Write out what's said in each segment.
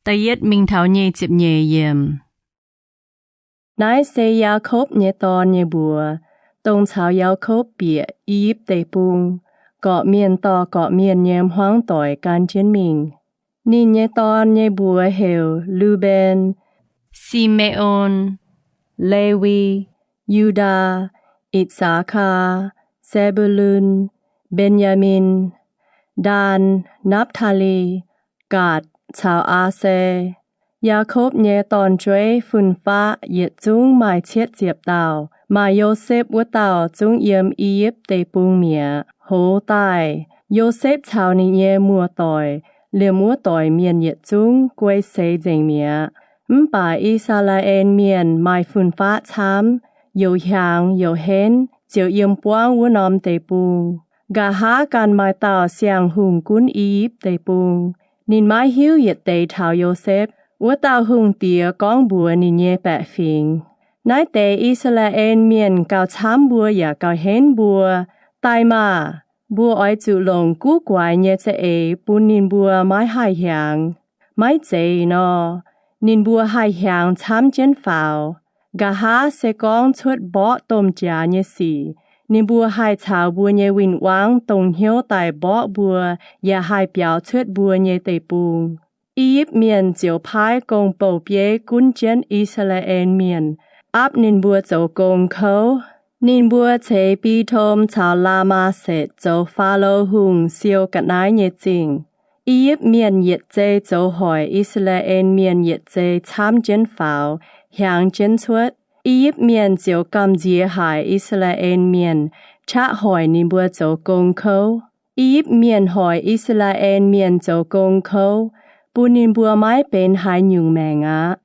Da'yietv mingh taux nyic ziepc nyeic yiemc. Naaiv se Yaakopv nyei dorn nyei mbuox, dongh caux Yaakopv bieqc I^yipv Deic-Bung, gorqv-mienh dorh gorqv-mienh nyei hmuangv doic gan jienv mingh. Ninh nyei dorn nyei mbuox heuc Luben, Si^me^on, Lewi, Yu^ndaa, I^saa^kaa, Saa^mbu^lun, Mben^yaa^min, Ndaan, Napv^taa^li, Gaatc caux Aa^se. Yaakopv nyei dorn-jueiv fun-faqv yietc zungv maaih cietv ziepc dauh. Maaih Yosepv wuov dauh zungv yiem I^yipv Deic-Bung mi'aqv. Hoz daaih, Yosepv caux ninh nyei muoz-doic, liemh wuov doic mienh yietc zungv guei seix nzengc mi'aqv. Mv baac I^saa^laa^en Mienh maaih fun-faqv camv, youc hiaangx youc henv, ziouc yiem buangv wuov norm deic-bung. Nqa'haav ganh maaih dauh siang-hungh gunv I^yipv Deic-Bung. Ninh maiv hiuv yietc deix taux Yosepv. Wuov dauh hungh diex gorngv mbuox ninh nyei baeqc fingx, Naaiv deix I^saa^laa^en Mienh gauh camv mbuo yaac gauh henv mbuo. Daaih maah! Mbuo oix zuqc longc guv guaix nyei za'eix bun ninh mbuo maiv haih hiaangx. Maiv zeiz nor, ninh mbuo haih hiaangx camv jienv faaux. Nqa'haav se gorngv cuotv mborqv domh jaax nyei sic, ninh mbuo haih caux mbuo nyei win-wangv dongh hnyouv daaih mborqv mbuo yaac haih biaux cuotv mbuo nyei deic-bung. I^yipv Mienh ziouc paaiv gong-bou-bieiv gunv jienv I^saa^laa^en Mienh, aapv ninh mbuo zoux gong kouv. Ninh mbuo ceix Bitom caux Laa^maa^setc zoux Faalo Hungh siou ga'naaiv nyei zingh. I^yipv Mienh yietc zei zoux hoic I^saa^laa^en Mienh yietc zei camv jienv faaux, hiaangx jienv cuotv. I^yipv Mienh ziouc gamh nziex haic I^saa^laa^en Mienh, qaqv hoic ninh mbuo zoux gong kouv. I^yipv Mienh hoic I^saa^laa^en Mienh zoux gong kouv, bun ninh mbuo maiv benx haaix nyungc maengc aqv.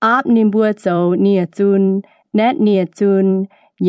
Aapv ninh mbuo zoux nie-zun, naetv nie-zun,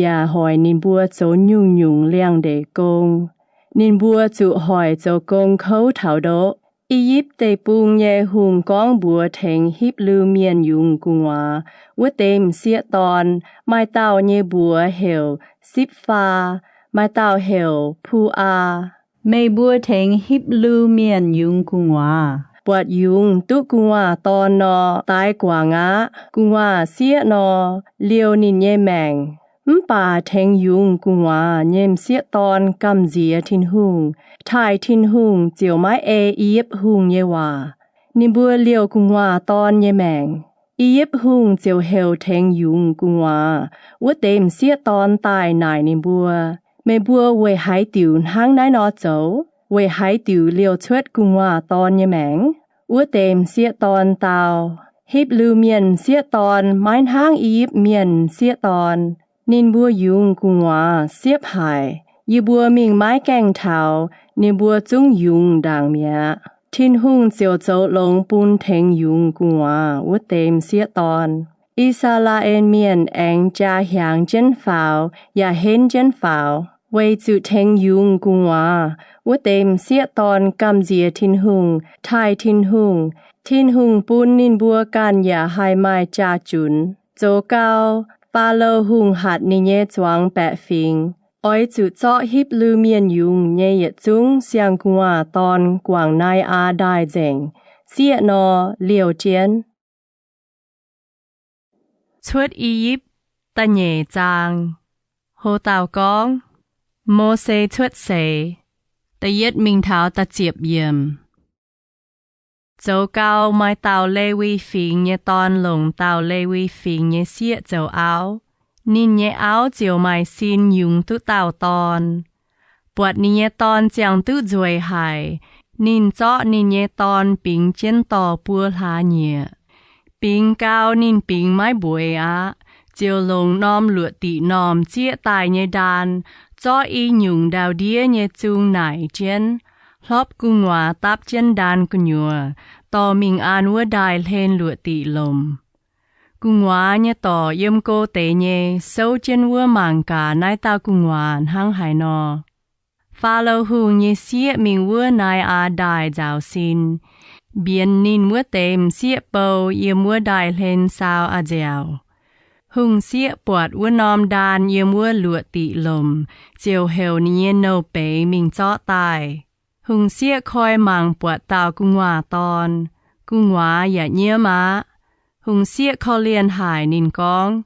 yaac hoic ninh mbuo zoux nyungc-nyungc liangx-ndeic gong. Ninh mbuo zuqc hoic zoux gong kouv taux ndoqv. I^yipv Deic-Bung nyei hungh gorngv mbuox tengx Hipv^lu Mienh yungz gu'nguaaz wuov deix m'sieqv dorn, maaih dauh nyei mbuox heuc Sipv^faa, maaih dauh heuc Pu^aa. Meih mbuo tengx Hipv^lu Mienh yungz gu'nguaaz, buatc yungz duqv gu'nguaaz dorn nor, daix guangc aqv. Gu'nguaaz sieqv nor, liouh ninh nyei maengc. Mv baac tengx yungz gu'nguaaz nyei m'sieqv dorn gamh nziex Tin-Hungh, taaih Tin-Hungh ziouc maiv ei I^yipv Hungh nyei waac. Ninh mbuo liouh gu'nguaaz dorn nyei maengc. I^yipv Hungh ziouc heuc tengx yungz gu'nguaaz wuov deix m'sieqv dorn daaih naaic ninh mbuo, Meih mbuo weic haaix diuc hnangv naaiv nor zoux? Weic haaix diuc liouh cuotv gu'nguaaz dorn nyei maengc? Wuov deix m'sieqv dorn dau, Hipv^lu Mienh m'sieqv dorn maiv hnangv I^yipv Mienh m'sieqv dorn. Ninh mbuo yungz gu'nguaaz siepv haic. Yie mbuo mingh maiv gaengh taux, ninh mbuo zungv yungz ndaangc mi'aqv. Tin-Hungh ziouc zoux longx bun tengx yungz gu'nguaaz wuov deix m'sieqv dorn. I^saa^laa^en Mienh aengx jaa hiaangx jienv faaux yaac henv jienv faaux, weic zuqc tengx yungz gu'nguaaz wuov deix m'sieqv dorn gamh nziex Tin-Hungh, taaih Tin-Hungh. Tin-Hungh bun ninh mbuo ganh yaac haih maaih jaa-junx. Zoux gau, Faalo Hungh hatc ninh nyei zuangx baeqc fingx, Oix zuqc zorqv Hipv^lu Mienh yungz nyei yietc zungv siang-gu'nguaaz dorn guangc Nai^aa Ndaaih nzengc. Sieqv nor, liouh jienv. Cuotv I^yipv da'nyeic zaang. Ho dauh gorngv, Mose cuotv seix, da'yietv mingh taux da'ziepc yiemc. Zoux gau, maaih dauh Lewi Fingx nyei dorn longc dauh Lewi Fingx nyei sieqv zoux auv. Ninh nyei auv ziouc maaih sin yungz duqv dauh dorn. Buatc ninh nyei dorn ziangh duqv nzueic haic, ninh zorqv ninh nyei dorn bingx jienv dorh buo hlaax-nyieqc. Bingx gau, ninh bingx maiv mbueiz aqv, ziouc longc norm luoqc diqc normh zieqv daaih nyei ndaan, zorqv i nyungc ndau-ndiev nyei zung naaic jienv, hlopv gu'nguaaz dapv jienv ndaan gu'nyuoz, dorh mingh an wuov ndaaih hlen luoqc diqc lomc. Gu'nguaaz nyei dorc yiem go deix nyei souv jienv wuov mangc gaax naaiv dauh gu'nguaaz hnangv haaix nor. Faalo Hungh nyei sieqv mingh wuov Nai^aa Ndaaih nzaaux sin, mbienx ninh wuov deix m'sieqv bou yiem wuov ndaaih hlen saau a'nziaauc. Hungh sieqv buatc wuov norm ndaan yiem wuov luoqc diqc lomc, ziouc heuc ninh nyei nouh beiz mingh zorqv daaih. Hungh sieqv koi mangc buatc dauh gu'nguaaz dorn. Gu'nguaaz yaac nyiemv aqv. Hungh sieqv korv-lienh haic. Ninh gorngv,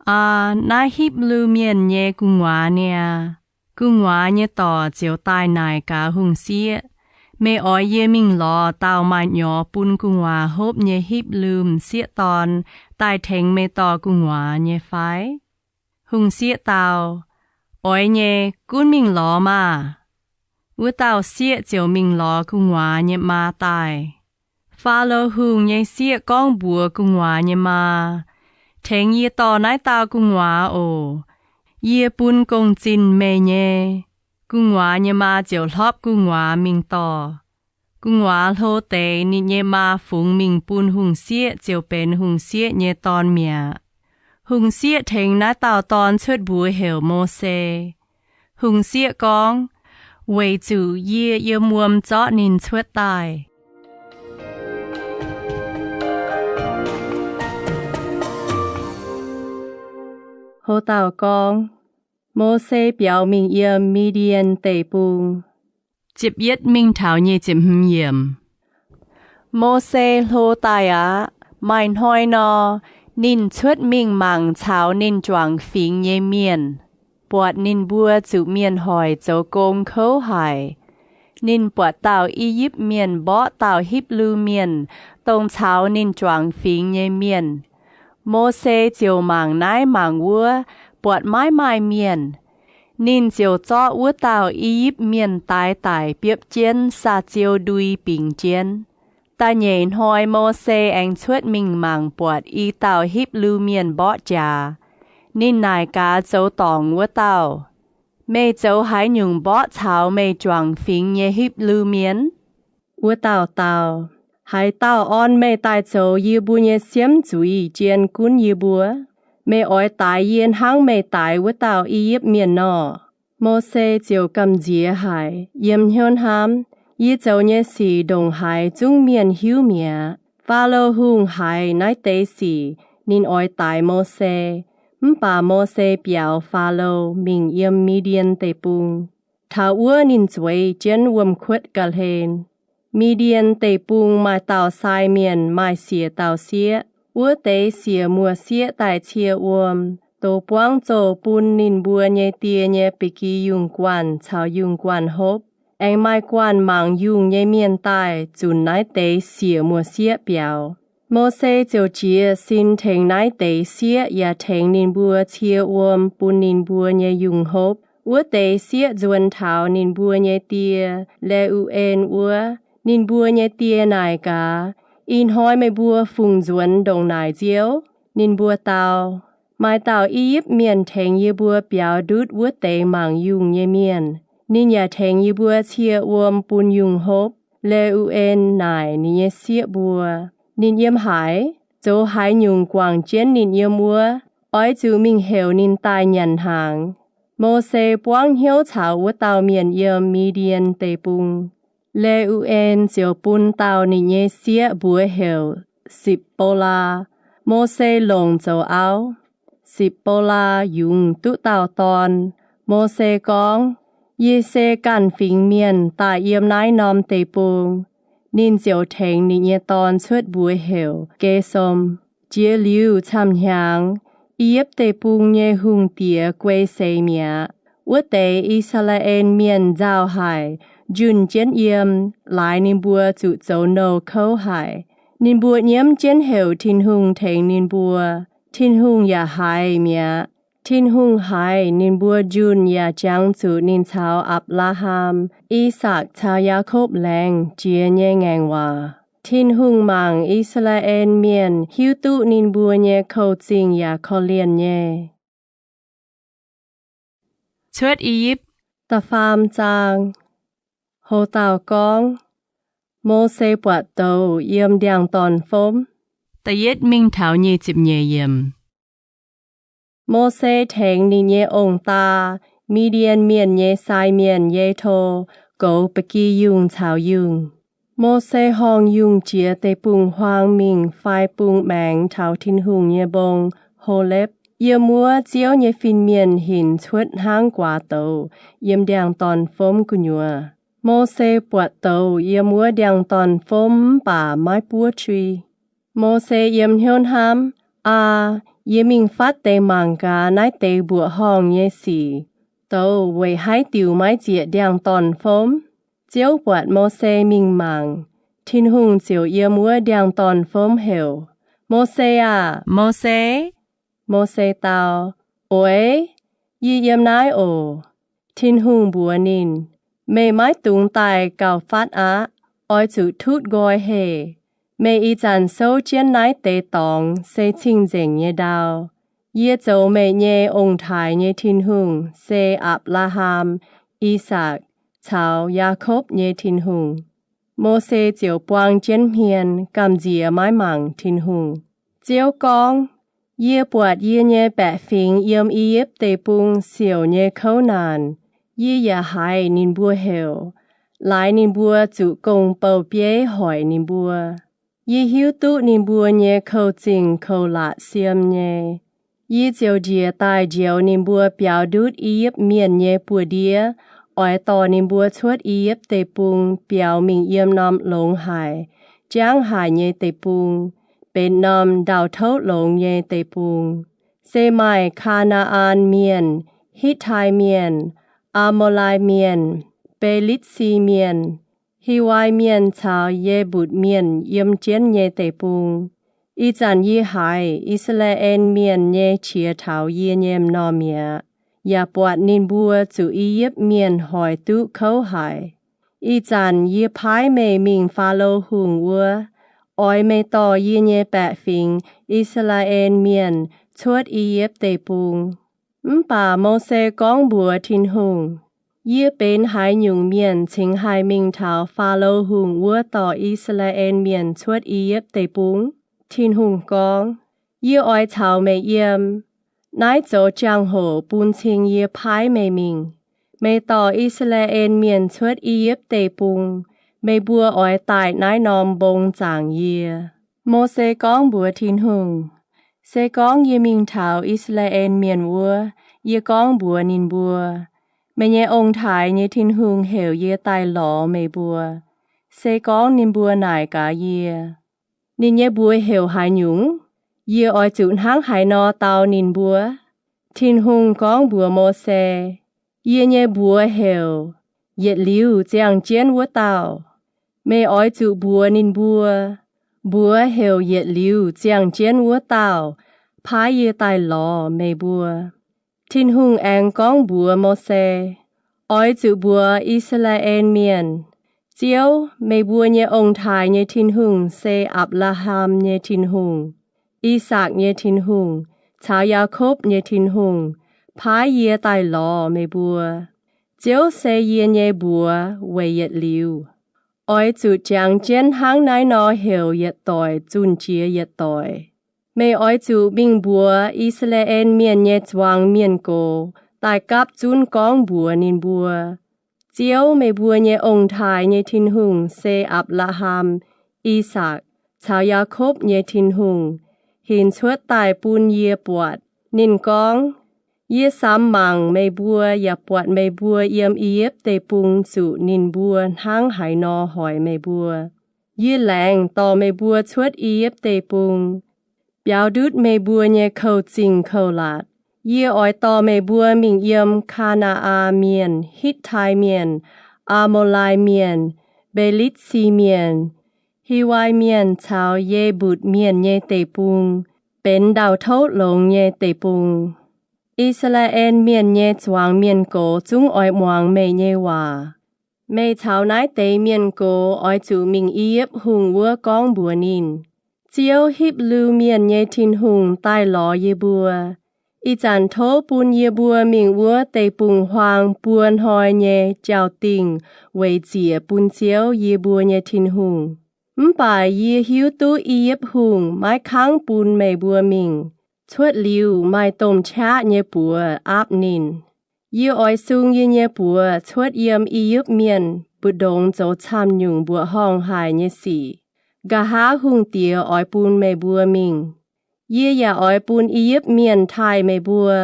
Aa, naaiv Hipv^lu Mienh nyei gu'nguaaz niaa. Gu'nguaaz nyei dorc ziouc daaih naaic gaax hungh sieqv, Meih oix yie mingh lorz dauh maaih nyorx bun gu'nguaaz hopv nyei Hipv^lu m'sieqv dorn daaih tengx meih dorh gu'nguaaz nyei fai? Hungh sieqv dau, Oix nyei, gunv mingh lorz maah! Wuov dauh sieqv ziouc mingh lorz gu'nguaaz nyei maa daaih. Faalo Hungh nyei sieqv gorngv mbuox gu'nguaaz nyei maa, Tengx yie dorh naaiv dauh gu'nguaaz oc. Yie bun gong-zinh meih nyei. Gu'nguaaz nyei maa ziouc hlopv gu'nguaaz mingh dorh. Gu'nguaaz hlo deix, ninh nyei maa fungx mingh bun hungh sieqv ziouc benx hungh sieqv nyei dorn mi'aqv. Hungh sieqv tengx naaiv dauh dorn cuotv mbuox heuc Mose. Hungh sieqv gorngv, Weic zuqc yie yiem wuom zorqv ninh cuotv daaih. Hov dauh gorngv, Mose biaux mingh yiem Mi^ndien Deic-Bung. Ziepc yietv mingh taux nyic ziepc hmz yiemc. Mose hlo daaih aqv. Maaih hnoi nor, ninh cuotv mingh mangc caux ninh juangc fingx nyei mienh, buatc ninh mbuo zuqc mienh hoic zoux gong kouv haic. Ninh buatc dauh I^yipv Mienh mborqv dauh Hipv^lu Mienh, dongh caux ninh juangc fingx nyei mienh. Mose ziouc mangc naaiv mangc wuov, buatc maiv maaih mienh. Ninh ziouc zorqv wuov dauh I^yipv Mienh daix daic biopv jienv saa-ziou ndui bingx jienv. Da'nyeic hnoi Mose aengx cuotv mingh mangc buatc i dauh Hipv^lu Mienh mborqv jaax. Ninh naaic gaax zoux dorngc wuov dauh, Meih zoux haaix nyungc mborqv caux meih juangc fingx nyei Hipv^lu Mienh? Wuov dauh dau, Haaix dauh orn meih daaih zoux yie mbuo nyei siemv zuiz jien gunv yie mbuo? Meih oix daix yie hnangv meih daix wuov dauh I^yipv Mienh nor? Mose ziouc gamh nziex haic, yiem hnyouv hnamv, Yie zoux nyei sic ndongc haaix zungv mienh hiuv mi'aqv. Faalo Hungh haiz naaiv deix sic, ninh oix daix Mose. Mv baac Mose biaux Faalo mingh yiem Mi^ndien Deic-Bung. Taux wuov ninh zueiz jienv wuom-kuotv ga'hlen. Mi^ndien Deic-Bung maaih dauh sai mienh maaih siec dauh sieqv. Wuov deix siec muoz-sieqv daaih cie wuom, dox buangv zoh bun ninh mbuo nyei die nyei ba'gi yungh guanh caux yungh guanh hopv. Aengx maaih guanh mangc yungh nyei mienh daaih zunc naaiv deix siec muoz-sieqv biaux. Mose ziouc jiez sin tengx naaiv deix sieqv yaac tengx ninh mbuo cie wuom bun ninh mbuo nyei yungh hopv. Wuov deix sieqv nzuonx taux ninh mbuo nyei die, Le^u^en wuov. Ninh mbuo nyei die naaic gaax, Ih hnoi meih mbuo fungc nzuonx ndongc naaic nziouv? Ninh mbuo dau, Maaih dauh I^yipv Mienh tengx yie mbuo biaux ndutv wuov deix mangc yungh nyei mienh. Ninh yaac tengx yie mbuo cie wuom bun yungh hopv. Le^u^en naaic ninh nyei sieqv mbuo, Ninh yiem haaix? Zoux haaix nyungc guangc jienv ninh yiem wuov? Oix zuqc mingh heuc ninh daaih nyanc hnaangx. Mose buangv hnyouv caux wuov dauh mienh yiem Mi^ndien Deic-Bung. Le^u^en ziouc bun dauh ninh nyei sieqv mbuox heuc Sipc^bo^laa. Mose longc zoux auv. Sipc^bo^laa yungz duqv dauh dorn. Mose gorngv, Yie se ganh fingx mienh daaih yiem naaiv norm deic-bung. Ninh ziouc tengx ninh nyei dorn cuotv mbuox heuc Ge^som. Jiex liuz camv-hnyangx, I^yipv Deic-Bung nyei hungh diex guei seix mi'aqv. Wuov deix I^saa^laa^en Mienh nzauh haic, njunh jienv yiem, laaix ninh mbuo zuqc zoux nouh kouv haic. Ninh mbuo nyiemv jienv heuc Tin-Hungh tengx ninh mbuo. Tin-Hungh yaac haiz mi'aqv. Tin-Hungh haiz ninh mbuo njunh yaac jangx zuqc ninh caux Apc^laa^ham, I^sakc caux Yaakopv laengz jiex nyei ngaengc waac. Tin-Hungh mangc I^saa^laa^en Mienh hiuv duqv ninh mbuo nyei kouv-zingh yaac korv-lienh nyei. Cuotv I^yipv Da'faam Zaang. Houv dauh gorngv, Mose buatc douz yiem ndiangx-dorn-fomv. Da'yietv mingh taux nyic ziepc nyeic yiemc. Mose tengx ninh nyei ong-daa, Mi^ndien Mienh nyei sai mienh Ye^to, goux ba'gi yungh caux yungh. Mose horngh yungh jiex deic-bung-huaang mingh fai bung maengx taux Tin-Hungh nyei mbong, Holepv. Yiem wuov Ziouv nyei fin-mienh hinc cuotv hnangv guaax douz yiem ndiangx-dorn-fomv gu'nyuoz. Mose buatc douz yiem wuov ndiangx-dorn-fomv mv baac maiv buov qui. Mose yiem hnyouv hnamv, Aa, yie mingh fatv deix mangc gaax naaiv deix mbuoqc horngh nyei sic, douz weic haaix diuc maiv zieqc ndiangx-dorn-fomv. Ziouv buatc Mose mingh mangc, Tin-Hungh ziouc yiem wuov ndiangx-dorn-fomv heuc, Mose aah! Mose! Mose dau, Oix, yie yiem naaiv oc. Tin-Hungh mbuox ninh, Meih maiv dungx daaih gauh fatv aqv. Oix zuqc tutv nqoi heh. Meih ih zanc souv jienv naaiv deix dorngx se cing-nzengc nyei ndau. Yie zoux meih nyei ong-taaix nyei Tin-Hungh se Apc^laa^ham, I^sakc, caux Yaakopv nyei Tin-Hungh. Mose ziouc buang jienv hmien, gamh nziex maiv mangc Tin-Hungh. Ziouv gorngv, Yie buatc yie nyei baeqc fingx yiem I^yipv Deic-Bung siouc nyei kouv naanc. Yie yaac haiz ninh mbuo heuc, laaix ninh mbuo zuqc gong-bou-bieiv hoic ninh mbuo. Yie hiuv duqv ninh mbuo nyei kou-zingh kou-latc siem nyei. Yie ziouc njiec daaih njoux ninh mbuo biaux ndutv I^yipv Mienh nyei buoz-ndiev, oix dorh ninh mbuo cuotv I^yipv Deic-Bung biaux mingh yiem norm longx haic, jangv haic nyei deic-bung, benx norm ndau-touv longx nyei deic-bung, se maaih Kaa^naa^an Mienh, Hitv^tai Mienh, Aa^mo^lai Mienh, Be^litv^si Mienh, Hiwai Mienh caux Ye^mbutc Mienh yiem jienv nyei deic-bung. Ih zanc yie haiz I^saa^laa^en Mienh nyei qiex taux yie nyei m'normh mi'aqv, yaac buatc ninh mbuo zuqc I^yipv Mienh hoic duqv kouv haic. Ih zanc yie paaiv meih mingh Faalo Hungh wuov, oix meih dorh yie nyei baeqc fingx, I^saa^laa^en Mienh, cuotv I^yipv Deic-Bung. Mv baac Mose gorngv mbuox Tin-Hungh, Yie benx haaix nyungc mienh cingx haih mingh taux Faalo Hungh wuov dorh I^saa^laa^en Mienh cuotv I^yipv Deic-Bung? Tin-Hungh gorngv, Yie oix caux meih yiem. Naaiv zoux jangx-hoc bun cing yie paaiv meih mingh. Meih dorh I^saa^laa^en Mienh cuotv I^yipv Deic-Bung, meih mbuo oix daaih naaiv norm mbong zaangc yie. Mose gorngv mbuox Tin-Hungh, Se gorngv yie mingh taux I^saa^laa^en Mienh wuov, yie gorngv mbuox ninh mbuo, Meih nyei ong-taaix nyei Tin-Hungh heuc yie daaih lorz meih mbuo, se gorngv ninh mbuo naaic gaax yie, Ninh nyei mbuox heuc haaix nyungc? Yie oix zuqc hnangv haaix nor dau ninh mbuo? Tin-Hungh gorngv mbuox Mose, Yie nyei mbuox heuc, Yietc liuz ziangh jienv wuov dauh. Meih oix zuqc mbuox ninh mbuo, Mbuox heuc yietc liuz ziangh jienv wuov dauh paaiv yie daaih lorz meih mbuo. Tin-Hungh aengx gorngv mbuox Mose, Oix zuqc mbuox I^saa^laa^en Mienh, Ziouv, meih mbuo nyei ong-taaix nyei Tin-Hungh se Apc^laa^ham nyei Tin-Hungh, I^sakc nyei Tin-Hungh, caux Yaakopv nyei Tin-Hungh, paaiv yie daaih lorz meih mbuo. Ziouv se yie nyei mbuox weic yietc liuz. Oix zuqc jangx jienv hnangv naaiv nor heuc yietc doic zunh jiex yietc doic. Meih oix zuqc mingh mbuox I^saa^laa^en Mienh nyei zuangx mienh gox daaih gapv zunv gorngv mbuox ninh mbuo, Ziouv, meih mbuo nyei ong-taaix nyei Tin-Hungh se Apc^laa^ham, I^sakc, caux Yaakopv nyei Tin-Hungh, hinc cuotv daaih bun yie buatc. Ninh gorngv, Yie samx mangc meih mbuo yaac buatc meih mbuo yiem I^yipv Deic-Bung zuqc ninh mbuo hnangv haaix nor hoic meih mbuo. Yie laengz dorh meih mbuo cuotv I^yipv Deic-Bung, biaux ndutv meih mbuo nyei kou-zingh kou-latc. Yie oix dorh meih mbuo mingh yiem Kaa^naa^an Mienh, Hitv^tai Mienh, Aa^mo^lai Mienh, Mbe^litv^si Mienh, Hiwai Mienh caux Ye^mbutc Mienh nyei deic-bung, benx ndau-touv longx nyei deic-bung. I^saa^laa^en Mienh nyei zuangx mienh gox zungv oix muangx meih nyei waac. Meih caux naaiv deix mienh gox oix zuqc mingh I^yipv Hungh wuov gorngv mbuox ninh, Ziouv, Hipv^lu Mienh nyei Tin-Hungh, daaih lorz yie mbuo. Ih zanc tov bun yie mbuo mingh wuov deic-bung-huaang buo hnoi nyei jauv-dingh weic ziec bun Ziouv, yie mbuo nyei Tin-Hungh. Mv baac yie hiuv duqv I^yipv Hungh maiv kangv bun meih mbuo mingh. Cuotv liuz maaih domh qaqv nyei buoz aapv ninh. Yie oix sung yie nyei buoz cuotv yiem I^yipv Mienh mbu'ndongx zoux camv-nyungc mbuoqc horngh haic nyei sic, nqa'haav hungh diex oix bun meih mbuo mingh. Yie yaac oix bun I^yipv Mienh taaih meih mbuo.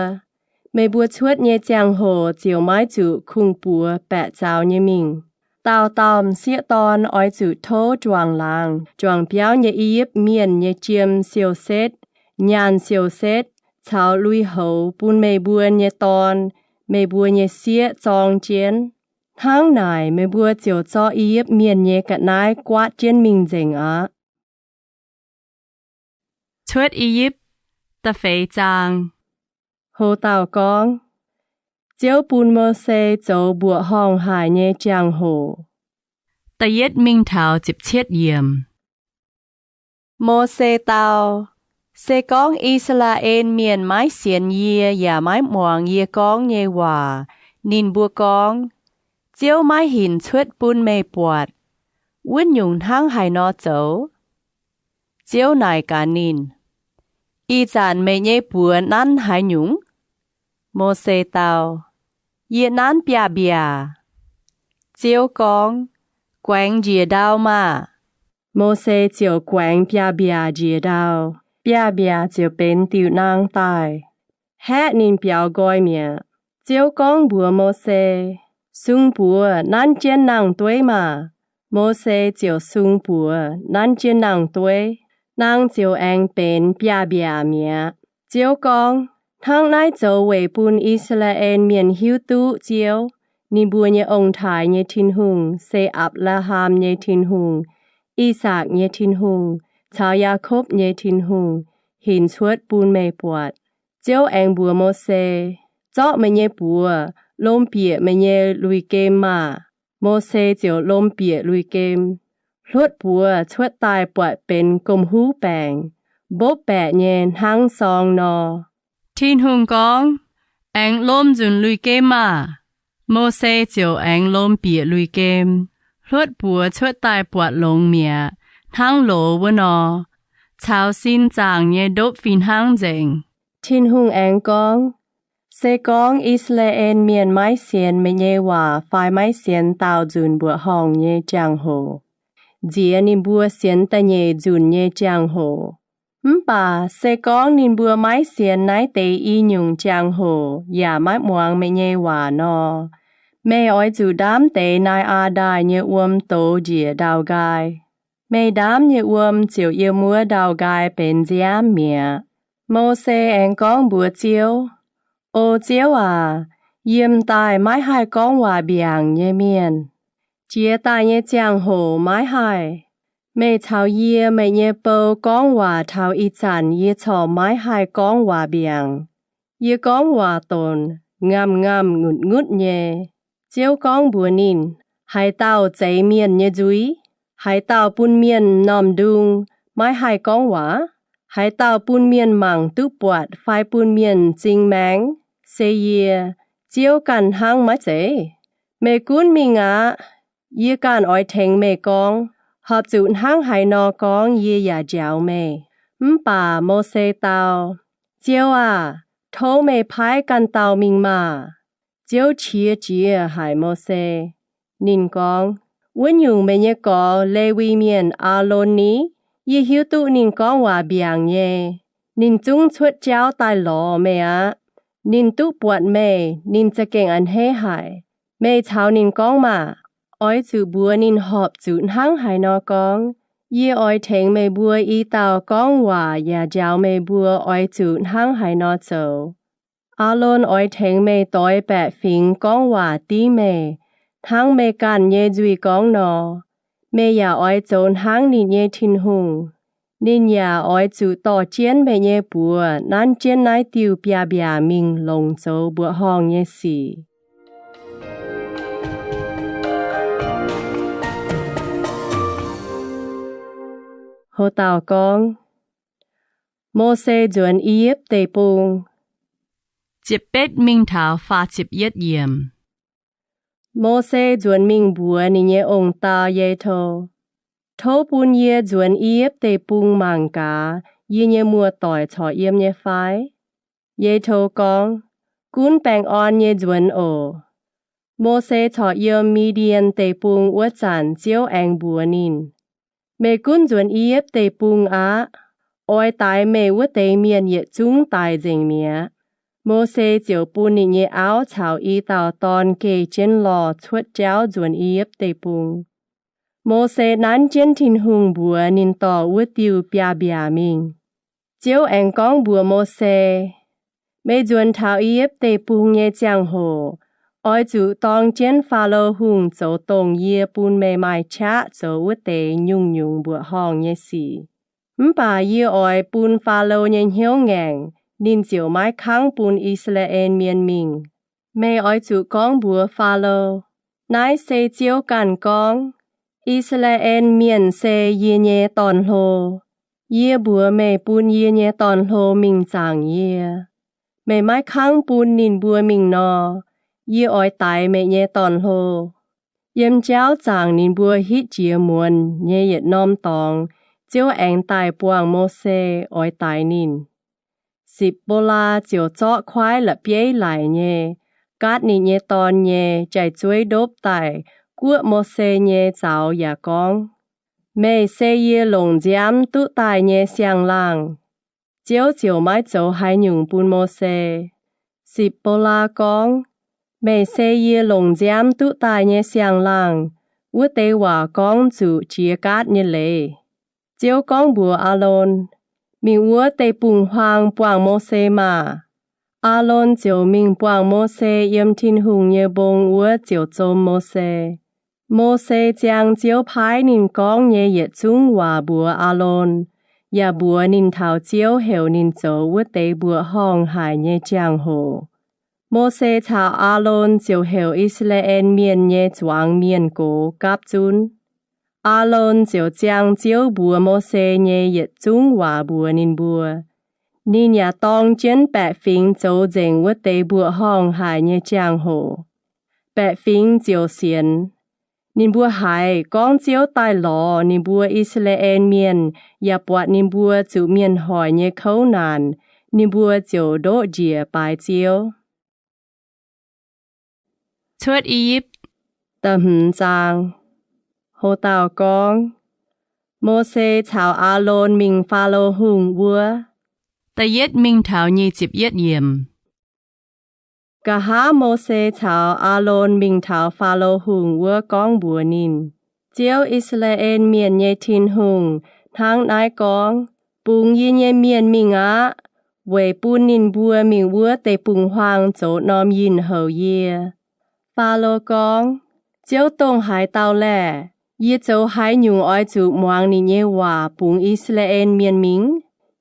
Meih mbuo cuotv nyei ziangh hoc ziouc maiv zuqc kungx-buoz baeqc zaux nyei mingh. Dauh dauh m'sieqv dorn oix zuqc tov juangc laangz juangc biauv nyei I^yipv Mienh nyei jiem siou-setv, nyaanh siou-setv, caux lui-houx bun meih mbuo nyei dorn, meih mbuo nyei sieqv zorng jienv. Hnangv naaic meih mbuo ziouc zorqv I^yipv Mienh nyei ga'naaiv guaatv jienv mingh nzengc aqv. Cuotv I^yipv da'feix zaang. Ho dauh gorngv, Ziouv bun Mose zoux mbuoqc horngh haic nyei jangx-hoc. Da'yietv mingh taux ziepc cietv yiemc. Mose dau, Se gorngv I^saa^laa^en Mienh maiv sienx yie yaac maiv muangx yie gorngv nyei waac, ninh mbuo gorngv, Ziouv maiv hinc cuotv bun meih buatc. Wuov nyungc hnangv haaix nor zoux? Ziouv naaic gaax ninh, Ih zanc meih nyei buoz nanv haaix nyungc? Mose dau, Yie nanv biaav-mbiaac. Ziouv gorngv, Guaengx njiec ndau maah! Mose ziouc guaengx biaav-mbiaac njiec ndau. Biaav-mbiaac ziouc benx diuh naang daaih. Haeqv ninh biaux nqoi mi'aqv. Ziouv gorngv mbuox Mose, Sung buoz nanv jienv nangh dueiv maah! Mose ziouc sung buoz nanv jienv nangh dueiv. Naang ziouc aengx benx biaav-mbiaac mi'aqv. Ziouv gorngv, Hnangv naaiv zoux weic bun I^saa^laa^en Mienh hiuv duqv Ziouv, ninh mbuo nyei ong-taaix nyei Tin-Hungh se Apc^laa^ham nyei Tin-Hungh, I^sakc nyei Tin-Hungh, caux Yaakopv nyei Tin-Hungh, hinc cuotv bun meih buatc. Ziouv aengx mbuox Mose, Zorqv meih nyei buoz lomh bieqc meih nyei lui-gem maah! Mose ziouc lomh bieqc lui-gem. Hluotv buoz cuotv daaih buatc benx gomh-huv baengc, mbopv baeqc nyei hnangv sorng nor. Tin-Hungh gorngv, Aengx lomh nzunc lui-gem maah! Mose ziouc aengx lomh bieqc lui-gem. Hluotv buoz cuotv daaih buatc longx mi'aqv, hnangv loz wuov nor, caux sin zaangc nyei ndopv fih hnangv nzengc. Tin-Hungh aengx gorngv, Se gorngv I^saa^laa^en Mienh maiv sienx meih nyei waac fai maiv sienx daauh nzunc mbuoqc horngh nyei jangx-hoc, nziex ninh mbuo sienx da'nyeic nzunc nyei jangx-hoc, mv baac se gorngv ninh mbuo maiv sienx naaiv deix i nyungc jangx-hoc yaac maiv muangx meih nyei waac nor, meih oix zuqc ndaamv deix naaiv aa ndaaih nyei wuom dox njiec ndau-nqaai. Meih ndaamv nyei wuom ziouc yiem wuov ndau-nqaai benx nziaamv mi'aqv. Mose aengx gorngv mbuox Ziouv, O Ziouv aac, yie m'daaih maiv haih gorngv waac mbiaangc nyei mienh. Jiex daaih nyei ziangh hoc maiv haih. Meih caux yie, meih nyei bou, gorngv waac taux ih zanc yie corc maiv haih gorngv waac mbiaangc. Yie gorngv waac donx, ngamh ngamh ngutc ngutv nyei. Ziouv gorngv mbuox ninh, Haaix dauh zeix mienh nyei nzuih? Haaix dauh bun mienh m'normh ndung, maiv haih gorngv waac? Haaix dauh bun mienh mangc duqv buatc fai bun mienh m'zing maengx? Se yie, Ziouv, ganh hnangv maiv zeiz? Meih gunv mingh aqv. Yie ganh oix tengx meih gorngv. Horpc zuqc hnangv haaix nor gorngv yie yaac njaaux meih. Mv baac Mose dau, Ziouv aah! Tov meih paaiv ganh dauh mingh maah! Ziouv qiex jiez haic Mose. Ninh gorngv, Wuov nyungc, meih nyei gorx, Lewi Mienh, Aalon ni? Yie hiuv duqv ninh gorngv waac mbiaangc nyei. Ninh zungv cuotv jauv daaih lorz meih aqv. Ninh duqv buatc meih, ninh za'gengh a'hneiv haic. Meih caux ninh gorngv maah! Oix zuqc mbuox ninh horpc zuqc hnangv haaix nor gorngv. Yie oix tengx meih mbuo i dauh gorngv waac yaac njaaux meih mbuo oix zuqc hnangv haaix nor zoux. Aalon oix tengx meih doix baeqc fingx gorngv waac dingv meih, hnangv meih ganh nyei nzuih gorngv nor. Meih yaac oix zoux hnangv ninh nyei Tin-Hungh. Ninh yaac oix zuqc dorh jienv meih nyei buoz nanv jienv naaiv diuh biaav-mbiaac mingh longc zoux mbuoqc horngh nyei sic. Ho dauh gorngv, Mose Nzuonx I^yipv Deic-Bung. Ziepc betv mingh taux faah ziepc yietv yiemc. Mose nzuonx mingh mbuox ninh nyei ong-daa Yetho, Tov bun yie nzuonx I^yipv Deic-Bung mangc gaax yie nyei muoz-doic corc yiem nyei fai? Yetho gorngv, Gunv baengh orn nyei nzuonx oc. Mose corc yiem Mi^ndien Deic-Bung wuov zanc, Ziouv aengx mbuox ninh, Meih gunv nzuonx I^yipv Deic-Bung aqv. Oix daix meih wuov deix mienh yietc zungv daic nzengc mi'aqv. Mose ziouc bun ninh nyei auv caux i dauh dorn geh jienv lorh cuotv jauv nzuonx I^yipv Deic-Bung. Mose nanv jienv Tin-Hungh mbuox ninh dorh wuov diuh biaav-mbiaac mingh. Ziouv aengx gorngv mbuox Mose, Meih nzuonx taux I^yipv Deic-Bung nyei ziangh hoc, oix zuqc dorng jienv Faalo Hungh zoux dongh yie bun meih maaih qaqv zoux wuov deix nyungc-nyungc mbuoqc horngh nyei sic. Mv baac yie oix bun Faalo nyei hnyouv ngaengc, ninh ziouc maiv kangv bun I^saa^laa^en Mienh mingh. Meih oix zuqc gorngv mbuox Faalo, Naaiv se Ziouv ganh gorngv, I^saa^laa^en Mienh se yie nyei dorn-hlo. Yie mbuox meih bun yie nyei dorn-hlo mingh zaangc yie. Meih maiv kangv bun ninh mbuo mingh nor, yie oix daix meih nyei dorn-hlo. Yiem jauv zaangc ninh mbuo hitv jiex muonz nyei yietc norm dorngx, Ziouv aengx daaih buangh Mose oix daix ninh. Sipc^bo^laa ziouc zorqv kuaaiv la'bieiv laic nyei, gaatv ninh nyei dorn nyei jai-zueiv ndopv daaih guoqv Mose nyei zaux yaac gorngv, Meih se yie longc nziaamv duqv daaih nyei siang-laangh. Ziouv ziouc maiv zoux haaix nyungc bun Mose. Sipc^bo^laa gorngv, Meih se yie longc nziaamv duqv daaih nyei siang-laangh. Wuov deix waac gorngv zuqc jiex gaatv nyei leiz. Ziouv gorngv mbuox Aalon, Mingh wuov deic-bung-huaang buangh Mose maah! Aalon ziouc mingh buangh Mose yiem Tin-Hungh nyei mbong wuov ziouc zom Mose. Mose ziang Ziouv paaiv ninh gorngv nyei yietc zungv waac mbuox Aalon, yaac mbuox ninh taux Ziouv heuc ninh zoux wuov deix mbuoqc horngh haic nyei jangx-hoc. Mose caux Aalon ziouc heuc I^saa^laa^en Mienh nyei zuangx mienh gox gapv zunv. Aalon ziouc ziang Ziouv mbuox Mose nyei yietc zungv waac mbuox ninh mbuo. Ninh yaac dorng jienv baeqc fingx zoux nzengc wuov deix mbuoqc horngh haic nyei jangx-hoc. Baeqc fingx ziouc sienx. Ninh mbuo haiz gorngv Ziouv daaih lorz ninh mbuo I^saa^laa^en Mienh yaac buatc ninh mbuo zuqc mienh hoic nyei kouv naanc, ninh mbuo ziouc ndoqv njiec baaix Ziouv. Cuotv I^yipv da'hmz zaang. Ho dauh gorngv, Mose caux Aalon mingh Faalo Hungh wuov. Da'yietv mingh taux nyic ziepc yietv yiemc. Nqa'haav Mose caux Aalon mingh taux Faalo Hungh wuov gorngv mbuox ninh, Ziouv, I^saa^laa^en Mienh nyei Tin-Hungh, hnangv naaiv gorngv, Bungx yie nyei mienh mingh aqv, weic bun ninh mbuo mingh wuov deic-bung-huaang zoux norm yinh houc yie. Faalo gorngv, Ziouv dongh haaix dauh laeh? Yie zoux haaix nyungc oix zuqc muangx ninh nyei waac bungx I^saa^laa^en Mienh mingh?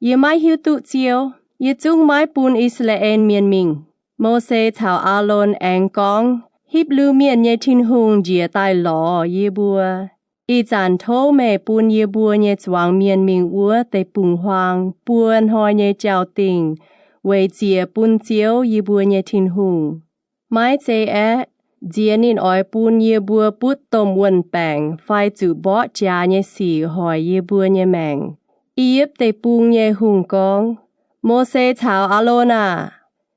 Yie maiv hiuv duqv Ziouv. Yie zungv maiv bun I^saa^laa^en Mienh mingh. Mose caux Aalon aengx gorngv, Hipv^lu Mienh nyei Tin-Hungh njiec daaih lorz yie mbuo. Ih zanc tov meih bun yie mbuo nyei zuangx mienh mingh wuov deic-bung-huaang buo hnoi nyei jauv-dingh, weic ziec bun Ziouv, yie mbuo nyei Tin-Hungh. Maiv zei aeqv, nziex ninh oix bun yie mbuo butv domh wuon-baengc fai zuqc mborqv jaax nyei sic hoic yie mbuo nyei maengc. I^yipv Deic-Bung nyei hungh gorngv, Mose caux Aalon aah!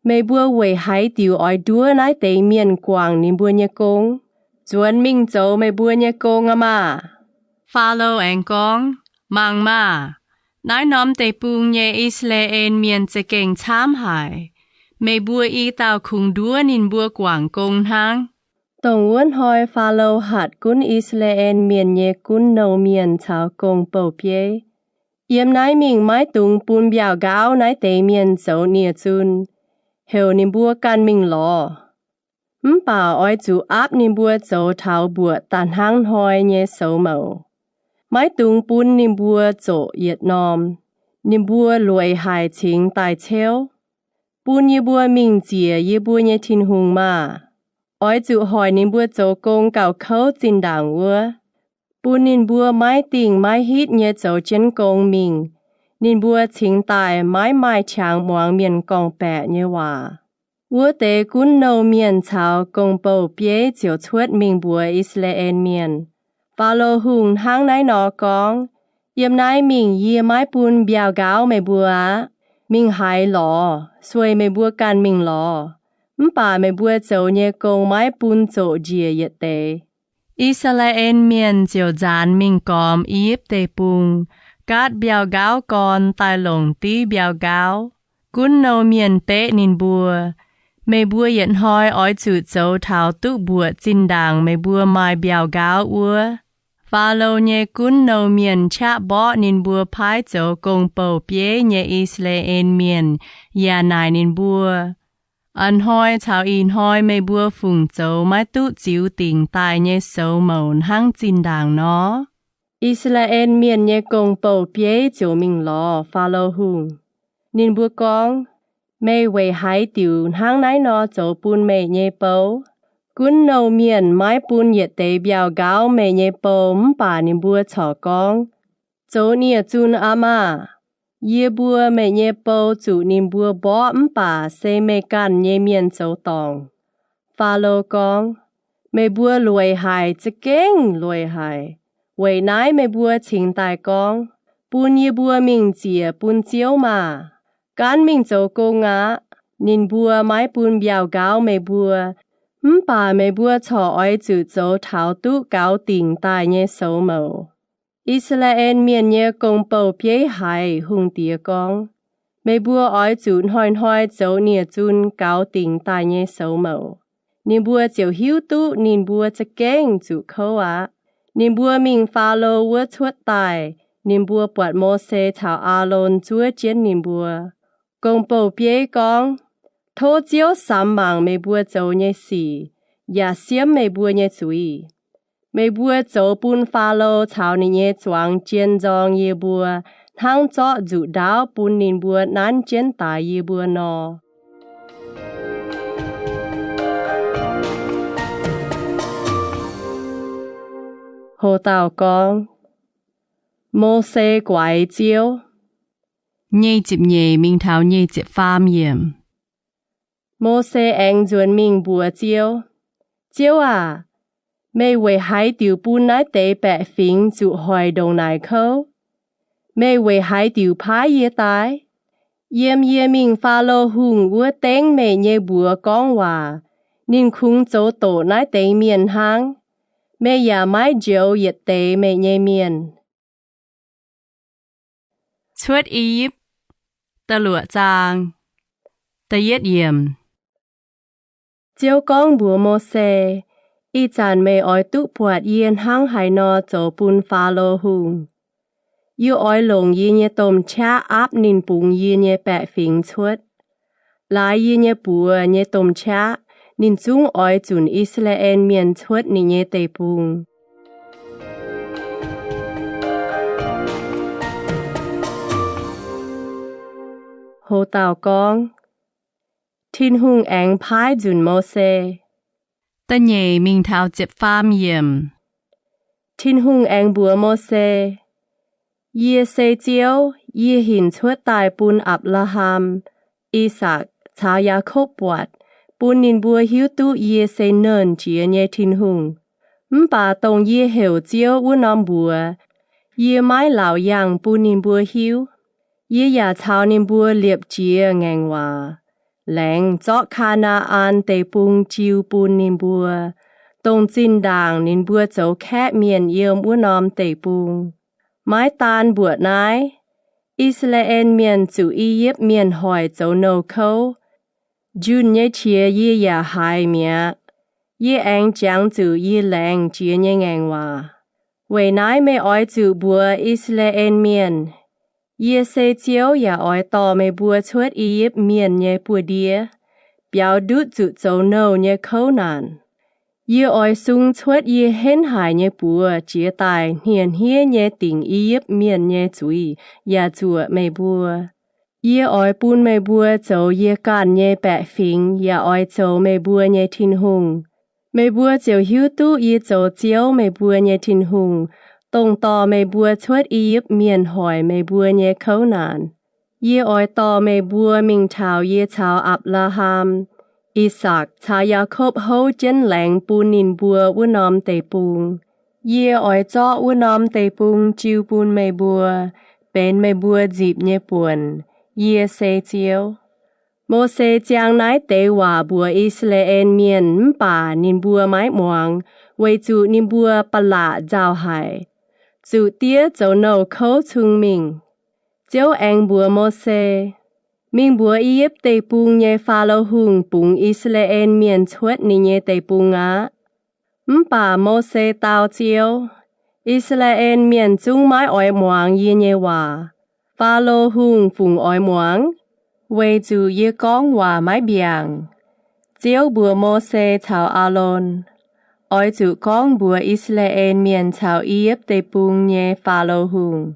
Meih mbuo weic haaix diuc oix nduov naaiv deix mienh guangc ninh mbuo nyei gong? Nzuonx mingh zoux meih mbuo nyei gong aqv maah! Faalo aengx gorngv, Mangc maah! Naaiv norm deic-bung nyei I^saa^laa^en Mienh za'gengh camv haic. Meih mbuo i dauh kungx nduov ninh mbuo guangc gong hnangv. Dongh wuov hnoi Faalo hatc gunv I^saa^laa^en Mienh nyei gunv nouh mienh caux gong-bou-bieiv, Yiem naaiv mingh maiv dungx bun mbiauh nqaauv naaiv deix mienh zoux nie-zun, heuc ninh mbuo ganh mingh lorz. Mv baac oix zuqc aapv ninh mbuo zoux taux mbuoqc da'hnangv hnoi nyei soux mouc. Maiv dungx bun ninh mbuo zoqc yietc norm. Ninh mbuo lueic haic cingx daaih ceuv. Bun yie mbuo mingh ziec yie mbuo nyei Tin-Hungh maah! Oix zuqc hoic ninh mbuo zoux gong gauh kouv zinh ndaangc wuov. Bun ninh mbuo maiv dingh maiv hitv nyei zoux jienv gong mingh. Ninh mbuo cingx daaih maiv maaih qangx muangx mienh gorngv-baeqc nyei waac. Wuov deix gunv nouh mienh caux gong-bou-bieiv ziouc cuotv mingh mbuox I^saa^laa^en Mienh, Faalo Hungh hnangv naaiv nor gorngv, Yiem naaiv mingh yie maiv bun mbiauh nqaauv meih mbuo aqv. Mingh haaix lorz, sueih meih mbuo ganh mingh lorz. Mv baac meih mbuo zoux nyei gong maiv bun zoqc njiec yietc deix. I^saa^laa^en Mienh ziouc nzaanx mingh gormx I^yipv Deic-Bung, gaatv mbiauh nqaauv gorn daaih longc div mbiauh nqaauv. Gunv nouh mienh beqv ninh mbuo, Meih mbuo yietc hnoi oix zuqc zoux taux duqv mbuoqc zinh ndaangc meih mbuo maaih mbiauh nqaauv wuov. Faalo nyei gunv nouh mienh qaqv mborqv ninh mbuo paaiv zoux gong-bou-bieiv nyei I^saa^laa^en Mienh yaac naaic ninh mbuo, A'hnoi caux ih hnoi meih mbuo fungc zoux maiv duqv ziux dingc daaih nyei soux mouc hnangv zinh ndaangc nor? I^saa^laa^en Mienh nyei gong-bou-bieiv ziouc mingh lorz Faalo Hungh. Ninh mbuo gorngv, Meih weic haaix diuc hnangv naaiv nor zoux bun meih nyei bou? Gunv nouh mienh maiv bun yietc deix mbiauh nqaauv meih nyei bou mv baac ninh mbuo corc gorngv, Zoux nie-zun aqv maah! Yie mbuo, meih nyei bou, zuqc ninh mbuo mborqv mv baac se meih ganh nyei mienh zoux dorngc. Faalo gorngv, Meih mbuo lueic haic, za'gengh lueic haic. Weic naaiv meih mbuo cingx daaih gorngv, Bun yie mbuo mingh ziec bun ziouv maah! Gaanv mingh zoux gong aqv. Ninh mbuo maiv bun mbiauh nqaauv meih mbuo, mv baac meih mbuo corc oix zuqc zoux taux duqv gaux dingc daaih nyei soux mouc. I^saa^laa^en Mienh nyei gong-bou-bieiv haiz hungh diex gorngv, Meih mbuo oix zuqc hnoi-hnoi zoux nie-zun gaux dingc daaih nyei soux mouc. Ninh mbuo ziouc hiuv duqv ninh mbuo za'gengh zuqc kouv aqv. Ninh mbuo mingh Faalo wuov cuotv daaih, ninh mbuo buatc Mose caux Aalon zuov jienv ninh mbuo. Gong-bou-bieiv gorngv, Tov Ziouv samx mangc meih mbuo zoux nyei sic, yaac siemv meih mbuo nyei zuiz. Meih mbuo zoux bun Faalo caux ninh nyei zuangx jien nzorng yie mbuo, hnangv zorqv nzuqc ndaauv bun ninh mbuo nanv jienv daix yie mbuo nor. Ho dauh gorngv, Mose Guaix Ziouv. Nyei ziepc nyeic mingh taux nyei ziepc faam yiemc. Mose aengx nzuonx mingh mbuox Ziouv, Ziouv aac, meih weic haaix diuc bun naaiv deix baeqc fingx zuqc hoic ndongc naaic kouv? Meih weic haaix diuc paaiv yie daaih? Yiem yie mingh Faalo Hungh wuov dengv meih nyei mbuox gorngv waac, ninh kungx zoux doqc naaiv deix mienh hnangv. Meih yaac maiv njoux yietc deix meih nyei mienh. Cuotv I^yipv, da'luoqc zaang, da'yietv yiemc. Ziouv gorngv mbuox Mose, Ih zanc meih oix duqv buatc yie hnangv haaix nor zoux bun Faalo Hungh. Yie oix longc yie nyei domh qaqv aapv ninh bungx yie nyei baeqc fingx cuotv. Laaix yie nyei buoz nyei domh qaqv, ninh zungv oix zunc I^saa^laa^en Mienh cuotv ninh nyei deic-bung. Ho dauh gorngv, Tin-Hungh aengx paaiv nzunc Mose. Da'nyeic mingh taux ziepc faam yiemc. Tin-Hungh aengx mbuox Mose, Yie se Ziouv. Yie hinc cuotv daaih bun Apc^laa^ham, I^sakc caux Yaakopv buatc, bun ninh mbuo hiuv duqv yie se Nernh Jiex nyei Tin-Hungh. Mv baac dongh yie heuc Ziouv wuov norm mbuox, yie maiv laauc yangh bun ninh mbuo hiuv. Yie yaac caux ninh mbuo liepc jiez ngaengc waac, laengz zorqv Kaa^naa^an Deic-Bung jiu bun ninh mbuo, dongh zinh ndaangc ninh mbuo zoux kaeqv mienh yiem wuov norm deic-bung. Maiv daan mbuoqc naaiv, I^saa^laa^en Mienh zuqc I^yipv Mienh hoic zoux nouh kouv, njunh nyei qiex yie yaac haiz mi'aqv. Yie aengx jangx zuqc yie laengz jiex nyei ngaengc waac. Weic naaiv meih oix zuqc mbuox I^saa^laa^en Mienh, Yie se Ziouv yaac oix dorh meih mbuo cuotv I^yipv Mienh nyei buoz-ndiev, biaux ndutv zuqc zoux nouh nyei kouv naanc. Yie oix sung cuotv yie henv haic nyei buoz jiex daaih hniev-hniev nyei dingc I^yipv Mienh nyei zuiz yaac zuoqc meih mbuo. Yie oix bun meih mbuo zoux yie ganh nyei baeqc fingx yaac oix zoux meih mbuo nyei Tin-Hungh. Meih mbuo ziouc hiuv duqv yie zoux Ziouv, meih mbuo nyei Tin-Hungh, dongh dorh meih mbuo cuotv I^yipv Mienh hoic meih mbuo nyei kouv naanc. Yie oix dorh meih mbuo mingh taux yie caux Apc^laa^ham, I^sakc caux Yaakopv houv jienv laengz bun ninh mbuo wuov norm deic-bung. Yie oix zorqv wuov norm deic-bung jiu bun meih mbuo, benx meih mbuo nzipc nyei buonc. Yie se Ziouv. Mose ziang naaiv deix waac mbuox I^saa^laa^en Mienh mv baac ninh mbuo maiv muangx, weic zuqc ninh mbuo ba'laqc nzauh haic, zuqc diev zoux nouh kouv cung mingh. Ziouv aengx mbuox Mose, Mingh mbuox I^yipv Deic-Bung nyei Faalo Hungh bungx I^saa^laa^en Mienh cuotv ninh nyei deic-bung aqv. Mv baac Mose dau Ziouv, I^saa^laa^en Mienh zungv maiv oix muangx yie nyei waac. Faalo Hungh fungc oix muangx? Weic zuqc yie gorngv waac maiv mbiaangc. Ziouv mbuox Mose caux Aalon, Oix zuqc gorngv mbuox I^saa^laa^en Mienh caux I^yipv Deic-Bung nyei Faalo Hungh,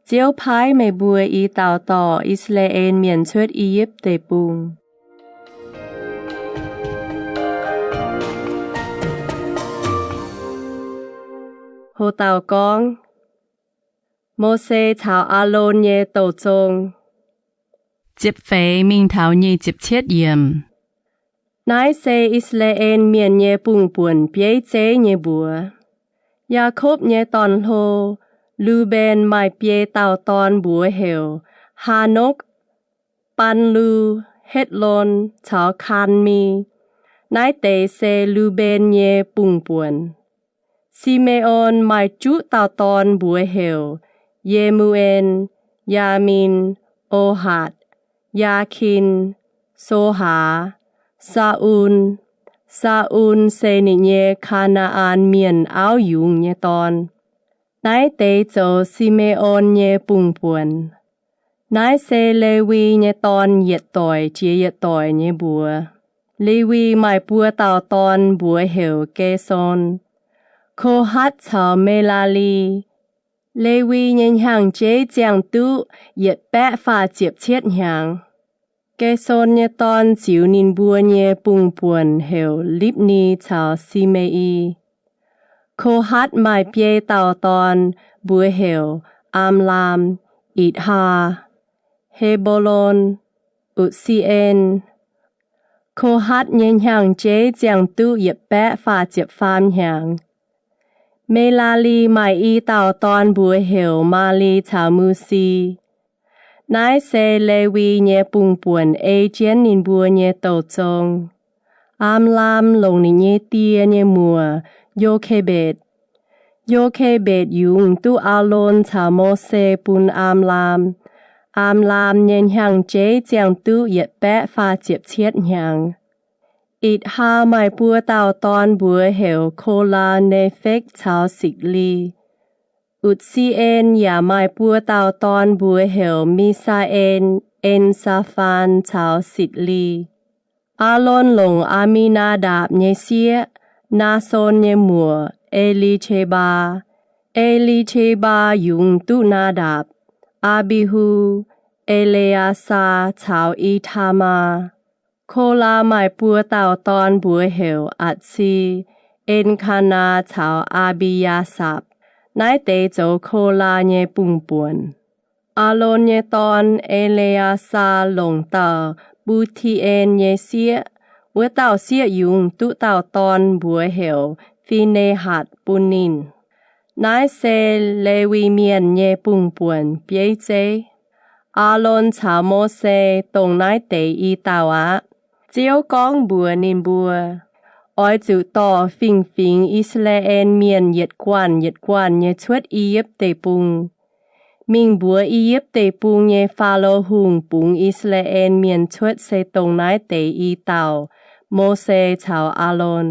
Ziouv paaiv meih mbuo i dauh dorh I^saa^laa^en Mienh cuotv I^yipv Deic-Bung. Ho dauh gorngv, Mose caux Aalon nyei douh zong. Ziepc feix mingh taux nyic ziepc cietv yiemc. Naaiv se I^saa^laa^en Mienh nyei bungh buonc bieiv zeiv nyei mbuox. Yaakopv nyei dorn-hlo, Lu^mben, maaih biei dauh dorn mbuox heuc Haanokv, Baan^lu, Hetv^lon caux Kaan^mi. Naaiv deix se Lu^mben nyei bungh buonc. Si^me^on maaih juqv dauh dorn mbuox heuc Ye^mu^en, Yaamin, Ohatc, Yaakin, Sohaax, Saa^un. Saa^un se ninh nyei Kaa^naa^an Mienh auv yungz nyei dorn. Naaiv deix zoux Si^me^on nyei bungh buonc. Naaiv se Lewi nyei dorn yietc doic jiex yietc doic nyei mbuox. Lewi maaih buo dauh dorn mbuox heuc Ge^son, Ko^hatv caux Me^laa^li. Lewi nyei hnyangx-jeiv ziangh duqv yietc baeqv faah ziepc cietv hnyangx. Ge^son nyei dorn ziux ninh mbuo nyei bungh buonc heuc Lipv^ni caux Si^me^i. Ko^hatv maaih biei dauh dorn mbuox heuc Aamlaam, Itc^haa, He^mbo^lon, Utc^si^en. Ko^hatv nyei hnyangx-jeiv ziangh duqv yietc baeqv faah ziepc faam hnyangx. Me^laa^li maaih i dauh dorn mbuox heuc Maali caux Musi. Naaiv se Lewi nyei bungh buonc ei jienv ninh mbuo nyei douh zong. Aamlaam longc ninh nyei die nyei muoc, Yo^ke^mbetc. Yo^ke^mbetc yungz duqv Aalon caux Mose bun Aamlaam. Aamlaam nyei hnyangx-jeiv ziangh duqv yietc baeqv faah ziepc cietv hnyangx. Itc^haa maaih buo dauh dorn mbuox heuc Ko^laa, Ne^fekv caux Sikc^li. Utc^si^en yaac maaih buo dauh dorn mbuox heuc Mi^saa^en, En^saa^faan caux Sikc^li. Aalon longc Aa^mi^naa^ndapc nyei sieqv, Naason nyei muoc, E^li^te^mbaa. E^li^te^mbaa yungz duqv Naadapc, Aa^mbi^hu, E^le^aa^saa caux I^taa^maa. Ko^laa maaih buo dauh dorn mbuox heuc Atc^si, En^kaa^naa caux Aa^mbi^yaa^sapc. Naaiv deix zoux Ko^laa nyei bungh buonc. Aalon nyei dorn, E^le^aa^saa, longc dauh Buu^ti^en nyei sieqv. Wuov dauh sieqv yungz duqv dauh dorn mbuox heuc Fi^ne^hatc bun ninh. Naaiv se Lewi Mienh nyei bungh buonc bieiv zeiv. Aalon caux Mose dongh naaiv deix i dauh aqv. Ziouv gorngv mbuox ninh mbuo, Oix zuqc dorh fingx-fingx I^saa^laa^en Mienh yietc guanh yietc guanh nyei cuotv I^yipv Deic-Bung. Mingh mbuox I^yipv Deic-Bung nyei Faalo Hungh bungx I^saa^laa^en Mienh cuotv se dongh naaiv deix i dauh, Mose caux Aalon.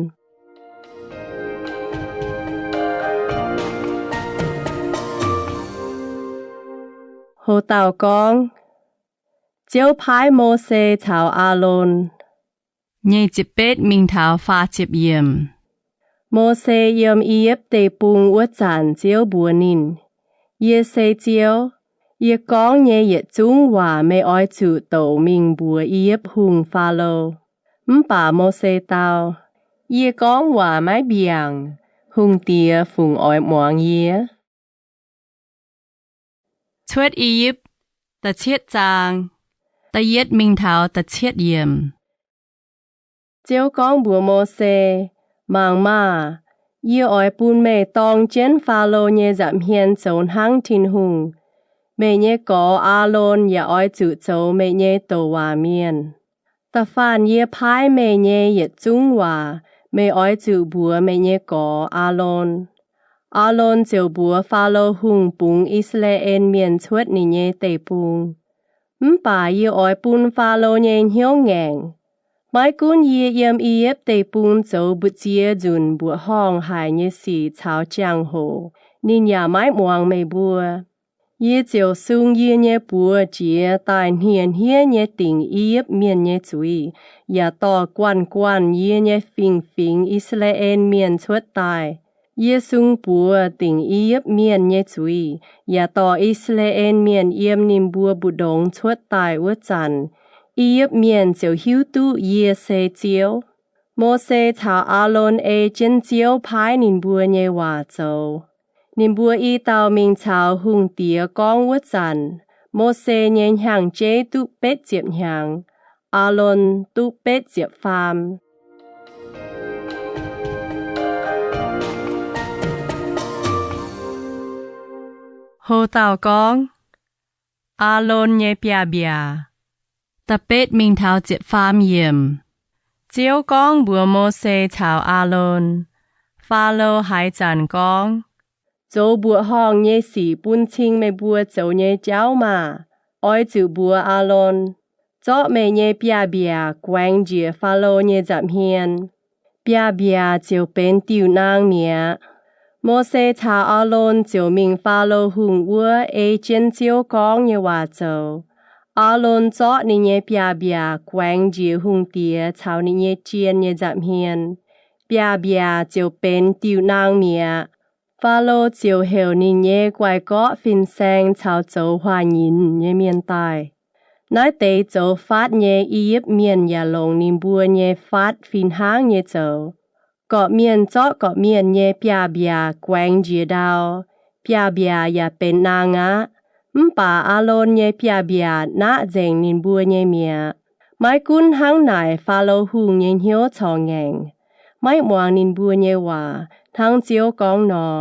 Ho dauh gorngv, Ziouv paaiv Mose caux Aalon. Nyic ziepc betv mingh taux faah ziepc yiemc. Mose yiem I^yipv Deic-Bung wuov zanc Ziouv mbuox ninh, Yie se Ziouv. Yie gorngv nyei yietc zungv waac meih oix zuqc douc mingh mbuox I^yipv Hungh, Faalo. Mv baac Mose dau, Yie gorngv waac maiv mbiaangc. Hungh diex fungc oix muangx yie? Cuotv I^yipv, da'cietv zaang, da'yietv mingh taux da'cietv yiemc. Ziouv gorngv mbuox Mose, Mangc maah! Yie oix bun meih dorng jienv Faalo nyei nza'hmien zoux hnangv Tin-Hungh. Meih nyei gorx, Aalon, yaac oix zuqc zoux meih nyei douc waac mienh. Da'faanh yie paaiv meih nyei yietc zungv waac meih oix zuqc mbuox meih nyei gorx, Aalon. Aalon ziouc mbuox Faalo Hungh bungx I^saa^laa^en Mienh cuotv ninh nyei deic-bung. Mv baac yie oix bun Faalo nyei hnyouv ngaengc. Maiv gunv yie yiem I^yipv Deic-Bung zoux mbu'ziex nzunc mbuoqc horngh haic nyei sic caux jangx-hoc, ninh yaac maiv muangx meih mbuo. Yie ziouc sung yie nyei buoz jiex daaih hniev-hniev nyei dingc I^yipv Mienh nyei zuiz, yaac dorh guanh-guanh yie nyei fingx-fingx, I^saa^laa^en Mienh, cuotv daaih. Yie sung buoz dingc I^yipv Mienh nyei zuiz, yaac dorh I^saa^laa^en Mienh yiem ninh mbuo mbu'ndongx cuotv daaih wuov zanc, I^yipv Mienh ziouc hiuv duqv yie se Ziouv. Mose caux Aalon ei jienv Ziouv paaiv ninh mbuo nyei waac zoux. Ninh mbuo i dauh mingh caux hungh diex gorngv wuov zanc, Mose nyei hnyangx-jeiv duqv betv ziepc hnyangx, Aalon duqv betv ziepc faam. Ho dauh gorngv, Aalon nyei biaav-mbiaac. Da'betv mingh taux ziepc faam yiemc. Ziouv gorngv mbuox Mose caux Aalon, Faalo haaix zanc gorngv, Zoux mbuoqc horngh nyei sic bun cing meih mbuo zoux nyei jauv maah! Oix zuqc mbuox Aalon, Zorqv meih nyei biaav-mbiaac guaengx njiec Faalo nyei nza'hmien. Biaav-mbiaac ziouc benx diuh naang mi'aqv. Mose caux Aalon ziouc mingh Faalo Hungh wuov ei jienv Ziouv gorngv nyei waac zoux. Aalon zorqv ninh nyei biaav-mbiaac guaengx njiec hungh diex caux ninh nyei jien nyei nza'hmien. Biaav-mbiaac ziouc benx diuh naang mi'aqv. Faalo ziouc heuc ninh nyei guai-gorqv fin-saeng caux zoux huaax nyinc nyei mienh daaih. Naaiv deix zoux fatv nyei I^yipv Mienh yaac longc ninh mbuo nyei fatv fih hnangv nyei zoux. Gorqv-mienh zorqv gorqv-mienh nyei biaav-mbiaac guaengx njiec ndau, biaav-mbiaac yaac benx naang aqv. Mv baac Aalon nyei biaav-mbiaac naqv nzengc ninh mbuo nyei mi'aqv. Maiv gunv hnangv naaic, Faalo Hungh nyei hnyouv corc ngaengc, maiv muangx ninh mbuo nyei waac, hnangv Ziouv gorngv nor.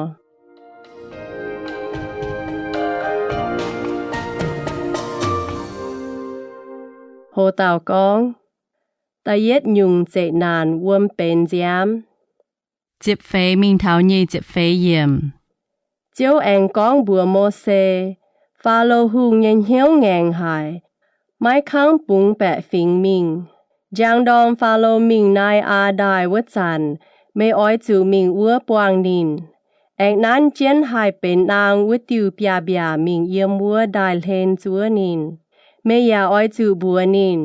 Ho dauh gorngv, Da'yietv nyungc zeqc naanc wuom benx nziaamv. Ziepc feix mingh taux nyic ziepc feix yiemc. Ziouv aengx gorngv mbuox Mose, Faalo Hungh nyei hnyouv ngaengc haic, maiv kangv bungx baeqc fingx mingh. Njang ndorm Faalo mingh Nai^aa Ndaaih wuov zanc, meih oix zuqc mingh wuov buangh ninh. Aengx nanv jienv haih benx naang wuov diuh biaav-mbiaac mingh yiem wuov ndaaih hlen zuov ninh. Meih yaac oix zuqc mbuox ninh,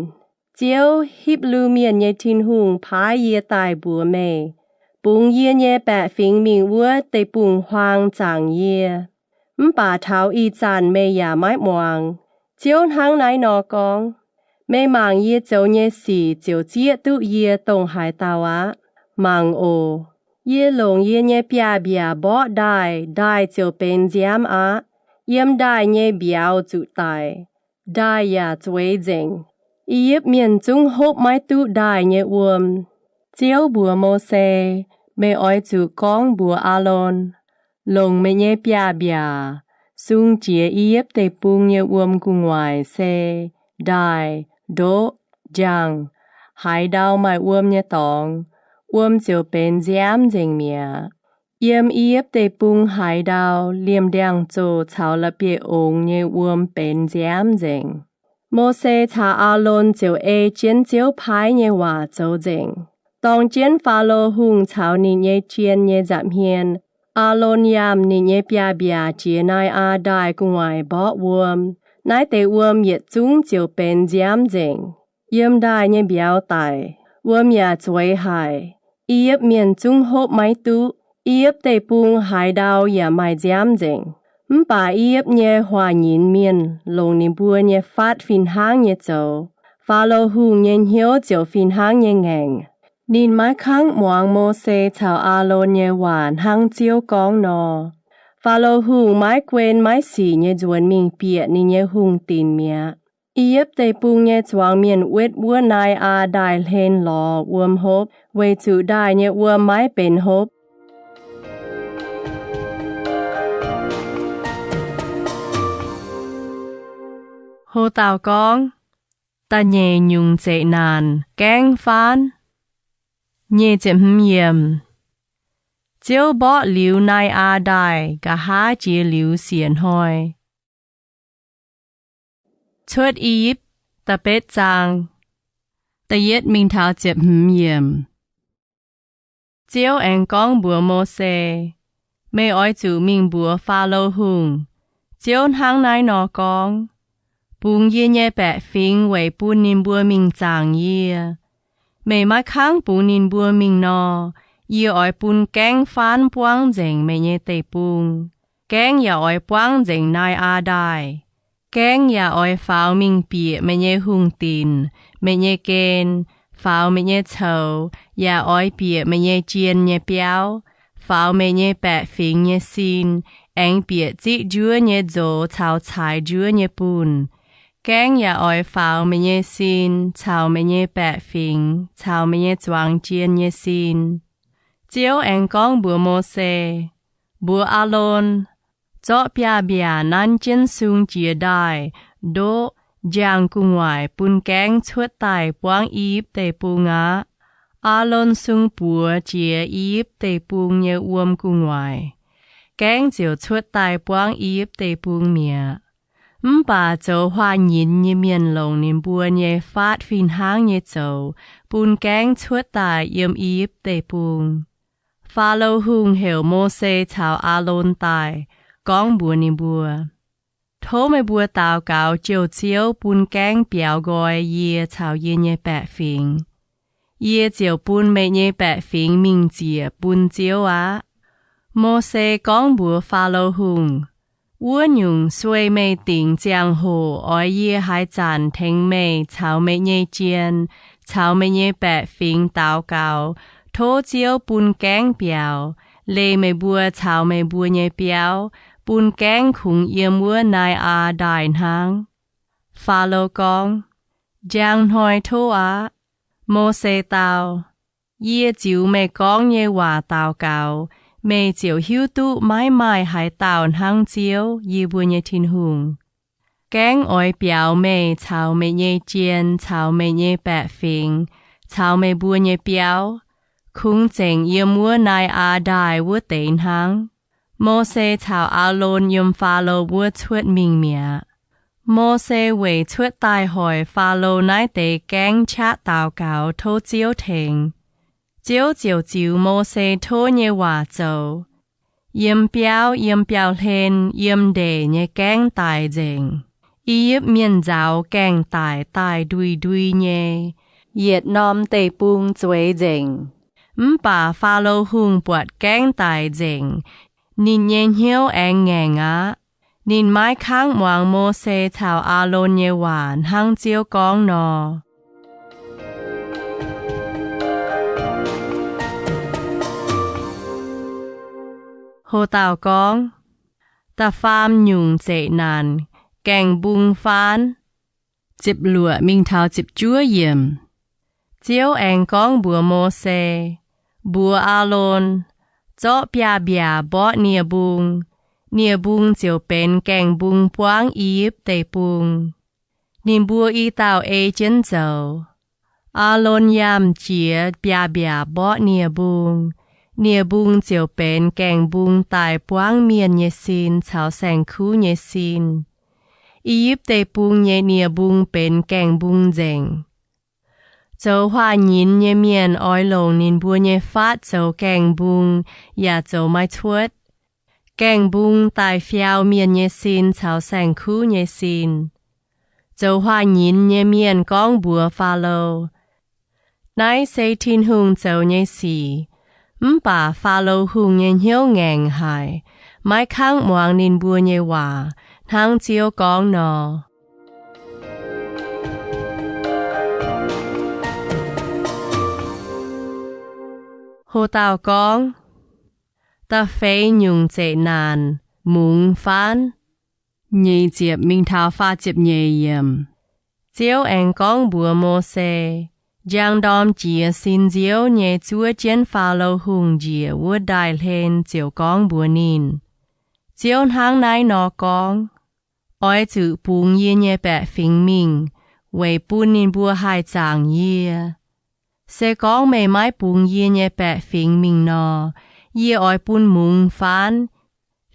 Ziouv, Hipv^lu Mienh nyei Tin-Hungh, paaiv yie daaih mbuox meih, bungx yie nyei baeqc fingx mingh wuov deic-bung-huaang zaangc yie. Mv baac taux ih zanc meih yaac maiv muangx. Ziouv hnangv naaiv nor gorngv, Meih mangc yie zoux nyei sic ziouc zieqv duqv yie dongh haaix dauh aqv. Mangc oc. Yie longc yie nyei biaav-mbiaac mborqv ndaaih, ndaaih ziouc benx nziaamv aqv. Yiem ndaaih nyei mbiauz zuqc daic, ndaaih yaac zueiz nzengc. I^yipv Mienh zungv hopv maiv duqv ndaaih nyei wuom. Ziouv mbuox Mose, Meih oix zuqc gorngv mbuox Aalon, Longc meih nyei biaav-mbiaac sung jiex I^yipv Deic-Bung nyei wuom gu'nguaaic se ndaaih, ndoqv, njang, haaix ndau maaih wuom nyei dorngx, wuom ziouc benx nziaamv nzengc mi'aqv. Yiem I^yipv Deic-Bung haaix ndau liemh ndiangx-zoh caux la'bieiv-ongx nyei wuom benx nziaamv nzengc. Mose caux Aalon ziouc ei jienv Ziouv paaiv nyei waac zoux nzengc. Dorng jienv Faalo Hungh caux ninh nyei jien nyei nza'hmien, Aalon yangh ninh nyei biaav-mbiaac jiex Nai^aa Ndaaih gu'nguaaic mborqv wuom. Naaiv deix wuom yietc zungv ziouc benx nziaamv nzengc, yiem ndaaih nyei mbiauz daic. Wuom yaac zueiz haic. I^yipv Mienh zungv hopv maiv duqv. I^yipv Deic-Bung haaix ndau yaac maaih nziaamv nzengc. Mv baac I^yipv nyei huaax nyinz mienh longc ninh mbuo nyei fatv fih hnangv nyei zoux. Faalo Hungh nyei hnyouv ziouc fih hnangv nyei ngaengc. Ninh maiv kangv muangx Mose caux Aalon nyei waac hnangv Ziouv gorngv nor. Faalo Hungh maiv guen maiv sic nyei nzuonx mingh bieqc ninh nyei hungh dinc mi'aqv. I^yipv Deic-Bung nyei zuangx mienh wetv wuov Nai^aa Ndaaih hlen lorz wuom hopv, weic zuqc ndaaih nyei wuom maiv benx hopv. Ho dauh gorngv, Da'nyeic nyungc zeqc naanc gaengv faanv. Nyic ziepc hmz yiemc. Ziouv mborqv liuz Nai^aa Ndaaih, nqa'haav jiex liuz siec hnoi. Cuotv I^yipv da'betv zaang, da'yietv mingh taux ziepc hmz yiemc. Ziouv aengx gorngv mbuox Mose, Meih oix zuqc mingh mbuox Faalo Hungh, Ziouv hnangv naaiv nor gorngv, Bungx yie nyei baeqc fingx weic bun ninh mbuo mingh zaangc yie. Meih maiv kangv bungx ninh mbuo mingh nor, yie oix bun gaengv faanv buangv nzengc meih nyei deic-bung. Gaengv yaac oix buangv nzengc Nai^aa Ndaaih. Gaengv yaac oix faaux mingh bieqc meih nyei hungh dinc, meih nyei gen, faaux meih nyei coux, yaac oix bieqc meih nyei jien nyei biauv, faaux meih nyei baeqc fingx nyei sin, aengx bieqc ziqv njuov nyei nzox caux caaix njuov nyei bunh. Gaengv yaac oix faaux meih nyei sin caux meih nyei baeqc fingx caux meih nyei zuangx jien nyei sin. Ziouv aengx gorngv mbuox Mose, Mbuox Aalon, Zorqv biaav-mbiaac nanv jienv sung jiex ndaaih, ndoqv, njang gu'nguaaic bun gaengv cuotv daaih buangv I^yipv Deic-Bung aqv. Aalon sung buoz jiex I^yipv Deic-Bung nyei wuom gu'nguaaic. Gaengv ziouc cuotv daaih buangv I^yipv Deic-Bung mi'aqv. Mv baac zoux huaax-nyinz nyei mienh longc ninh mbuo nyei faatv fih hnangv nyei zoux bun gaengv cuotv daaih yiem I^yipv Deic-Bung. Faalo Hungh heuc Mose caux Aalon daaih, gorngv mbuox ninh mbuo, Tov meih mbuo daux gaux jouh Ziouv bun gaengv biaux nqoi yie caux yie nyei baeqc fingx. Yie ziouc bun meih nyei baeqc fingx mingh ziec bun Ziouv aqv. Mose gorngv mbuox Faalo Hungh, Wuov nyungc sueih meih dingc ziangh hoc oix yie haaix zanc tengx meih caux meih nyei jien caux meih nyei baeqc fingx daux gaux, tov Ziouv bun gaengv biaux, leih meih mbuo caux meih mbuo nyei biauv, bun gaengv kungx yiem wuov Nai^aa Ndaaih hnangv. Faalo gorngv, Njang hnoi tov aqv. Mose dau, Yie ziux meih gorngv nyei waac daux gaux, meih ziouc hiuv duqv maiv maaih haaix dauh hnangv Ziouv, yie mbuo nyei Tin-Hungh. Gaengv oix biaux meih caux meih nyei jien caux meih nyei baeqc fingx caux meih mbuo nyei biauv, kungx zengc yiem wuov Nai^aa Ndaaih wuov deix hnangv. Mose caux Aalon yiem Faalo wuov cuotv mingh mi'aqv. Mose weic cuotv daaih hoic Faalo naaiv deix gaengv qaqv daux gaux tov Ziouv tengx. Ziouv ziouc ziux Mose tov nyei waac zoux. Yiem biauv, yiem biauv-hlen, yiem ndeic nyei gaengv daic nzengc. I^yipv Mienh nzauz gaengh daic daaih ndui-ndui nyei, yietc norm deic-bung zueiz nzengc. Mv baac Faalo Hungh buatc gaengv daic nzengc, ninh nyei hnyouv aengx ngaengc aqv. Ninh maiv kangv muangx Mose caux Aalon nyei waac hnangv Ziouv gorngv nor. Ho dauh gorngv, Da'faam nyungc zeqc naanc, gaengh mbung faanv. Ziepc luoqc mingh taux ziepc juov yiemc. Ziouv aengx gorngv mbuox Mose, Mbuox Aalon, Zorqv biaav-mbiaac mborqv nie-mbung. Nie-mbung ziouc benx gaengh mbung buangv I^yipv Deic-Bung. Ninh mbuo i dauh ei jienv zoux. Aalon yangh jiex biaav-mbiaac mborqv nie-mbung. Nie-mbung ziouc benx gaengh mbung daaih buangv mienh nyei sin caux saeng-kuv nyei sin. I^yipv Deic-Bung nyei nie-mbung benx gaengh mbung nzengc. Zoux huaax-nyinz nyei mienh oix longc ninh mbuo nyei faatv zoux gaengh mbung yaac zoux maiv cuotv. Gaengh mbung daaih fiau mienh nyei sin caux saeng-kuv nyei sin. Zoux huaax-nyinz nyei mienh gorngv mbuox Faalo, Naaiv se Tin-Hungh zoux nyei sic. Mv baac Faalo Hungh nyei hnyouv ngaengc haic, maiv kangv muangx ninh mbuo nyei waac, hnangv Ziouv gorngv nor. Ho dauh gorngv, Da'feix nyungc zeqc naanc, mungz faanv. Nyeic ziepc mingh taux faah ziepc nyeic yiemc. Ziouv aengx gorngv mbuox Mose, Njang ndorm jiex sin nziouv nyei zuov jienv Faalo Hungh njiec wuov ndaaih-hlen ziouc gorngv mbuox ninh, Ziouv hnangv naaiv nor gorngv, Oix zuqc bungx yie nyei baeqc fingx mingh, weic bun ninh mbuo haih zaangc yie. Se gorngv meih maiv bungx yie nyei baeqc fingx mingh nor, yie oix bun mungz faanv,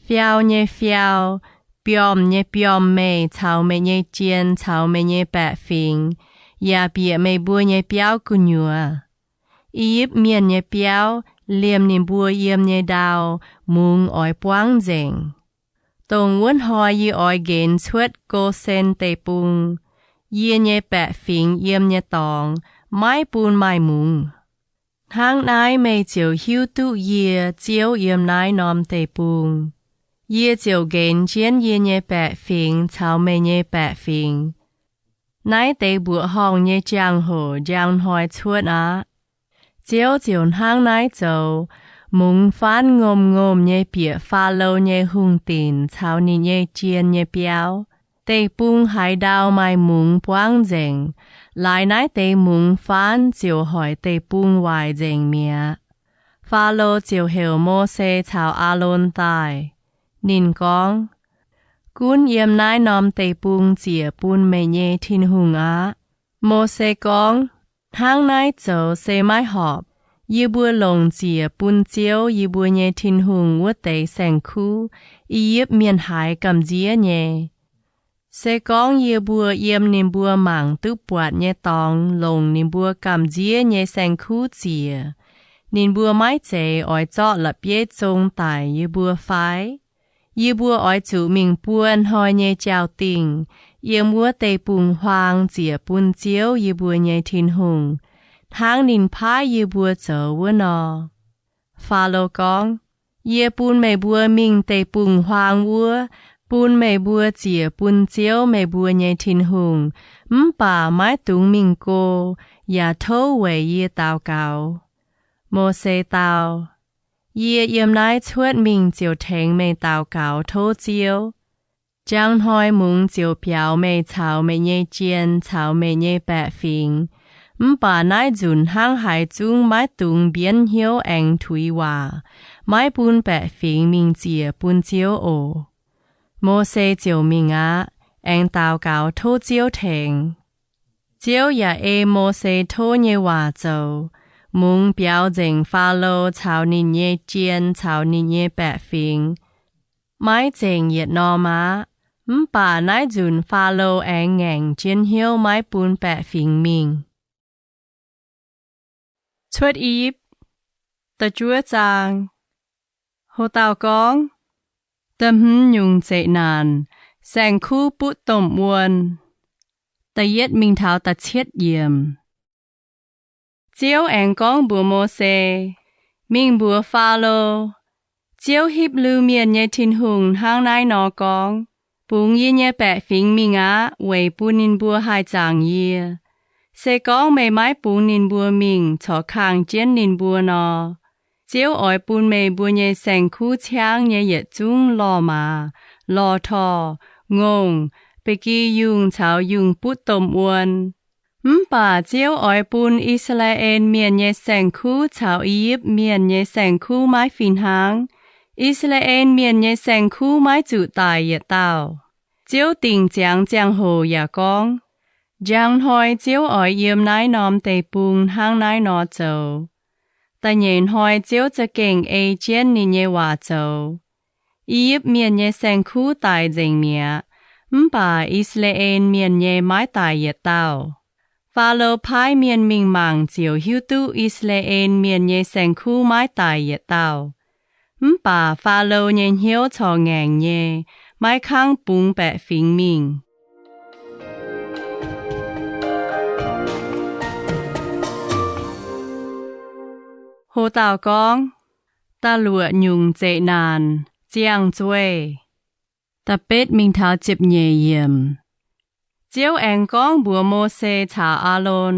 fiau nyei fiau, biomh nyei biomh meih caux meih nyei jien caux meih nyei baeqc fingx, yaac bieqc meih mbuo nyei biauv gu'nyuoz. I^yipv Mienh nyei biauv liemh ninh mbuo yiem nyei ndau mungz oix buangv nzengc. Dongh wuov hnoi yie oix nqenx cuotv Go^sen Deic-Bung. Yie nyei baeqc fingx yiem nyei dorngx maiv bun maaih mungz. Hnangv naaiv meih ziouc hiuv duqv yie Ziouv yiem naaiv norm deic-bung. Yie ziouc nqenx jienv yie nyei baeqc fingx caux meih nyei baeqc fingx. Naaiv deix mbuoqc horngh nyei jangx-hoc njang hnoi cuotv aqv. Ziouv ziouc hnangv naaiv zoux. Mungz faanv ngomh-ngomh nyei bieqc Faalo nyei hungh dinc caux ninh nyei jien nyei biauv. Deic-bung haaix ndau maaih mungz buangv nzengc, laaix naaiv deix mungz faanv ziouc hoic deic-bung waaic nzengc mi'aqv. Faalo ziouc heuc Mose caux Aalon daaih. Ninh gorngv, Gunv yiem naaiv norm deic-bung ziec bun meih nyei Tin-Hungh aqv. Mose gorngv, Hnangv naaiv zoux se maiv horpc. Yie mbuo longc ziec bun Ziouv, yie mbuo nyei Tin-Hungh wuov deix saeng-kuv, I^yipv Mienh haiz gamh nziev nyei. Se gorngv yie mbuo yiem ninh mbuo mangc duqv buatc nyei dorngx longc ninh mbuo gamh nziev nyei saeng-kuv ziec, ninh mbuo maiv zeiz oix zorqv la'bieiv zong daic yie mbuo fai? Yie mbuo oix zuqc mingh buo hnoi nyei jaa-dingh, yiem wuov deic-bung-huaang ziec bun Ziouv, yie mbuo nyei Tin-Hungh, hnangv ninh paaiv yie mbuo zoux wuov nor. Faalo gorngv, Yie bun meih mbuo mingh deic-bung-huaang wuov, bun meih mbuo ziec bun Ziouv, meih mbuo nyei Tin-Hungh, mv baac maiv dungx mingh go, yaac tov weic yie daux gaux. Mose dau, Yie yiem naaiv cuotv mingh ziouc tengx meih daux gaux tov Ziouv. Njang hnoi mungz ziouc biaux meih caux meih nyei jien caux meih nyei baeqc fingx. Mv baac naaiv nzunc hnangv haaix zungv maiv dungx mbienv hnyouv aengx tuix waac, maiv bun baeqc fingx mingh ziec bun Ziouv oc. Mose ziouc mingh aqv, aengx daux gaux tov Ziouv tengx. Ziouv yaac ei Mose tov nyei waac zoux. Mungz biaux nzengc Faalo caux ninh nyei jien caux ninh nyei baeqc fingx. Maiv zengc yietc norm aqv. Mv baac naaiv nzunc Faalo aengx ngaengc jienv hnyouv maiv bun baeqc fingx mingh. Cuotv I^yipv da'juov zaang. Ho dauh gorngv, Da'hmz nyungc zeqc naanc, saeng-kuv butv domh wuon. Da'yietv mingh taux da'cietv yiemc. Ziouv aengx gorngv mbuox Mose, Mingh mbuox Faalo, Ziouv, Hipv^lu Mienh nyei Tin-Hungh, hnangv naaiv nor gorngv, Bungx yie nyei baeqc fingx mingh aqv, weic bun ninh mbuo haih zaangc yie. Se gorngv meih maiv bungx ninh mbuo mingh corc kangh jienv ninh mbuo nor, Ziouv oix bun meih mbuo nyei saeng-kuv ciangv nyei yietc zungv lorh maaz, lorh torh, ngongh, ba'gi yungh caux yungh butv domh wuon. Mv baac Ziouv oix bun I^saa^laa^en Mienh nyei saeng-kuv caux I^yipv Mienh nyei saeng-kuv maiv fih hnangv. I^saa^laa^en Mienh nyei saeng-kuv maiv zuqc daic yietc dauh. Ziouv dingc ziangx ziangh hoc yaac gorngv, Njang hnoi Ziouv oix yiem naaiv norm deic-bung hnangv naaiv nor zoux. Da'nyeic hnoi Ziouv za'gengh ei jienv ninh nyei waac zoux. I^yipv Mienh nyei saeng-kuv daic nzengc mi'aqv, mv baac I^saa^laa^en Mienh nyei maiv daic yietc dauh. Faalo paaiv mienh mingh mangc ziouc hiuv duqv I^saa^laa^en Mienh nyei saeng-kuv maiv daic yietc dauh. Mv baac Faalo nyei hnyouv corc ngaengc nyei, maiv kangv bungx baeqc fingx mingh. Ho dauh gorngv, Da'luoqc nyungc zeqc naanc, ziangh zueih. Da'betv mingh taux ziepc nyeic yiemc. Ziouv aengx gorngv mbuox Mose caux Aalon,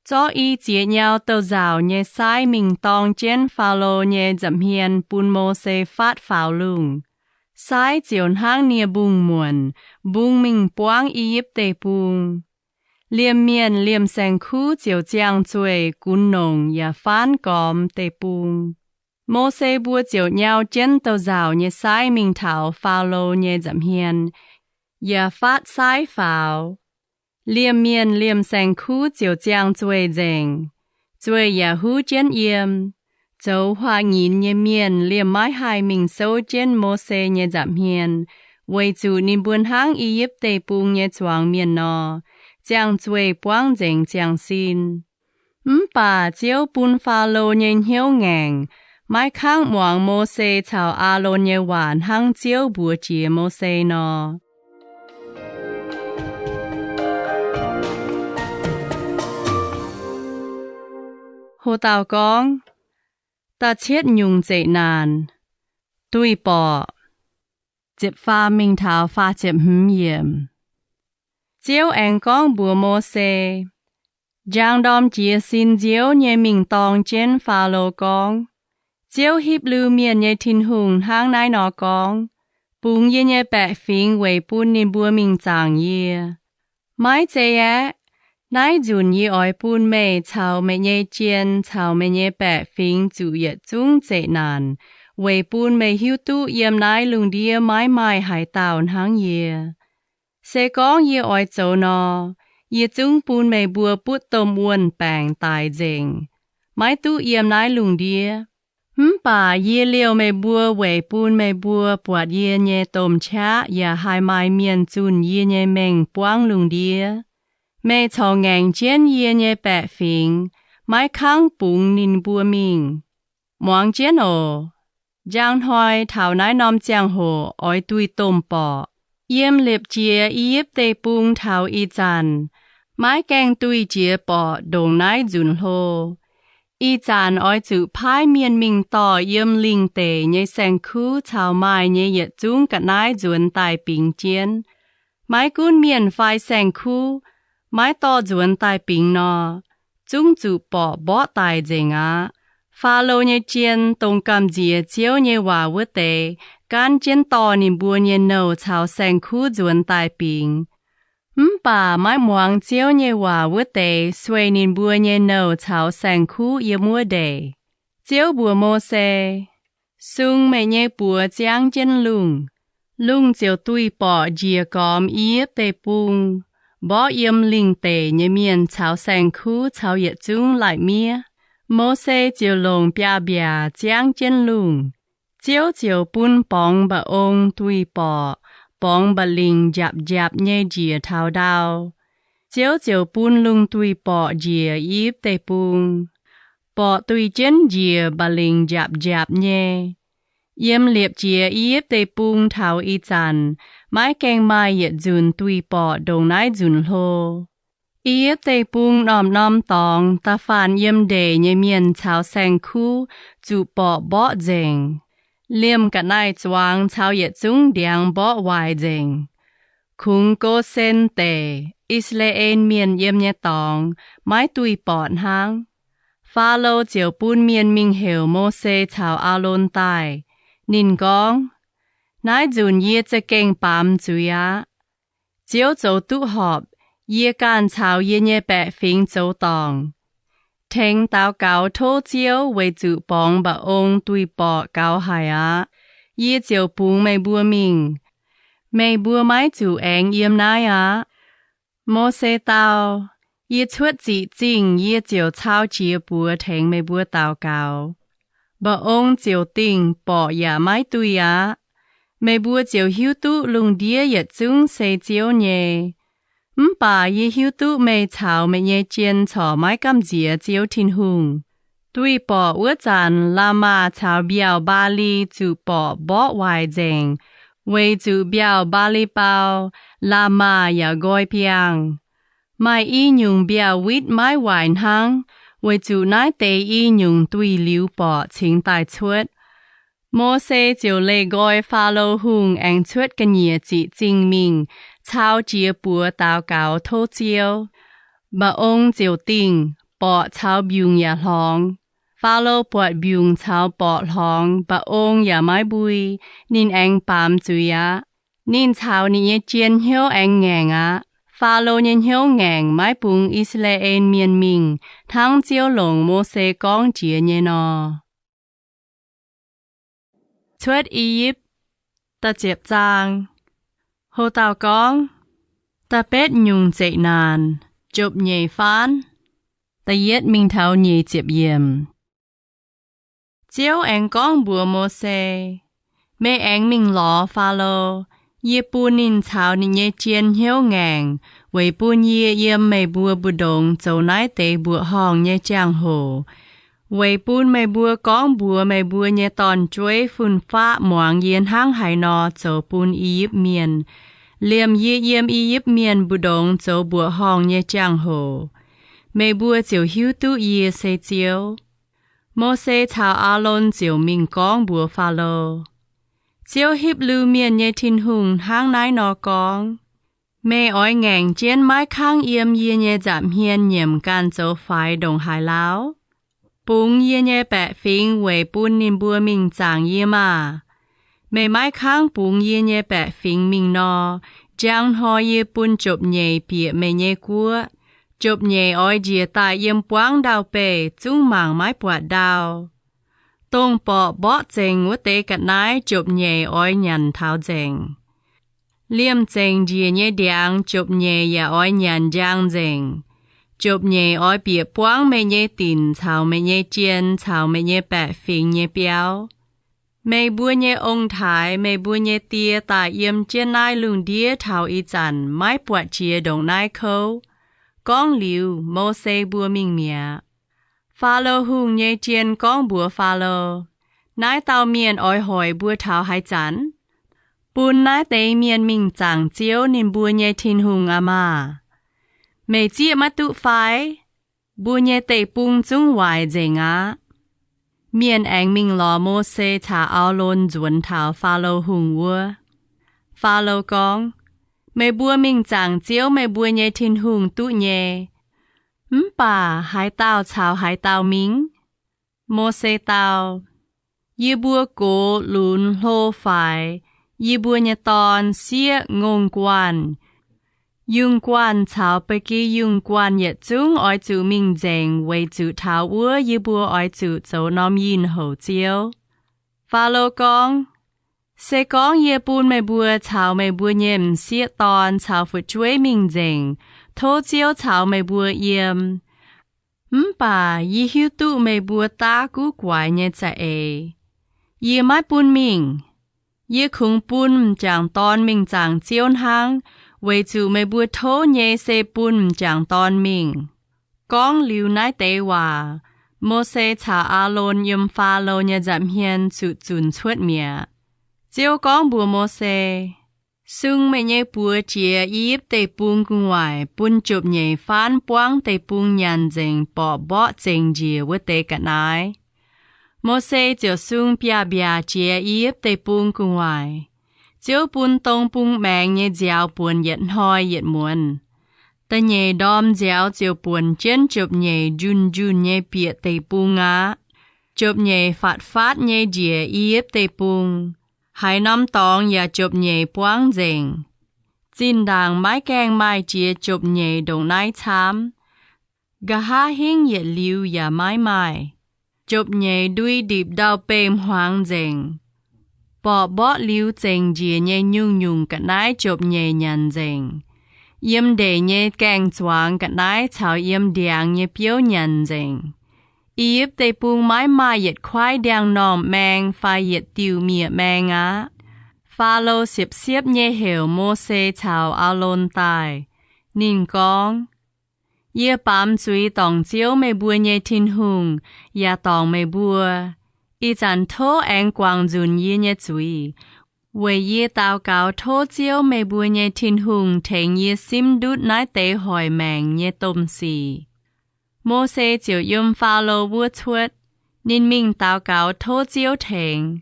Zorqv i ziex nyau douz-nzauc nyei saaiv mingh dorng jienv Faalo nyei nza'hmien bun Mose faatv faaux lungh. Saaiv ziouc hnangv nie-mbung-muonc mbung mingh buangv I^yipv Deic-Bung. Liemh mienh liemh saeng-kuv ziouc ziangh zueih gunv nongc yaac faanv gormx deic-bung. Mose mbuo ziouc nyau jienv douz-nzauc nyei saaiv mingh taux Faalo nyei nza'hmien, yaac faatv saaiv faaux. Liemh mienh liemh saeng-kuv ziouc ziangh zueih nzengc. Zueih yaac huv jienv yiem. Zoux huaax-nyinz nyei mienh liemh maiv haih mingh souv jienv Mose nyei nza'hmien, weic zuqc ninh mbuo hnangv I^yipv Deic-Bung nyei zuangx mienh nor, ziangh zueih buangv nzengc ziangh sin. Mv baac Ziouv bun Faalo nyei hnyouv ngaengc, maiv kangv muangx Mose caux Aalon nyei waac hnangv Ziouv mbuox jiex Mose nor. Ho dauh gorngv, da'cietv nyungc zeqc naanc, duih borqc. Ziepc faam mingh taux faah ziepc hmz yiemc. Ziouv aengx gorngv mbuox Mose, njang ndorm jiez sin nziouv nyei mingh dorng jienv Faalo gorngv, Ziouv, Hipv^lu Mienh nyei Tin-Hungh, hnangv naaiv nor gorngv, Bungx yie nyei baeqc fingx weic bun ninh mbuo mingh zaangc yie. Maiv zei aeqv, naaiv nzunc yie oix bun meih caux meih nyei jien caux meih nyei baeqc fingx zuqc yietc zungv zeqc naanc, weic bun meih hiuv duqv yiem naaiv lungh ndiev maiv maaih haaix dauh hnangv yie. Se gorngv yie oix zoux nor, yie zungv bun meih mbuo butv domh wuon-baengc daic nzengc, maiv duqv yiem naaiv lungh ndiev. Mv baac yie liouh meih mbuo weic bun meih mbuo buatc yie nyei domh qaqv yaac haih maaih mienh zunh yie nyei mengh buangv lungh ndiev. Meih corc ngaengc jienv yie nyei baeqc fingx, maiv kangv bungx ninh mbuo mingh. Muangx jienv oc. Njang hnoi taux naaiv norm ziangh hoc oix duih domh borqc. Yiem liepc jiez I^yipv Deic-Bung taux ih zanc, maiv gaengh duih jiex borqc ndongc naaiv nzunc hlo. Ih zanc oix zuqc paaiv mienh mingh dorh yiem lingh deic nyei saeng-kuv caux maaih nyei yietc zungv ga'naaiv nzuonx daaih bingx jienv. Maiv gunv mienh fai saeng-kuv, maiv dorh nzuonx daaih bingx nor, zungv zuqc borqc mborqv daic nzengc aqv. Faalo nyei jien, dongh gamh nziex Ziouv nyei waac wuov deix, gaanv jienv dorh ninh mbuo nyei nouh caux saeng-kuv nzuonx daaih bingx. Mv baac maiv muangx Ziouv nyei waac wuov deix sueih ninh mbuo nyei nouh caux saeng-kuv yiem wuov ndeic. Ziouv mbuox Mose, Sung meih nyei buoz ziangv jienv lungh. Lungh ziouc duih borqc njiec gormx I^yipv Deic-Bung, mborqv yiem lingh deic nyei mienh caux saeng-kuv caux yietc zungv lai-miev. Mose ziouc longc biaav-mbiaac ziangv jienv lungh. Ziouv ziouc bun borngz mba'ong duih borqc, borngz mba'lingc njapc njapc nyei njiec taux ndau. Ziouv ziouc bun lungh duih borqc njiec I^yipv Deic-Bung. Borqc duih jienv njiec mba'lingc njapc njapc nyei. Yiem liepc jiez I^yipv Deic-Bung taux ih zanc, maiv gaengh maaih yietc nzunc duih borqc ndongc naaiv nzunc hlo. I^yipv Deic-Bung norm-norm dorngx da'faanh yiem ndeic nyei mienh caux saeng-kuv zuqc borqc mborqv nzengc. Liemh ga'naaiv-zuangx caux yietc zungv ndiangx mborqv waaic nzengc. Kungx Gosen Deic, I^saa^laa^en Mienh yiem nyei dorngx, maiv duih borqc hnangv. Faalo ziouc bun mienh mingh heuc Mose caux Aalon daaih. Ninh gorngv, Naaiv nzunc yie za'gengh baamz zuiz aqv. Ziouv zoux duqv horpc, yie ganh caux yie nyei baeqc fingx zoux dorngc. Tengx daux gaux tov Ziouv weic zuqc borngz mba'ong duih borqc gaux haic aqv. Yie ziouc bungx meih mbuo mingh. Meih mbuo maiv zuqc aengx yiem naaiv aqv. Mose dau, Yie cuotv ziqc zingh yie ziouc cau jiex buoz tengx meih mbuo daux gaux. Mba'ong ziouc dingh, borqc yaac maiv duih aqv. Meih mbuo ziouc hiuv duqv lungh ndiev yietc zungv se Ziouv nyei. Mv baac yie hiuv duqv meih caux meih nyei jien corc maiv gamh nziex Ziouv Tin-Hungh. Duih borqc wuov zanc, Laamaa caux mbiauh Mbaa^li zuqc borqc mborqv waaic nzengc, weic zuqc mbiauh Mbaa^li bau, Laamaa yaac nqoi biangh. Maaih i nyungc mbiauh witv maiv waaic hnangv, weic zuqc naaiv deix i nyungc duih liuz borqc cingx daaih cuotv. Mose ziouc leih nqoi Faalo Hungh aengx cuotv ga'nyiec ziqc zingh mingh cau jiex buoz daux gaux tov Ziouv. Mba'ong ziouc dingh, borqc caux mbiungc yaac hlorngx. Faalo buatc mbiungc caux borqc hlorngx, mba'ong yaac maiv mbui, ninh aengx baamz zuiz aqv. Ninh caux ninh nyei jien hnyouv aengx ngaengc aqv. Faalo nyei hnyouv ngaengc, maiv bungx I^saa^laa^en Mienh mingh, hnangv Ziouv longc Mose gorngv jiex nyei nor. Cuotv I^yipv. Da'ziepc zaang. Houc dauh gorngv, da'betv nyungc zeqc naanc, jopv-nyeic faanv, da'yietv mingh taux nyeic ziepc yiemc. Ziouv aengx gorngv mbuox Mose, Meih aengx mingh lorz Faalo, Yie bun ninh caux ninh nyei jien hnyouv ngaengc, weic bun yie yiem meih mbuo mbu'ndongx zoux naaiv deix mbuoqc horngh nyei jangx-hoc, weic bun meih mbuo gorngv mbuox meih mbuo nyei dorn-jueiv fun-faqv muangx yie hnangv haaix nor zoux bun I^yipv Mienh, liemh yie yiem I^yipv Mienh mbu'ndongx zoux mbuoqc horngh nyei jangx-hoc. Meih mbuo ziouc hiuv duqv yie se Ziouv. Mose caux Aalon ziouc mingh gorngv mbuox Faalo, Ziouv, Hipv^lu Mienh nyei Tin-Hungh, hnangv naaiv nor gorngv, Meih oix ngaengc jienv maiv kangv yiem yie nyei nza'hmien nyiemc ganh zoux faix ndongc haaix lauh? Bungx yie nyei baeqc fingx weic bun ninh mbuo mingh zaangc yie maah! Meih maiv kangv bungx yie nyei baeqc fingx mingh nor, njang hnoi yie bun jopv-nyeic bieqc meih nyei guoqv. Jopv-nyeic oix njiec daaih yiem buangv ndau-beih, zungv mangc maiv buatc ndau. Dongh borqc mborqv zengc wuov deix ga'naaiv jopv-nyeic oix nyanc taux nzengc. Liemh zengc njiec nyei ndiangx jopv-nyeic yaac oix nyanc njang nzengc. Jopv-nyeic oix bieqc buangv meih nyei dinc caux meih nyei jien caux meih nyei baeqc fingx nyei biauv. Meih mbuo nyei ong-taaix, meih mbuo nyei die daaih yiem jienv naaiv lungh ndiev taux ih zanc maiv buatc jiex ndongc naaiv kouv. Gorngv liuz, Mose mbuo mingh mi'aqv. Faalo Hungh nyei jien gorngv mbuox Faalo, Naaiv dauh mienh oix hoic mbuo taux haaix zanc? Bun naaiv deix mienh mingh zaangc Ziouv, ninh mbuo nyei Tin-Hungh aqv maah! Meih zieqv maiv duqv fai? Mbuo nyei deic-bung zungv waaic nzengc aqv. Mienh aengx mingh lorz Mose caux Aalon nzuonx taux Faalo Hungh wuov. Faalo gorngv, Meih mbuo mingh zaangc Ziouv, meih mbuo nyei Tin-Hungh, duqv nyei. Mv baac haaix dauh caux haaix dauh mingh? Mose dau, Yie mbuo gox lunx hlo faix, yie mbuo nyei dorn, sieqv, ngongh guanh, yungh guanh caux ba'gi yungh guanh yietc zungv oix zuqc mingh nzengc, weic zuqc taux wuov yie mbuo oix zuqc zoux norm yinh houc Ziouv. Faalo gorngv, Se gorngv yie bun meih mbuo caux meih mbuo nyei m'sieqv dorn caux fu'jueiv mingh nzengc, tov Ziouv caux meih mbuo yiem. Mv baac yie hiuv duqv meih mbuo daav guv guaix nyei za'eix. Yie maiv bun mingh. Yie kungx bun m'jangc dorn mingh zaangc Ziouv hnangv, weic zuqc meih mbuo tov nyei se bun m'jangc dorn mingh. Gorngv liuz naaiv deix waac, Mose caux Aalon yiem Faalo nyei nza'hmien zuqc zunc cuotv mi'aqv. Ziouv gorngv mbuox Mose, Sung meih nyei buoz jiex I^yipv Deic-Bung gu'nguaaic bun jopv-nyeic faanv buangv deic-bung nyanc nzengc borqc mborqv zengc njiec wuov deix ga'naaiv. Mose ziouc sung mbiaac-mbiaac jiex I^yipv Deic-Bung gu'nguaaic. Ziouv bun dong bung maengx nyei nziaaux buonc yietc hnoi yietc muonz. Da'nyeic ndorm nziaaux ziouc buonc jienv jopv-nyeic njunh njunh nyei bieqc deic-bung aqv. Jopv-nyeic fatv fatv nyei njiec I^yipv Deic-Bung. Haaix norm dorngx yaac jopv-nyeic buangv nzengc. Zinh ndaangc maiv gaengh maaih jiex jopv-nyeic ndongc naaiv camv. Nqa'haav hingv yietc liuz yaac maiv maaih. Jopv-nyeic ndui ndipc ndau-beih hmuangx nzengc. Borqc mborqv liuz zengc njiec nyei nyungc-nyungc ga'naaiv jopv-nyeic nyanc nzengc. Yiem ndeic nyei gaeng-zuangx ga'naaiv caux yiem ndiangx nyei biouv nyanc nzengc. I^yipv Deic-Bung maiv maaih yietc kuaaiv ndiangx-normh maeng fai yietc diuh mieqc maeng aqv. Faalo siepv-siepv nyei heuc Mose caux Aalon daaih. Ninh gorngv, Yie baamz zuiz dorngc Ziouv, meih mbuo nyei Tin-Hungh, yaac dorngc meih mbuo. Ih zanc tov aengx guangc nzunc yie nyei zuiz, weic yie daux gaux tov Ziouv, meih mbuo nyei Tin-Hungh, tengx yie simv ndutv naaiv deix hoic maengc nyei domh sic. Mose ziouc yiem Faalo wuov cuotv. Ninh mingh daux gaux tov Ziouv tengx.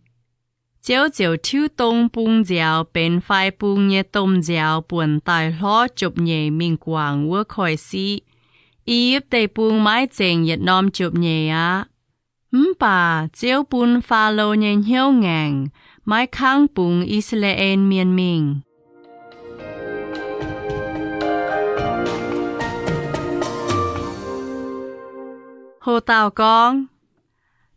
Ziouv ziouc tiuv dong bung nziaaux benx fai bung nyei domh nziaaux buonc daaih hlorv jopv-nyeic mingh guangc wuov koiv-siqv. I^yipv Deic-Bung maiv zengc yietc norm jopv-nyeic aqv. Mv baac Ziouv bun Faalo nyei hnyouv ngaengc, maiv kangv bungx I^saa^laa^en Mienh mingh. Ho dauh gorngv,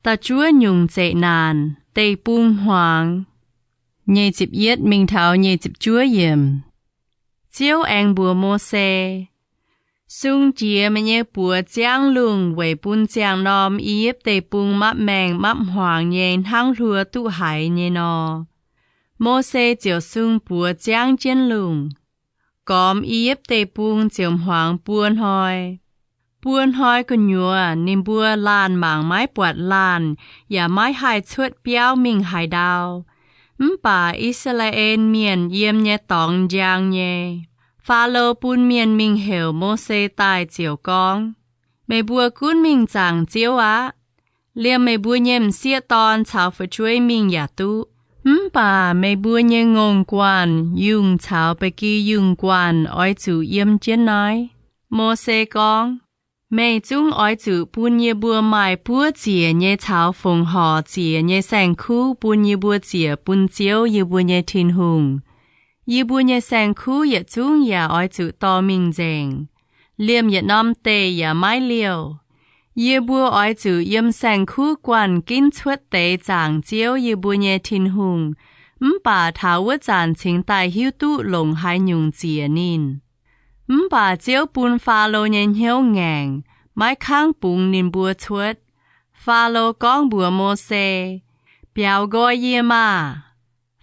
Da'juov nyungc zeqc naanc, deic-bung hmuangx. Nyic ziepc yietv mingh taux nyic ziepc juov yiemc. Ziouv aengx mbuox Mose, Sung jiex meih nyei buoz ziangv lungh weic bun ziangh norm I^yipv Deic-Bung mapv maengh mapv hmuangx nyei hnangv hluo duqv haiz nyei nor. Mose ziouc sung buoz ziangv jienv lungh. Gormx I^yipv Deic-Bung ziouc hmuangx buo hnoi. Buo hnoi gu'nyuoz ninh mbuo laanh mangc maiv buatc laanh yaac maiv haih cuotv biauv mingh haaix ndau. Mv baac I^saa^laa^en Mienh yiem nyei dorngx njang nyei. Faalo bun mienh mingh heuc Mose daaih ziouc gorngv, Meih mbuo gunv mingh zaangc Ziouv aqv. Liemh meih mbuo nyei m'sieqv dorn caux fu'jueiv mingh yaac duqv. Mv baac meih mbuo nyei ngongh guanh, yungh caux ba'gi yungh guanh oix zuqc yiem jienv naaiv. Mose gorngv, Meih zungv oix zuqc bun yie mbuo maaih buov ziec nyei caux fongc horc ziec nyei saeng-kuv bun yie mbuo ziec bun Ziouv yie mbuo nyei Tin-Hungh. Yie mbuo nyei saeng-kuv yietc zungv yaac oix zuqc dorh mingh nzengc. Liemh yietc norm deic yaac maiv liouh. Yie mbuo oix zuqc yiem saeng-kuv guanh ginv cuotv deix zaangc Ziouv yie mbuo nyei Tin-Hungh, mv baac taux wuov zanc cingx daaih hiuv duqv longc haaix nyungc ziec ninh. Mv baac Ziouv bun Faalo nyei hnyouv ngaengc, maiv kangv bungx ninh mbuo cuotv. Faalo gorngv mbuox Mose, Biaux nqoi yie maah!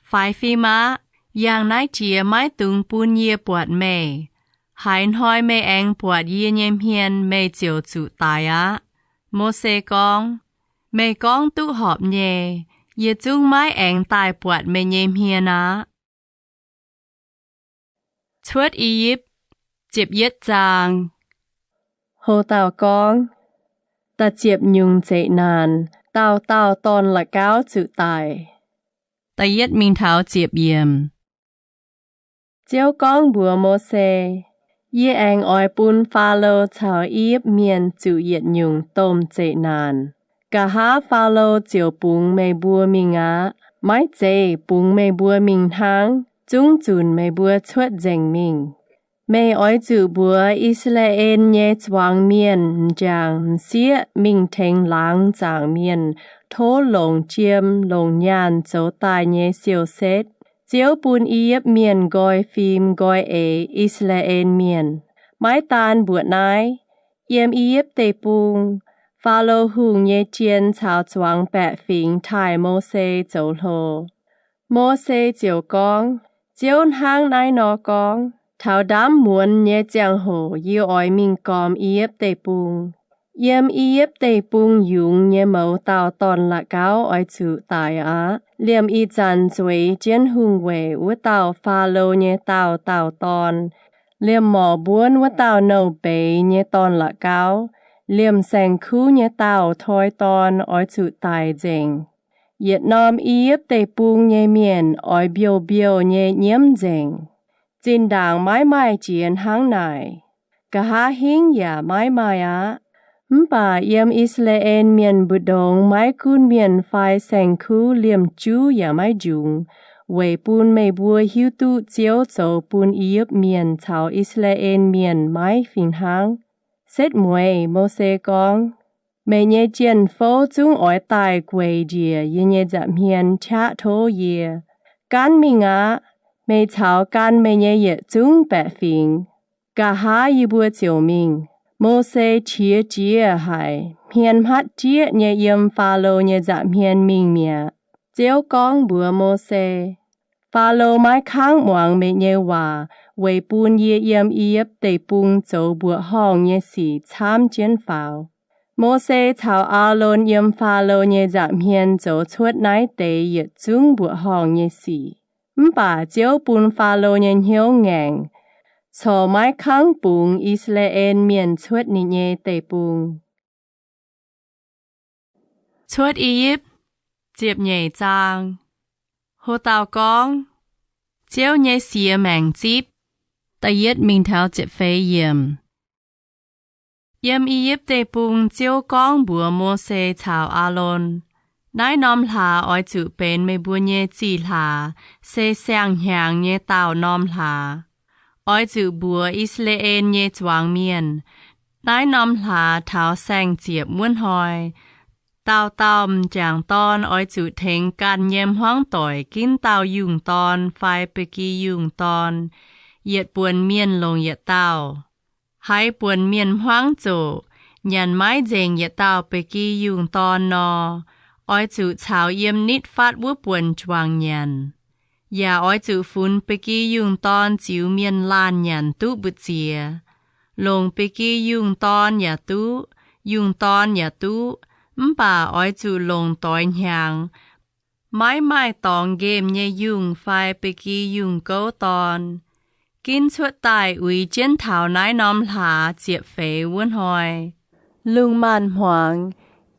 Faix fim aqv. Yangh naaiv jiex maiv dungx bun yie buatc meih. Haaix hnoi meih aengx buatc yie nyei hmien, meih ziouc zuqc daix aqv. Mose gorngv, Meih gorngv duqv horpc nyei. Yie zungv maiv aengx daaih buatc meih nyei hmien aqv. Cuotv I^yipv, ziepc yietv zaang. Ho dauh gorngv, Da'ziepc nyungc zeqc naanc, dauh dauh dorn-la'gauv zuqc daic. Da'yietv mingh taux ziepc yiemc. Ziouv gorngv mbuox Mose, Yie aengx oix bun Faalo caux I^yipv Mienh zuqc yietc nyungc domh zeqc naanc. Nqa'haav Faalo ziouc bungx meih mbuo mingh aqv. Maiv zeiz bungx meih mbuo mingh hnangv, zungv zunc meih mbuo cuotv nzengc mingh. Meih oix zuqc mbuox I^saa^laa^en nyei zuangx mienh m'jangc m'sieqv mingh tengx laangz zaangc mienh tov longc jiem longc nyaanh zoux daaih nyei siou-setv. Ziouv bun I^yipv Mienh nqoi fim nqoi eix I^saa^laa^en Mienh. Maiv daan mbuoqc naaiv, yiem I^yipv Deic-Bung, Faalo Hungh nyei jien caux zuangx baeqc fingx taaih Mose zoux hlo. Mose ziouc gorngv, Ziouv hnangv naaiv nor gorngv, Taux ndaamv muonz nyei ziangh hoc yie oix mingh gormx I^yipv Deic-Bung. Yiem I^yipv Deic-Bung yungz nyei mouz dauh dorn-la'gauv oix zuqc daic aqv. Liemh ih zanc zueiz jienv hungh weic wuov dauh Faalo nyei dauh dauh dorn, liemh morc mbuonv wuov dauh nouh beiz nyei dorn-la'gauv, liemh saeng-kuv nyei dauh toi dorn oix zuqc daic nzengc. Yietc norm I^yipv Deic-Bung nyei mienh oix mbiouh mbiouh nyei nyiemv nzengc. Zinh ndaangc maiv maaih jiex hnangv naaic. Nqa'haav hingv yaac maiv maaih aqv. Mv baac yiem I^saa^laa^en Mienh mbu'ndongx maiv gunv mienh fai saeng-kuv liemh juv yaac maiv njungx, weic bun meih mbuo hiuv duqv Ziouv zoux bun I^yipv Mienh caux I^saa^laa^en Mienh maiv fih hnangv. Setv mueiz Mose gorngv, Meih nyei jien-fouv zungv oix daaih gueic njiec yie nyei nza'hmien qaqv tov yie. Gaanv mingh aqv. Meih caux gan meih nyei yietc zungv baeqc fingx. Nqa'haav yie mbuo ziouc mingh. Mose qiex jiez haic, hmien hmatv jieqv nyei yiem Faalo nyei nza'hmien mingh mi'aqv. Ziouv gorngv mbuox Mose, Faalo maiv kangv muangx meih nyei waac weic bun yie yiem I^yipv Deic-Bung zoux mbuoqc horngh nyei sic camv jienv faaux. Mose caux Aalon yiem Faalo nyei nza'hmien zoux cuotv naaiv deix yietc zungv mbuoqc horngh nyei sic. Mv baac Ziouv bun Faalo nyei hnyouv ngaengc, corc maiv kangv bungx I^saa^laa^en Mienh cuotv ninh nyei deic-bung. Cuotv I^yipv, ziepc nyeic zaang. Ho dauh gorngv, Ziouv nyei siex maengc zipv. Da'yietv mingh taux ziepc feix yiemc. Yiem I^yipv Deic-Bung Ziouv gorngv mbuox Mose caux Aalon, Naaiv norm hlaax oix zuqc benx meih mbuo nyei zih hlaax, se siang-hnyangx nyei daauh norm hlaax. Oix zuqc mbuox I^saa^laa^en nyei zuangx mienh, Naaiv norm hlaax taux saeng-ziepc wuov hnoi, dauh dauh m'jangc dorn oix zuqc tengx ganh nyei hmuangv doic ginv dauh yungh dorn fai ba'gi yungh dorn, yietc buonc mienh longc yietc dauh. Haaix buonc mienh hmuangv zoqc, nyanc maiv nzengc yietc dauh ba'gi yungh dorn nor, oix zuqc caux yiem nitv fatv wuov buonc juangc nyanc. yaac oix zuqc funx ba'gi yungh dorn ziux mienh laanh nyanc duqv mbu'ziex. Longc ba'gi yungh dorn yaac duqv, yungh dorn yaac duqv, mv baac oix zuqc longc doix hnyangx, maiv maaih dorngx nqemh nyei yungh fai ba'gi yungh gouv dorn. Ginv cuotv daaih uix jienv taux naaiv norm hlaax ziepc feix wuov hnoi. Lungh maanz-hmuangx,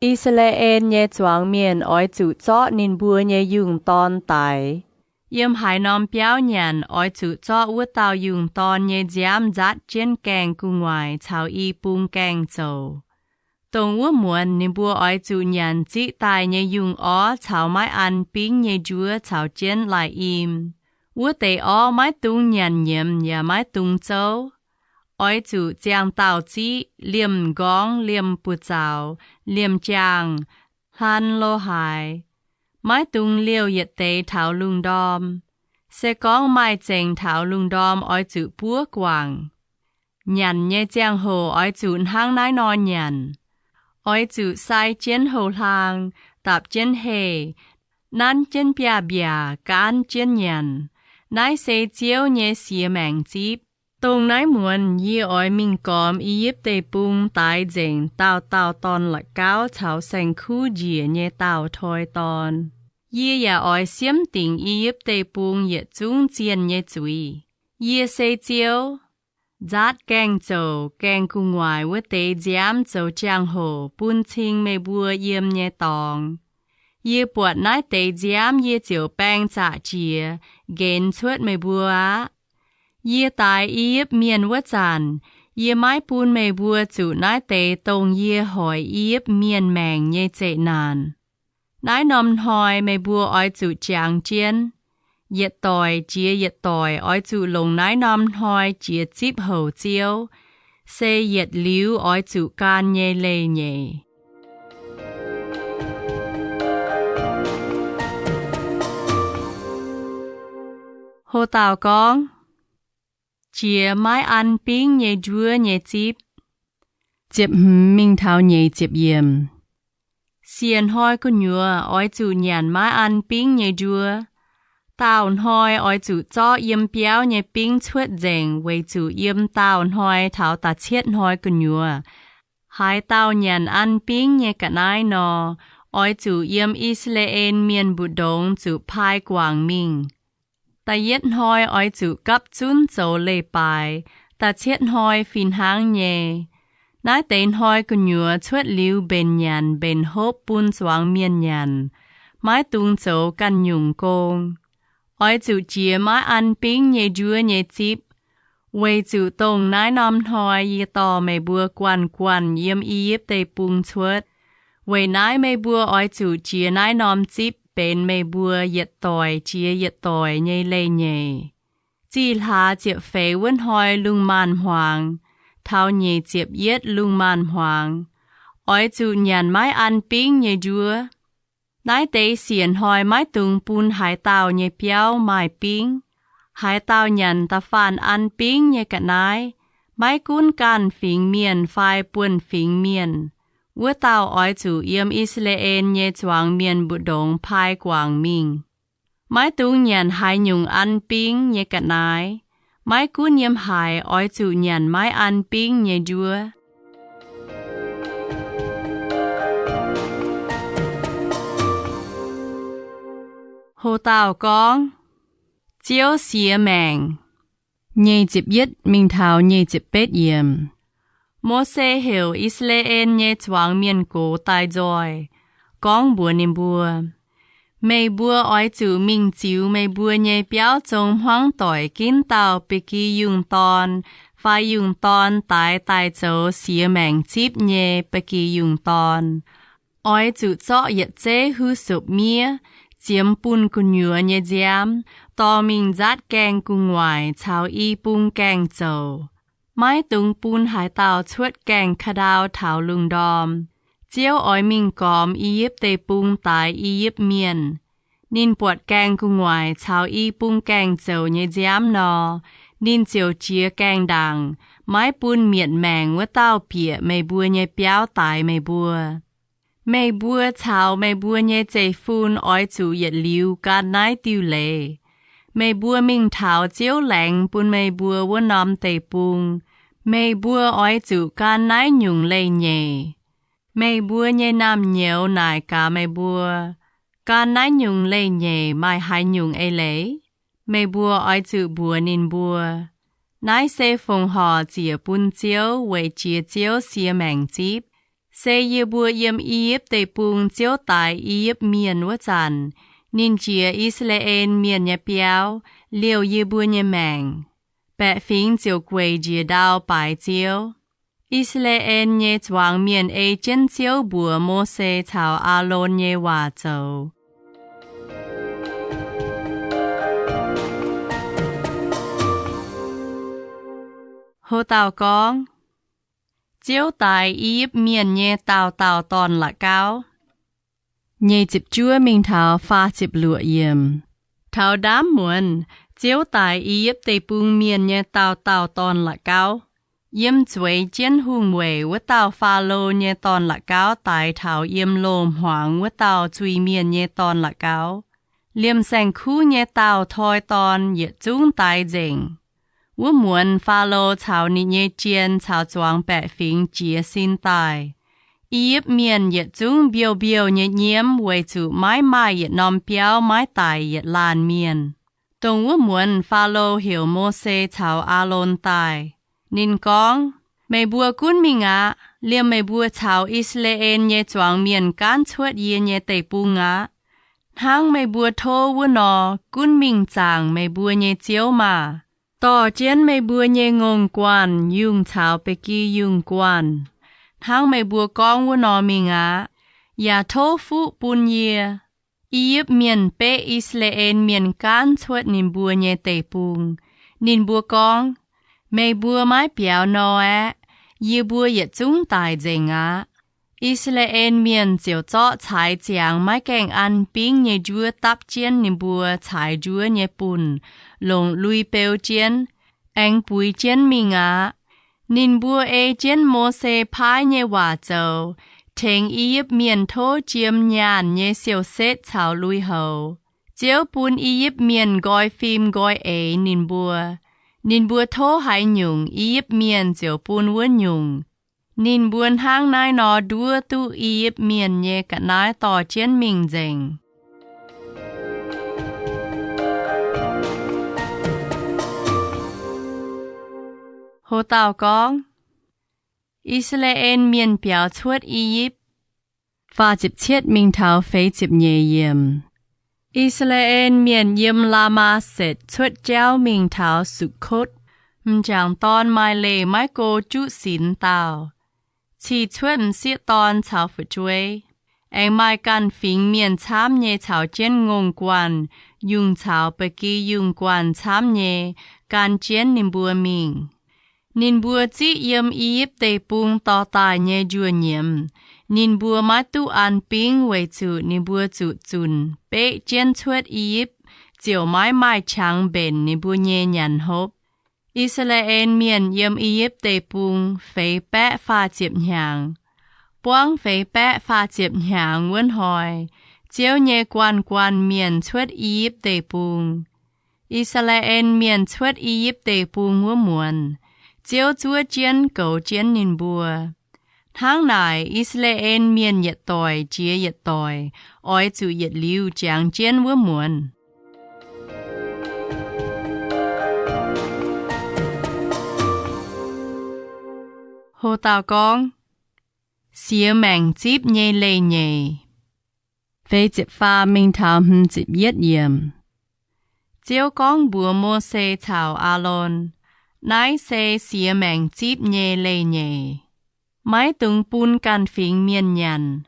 I^saa^laa^en nyei zuangx mienh oix zuqc zorqv ninh mbuo nyei yungh dorn daix. Yiem haaix norm biauv nyanc, oix zuqc zorqv wuov dauh yungh dorn nyei nziaamv nzaatv jienv gaengh gu'nguaaic caux i bung gaengh zoux. Dongh wuov muonz ninh mbuo oix zuqc nyanc ziqv daaih nyei yungh orv caux maiv an bingv nyei njuov caux jienv lai-im. Wuov deix orv maiv dungx nyanc nyiemz yaac maiv dungx zouv. Oix zuqc ziangh dauh ziqv, liemh m'nqorngv, liemh buoz-zaux, liemh jaangh, hlan lo haaix. Maiv dungx liouh yietc deix taux lungh ndorm. Se gorngv maaih zengc taux lungh ndorm oix zuqc buov guangc. Nyanc nyei ziangh hoc oix zuqc hnangv naaiv nor nyanc. Oix zuqc sai jienv houh hlaang, dapc jienv heh, nanv jienv biaav-mbiaac, gaanv jienv nyanc. Naaiv se Ziouv nyei siex maengc zipv. Dongh naaiv muonz yie oix mingh gormx I^yipv Deic-Bung daix nzengc dauh dauh dorn-la'gauv caux saeng-kuv njiec nyei dauh toi dorn. Yie yaac oix siemv dingc I^yipv Deic-Bung yietc zungv zienh nyei zuiz. Yie se Ziouv. Nzaatv gaengh zouc gaengh gu'nguaaic wuov deix nziaamv zoux jangx-hoc bun cing meih mbuo yiem nyei dorngx. Yie buatc naaiv deix nziaamv yie ziouc baeng zaqc jiex, nqenx cuotv meih mbuo aqv. Yie daix I^yipv Mienh wuov zanc, yie maiv bun meih mbuo zuqc naaiv deix dongh yie hoic I^yipv Mienh maengc nyei zeqc naanc. Naaiv norm hnoi meih mbuo oix zuqc jangx jienv. Yietc doic jiex yietc doic oix zuqc longc naaiv norm hnoi jiex zipv houc Ziouv, se yietc liuz oix zuqc gan nyei leiz-nyeic. Ho dauh gorngv, Jiex maiv an bingv nyei njuov nyei zipv. Ziepc hmz mingh taux nyeic ziepc yiemc. Siec hnoi gu'nyuoz oix zuqc nyanc maiv an bingv nyei njuov. Daauh hnoi oix zuqc zorqv yiem biauv nyei bingv cuotv nzengc, weic zuqc yiem daauh hnoi taux da'cietv hnoi gu'nyuoz, haaix dauh nyanc an bingv nyei ga'naaiv nor, oix zuqc yiem I^saa^laa^en Mienh mbu'ndongx zuqc paaiv guangc mingh. Da'yietv hnoi oix zuqc gapv zunv zoux leiz-baaix, da'cietv hnoi fih hnangv nyei. Naaiv deix hnoi gu'nyuoz cuotv liuz mbenc nyanc mbenc hopv bun zuangx mienh nyanc, maiv dungx zoux ganh nyungc gong. Oix zuqc jiex maiv an bingv nyei njuov nyei zipv, weic zuqc dongh naaiv norm hnoi yie dorh meih mbuo guanh guanh yiem I^yipv Deic-Bung cuotv. Weic naaiv meih mbuo oix zuqc jiex naaiv norm zipv benx meih mbuo yietc doic jiex yietc doic nyei leiz-nyeic. Zih hlaax ziepc feix wuov hnoi lungh maanz hmuangx, taux nyeic ziepc yietv lungh maanz hmuangx, oix zuqc nyanc maiv an bingv nyei njuov. Naaiv deix siec hnoi maiv dungx bun haaix dauh nyei biauv maaih bingv. Haaix dauh nyanc da'faanh an bingv nyei ga'naaiv, maiv gunv ganh fingx mienh fai buonv-fingx mienh, wuov dauh oix zuqc yiem I^saa^laa^en nyei zuangx mienh mbu'ndongx paaiv guangc mingh. Maiv dungx nyanc haaix nyungc an bingv nyei ga'naaiv. Maiv gunv yiem haaix, oix zuqc nyanc maiv an bingv nyei njuov. Ho dauh gorngv, Ziouv siex maengc. Nyeic ziepc yietv mingh taux nyeic ziepc betv yiemc. Mose heuc I^saa^laa^en nyei zuangx mienh gox daaih nzoih, gorngv mbuox ninh mbuo, Meih mbuo oix zuqc mingh ziux meih mbuo nyei biauv zong hmuangv doic ginv dauh ba'gi yungh dorn fai yungh dorn daix daaih zoux siex maengc zipv nyei ba'gi yungh dorn. Oix zuqc zorqv yietc zeiv huv sopc miev, ziemx bunh gu'nyuoz nyei nziaamv, dorh mingh nzaatv gaengh gu'nguaaic caux i bung gaengh zouc. Maiv dungx bun haaix dauh cuotv gaengh ka'ndau taux lungh ndorm. Ziouv oix mingh gormx I^yipv Deic-Bung daix I^yipv Mienh. Ninh buatc gaengh gu'nguaaic caux i bung gaengh zouc nyei nziaamv nor, ninh ziouc jiez gaengh ndaangc, maiv bun mietc maengc wuov dauh bieqc meih mbuo nyei biauv daix meih mbuo. Meih mbuo caux meih mbuo nyei zeiv-fun oix zuqc yietc liuz gan naaiv diuh leiz. Meih mbuo mingh taux Ziouv laengz bun meih mbuo wuov norm deic-bung, meih mbuo oix zuqc gan naaiv nyungc leiz-nyeic. Meih mbuo nyei naamh nyouz naaic gaax meih mbuo, Gan naaiv nyungc leiz-nyeic maaih haaix nyungc eix leiz? Meih mbuo oix zuqc mbuox ninh mbuo, Naaiv se fongc horc ziec bun Ziouv weic jiex Ziouv sie maengc zipv. Se yie mbuo yiem I^yipv Deic-Bung ziouv daix I^yipv Mienh wuov zanc, ninh jiex I^saa^laa^en Mienh nyei biauv, liouh yie mbuo nyei maengc. Baeqc fingx ziouc gueic njiec ndau baaix Ziouv. I^saa^laa^en nyei zuangx mienh ei jienv Ziouv mbuox Mose caux Aalon nyei waac zoux. Ho dauh gorngv, Ziouv daix I^yipv Mienh nyei dauh dauh dorn-la'gauv. Nyei ziepc juov mingh taux faah ziepc luoqc yiem. Taux ndaamv muonz, Ziouv daix I^yipv Deic-Bung mienh nyei dauh dauh dorn-la'gauv. Yiem zueiz jienv hungh weic wuov dauh Faalo nyei dorn-la'gauv daix taux yiem loh hmuangx wuov dauh zuiz-mienh nyei dorn-la'gauv. Liemh saeng-kuv nyei dauh toi dorn yietc zungv daix nzengc. Wuov muonz Faalo caux ninh nyei jien caux zuangx baeqc fingx jiez sin daaih. I^yipv Mienh yietc zungv mbiouh mbiouh nyei nyiemv weic zuqc maiv maaih yietc norm biauv maiv daic yietc laanh mienh. Dongh wuov muonz Faalo heuc Mose caux Aalon daaih. Ninh gorngv, Meih mbuo gunv mingh aqv. Liemh meih mbuo caux I^saa^laa^en nyei zuangx mienh gaanv cuotv yie nyei deic-bung aqv. Hnangv meih mbuo tov wuov nor, gunv mingh zaangc meih mbuo nyei Ziouv maah! Dorh jienv meih mbuo nyei ngongh guanh yungh caux ba'gi yungh guanh, hnangv meih mbuo gorngv wuov nor mingh aqv. Yaac tov fuqv bun yie. I^yipv Mienh beqv I^saa^laa^en Mienh gaanv cuotv ninh mbuo nyei deic-bung. Ninh mbuo gorngv, Meih mbuo maiv biaux nor aeqv, yie mbuo yietc zungv daic nzengc aqv. I^saa^laa^en Mienh ziouc zorqv caaix ziangx maiv gaengh an bingv nyei njuov dapv jienv ninh mbuo caaix njuov nyei bunh, longc lui beu jienv, aengx buix jienv mingh aqv. Ninh mbuo ei jienv Mose paaiv nyei waac zoux, tengx I^yipv Mienh tov jiem nyaanh nyei siou-setv caux lui-houx. Ziouv bun I^yipv Mienh nqoi fim nqoi eix ninh mbuo. Ninh mbuo tov haaix nyungc, I^yipv Mienh ziouc bun wuov nyungc. Ninh mbuo hnangv naaiv nor nduov duqv I^yipv Mienh nyei ga'naaiv dorh jienv mingh nzengc. Ho dauh gorngv, I^saa^laa^en Mienh biaux cuotv I^yipv. Faah ziepc cietv mingh taux feix ziepc nyeic yiem. I^saa^laa^en Mienh yiem Laa^maa^setc cuotv jauv mingh taux Sukv^kotv, m'jangc dorn maaih leih maiv go juqv sinx dauh, cih cuotv m'sieqv dorn caux fu'jueiv. Aengx maaih ganh fingx mienh camv nyei caux jienv ngongh guanh, yungh caux ba'gi yungh guanh camv nyei, gan jienv ninh mbuo mingh. Ninh mbuo ziqv yiem I^yipv Deic-Bung dorh daaih nyei njuov nyiemz. Ninh mbuo maiv duqv an bingv weic zuqc ninh mbuo zuqc zunc beqv jienv cuotv I^yipv, ziouc maiv maaih qangx mbenc ninh mbuo nyei nyanc hopv. I^saa^laa^en Mienh yiem I^yipv Deic-Bung feix baeqv faah ziepc hnyangx. Buangv feix baeqv faah ziepc hnyangx wuov hnoi, Ziouv nyei guanh guanh mienh cuotv I^yipv Deic-Bung. I^saa^laa^en Mienh cuotv I^yipv Deic-Bung wuov muonz, Ziouv zuov jienv goux jienv ninh mbuo. Hnangv naaic, I^saa^laa^en Mienh yietc doic jiex yietc doic oix zuqc yietc liuz jangx jienv wuov muonz. Ho dauh gorngv, Siex Maengc Zipv Nyei Leiz-Nyeic. Feix ziepc faam mingh taux hmz ziepc yietv yiem. Ziouv gorngv mbuox Mose caux Aalon, Naaiv se Siex Maengc Zipv nyei leiz-nyeic. Maiv dungx bun ganh fingx mienh nyanc.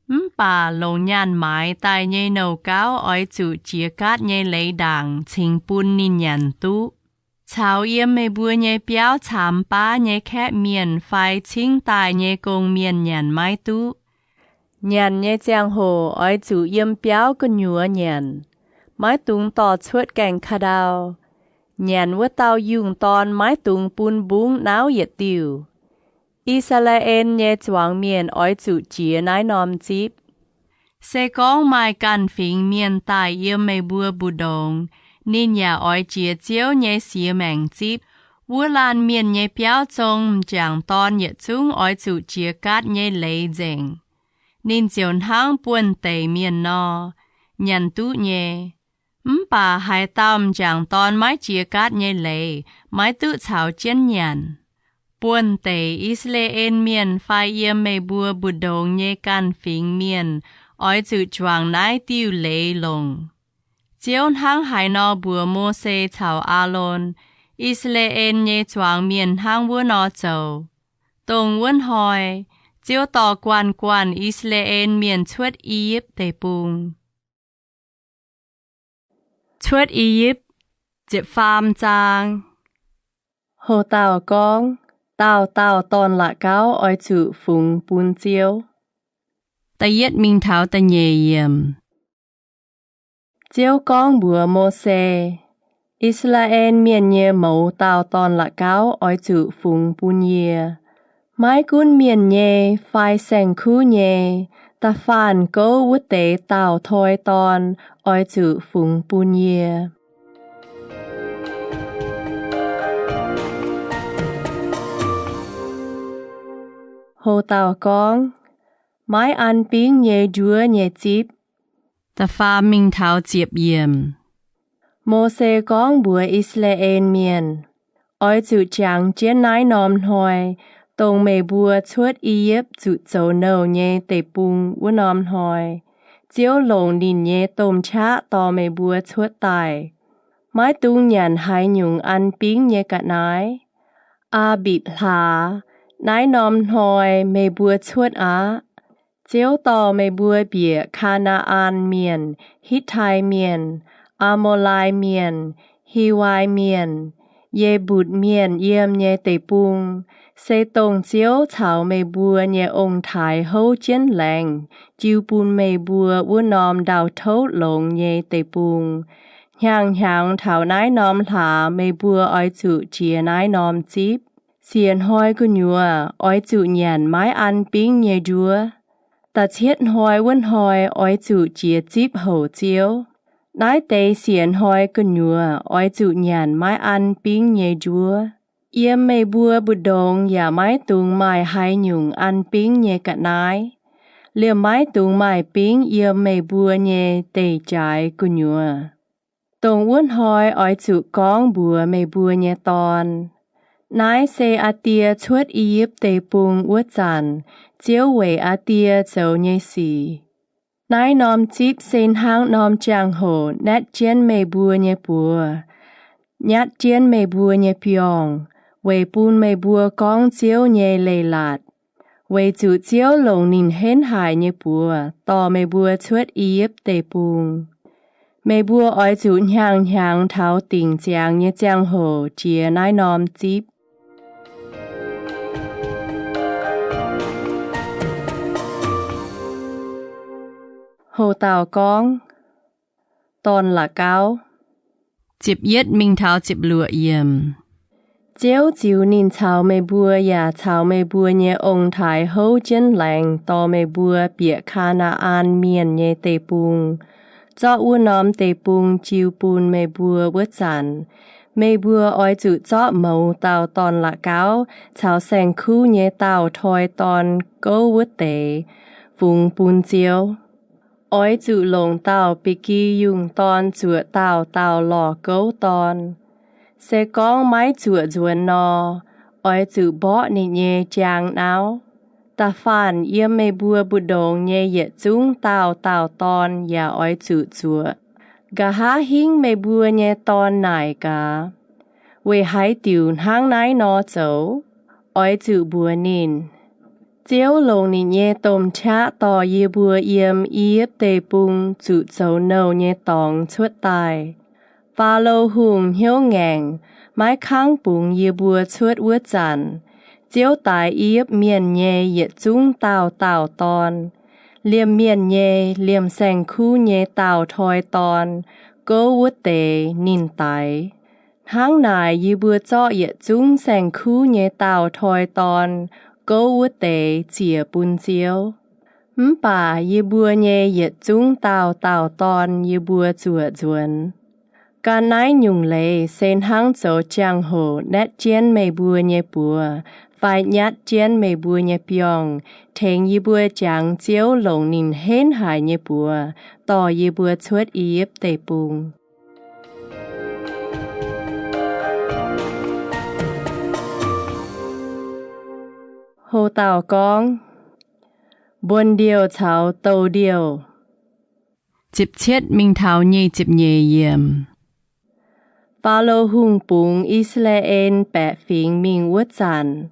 Mv baac longc nyaanh maaiz daaih nyei nouh gauv oix zuqc jiex gaatv nyei leiz ndaangc cingx bun ninh nyanc duqv. Caux yiem meih mbuo nyei biauv caamx baav nyei kaeqv mienh fai cingv daaih nyei gong-mienh nyanc maiv duqv. Nyanc nyei ziangh hoc oix zuqc yiem biauv gu'nyuoz nyanc, maiv dungx dorh cuotv gaengh ka'ndau. Nyanc wuov dauh yungh dorn maiv dungx bun mbungv nauv yietc diuh. I^saa^laa^en nyei zuangx mienh oix zuqc jiex naaiv norm zipv. Se gorngv maaih ganh fingx mienh daaih yiem meih mbuo mbu'ndongx, Ninh yaac oix jiex Ziouv nyei siex maengc zipv. Wuov laanh mienh nyei biauv zong m'jangc dorn yietc zungv oix zuqc jiex gaatv nyei leiz nzengc. Ninh ziouc hnangv buonv-deic mienh nor, nyanc duqv nyei. Mv baac haaix dauh m'jangc dorn maiv jiex gaatv nyei leiz, maiv duqv caux jienv nyanc. Buonv-deic I^saa^laa^en Mienh fai yiem meih mbuo mbu'ndongx nyei ganh fingx mienh oix zuqc juangc naaiv diuh leiz longc. Ziouv hnangv haaix nor mbuox Mose caux Aalon, I^saa^laa^en nyei zuangx mienh hnangv wuov nor zoux. Dongh wuov hnoi Ziouv dorh guanh guanh I^saa^laa^en Mienh cuotv I^yipv Deic-Bung. Cuotv I^yipv, ziepc faam zaang. Houc dauh gorngv, Dauh dauh dorn-la'gauv oix zuqc fungx bun Ziouv. Da'yietv mingh taux da'nyeic yiemc. Ziouv gorngv mbuox Mose, I^saa^laa^en Mienh nyei mouz dauh dorn-la'gauv oix zuqc fungx bun yie. Maiv gunv mienh nyei fai saeng-kuv nyei, da'faanh gouv wuov deix dauh toi dorn oix zuqc fungx bun yie. Houc dauh gorngv, Maiv an bingv nyei njuov nyei zipv. Da'faam mingh taux ziepc yiemc. Mose gorngv mbuox I^saa^laa^en Mienh, Oix zuqc jangx jienv naaiv norm hnoi, dongh meih mbuo cuotv I^yipv zuqc zoux nouh nyei deic-bung wuov norm hnoi, Ziouv longc ninh nyei domh qaqv dorh meih mbuo cuotv daaih. Maiv dungx nyanc haaix nyungc an bingv nyei ga'naaiv. Aa^mbitc hlaax, naaiv norm hnoi meih mbuo cuotv aqv. Ziouv dorh meih mbuo bieqc Kaa^naa^an Mienh, Hitv^tai Mienh, Aa^mo^lai Mienh, Hiwai Mienh, Ye^mbutc Mienh yiem nyei deic-bung, se dongh Ziouv caux meih mbuo nyei ong-taaix houv jienv laengz jiu bun meih mbuo wuov norm ndau-touv longx nyei deic-bung. Hnyangx-hnyangx taux naaiv norm hlaax meih mbuo oix zuqc jiex naaiv norm zipv. Siec hnoi gu'nyuoz oix zuqc nyanc maiv an bingv nyei njuov. Da'cietv hnoi wuov hnoi oix zuqc jiex zipv houc Ziouv. Naaiv deix siec hnoi gu'nyuoz oix zuqc nyanc maiv an bingv nyei njuov. Yiem meih mbuo mbu'ndongx yaac maiv dungx maaih haaix nyungc an bingv nyei ga'naaiv. Liemh maiv dungx maaih bingv yiem meih mbuo nyei deic-jaaix gu'nyuoz. Dongh wuov hnoi oix zuqc gorngv mbuox meih mbuo nyei dorn, Naaiv se aa^die cuotv I^yipv Deic-Bung wuov zanc, Ziouv weic aa^die zoux nyei sic. Naaiv norm zipv se hnangv norm jangx-hoc naetv jienv meih mbuo nyei buoz, nyatv jienv meih mbuo nyei biorngh, weic bun meih mbuo gorngv Ziouv nyei leiz-latc, weic zuqc Ziouv longc ninh henv haic nyei buoz dorh meih mbuo cuotv I^yipv Deic-Bung. Meih mbuo oix zuqc hnyangx-hnyangx taux dingc ziangx nyei ziangh hoc jiex naaiv norm zipv. Houc dauh gorngv, Dorn-la'gauv. Ziepc yietv mingh taux ziepc luoqc yiemc. Ziouv ziux ninh caux meih mbuo yaac caux meih mbuo nyei ong-taaix houv jienv laengz dorh meih mbuo bieqc Kaa^naa^an Mienh nyei deic-bung, zorqv wuov norm deic-bung jiu bun meih mbuo wuov zanc, meih mbuo oix zuqc zorqv mouz dauh dorn-la'gauv caux saeng-kuv nyei dauh toi dorn gouv wuov deix fungx bun Ziouv. Oix zuqc longc dauh ba'gi yungh dorn zuoqc dauh dauh lorh gouv dorn. Se gorngv maiv zuoqc nzuonx nor, oix zuqc mborqv ninh nyei jaang nauv. Da'faanh yiem meih mbuo mbu'ndongx nyei yietc zungv dauh dauh dorn yaac oix zuqc zuoqc. Nqa'haav hingv meih mbuo nyei dorn naaic gaax, Weic haaix diuc hnangv naaiv nor zoux? Oix zuqc mbuox ninh, Ziouv longc ninh nyei domh qaqv dorh yie mbuo yiem I^yipv Deic-Bung zuqc zoux nouh nyei dorngx cuotv daaih. Faalo Hungh hnyouv ngaengc, maiv kangv bungx yie mbuo cuotv wuov zanc, Ziouv daix I^yipv Mienh nyei yietc zungv dauh dauh dorn, liemh mienh nyei, liemh saeng-kuv nyei dauh toi dorn gouv wuov deix ninh daix. Hnangv naaic yie mbuo zorqv yietc zungv saeng-kuv nyei dauh toi dorn gouv wuov deix ziec bun Ziouv. Mv baac yie mbuo nyei yietc zungv dauh dauh dorn yie mbuo zuoqc nzuonx. Gan naaiv nyungc leiz se hnangv zoux jangx-hoc naetv jienv meih mbuo nyei buoz fai nyatv jienv meih mbuo nyei biorngh, tengx yie mbuo jangx Ziouv longc ninh henv haic nyei buoz dorh yie mbuo cuotv I^yipv Deic-Bung. Ho dauh gorngv, Mbuonx-ndiouh caux douh ndiouh. Ziepc cietv mingh taux nyic ziepc nyeic yiemc. Faalo Hungh bungx I^saa^laa^en baeqc fingx mingh wuov zanc,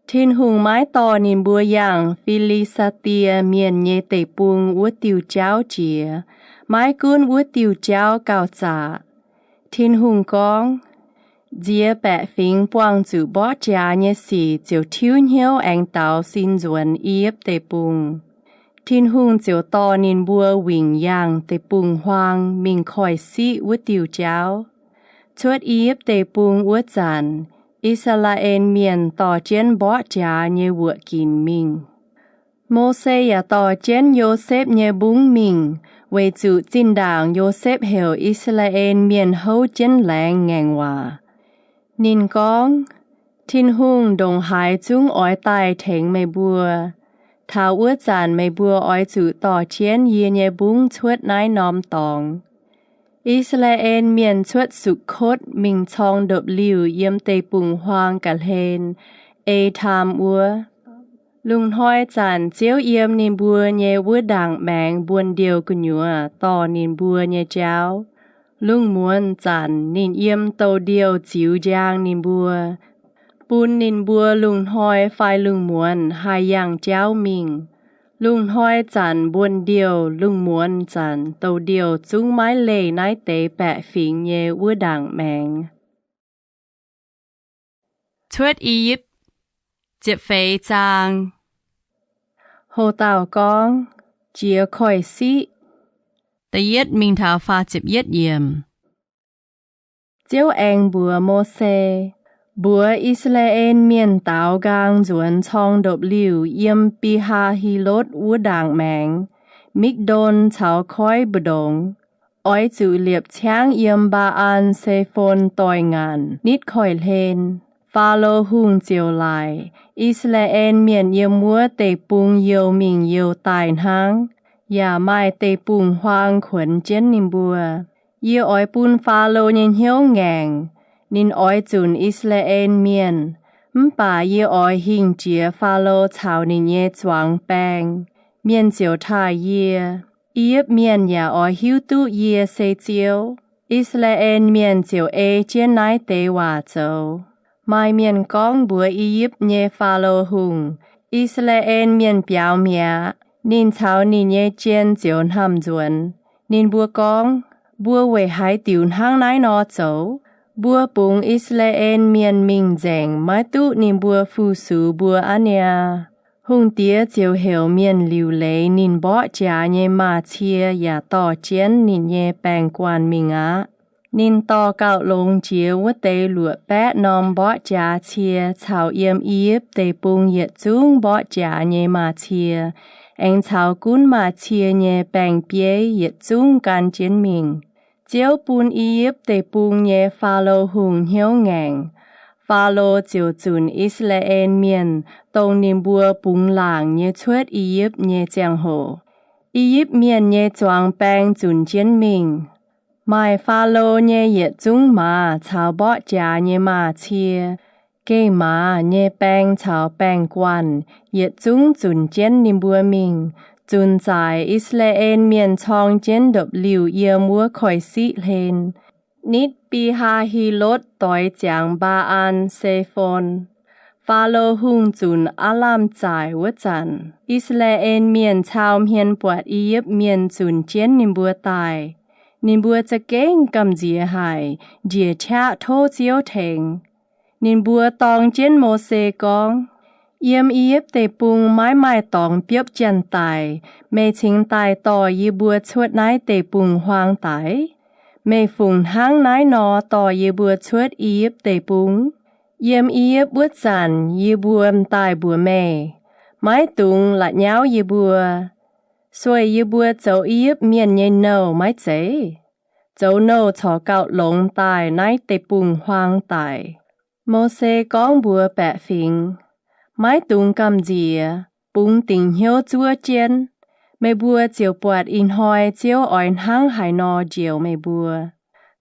Tin-Hungh maiv dorh ninh mbuo yangh Fi^li^saa^die Mienh nyei deic-bung wuov diuh jauv jiex. Maiv gunv wuov diuh jauv gauh zaqc. Tin-Hungh gorngv, Nziex baeqc fingx buangh zuqc mborqv jaax nyei sic ziouc tiuv hnyouv aengx daaux sin nzuonx I^yipv Deic-Bung. Tin-Hungh ziouc dorh ninh mbuo wingc yangh deic-bung-huaang mingh koiv-siqv wuov diuh jauv. Cuotv I^yipv Deic-Bung wuov zanc, I^saa^laa^en Mienh dorh jienv mborqv jaax nyei wuoqc ginc mingh. Mose yaac dorh jienv Yosepv nyei mbungv mingh, weic zuqc zinh ndaangc Yosepv heuc I^saa^laa^en Mienh houv jienv laengz ngaengc waac. Ninh gorngv, Tin-Hungh ndongc haaix zungv oix daaih tengx meih mbuo. Taux wuov zanc meih mbuo oix zuqc dorh jienv yie nyei mbungv cuotv naaiv norm dorngx. I^saa^laa^en Mienh cuotv Sukotv mingh corng ndopv-liuh yiem deic-bung-huaang ga'hlen, E^taam wuov. Lungh hnoi zanc Ziouv yiem ninh mbuo nyei wuov ndaangc maengx mbuonx-ndiouh gu'nyuoz dorh ninh mbuo nyei jauv. Lungh muonz zanc ninh yiem douh ndiouh ziux njang ninh mbuo, bun ninh mbuo lungh hnoi fai lungh muonz haih yangh jauv mingh. Lungh hnoi zanc mbuonx-ndiouh, lungh muonz zanc douh ndiouh zungv maiv leih naaiv deix baeqc fingx nyei wuov ndaangc maengx. Cuotv I^yipv, ziepc feix zaang. Ho dauh gorngv, Jiex koiv-siqv. Da'yietv mingh taux faah ziepc yietv yiemc. Ziouv aengx mbuox Mose, Mbuox I^saa^laa^en Mienh daaux nqaang nzuonx corng ndopv-liuh yiem Bi^haa^hi^lotv wuov ndaangc maengx, Mikv^ndon caux koiv mbu'ndongx. Oix zuqc liepc ciangv yiem Mbaa^an Se^fon doic ngaanc nitv koiv-hlen. Faalo Hungh ziouc laaic, I^saa^laa^en Mienh yiem wuov deic-bung youh mingh youh daaih hnangv, yaac maaih deic-bung-huaang kuonx jienv ninh mbuo. Yie oix bun Faalo nyei hnyouv ngaengc. Ninh oix zunc I^saa^laa^en Mienh, mv baac yie oix hingh jiex Faalo caux ninh nyei zuangx baeng. Mienh ziouc taaih yie. I^yipv Mienh yaac oix hiuv duqv yie se Ziouv. I^saa^laa^en Mienh ziouc ei jienv naaiv deix waac zoux. Maaih mienh gorngv mbuox I^yipv nyei Faalo Hungh, I^saa^laa^en Mienh biaux mi'aqv. Ninh caux ninh nyei jien ziouc hnamv nzuonx. Ninh mbuo gorngv, Mbuo weic haaix diuc hnangv naaiv nor zoux? Mbuo bungx I^saa^laa^en Mienh mingh nzengc, maiv duqv ninh mbuo fu-sux mbuo aqv niaa. Hungh diex ziouc heuc mienh liuc leiz ninh mborqv jaax nyei maaz-cie yaac dorh jienv ninh nyei baeng-guanh mingh aqv. Ninh dorh gauh longx jiex wuov deix luoqc baeqv norm mborqv jaax cie caux yiem I^yipv Deic-Bung yietc zungv mborqv jaax nyei maaz-cie, aengx caux gunv maaz-cie nyei baeng-bieiv yietc zungv gan jienv mingh. Ziouv bun I^yipv Deic-Bung nyei Faalo Hungh hnyouv ngaengc. Faalo ziouc zunc I^saa^laa^en Mienh, dongh ninh mbuo bungx laangc nyei cuotv I^yipv nyei ziangh hoc. I^yipv Mienh nyei zuangx baeng zunc jienv mingh. Maaih Faalo nyei yietc zungv maaz caux mborqv jaax nyei maaz-cie, geh maaz nyei baeng caux baeng-guanh yietc zungv zunc jienv ninh mbuo mingh, zunc zaaic I^saa^laa^en Mienh corng jienv ndopv-liuh yiem wuov koiv-siqv hlen, nitv Bi^haa^hi^lotv doix ziangx Mbaa^an Se^fon. Faalo Hungh zunc aav lamh zaaic wuov zanc, I^saa^laa^en Mienh cau hmien buatc I^yipv Mienh zunc jienv ninh mbuo daaih. Ninh mbuo za'gengh gamh nziex haic, njiec qaqv tov Ziouv tengx. Ninh mbuo dorng jienv Mose gorngv, Yiem I^yipv Deic-Bung maiv maaih dorngx biopv janx-daic, meih cingx daaih dorh yie mbuo cuotv naaiv deic-bung-huaang daic? Meih fungc hnangv naaiv nor dorh yie mbuo cuotv I^yipv Deic-Bung? Yiem I^yipv wuov zanc yie mbuo m'daaih mbuox meih, maiv dungx la'nyauv yie mbuo, sueih yie mbuo zoux I^yipv Mienh nyei nouh maiv zeiz? zoux nouh corc gauh longx daaih naaiv deic-bung-huaang daic. Mose gorngv mbuox baeqc fingx, Maiv dungx gamh nziex, bungx dingc hnyouv zuov jienv. Meih mbuo ziouc buatc ih hnoi Ziouv oix hnangv haaix nor njoux meih mbuo.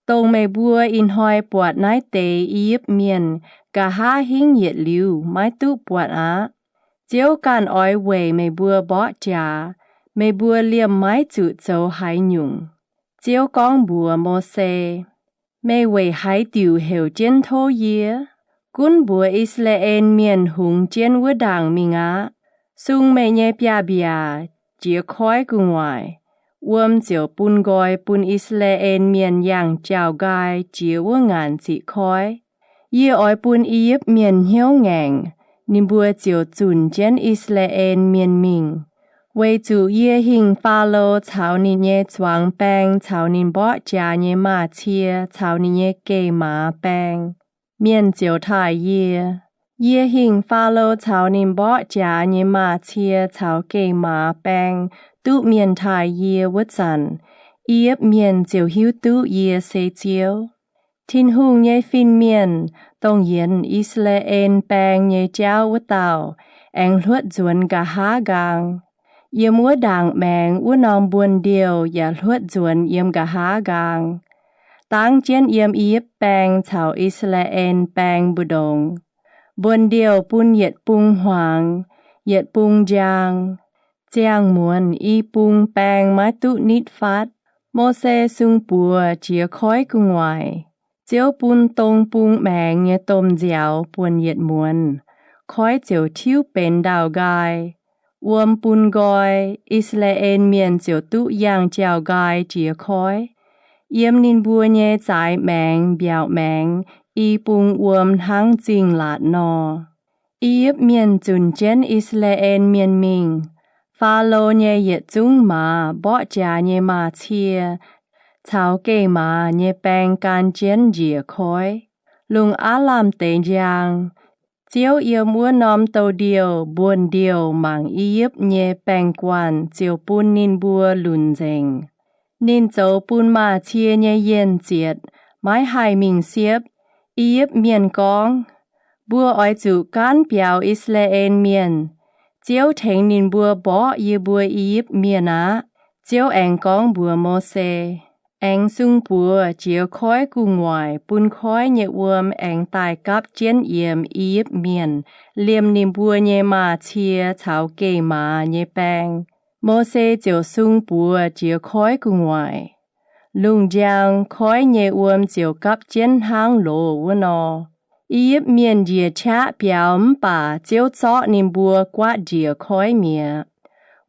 Dongh meih mbuo ih hnoi buatc naaiv deix I^yipv Mienh, nqa'haav hingv yietc liuz maiv duqv buatc aqv. Ziouv ganh oix weic meih mbuo mborqv jaax. Meih mbuo liemh maiv zuqc zoux haaix nyungc. Ziouv gorngv mbuox Mose, Meih weic haaix diuc heuc jienv tov yie? Gunv mbuox I^saa^laa^en Mienh hungx jienv wuov ndaangc mingh aqv. Sung meih nyei biaav-mbiaac jiex koiv gu'nguaaic. Wuom ziouc bun nqoi bun I^saa^laa^en Mienh yangh jauv-nqaai jiex wuov ngaanc ziqc koiv. Yie oix bun I^yipv Mienh hnyouv ngaengc, ninh mbuo ziouc zunc jienv I^saa^laa^en Mienh mingh. Weic zuqc yie hingh Faalo caux ninh nyei zuangx baeng caux ninh mborqv jaax nyei maaz-cie caux ninh nyei geh maaz baeng. Mienh ziouc taaih yie. Yie hingh Faalo caux ninh mborqv jaax nyei maaz-cie caux geh maaz baeng duqv mienh taaih yie wuov zanc, I^yipv Mienh ziouc hiuv duqv yie se Ziouv. Tin-Hungh nyei fin-mienh, dongh yienx I^saa^laa^en Baeng nyei jauv wuov dauh, aengx hluotv nzuonx nqa'haav nqaang. Yiem wuov ndaangc maengx wuov norm mbuonx-ndiouh yaac hluotv nzuonx yiem nqa'haav nqaang, dangv jienv yiem I^yipv Baeng caux I^saa^laa^en Baeng mbu'ndongx. Mbuonx-ndiouh bun yietc bung hmuangx, yietc bung njang. Ziangh muonz i bung baeng maiv duqv nitv fatv. Mose sung buoz jiex koiv gu'nguaaic. Ziouv bun dong bung maengx nyei domh nziaaux buonc yietc muonz, koiv ziouc tiuv benx ndau-nqaai. Wuom bun nqoi, I^saa^laa^en Mienh ziouc duqv yangh jauv-nqaai jiex koiv. Yiem ninh mbuo nyei zaaix maengx mbiaauc maengx i bung wuom hnangv zingh laatc nor. I^yipv Mienh zunc jienv I^saa^laa^en Mienh mingh. Faalo nyei yietc zungv maaz mborqv jaax nyei maaz-cie caux geh maaz nyei baeng gan jienv njiec koiv. Lungh aav lamh deix njang, Ziouv yiem wuov norm douz-ndiouh mbuonx-ndiouh mangc I^yipv nyei baeng-guanh ziouc bun ninh mbuo lunc nzengc. Ninh zoux bun maaz-cie nyei yienh zietc, maiv haih mingh siepv. I^yipv Mienh gorngv, Mbuo oix zuqc gaanv biaux I^saa^laa^en Mienh. Ziouv tengx ninh mbuo mborqv yie mbuo I^yipv Mienh aqv. Ziouv aengx gorngv mbuox Mose, Aengx sung buoz jiex koiv gu'nguaaic bun koiv nyei wuom aengx daaih gapv jienv yiem I^yipv Mienh liemh ninh mbuo nyei maaz-cie caux geh maaz nyei baeng. Mose ziouc sung buoz jiex koiv gu'nguaaic. Lungh njang koiv nyei wuom ziouc gapv jienv hnangv loz wuov nor. I^yipv Mienh njiec qaqv biaux mv baac Ziouv zorqv ninh mbuo guaatv njiec koiv mi'aqv.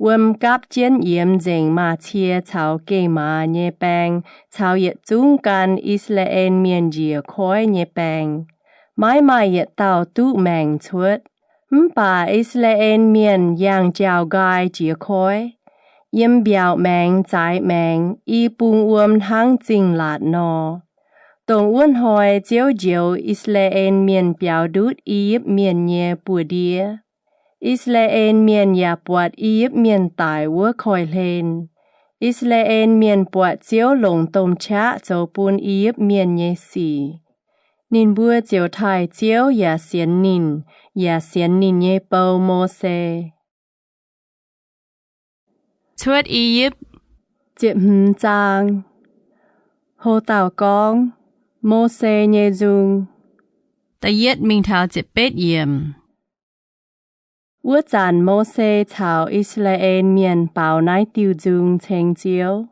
Wuom gapv jienv yiemx nzengc maaz-cie caux geh maaz nyei baeng caux yietc zungv gan I^saa^laa^en Mienh njiec koiv nyei baeng. Maiv maaih yietc dauh duqv maengc cuotv. Mv baac I^saa^laa^en Mienh yangh jauv-nqaai jiex koiv. Yiem mbiaauc maengx zaaix maengx i bung wuom hnangv zingh laatc nor. Dongh wuov hnoi Ziouv njoux I^saa^laa^en Mienh biaux ndutv I^yipv Mienh nyei buoz-ndiev. I^saa^laa^en Mienh yaac buatc I^yipv Mienh daic wuov koiv-hlen. I^saa^laa^en Mienh buatc Ziouv longc domh qaqv zoux bun I^yipv Mienh nyei sic. Ninh mbuo ziouc taaih Ziouv yaac sienx ninh, yaac sienx ninh nyei bou, Mose. Cuotv I^yipv, ziepc hmz zaang. Ho dauh gorngv, Mose nyei nzung. Da'yietv mingh taux ziepc betv yiemc. Wuov zanc Mose caux I^saa^laa^en Mienh baaux naaiv diuh nzung ceng Ziouv.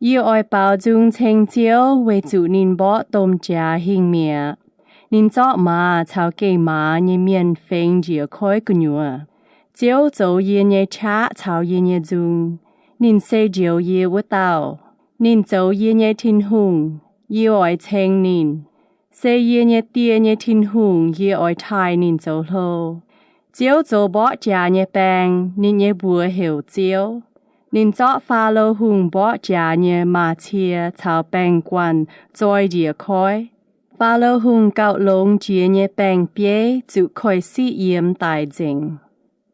Yie oix baaux nzung ceng Ziouv weic zuqc ninh mborqv domh jaax hingh mi'aqv. Ninh zorqv maaz caux geh maaz nyei mienh fengx njiec koiv gu'nyuoz. Ziouv zoux yie nyei qaqv caux yie nyei nzung. Ninh se njoux yie wuov dauh. Ninh zoux yie nyei Tin-Hungh. Yie oix ceng ninh. Se yie nyei die nyei Tin-Hungh. Yie oix taaih ninh zoux hlo. Ziouv zoux mborqv jaax nyei baeng. Ninh nyei mbuox heuc Ziouv. Ninh zorqv Faalo Hungh mborqv jaax nyei maaz-cie caux baeng-guanh zoi njiec koiv. Faalo Hungh gauh longx jiex nyei baeng-bieiv zuqc koiv-siqv yiemx daic nzengc.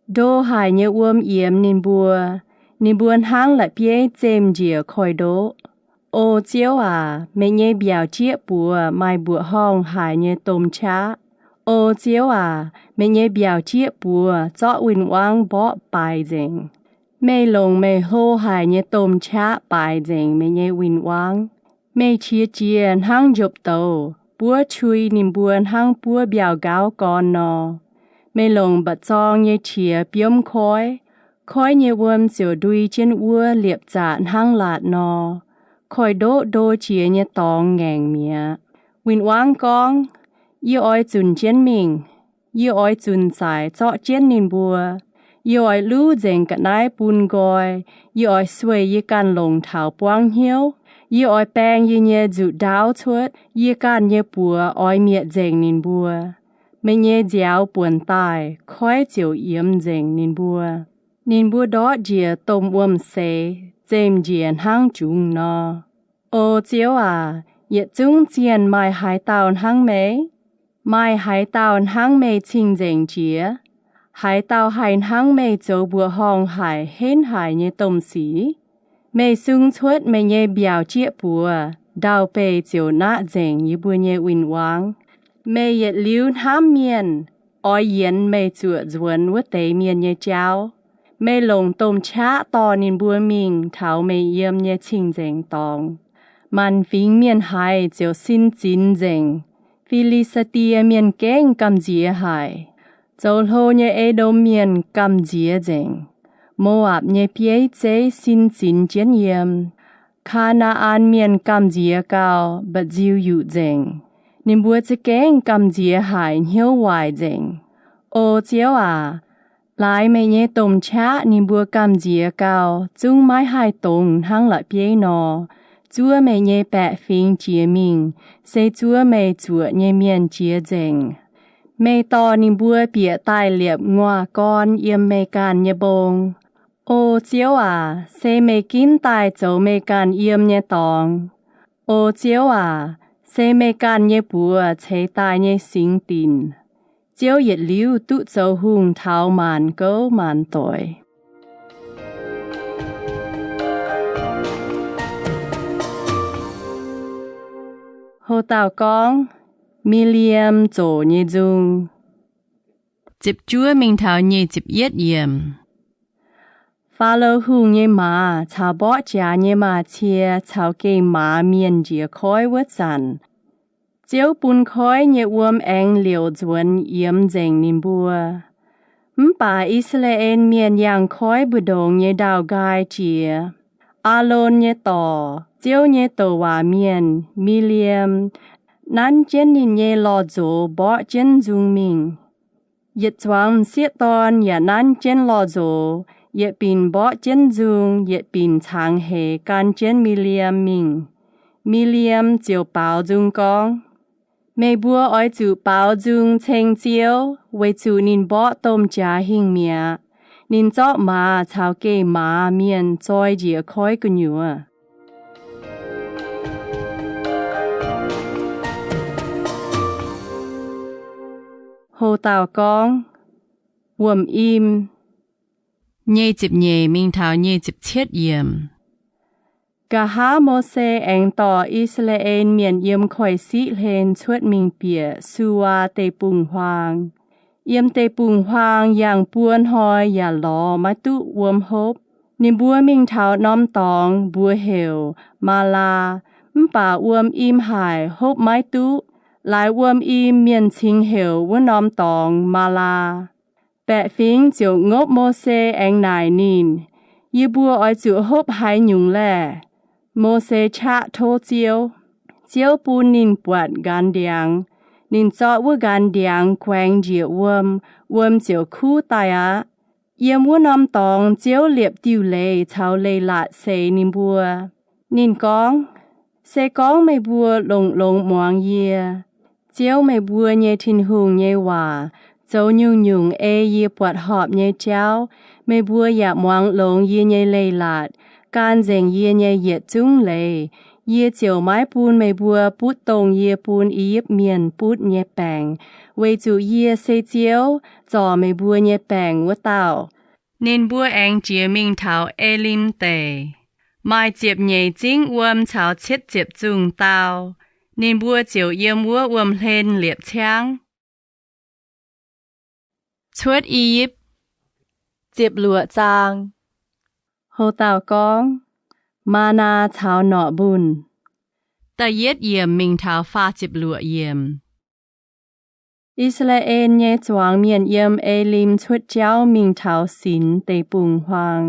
Ndo haic nyei wuom yiemx ninh mbuo. Ninh mbuo hnangv la'bieiv zemh njiec koiv-ndoqv. O Ziouv aac, meih nyei mbiaauc jieqv buoz maaih mbuoqc horngh haic nyei domh qaqv. O Ziouv aac, meih nyei mbiaauc jieqv buoz zorqv win-wangv mborqv baaix nzengc. Meih longc meih hlo haic nyei domh qaqv baaix nzengc meih nyei win-wangv. Meih qiex jiez hnangv njopv douz, buov qui ninh mbuo hnangv buov mbiauh nqaauv gorn nor. Meih longc mba'zorng nyei qiex biomv koiv. Koiv nyei wuom ziouc ndui jienv wuov liepc zaqc hnangv laatc nor. Koiv-ndoqv ndo jiex nyei dorngx ngaengc mi'aqv. Win-wangv gorngv, Yie oix zunc jienv mingh. Yie oix zunc zaaix zorqv jienv ninh mbuo. Yie oix luv nzengc ga'naaiv bun nqoi. Yie oix sueih yie ganh longc taux buangv hnyouv. Yie oix baeng yie nyei nzuqc ndaauv cuotv. Yie ganh nyei buoz oix mietc nzengc ninh mbuo. Meih nyei nziaaux buonc daaih, koiv ziouc yiemx nzengc ninh mbuo. Ninh mbuo ndortv njiec domh wuom-seix, zemh njiec hnangv jungx nor. O Ziouv aac, yietc zungv zienh maaih haaix dauh hnangv meih? Maaih haaix dauh hnangv meih cing-nzengc jiex? Haaix dauh haih hnangv meih zoux mbuoqc horngh haic, henv haic nyei domh sic? Meih sung cuotv meih nyei mbiaauc jieqv buoz, ndau-beih ziouc naqv nzengc yie mbuo nyei win-wangv. Meih yietc liuz hnamv mienh, oix yienx meih zuoqc nzuonx wuov deix mienh nyei jauv. Meih longc domh qaqv dorh ninh mbuo mingh taux meih yiem nyei cing-nzengc dorngx. Maanc fingx mienh haiz ziouc sin zinx nzengc. Fi^li^saa^die Mienh gengh gamh nziex haic. Zoux hlo nyei E^ndom Mienh gamh nziex nzengc. Mo^apc nyei bieiv zeiv sin zinx jienv yiem. Kaa^naa^an Mienh gamh nziex gau, mba'nziu yuqc nzengc. Ninh mbuo za'gengh gamh nziex haic, hnyouv waaic nzengc. O Ziouv aac, laaix meih nyei domh qaqv ninh mbuo gamh nziex gau, zungv maiv haih dongz hnangv la'bieiv nor. Zuov meih nyei baeqc fingx jiex mingh, se zuov meih zuoqc nyei mienh jiex nzengc. Meih dorh ninh mbuo bieqc daaih liepc nguaaz-gorn yiem meih ganh nyei mbong. O Ziouv aac, se meih ginv daaih zoux meih ganh yiem nyei dorngx. O Ziouv aac, se meih ganh nyei buoz ceix daaih nyei singx dinc. Ziouv yietc liuz duqv zoux hungh taux maanc gouv maanc doic. Houc dauh gorngv, Mi^li^am zoqc nyei nzung. Ziepc juov mingh taux nyic ziepc yietv yiemc. Faalo Hungh nyei maaz caux mborqv jaax nyei maaz-cie caux geh maaz mienh njiec koiv wuov zanc, Ziouv bun koiv nyei wuom aengx liouc nzuonx yiemx nzengc ninh mbuo. Mv baac I^saa^laa^en Mienh yangh koiv mbu'ndongx nyei ndau-nqaai jiex. Aalon nyei dorc, Ziouv nyei douc waac mienh, Mi^li^am, nanv jienv ninh nyei lorh nzox mborqv jienv nzung mingh. Yietc zuangx m'sieqv dorn yaac nanv jienv lorh nzox, yietc binc mborqv jienv nzung, yietc binc caangx heix gan jienv Mi^li^am mingh. Mi^li^am ziouc baaux nzung gorngv, Meih mbuo oix zuqc baaux nzung ceng Ziouv, weic zuqc ninh mborqv domh jaax hingh mi'aqv. Ninh zorqv maaz caux geh maaz mienh zoi njiec koiv gu'nyuoz. Houc dauh gorngv, Wuom-im, nyic ziepc nyeic mingh taux nyic ziepc cietv yiemc. Nqa'haav Mose aengx dorh I^saa^laa^en Mienh yiem koiv-siqv hlen cuotv mingh bieqc Suwaa Deic-Bung-Huaang. Yiem deic-bung-huaang yangh buo hnoi yaac lorz maiv duqv wuom hopv. Ninh mbuo mingh taux norm dorngx, mbuox heuc Maalaa, mv baac wuom im haic, hopv maiv duqv. Laaix wuom im mienh cingx heuc wuov norm dorngx Maalaa. Baeqc fingx ziouc ngopv Mose aengx naaic ninh, Yie mbuo oix zuqc hopv haaix nyungc laeh? Mose qaqv tov Ziouv. Ziouv bun ninh buatc nqanx ndiangx. Ninh zorqv wuov nqanx ndiangx guaengx njiec wuom, wuom ziouc kuv daaih aqv. Yiem wuov norm dorngx Ziouv liepc diuh leiz caux leiz-latc seix ninh mbuo. Ninh gorngv, Se gorngv meih mbuo longx-longx muangx yie, Ziouv meih mbuo nyei Tin-Hungh nyei waac, zoux nyungc-nyungc ei yie buatc horpc nyei jauv, meih mbuo yaac muangx longx yie nyei leiz-latc, gan nzengc yie nyei yietc zungv leiz, yie ziouc maiv bun meih mbuo butv dongh yie bun I^yipv Mienh butv nyei baengc, weic zuqc yie se Ziouv, zorc meih mbuo nyei baengc wuov dauh. Ninh mbuo aengx jiex mingh taux Elim Deic. Maaih ziepc nyeic zingv wuom caux cietv ziepc zungh dau. Ninh mbuo ziouc yiem wuov wuom-hlen liepc ciangv. Cuotv I^yipv. Ziepc luoqc zaang. Houc dauh gorngv, Maa^naa caux norqc mbunh. Da'yietv yiemc mingh taux faah ziepc luoqc yiemc. I^saa^laa^en nyei zuangx mienh yiem Elim cuotv jauv mingh taux Sinx Deic-Bung-Huaang,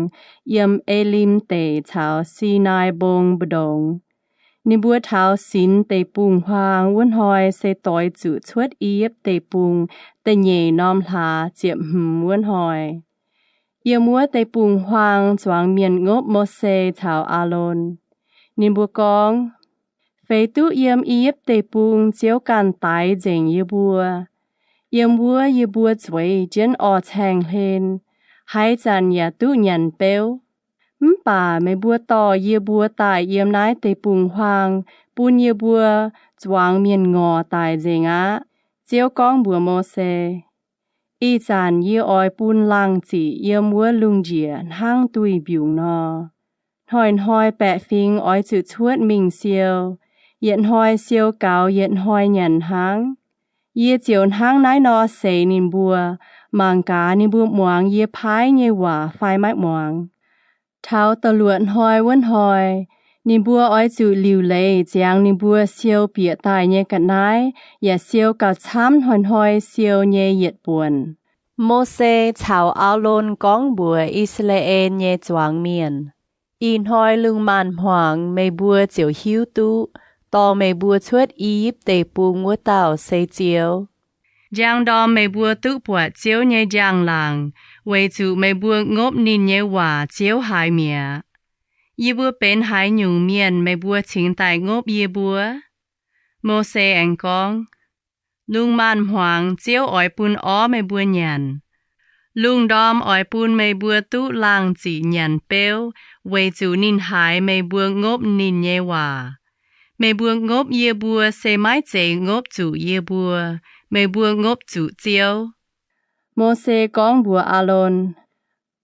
yiem Elim Deic caux Sinaai Mbong mbu'ndongx. Ninh mbuo taux Sinx Deic-Bung-Huaang wuov hnoi se doix zuqc cuotv I^yipv Deic-Bung da'nyeic norm hlaax ziepc hmz wuov hnoi. Yiem wuov deic-bung-huaang zuangx mienh ngopv Mose caux Aalon. Ninh mbuo gorngv, Feix duqv yiem I^yipv Deic-Bung Ziouv ganh daix nzengc yie mbuo. Yiem wuov yie mbuo zueiz jienv orv-caeng hlen, haaix zanc yaac duqv nyanc beuv. Mv baac meih mbuo dorh yie mbuo daaih yiem naaiv deic-bung-huaang bun yie mbuo zuangx mienh ngorc daic nzengc aqv. Ziouv gorngv mbuox Mose, Ih zanc yie oix bun laangh ziqc yiem wuov lungh njiec hnangv duih mbiungc nor. Hnoi-hnoi baeqc fingx oix zuqc cuotv mingh siou, yietc hnoi siou gaux yietc hnoi nyanc hnangv. Yie ziouc hnangv naaiv nor seix ninh mbuo, mangc gaax ninh mbuo muangx yie paaiv nyei waac fai maiv muangx. Taux da'luoqc hnoi wuov hnoi, ninh mbuo oix zuqc liuc leiz ziangx ninh mbuo siou bieqc daaih nyei ga'naaiv yaac siou gauh camv hnoi-hnoi siou nyei yietc buonc. Mose caux Aalon gorngv mbuox I^saa^laa^en nyei zuangx mienh, Ih hnoi lungh maanz-hmuangx meih mbuo ziouc hiuv duqv dorh meih mbuo cuotv I^yipv Deic-Bung wuov dauh se Ziouv. Njang ndorm meih mbuo duqv buatc Ziouv nyei njang-laangc, weic zuqc meih mbuo ngopv ninh nyei waac ziouv haiz mi'aqv. Yie mbuo benx haaix nyungc mienh meih mbuo cingx daaih ngopv yie mbuo? Mose aengx gorngv, Lungh maanz-hmuangx Ziouv oix bun orv meih mbuo nyanc. Lungh ndorm oix bun meih mbuo duqv laangh ziqc nyanc beuv, weic zuqc ninh haiz meih mbuo ngopv ninh nyei waac. Meih mbuo ngopv yie mbuo se maiv zeiz ngopv zuqc yie mbuo. Meih mbuo ngopv zuqc Ziouv. Mose gorngv mbuox Aalon,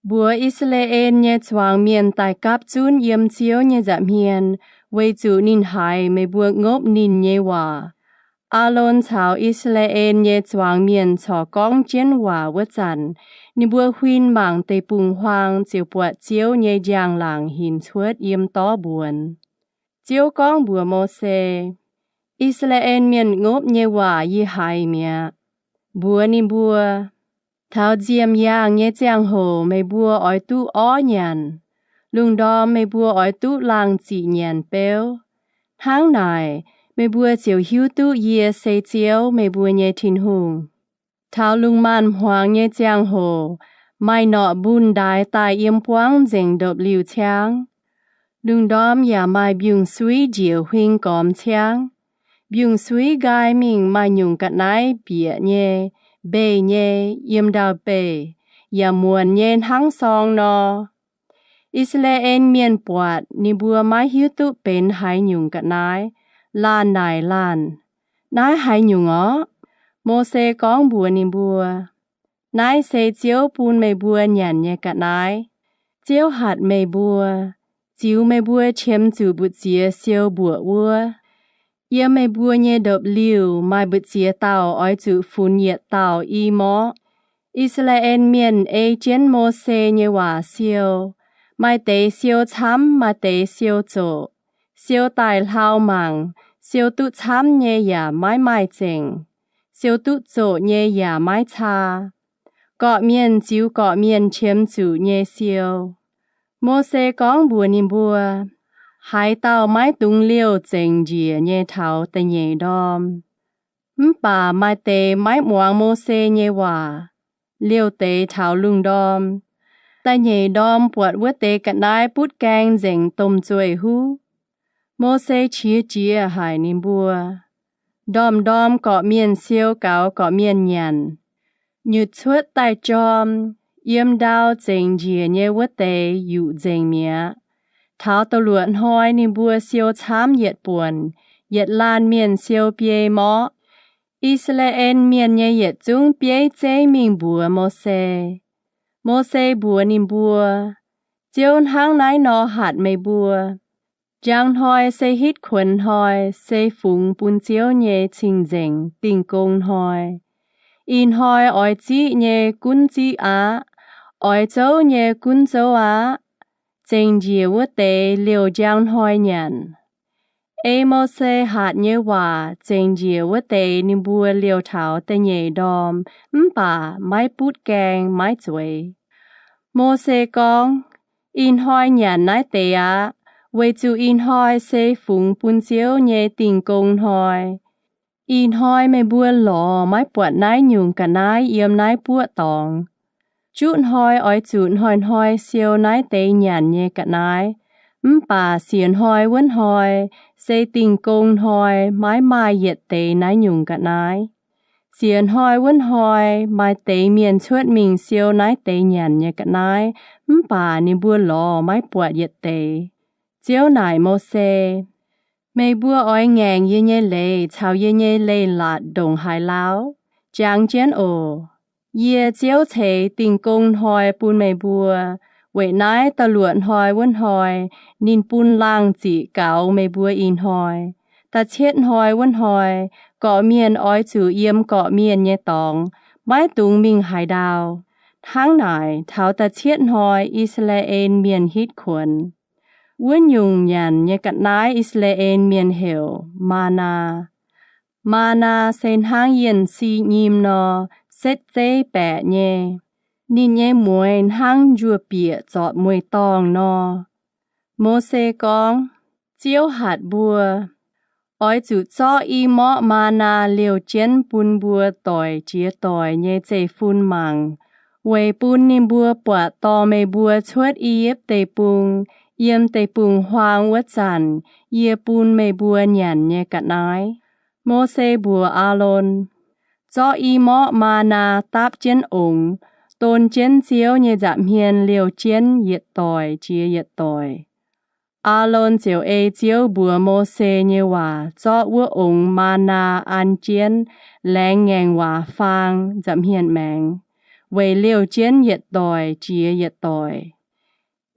Mbuox I^saa^laa^en nyei zuangx mienh daaih gapv zunv yiem Ziouv nyei nza'hmien, weic zuqc ninh haiz meih mbuo ngopv ninh nyei waac. Aalon caux I^saa^laa^en nyei zuangx mienh corc gorngv jienv waac wuov zanc, ninh mbuo huin mangc deic-bung-huaang ziouc buatc Ziouv nyei njang-laangc hinc cuotv yiem dorv mbuonx. Ziouv gorngv mbuox Mose, I^saa^laa^en Mienh ngopv nyei waac yie haiz mi'aqv. Mbuox ninh mbuo, Taux nziemh yaangh nyei ziangh hoc meih mbuo oix duqv orv nyanc. Lungh ndorm meih mbuo oix duqv laangh ziqc nyanc beuv. Hnangv naaic, meih mbuo ziouc hiuv duqv yie se Ziouv, meih mbuo nyei Tin-Hungh. Taux lungh maanz-hmuangx nyei ziangh hoc, maaih norqc mbunh ndaix daaih yiem buangv nzengc ndopv-liuh ciangv. Lungh ndorm yaac maaih mbiungc-suiv njiec huing gormx ciangv. Mbiungc-suiv nqaai mingh maaih nyungc ga'naaiv bieqc nyei, mbeih nyei, yiem ndau-beih, yaac muonc nyei hnangv sorng nor. I^saa^laa^en Mienh buatc ninh mbuo maiv hiuv duqv benx haaix nyungc ga'naaiv, laanh naaic laanh, Naaiv haaix nyungc orv? Mose gorngv mbuox ninh mbuo, Naaiv se Ziouv bun meih mbuo nyanc nyei ga'naaiv. Ziouv hatc meih mbuo, ziux meih mbuo qiemx zuqc mbu'ziex siou mbuoqc wuov. Yiem meih mbuo nyei ndopv-liuh maaih mbu'ziex dauh oix zuqc funx yietc dauh i morqv. I^saa^laa^en Mienh ei jienv Mose nyei waac siou. Maaih deix siou camv, maaih deix siou zoqc. Siou daaih hlaau mangc, siou duqv camv nyei yaac maiv maaih zengc. Siou duqv zoqc nyei yaac maiv caa. Gorqv-mienh ziux gorqv-mienh qiemx zuqc nyei siou. Mose gorngv mbuox ninh mbuo, Haaix dauh maiv dungx liouh zengc njiec nyei taux da'nyeic ndorm. Mv baac maaih deix maiv muangx Mose nyei waac, liouh deix taux lungh ndorm. Da'nyeic ndorm buatc wuov deix ga'naaiv butv gaeng nzengc domh zueih huv. Mose qiex jiez haic ninh mbuo. Ndorm-ndorm gorqv-mienh siou gaux gorqv-mienh nyanc. Nyutc cuotv daaih jorm, yiem ndau zengc njiec nyei wuov deix yuqc nzengc mi'aqv. Taux da'luoqc hnoi ninh mbuo siou camv yietc buonc, yietc laanh mienh siou biei morqv. I^saa^laa^en Mienh nyei yietc zungv bieiv zeiv mingh mbuox Mose. Mose mbuox ninh mbuo, Ziouv hnangv naaiv nor hatc meih mbuo. Njang hnoi se hitv kuonx hnoi, se fungx bun Ziouv nyei cing-nzengc Dingh Gong Hnoi. Ih hnoi oix ziqv nyei gunv ziqv aqv. Oix zouv nyei gunv zouv aqv. Zengc njiec wuov deix liouh njang hnoi nyanc. Ei Mose hatc nyei waac zengc njiec wuov deix ninh mbuo liouh taux da'nyeic ndorm, mv baac maiv butv gaeng maiv zueiz. Mose gorngv, Ih hnoi nyanc naaiv deix aqv, weic zuqc ih hnoi se fungx bun Ziouv nyei Dingh Gong Hnoi. Ih hnoi meih mbuo lorz maiv buatc naaiv nyungc ga'naaiv yiem naaiv buoqv dorngx. Juqv hnoi oix zuqc hnoi-hnoi siou naaiv deix nyanc nyei ga'naaiv, mv baac siec hnoi wuov hnoi se Dingh Gong Hnoi, maiv maaih yietc deix naaiv nyungc ga'naaiv. Siec hnoi wuov hnoi maaih deix mienh cuotv mingh siou naaiv deix nyanc nyei ga'naaiv, mv baac ninh mbuo lorz maiv buatc yietc deix. Ziouv naaic Mose, Meih mbuo oix ngaengc yie nyei leiz caux yie nyei leiz-latc ndongc haaix lauh? Jangx jienv oc. Yie, Ziouv, ceix Dingh Gong Hnoi bun meih mbuo. Weic naaiv da'luoqc hnoi wuov hnoi ninh bun laangh ziqc gaux meih mbuo ih hnoi. Da'cietv hnoi wuov hnoi, gorqv-mienh oix zuqc yiem gorqv-mienh nyei dorngx, maiv dungx mingh haaix ndau. Hnangv naaic, taux da'cietv hnoi I^saa^laa^en Mienh hitv kuonx. Wuov nyungc nyanc nyei ga'naaiv I^saa^laa^en Mienh heuc maa^naa. Maa^naa se hnangv yienh si nyim nor, setv zeiv baeqc nyei. Ninh nyei mueiz hnangv njuov bieqc zorpc mueiz-dorngh nor. Mose gorngv, Ziouv hatc mbuo, Oix zuqc zorqv i morqv maa^naa liouh jienv bun mbuo doic jiex doic nyei zeiv-fun mangc, weic bun ninh mbuo buatc dorh meih mbuo cuotv I^yipv Deic-Bung, yiem deic-bung-huaang wuov zanc yie bun meih mbuo nyanc nyei ga'naaiv. Mose mbuox Aalon, Zorqv i morqv maa^naa dapv jienv ongx, don jienv Ziouv nyei nza'hmien liouh jienv yietc doic jiex yietc doic. Aalon ziouc ei Ziouv mbuox Mose nyei waac zorqv wuov ongx maa^naa an jienv laengz ngaengc waac faang nza'hmien maengx, weic liouh jienv yietc doic jiex yietc doic.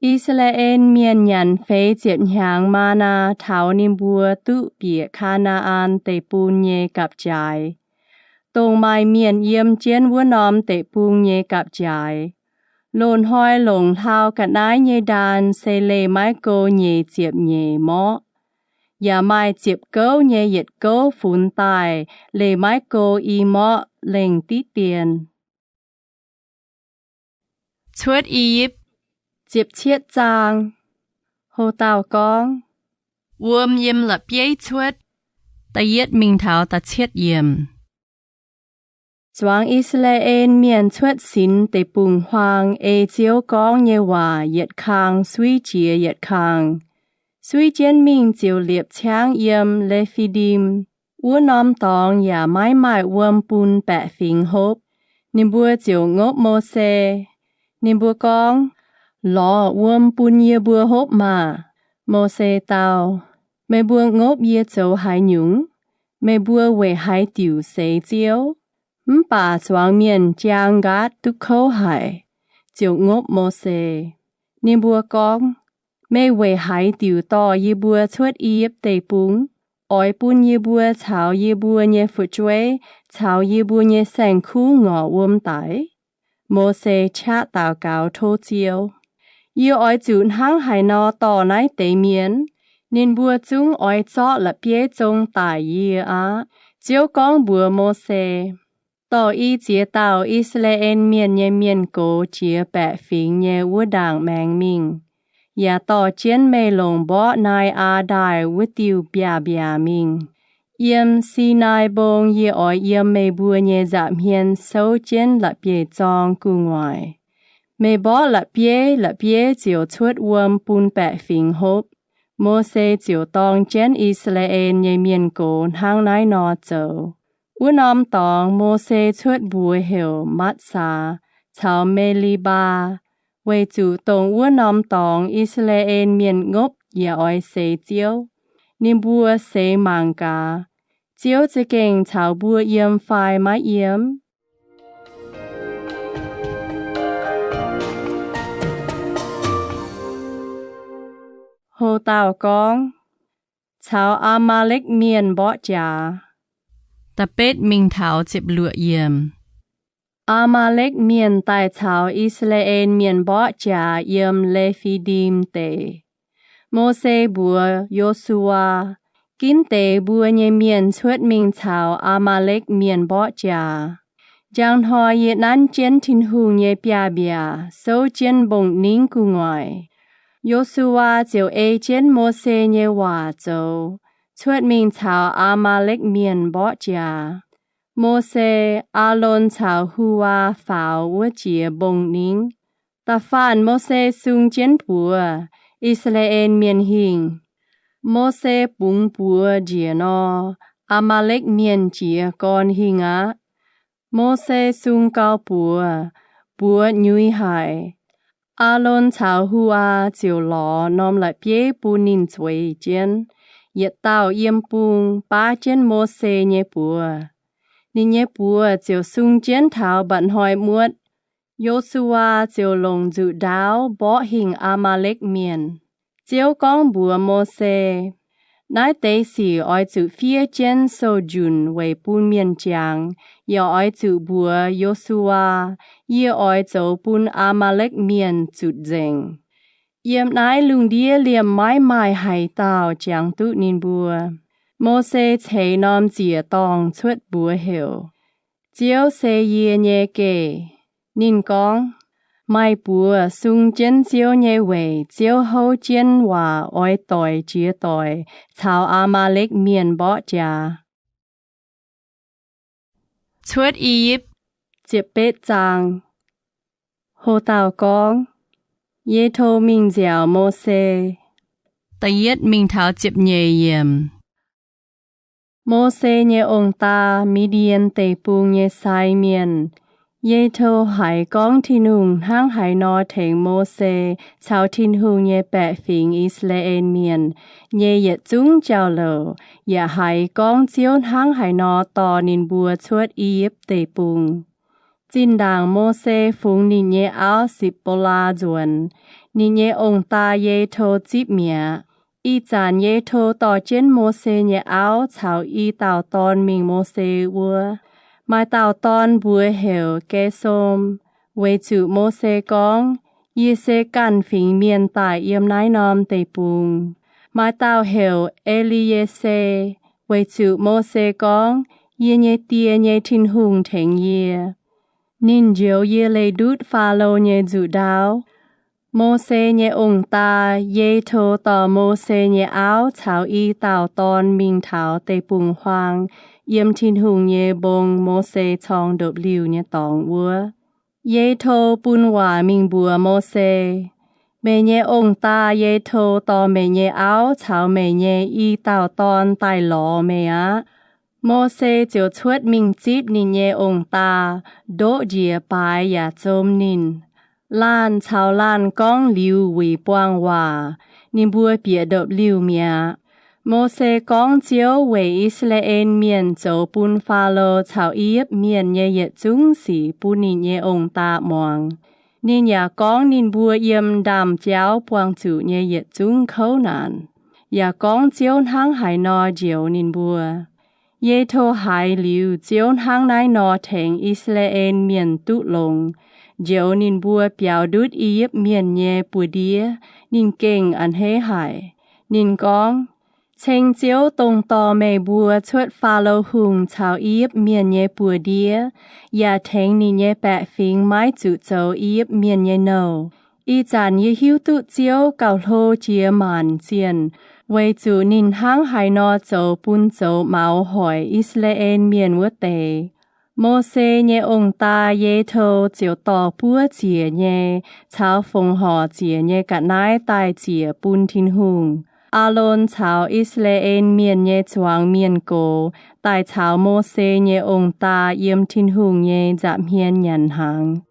I^saa^laa^en Mienh nyanc feix ziepc hnyangx maa^naa taux ninh mbuo duqv bieqc Kaa^naa^an Deic-Bung nyei gapv-jaaix, dongh maaih mienh yiem jienv wuov norm deic-bung nyei gapv-jaaix. Loz-hnoi longc hlaau ga'naaiv nyei ndaan se leih maiv go nyeic ziepc nyeic morqv. Yaac maaih ziepc gouv nyei yietc gouv funx daaih leih maiv go i morqv lengh diqv dien. Cuotv I^yipv, ziepc cietv zaang. Ho dauh gorngv, Wuom yiem la'bieiv cuotv. Da'yietv mingh taux da'cietv yiemc. Zuangx I^saa^laa^en Mienh cuotv sinx deic-bung-huaang ei Ziouv gorngv nyei waac yietc kang suiv jiex yietc kang. Suiv jienv mingh ziouc liepc ciangv yiem Le^fi^ndim. Wuov norm dorngx yaac maiv maaih wuom bun baeqc fingx hopv. Ninh mbuo ziouc ngopv Mose. Ninh mbuo gorngv, Lorz wuom bun yie mbuo hopv maah! Mose dau, Meih mbuo ngopv yie zoux haaix nyungc? Meih mbuo weic haaix diuc seix Ziouv? Mv baac zuangx mienh jaang nqaatv duqv kouv haic, ziouc ngopv Mose. Ninh mbuo gorngv, Meih weic haaix diuc dorh yie mbuo cuotv I^yipv Deic-Bung? Oix bun yie mbuo caux yie mbuo nyei fu'jueiv caux yie mbuo nyei saeng-kuv ngorc wuom daic? Mose qaqv daux gaux tov Ziouv, Yie oix zuqc hnangv haaix nor dorh naaiv deix mienh? Ninh mbuo zungv oix zorqv la'bieiv zong daic yie aqv. Ziouv gorngv mbuox Mose, Dorh i ziex dauh I^saa^laa^en Mienh nyei mienh gox jiex baeqc fingx nyei wuov ndaangc maengx mingh, yaac dorh jienv meih longc mborqv nai aa ndaaih wuov diuh mbiaac-mbiaac mingh. Yiem Sinaai Mbong yie oix yiem meih mbuo nyei nza'hmien souv jienv la'bieiv-zorng gu'nguaaic. Meih mborqv la'bieiv, la'bieiv ziouc cuotv wuom bun baeqc fingx hopv. Mose ziouc dorng jienv I^saa^laa^en nyei mienh gox hnangv naaiv nor zoux. Wuov norm dorngx Mose cuotv mbuox heuc Matv^saa caux Me^li^mbaa, weic zuqc dongh wuov norm dorngx I^saa^laa^en Mienh ngopv yaac oix seix Ziouv. Ninh mbuo seix mangc gaax, Ziouv za'gengh caux mbuo yiem fai maiv yiem. Ho dauh gorngv, Caux Aa^maa^lekv Mienh Mborqv Jaax. Da'betv mingh taux ziepc luoqc yiemc. Aa^maa^lekv Mienh daaih caux I^saa^laa^en Mienh mborqv jaax yiem Le^fi^ndim Deic. Mose mbuox Yo^su^waa, Ginv deix mbuo nyei mienh cuotv mingh caux Aa^maa^lekv Mienh mborqv jaax. Njang hnoi yie nanv jienv Tin-Hungh nyei biaav-mbiaac souv jienv mbong-ningv gu'nguaaic. Yo^su^waa ziouc ei jienv Mose nyei waac zoux, cuotv mingh caux Aa^maa^lekv Mienh mborqv jaax. Mose, Aalon caux Hu^waa faaux wuov jiex mbong-ningv. Da'faanh Mose sung jienv buoz, I^saa^laa^en Mienh hingh. Mose bungx buoz njiec nor, Aa^maa^lekv Mienh jiez gorn hingh aqv. Mose sung gau buoz, buoz nyuix haic. Aalon caux Hu^waa ziouc lorz norm la'bieiv bun ninh zueiz jienv. Yietc dauh yiem bung baav jienv Mose nyei buoz. Ninh nyei buoz ziouc sung jienv taux mba'hnoi muotv. Yo^su^waa ziouc longc nzuqc ndaauv mborqv hingh Aa^maa^lekv Mienh. Ziouv gorngv mbuox Mose, Naaiv deix sic oix zuqc fiev jienv sou njunc weic bun mienh jangx. Yaac oix zuqc mbuox Yo^su^waa, Yie oix zoux bun Aa^maa^lekv Mienh zutc nzengc. Yiem naaiv lungh ndiev liemh maiv maaih haaix dauh jangx duqv ninh mbuo. Mose ceix norm ziec-dorngh cuotv mbuox heuc, Ziouv se yie nyei geh. Ninh gorngv, Maaih buoz sung jienv Ziouv nyei weic Ziouv houv jienv waac oix doix jiex doic caux Aa^maa^lekv Mienh mborqv jaax. Cuotv I^yipv. Ho dauh gorngv, Yetho Mingh Nziaauc Mose. Da'yietv mingh taux ziepc nyeic yiemc. Mose nyei ong-daa, Mi^ndien Deic-Bung nyei sai mienh, Yetho, haiz gorngv Tin-Hungh hnangv haaix nor tengx Mose caux Tin-Hungh nyei baeqc fingx, I^saa^laa^en Mienh, nyei yietc zungv jauv-louc, yaac haiz gorngv Ziouv hnangv haaix nor dorh ninh mbuo cuotv I^yipv Deic-Bung. Zinh ndaangc Mose fungx ninh nyei auv, Sipc^bo^laa, nzuonx, ninh nyei ong-daa, Yetho, zipv mi'aqv. Ih zanc Yetho dorh jienv Mose nyei auv caux i dauh dorn mingh Mose wuov. Maaih dauh dorn mbuox heuc Ge^som, weic zuqc Mose gorngv, Yie se ganh fingx mienh daaih yiem naaiv norm deic-bung. Maaih dauh heuc E^li^ye^se, weic zuqc Mose gorngv, Yie nyei Die nyei Tin-Hungh tengx yie. Ninh njoux yie leih ndutv Faalo nyei nzuqc ndaauv. Mose nyei ong-daa, Yetho, dorh Mose nyei auv caux i dauh dorn mingh taux deic-bung-huaang, yiem Tin-Hungh nyei mbong, Mose corng ndopv-liuh nyei dorngx wuov. Yetho bun waac mingh mbuox Mose, Meih nyei ong-daa, Yetho, dorh meih nyei auv caux meih nyei i dauh dorn daaih lorz meih aqv. Mose ziouc cuotv mingh zipv ninh nyei ong-daa, ndoqv njiec baaix yaac zom ninh. Laanh caux laanh gorngv liuz wuic buangh waac, ninh mbuo bieqc ndopv-liuh mi'aqv. Mose gorngv Ziouv weic I^saa^laa^en Mienh zoux bun Faalo caux I^yipv Mienh nyei yietc zungv sic bun ninh nyei ong-daa muangx. Ninh yaac gorngv ninh mbuo yiem ndaamv-jauv buangh zuqc nyei yietc zungv kouv naanc, yaac gorngv Ziouv hnangv haaix nor njoux ninh mbuo. Yetho haiz liuz Ziouv hnangv naaiv nor tengx I^saa^laa^en Mienh duqv longx, njoux ninh mbuo biaux ndutv I^yipv Mienh nyei buoz-ndiev, ninh gengh a'hneiv haic. Ninh gorngv, Ceng Ziouv, dongh dorh meih mbuo cuotv Faalo Hungh caux I^yipv Mienh nyei buoz-ndiev, yaac tengx ninh nyei baeqc fingx maiv zuqc zoux I^yipv Mienh nyei nouh. Ih zanc yie hiuv duqv Ziouv gauh hlo jiex maanc zienh, weic zuqc ninh hnangv haaix nor zoux bun zoux maux hoic I^saa^laa^en Mienh wuov deix. Mose nyei ong-daa, Yetho, ziouc dorh buov ziec nyei caux fongc horc ziec nyei ga'naaiv daaih ziec bun Tin-Hungh. Aalon caux I^saa^laa^en Mienh nyei zuangx mienh gox daaih caux Mose nyei ong-daa yiem Tin-Hungh nyei nza'hmien nyanc hnaangx.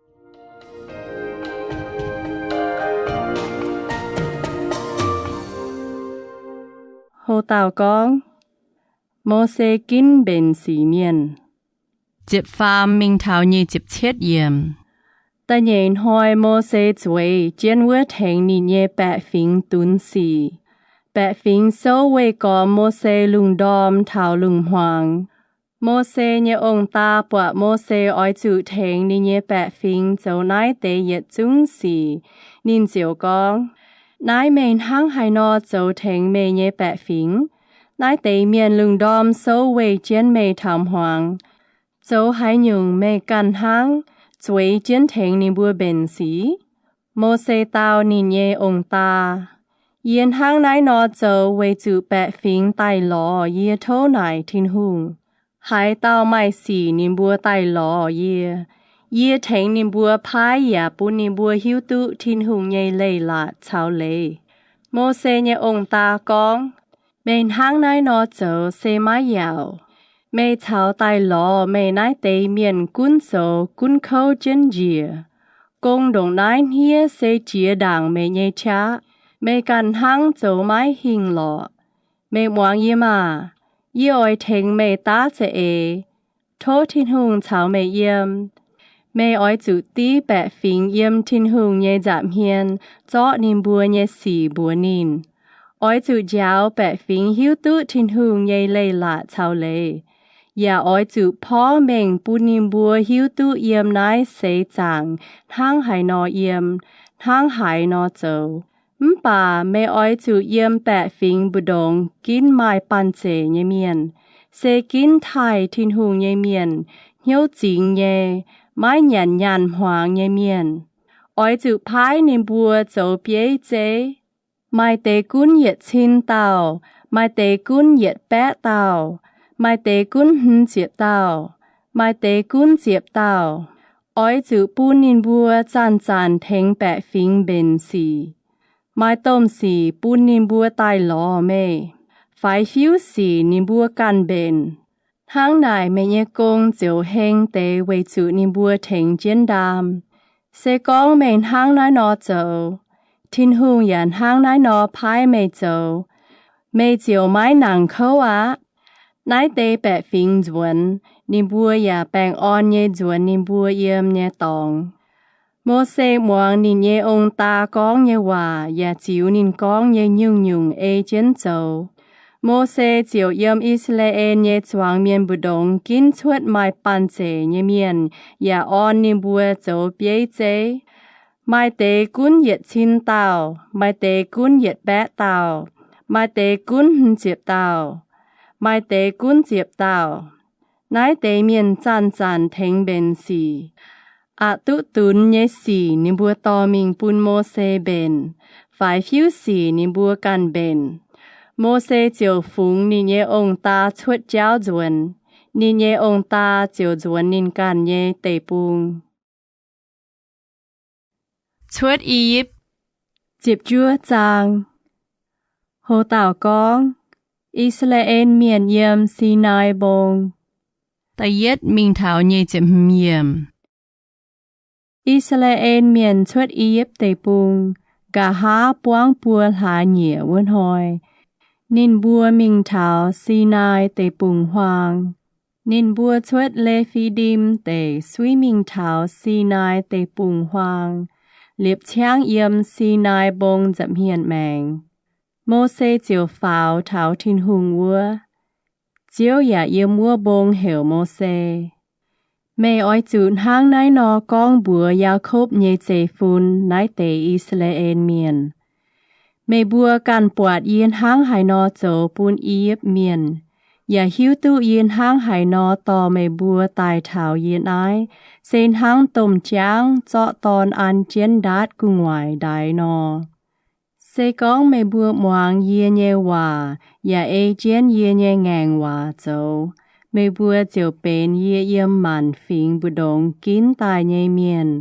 Ho dauh gorngv, Mose Ginv Mbenc Sic Mienh. Ziepc faam mingh taux nyic ziepc cietv yiemc. Da'nyeic hnoi Mose zueiz jienv wuov tengx ninh nyei baeqc fingx dunx sic. Baeqc fingx souv weih gormx Mose lungh ndorm taux lungh hmuangx. Mose nyei ong-daa buatc Mose oix zuqc tengx ninh nyei baeqc fingx zoux naaiv deix yietc zungv sic. Ninh ziouc gorngv, Naaiv meih hnangv haaix nor zoux tengx meih nyei baeqc fingx? Naaiv deix mienh lungh ndorm souv weih jienv meih taux hmuangx. Zoux haaix nyungc meih ganh hnangv zueiz jienv tengx ninh mbuo mbenc sic? Mose dau ninh nyei ong-daa, Yie hnangv naaiv nor zoux weic zuqc baeqc fingx daaih lorz yie tov naaic Tin-Hungh. Haaix dauh maaih sic ninh mbuo daaih lorz yie, yie tengx ninh mbuo paaiv yaac bun ninh mbuo hiuv duqv Tin-Hungh nyei leiz-latc caux leiz. Mose nyei ong-daa gorngv, Meih hnangv naaiv nor zoux se maiv yaauc. Meih caux daaih lorz meih naaiv deix mienh gunv zoux gunv kouv jienv njiec. Gong ndongc naaiv hniev se jiex ndaangc meih nyei qaqv. Meih ganh hnangv zoux maiv hingh lorqc. Meih muangx yie maah! Yie oix tengx meih daav za'eix. Tov Tin-Hungh caux meih yiem. Meih oix zuqc div baeqc fingx yiem Tin-Hungh nyei nza'hmien zorqv ninh mbuo nyei sic mbuox ninh. Oix zuqc njaaux baeqc fingx hiuv duqv Tin-Hungh nyei leiz-latc caux leiz, yaac oix zuqc porv mengh bun ninh mbuo hiuv duqv yiem naaiv seix zaangc hnangv haaix nor yiem, hnangv haaix nor zoux. Mv baac meih oix zuqc yiem baeqc fingx mbu'ndongx ginv maaih banh zeic nyei mienh, se ginv taaih Tin-Hungh nyei mienh, hnyouv zingx nyei, maiv nyanc nyaanh hmuangx nyei mienh. Oix zuqc paaiv ninh mbuo zoux bieiv zeiv. Maaih deix gunv yietc cin dauh, maaih deix gunv yietc baeqv dauh, maaih deix gunv hmz ziepc dauh, maaih deix gunv ziepc dauh. Oix zuqc bun ninh mbuo zanc-zanc tengx baeqc fingx mbenc sic. Maaih domh sic bun ninh mbuo daaih lorz meih. Faix-fiuv sic ninh mbuo ganh mbenc. Hnangv naaic meih nyei gong ziouc heng deix weic zuqc ninh mbuo tengx jienv ndaam. Se gorngv meih hnangv naaiv nor zoux, Tin-Hungh yaac hnangv naaiv nor paaiv meih zoux, meih ziouc maiv nangc kouv aqv. Naaiv deix baeqc fingx nzuonx, ninh mbuo yaac baengh orn nyei nzuonx ninh mbuo yiem nyei dorngx. Mose muangx ninh nyei ong-daa gorngv nyei waac yaac ziux ninh gorngv nyei nyungc-nyungc ei jienv zoux. Mose ziouc yiem I^saa^laa^en nyei zuangx mienh mbu'ndongx ginv cuotv maaih banh zeic nyei mienh yaac orn ninh mbuo zoux bieiv zeiv. Maaih deix gunv yietc cin dauh, maaih deix gunv yietc baeqv dauh, maaih deix gunv hmz ziepc dauh, maaih deix gunv ziepc dauh. Naaiv deix mienh zanc-zanc tengx mbenc sic. Aqc duqv dunx nyei sic ninh mbuo dorh mingh bun Mose mbenc. Faix-fiuv sic ninh mbuo ganh mbenc. Mose ziouc fungx ninh nyei ong-daa cuotv jauv nzuonx. Ninh nyei ong-daa ziouc nzuonx ninh ganh nyei deic-bung. Cuotv I^yipv. Ziepc juov zaang. Ho dauh gorngv, I^saa^laa^en Mienh Yiem Sinaai Mbong. Da'yietv mingh taux nyic ziepc hmz yiemc. I^saa^laa^en Mienh cuotv I^yipv Deic-Bung, nqa'haav buangv buo hlaax nyieqc wuov hnoi, ninh mbuo mingh taux Sinaai Deic-Bung-Huaang. Ninh mbuo cuotv Le^fi^ndim Deic suiv mingh taux Sinaai Deic-Bung-Huaang, liepc ciangv yiem Sinaai Mbong nza'hmien maengx. Mose ziouc faaux taux Tin-Hungh wuov. Ziouv yaac yiem wuov mbong heuc Mose, Meih oix zuqc hnangv naaiv nor gorngv mbuox Yaakopv nyei zeiv-fun naaiv deix I^saa^laa^en Mienh, Meih mbuo ganh buatc yie hnangv haaix nor zoux bun I^yipv Mienh, yaac hiuv duqv yie hnangv haaix nor dorh meih mbuo daaih taux yie naaiv, se hnangv domh jaangv zorqv dorn an jienv ndaatv gu'nguaaic ndaix nor. Se gorngv meih mbuo muangx yie nyei waac yaac ei jienv yie nyei ngaengc waac zoux, meih mbuo ziouc benx yie yiem maanc fingx mbu'ndongx ginv daaih nyei mienh,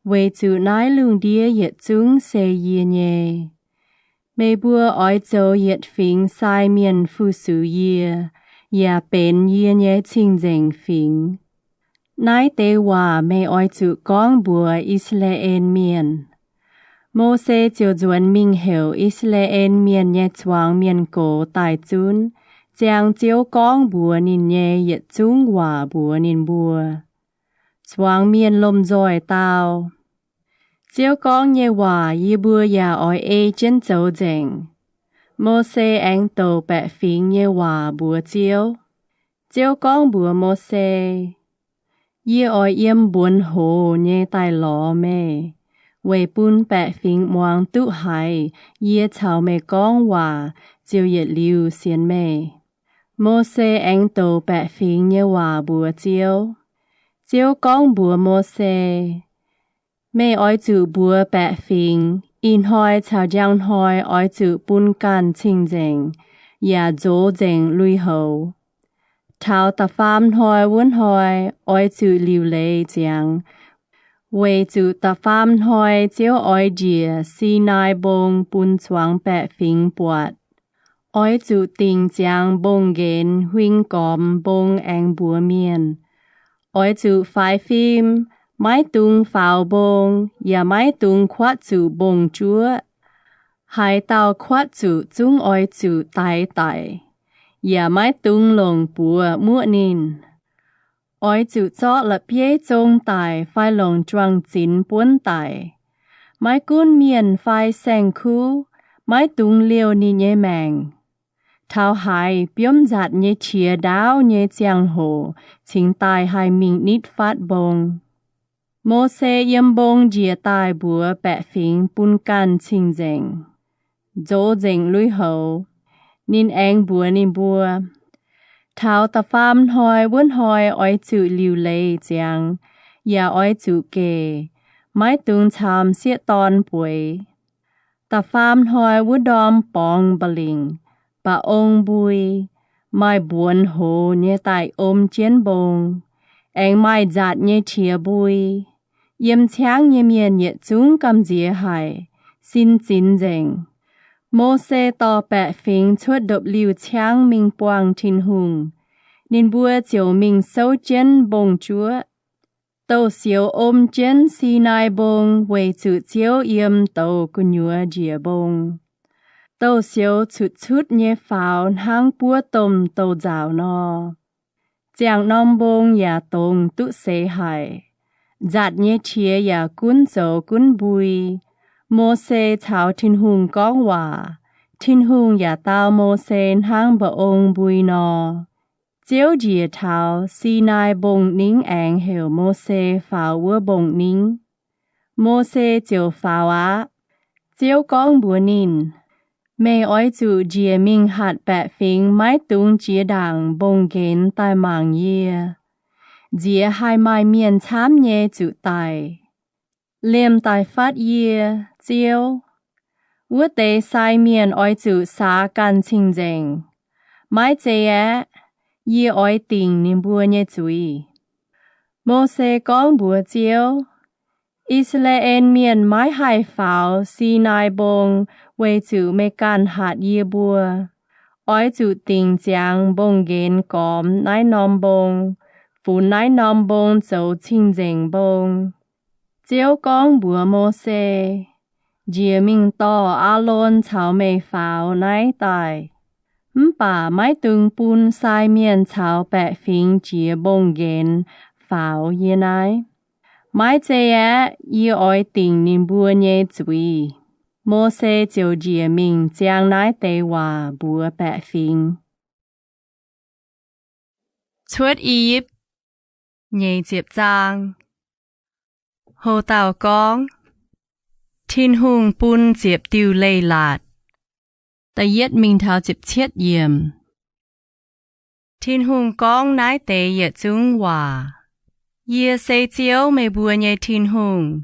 weic zuqc naaiv lungh ndiev yietc zungv se yie nyei. Meih mbuo oix zoux yietc fingx sai mienh fu-sux yie, yaac benx yie nyei cing-nzengc fingx. Naaiv deix waac meih oix zuqc gorngv mbuox I^saa^laa^en Mienh. Mose ziouc nzuonx mingh heuc I^saa^laa^en Mienh nyei zuangx mienh gox daaih zunv, ziangh Ziouv gorngv mbuox ninh nyei yietc zungv waac mbuox ninh mbuo. Zuangx mienh lomh nzoih dau, Ziouv gorngv nyei waac yie mbuo yaac oix ei jienv zoux nzengc. Mose aengx douc baeqc fingx nyei waac mbuox Ziouv. Ziouv gorngv mbuox Mose, Yie oix yiem mbuonx hoz nyei daaih lorz meih, weic bun baeqc fingx muangx duqv haiz yie caux meih gorngv waac ziouc yietc liuz sienx meih. Mose aengx douc baeqc fingx nyei waac mbuox Ziouv. Ziouv gorngv mbuox Mose, Meih oix zuqc mbuox baeqc fingx, ih hnoi caux njang hnoi oix zuqc bun ganh cing-nzengc yaac nzox nzengc lui-houx. Taux da'faam hnoi wuov hnoi oix zuqc liuc leiz ziangx, weic zuqc da'faam hnoi Ziouv oix njiec Sinaai Mbong bun zuangx baeqc fingx buatc. Oix zuqc dingc ziangx mbong-nqenx huing gormx mbong aengx mbuox mienh, Oix zuqc faix fim, maiv dungx faaux mbong, yaac maiv dungx kuatv zuqc mbong-juoqv. Haaix dauh kuatv zuqc zungv oix zuqc daix daic, yaac maiv dungx longc buoz muoqv ninh. Oix zuqc zorqv la'bieiv zong daic fai longc juang-zinx buonv daic. Maiv gunv mienh fai saeng-kuv, maiv dungx liouh ninh nyei maengc. Taux haaix biomv nzatc nyei qiex ndaauv nyei ziangh hoc cingx daaih haih mingh nitv fatv mbong. Mose yiem mbong njiec daaih mbuox baeqc fingx bun ganh cing-nzengc, nzox nzengc lui-houx. Ninh aengx mbuox ninh mbuo, Taux da'faam hnoi wuov hnoi oix zuqc liuc leiz ziangx, yaac oix zuqc gec, maiv dungx caux m'sieqv dorn bueix. Da'faam hnoi wuov ndorm borngz mba'lingc, mba'ong mbui, maaih mbuonx hoz nyei daaih om jienv mbong, aengx maaih nzatc nyei qiex mbui. Yiem ciangv nyei mienh yietc zungv gamh nziex haic, sin zinx nzengc. Mose dorh baeqc fingx cuotv ndopv-liuh ciangv mingh buangh Tin-Hungh. Ninh mbuo ziouc mingh souv jienv mbong-juoqv. Douz-sioux om jienv Sinaai Mbong weic zuqc Ziouv yiem douz gu'nyuoz njiec mbong. Douz-sioux cutv cutv nyei faaux hnangv buov domh douz-nzauc nor. Ziangh norm mbong yaac dongz duqv seix haic. Nzatc nyei qiex yaac gunv zoux gunv mbui. Mose caux Tin-Hungh gorngv waac. Tin-Hungh yaac dau Mose hnangv mba'ong mbui nor. Ziouv njiec taux Sinaai Mbong-ningv aengx heuc Mose faaux wuov mbong-ningv. Mose ziouc faaux aqv. Ziouv gorngv mbuox ninh, Meih oix zuqc njiec mingh hatc baeqc fingx maiv dungx jiex ndaangc mbong-nqenx daaih mangc yie. Nziex haih maaih mienh camv nyei zuqc daic. Liemh daic fatv yie, Ziouv, wuov deix sai mienh oix zuqc saax ganh cing-nzengc. Maiv zei aeqv, yie oix dingc ninh mbuo nyei zuiz. Mose gorngv mbuox Ziouv, I^saa^laa^en Mienh maiv haih faaux Sinaai Mbong weic zuqc meih ganh hatc yie mbuo. Oix zuqc dingc ziangx mbong-nqenx gormx naaiv norm mbong, funx naaiv norm mbong zoux cing-nzengc mbong. Ziouv gorngv mbuox Mose, Njiec mingh dorh Aalon caux meih faaux naaiv daaih. Mv baac maiv dungx bun sai mienh caux baeqc fingx jiex mbong-nqenx faaux yie naaiv. Maiv zei aeqv, yie oix dingc ninh mbuo nyei zuiz. Mose ziouc njiec mingh ziang naaiv deix waac mbuox baeqc fingx. Cuotv I^yipv nyeic ziepc zaang. Houc dauh gorngv, Tin-Hungh bun ziepc diuh leiz-latc. Da'yietv mingh taux ziepc cietv yiemc. Tin-Hungh gorngv naaiv deix yietc zungv waac, Yie se Ziouv, meih mbuo nyei Tin-Hungh,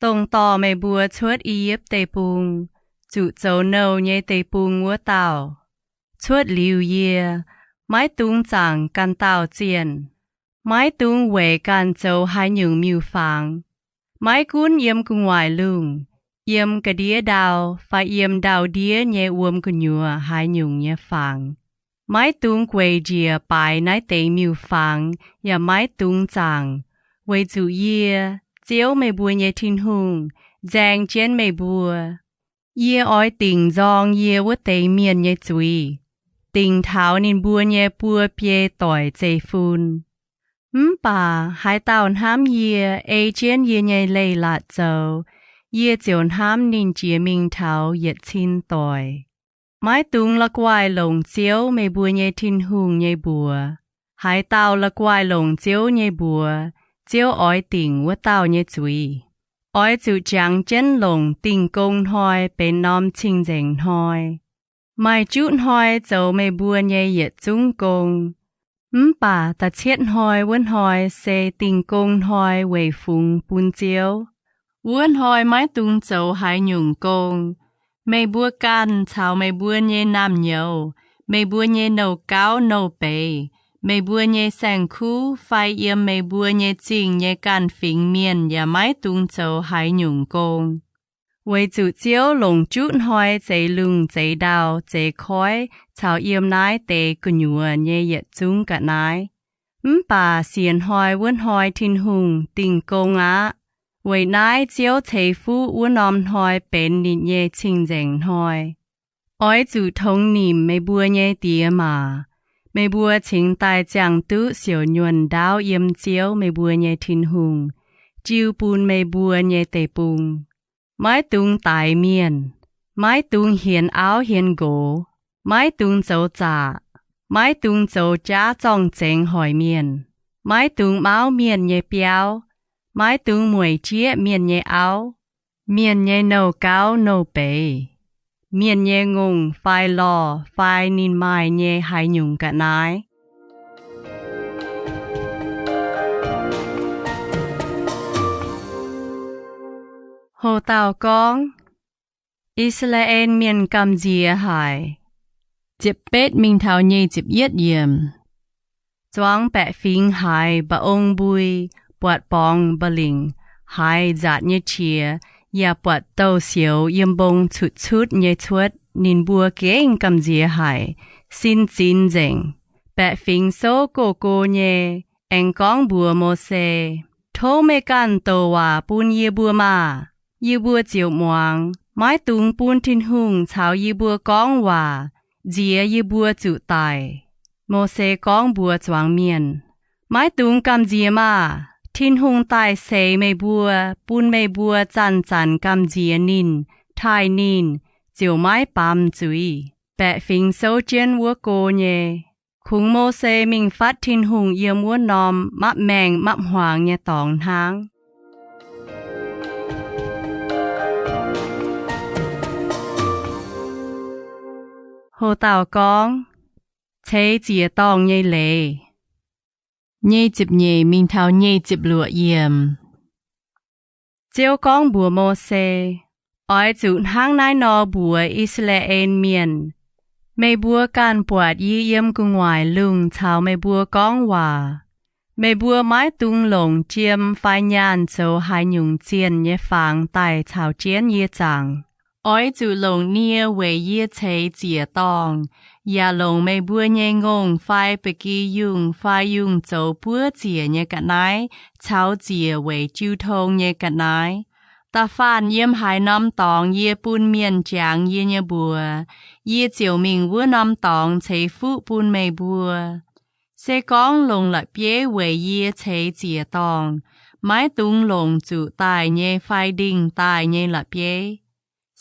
dongh dorh meih mbuo cuotv I^yipv Deic-Bung, zuqc zoux nouh nyei deic-bung wuov dauh. Cuotv liuz yie, maiv dungx zaangc ganh dauh zienh, maiv dungx weic ganh zoux haaix nyungc miuc-fangx. Maiv gunv yiem gu'nguaaic lungh, yiem ga'ndiev ndau, fai yiem ndau-ndiev nyei wuom gu'nyuoz haaix nyungc nyei fangx, maiv dungx gueic njiec baaix naaiv deix miuc-fangx, yaac maiv dungx zaangc, weic zuqc yie, Ziouv, meih mbuo nyei Tin-Hungh, nzaeng jienv meih mbuo. Yie oix dingc nzorng yie wuov deix mienh nyei zuiz, dingc taux ninh mbuo nyei buo biei doic zeiv fun. Mv baac haaix dauh hnamv yie, ei jienv yie nyei leiz-latc zoux, yie ziouc hnamv ninh jiex mingh taux yietc cin doic. Maiv dungx la'guaih longc Ziouv, meih mbuo nyei Tin-Hungh, nyei mbuox. Haaix dauh la'guaih longc Ziouv nyei mbuox, Ziouv oix dingc wuov dauh nyei zuiz. Oix zuqc jangx jienv longc Dingh Gong Hnoi benx norm cing-nzengc hnoi. Maaih juqv hnoi zoux meih mbuo nyei yietc zungv gong, mv baac da'cietv hnoi wuov hnoi se Dingh Gong Hnoi weic fungx bun Ziouv. Wuov hnoi maiv dungx zoux haaix nyungc gong. Meih mbuo ganh caux meih mbuo nyei naamh nyouz, meih mbuo nyei nouh gauv nouh beiz, meih mbuo nyei saeng-kuv fai yiem meih mbuo nyei zingh nyei ganh fingx mienh yaac maiv dungx zoux haaix nyungc gong. Weic zuqc Ziouv longc juqv hnoi zeix lungh zeix ndau zeix koiv caux yiem naaiv deix gu'nyuoz nyei yietc zungv ga'naaiv. Mv baac siec hnoi wuov hnoi Tin-Hungh dingh gong aqv. Weic naaiv Ziouv ceix fuqv wuov norm hnoi benx ninh nyei cing-nzengc hnoi. Oix zuqc tongx nimc meih mbuo nyei diex maac. Meih mbuo cingx daaih ziangh duqv siouc nyuonh ndaauv yiem Ziouv, meih mbuo nyei Tin-Hungh, jiu bun meih mbuo nyei deic-bung. Maiv dungx daix mienh. Maiv dungx hienx auv hienx nqox. Maiv dungx zoux zaqc. Maiv dungx zoux jaav zorng-zengx hoic mienh. Maiv dungx mauv mienh nyei biauv. Maiv dungx mueic jieqv mienh nyei auv, mienh nyei nouh gauv nouh beiz, mienh nyei ngongh fai lorh fai ninh maaih nyei haaix nyungc ga'naaiv. Ho dauh gorngv, I^saa^laa^en Mienh gamh nziex haic. Ziepc betv mingh taux nyic ziepc yietv yiemc. Zuangx baeqc fingx haiz mba'ong mbui, buatc borngz mba'lingc, haiz nzaatc nyei qiex, yaac buatc douz-sioux yiem mbong cutv-cutv nyei cuotv. Ninh mbuo gengh gamh nziex haic, sin zinx nzengc. Baeqc fingx souv go-go nyei, aengx gorngv mbuox Mose, Tov meih ganh douc waac bun yie mbuo maah! Yie mbuo ziouc muangx. Maiv dungx bun Tin-Hungh caux yie mbuo gorngv waac, nziex yie mbuo zuqc daic. Mose gorngv mbuox zuangx mienh, Maiv dungx gamh nziex maah! Tin-Hungh daaih seix meih mbuo, bun meih mbuo zanc-zanc gamh nziex ninh, taaih ninh, ziouc maiv baamz zuiz. Baeqc fingx souv jienv wuov go nyei. Kungx Mose mingh fatv Tin-Hungh yiem wuov norm mapv maengh mapv hmuangx nyei dorngx hnangv. Ho dauh gorngv, Ceix Ziec Dorngh Nyei Leiz. Nyic ziepc nyeic mingh taux nyic ziepc luoqc yiemc. Ziouv gorngv mbuox Mose, Oix zuqc hnangv naaiv nor mbuox I^saa^laa^en Mienh, Meih mbuo ganh buatc yie yiem gu'nguaaic lungh caux meih mbuo gorngv waac. Meih mbuo maiv dungx longc jiem fai nyaanh zoux haaix nyungc zienh nyei fangx daaih caux jienv yie zaangc. Oix zuqc longc nie weic yie ceix ziec-dorngh, yaac longc meih mbuo nyei ngongh fai ba'gi yungh fai yungh zoux buov ziec nyei ga'naaiv caux ziec weic jiu tong nyei ga'naaiv. Da'faanh yiem haaix norm dorngx yie bun mienh jangx yie nyei mbuox, yie ziouc mingh wuov norm dorngx ceix fuqv bun meih mbuo. Se gorngv longc la'bieiv weic yie ceix ziec-dorngh, maiv dungx longc zuqc daaih nyei fai ndingh daaih nyei la'bieiv.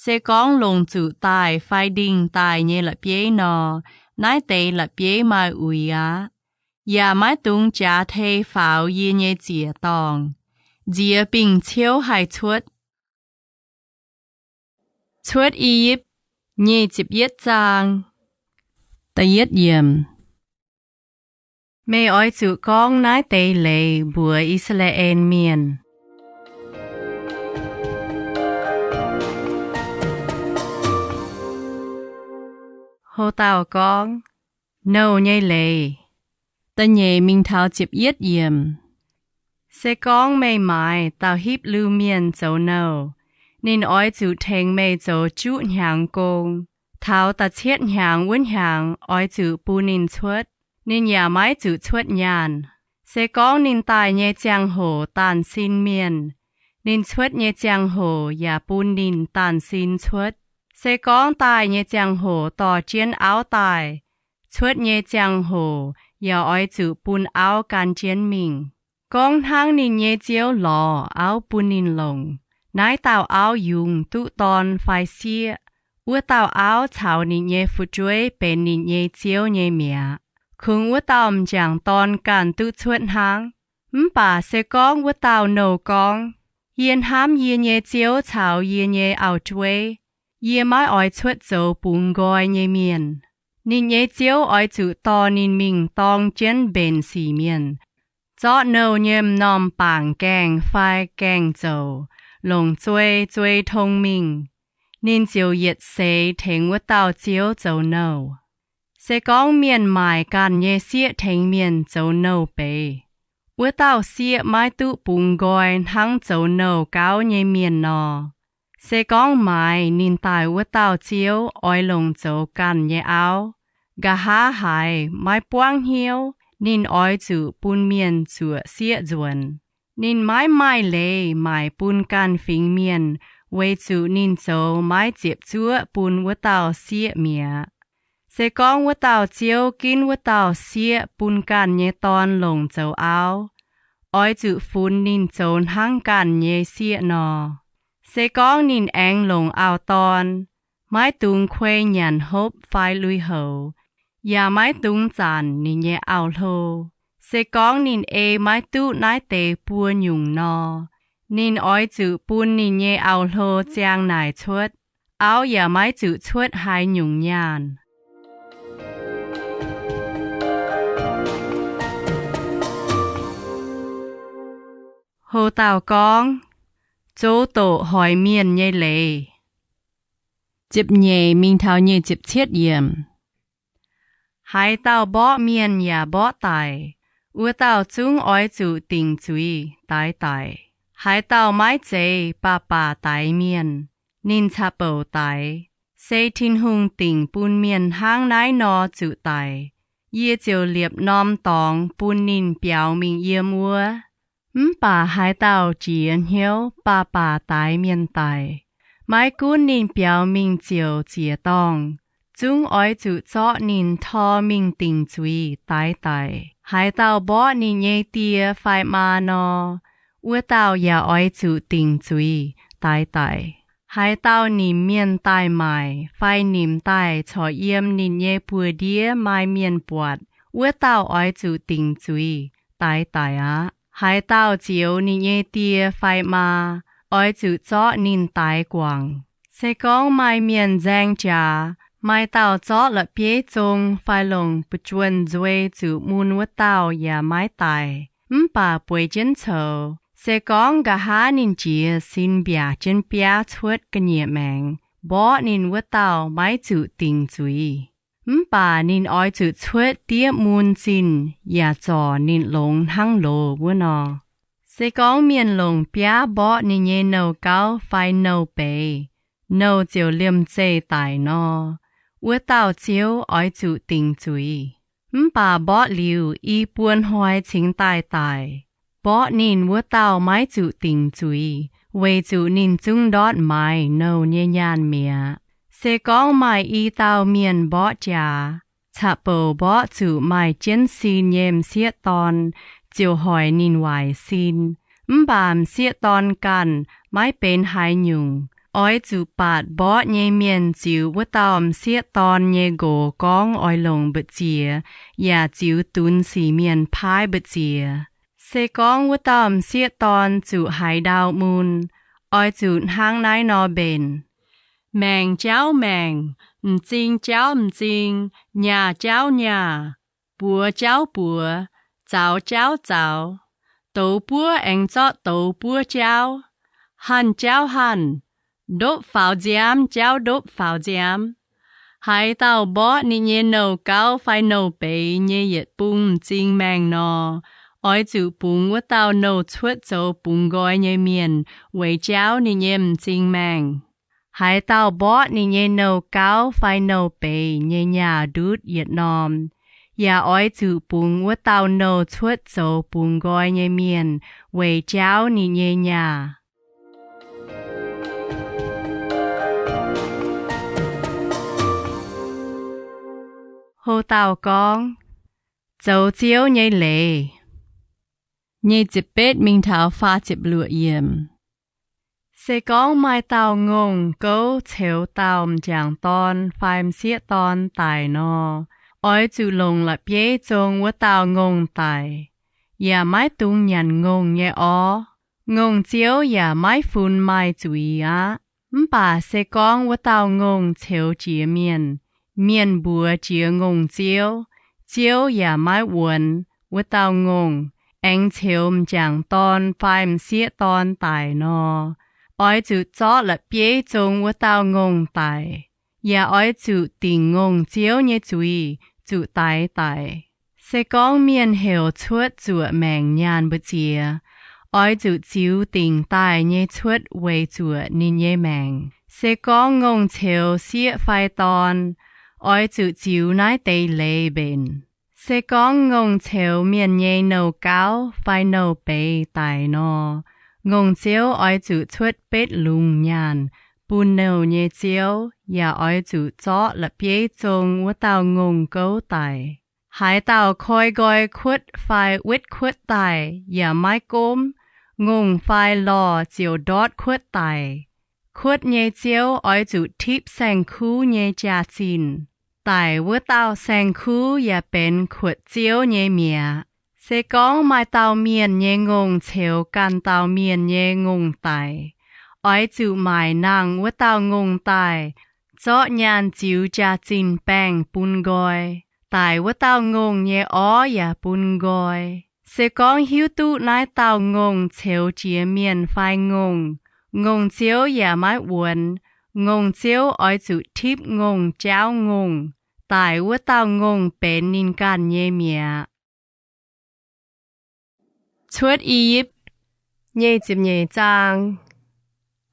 Se gorngv longc zuqc daaih fai ndingh daaih nyei la'bieiv nor, naaiv deix la'bieiv maaih uix aqv. Yaac maiv dungx jaax tei faaux yie nyei ziec-dorngh. Nziex bingh ciouv haih cuotv. Cuotv I^yipv, nyic ziepc yietv zaang, da'yietv yiemc. Meih oix zuqc gorngv naaiv deix leiz mbuox I^saa^laa^en Mienh. Houc dauh gorngv, Nouh nyei leiz. Da'nyeic mingh taux ziepc yietv yiemc. Se gorngv meih maaiz dauh Hipv^lu Mienh zoux nouh, ninh oix zuqc tengx meih zoux juqv hnyangx gong. Taux da'cietv hnyangx wuov hnyangx oix zuqc bun ninh cuotv. Ninh yaac maiv zuqc cuotv nyaanh. Se gorngv ninh daaih nyei ziangh hoc daanh sin mienh, ninh cuotv nyei ziangh hoc yaac bun ninh daanh sin cuotv. Se gorngv daaih nyei ziangh hoc dorh jienv auv daaih, cuotv nyei ziangh hoc yaac oix zuqc bun auv gan jienv mingh. Gorngv hnangv ninh nyei ziouv lorz auv bun ninh longc, naaiv dauh auv yungz duqv dorn fai sieqv, Wuov dauh auv caux ninh nyei fu'jueiv benx ninh nyei ziouv nyei mi'aqv. Kungx wuov dauh m'jangc dorn ganh duqv cuotv hnangv. Mv baac se gorngv wuov dauh nouh gorngv, Yie hnamv yie nyei ziouv caux yie nyei auv-jueiv. Yie maiv oix cuotv zoux bungx nqoi nyei mienh. Ninh nyei ziouv oix zuqc dorh ninh mingh dorng jienv mbenc sic mienh, zorqv nouh nyei m'normh bangc gaengh fai gaengh zouc, longc zuei zuei tong mingh. Ninh ziouc yietc seix tengx wuov dauh ziouv zoux nouh. Se gorngv mienh maaic ganh nyei sieqv tengx mienh zoux nouh beiz, wuov dauh sieqv maiv duqv bungx nqoi hnangv zoux nouh gauv nyei mienh nor. Se gorngv maaiz ninh daaih wuov dauh ziouv oix longc zoux ganh nyei auv, nqa'haav haiz maiv buangv hnyouv, ninh oix zuqc bun mienh zuoqc sieqv nzuonx. Ninh maiv maaih leiz maaic bun ganh fingx mienh, weic zuqc ninh zoux maiv ziepc zuoqv bun wuov dauh sieqv mi'aqv. Se gorngv wuov dauh ziouv ginv wuov dauh sieqv bun ganh nyei dorn longc zoux auv, oix zuqc funx ninh zoux hnangv ganh nyei sieqv nor. Se gorngv ninh aengx longc auv-dorn, maiv dungx kuei nyanc hopv fai lui-houx, yaac maiv dungx zanc ninh nyei auv-hlo. Se gorngv ninh ei maiv duqv naaiv deix buo nyungc nor, ninh oix zuqc bun ninh nyei auv-hlo ziang naaic cuotv. Auv yaac maiv zuqc cuotv haaix nyungc nyaanh. Hlo dauh gorngv, Zoux doqc hoic mienh nyei leiz. Ziepc nyeic mingh taux nyic ziepc cietv yiemc. Haaix dauh mborqv mienh yaac mborqv daic, wuov dauh zungv oix zuqc dingc zuiz daix daic. Haaix dauh maiv zeiz baac baac daix mienh, ninh caqv-bouc daix, se Tin-Hungh dingc bun mienh hnangv naaiv nor zuqc daic, yie ziouc liepc norm dorngx bun ninh biaux mingh yiem wuov. Mv baac haaix dauh jiex hnyouv baac baac daix mienh daic, maiv gunv ninh biaux mingh ziouc ziec-dorngh, zungv oix zuqc zorqv ninh tor mingh dingc zuiz daix daic. Haaix dauh mborqv ninh nyei die fai maa nor, wuov dauh yaac oix zuqc dingc zuiz daix daic. Haaix dauh nimc mienh daaih maaic fai nimc daaih corc yiem ninh nyei buoz-ndiev maaih mienh buatc, wuov dauh oix zuqc dingc zuiz daix daic aqv. Haaix dauh zioux ninh nyei die fai maa, oix zuqc zorqv ninh daix guangc. Se gorngv maaih mienh nzaeng jaax, maaih dauh zorqv la'bieiv zong fai longc bujuonh nzuei zuqc mun wuov dauh yaac maiv daic, mv baac bueix jienv coux. Se gorngv nqa'haav ninh jiez sin mbiaac jienv biaav cuotv ga'nyiec maengx, mborqv ninh wuov dauh maiv zuqc dingc zuiz. Mv baac ninh oix zuqc cuotv diev mun zinh yaac zorc ninh longx hnangv loz wuov nor. Se gorngv mienh longc biaav mborqv ninh nyei nouh gauv fai nouh beiz, nouh ziouc liemh zeih daic nor, wuov dauh ziouv oix zuqc dingc zuiz. Mv baac mborqv liuz i buo hnoi cingx daaih daic, mborqv ninh wuov dauh maiv zuqc dingc zuiz, weic zuqc ninh zungv ndortv maaiz nouh nyei nyaanh mi'aqv. Se gorngv maaih i dauh mienh mborqv jaax, caqv-bouc mborqv zuqc maaih jienv sin nyei m'sieqv dorn ziouc hoic ninh waaic sin. Mv baac m'sieqv dorn ganh maiv benx haaix nyungc. Oix zuqc baatc mborqv nyei mienh ziux wuov dauh m'sieqv dorn nyei nqox gorngv oix longc mbu'ziex, yaac ziux dunx sic mienh paaiv mbu'ziex. Se gorngv wuov dauh m'sieqv dorn zuqc haaix ndau mun, oix zuqc hnangv naaiv nor mbenc: Maengc jaauv maengc, m'zing jaauv m'zing, nyaah jaauv nyaah, buoz jaauv buoz, zaux jaauv zaux, douz buov aengx zorqv douz buov jaauv, hanh jaauv hanh, ndopv faaux nziaamv jaauv ndopv faaux nziaamv. Haaix dauh mborqv ninh nyei nouh gauv fai nouh beiz nyei yietc bung m'zing maengh nor, oix zuqc bungx wuov dauh nouh cuotv zoux bungx nqoi nyei mienh weic jaauv ninh nyei m'zing maengh. Haaix dauh mborqv ninh nyei nouh gauv fai nouh beiz nyei nyaah ndutv yietc norm, yaac oix zuqc bungx wuov dauh nouh cuotv zoux bungx nqoi nyei mienh weic jaauv ninh nyei nyaah. Hlo dauh gorngv, Zoux Ziouv nyei leiz. Nyic ziepc betv mingh taux faah ziepc luoqc yiemc. Se gorngv maaih dauh ngongh gouv ceux dauh m'jangc dorn fai m'sieqv dorn daic nor, oix zuqc longc la'bieiv zong wuov dauh ngongh daic, yaac maiv dungx nyanc ngongh nyei orv. Ngongh ziouv yaac maiv funx maaih zuiz aqv. Mv baac se gorngv wuov dauh ngongh ceux jiex mienh, mienh mbuox jiex ngongh ziouv, ziouv yaac maiv wuonx wuov dauh ngongh, aengx ceux m'jangc dorn fai m'sieqv dorn daic nor, oix zuqc zorqv la'bieiv zong wuov dauh ngongh daic, yaac oix zuqc dingc ngongh ziouv nyei zuiz zuqc daix daic. Se gorngv mienh heuc cuotv zuoqc maengc nyaanh mbu'ziex, oix zuqc ziux dingc daaih nyei cuotv weic zuoqc ninh nyei maengc. Se gorngv ngongh ceux sieqv fai dorn, oix zuqc ziux naaiv deix leiz mbenc. Se gorngv ngongh ceux mienh nyei nouh gauv fai nouh beiz daic nor, ngongh ziouv oix zuqc cuotv betv lungz nyaanh bun nouh nyei ziouv, yaac oix zuqc zorqv la'bieiv zong wuov dauh ngongh gouv daic. Haaix dauh koi nqoi kuotv fai wetv kuotv daaih yaac maiv gomv, ngongh fai lorh ziouc ndortv kuotv daic. Kuotv nyei ziouv oix zuqc tipv saeng-kuv nyei jaax-zinh. Daic wuov dauh saeng-kuv yaac benx kuotv ziouv nyei mi'aqv. Se gorngv maaih dauh mienh nyei ngongh ceux ganh dauh mienh nyei ngongh daic, oix zuqc maaic nangh wuov dauh ngongh daaih, zorqv nyaanh ziux jaax-zinh baengh bun nqoi. Daic wuov dauh ngongh nyei orv yaac bun nqoi. Se gorngv hiuv duqv naaiv dauh ngongh ceux jiex mienh fai ngongh, ngongh ziouv yaac maiv wuonx. Ngongh ziouv oix zuqc tipv ngongh jaauv ngongh. Daic wuov dauh ngongh benx ninh ganh nyei mi'aqv. Cuotv I^yipv nyei ziepc nyeic zaang.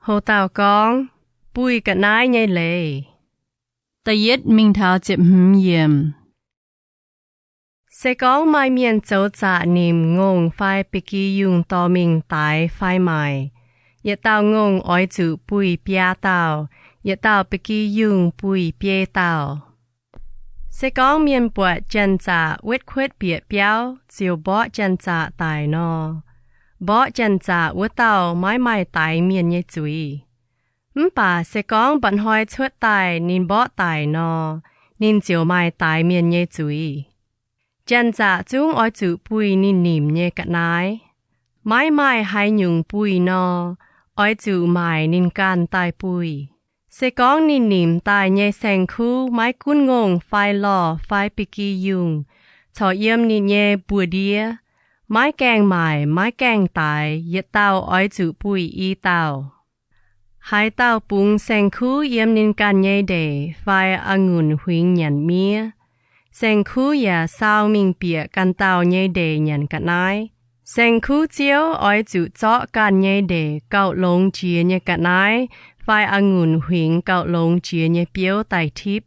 Ho dauh gorngv, buih ga'naaiv nyei leiz. Da'yietv mingh taux ziepc hmz yiemc. Se gorngv maaih mienh zoux zaqc nimc ngongh fai ba'gi yungh dorh mingh daix fai maaic, yietc dauh ngongh oix zuqc buih biaa dauh, yietc dauh ba'gi yungh buih biei dauh. Se gorngv mienh buatc janx-zaqc wetv kuotv bieqc biauv ziouc mborqv janx-zaqc daic nor, mborqv janx-zaqc wuov dauh maiv maaih daix mienh nyei zuiz. Mv baac se gorngv mba'hnoi cuotv daaih ninh mborqv daic nor, ninh ziouc maaih daix mienh nyei zuiz. Janx-zaqc zungv oix zuqc buih ninh nimc nyei ga'naaiv. Maiv maaih haaix nyungc buih nor, oix zuqc maaic ninh ganh daaih buih. Se gorngv ninh nimc daaih nyei saeng-kuv maiv gunv ngongh fai lorh fai ba'gi yungh corc yiem ninh nyei mbu'ndiev, maiv gaengh maaic maiv gaengh daix, yietc dauh oix zuqc buih i dauh. Haaix dauh bungx saeng-kuv yiem ninh ganh nyei ndeic fai a'ngunc huingx nyanc miev, saeng-kuv yaac sau mingh bieqc ganh dauh nyei ndeic nyanc ga'naaiv, saeng-kuv ziouv oix zuqc zorqv ganh nyei ndeic gauh longx jiex nyei ga'naaiv fai a'ngunc huingx gauh longx jiex nyei biouv daaih tipv.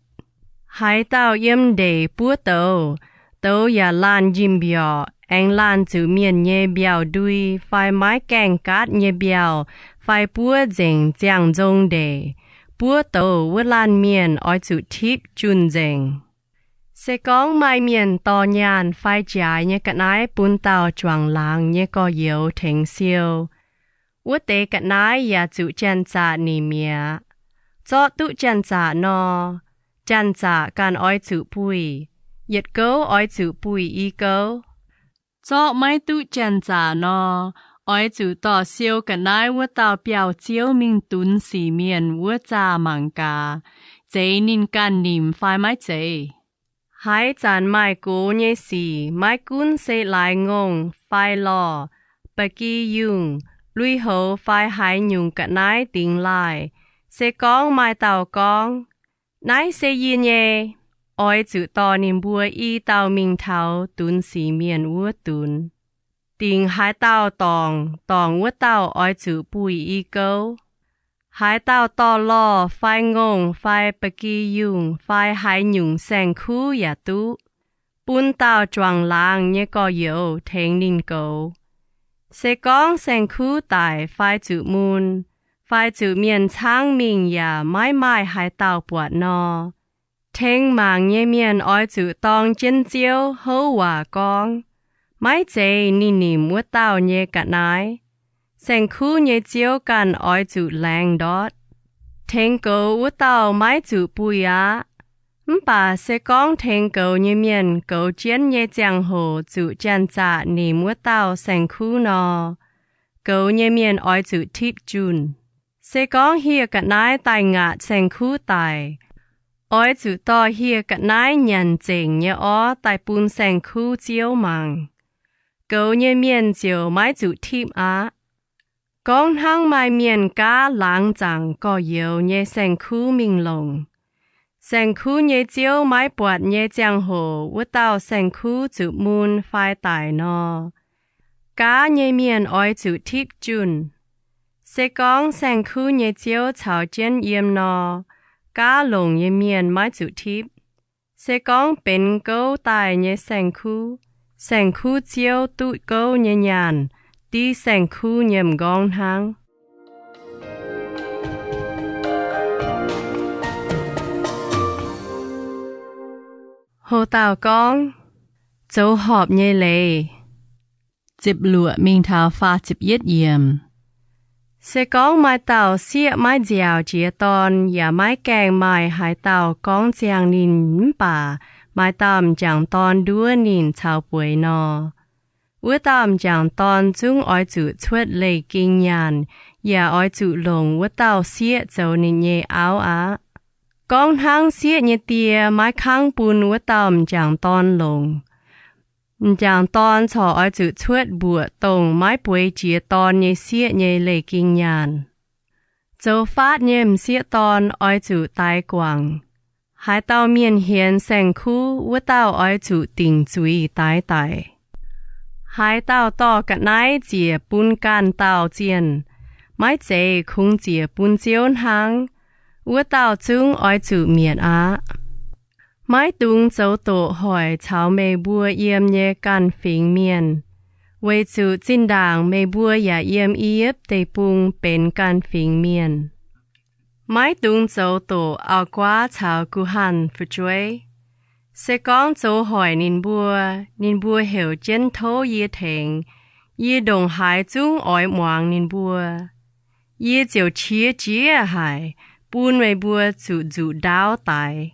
Haaix dauh yiem ndeic buov douz, douz yaac laanh njimv mbiorqc, aengx laanh zuqc mienh nyei mbiauh ndui fai maiv gaengh gaatv nyei mbiauh, fai buov nzengc ziangh nzong ndeic, buov douz wuov laanh mienh oix zuqc tipv junh nzengc. Se gorngv maaih mienh dorh nyaanh fai jaaix nyei ga'naaiv bun dauh juangc laangz nyei gorx-youz tengx siou, wuov deix ga'naaiv yaac zuqc janx-zaqc nimc mi'aqv. Zorqv duqv janx-zaqc nor, janx-zaqc ganh oix zuqc buih. Yietc gouv oix zuqc buih i gouv. Zorqv maiv duqv janx-zaqc nor, oix zuqc dorh siou ga'naaiv wuov dauh biauv-ziouv mingh dunx sic mienh wuov zaah mangc gaax, zeiz ninh ganh nimc fai maiv zeiz. Haaix zanc maaih gox nyei sic, maiv gunv se laaix ngongh fai lorh, ba'gi yungh, lui-houx fai haaix nyungc ga'naaiv dingx laaih, se gorngv maaih dauh gorngv, naaiv se yie nyei, oix zuqc dorh ninh mbuo i dauh mingh taux dunx sic mienh wuov dunx. Dingc haaix dauh dorngc, dorngc wuov dauh oix zuqc buih i gouv. Haaix dauh dorh lorh fai ngongh fai ba'gi yungh fai haaix nyungc saeng-kuv yaac duqv, bun dauh juangc laangz nyei gorx-youz tengx ninh goux. Se gorngv saeng-kuv daic fai zuqc mun, fai zuqc mienh caangv mingh yaac maiv maaih haaix dauh buatc nor, tengx mangc nyei mienh oix zuqc dorng jienv ziouv houv waac gorngv, maiv zeiz ninh nimc wuov dauh nyei ga'naaiv. Saeng-kuv nyei ziouv ganh oix zuqc laengz ndortv. Tengx goux wuov dauh maiv zuqc buih aqv. Mv baac se gorngv tengx goux nyei mienh goux jienv nyei ziangh hoc zuqc janx-zaqc nimc wuov dauh saeng-kuv nor, goux nyei mienh oix zuqc tipv junh. Se gorngv hieh ga'naaiv daaih ngaatc saeng-kuv daic, oix zuqc dorh hieh ga'naaiv nyanc zengc nyei orv daaih bun saeng-kuv ziouv mangc. Goux nyei mienh ziouc maiv zuqc tipv aqv. Gorngv hnangv maaih mienh gaav laangz zaangc gorx-youz nyei saeng-kuv mingh longc, saeng-kuv nyei ziouv maiv buatc nyei ziangh hoc wuov dauh saeng-kuv zuqc mun fai daic nor, gaav nyei mienh oix zuqc tipv junh. Se gorngv saeng-kuv nyei ziouv caux jienv yiem nor, gaav longc nyei mienh maiv zuqc tipv. Se gorngv benx gouv daaih nyei saeng-kuv, saeng-kuv ziouv duqv gouv nyei nyaanh div saeng-kuv nyei m'nqorngv hnangv. Ho dauh gorngv, zoux horpc nyei leiz. Ziepc luoqc mingh taux faah ziepc yietv yiemc. Se gorngv maaih dauh sieqv maiv nziaauc jiex dorn yaac maiv gaengh maaih haaix dauh gorngv ziangh ninh mv baac maaih dauh m'jangc dorn nduov ninh caux bueix nor, wuov dauh m'jangc dorn zungv oix zuqc cuotv leih ging nyaanh yaac oix zuqc longc wuov dauh sieqv zoux ninh nyei auv aqv. Gorngv hnangv sieqv nyei die maiv kangv bun wuov dauh m'jangc dorn longc, m'jangc dorn corc oix zuqc cuotv mbuoqc dongh maiv bueix jiex dorn nyei sieqv nyei leih ging nyaanh. Zoux faatv nyei m'sieqv dorn oix zuqc daix guangc. Haaix dauh mienh hienx saeng-kuv, wuov dauh oix zuqc dingc zuiz daix daic. Haaix dauh dorh ga'naaiv ziec bun ganh dauh zienh, maiv zeiz kungx ziec bun Ziouv hnangv, wuov dauh zungv oix zuqc mietc aqv. Maiv dungx zoux doqc hoic caux meih mbuo yiem nyei ganh fingx mienh, weic zuqc zinh ndaangc meih mbuo yaac yiem I^yipv Deic-Bung benx ganh fingx mienh. Maiv dungx zoux doqc auv-guaav caux guh hanh fu'jueiv. Se gorngv zoux hoic ninh mbuo, ninh mbuo heuc jienv tov yie tengx, yie ndongc haaix zungv oix muangx ninh mbuo. Yie ziouc qiex jiez haic, bun meih mbuo zuqc nzuqc ndaauv daix.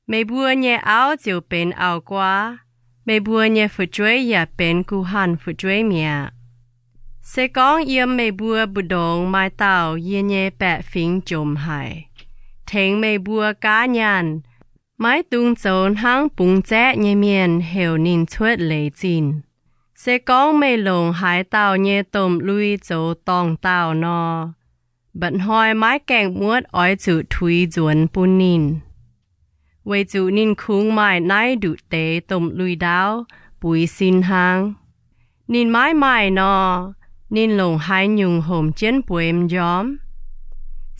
Meih mbuo nyei auv ziouc benx auv-guaav, meih mbuo nyei fu'jueiv yaac benx guh hanh fu'jueiv mi'aqv. Se gorngv yiem meih mbuo mbu'ndongx maaih dauh yie nyei baeqc fingx jomc haic, tengx meih mbuo gaav nyaanh, maiv dungx zoux hnangv bungx zaeqv nyei mienh heuc ninh cuotv leiz zinh. Se gorngv meih longc haaix dauh nyei domh lui zoux dorngh dauh nor, mba'hnoi maiv gaengh muotv oix zuqc tuix nzuonx bun ninh, weic zuqc ninh kungx maaih naaiv nduqc deix domh lui ndaauv buix sin hnangv. Ninh maiv maaih nor, ninh longc haaix nyungc homc jienv bueix m'njormv?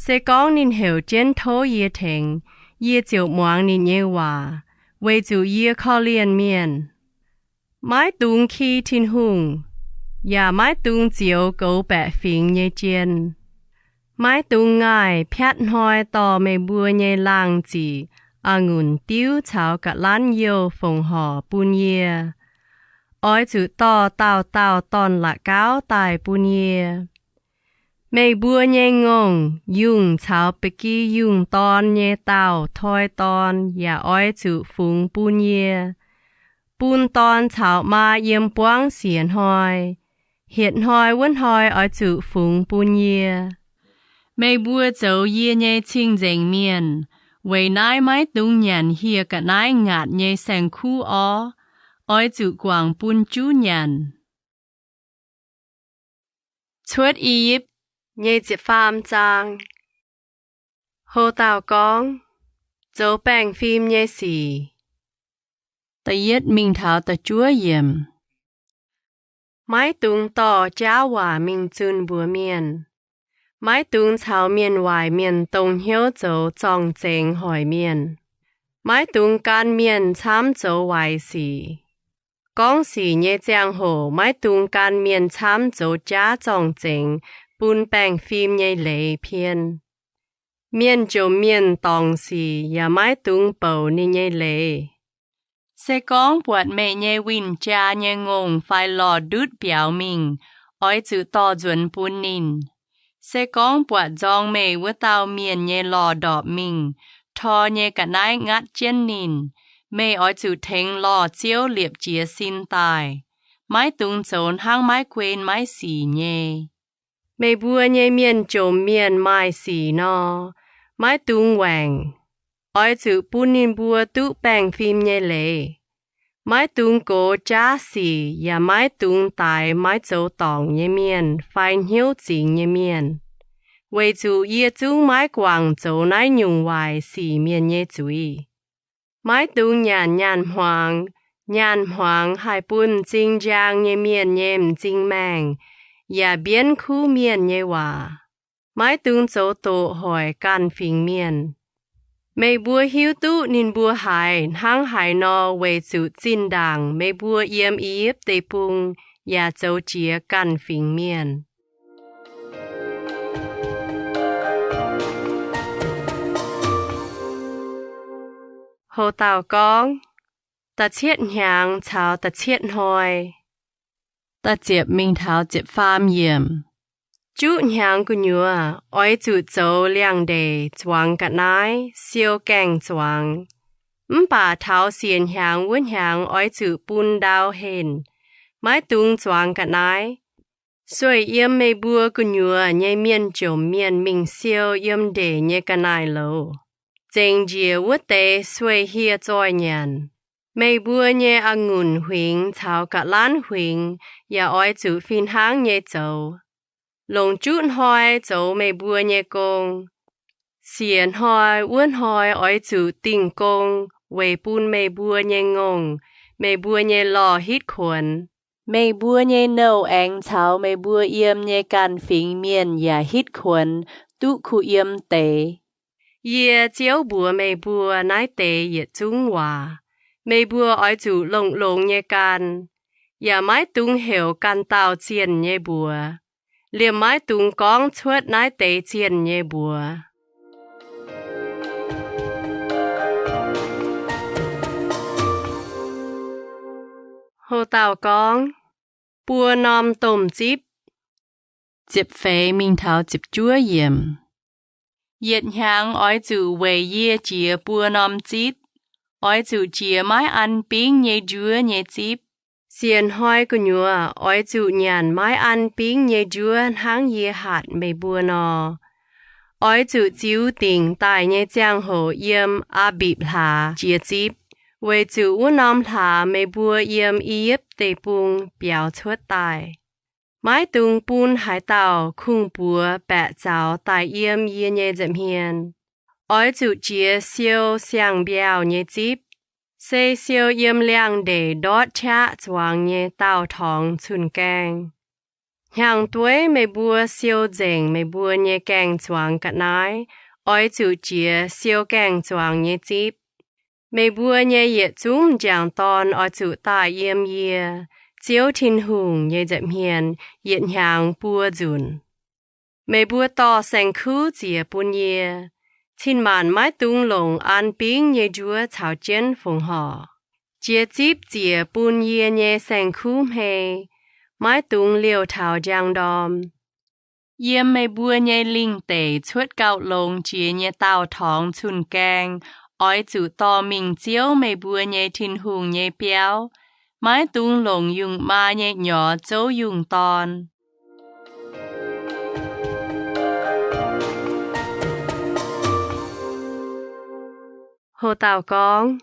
Se gorngv ninh heuc jienv tov yie tengx, yie ziouc muangx ninh nyei waac, weic zuqc yie korv-lienh mienh. Maiv dungx ki Tin-Hungh, yaac maiv dungx zioux goux baeqc fingx nyei jien. Maiv dungx ngaih piatv hnoi dorh meih mbuo nyei laangh ziqc, a'ngunc diuv caux ga'lanv youh fongc horc bun yie. Oix zuqc dorh dauh dauh dorn-la'gauv daaih bun yie. Meih mbuo nyei ngongh, yungh caux ba'gi yungh dorn nyei dauh toi dorn yaac oix zuqc fungx bun yie. Bun dorn caux maa yiem buangv siec hnoi. Hietc hnoi wuov hnoi oix zuqc fungx bun yie. Meih mbuo zoux yie nyei cing-nzengc mienh. Weic naaiv maiv dungx nyanc hieh ga'naaiv ngaatc nyei saeng-kuv orv. Oix zuqc guangc bun juv nyanc. Cuotv I^yipv nyei ziepc faam zaang. Houv dauh gorngv, zoux baengh fim nyei sic. Da'yietv mingh taux da'juov yiemc. Maiv dungx dorh jauv waac mingh zunh mbuox mienh. Maiv dungx caux mienh waaic mienh dongh hnyouv zoux zorng-zengx hoic mienh. Maiv dungx gan mienh camv zoux waaic sic. Gorngv sic nyei ziangh hoc maiv dungx gan mienh camv zoux jaav zorng-zengx bun baengh fim nyei leiz pien. Mienh jomc mienh dorngc sic yaac maiv dungx bouc ninh nyei leiz. Se gorngv buatc meih nyei win-jaa nyei ngongh fai lorh ndutv mbiauz mingh, oix zuqc dorh nzuonx bun ninh. Se gorngv buatc nzorng meih wuov dauh mienh nyei lorh ndorpc mingh, tor nyei ga'naaiv ngatv jienv ninh, meih oix zuqc tengx lorh ziouv liepc jiez sin daaih. Maiv dungx zoux hnangv maiv guen maiv sic nyei. Meih mbuo nyei mienh jomc mienh maaih sic nor, maiv dungx waengc. Oix zuqc bun ninh mbuo duqv baengh fim nyei leiz. Maiv dungx gox jaav sic yaac maiv dungx daix maiv zoux dorngc nyei mienh fai hnyouv zingx nyei mienh, weic zuqc yie zungv maiv guangc zoux naaiv nyungc waaic sic mienh nyei zuiz. Maiv dungx nyanc nyaanh hmuangx. Nyaanh hmuangx haih bun m'zing njang nyei mienh nyei m'zing maengh yaac mbienv kuv mienh nyei waac. Maiv dungx zoux doqc hoic ganh fingx mienh. Meih mbuo hiuv duqv ninh mbuo haiz hnangv haaix nor weic zuqc zinh ndaangc meih mbuo yiem I^yipv Deic-Bung yaac zoux jiex ganh fingx mienh. Houc dauh gorngv, da'cietv hnyangx caux da'cietv hnoi. Da'ziepc mingh taux ziepc faam yiemc. Juqv hnyangx gu'nyuoz oix zuqc zoux liangx-ndeic zuangx ga'naaiv, siou gaengh zuangx. Mv baac taux siec hnyangx wuov hnyangx oix zuqc bun ndau henh, maiv dungx zuangx ga'naaiv. Sueih yiem meih mbuo gu'nyuoz nyei mienh jomc mienh mingh siou yiem ndeic nyei ga'naaiv-louz, zengc njiec wuov deix sueih hieh zoih nyanc. Meih mbuo nyei a'ngunc huingx caux ga'lanv huingx yaac oix zuqc fih hnangv nyei zoux. Longc juqv hnoi zoux meih mbuo nyei gong. Siec hnoi wuov hnoi oix zuqc dingh gong weic bun meih mbuo nyei ngongh, meih mbuo nyei lorh hitv kuonx. Meih mbuo nyei nouh aengx caux meih mbuo yiem nyei ganh fingx mienh yaac hitv kuonx, duqv kuh yiem deix. Yie, Ziouv, mbuox meih mbuo naaiv deix yietc zungv waac. Meih mbuo oix zuqc longx-longx nyei gan, yaac maiv dungx heuc ganh dauh zienh nyei mbuox. Liemh maiv dungx gorngv cuotv naaiv deix zienh nyei mbuox. Houc dauh gorngv, buo norm domh zipv. Ziepc feix mingh taux ziepc juov yiemc. Yietc hnyangx oix zuqc weic yie jiex buo norm zipv. Oix zuqc jiex maiv an bingv nyei njuov nyei zipv. Siec hnoi gu'nyuoz oix zuqc nyanc maiv an bingv nyei njuov hnangv yie hatc meih mbuo nor. Oix zuqc ziux dingc daaih nyei ziangh hoc yiem Aa^mbipc Hlaax jiex zipv, weic zuqc wuov norm hlaax meih mbuo yiem I^yipv Deic-Bung biaux cuotv daaih. Maiv dungx bun haaix dauh kungx-buoz baeqc zaux daaih yiem yie nyei nza'hmien. Oix zuqc jiex siou siang-mbiauh nyei zipv, se siou yiem liangx-ndeic ndortv qaqv zuangx nyei daauh torngx cun-gaeng. Hnyangx-dueiv meih mbuo siou nzengc meih mbuo nyei gaeng-zuangx ga'naaiv, oix zuqc jiex siou gaeng-zuangx nyei zipv. Meih mbuo nyei yietc zungv m'jangc dorn oix zuqc daaih yiem yie, Ziouv Tin-Hungh, nyei nza'hmien yietc hnyangx buo nzunc. Meih mbuo dorh saeng-kuv ziec bun yie. Cin-maanc maiv dungx longc an bingv nyei njuov caux jienv fongc horc. Jiex zipv ziec bun yie nyei saeng-kuv hmei, maiv dungx liouh taux njang ndorm. Yiem meih mbuo nyei lingh deic cuotv gauh longx jiex nyei daauh torngx cun-gaeng oix zuqc dorh mingh Ziouv, meih mbuo nyei Tin-Hungh, nyei biauv. Maiv dungx longc yungh maa nyei nyorx zouv yungh dorn. Houc dauh gorngv,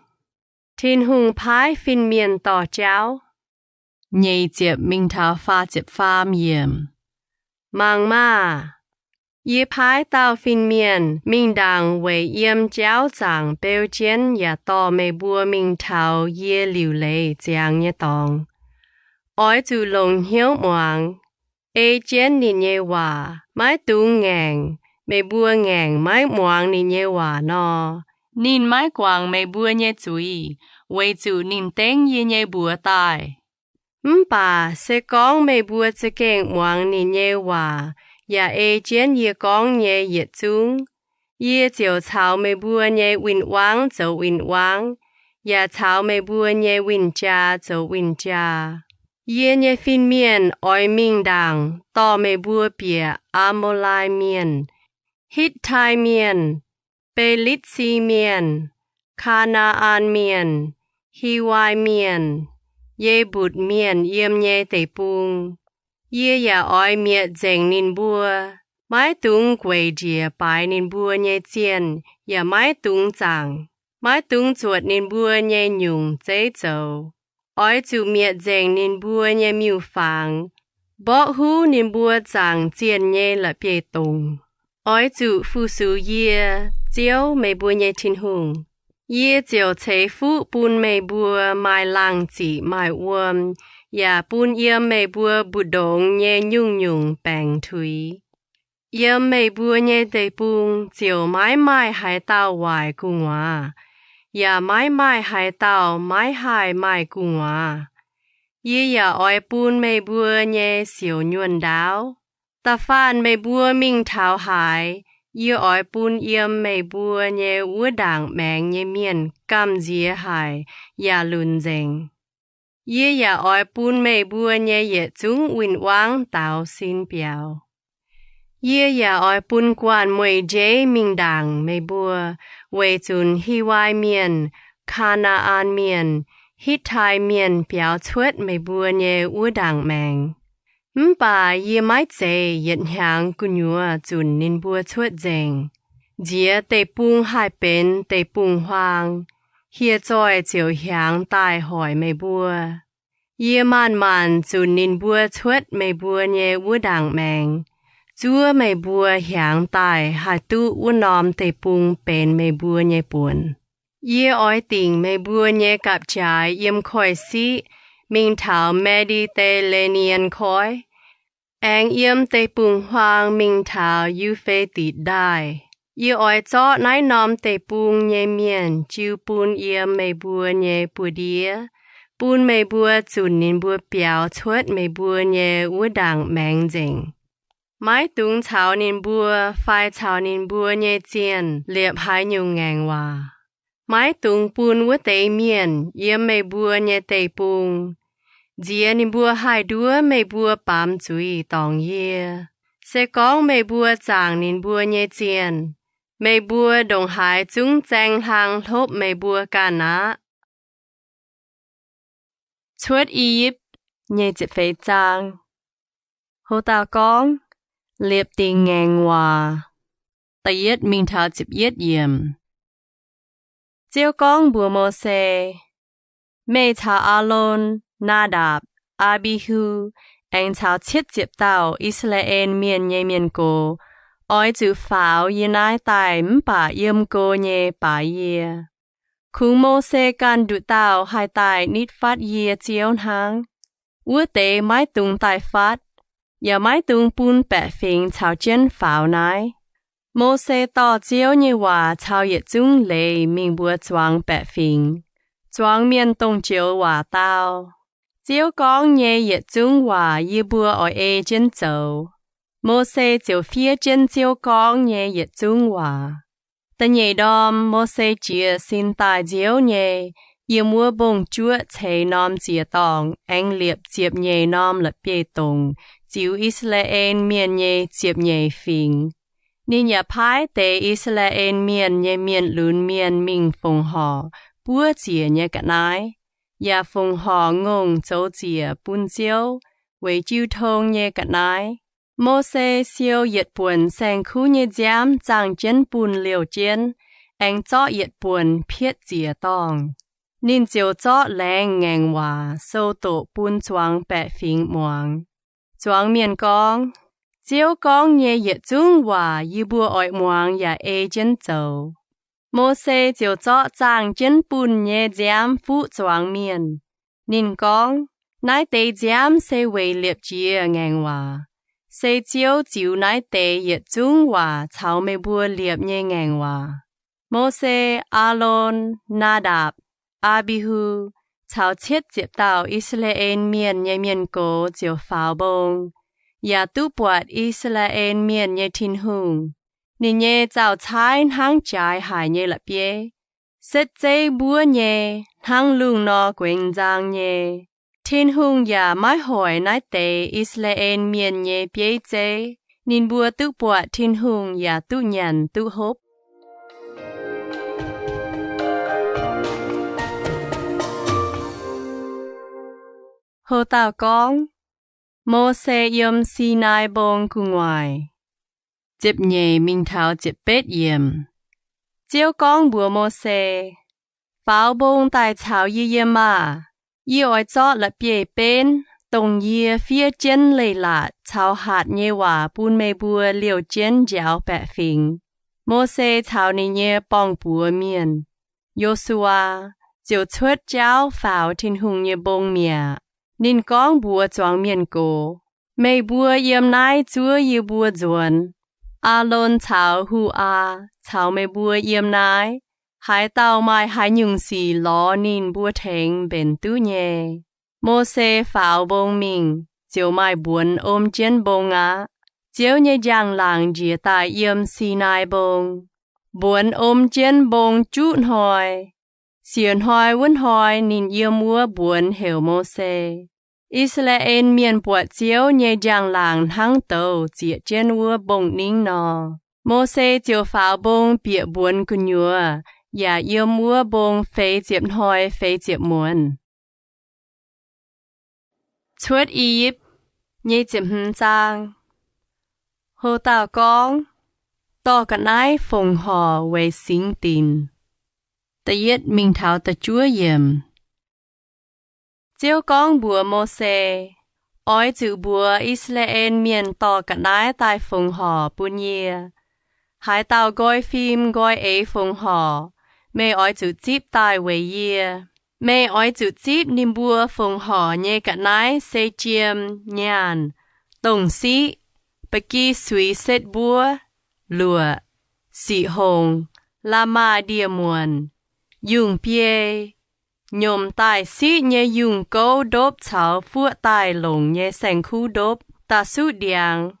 Tin-Hungh paaiv fin-mienh dorh jauv. Nyeic ziepc mingh taux faah ziepc faam yiemc. Mangc maah! Yie paaiv dauh fin-mienh mingh ndaangc weic yiem jauv zaangc beu jienv yaac dorh meih mbuo mingh taux yie liuc leiz ziangx nyei dorngx. Oix zuqc longc hnyouv muangx, ei jienv ninh nyei waac. Maiv dungx ngaengc. Meih mbuo ngaengc maiv muangx ninh nyei waac nor, ninh maiv guangc meih mbuo nyei zuiz, weic zuqc ninh dengv yie nyei mbuox daaih. Mv baac se gorngv meih mbuo za'gengh muangx ninh nyei waac yaac ei jienv yie gorngv nyei yietc zungv, yie ziouc caux meih mbuo nyei win-wangv zoux win-wangv, yaac caux meih mbuo nyei win-jaa zoux win-jaa. Yie nyei fin-mienh oix mingh ndaangc dorh meih mbuo bieqc Aa^mo^lai Mienh, Hitv^tai Mienh, Fi^litv^si Mienh, Kaa^naa^an Mienh, Hiwai Mienh, Ye^mbutc Mienh yiem nyei deic-bung. Yie yaac oix mietc nzengc ninh mbuo. Maiv dungx gueic njiec baaix ninh mbuo nyei zienh, yaac maiv dungx zaangc. Maiv dungx zuotc ninh mbuo nyei nyungc zeiv zoux. Oix zuqc mietc nzengc ninh mbuo nyei miuc-fangx, mborqv huv ninh mbuo zaangc zienh nyei la'bieiv-dongc. Oix zuqc fu-sux yie, Ziouv, meih mbuo nyei Tin-Hungh. Yie ziouc ceix fuqv bun meih mbuo maaih laangh ziqc maaih wuom, yaac bun yiem meih mbuo mbu'ndongx nyei nyungc-nyungc baengc tuix. Yiem meih mbuo nyei deic-bung ziouc maiv maaih haaix dauh waaic gu'nguaaz, yaac maiv maaih haaix dauh maiv haih maaih gu'nguaaz. Yie yaac oix bun meih mbuo nyei siouc nyuonh ndaauv. Da'faanh meih mbuo mingh taux haaix, yie oix bun yiem meih mbuo nyei wuov ndaangc maengx nyei mienh gamh nziex haic yaac lunc nzengc. Yie yaac oix bun meih mbuo nyei yietc zungv win-wangv daaux sin biaux. Yie yaac oix bun guanh mueic-njeiv mingh ndaangc meih mbuo, weic zunc Hiwai Mienh, Kaa^naa^an Mienh, Hitv^tai Mienh biaux cuotv meih mbuo nyei wuov ndaangc maengx. Mv baac yie maiv zeiz yietc hnyangx gu'nyuoz zunc ninh mbuo cuotv nzengc. Nziex deic-bung haih benx deic-bung-huaang, hieh zoih ziouc hiaangx daaih hoic meih mbuo. Yie maanc-maanc zunc ninh mbuo cuotv meih mbuo nyei wuov ndaangc maengx, zuov meih mbuo hiaangx daaih haih duqv wuov norm deic-bung benx meih mbuo nyei buonc. Yie oix dingc meih mbuo nyei gapv-jaaix yiem Koiv-Siqv mingh taux Me^ndi^te^le^nie Koiv, aengx yiem deic-bung-huaang mingh taux Yu^fe^ditc Ndaaih. Yie oix zorqv naaiv norm deic-bung nyei mienh jiu bun yiem meih mbuo nyei buoz-ndiev, bun meih mbuo zunc ninh mbuo biaux cuotv meih mbuo nyei wuov ndaangc maengx nzengc. Maiv dungx caux ninh mbuo fai caux ninh mbuo nyei zienh liepc haaix nyungc ngaengc waac. Maiv dungx bun wuov deix mienh yiem meih mbuo nyei deic-bung. Nziex ninh mbuo haih nduov meih mbuo baamz zuiz dorngc yie. Se gorngv meih mbuo zaangc ninh mbuo nyei zienh, meih mbuo ndongc haaix zungv zaeng hlang hlopv meih mbuo ganh aqv. Cuotv I^yipv Nyei Ziepc Feix Zaang. Ho dauh gorngv, Liepc dingc ngaengc waac. Da'yietv mingh taux ziepc yietv yiemc. Ziouv gorngv mbuox Mose, Meih caux Aalon, Naadapc, Aa^mbi^hu, aengx caux cietv ziepc dauh I^saa^laa^en Mienh nyei mienh gox oix zuqc faaux yie naaiv daaih mv baac yiem go nyei baaix yie. Kungx Mose ganh nduqc dauh haih daaih nitv fatv yie Ziouv hnangv. Wuov deix maiv dungx daaih fatv, yaac maiv dungx bun baeqc fingx caux jienv faaux naaiv. Mose dorh Ziouv nyei waac caux yietc zungv leiz mingh mbuox zuangx baeqc fingx. Zuangx mienh dongh joux waac dau, Ziouv gorngv nyei yietc zungv waac yie mbuo oix ei jienv zoux. Mose ziouc fiev jienv Ziouv gorngv nyei yietc zungv waac. Da'nyeic ndorm Mose jiez sin daaih nziouv nyei, yiem wuov mbong-juoqv ceix norm ziec-dorngh aengx liepc ziepc nyeic norm la'bieiv-dongc ziux I^saa^laa^en Mienh nyei ziepc nyeic fingx. Ninh yaac paaiv deix I^saa^laa^en Mienh nyei mienh lunx mienh mingh fongc horc buov ziec nyei ga'naaiv, yaac fongc horc ngongh zoux ziec bun Ziouv weic jiu tong nyei ga'naaiv. Mose siou yietc buonc saeng-kuv nyei nziaamv zaangh jienv bunh liouh jienv, aengx zorqv yietc buonc pietv ziec-dorngh. Ninh ziouc zorqv laengz ngaengc waac sou doqc bun zuangx baeqc fingx muangx. Zuangx mienh gorngv, Ziouv gorngv nyei yietc zungv waac yie mbuo oix muangx yaac ei jienv zoux. Mose ziouc zorqv zaangh jienv bunh nyei nziaamv fuqv zuangx mienh. Ninh gorngv, Naaiv deix nziaamv se weic liepc jiez ngaengc waac. Se Ziouv ziux naaiv deix yietc zungv waac caux meih mbuo liepc nyei ngaengc waac. Mose, Aalon, Naadapc, Aa^mbi^hu, caux cietv ziepc dauh I^saa^laa^en Mienh nyei mienh gox ziouc faaux mbong, yaac duqv buatc I^saa^laa^en Mienh nyei Tin-Hungh. Ninh nyei zaux-caaiv hnangv jaaix haic nyei la'bieiv, setv zeiv mbuov nyei, hnangv lungh nor guengx nzang nyei. Tin-Hungh yaac maiv hoic naaiv deix I^saa^laa^en Mienh nyei bieiv zeiv. Ninh mbuo duqv buatc Tin-Hungh yaac duqv nyanc duqv hopv. Houc dauh gorngv, Mose yiem Sinaai Mbong gu'nguaaic. Ziepc nyeic mingh taux ziepc betv yiemc. Ziouv gorngv mbuox Mose, Faaux mbong daaih caux yie yiem maah! Yie oix zorqv la'bieiv-benv, dongh yie fiev jienv leiz-latc caux hatc nyei waac bun meih mbuo liouh jienv njaaux baeqc fingx. Mose caux ninh nyei borng-buoz mienh, Yo^su^waa, ziouc cuotv jauv faaux Tin-Hungh nyei mbong mi'aqv. Ninh gorngv mbuox zuangx mienh gox, Meih mbuo yiem naaiv zuov yie mbuo nzuonx. Aalon caux Hu^aa caux meih mbuo yiem naaiv. Haaix dauh maaih haaix nyungc sic lorz ninh mbuo tengx mbenc duqv nyei. Mose faaux mbong mingh, ziouc maaih mbuonx om jienv mbong aqv. Ziouv nyei njang-laangc njiec daaih yiem Sinaai Mbong. Mbuonx om jienv mbong juqv hnoi. Siec hnoi wuov hnoi ninh yiem wuov mbuonx heuc Mose. I^saa^laa^en Mienh buatc Ziouv nyei njang-laangc hnangv douz zieqc jienv wuov mbong-ningv nor. Mose ziouc faaux mbong bieqc mbuonx gu'nyuoz yaac yiem wuov mbong feix ziepc hnoi feix ziepc muonz. Cuotv I^yipv nyei ziepc hmz zaang. Houc dauh gorngv, Dorh ga'naaiv fongc horc weic singx dinc. Da'yietv mingh taux da'juov yiemc. Ziouv gorngv mbuox Mose, Oix zuqc mbuox I^saa^laa^en Mienh dorh ga'naaiv daaih fongc horc bun yie. Haaix dauh nqoi fim nqoi eix fongc horc, meih oix zuqc zipv daaih weic yie. Meih oix zuqc zipv ninh mbuo fongc horc nyei ga'naaiv se jiem, nyaanh, dongh siqv, ba'gi suix setv mbuov, luoqc, siqv hongc, la'maah ndie-muonc, yungh biei, nyomc daaih siqv nyei yungh gouv ndopv caux fuoqv daaih longc nyei saeng-kuv ndopv, da'suqv ndiangx,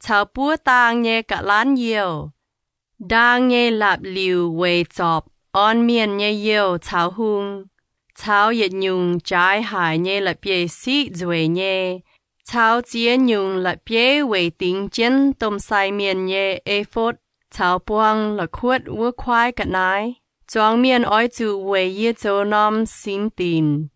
caux buov daang nyei ga'lanv youh, ndaang nyei la'liuc weic zorpc orn mienh nyei youh caux hung, caux yietc nyungc jaaix haic nyei la'bieiv-siqv nzueic nyei, caux ziex nyungc la'bieiv weic dingx jienv domh sai mienh nyei e^fotv, caux buang la'kuotv wuov kuaaiv ga'naaiv. Zuangx mienh oix zuqc weic yie zoux norm singx dinc.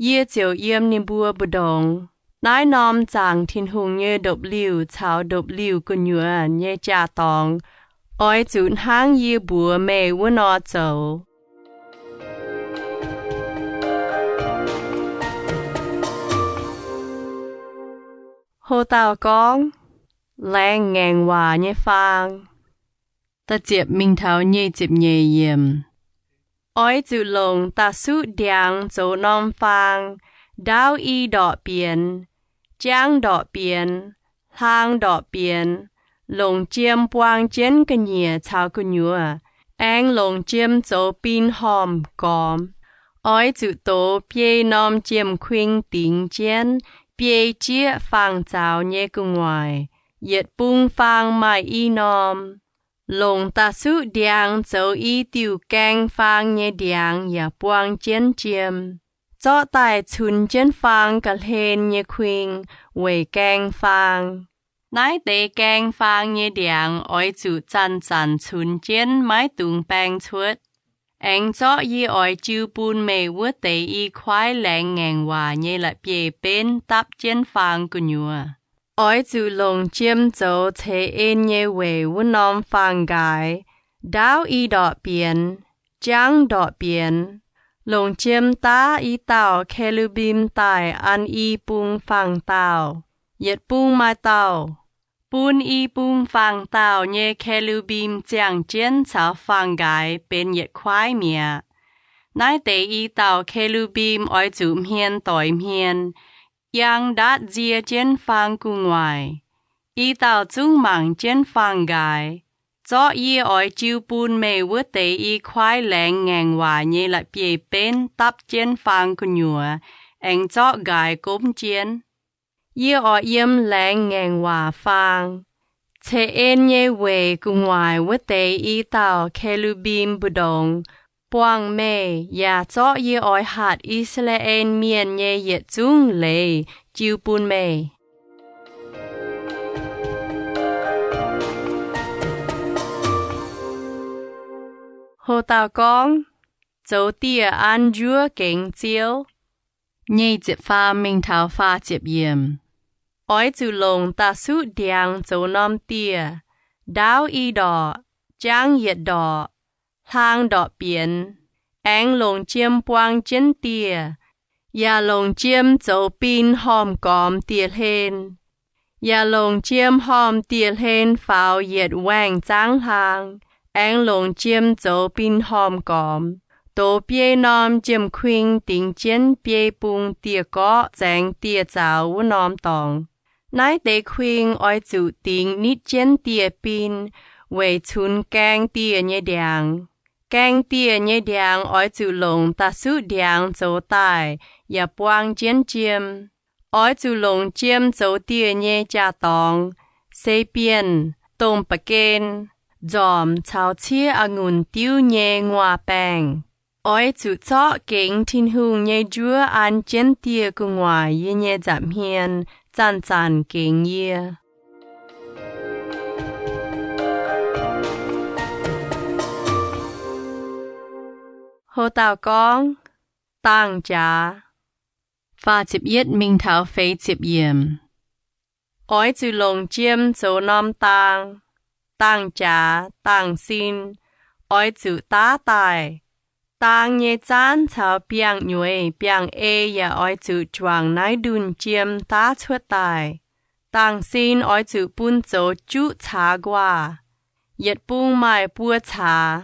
Yie ziouc yiem ninh mbuo mbu'ndongx. Naaiv norm zaangc Tin-Hungh nyei ndopv-liuh caux ndopv-liuh gu'nyuoz nyei jaa-dorngx oix zuqc hnangv yie mbuox meih wuov nor zoux. Houc dauh gorngv, Laengz ngaengc waac nyei faang. Da'ziepc mingh taux nyic ziepc nyeic yiemc. Oix zuqc longc da'suqv ndiangx zoux norm faang, ndaauv i ndorqc bienx, jangv ndorqc bienx, hlaang ndorqc bienx, longc jiem buang jienv ga'nyiec caux gu'nyuoz, aengx longc jiem zoux bin hormh gormx. Oix zuqc dox biei norm jiem-kuing dingx jienv biei jieqv faang-zaux nyei gu'nguaaic. Yietc bung faang maaih i norm. Longc da'suqv ndiangx zoux i diuh gaeng faang nyei ndiangx yaac buang jienv jiem. Zorqv daaih cunx jienv faang ga'hlen nyei kuing weic gaeng faang. Naaiv deix gaeng faang nyei ndiangx oix zuqc zanc-zanc cunx jienv, maiv dungx baeng cuotv. Aengx zorqv yie oix jiu bun meih wuov deix i kuaaiv laengz ngaengc waac nyei la'bieiv-benv dapv jienv faang gu'nyuoz. Oix zuqc longc jiem zoux ceix en nyei weic wuov norm faang-nqaaix, ndaauv i ndorqc bienx, jangv ndorqc bienx. Longc jiem daav i dauh ke^lu^mbim daaih an i bung faang-daauh, yietc bung maaih daauh. Bun i bung faang-daauh nyei ke^lu^mbim ziangh jienv caux faang-nqaaix benx yietc kuaaiv mi'aqv. Naaiv deix i dauh ke^lu^mbim oix zuqc hmien doix hmien, yang ndaatv nzie jienv faang gu'nguaaic. I dauh zungv mangc jienv faang-nqaaix. Zorqv yie oix jiu bun meih wuov deix i kuaaiv laengz ngaengc waac nyei la'bieiv-benv dapv jienv faang gu'nyuoz, aengx zorqv nqaaix gomv jienv. Yie oix yiem laengz ngaengc waac faang, ceix en nyei weic gu'nguaaic wuov deix i dauh ke^lu^mbim mbu'ndongx, buangh meih yaac zorqv yie oix hatc I^saa^laa^en Mienh nyei yietc zungv leiz jiu bun meih. Ho dauh gorngv, zoux dieh an njuov gengx Ziouv. Nyic ziepc faam mingh taux faah ziepc yiemc. Oix zuqc longc da'suqv ndiangx zoux norm dieh, ndaauv i ndorqc, jangv yietc ndorqc, hlang ndorqc bienx, aengx longc jiem buang jienv dieh, yaac longc jiem zoux bin hormh gormx dieh hlen. Yaac longc jiem hormh dieh hlen faaux yietc waengh zaangv hlaang, aengx longc jiem zoux bin hormh gormx, dox biei norm jiem-kuing dingx jienv biei bung dieh-gorqv zaengx dieh zaux wuov norm dorngx. Naaiv deix kuing oix zuqc dingx nitv jienv dieh bin weic cunx gaeng dieh nyei ndiangx. Gaeng dieh nyei ndiangx oix zuqc longc da'suqv ndiangx zoux daaih yaac buang jienv jiem. Oix zuqc longc jiem zoux dieh nyei jaa-dorngx, se bienh, domh ba'gen, nzormc caux ciev a'ngunc diuv nyei nguaaz-baengh. Oix zuqc zorqv gengx Tin-Hungh nyei njuov an jienv dieh gu'nguaaic yie nyei nza'hmien, zanc-zanc gengx yie. Ho dauh gorngv, dangh jaax. Faah ziepc yietv mingh taux feix ziepc yiemc. Oix zuqc longc jiem zoux norm daang. Dangh jaax, dangh sin, oix zuqc daav daaih. Daang nyei zaanv caux biangh nyueiz biangh ei yaac oix zuqc juangc naaiv ndunh jiem daav cuotv daaih. Dangh sin oix zuqc bun zoux juqv caax nquaah. Yietc bung maaih buo caax.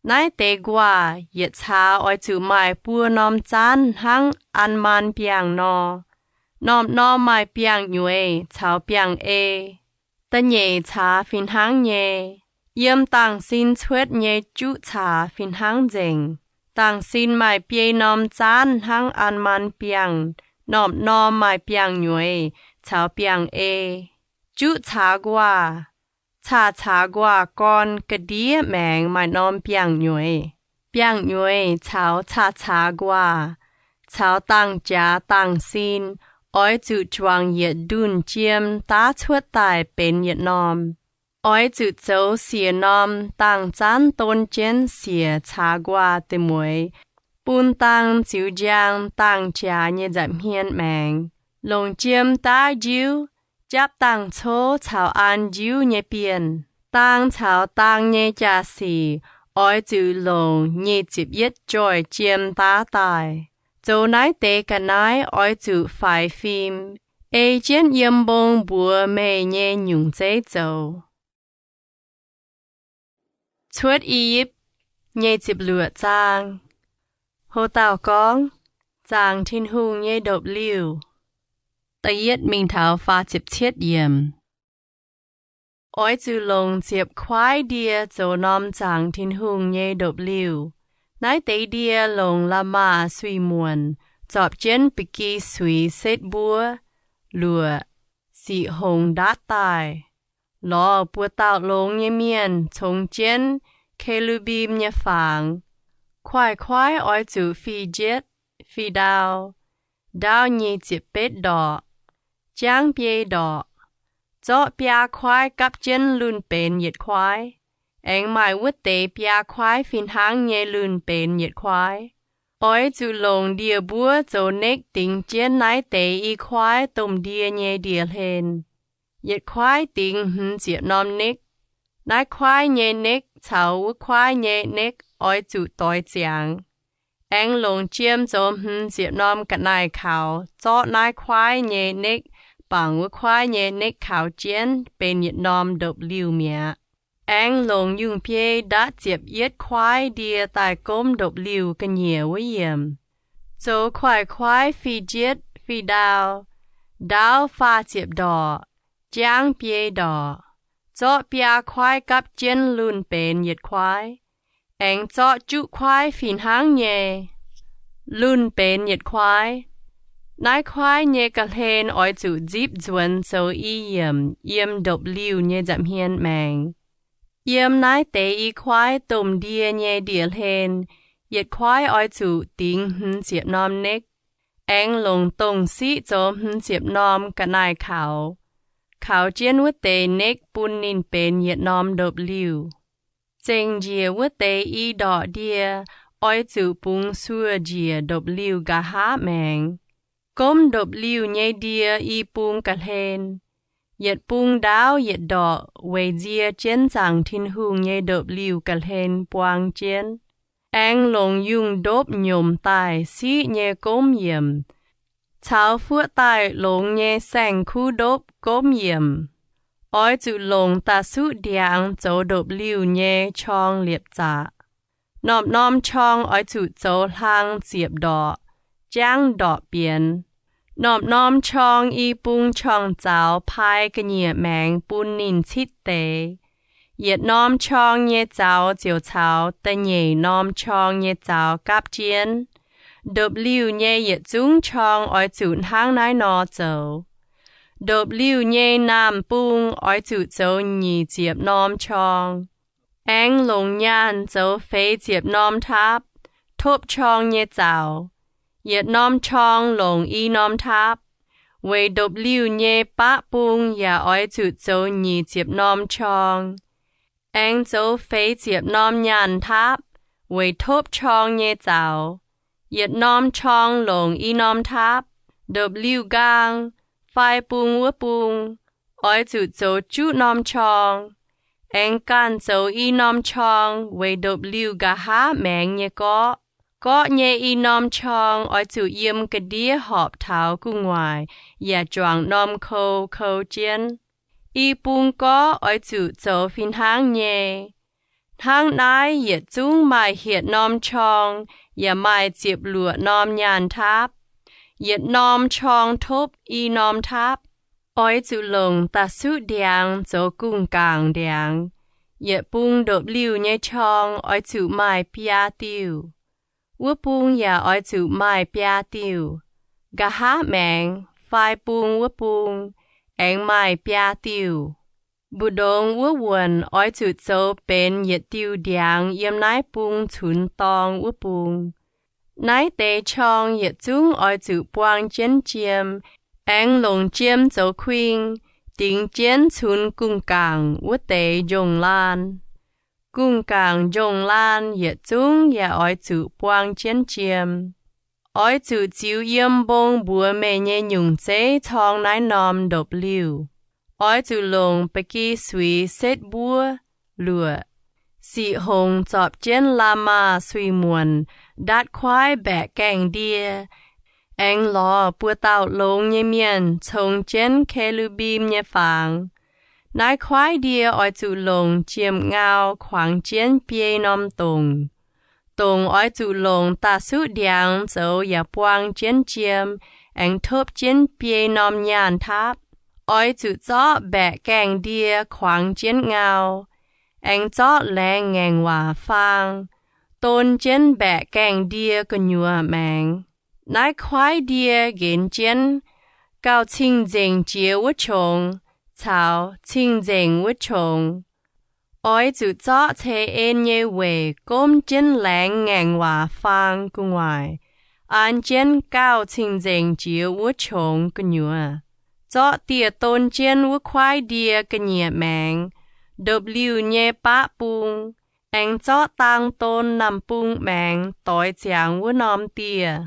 Naaiv deix nquaah yietc caax oix zuqc maaih buo norm zaanv hnangv an maan biangh nor. Norm-norm maaih biangh nyueiz caux biangh ei. Da'nyeic caax fih hnangv nyei. Yiem dangh sin cuotv nyei juqv caax fih hnangv nzengc. Dangh sin maaih biei norm zaanv hnangv an maan biangh, norm-norm maaih biangh nyueiz caux biangh ei. Juqv caax nquaah, caax caax nquaah gorn ga'ndiev maengx maaih norm biangh nyueiz. Biangh nyueiz caux caax caax nquaah caux dangh jaax dangh sin oix zuqc juangc yietc ndunh jiem daav cuotv daaih benx yietc norm. Oix zuqc zoux siec norm dangh zaanv don jienv siec caax nquaah deic mueiz, bun dang ziux njang dangh jaax nyei nza'hmien maengx. Longc jiem daav njiuv, japv dangh cov caux an njiuv nyei bienh. Dang caux dang nyei jaa-sic oix zuqc longc nyic ziepc yietv joih jiem daav daaih. Zoux naaiv deix ga'naaiv oix zuqc faix fim, ei jienv yiem mbong mbuox meih nyei nyungc zeiv zoux. Cuotv I^yipv, nyic ziepc luoqc zaang. Ho dauh gorngv, zaangc Tin-Hungh nyei ndopv-liuh. Da'yietv mingh taux faah ziepc cietv yiemc. Oix zuqc longc ziepc kuaaiv ndie zoux norm zaangc Tin-Hungh nyei ndopv-liuh. Naaiv deix ndie longc la'maah suiv-muonc zorpc jienv ba'gi suiz setv mbuov, luoqc, siqc hongx ndaatv daaih. Lorz buoz-dauh longx nyei mienh congx jienv ke^lu^mbim nyei fangx. Kuaaiv-kuaaiv oix zuqc fih njietv fih ndau, ndaauv nyic ziepc betv ndorqc, jangv biei ndorqc. Zorqv biaa kuaaiv gapv jienv lunh benx yietc kuaaiv. Aengx maaih wuov deix biaa kuaaiv fih hnangv nyei lunh benx yietc kuaaiv. Oix zuqc longc ndie-mbuov zoux nekv dingx jienv naaiv deix i kuaaiv domh ndie nyei ndie-hlen. Yietc kuaaiv dingx hmz ziepc norm nekv. Naaiv kuaaiv nyei nekv caux wuov kuaaiv nyei nekv oix zuqc doix ziangx. Aengx longc jiem zoux hmz ziepc norm ga'naaiv-kaux zorqv naaiv kuaaiv nyei nekv bangc wuov kuaaiv nyei nekv kaux jienv benx yietc norm ndopv-liuh mi'aqv. Aengx longc yungh biei ndaatv ziepc yietv kuaaiv ndie daaih gomv ndopv-liuh ga'nyiec wuov yiemc. Zoux kuaaiv-kuaaiv fih njietv fih ndau, ndaauv faah ziepc ndorqc, jangv biei ndorqc. Zorqv biaa kuaaiv gapv jienv lunh benx yietc kuaaiv. Aengx zorqv juqv kuaaiv fih hnangv nyei, lunh benx yietc kuaaiv. Naaiv kuaaiv nyei ga'hlen oix zuqc nzipv nzuonx zoux i yiemc yiem ndopv-liuh nyei nza'hmien maengx. Yiem naaiv deix i kuaaiv domh ndie nyei ndie-hlen Yietc kuaaiv oix zuqc dingx hmz ziepc norm nekv, aengx longc dongh siqv zoux hmz ziepc norm ga'naaiv kaux, kaux jienv wuov deix nekv bun ninh benx yietc norm ndopv-liuh. Zengc njiec wuov deix i ndorqc ndie oix zuqc bungx suoh njiec ndopv-liuh nqa'haav maengx. Gomv ndopv-liuh nyei ndie i bung ga'hlen. Yietc bung ndaauv yietc ndorqc weic nzie jienv zaangc Tin-Hungh nyei ndopv-liuh ga'hlen buang jienv. Aengx longc yungh ndopv nyomc daaih siqv nyei gomv yiemc, caux fuoqv daaih longx nyei saeng-kuv ndopv gomv yiemc. Oix zuqc longc da'suqv ndiangx zoux ndopv-liuh nyei qorng liepc zaqc. Norm-norm qorng oix zuqc zoux hlang ziepc ndorqc, jangv ndorqc bienx. Norm-norm qorng i bung qorng-zaux pai ga'nyiec maengx bun ninh citv deix. Yietc norm qorng nyei zaux ziouc caux da'nyeic norm qorng nyei zaux gapv jienv. Ndopv-liuh nyei yietc zungv qorng oix zuqc hnangv naaiv nor zoux. Ndopv-liuh nyei naamh bung oix zuqc zoux nyic ziepc norm qorng. Aengx longc nyaanh zoux feix ziepc norm taapv, topv qorng nyei zaux. Yietc norm qorng longc i norm taapv. Weic ndopv-liuh nyei baqv bung yaac oix zuqc zoux nyic ziepc norm qorng. Aengx zoux feix ziepc norm nyaanh taapv weic topv qorng nyei zaux. Yietc norm qorng longc i norm taapv. Ndopv-liuh nqaang, fai bung wuov bung, oix zuqc zoux juqv norm qorng. Aengx ganh zoux i norm qorng weic ndopv-liuh nqa'haav maengx nyei gorqv. Gorqv nyei i norm qorng oix zuqc yiem ga'ndiev horpc taux gu'nguaaic yaac juangc norm kou kou jienv. I bung gorqv oix zuqc zoux fih hnangv nyei. Hnangv naaiv yietc zungv maaih hietc norm qorng yaac maaih ziepc luoqc norm nyaanh taapv. Yietc norm qorng topv i norm taapv. Oix zuqc longc da'suqv ndiangx zoux gungh-gaangc ndiangx. Yietc bung ndopv-liuh nyei qorng oix zuqc maaih biaa diuh. Wuov bung yaac oix zuqc maaih biaa diuh. Nqa'haav maengx fai bung wuov bung aengx maaih biaa diuh. Mbu'ndongx wuov wuonc oix zuqc zoux benx yietc diuh ndiangx yiem naaiv bung cunx dorng wuov bung. Naaiv deix qorng yietc zungv oix zuqc buang jienv jiem, aengx longc jiem zoux kuing, dingx jienv cunx gungh-gaangc wuov deix njongh laan. Gungh-gaangc njongh laan yietc zungv yaac oix zuqc buang jienv jiem. Oix zuqc ziux yiem mbong mbuox meih nyei nyungc zeiv corng naaiv norm ndopv-liuh. Oix zuqc longc ba'gi suix setv mbuov, luoqc, siqc hongc zorpc jienv la'maah suiv-muonc ndatv kuaaiv mbaeqc gaengh ndie, aengx lorz buo dauh longx nyei mienh congx jienv ke^lu^mbim nyei fangx. Naaiv kuaaiv ndie oix zuqc longc jiem-ngau kuangx jienv biei norm dongc. Dongc oix zuqc longc da'suqv ndiangx zoux yaac buang jienv jiem, aengx topv jienv biei norm nyaanh taapv. Oix zuqc zorqv mbaeqc gaengh ndie kuangx jienv ngau, aengx zorqv laengz ngaengc waac faang, don jienv mbaeqc gaengh ndie gu'nyuoz maengx. Naaiv kuaaiv ndie nqenx jienv gauh cing-nzengc jiex wuov qongx caux cing-nzengc wuov qongx. Oix zuqc zorqv ceix en nyei weic gomv jienv laengz ngaengc waac faang gu'nguaaic, an jienv gauh cing-nzengc jiex wuov qongx gu'nyuoz. Zorqv dieh don jienv wuov kuaaiv ndie ga'nyiec maengx, ndopv-liuh nyei baqv bung, aengx zorqv dang don naamh bung maengx doix ziangx wuov norm dieh.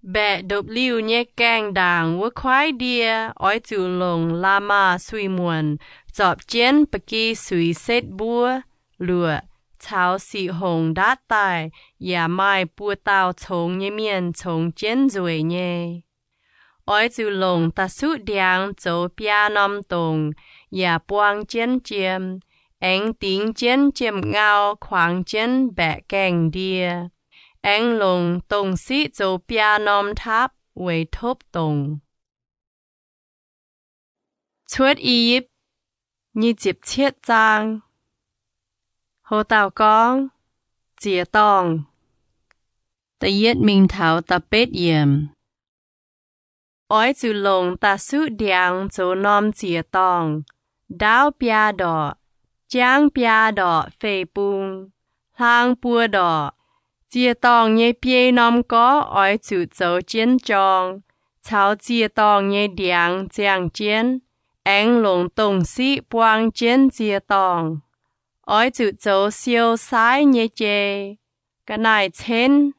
Mbaeqc ndopv-liuh nyei gaengh ndaangc wuov kuaaiv ndie oix zuqc longc la'maah suiv-muonc zorpc jienv ba'gi suix setv mbuov, luoqc, caux siqc hongc ndatv daaih yaac maaih buo dauh congx nyei mienh congx jienv nzueic nyei. Oix zuqc longc da'suqv ndiangx zoux biaa norm dongc yaac buang jienv jiem, aengx dingx jienv jiem-ngau kuangx jienv mbaeqc gaengh ndie, aengx longc dongh siqv zoux biaa norm taapv weic topv dongc. Cuotv I^yipv nyic ziepc cietv zaang. Ho dauh gorngv, ziex dorngh. Da'yietv mingh taux da'betv yiemc. Oix zuqc longc da'suqv ndiangx zoux norm ziex dorngh, ndaauv biaa ndorqc, jangv biaa ndorqc fei bung, hlang buo ndorqc, Ziec-dorngh nyei biei norm gorqv oix zuqc zoux jienv jorng, caux ziec-dorngh nyei ndiangx ziangh jienv, aengx longc dongh siqv buang jienv ziec-dorngh. Oix zuqc zoux siou saaiv nyei jei, ga'naaiv-cienv,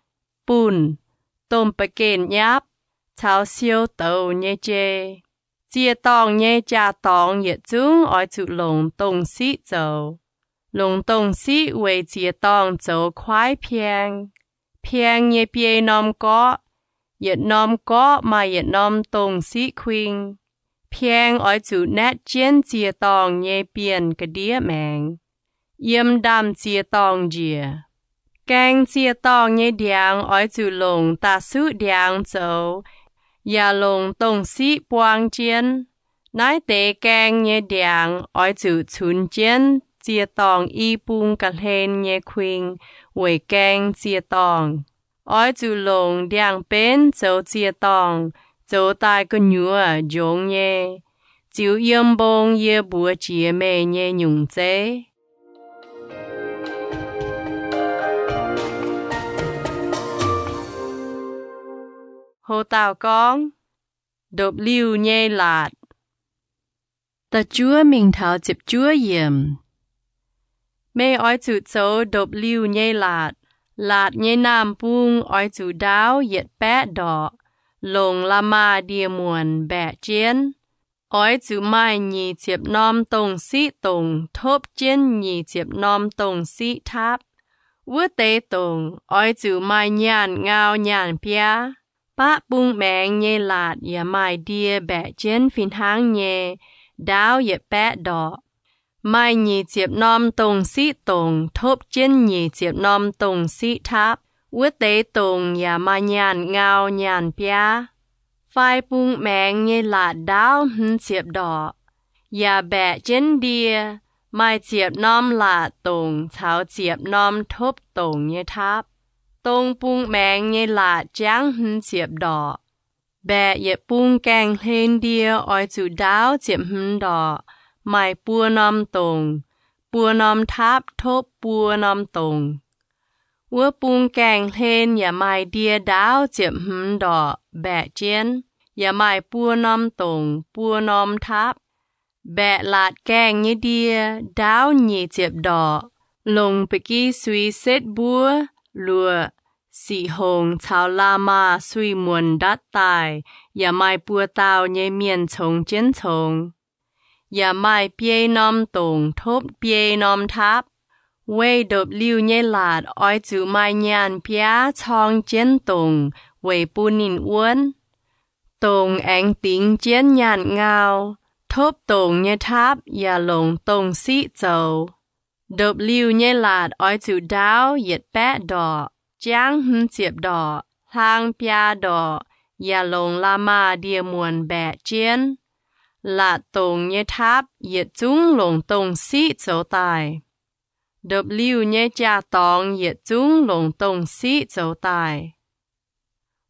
bunh, domh ba'genc nyapv, caux siou douz nyei jei. Ziec-dorngh nyei jaa-dorngx yietc zungv oix zuqc longc dongh siqv zoux. Longc dongh siqv weic ziec-dorngh zoux kuaaiv pieng. Pieng nyei biei norm gorqv, yietc norm gorqv maaih yietc norm dongh siqv kuing. Pieng oix zuqc naetv jienv ziec-dorngh nyei bienh ga'ndiev maengx, yiem ndaamv-ziec-dorngh njiec. Gaeng ziec-dorngh nyei ndiangx oix zuqc longc da'suqv ndiangx zoux, yaac longc dongh siqv buang jienv. Naaiv deix gaeng nyei ndiangx oix zuqc cunx jienv ziec-dorngh i bung ga'hlen nyei kuing weic gaeng ziec-dorngh. Oix zuqc longc ndiangx-benv zoux ziec-dorngh, zoux daaih gu'nyuoz njongx nyei, ziux yiem mbong yie mbuox jiex meih nyei nyungc zeiv. Ho dauh gorngv, Ndopv-liuh nyei laatc. Da'juov mingh taux ziepc juov yiemc. Meih oix zuqc zoux ndopv-liuh nyei laatc. Laatc nyei naamh bung oix zuqc ndaauv yietc baeqv ndorqc, longc la'maah ndie-muonc mbaeqc jienv. Oix zuqc maaih nyic ziepc norm dongh siqv dongc topv jienv nyic ziepc norm dongh siqv taapv. Wuov deix dongc oix zuqc maaih nyaanh ngau nyaanh biaav. Baqv bung maengx nyei laatc yaac maaih ndie mbaeqc jienv fih hnangv nyei, ndaauv yietc baeqv ndorqc. Maaih nyic ziepc norm dongh siqv dongc topv jienv nyic ziepc norm dongh siqv taapv. Wuov deix dongc yaac maaih nyaanh ngau nyaanh biaav. Fai bung maengx nyei laatc ndaauv hmz ziepc ndorqc, yaac mbaeqc jienv ndie, maaih ziepc norm laatc dongc caux ziepc norm topv dongc nyei taapv. Dong bung maengx nyei laatc jangv hmz ziepc ndorqc. Mbaeqc yietc bung gaengh hlen ndie oix zuqc ndaauv ziepc hmz ndorqc, maaih buo norm dongc, buo norm taapv topv buo norm dongc. Wuov bung gaengh hlen yaac maaih ndie ndaauv ziepc hmz ndorqc mbaeqc jienv, yaac maaih buo norm dongc buo norm taapv. Mbaeqc laatc gaengh nyei ndie ndaauv nyic ziepc ndorqc, longc ba'gi sui setv mbuov, luoqc, siqc hongc caux la'maah sui-muonc ndatv daaih, yaac maaih buo dauh nyei mienh congx jienv congx. Yaac maaih biei norm dongc topv biei norm taapv. Weih ndopv-liuh nyei laatc oix zuqc maaih nyaanh biaav corng jienv dongc weic bun ninh wuonv. Dongc aengx dingx jienv nyaanh ngau. Topv dongc nyei taapv yaac longc dongh siqv zoux. Ndopv-liuh nyei laatc oix zuqc ndaauv yietc baeqv ndorqc, jangv hmz ziepc ndorqc, hlang biaa ndorqc, yaac longc la'maah ndie-muonc mbaeqc jienv. Laatc dongc nyei taapv yietc zungv longc dongh siqv zoux daaih. Ndopv-liuh nyei jaa-dorngx yietc zungv longc dongh siqv zoux daaih.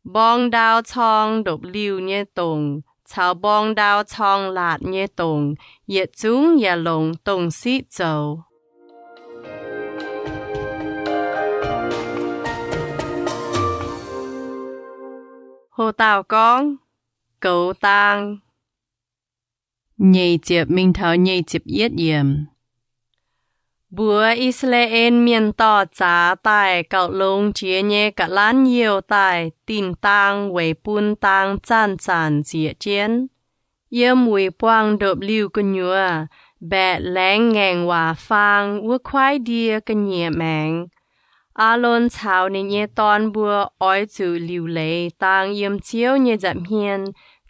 Mborng ndau corng ndopv-liuh nyei dongc caux mborng ndau corng laatc nyei dongc yietc zungv yaac longc dongh siqv zoux. Ho dauh gorngv, Goux Daang. Nyeic ziepc mingh taux nyeic ziepc yietv yiemc. Mbuox I^saa^laa^en Mienh dorh zaax daaih gauh longx jiex nyei ga'lanv youh daaih dinh daang weic bun daang zanc-zanc zieqc jienv. Yiem wuic buangh ndopv-liuh gu'nyuoz mbaeqc laengz ngaengc waac faang wuov kuaaiv ndie ga'nyiec maengx. Aalon caux ninh nyei dorn mbuo oix zuqc liuc leiz daang yiem Ziouv nyei nza'hmien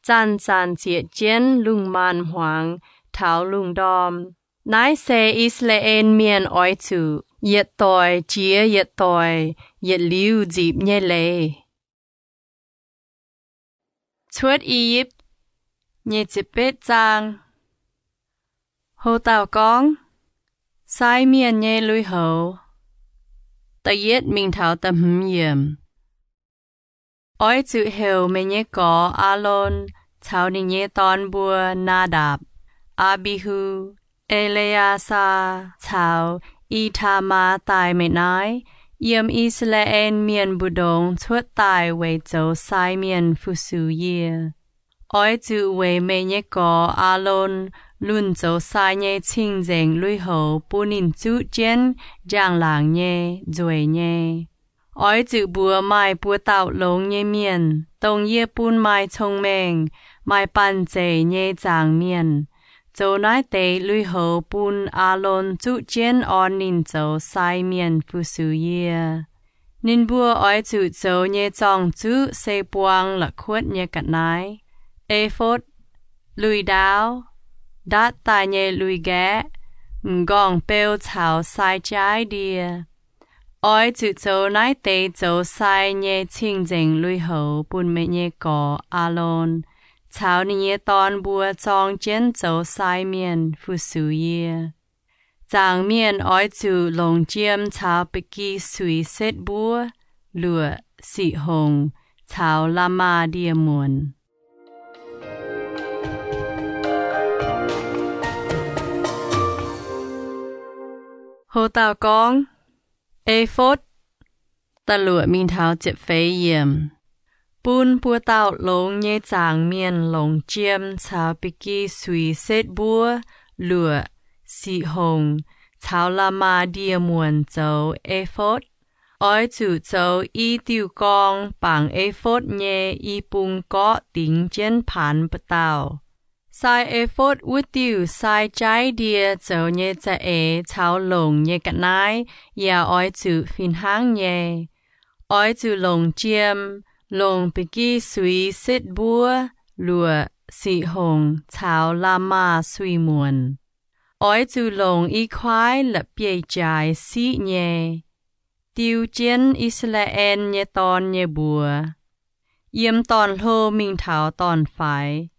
zanc-zanc zieqc jienv lungh maanz hmuangx taux lungh ndorm. Naaiv se I^saa^laa^en Mienh oix zuqc yietc doic jiex yietc doic yietc liuz nzipc nyei leiz. Cuotv I^yipv. Nyic ziepc betv zaang. Houc dauh gorngv, Sai mienh nyei lui-houx. Da'yietv mingh taux da'hmz yiemc. Oix zuqc heuc meih nyei gorx Aalon caux ninh nyei dorn mbuo, Naadapc, Aa^mbi^hu, E^le^yaa^saa caux I^taa^maa daaih meih naaiv. Yiem I^saa^laa^en Mienh mbu'ndongx cuotv daaih weic zoux sai mienh fu-sux yie. Oix zuqc weic meih nyei gorx, Aalon, lunh zoux sai nyei cing-nzengc lui-houx bun ninh zuqv jienv njang-laangc nyei, nzueic nyei. Oix zuqc mbuox maaih buo dauh longx nyei mienh, dongh yie bun maaih cong-mengh, maaih banh zeic nyei nzaangc mienh, zoux naaiv deix lui-houx bun Aalon zuqv jienv orn ninh zoux sai mienh fu-sux yie. Ninh mbuo oix zuqc zoux nyei zorng-zuqv se buang la'kuotv nyei ga'naaiv, efotv, lui-ndaauv, ndatv daaih nyei lui-nqaeqv, m'nqorngv-beu caux sai jaaiv ndie. Oix zuqc zoux naaiv deix zoux sai nyei cing-nzengc lui-houx bun meih nyei gorx, Aalon, caux ninh nyei dorn mbuo zorng jienv zoux sai mienh fu-sux yie. Nzaangc mienh oix zuqc longc jiem caux ba'gi suix setv mbuov, luoqc, siqv hongc, caux la'maah ndie-muonc. Ho dauh gorngv, efotv, da'luoqc mingh taux ziepc feix yiemc. Bun buo dauh longx nyei nzaangc mienh longc jiem caux ba'gi suix setv mbuov, luoqc, siqv hongc, caux la'maah ndie-muonc zoux efotv. Oix zuqc zoux i diuh gorng bangc efotv nyei i bung gorqv dingx jienv paanx ba'dauh. Sai efotv wuov diuh sai jaaiv ndie zoux nyei za'eix caux longc nyei ga'naaiv yaac oix zuqc fih hnangv nyei. Oix zuqc longc jiem, longc ba'gi suix setv mbuov, luoqc, siqv hongc caux la'maah suix-muonc. Oix zuqc longc i kuaaiv la'bieiv-jaaix siqv nyei. Diu jienv I^saa^laa^en nyei dorn nyei mbuox, yiem dorn-hlo mingh taux dorn-faix,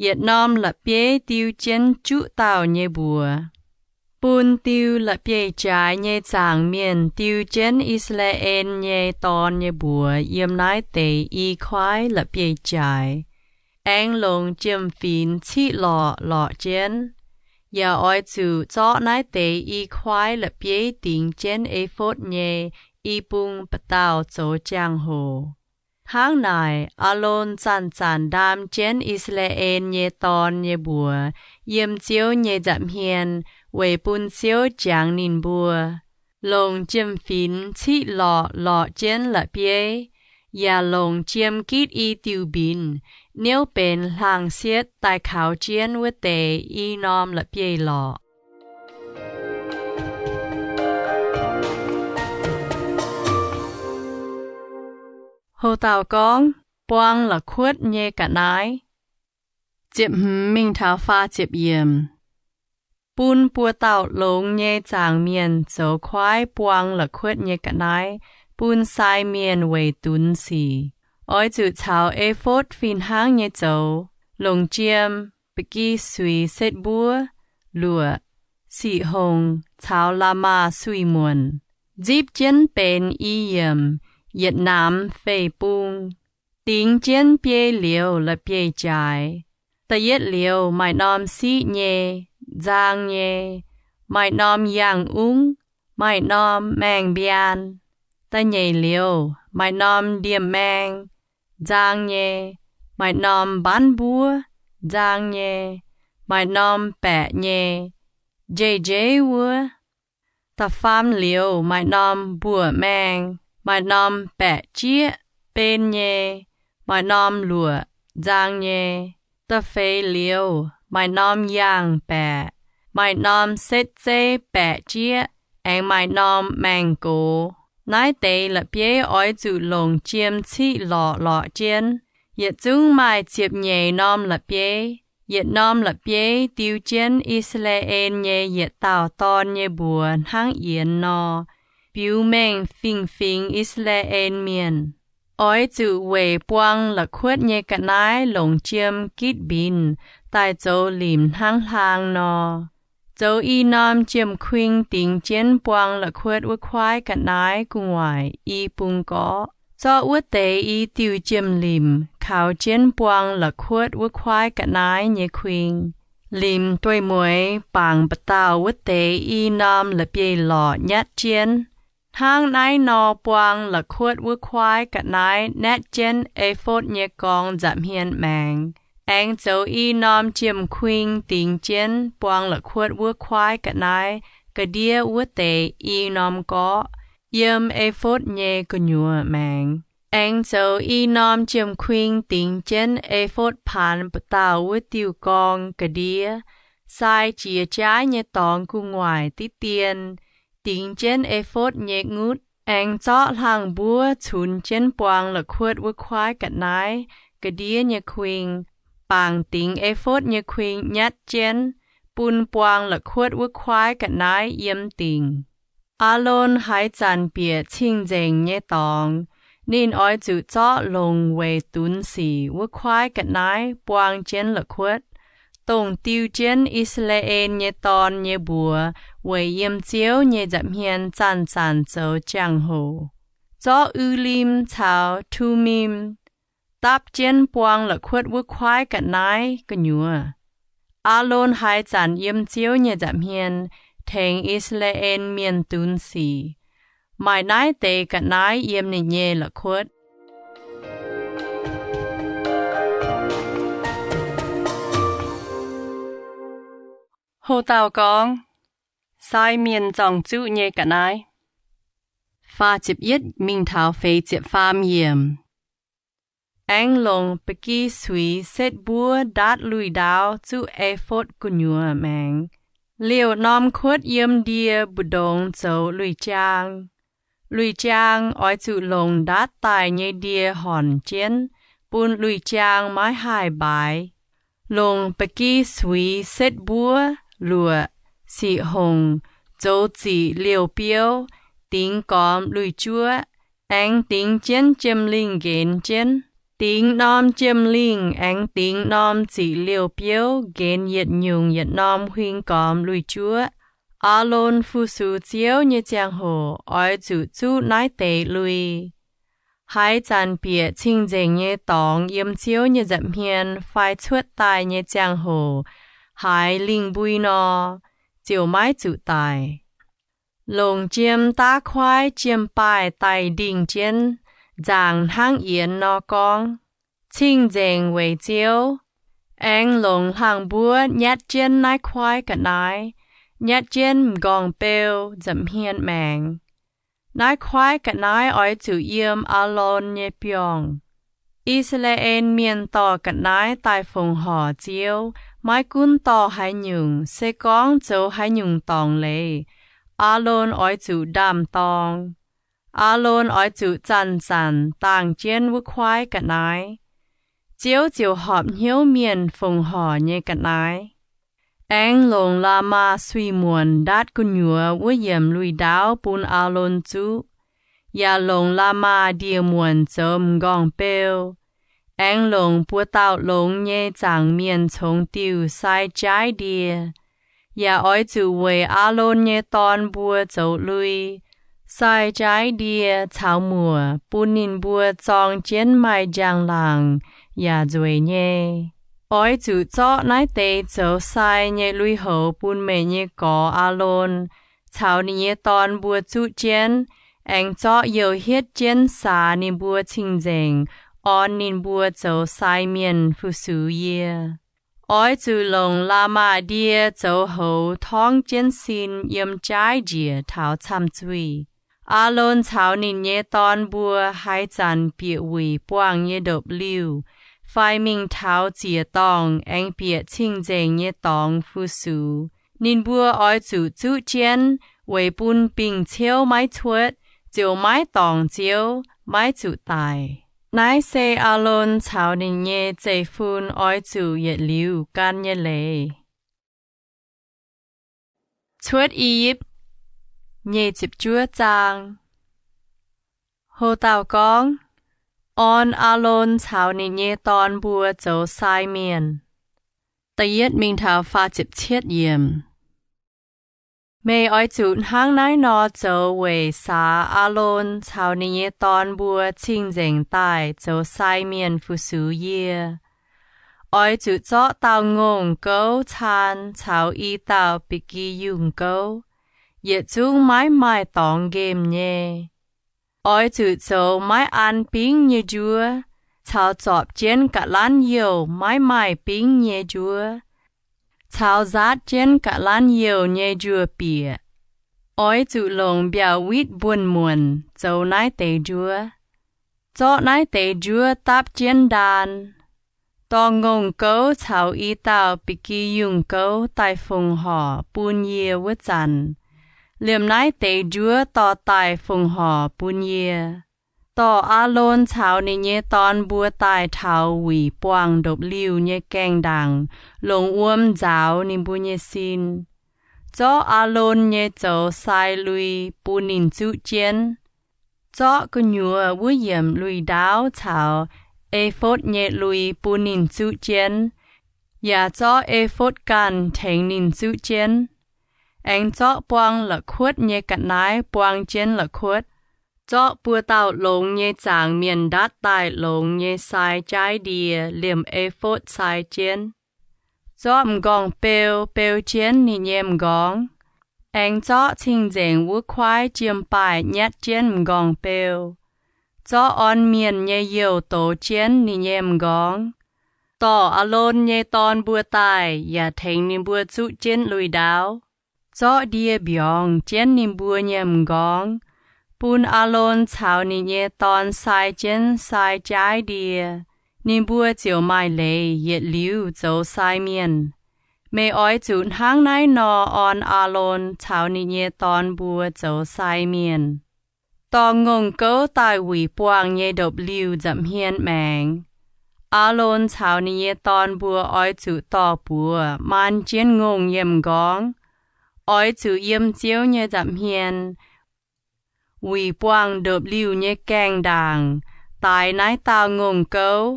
yietc norm la'bieiv diu jienv juqv dauh nyei mbuox. Bun diu la'bieiv-jaaix nyei nzaangc mienh diu jienv I^saa^laa^en nyei dorn nyei mbuox yiem naaiv deix i kuaaiv la'bieiv-jaaix. Aengx longc jiem-finx ciqv lorqc lorqc jienv. Yaac oix zuqc zorqv naaiv deix i kuaaiv la'bieiv dingx jienv efotv nyei i bung ba'dauh zoux jangx-hoc. Hnangv naaic, Aalon zanc-zanc ndaam jienv I^saa^laa^en nyei dorn nyei mbuox yiem Ziouv nyei nza'hmien weic bun Ziouv jangx ninh mbuo. Longc jiem-finx ciqv lorqc lorqc jienv la'bieiv, yaac longc jiem gitv i diuh mbinx niouv benx hlang sietv daaih kaux jienv wuov deix i norm la'bieiv-lorqc. Ho dauh gorngv, buang la'kuotv nyei ga'naaiv. Ziepc hmz mingh taux faah ziepc yiemc. Bun buo dauh longx nyei nzaangc mienh zoux kuaaiv buang la'kuotv nyei ga'naaiv bun sai mienh weic dunx sic. Oix zuqc caux efotv fih hnangv nyei zoux, longc jiem, ba'gi suix setv mbuov, luoqc, siqv hongc caux la'maah suix-muonc, nzipv jienv benx i yiemc yietc namx feix bung, dingx jienv biei liouz la'bieiv-jaaix. Da'yietv liouz maaih norm siqv nyei, nzang nyei, maaih norm yangh ungv, maaih norm maeng-mbiaan. Da'nyeic liouz maaih norm ndiemh maeng, nzang nyei, maaih norm mbanv mbuov, nzang nyei, maaih norm baeqc nyei, njeiv-njeiv wuov. Da'faam liouz maaih norm mbuoqc maeng, maaih norm baeqc jieqv, ben nyei, maaih norm luoqc, nzang nyei. Da'feix liouz maaih norm yangh baeqc, maaih norm setv zeiv baeqc jieqv, aengx maaih norm maeng-gox. Naaiv deix la'bieiv oix zuqc longc jiem ciqv lorqc lorqc jienv. Yietc zungv maaih ziepc nyeic norm la'bieiv. Yietc norm la'bieiv diu jienv I^saa^laa^en nyei yietc dauh dorn nyei mbuox hnangv yienx nor, biux mengh fingx-fingx I^saa^laa^en Mienh. Oix zuqc weic buang la'kuotv nyei ga'naaiv longc jiem gitv mbinx daaih zoux limc hnangv hlaang nor. Zoux i norm jiem-kuing dingx jienv buang la'kuotv wuov kuaaiv ga'naaiv gu'nguaaic i bung gorqv. Zorqv wuov deix i diuh jiem-limc kaux jienv buang la'kuotv wuov kuaaiv ga'naaiv nyei kuing. Limc dueiv-mueiz bangc ba'dauh wuov deix i norm la'bieiv-lorqc nyatv jienv. Hnangv naaiv nor buang la'kuotv wuov kuaaiv ga'naaiv naetv jienv efotv nyei gorngv nza'hmien maengx, aengx zoux i norm jiem-kuing dingx jienv buang la'kuotv wuov kuaaiv ga'naaiv ga'ndiev wuov deix i norm gorqv yiem efotv nyei gu'nyuoz maengx. Aengx zoux i norm jiem-kuing dingx jienv efotv paanx mbu'dauh wuov diuh gorngv ga'ndiev, sai jiex jaaiv nyei dorngx gu'nguaaic diqv dien, dingx jienv efotv nyei ngutv. Aengx zorqv hlang-mbuov cunx jienv buang la'kuotv wuov kuaaiv ga'naaiv ga'ndiev nyei kuing, bangc dingx efotv nyei kuing nyatv jienv, bun buang la'kuotv wuov kuaaiv ga'naaiv yiem dingc. Aalon haaix zanc bieqc cing-nzengc nyei dorngx, ninh oix zuqc zorqv longc weic dunx sic wuov kuaaiv ga'naaiv buang jienv la'kuotv, dongh diu jienv I^saa^laa^en nyei dorn nyei mbuox weic yiem Ziouv nyei nza'hmien zanc-zanc zoux jangx-hoc. Zorqv U^lim caux Tu^mim dapv jienv buang la'kuotv wuov kuaaiv ga'naaiv gu'nyuoz. Aalon haaix zanc yiem Ziouv nyei nza'hmien tengx I^saa^laa^en Mienh dunx sic, maaih naaiv deix ga'naaiv yiem ninh nyei la'kuotv. Ho dauh gorngv, Sai Mienh Zorng-Zuqv Nyei Ga'naaiv. Faah ziepc yietv mingh taux feix ziepc faam yiemc. Aengx longc ba'gi suix setv mbuov ndaatv lui-ndaauv zuqv efotv gu'nyuoz maengx. Liouh norm kuotv yiem ndie mbu'ndongx zoux lui-jaang. Lui-jaang oix zuqc longc ndaatv daaih nyei ndie hornc jienv, bun lui-jaang maiv haih mbaaix. Longc ba'gi suix setv mbuov, luoqc, siqv hongc, zoux ziqc liouh biouv, dingx gormx lui-juoqv, aengx dingx jienv jiem-lingh nqenx jienv. Dingx norm jiem-lingh aengx dingx norm ziqc liouh biouv nqenx yietc nyungc yietc norm huing gormx lui-juoqv. Aalon fu-sux Ziouv nyei ziangh hoc oix zuqc zuqv naaiv deix lui. Haaix zanc bieqc cing-nzengc nyei dorngx yiem Ziouv nyei nza'hmien fai cuotv daaih nyei ziangh hoc haaix lingh mbui nor, ziouc maiv zuqc daic. Longc jiem daav kuaiv jiem-baaih daaih ndingh jienv, nzaangc hnangv yienx nor gorngv, Cing-nzengc weic Ziouv. Aengx longc hlang-mbuov nyatv jienv naaiv kuaiv ga'naaiv, nyatv jienv m'nqorngv-beu nza'hmien maengx. Naaiv kuaiv ga'naaiv oix zuqc yiem Aalon nyei biorngh. I^saa^laa^en Mienh dorh ga'naaiv daaih fongc horc Ziouv, maiv gunv dorh haaix nyungc, se gorngv zoux haaix nyungc dorngc leiz, Aalon oix zuqc ndaam-dorng. Aalon oix zuqc zanc-zanc dangh jienv wuov kuaiv ga'naaiv. Ziouv ziouc horpc hnyouv mienh fongc horc nyei ga'naaiv. Aengx longc la'maah suiv-muonc ndaatv gu'nyuoz wuov yiemc lui-ndaauv bun Aalon zuqv, yaac longc la'maah ndie-muonc zoux m'nqorngv-beu. Aengx longc buoz-dauh longx nyei zaangc mienh congx diuh sai jaaiv ndie. Yaac oix zuqc weic Aalon nyei dorn mbuo zoux lui, sai jaaiv ndie caux muoc, bun ninh mbuo zorng jienv maaih njang-laangc yaac nzueic nyei. Oix zuqc zorqv naaiv deix zoux sai nyei lui-houx bun meih nyei gorx, Aalon, caux ninh nyei dorn mbuo zuqv jienv, aengx zorqv youh hietv jienv saax ninh mbuo cing-nzengc, orn ninh mbuo zoux sai mienh fu-sux yie. Oix zuqc longc la'maah ndie zoux houx torngv jienv sin yiem jaaiv njiec taux camh zuih. Aalon caux ninh nyei dorn mbuo haaix zanc bieqc wuic buangh nyei ndopv-liuh fai mingh taux ziec-dorngh aengx bieqc cing-nzengc nyei dorngx fu-sux, ninh mbuo oix zuqc zuqv jienv, weic bun bingh ciouv maiv cuotv, ziouc maiv dorngc Ziouv, maiv zuqc daic. Naaiv se Aalon caux ninh nyei zeiv-fun oix zuqc yietc liuz gan nyei leiz. Cuotv I^yipv, nyic ziepc juov zaang. Ho dauh gorngv, Orn Aalon caux ninh nyei dorn mbuo zoux sai mienh. Da'yietv mingh taux faah ziepc cietv yiemc. Meih oix zuqc hnangv naaiv nor zoux weic saax Aalon caux ninh nyei dorn mbuo cing-nzengc daaih zoux sai mienh fu-sux yie. Oix zuqc zorqv dauh ngongh gouv caan caux i dauh ba'gi yungh gouv, yietc zungv maiv maaih dorngx nqemh nyei. Oix zuqc zoux maiv an bingv nyei njuov, caux zorpc jienv ga'lanv youh maiv maaih bingv nyei njuov, caux nzaatv jienv ga'lanv youh nyei njuov-bieqc. Oix zuqc longc mbiauh witv mbuonx-muonc zoux naaiv deix njuov. Zorqv naaiv deix njuov dapv jienv ndaan. Dorh ngongh gouv caux i dauh ba'gi yungh gouv daaih fongc horc bun yie wuov zanc, liemh naaiv deix njuov dorh daaih fongc horc bun yie. Dorh Aalon caux ninh nyei dorn mbuo daaih taux wuic buangh ndopv-liuh nyei gaengh ndaangc, longc wuom nzaaux ninh mbuo nyei sin. Zorqv Aalon nyei zoux sai lui bun ninh zuqv jienv. Zorqv gu'nyuoz wuov yiemc lui-ndaauv caux efotv nyei lui bun ninh zuqv jienv, yaac zorqv efotv ganh tengx ninh zuqv jienv. Aengx zorqv buang la'kuotv nyei ga'naaiv buang jienv la'kuotv. Zorqv buo dauh longx nyei zaangc mienh ndatv daaih longx nyei sai jaaiv ndie liemh efotv sai jienv. Zorqv m'nqorngv-beu beu jienv ninh nyei m'nqorngv. Aengx zorqv cing-nzengc wuov kuaaiv jiem-baaih nyatv jienv m'nqorngv-beu. Zorqv orn mienh nyei youh dox jienv ninh nyei m'nqorngv. Dorh Aalon nyei dorn mbuo daaih yaac tengx ninh mbuo zuqv jienv lui-ndaauv. Zorqv ndie mbiorngz jienv ninh mbuo nyei m'nqorngv, bun Aalon caux ninh nyei dorn sai jienv sai jaaiv ndie. Ninh mbuo ziouc maaih leiz yietc liuz zoux sai mienh. Meih oix zuqc hnangv naaiv nor orn Aalon caux ninh nyei dorn mbuo zoux sai mienh. Dorh ngongh gouv daaih wuic buangh nyei ndopv-liuh nza'hmien maengx. Aalon caux ninh nyei dorn mbuo oix zuqc dorh buoz maan jienv ngongh yiem m'nqorngv. Oix zuqc yiem Ziouv nyei nza'hmien, wuic buangh ndopv-liuh nyei gaengh ndaangc, daix naaiv dauh ngongh gouv.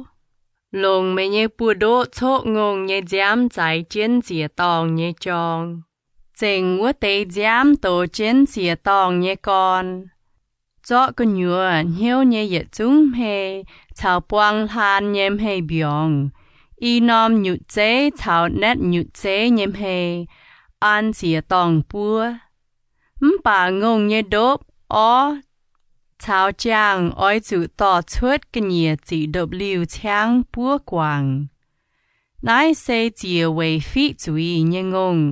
Longc meih nyei buoz-ndoqv coqv ngongh nyei nziaamv zaaix jienv ziec-dorngh nyei jorng, zengc wuov deix nziaamv dox jienv ziec-dorngh nyei gorn. Zorqv gu'nyuoz hnyouv nyei yietc zungv hmei caux buang hlaan nyei hmei mbiorngz, i norm nyutc zeiv caux naetv nyutc zeiv nyei hmei, an ziec-dorngh buov. Mv baac ngongh nyei ndopv, orv, caux jaangh oix zuqc dorh cuotv ga'nyiec ziqc ndopv-liuh ciangv buov guangc. Naaiv se ziec weic fiqv zuiz nyei ngongh.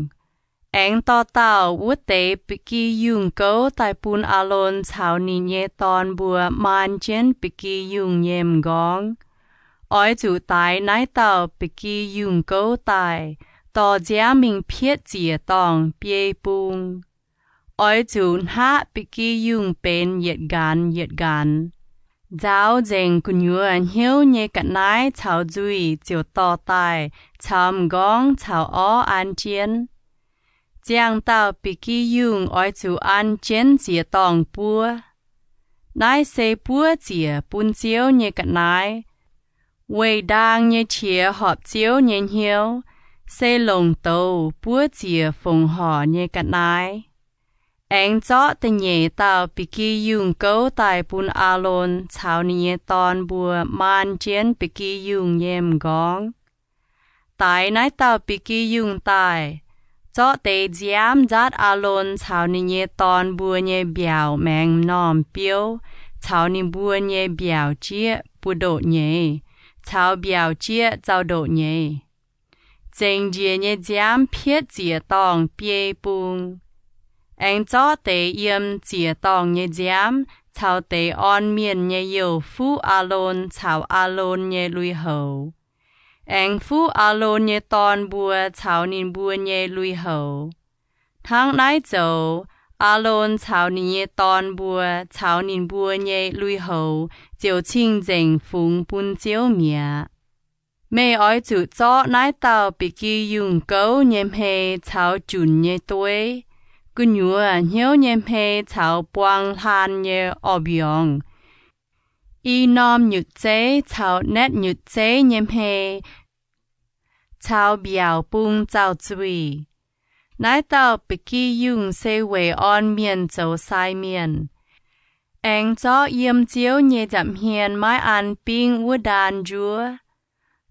Aengx dorh dauh wuov deix ba'gi yungh gouv daaih bun Aalon caux ninh nyei dorn mbuo maan jienv ba'gi yungh nyei m'nqorngv. Oix zuqc daix naaiv dauh ba'gi yungh gouv daaih, dorh nziaamv mingh pietv ziec-dorngh biei bung. Oix zuqc hnaqv ba'gi yungh benx yietc nqanx yietc nqanx. Nzaaux nzengc gu'nyuoz hnyouv nyei ga'naaiv caux nzuih ziouc dorh daaih caux m'nqorngv caux orv an jienv. Ziangh dauh ba'gi yungh oix zuqc an jienv ziec-dorngh buov. Naaiv se buov ziec bun Ziouv nyei ga'naaiv, weic ndaang nyei qiex horpc Ziouv nyei hnyouv, se longc douz buov ziec fongc horc nyei ga'naaiv. Aengx zorqv da'nyeic dauh ba'gi yungh gouv daaih bun Aalon caux ninh nyei dorn mbuo maan jienv ba'gi yungh nyei m'nqorngv. Daix naaiv dauh ba'gi yungh daaih, zorqv deix nziaamv nzaatv Aalon caux ninh nyei dorn mbuo nyei mbiaauc maengx m'normh biouv caux ninh mbuo nyei mbiaauc jieqv buoz-ndoqv nyeiz caux mbiaauc jieqv zaux-ndoqv nyeiz. Zengc njiec nyei nziaamv pietv ziec-dorngh biei bung. Aengx zorqv deix yiem ziec-dorngh nyei nziaamv caux deix orn mienh nyei youh fuqv Aalon caux Aalon nyei lui-houx. Aengx fuqv Aalon nyei dorn mbuo caux ninh mbuo nyei lui-houx. Hnangv naaiv zoux, Aalon caux ninh nyei dorn mbuo caux ninh mbuo nyei lui-houx ziouc cing-nzengc fungx bun Ziouv mi'aqv. Meih oix zuqc zorqv naaiv dauh ba'gi yungh gouv nyei hmei caux junc nyei dueiv, gu'nyuoz hnyouv nyei hmei caux buang hlaan nyei orv mbiorngz, i norm nyutc zeiv caux naetv nyutc zeiv nyei hmei, caux mbiaauc bung zaux-zuic. Naaiv dauh ba'gi yungh se weic orn mienh zoux sai mienh. Aengx zorqv yiem Ziouv nyei nza'hmien maiv an bingv wuov ndaan njuov,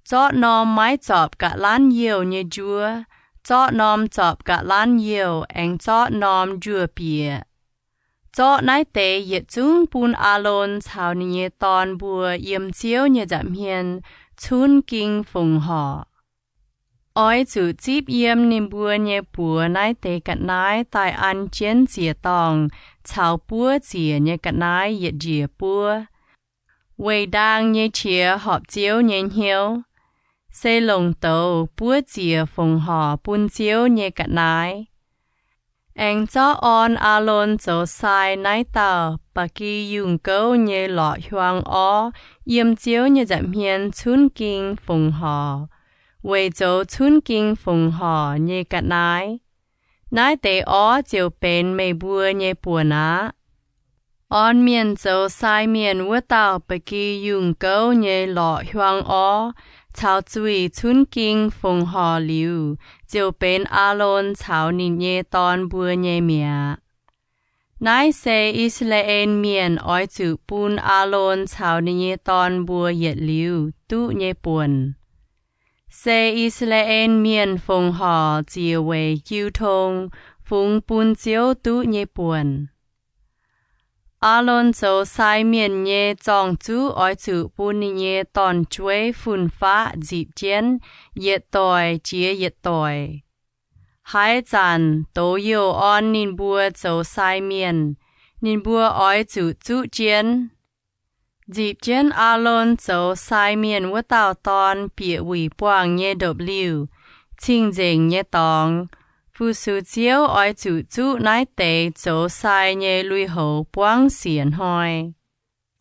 zorqv norm maiv zorpc ga'lanv youh nyei njuov, zorqv norm zorpc ga'lanv youh aengx zorqv norm njuov bieqc. Zorqv naaiv deix yietc zungv bun Aalon caux ninh nyei dorn mbuo yiem Ziouv nyei nza'hmien cunv ging fongc horc. Oix zuqc zipv yiem ninh mbuo nyei buoz naaiv deix ga'naaiv daaih an jienv ziex dorngh caux buov ziec nyei ga'naaiv yietc njiec buov, weic ndaang nyei qiex horpc Ziouv nyei hnyouv, se longc douz buov ziec fongc horc bun Ziouv nyei ga'naaiv. Aengx zorqv orn Aalon zoux sai naaiv dauh ba'gi yungh gouv nyei lorqc hiuang orv yiem Ziouv nyei nza'hmien cunv ging fongc horc, weic zoux cunv ging fongc horc nyei ga'naaiv. Naaiv deix orv ziouc benx meih mbuo nyei buonc aqv. Orn mienh zoux sai mienh wuov dauh ba'gi yungh gouv nyei lorqc hiuang orv caux zuih cunv ging fongc horc liuz, ziouc benx Aalon caux ninh nyei dorn mbuo nyei mi'aqv. Naaiv se I^saa^laa^en Mienh oix zuqc bun Aalon caux ninh nyei dorn mbuo yietc liuz duqv nyei buonc. Se I^saa^laa^en Mienh fongc horc ziec weic jiu tong fungx bun Ziouv duqv nyei buonc. Aalon zoux sai mienh nyei zorng-zuqv oix zuqc bun ninh nyei dorn-jueiv fun-faqv nzipc jienv yietc doic jiex yietc doic. Haaix zanc douz-youh orn ninh mbuo zoux sai mienh, ninh mbuo oix zuqc zuqv jienv. Nzipc jienv Aalon zoux sai mienh wuov dauh dorn bieqc wuic buangh nyei ndopv-liuh cing-nzengc nyei dorngx, fu-sux Ziouv oix zuqc zuqv naaiv deix zoux sai nyei lui-houx buangv siec hnoi.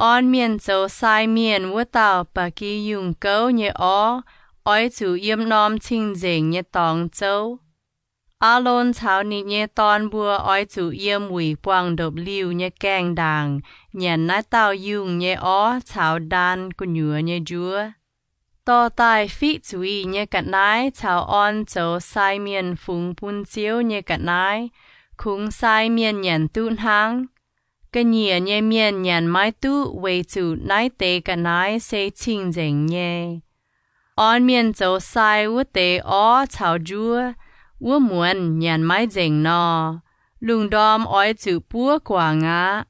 Orn mienh zoux sai mienh wuov dauh ba'gi yungh gouv nyei orv oix zuqc yiem norm cing-nzengc nyei dorngx zouv. Aalon caux ninh nyei dorn mbuo oix zuqc yiem wuic buangh ndopv-liuh nyei gaengh ndaangc nyanc naaiv dauh yungh nyei orv caux ndaan gu'nyuoz nyei njuov. Dorh daaih fiqv zuiz nyei ga'naaiv caux orn zoux sai mienh fungx bun Ziouv nyei ga'naaiv, kungx sai mienh nyanc duqv hnangv. Ga'nyiec nyei mienh nyanc maiv duqv weic zuqc naaiv deix ga'naaiv se cing-nzengc nyei. Orn mienh zoux sai wuov deix orv caux njuov, wuov muonz nyanc maiv nzengc nor, lungh ndorm oix zuqc buov guangc aqv.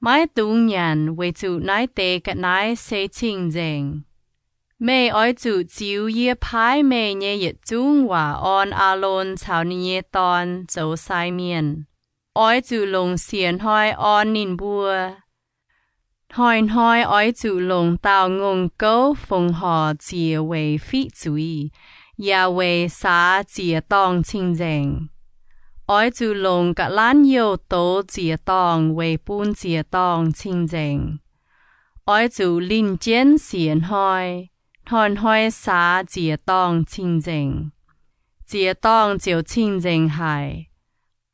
Maiv dungx nyanc weic zuqc naaiv deix ga'naaiv se cing-nzengc. Meih oix zuqc ziux yie paaiv meih nyei yietc zungv waac orn Aalon caux ninh nyei dorn zoux sai mienh. Oix zuqc longc siec hnoi orn ninh mbuo. Hnoi-hnoi oix zuqc longc dauh ngongh gouv fongc horc ziec weic fiqv zuiz, yaac weic saax ziec-dorngh cing-nzengc. Oix zuqc longc ga'lanv youh douz ziec-dorngh weic bun ziec-dorngh cing-nzengc. Oix zuqc linh jienv siec hnoi, hnoi-hnoi saax ziec-dorngh cing-nzengc. Ziec-dorngh ziouc cing-nzengc haic.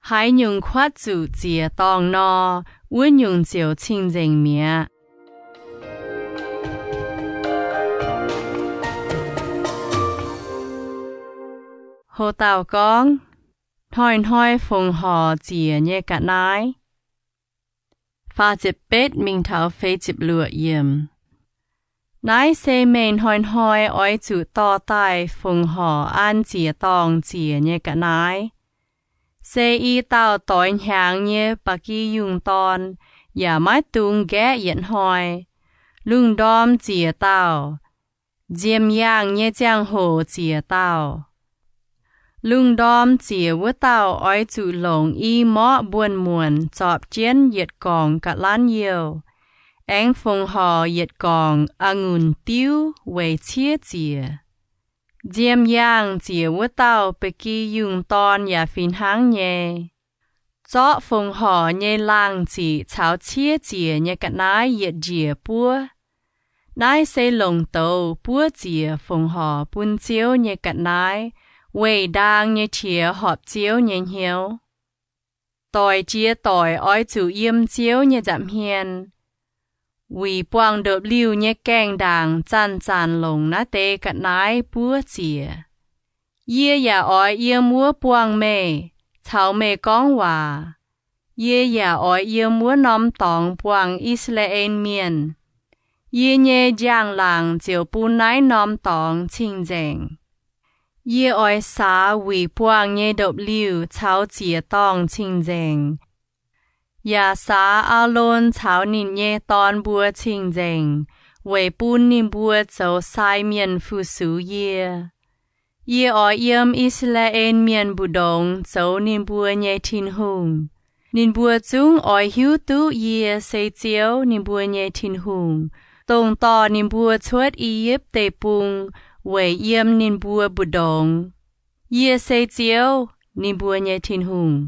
Haaix nyungc kuatv zuqc ziec-dorngh nor, wuov nyungc ziouc cing-nzengc mi'aqv. Houc dauh gorngv, hnoi-hnoi fongc horc ziec nyei ga'naaiv. Faah ziepc betv mingh taux feix ziepc luoqc yiemc. Naaiv se meih hnoi-hnoi oix zuqc dorh daaih fongc horc an ziec-dorngh ziec nyei ga'naaiv. Se i dauh doix hnyangx nyei ba'gi yungh dorn yaac maiv dungx nqaeqv yietc hnoi. Lungh ndorm ziec dauh. Nziemh yaangh nyei ziangh hoc ziec dauh. Lungh ndorm ziec wuov dauh oix zuqc longc i morqv mbuonx-muonc zorpc jienv yietc gorngc ga'lanv youh, aengx fongc horc yietc gorngc a'ngunc diuv weic ciev ziec. Nziemh yaangh ziec wuov dauh ba'gi yungh dorn yaac fih hnangv nyei. Zorqv fongc horc nyei laangh ziqc caux ciev ziec nyei ga'naaiv yietc njiec buov. Naaiv se longc douz buov ziec fongc horc bun Ziouv nyei ga'naaiv weic ndaang nyei qiex horpc Ziouv nyei hnyouv. Doic jiex doic oix zuqc yiem Ziouv nyei nza'hmien. Wuic buangh ndopv-liuh nyei gaengh ndaangc zanc-zanc longc naaiv deix ga'naaiv buov ziec. Yie yaac oix yiem wuov buangh meih, caux meih gorngv waac. Yie yaac oix yiem wuov norm dorngx buangh I^saa^laa^en Mienh. Yie nyei njang-laangc ziouc bun naaiv norm dorngx cing-nzengc. Yie oix saax wuic buangh nyei ndopv-liuh caux ziec-dorngh cing-nzengc, yaac saax Aalon caux ninh nyei dorn mbuo cing-nzengc, weic bun ninh mbuo zoux sai mienh fu-sux yie. Yie oix yiem I^saa^laa^en Mienh mbu'ndongx zoux ninh mbuo nyei Tin-Hungh. Ninh mbuo zungv oix hiuv duqv yie se Ziouv, ninh mbuo nyei Tin-Hungh, dongh dorh ninh mbuo cuotv I^yipv Deic-Bung weic yiem ninh mbuo mbu'ndongx. Yie se Ziouv, ninh mbuo nyei Tin-Hungh.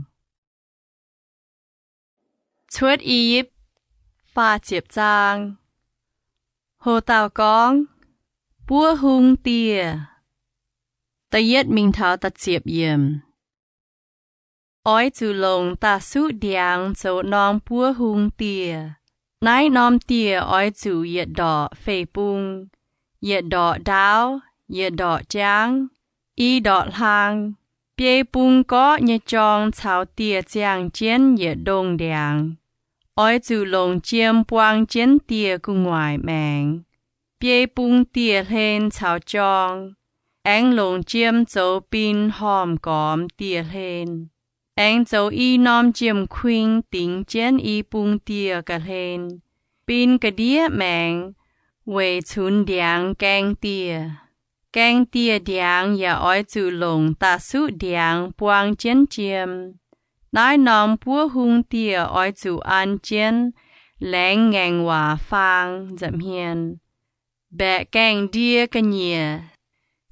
Cuotv I^yipv. Faah ziepc zaang. Ho dauh gorngv, Buov hung dieh. Da'yietv mingh taux da'ziepc yiemc. Oix zuqc longc da'suqv ndiangx zoux norm buov hung dieh. Naaiv norm dieh oix zuqc yietc ndorqc fei-bung, yietc ndorqc ndaauv, yietc ndorqc jaangv, i ndorqc hlang. Biei bung gorqv nyei jorng caux dieh ziangh jienv yietc ndongh ndiangx. Oix zuqc longc jiem buang jienv dieh gu'nguaaic maengx. Biei bung dieh hlen caux jorng. Aengx longc jiem zoux bin hormh gormx dieh hlen. Aengx zoux i norm jiem-kuing dingx jienv i bung dieh ga'hlen. Bin ga'ndiev maengx weic cunx ndiangx gaeng dieh. Gaeng dieh ndiangx yaac oix zuqc longc da'suqv ndiangx buang jienv jiem. Naaiv norm buov hung dieh oix zuqc an jienv laengz ngaengc waac faang nza'hmien. Mbaeqc gaengh ndie ga'nyiec,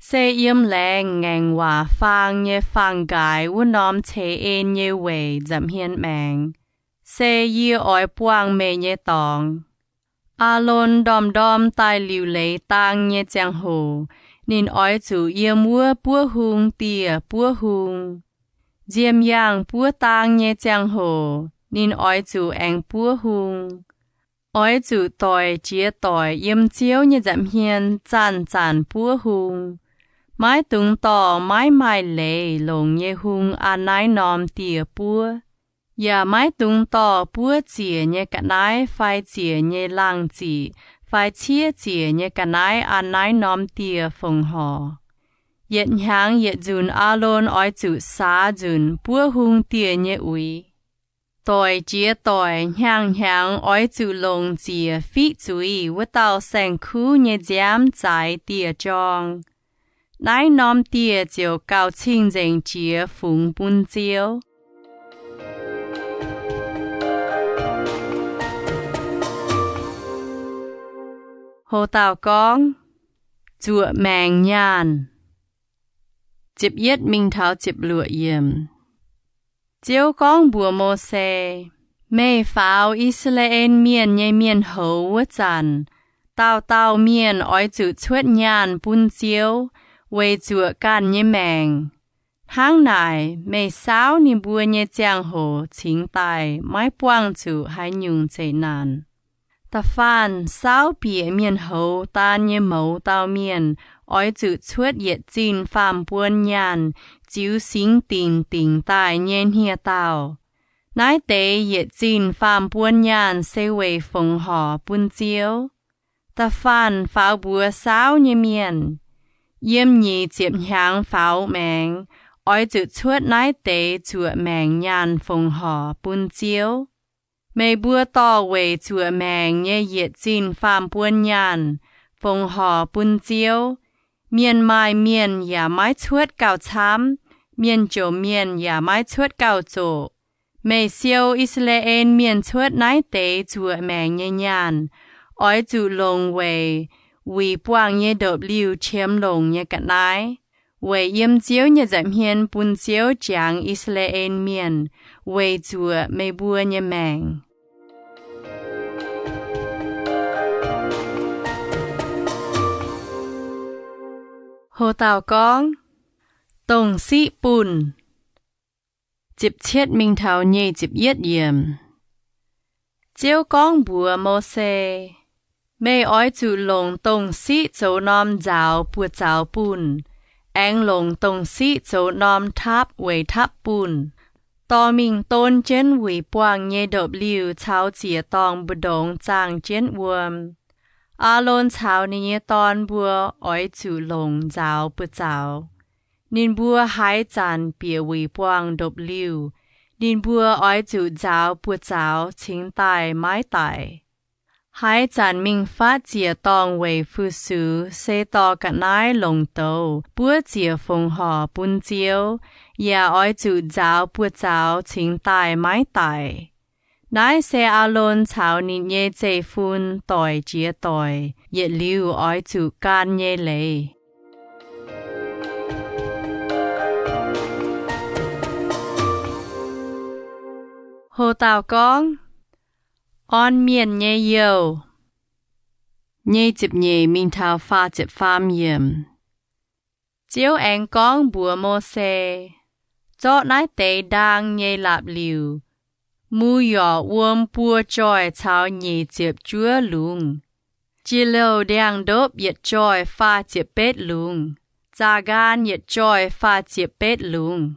se yiem laengz ngaengc waac faang nyei faang-nqaaix wuov norm ceix en nyei weic nza'hmien maengx, se yie oix buangh meih nyei dorngx. Aalon ndorm-ndorm daaih liuc leiz dang nyei ziangh hoc, ninh oix zuqc yiem wuov buov hung dieh buov hung. Nziem yaangh buov dang nyei ziangh hoc ninh oix zuqc aengx buov hung. Oix zuqc doic jiex doic yiem Ziouv nyei nza'hmien zanc-zanc buov hung. Maiv dungx dorh maiv maaih leiz longc nyei hung an naaiv norm dieh buov, yaac maiv dungx dorh buov ziec nyei ga'naaiv fai ziec nyei laangh ziqc fai ciev ziec nyei ga'naaiv an naaiv norm dieh fongc horc. Yietc hnyangx yietc nzunc Aalon oix zuqc saax nzunc buov hung dieh nyei uix. Doic jiex doic hnyangx-hnyangx oix zuqc longc ziec fiqv zuiz wuov dauh saeng-kuv nyei nziaamv zaaix dieh jorng. Naaiv norm dieh ziouc gauh cing-nzengc jiex fungx bun Ziouv. Ho dauh gorngv, Zuoqc maengc nyaanh. Ziepc yietv mingh taux ziepc luoqc yiemc. Ziouv gorngv mbuox Mose, Meih faaux I^saa^laa^en Mienh nyei mienh houz wuov zanc, dauh dauh mienh oix zuqc cuotv nyaanh bun Ziouv weic zuoqc ganh nyei maengc. Hnangv naaic, meih saauv ninh mbuo nyei ziangh hoc cingx daaih maiv buangh zuqc haaix nyungc zeqc naanc. Da'faanh saauv bieqc mienh houz daan nyei mouz dauh mienh oix zuqc cuotv yietc zinh faam-buon nyaanh ziux singx dinc dingc daaih nyei hniev-daauh. Naaiv deix yietc zinh faam-buon nyaanh se weic fongc horc bun Ziouv. Da'faanh faaux mbuox saauv nyei mienh, Yiem nyic ziepc hnyangx faaux maengx, oix zuqc cuotv naaiv deix zuoqc maengc nyaanh fongc horc bun Ziouv. Meih mbuo dorh weic zuoqc maengc nyei yietc zinh faam-buon nyaanh fongc horc bun Ziouv. Mienh maaih mienh yaac maiv cuotv gauh camv, mienh jomc mienh yaac maiv cuotv gauh zoqc. Meih siou I^saa^laa^en Mienh cuotv naaiv deix zuoqc maengc nyei nyaanh, oix zuqc longc weic wuic buangh nyei ndopv-liuh qiemx longc nyei ga'naaiv, weic yiem Ziouv nyei nza'hmien bun Ziouv jangx I^saa^laa^en Mienh weic zuoqc meih mbuo nyei maengc. Ho dauh gorngv, Dongh siqv bunh. Ziepc cietv mingh taux nyic ziepc yietv yiemc. Ziouv gorngv mbuox Mose, Meih oix zuqc longc dongh siqv zoux norm nzaaux buoz-zaux bunh, aengx longc dongh siqv zoux norm tapv weic tapv bunh, dorh mingh don jienv wuic buangh nyei ndopv-liuh caux ziec-dorngh mbu'ndongx zaangh jienv wuom. Aalon caux ninh nyei dorn mbuo oix zuqc longc nzaaux buoz-zaux. Ninh mbuo haaix zanc bieqc wuic buangh ndopv-liuh, ninh mbuo oix zuqc nzaaux buoz-zaux cingx daaih maiv daic. Haaix zanc mingh fatv ziec-dorngh weic fu-sux se dorh ga'naaiv longc douz buov ziec fongc horc bun Ziouv, yaac oix zuqc nzaaux buoz-zaux cingx daaih maiv daic. Naaiv se Aalon caux ninh nyei zeiv-fun doic jiex doic yietc liuz oix zuqc gan nyei leiz. Ho dauh gorngv, Orn mienh nyei youh. Nyei ziepc nyeic mingh taux faah ziepc faam yiemc. Ziouv aengx gorngv mbuox Mose, Zorqv naaiv deix ndaang nyei la'liuc, mu yorc wuom buo joih caux nyic ziepc juov lungz, jiex louh ndiangx-ndopv yietc joih faah ziepc betv lungz, zaqc nqaan yietc joih faah ziepc betv lungz,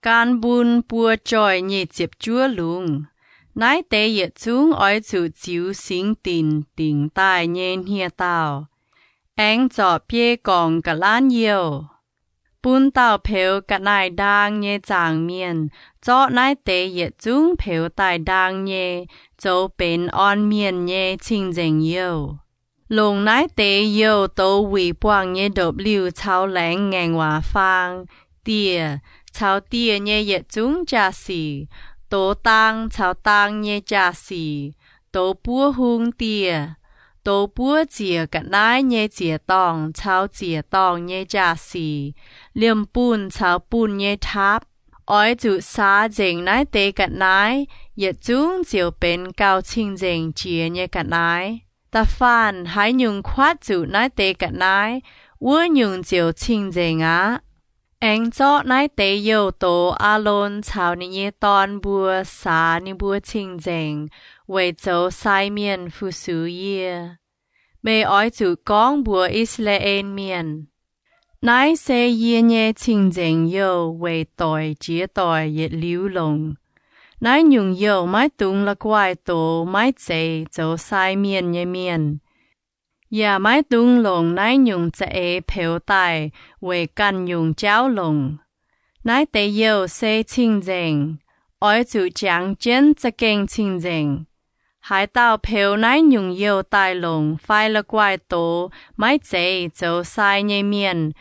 gaan mbun buo joih nyic ziepc juov lungz. Naaiv deix yietc zungv oix zuqc ziux singx dinc dingc daaih nyei hniev-daauh, aengx zorpc biei gorngc ga'lanv youh. Bun dauh peux ga'naaiv-ndaang nyei zaangc mienh zorqv naaiv deix yietc zungv peux daaih ndaang nyei zoux benx orn mienh nyei cing-nzengc youh. Longc naaiv deix youh douz wuic buangh nyei ndopv-liuh caux laengz ngaengc waac faang, dieh, caux dieh nyei yietc zungv jaa-sic, douz daang caux daang nyei jaa-sic, douz buov hung dieh, douz buov ziec ga'naaiv nyei ziec-dorngh caux ziec-dorngh nyei jaa-sic, liemh bunh caux bunh nyei taapv. Oix zuqc saax nzengc naaiv deix ga'naaiv, yietc zungv ziouc benx gauh cing-nzengc jiex nyei ga'naaiv. Da'faanh haaix nyungc kuatv zuqc naaiv deix ga'naaiv, wuov nyungc ziouc cing-nzengc aqv. Aengx zorqv naaiv deix youh douz Aalon caux ninh nyei dorn mbuo saax ninh mbuo cing-nzengc weic zoux sai mienh fu-sux yie. Meih oix zuqc gorngv mbuox I^saa^laa^en Mienh, Naaiv se yie nyei cing-nzengc youh weic doic jiex doic yietc liuz longc. Naaiv nyungc youh maiv dungx la'guaih doz maiv zeiz zoux sai mienh nyei mienh, yaac maiv dungx longc naaiv nyungc za'eix peux daaih weic ganh nyungc jauv longc. Naaiv deix youh se cing-nzengc, oix zuqc jangx jienv za'gengh cing-nzengc. Haaix dauh peux naaiv nyungc youh daaih longc fai la'guaih doz maiv zeiz zoux sai nyei mienh,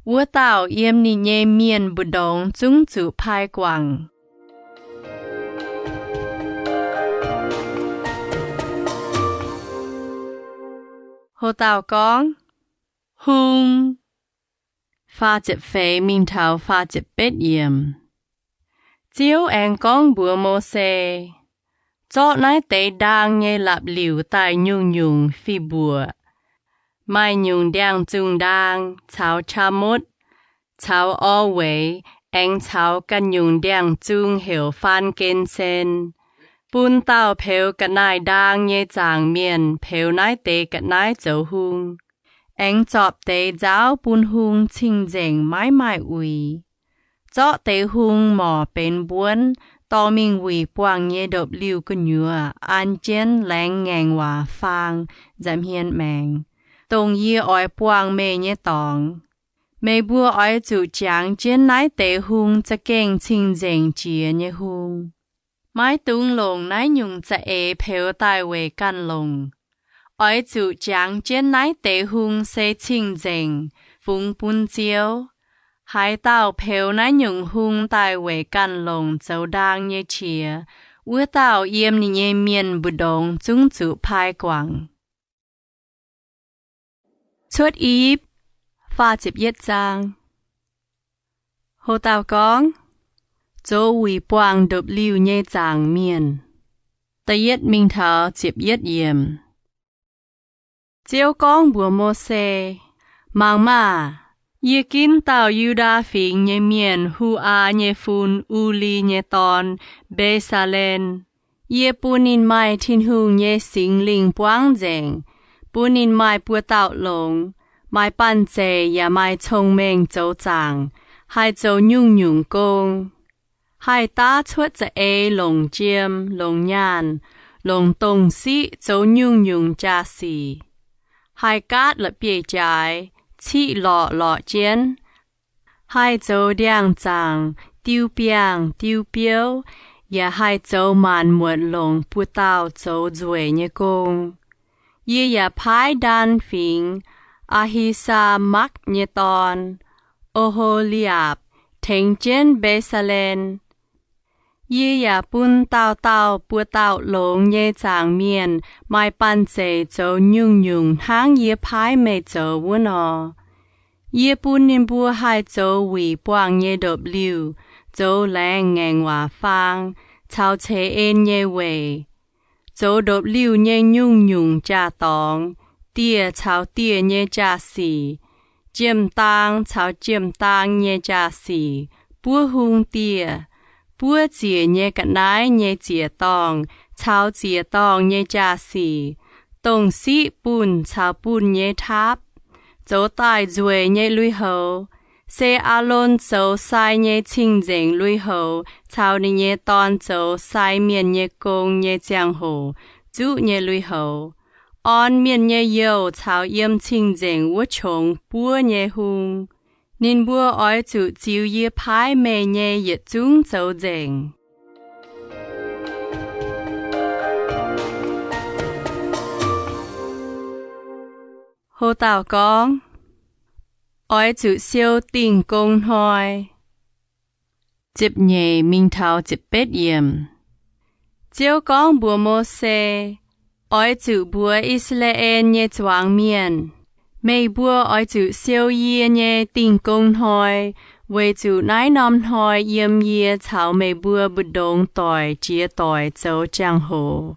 wuov dauh yiem ninh nyei mienh mbu'ndongx zungv zuqc paaiv guangc. Ho dauh gorngv, Hung. Faah ziepc feix mingh taux faah ziepc betv yiemc. Ziouv aengx gorngv mbuox Mose, Zorqv naaiv deix ndaang nyei la'liuc daaih nyungc-nyungc fih mbuoqc, maaih nyungc ndiangx-zungh ndaang caux qaqv motv caux orv weic, aengx caux ganh nyungc ndiangx-zungh heuc faan gen sen, bun dauh peux ga'naaiv-ndaang nyei zaangc mienh peux naaiv deix ga'naaiv zoux hung. Aengx zorpc deix nzaauv bun hung cing-nzengc maiv maaih uix. Zorqv deix hung morc benx mbuonv dorh mingh wuic buangh nyei ndopv-liuh gu'nyuoz an jienv laengz ngaengc waac faang nza'hmien maengx, dongh yie oix buangh meih nyei dorngx. Meih mbuo oix zuqc jangx jienv naaiv deix hung za'gengh cing-nzengc jiex nyei hung. Maiv dungx longc naaiv nyungc za'eix peux daaih weic ganh longc. Oix zuqc jangx jienv naaiv deix hung se cing-nzengc, fungx bun Ziouv. Haaix dauh peux naaiv nyungc hung daaih weic ganh longc zoux ndaang nyei qiex, wuov dauh yiem ninh nyei mienh mbu'ndongx zungv zuqc paaiv guangc. Cuotv Ipv, faah ziepc yietv zaang. Ho dauh gorngv, Zoux wuic buangh ndopv-liuh nyei zaangc mienh. Da'yietv mingh taux ziepc yietv yiemc. Ziouv gorngv mbuox Mose, Mangc maah! Yie ginv dauh Yu^ndaa Fingx nyei mienh, Hu^aa nyei fun, U^li nyei dorn, Mbe^saa^len. Yie bun ninh maaih Tin-Hungh nyei Singx Lingh buangv nzengc, bun ninh maaih buoz-dauh longx, maaih banh zeic yaac maaih cong-mengh zoux zaangc, haih zoux nyungc-nyungc gong, haih daav cuotv za'eix, longc jiem, longc nyaanh, longc dongh siqv zoux nyungc-nyungc jaa-sic, haih gaatv la'bieiv-jaaix, ciqv lorqc lorqc jienv, haih zoux ndiangx-zaangc, diu biangh, diu biouv, yaac haih zoux maanc muotc longc buoz-dauh zoux nzueic nyei gong. Yie yaac paaiv Ndan Fingx, Aa^hi^saa^makv nyei dorn, O^ho^li^apc, tengx jienv Mbe^saa^len. Yie yaac bun dauh dauh buoz-dauh longx nyei zaangc mienh maaih banh zeic zoux nyungc-nyungc hnangv yie paaiv meih zoux wuov nor. Yie bun ninh mbuo haih zoux wuic buangh nyei ndopv-liuh, zoux laengz ngaengc waac faang, caux ceix en nyei weic, zoux ndopv-liuh nyei nyungc-nyungc jaa-dorngx, dieh caux dieh nyei jaa-sic, jiem-daang caux jiem-daang nyei jaa-sic, buov hung dieh, buov ziec nyei ga'naaiv nyei ziec-dorngh caux ziec-dorngh nyei jaa-sic, dongh siqv bunh caux bunh nyei taapv, zoux daaih nzueic nyei lui-houx. Se Aalon zoux sai nyei cing-nzengc lui-houx caux ninh nyei dorn zoux sai mienh nyei gong nyei ziangh hoc zuqv nyei lui-houx, orn mienh nyei youh caux yiem cing-nzengc wuov qongx buov nyei hung. Ninh mbuo oix zuqc ziux yie paaiv meih nyei yietc zungv zoux nzengc. Houv dauh gorngv, oix zuqc siou Dingh Gong Hnoi. Ziepc nyeic mingh taux ziepc betv yiemc. Ziouv gorngv mbuox Mose, Oix zuqc mbuox I^saa^laa^en nyei zuangx mienh, Meih mbuo oix zuqc siou yie nyei Dingh Gong Hnoi, weic zuqc naaiv norm hnoi yiem yie caux meih mbuo mbu'ndongx doic jiex doic zoux jangx-hoc,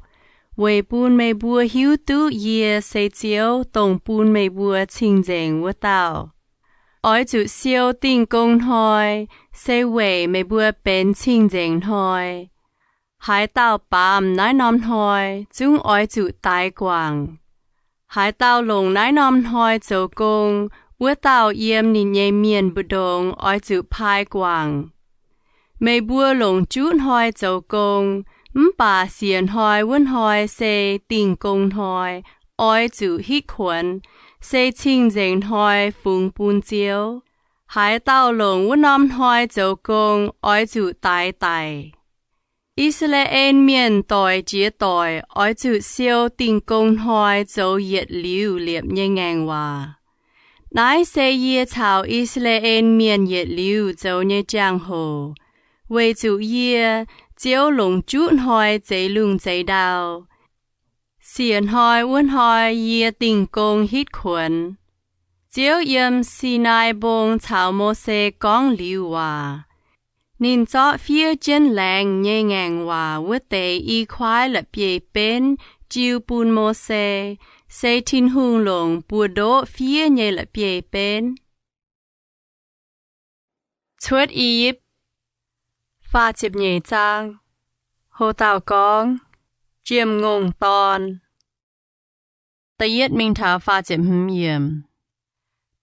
weic bun meih mbuo hiuv duqv yie se Ziouv, dongh bun meih mbuo cing-nzengc wuov dauh. Oix zuqc siou Dingh Gong Hnoi, se weic meih mbuo benx cing-nzengc hnoi. Haaix dauh baamz naaiv norm hnoi zungv oix zuqc daix guangc. Haaix dauh longc naaiv norm hnoi zoux gong, wuov dauh yiem ninh nyei mienh mbu'ndongx oix zuqc pai guangc. Meih mbuo longc juqv hnoi zoux gong, mv baac siec hnoi wuov hnoi se Dingh Gong Hnoi, oix zuqc hitv kuonx, se cing-nzengc hnoi fungx bun Ziouv. Haaix dauh longc wuov norm hnoi zoux gong oix zuqc daix daic. I^saa^laa^en Mienh doic jiex doic oix zuqc siou Dingh Gong Hnoi zoux yietc liuz liepc nyei ngaengc waac. Naaiv se yie caux I^saa^laa^en Mienh yietc liuz zoux nyei jangx-hoc, weic zuqc yie, Ziouv, longc juqv hnoi zeix lungh zeix ndau. Siec hnoi wuov hnoi yie Dingh Gong hitv kuonx. Ziouv yiem Sinaai Mbong caux Mose gorngv liuz waac. Ninh zorqv fiev jienv laengz nyei ngaengc waac wuov deix i kuaaiv la'bieiv-benv jiu bun Mose, se Tin-Hungh longc buoz-ndoqv fiev nyei la'bieiv-benv. Cuotv I^yipv, faah ziepc nyeic zaang. Houv dauh gorngv, Jiem-Ngongh Dorn. Da'yietv mingh taux faah ziepc hmz yiemc.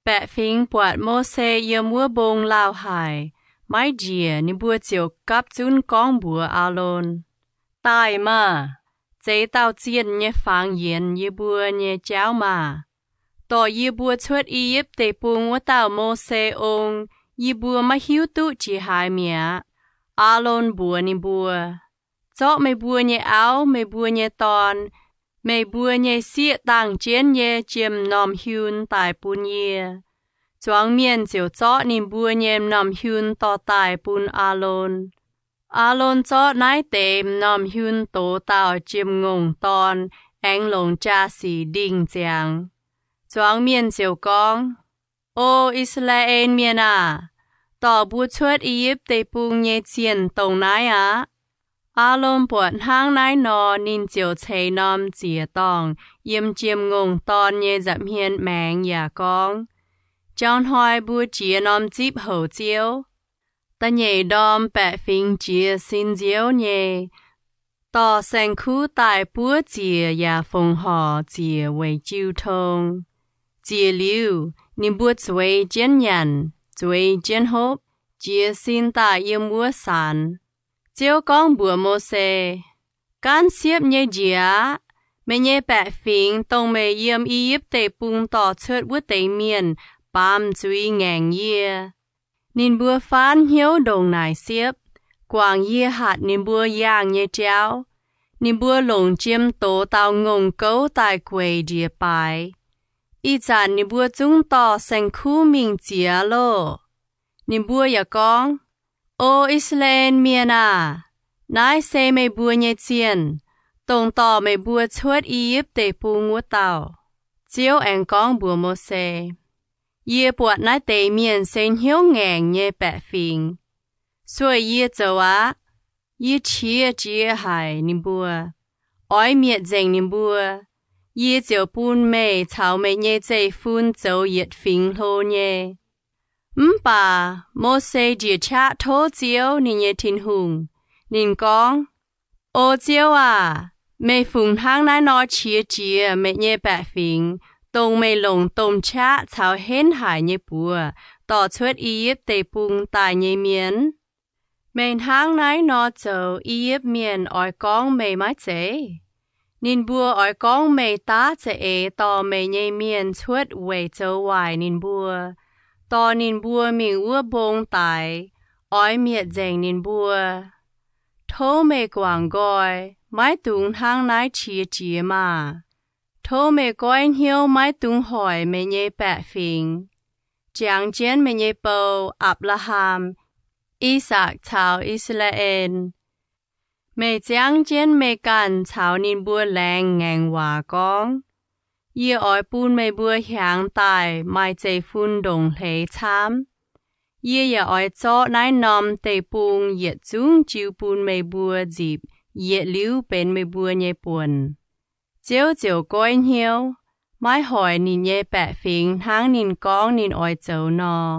Baeqc fingx buatc Mose yiem wuov mbong lauh haic, maiv njiec, ninh mbuo ziouc gapv zunv gorngv mbuox Aalon, Daaih maah! Zeix dauh zienh nyei fangx yienx yie mbuo nyei jauv maah! Dorh yie mbuo cuotv I^yipv Deic-Bung wuov dauh Mose ong, yie mbuo maiv hiuv duqv jiex haaix mi'aqv. Aalon mbuox ninh mbuo, Zorqv meih mbuo nyei auv, meih mbuo nyei dorn, meih mbuo nyei sieqv dangh jienv nyei jiem m'normh hiun daaih bun yie. Zuangx mienh ziouc zorqv ninh mbuo nyei m'normh hiun dorh daaih bun Aalon. Aalon zorqv naaiv deix m'normh hiun dox dauh jiem-ngongh dorn aengx longc jaa-sic ndingh ziangx. Zuangx mienh ziouc gorngv, O I^saa^laa^en Mienh aah! Dorh mbuo cuotv I^yipv Deic-Bung nyei zienh dongh naaiv aqv. Aalon buatc hnangv naaiv nor, ninh ziouc ceix norm ziec-dorngh yiem jiem-ngongh dorn nyei nza'hmien maengx yaac gorngv, Jangx hnoi mbuo jiex norm zipv houc Ziouv. Da'nyeic ndorm baeqc fingx jiez sin nziouv nyei, dorh saeng-kuv daaih buov ziec yaac fongc horc ziec weic jiu tong. Ziec liuz, ninh mbuo zueiz jienv nyanc, zueiz jienv hopv, jiez sin daaih yiem wuov sanx. Ziouv gorngv mbuox Mose, Gaanv siepv nyei njiec aqv. Meih nyei baeqc fingx, dongh meih yiem I^yipv Deic-Bung dorh cuotv wuov deix mienh, baamz zuiz ngaengc yie. Ninh mbuo faanv hnyouv ndongc naaic siepv, guangc yie hatc ninh mbuo yangh nyei jauv. Ninh mbuo longc jiem doz dauh ngongh gouv daaih gueic njiec baaix. Ih zanc ninh mbuo zungv dorh saeng-kuv mingh ziex loh. Ninh mbuo yaac gorngv, O I^saa^laa^en Mienh aah! Naaiv se meih mbuo nyei zienh, dongh dorh meih mbuo cuotv I^yipv Deic-Bung wuov dauh. Ziouv aengx gorngv mbuox Mose, Yie buatc naaiv deix mienh se hnyouv ngaengc nyei baeqc fingx. Sueih yie zoux aqv. Yie qiex jiez haic ninh mbuo, oix mietc nzengc ninh mbuo. Yie ziouc bun meih caux meih nyei zeiv-fun zoux yietc fingx hlo nyei. Mv baac Mose njiec qaqv tov Ziouv, ninh nyei Tin-Hungh. Ninh gorngv, O Ziouv aah! Meih fungc hnangv naaiv nor qiex jiez meih nyei baeqc fingx, dongh meih longc domh qaqv caux henv haic nyei buoz dorh cuotv I^yipv Deic-Bung daaih nyei mienh? Meih hnangv naaiv nor zoux, I^yipv Mienh oix gorngv meih maiv zeiz? Ninh mbuo oix gorngv meih daav za'eix dorh meih nyei mienh cuotv weic zoux waaic ninh mbuo, dorh ninh mbuo mingh wuov mbong daix, oix mietc nzengc ninh mbuo. Tov meih guangc nqoi, maiv dungx hnangv naaiv qiex jiez maah! Tov meih goiv hnyouv maiv dungx hoic meih nyei baeqc fingx, jangx jienv meih nyei bou, Apc^laa^ham, I^sakc caux I^saa^laa^en. Meih ziangv jienv meih ganh caux ninh mbuo laengz ngaengc waac gorngv, Yie oix bun meih mbuo hiaangx daaih maaih zeiv-fun ndongc hleix camv. Yie yaac oix zorqv naaiv norm deic-bung yietc zungv jiu bun meih mbuo nzipc yietc liuz benx meih mbuo nyei buonc. Ziouv ziouc goiv hnyouv, maiv hoic ninh nyei baeqc fingx hnangv ninh gorngv ninh oix zoux nor.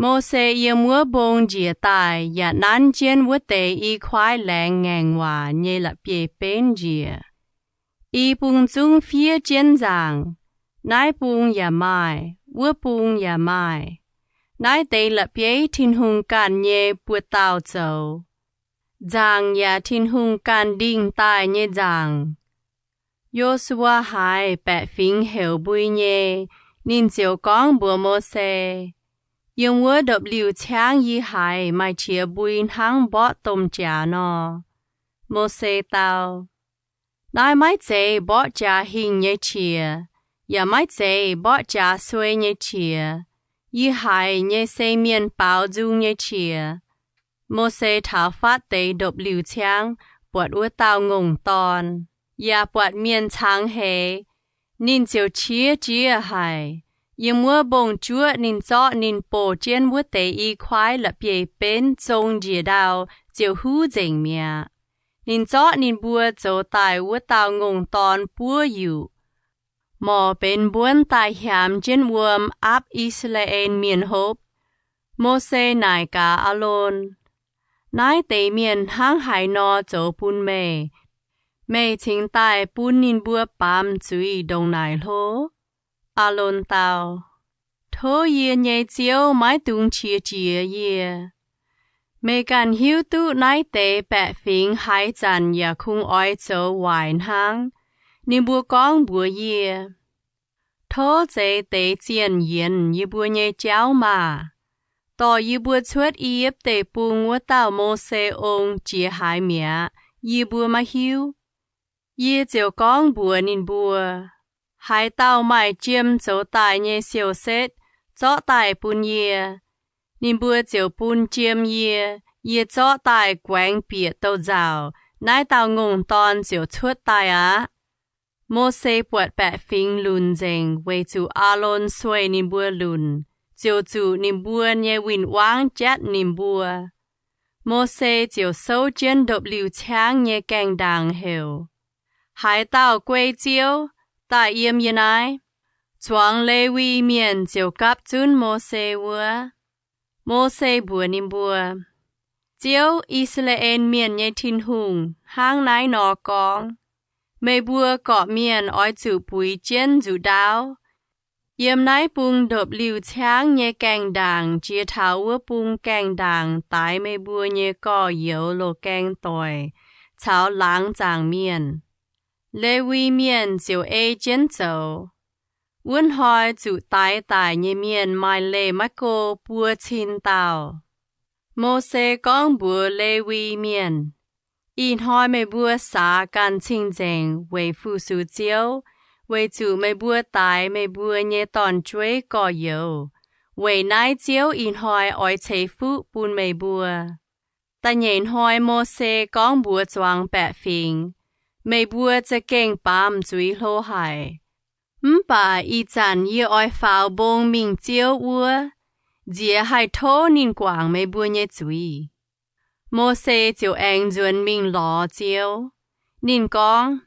Mose yiem wuov mbong njiec daaih yaac nanv jienv wuov deix i kuaaiv laengz ngaengc waac nyei la'bieiv-benv njiec. I bung zungv fiev jienv nzaangc. Naaiv bung yaac maaih, wuov bung yaac maaih. Naaiv deix la'bieiv Tin-Hungh ganh nyei buoz-dauh zoux. Nzaangc yaac Tin-Hungh ganh ndingh daaih nyei nzaangc. Yo^su^waa haiz baeqc fingx heuc mbui nyei, ninh ziouc gorngv mbuox Mose, Yiem wuov ndopv-liuh ciangv yie haiz maaih qiex mbui hnangv mborqv domh jaax nor. Mose dau, Naaiv maiv zeiz mborqv jaax hingh nyei qiex, yaac maiv zeiz mborqv jaax suei nyei qiex. Yie haiz nyei se mienh baaux nzung nyei qiex. Mose taux fatv deix ndopv-liuh ciangv, buatc wuov dauh ngongh dorn, yaac buatc mienh cangx heix. Ninh ziouc qiex jiez haic. Yiem wuov mbong-juoqv ninh zorqv ninh boh jienv wuov deix i kuaaiv la'bieiv-benv zong njiec ndau, ziouc huv nzengc mi'aqv. Ninh zorqv ninh mbuo zoux daaih wuov dauh ngongh dorn buov yuqc, morc benx mbuonv daaih hiaamx jienv wuom aapv I^saa^laa^en Mienh hopv. Mose naaic gaax Aalon, Naaiv deix mienh hnangv haaix nor zoux bun meih? Meih cingx daaih bun ninh mbuo baamz zuiz ndongc naaic hlo? Aalon dau, Tov yie nyei Ziouv maiv dungx qiex jiez yie. Meih ganh hiuv duqv naaiv deix baeqc fingx haaix zanc yaac kungx oix zoux waaic hnangv. Ninh mbuo gorngv mbuox yie, Tov zeix deix zienh yienc yie mbuo nyei jauv maah! Dorh yie mbuo cuotv I^yipv Deic-Bung wuov dauh Mose ong jiex haaix mi'aqv, yie mbuo maiv hiuv. Yie ziouc gorngv mbuox ninh mbuo, Haaix dauh maaih jiem zoux daaih nyei siou-setv, zorqv daaih bun yie. Ninh mbuo ziouc bun jiem yie. Yie zorqv daaih guaengx bieqc douz-nzauc, naaiv dauh ngongh dorn ziouc cuotv daaih aqv. Mose buatc baeqc fingx lunc nzengc weic zuqc Aalon sueih ninh mbuo lunc, ziouc zuqc ninh mbuo nyei win-wangv jatv ninh mbuo. Mose ziouc souv jienv ndopv-liuh ciangv nyei gaengh ndaangc heuc, Haaix dauh guei Ziouv, daaih yiem yie naaiv. Zuangx Lewi Mienh ziouc gapv zunv Mose wuov. Mose mbuox ninh mbuo, Ziouv, I^saa^laa^en Mienh nyei Tin-Hungh, hnangv naaiv nor gorngv, Meih mbuo gorqv-mienh oix zuqc buix jienv nzuqc ndaauv, yiem naaiv bung ndopv-liuh ciangv nyei gaengh ndaangc jiex taux wuov bung gaengh ndaangc daix meih mbuo nyei gorx-youz loz-gaeng doic caux laangz zaangc mienh. Lewi Mienh ziouc ei jienv zoux. Wuov hnoi zuqc daix daic nyei mienh maaih leih maiv go buo cin dauh. Mose gorngv mbuox Lewi Mienh, Ih hnoi meih mbuo saax ganh cing-nzengc weic fu-sux Ziouv, weic zuqc meih mbuo daix meih mbuo nyei dorn-jueiv gorx-youz. Weic naaiv Ziouv ih hnoi oix ceix fuqv bun meih mbuo. Da'nyeic hnoi Mose gorngv mbuox zuangx baeqc fingx, Meih mbuo za'gengh baamz zuiz hlo haic. Mv baac ih zanc yie oix faaux mbong mingh Ziouv wuov, nziex haih tov ninh guangc meih mbuo nyei zuiz. Mose ziouc aengx nzuonx mingh lorz Ziouv. Ninh gorngv,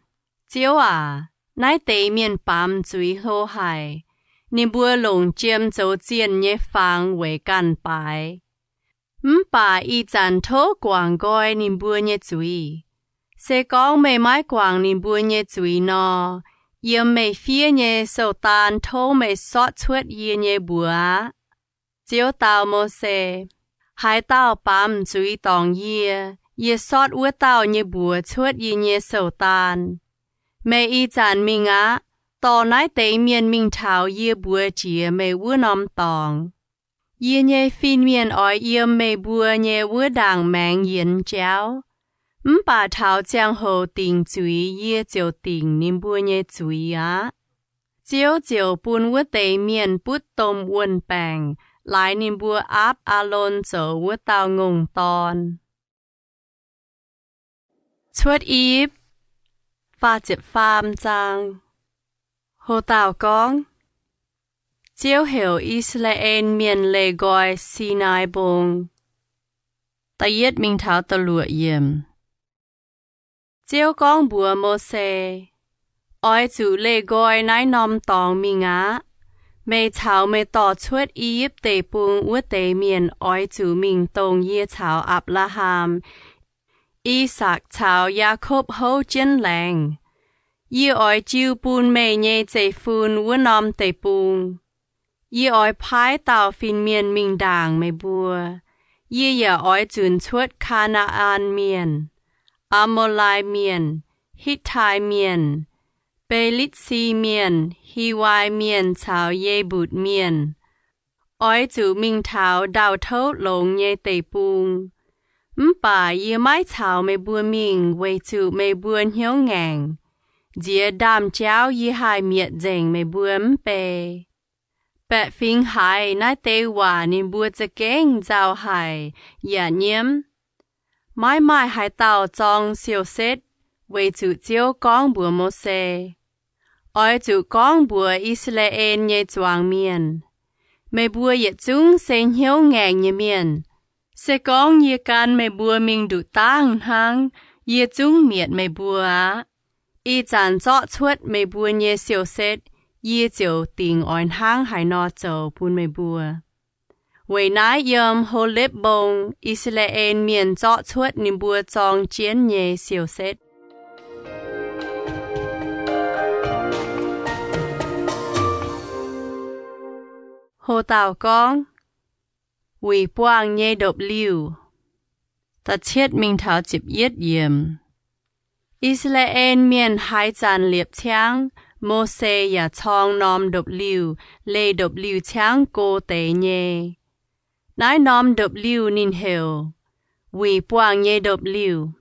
Ziouv aac, naaiv deix mienh baamz zuiz hlo haic. Ninh mbuo longc jiem zoux zienh nyei fangx weic ganh baaix. Mv baac ih zanc tov guangc nqoi ninh mbuo nyei zuiz. Se gorngv meih maiv guangc ninh mbuo nyei zuiz nor, yiem meih fiev nyei sou-daan tov meih sortv cuotv yie nyei mbuox aqv. Ziouv dau Mose, Haaix dauh baamz zuiz dorngc yie, yie sortv wuov dauh nyei mbuox cuotv yie nyei sou-daan. Meih ih zanc mingh aqv. Dorh naaiv deix mienh mingh taux yie mbuox jiex meih wuov norm dorngx. Yie nyei fin-mienh oix yiem meih mbuo nyei wuov ndaangc maengx yienx jauv. Mv baac taux ziangh hoc dingc zuiz yie ziouc dingc ninh mbuo nyei zuiz aqv. Ziouv ziouc bun wuov deix mienh butv domh wuon-baengc laaix ninh mbuo aapv Aalon zoux wuov dauh ngongh dorn. Cuotv Ipv. Ho dauh gorngv, Ziouv heuc I^saa^laa^en Mienh leih nqoi Sinaai Mbong. Da'yietv mingh taux da'luoqc yiemc. Ziouv gorngv mbuox Mose, Oix zuqc leih nqoi naaiv norm dorngx mingh aqv. Meih caux meih dorh cuotv I^yipv Deic-Bung wuov deix mienh oix zuqc mingh dongh yie caux Apc^laa^ham, I^sakc caux Yaakopv houv jienv laengz. Yie oix jiu bun meih nyei zeiv-fun wuov norm deic-bung. Yie oix paaiv dauh fin-mienh mingh ndaangc meih mbuo. Yie yaac oix zunc cuotv Kaa^naa^an Mienh, Aa^mo^lai Mienh, Hitv^tai Mienh, Be^litv^si Mienh, Hiwai Mienh caux Yeibutc Mienh. Oix zuqc mingh taux ndau-touv longx nyei deic-bung. Mv baac yie maiv caux meih mbuo mingh weic zuqc meih mbuo hnyouv ngaengc, nziex ndaamv-jauv yie haih mietc nzengc meih mbuo mv bei. Baeqc fingx haiz naaiv deix waac ninh mbuo za'gengh nzauh haic yaac nyiemv. Maiv maaih haaix dauh zorng siou-setv, weic zuqc Ziouv gorngv mbuox Mose, Oix zuqc gorngv mbuox I^saa^laa^en nyei zuangx mienh, Meih mbuo yietc zungv se hnyouv ngaengc nyei mienh. Se gorngv yie gan meih mbuo mingh nduqc dangh hnangv, yie zungv mietc meih mbuo aqv. Ih zanc zorqv cuotv meih mbuo nyei siou-setv, yie ziouc dingc oix hnangv haaix nor zoux bun meih mbuo. Weic naaiv yiem Holepv Mbong, I^saa^laa^en Mienh zorqv cuotv ninh mbuo zorng jienv nyei siou-setv. Ho dauh gorngv, Wuic Buangh Nyei Ndopv-Liuh. Da'cietv mingh taux ziepc yietv yiemc. I^saa^laa^en Mienh haaix zanc liepc ciangv, Mose yaac corng norm ndopv-liuh leih ndopv-liuh ciangv go deix nyei. Naaiv norm ndopv-liuh ninh heuc, Wuic Buangh Nyei Ndopv-Liuh.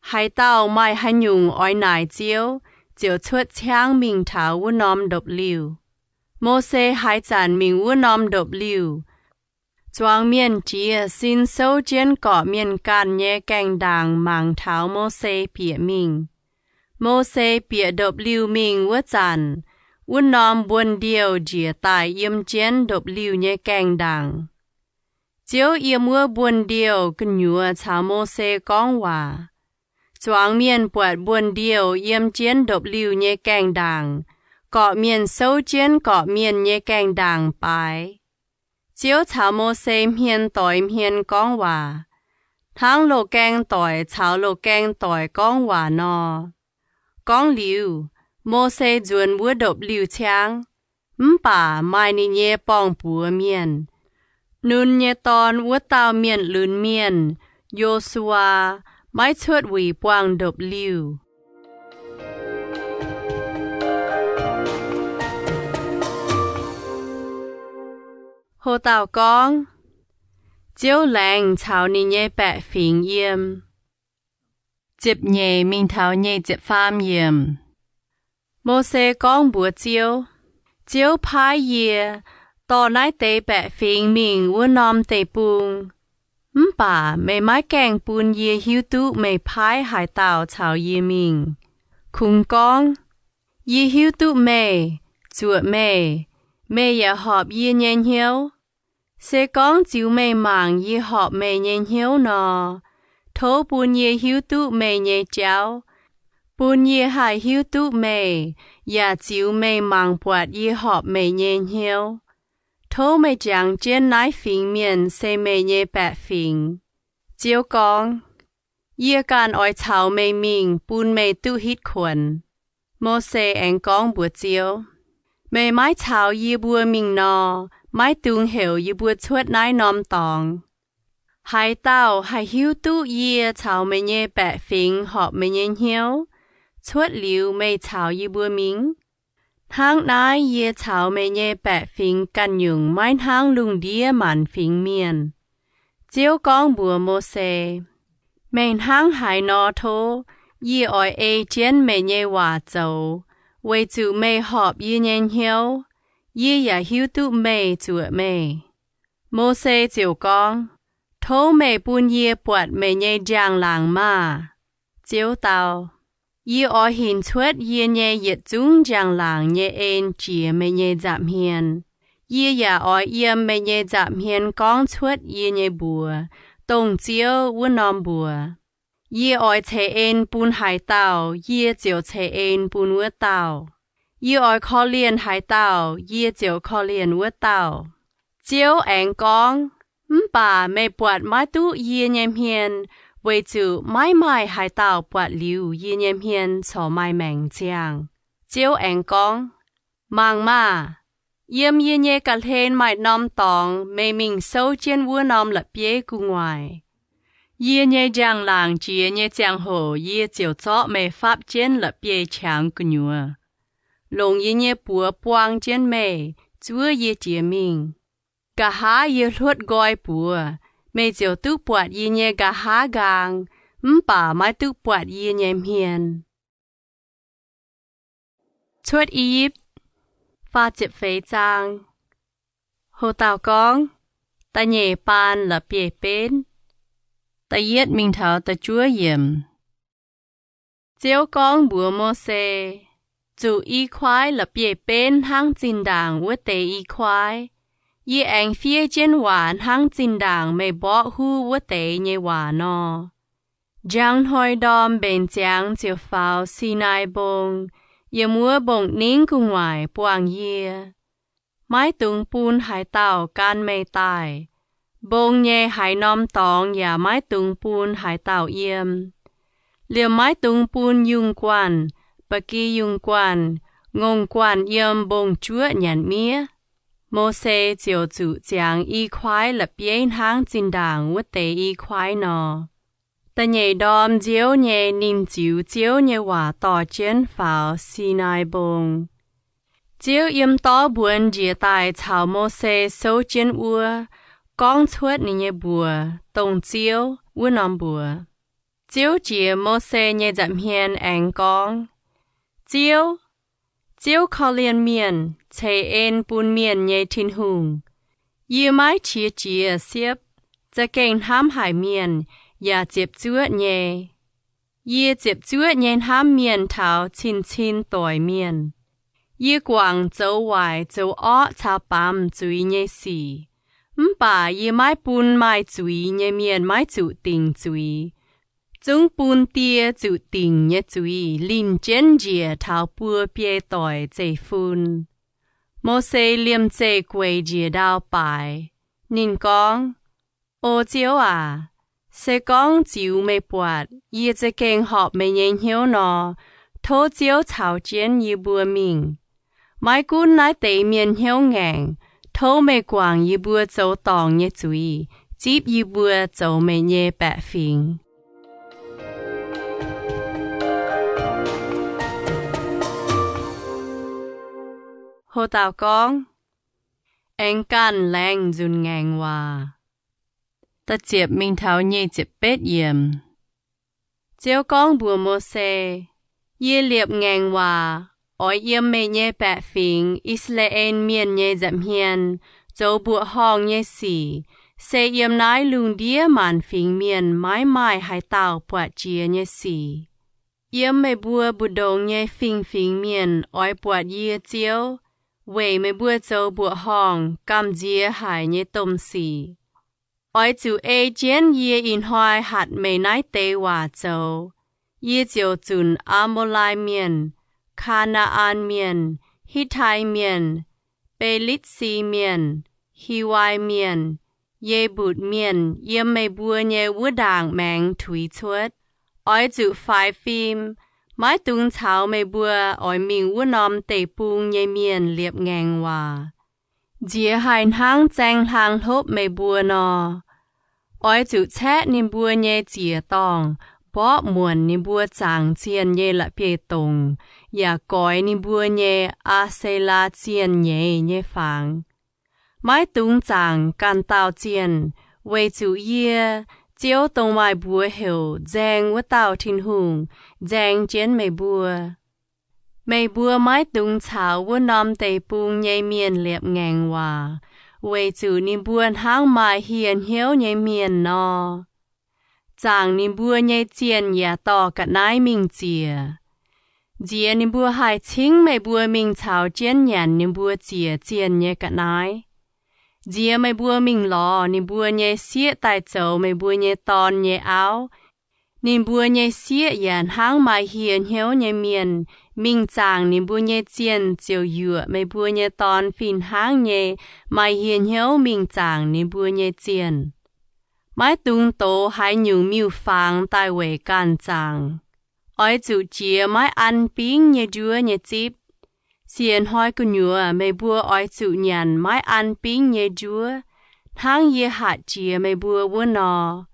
Haaix dauh maaih haaix nyungc oix naaic Ziouv, ziouc cuotv ciangv mingh taux wuov norm ndopv-liuh. Mose haaix zanc mingh wuov norm ndopv-liuh, zuangx mienh jiex sin souv jienv gorqv-mienh ganh nyei gaengh ndaangc mangc taux Mose bieqc mingh. Mose bieqc ndopv-liuh mingh wuov zanc, wuov norm mbuonx-ndiouh njiec daaih yiem jienv ndopv-liuh nyei gaengh ndaangc. Ziouv yiem wuov mbuonx-ndiouh gu'nyuoz caux Mose gorngv waac. Zuangx mienh buatc mbuonx-ndiouh yiem jienv ndopv-liuh nyei gaengh ndaangc, gorqv-mienh souv jienv gorqv-mienh nyei gaengh ndaangc baaix. Ziouv caux Mose hmien doix hmien gorngv waac, hnangv loz-gaeng doic caux loz-gaeng doic gorngv waac nor. Gorngv liuz, Mose nzuonx wuov ndopv-liuh ciangv, mv baac maaih ninh nyei borng-buoz mienh, Nun nyei dorn wuov dauh mienh lunx mienh, Yo^su^waa, maiv cuotv wuic buangh ndopv-liuh. Ho dauh gorngv, Ziouv laengz caux ninh nyei baeqc fingx yiem. Ziepc nyeic mingh taux nyic ziepc faam yiemc. Mose gorngv mbuox Ziouv, Ziouv paaiv yie dorh naaiv deix baeqc fingx mingh wuov norm deic-bung. Mv baac meih maiv gaengh bun yie hiuv duqv meih paaiv haaix dauh caux yie mingh. Kungx gorngv, Yie hiuv duqv meih, zuoqc meih, meih yaac horpc yie nyei hnyouv. Se gorngv ziux meih mangc yie horpc meih nyei hnyouv nor, tov bun yie hiuv duqv meih nyei jauv, bun yie haih hiuv duqv meih, yaac ziux meih mangc buatc yie horpc meih nyei hnyouv. Tov meih jangx jienv naaiv fingx mienh se meih nyei baeqc fingx. Ziouv gorngv, Yie ganh oix caux meih mingh bun meih duqv hitv kuonx. Mose aengx gorngv mbuox Ziouv, Meih maiv caux yie mbuo mingh nor, maiv dungx heuc yie mbuo cuotv naaiv norm dorngx. Haaix dauh haih hiuv duqv yie caux meih nyei baeqc fingx horpc meih nyei hnyouv, cuotv liuz meih caux yie mbuo mingh? Hnangv naaiv yie caux meih nyei baeqc fingx ganh nyungc maiv hnangv lungh ndiev maanc fingx mienh. Ziouv gorngv mbuox Mose, Meih hnangv haaix nor tov, yie oix ei jienv meih nyei waac zoux, weic zuqc meih horpc yie nyei hnyouv. Yie yaac hiuv duqv meih zuoqc meih. Mose ziouc gorngv, Tov meih bun yie buatc meih nyei njang-laangc maah! Ziouv dau, Yie oix hinc cuotv yie nyei yietc zungv njang-laangc nyei en jiex meih nyei nza'hmien. Yie yaac oix yiem meih nyei nza'hmien gorngv cuotv yie nyei mbuox, dongh Ziouv wuov norm mbuox. Yie oix ceix en bun haaix dauh, yie ziouc ceix en bun wuov dauh. Yie oix korv-lienh haaix dauh, yie ziouc korv-lienh wuov dauh. Ziouv aengx gorngv, Mv baac meih buatc maiv duqv yie nyei hmien, weic zuqc maiv maaih haaix dauh buatc liuz yie nyei hmien corc maaih maengc ziangh. Ziouv aengx gorngv, Mangc maah! Yiem yie nyei ga'hlen maaih norm dorngx, meih mingh souv jienv wuov norm la'bieiv gu'nguaaic. Yie nyei njang-laangc jiex nyei ziangh hoc yie ziouc zorqv meih fapv jienv la'bieiv-qangx gu'nyuoz, longc yie nyei buoz buang jienv meih, zuov yie jiex mingh. Nqa'haav yie hluotv nqoi buoz, meih ziouc duqv buatc yie nyei nqa'haav nqaang, mv baac maiv duqv buatc yie nyei hmien. Cuotv I^yipv, faah ziepc feix zaang. Ho dauh gorngv, da'nyeic baan la'bieiv-benv, da'yietv mingh taux da'juov yiemc. Ziouv gorngv mbuox Mose, Zuqc i kuaaiv la'bieiv-benv hnangv zinh ndaangc wuov deix i kuaaiv. Yie aengx fiev jienv waac hnangv zinh ndaangc meih mborqv huv wuov deix nyei waac nor. Njang hnoi ndorm mbenc ziangx ziouc faaux Sinaai Mbong, yiem wuov mbong-ningv gu'nguaaic buangh yie. Maiv dungx bun haaix dauh gan meih daaih. Mbong nyei haaix norm dorngx yaac maiv dungx bun haaix dauh yiem. Liemh maiv dungx bun yungh guanh, ba'gi yungh guanh, ngongh guanh yiem mbong-juoqv nyanc miev. Mose ziouc zuqc ziangx i kuaaiv la'bieiv hnangv zinh ndaangc wuov deix i kuaaiv nor. Da'nyeic ndorm nziouv nyei ninh ziux Ziouv nyei waac dorh jienv faaux Sinaai Mbong. Ziouv yiem dorv mbuonx njiec daaih caux Mose souv jienv wuov, gorngv cuotv ninh nyei mbuox, dongh Ziouv wuov norm mbuox. Ziouv jiex Mose nyei nza'hmien aengx gorngv, Ziouv, Ziouv korv-lienh mienh, ceix en bun mienh nyei Tin-Hungh. Yie maiv qiex jiez siepv, za'gengh hnamv haic mienh, yaac ziepc zuoqv nyei. Yie ziepc zuoqv nyei hnamv mienh taux cin-cin doic mienh. Yie guangc zoux waaic zoux orqv caux baamz zuiz nyei sic, mv baac yie maiv bun maaih zuiz nyei mienh maiv zuqc dingc zuiz. Zungv bun die zuqc dingc nyei zuiz linh jienv njiec taux buo biei doic zeiv-fun. Mose liemh zeih gueic njiec ndau baaix. Ninh gorngv, O Ziouv aac, se gorngv ziux meih buatc yie za'gengh horpc meih nyei hnyouv nor, tov Ziouv caux jienv yie mbuo mingh. Maiv gunv naaiv deix mienh hnyouv ngaengc, tov meih guangc yie mbuo zoux dorngc nyei zuiz, zipv yie mbuo zoux meih nyei baeqc fingx. Ho dauh gorngv, Aengx ganh laengz nzunc ngaengc waac. Da'ziepc mingh taux nyic ziepc betv yiemc. Ziouv gorngv mbuox Mose, Yie liepc ngaengc waac oix yiem meih nyei baeqc fingx, I^saa^laa^en Mienh, nyei nza'hmien zoux mbuoqc horngh nyei sic, se yiem naaiv lungh ndiev maanc fingx mienh maiv maaih haaix dauh buatc jiex nyei sic. Yiem meih mbuo mbu'ndongx nyei fingx-fingx mienh oix buatc yie Ziouv weic meih mbuo zoux mbuoqc horngh gamh nziex haic nyei domh sic. Oix zuqc ei jienv yie ih hnoi hatc meih naaiv deix waac zoux, yie ziouc zunc Aa^mo^lai Mienh, Kaa^naa^an Mienh, Hitv^tai Mienh, Be^litv^si Mienh, Hiwai Mienh, Ye^mbutc Mienh yiem meih mbuo nyei wuov ndaangc maengx tuix cuotv. Oix zuqc faix fim, maiv dungx caux meih mbuo oix mingh wuov norm deic-bung nyei mienh liepc ngaengc waac, nziex haih hnangv zaeng hlang hlopv meih mbuo nor. Oix zuqc caeqv ninh mbuo nyei ziec-dorngh, mborqv muonc ninh mbuo zaangc zienh nyei la'bieiv-dongc, yaac goix ninh mbuo nyei Aa^se^laa zienh nyeiz nyei fangx. Maiv dungx zaangc ganh dauh zienh, weic zuqc yie, Ziouv Dongh Maaih Mbuox Heuc Nzaeng wuov dauh Tin-Hungh, nzaeng jienv meih mbuo. Meih mbuo maiv dungx caux wuov norm deic-bung nyei mienh liepc ngaengc waac, weic zuqc ninh mbuo hnangv maaih hieh hnyouv nyei mienh nor. Zaangc ninh mbuo nyei zienh yaac dorh ga'naaiv mingh ziec. Nziex ninh mbuo haih cingv meih mbuo mingh caux jienv nyanc ninh mbuo ziec zienh nyei ga'naaiv. Nziex meih mbuo mingh lorz ninh mbuo nyei sieqv daaih zoux meih mbuo nyei dorn nyei auv. Ninh mbuo nyei sieqv yaac hnangv maaih hieh hnyouv nyei mienh mingh zaangc ninh mbuo nyei zienh ziouc yuoqc meih mbuo nyei dorn fih hnangv nyei maaih hieh hnyouv mingh zaangc ninh mbuo nyei zienh. Maiv dungx dox haaix nyungc miuc-fangx daaih weic ganh zaangc. Oix zuqc jiex maiv an bingv nyei njuov nyei zipv. Siec hnoi gu'nyuoz meih mbuo oix zuqc nyanc maiv an bingv nyei njuov, hnangv yie hatc jiex meih mbuo wuov nor.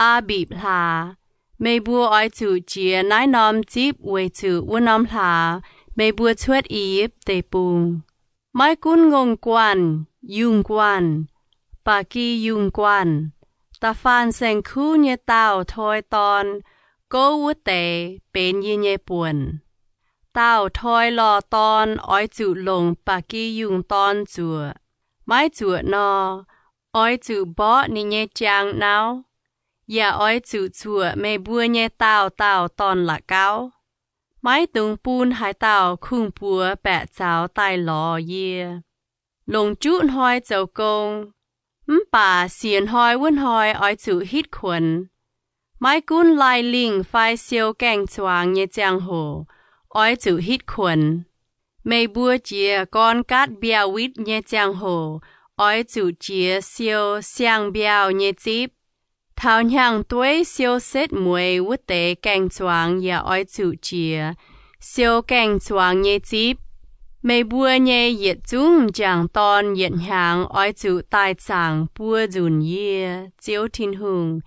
Aa^mbipc Hlaax, meih mbuo oix zuqc jiex naaiv norm zipv weic zuqc wuov norm hlaax meih mbuo cuotv I^yipv Deic-Bung. Maiv gunv ngongh-guanh, yungh guanh, ba'gi yungh guanh, da'faanh saeng-kuv nyei daauh toi dorn, gouv wuov deix benx yie nyei buonc. Daauh toi lorh dorn oix zuqc longc ba'gi yungh dorn zuoqc. Maiv zuoqc nor, oix zuqc mborqv ninh nyei jaang nauv, yaac oix zuqc zuoqc meih mbuo nyei daauh daauh dorn-la'gauv. Maiv dungx bun haaix dauh kungx-buoz baeqc zaux daaih lorz yie. Longc juqv hnoi zoux gong, mv baac siec hnoi wuov hnoi oix zuqc hitv kuonx. Maiv gunv laih lingh fai siou gaeng-zuangx nyei ziangh hoc, oix zuqc hitv kuonx. Meih mbuo jiex gorn gaatv mbiauh witv nyei ziangh hoc, oix zuqc jiex siou siang-mbiauh nyei zipv. Taux hnyangx-dueiv siou setv mueiz wuov deix gaeng-zuangx yaac oix zuqc jiex siou gaeng-zuangx nyei zipv. Meih mbuo nyei yietc zungv m'jangc dorn yietc hnyangx oix zuqc daaih zaangc buo nzunc yie, Ziouv Tin-Hungh,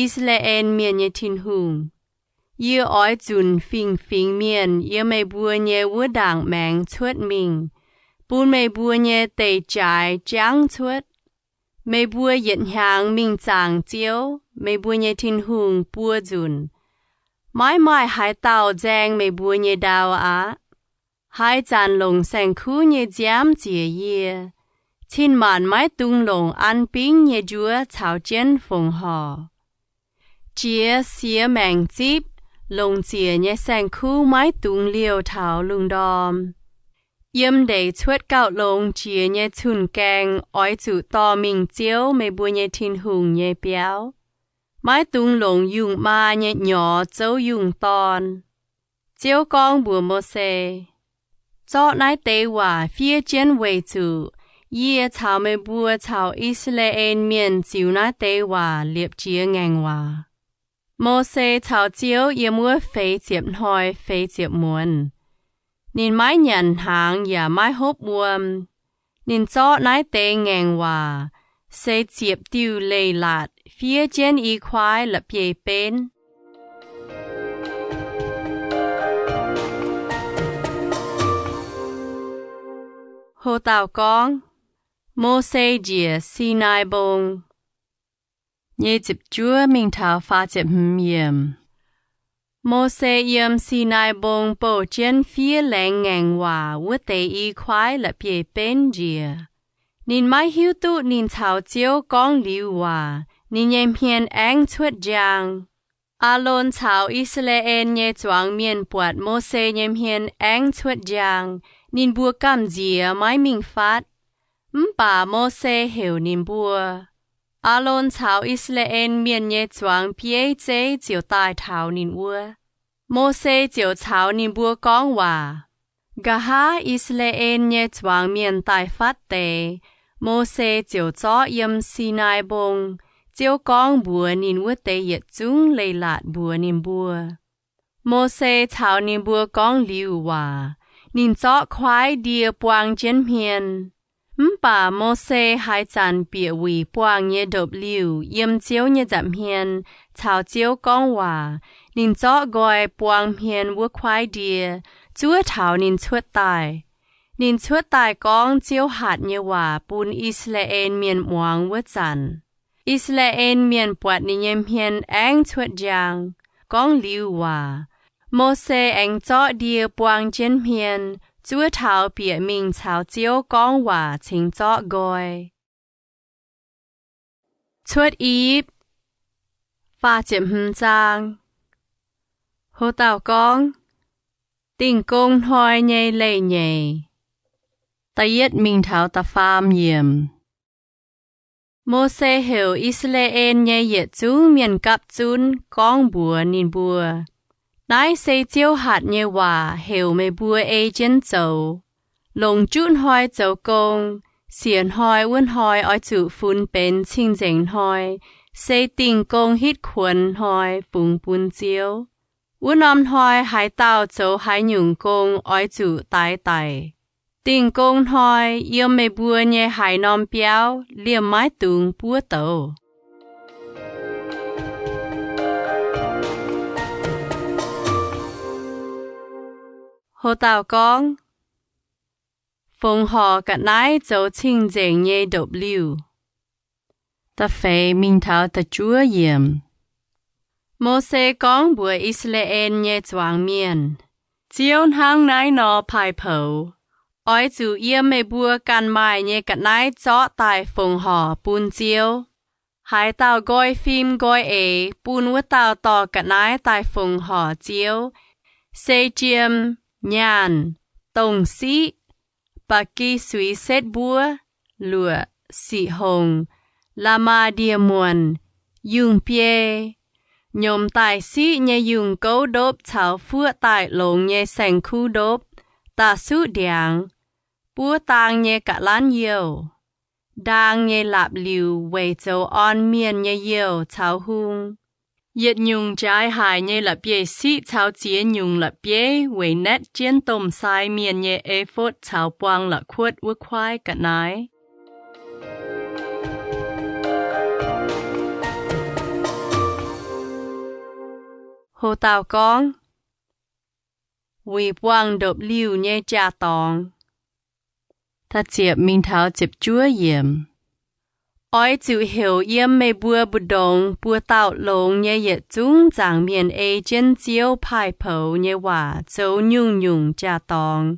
I^saa^laa^en Mienh nyei Tin-Hungh. Yie oix zunc fingx-fingx mienh yiem meih mbuo nyei wuov ndaangc maengx cuotv mingh, bun meih mbuo nyei deic-jaaix jangv cuotv. Meih mbuo yietc hnyangx mingh zaangc Ziouv, meih mbuo nyei Tin-Hungh, buo nzunc. Maiv maaih haaix dauh nzaeng meih mbuo nyei ndau aqv. Haaix zanc longc saeng-kuv nyei nziaamv ziec yie, cin-maanc maiv dungx longc an bingv nyei njuov caux jienv fongc horc. Jiex siex maengc zipv, longc ziec nyei saeng-kuv maiv dungx liouh taux lungh ndorm. Yiem ndeic cuotv gauh longx jiex nyei cun-gaeng oix zuqc dorh mingh Ziouv, meih mbuo nyei Tin-Hungh, nyei biauv. Maiv dungx longc yungh maa nyei nyorx zouv yungh dorn. Ziouv gorngv mbuox Mose, Zorqv naaiv deix waac fiev jienv weic zuqc yie caux meih mbuo caux I^saa^laa^en Mienh ziux naaiv deix waac liepc jiez ngaengc waac. Mose caux Ziouv yiem wuov feix ziepc hnoi feix ziepc muonz. Ninh maiv nyanc hnaangx yaac maiv hopv wuom. Ninh zorqv naaiv deix ngaengc waac, se ziepc diuh leiz-latc, fiev jienv i kuaaiv la'bieiv-benv. Ho dauh gorngv, Mose Njiec Sinaai Mbong. Nyei ziepc juov mingh taux faah ziepc hmz yiemc. Mose yiem Sinaai Mbong bouh jienv fiev laengz ngaengc waac wuov deix i kuaaiv la'bieiv-benv njiec. Ninh maiv hiuv duqv ninh caux Ziouv gorngv liuz waac, ninh nyei hmien aengv cuotv njang. Aalon caux I^saa^laa^en nyei zuangx mienh buatc Mose nyei hmien aengv cuotv njang, ninh mbuo gamh nziex maiv mingh fatv. Mv baac Mose heuc ninh mbuo. Aalon caux I^saa^laa^en Mienh nyei zuangx bieiv zeiv ziouc daaih taux ninh wuov. Mose ziouc caux ninh mbuo gorngv waac. Nqa'haav I^saa^laa^en nyei zuangx mienh daaih fatv deix, Mose ziouc zorqv yiem Sinaai Mbong Ziouv gorngv mbuox ninh wuov deix yietc zungv leiz-latc mbuox ninh mbuo. Mose caux ninh mbuo gorngv liuz waac, ninh zorqv kuaaiv ndie buang jienv hmien. Mv baac Mose haaix zanc bieqc wuic buangh nyei ndopv-liuh yiem Ziouv nyei nza'hmien caux Ziouv gorngv waac, ninh zorqv nqoi buang hmien wuov kuaaiv ndie zuov taux ninh cuotv daaih. Ninh cuotv daaih gorngv Ziouv hatc nyei waac bun I^saa^laa^en Mienh muangx wuov zanc, I^saa^laa^en Mienh buatc ninh nyei hmien aengv cuotv njang. Gorngv liuz waac, Mose aengx zorqv ndie buang jienv hmien zuov taux bieqc mingh caux Ziouv gorngv waac cingx zorqv nqoi. Cuotv Ipv. Faah ziepc hmz zaang. Ho dauh gorngv, Dingh Gong Hnoi Nyei Leiz-Nyeic. Da'yietv mingh taux da'faam yiemc. Mose heuc I^saa^laa^en nyei yietc zungv mienh gapv zunv gorngv mbuox ninh mbuo, Naaiv se Ziouv hatc nyei waac heuc meih mbuo ei jienv zoux. Longc juqv hnoi zoux gong, siec hnoi wuov hnoi oix zuqc funx benx cing-nzengc hnoi, se dingh gong hitv kuonx hnoi fungx bun Ziouv. Wuov norm hnoi haaix dauh zoux haaix nyungc gong oix zuqc daix daic. Dingh gong hnoi yiem meih mbuo nyei haaix norm biauv liemh maiv dungx buov douz. Ho dauh gorngv, Fongc horc ga'naaiv zoux cing-nzengc nyei ndopv-liuh. Da'feix mingh taux da'juov yiemc. Mose gorngv mbuox I^saa^laa^en nyei zuangx mienh, Ziouv hnangv naaiv nor paaix poux, Oix zuqc yiem meih mbuo ganh maaih nyei ga'naaiv zorqv daaih fongc horc bun Ziouv. Haaix dauh nqoi fim nqoi eix bun wuov dauh dorh ga'naaiv daaih fongc horc Ziouv, se jiem, nyaanh, dongh siqv, ba'gi suix setv mbuov, luoqc, siqv hongc, la'maah ndie-muonc, yungh biei, nyomc daaih siqv nyei yungh gouv ndopv caux fuoqv daaih longx nyei saeng-kuv ndopv, da'suqv ndiangx, buov daang nyei ga'lanv youh, ndaang nyei laapc liuc weic zoux orn mienh nyei youh caux hung, yietc nyungc jaaix haic nyei la'bieiv-siqv caux ziex nyungc la'bieiv weic naetv jienv domh sai mienh nyei efotv caux buang la'kuotv wuov kuaaiv ga'naaiv. Ho dauh gorngv, Wuic buangh ndopv-liuh nyei jaa-dorngx. Da'ziepc mingh taux ziepc juov yiemc. Oix zuqc heuc yiem meih mbuo mbu'ndongx buo dauh longx nyei yietc zungv nzaangc mienh ei jienv Ziouv paaix poux nyei waac zoux nyungc-nyungc jaa-dorngx.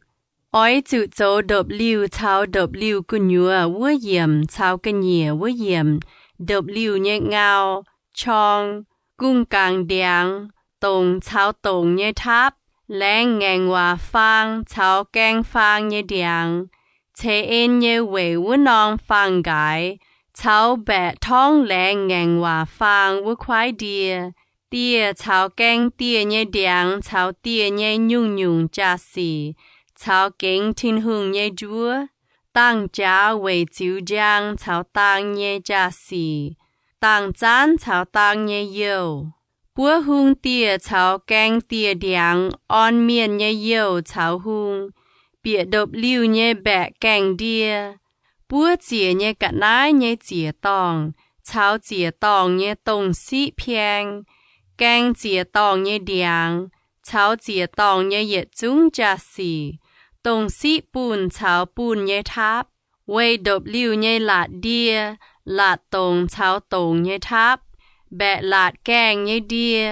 Oix zuqc zoux ndopv-liuh caux ndopv-liuh gu'nyuoz wuov yiemc caux ga'nyiec wuov yiemc, ndopv-liuh nyei ngau, qorng, gungh gangc ndiangx, dongc caux dongc nyei taapv, laengz ngaengc waac faang caux gaeng faang nyei ndiangx, ceix en nyei weic wuov norm faang-nqaaix, caux mbaeqc torngv laengz ngaengc waac faang wuov kuaaiv ndie, dieh caux gaeng dieh nyei ndiangx caux dieh nyei nyungc-nyungc jaa-sic, caux gengx Tin-Hungh nyei njuov, dangh jaax weic ziux njang caux dang nyei jaa-sic, dangh zaanv caux dang nyei youh, buov hung dieh caux gaeng dieh ndiangx orn mienh nyei youh caux hung, bieqc ndopv-liuh nyei mbaeqc gaengh ndie, buov ziec nyei ga'naaiv nyei ziec-dorngh caux ziec-dorngh nyei dongh siqv piang, gaeng ziec-dorngh nyei ndiangx caux ziec-dorngh nyei yietc zungv jaa-sic, dongh siqv bunh caux bunh nyei taapv, Weih ndopv-liuh nyei laatc ndie, laatc dongc caux dongc nyei taapv, mbaeqc laatc gaengh nyei ndie,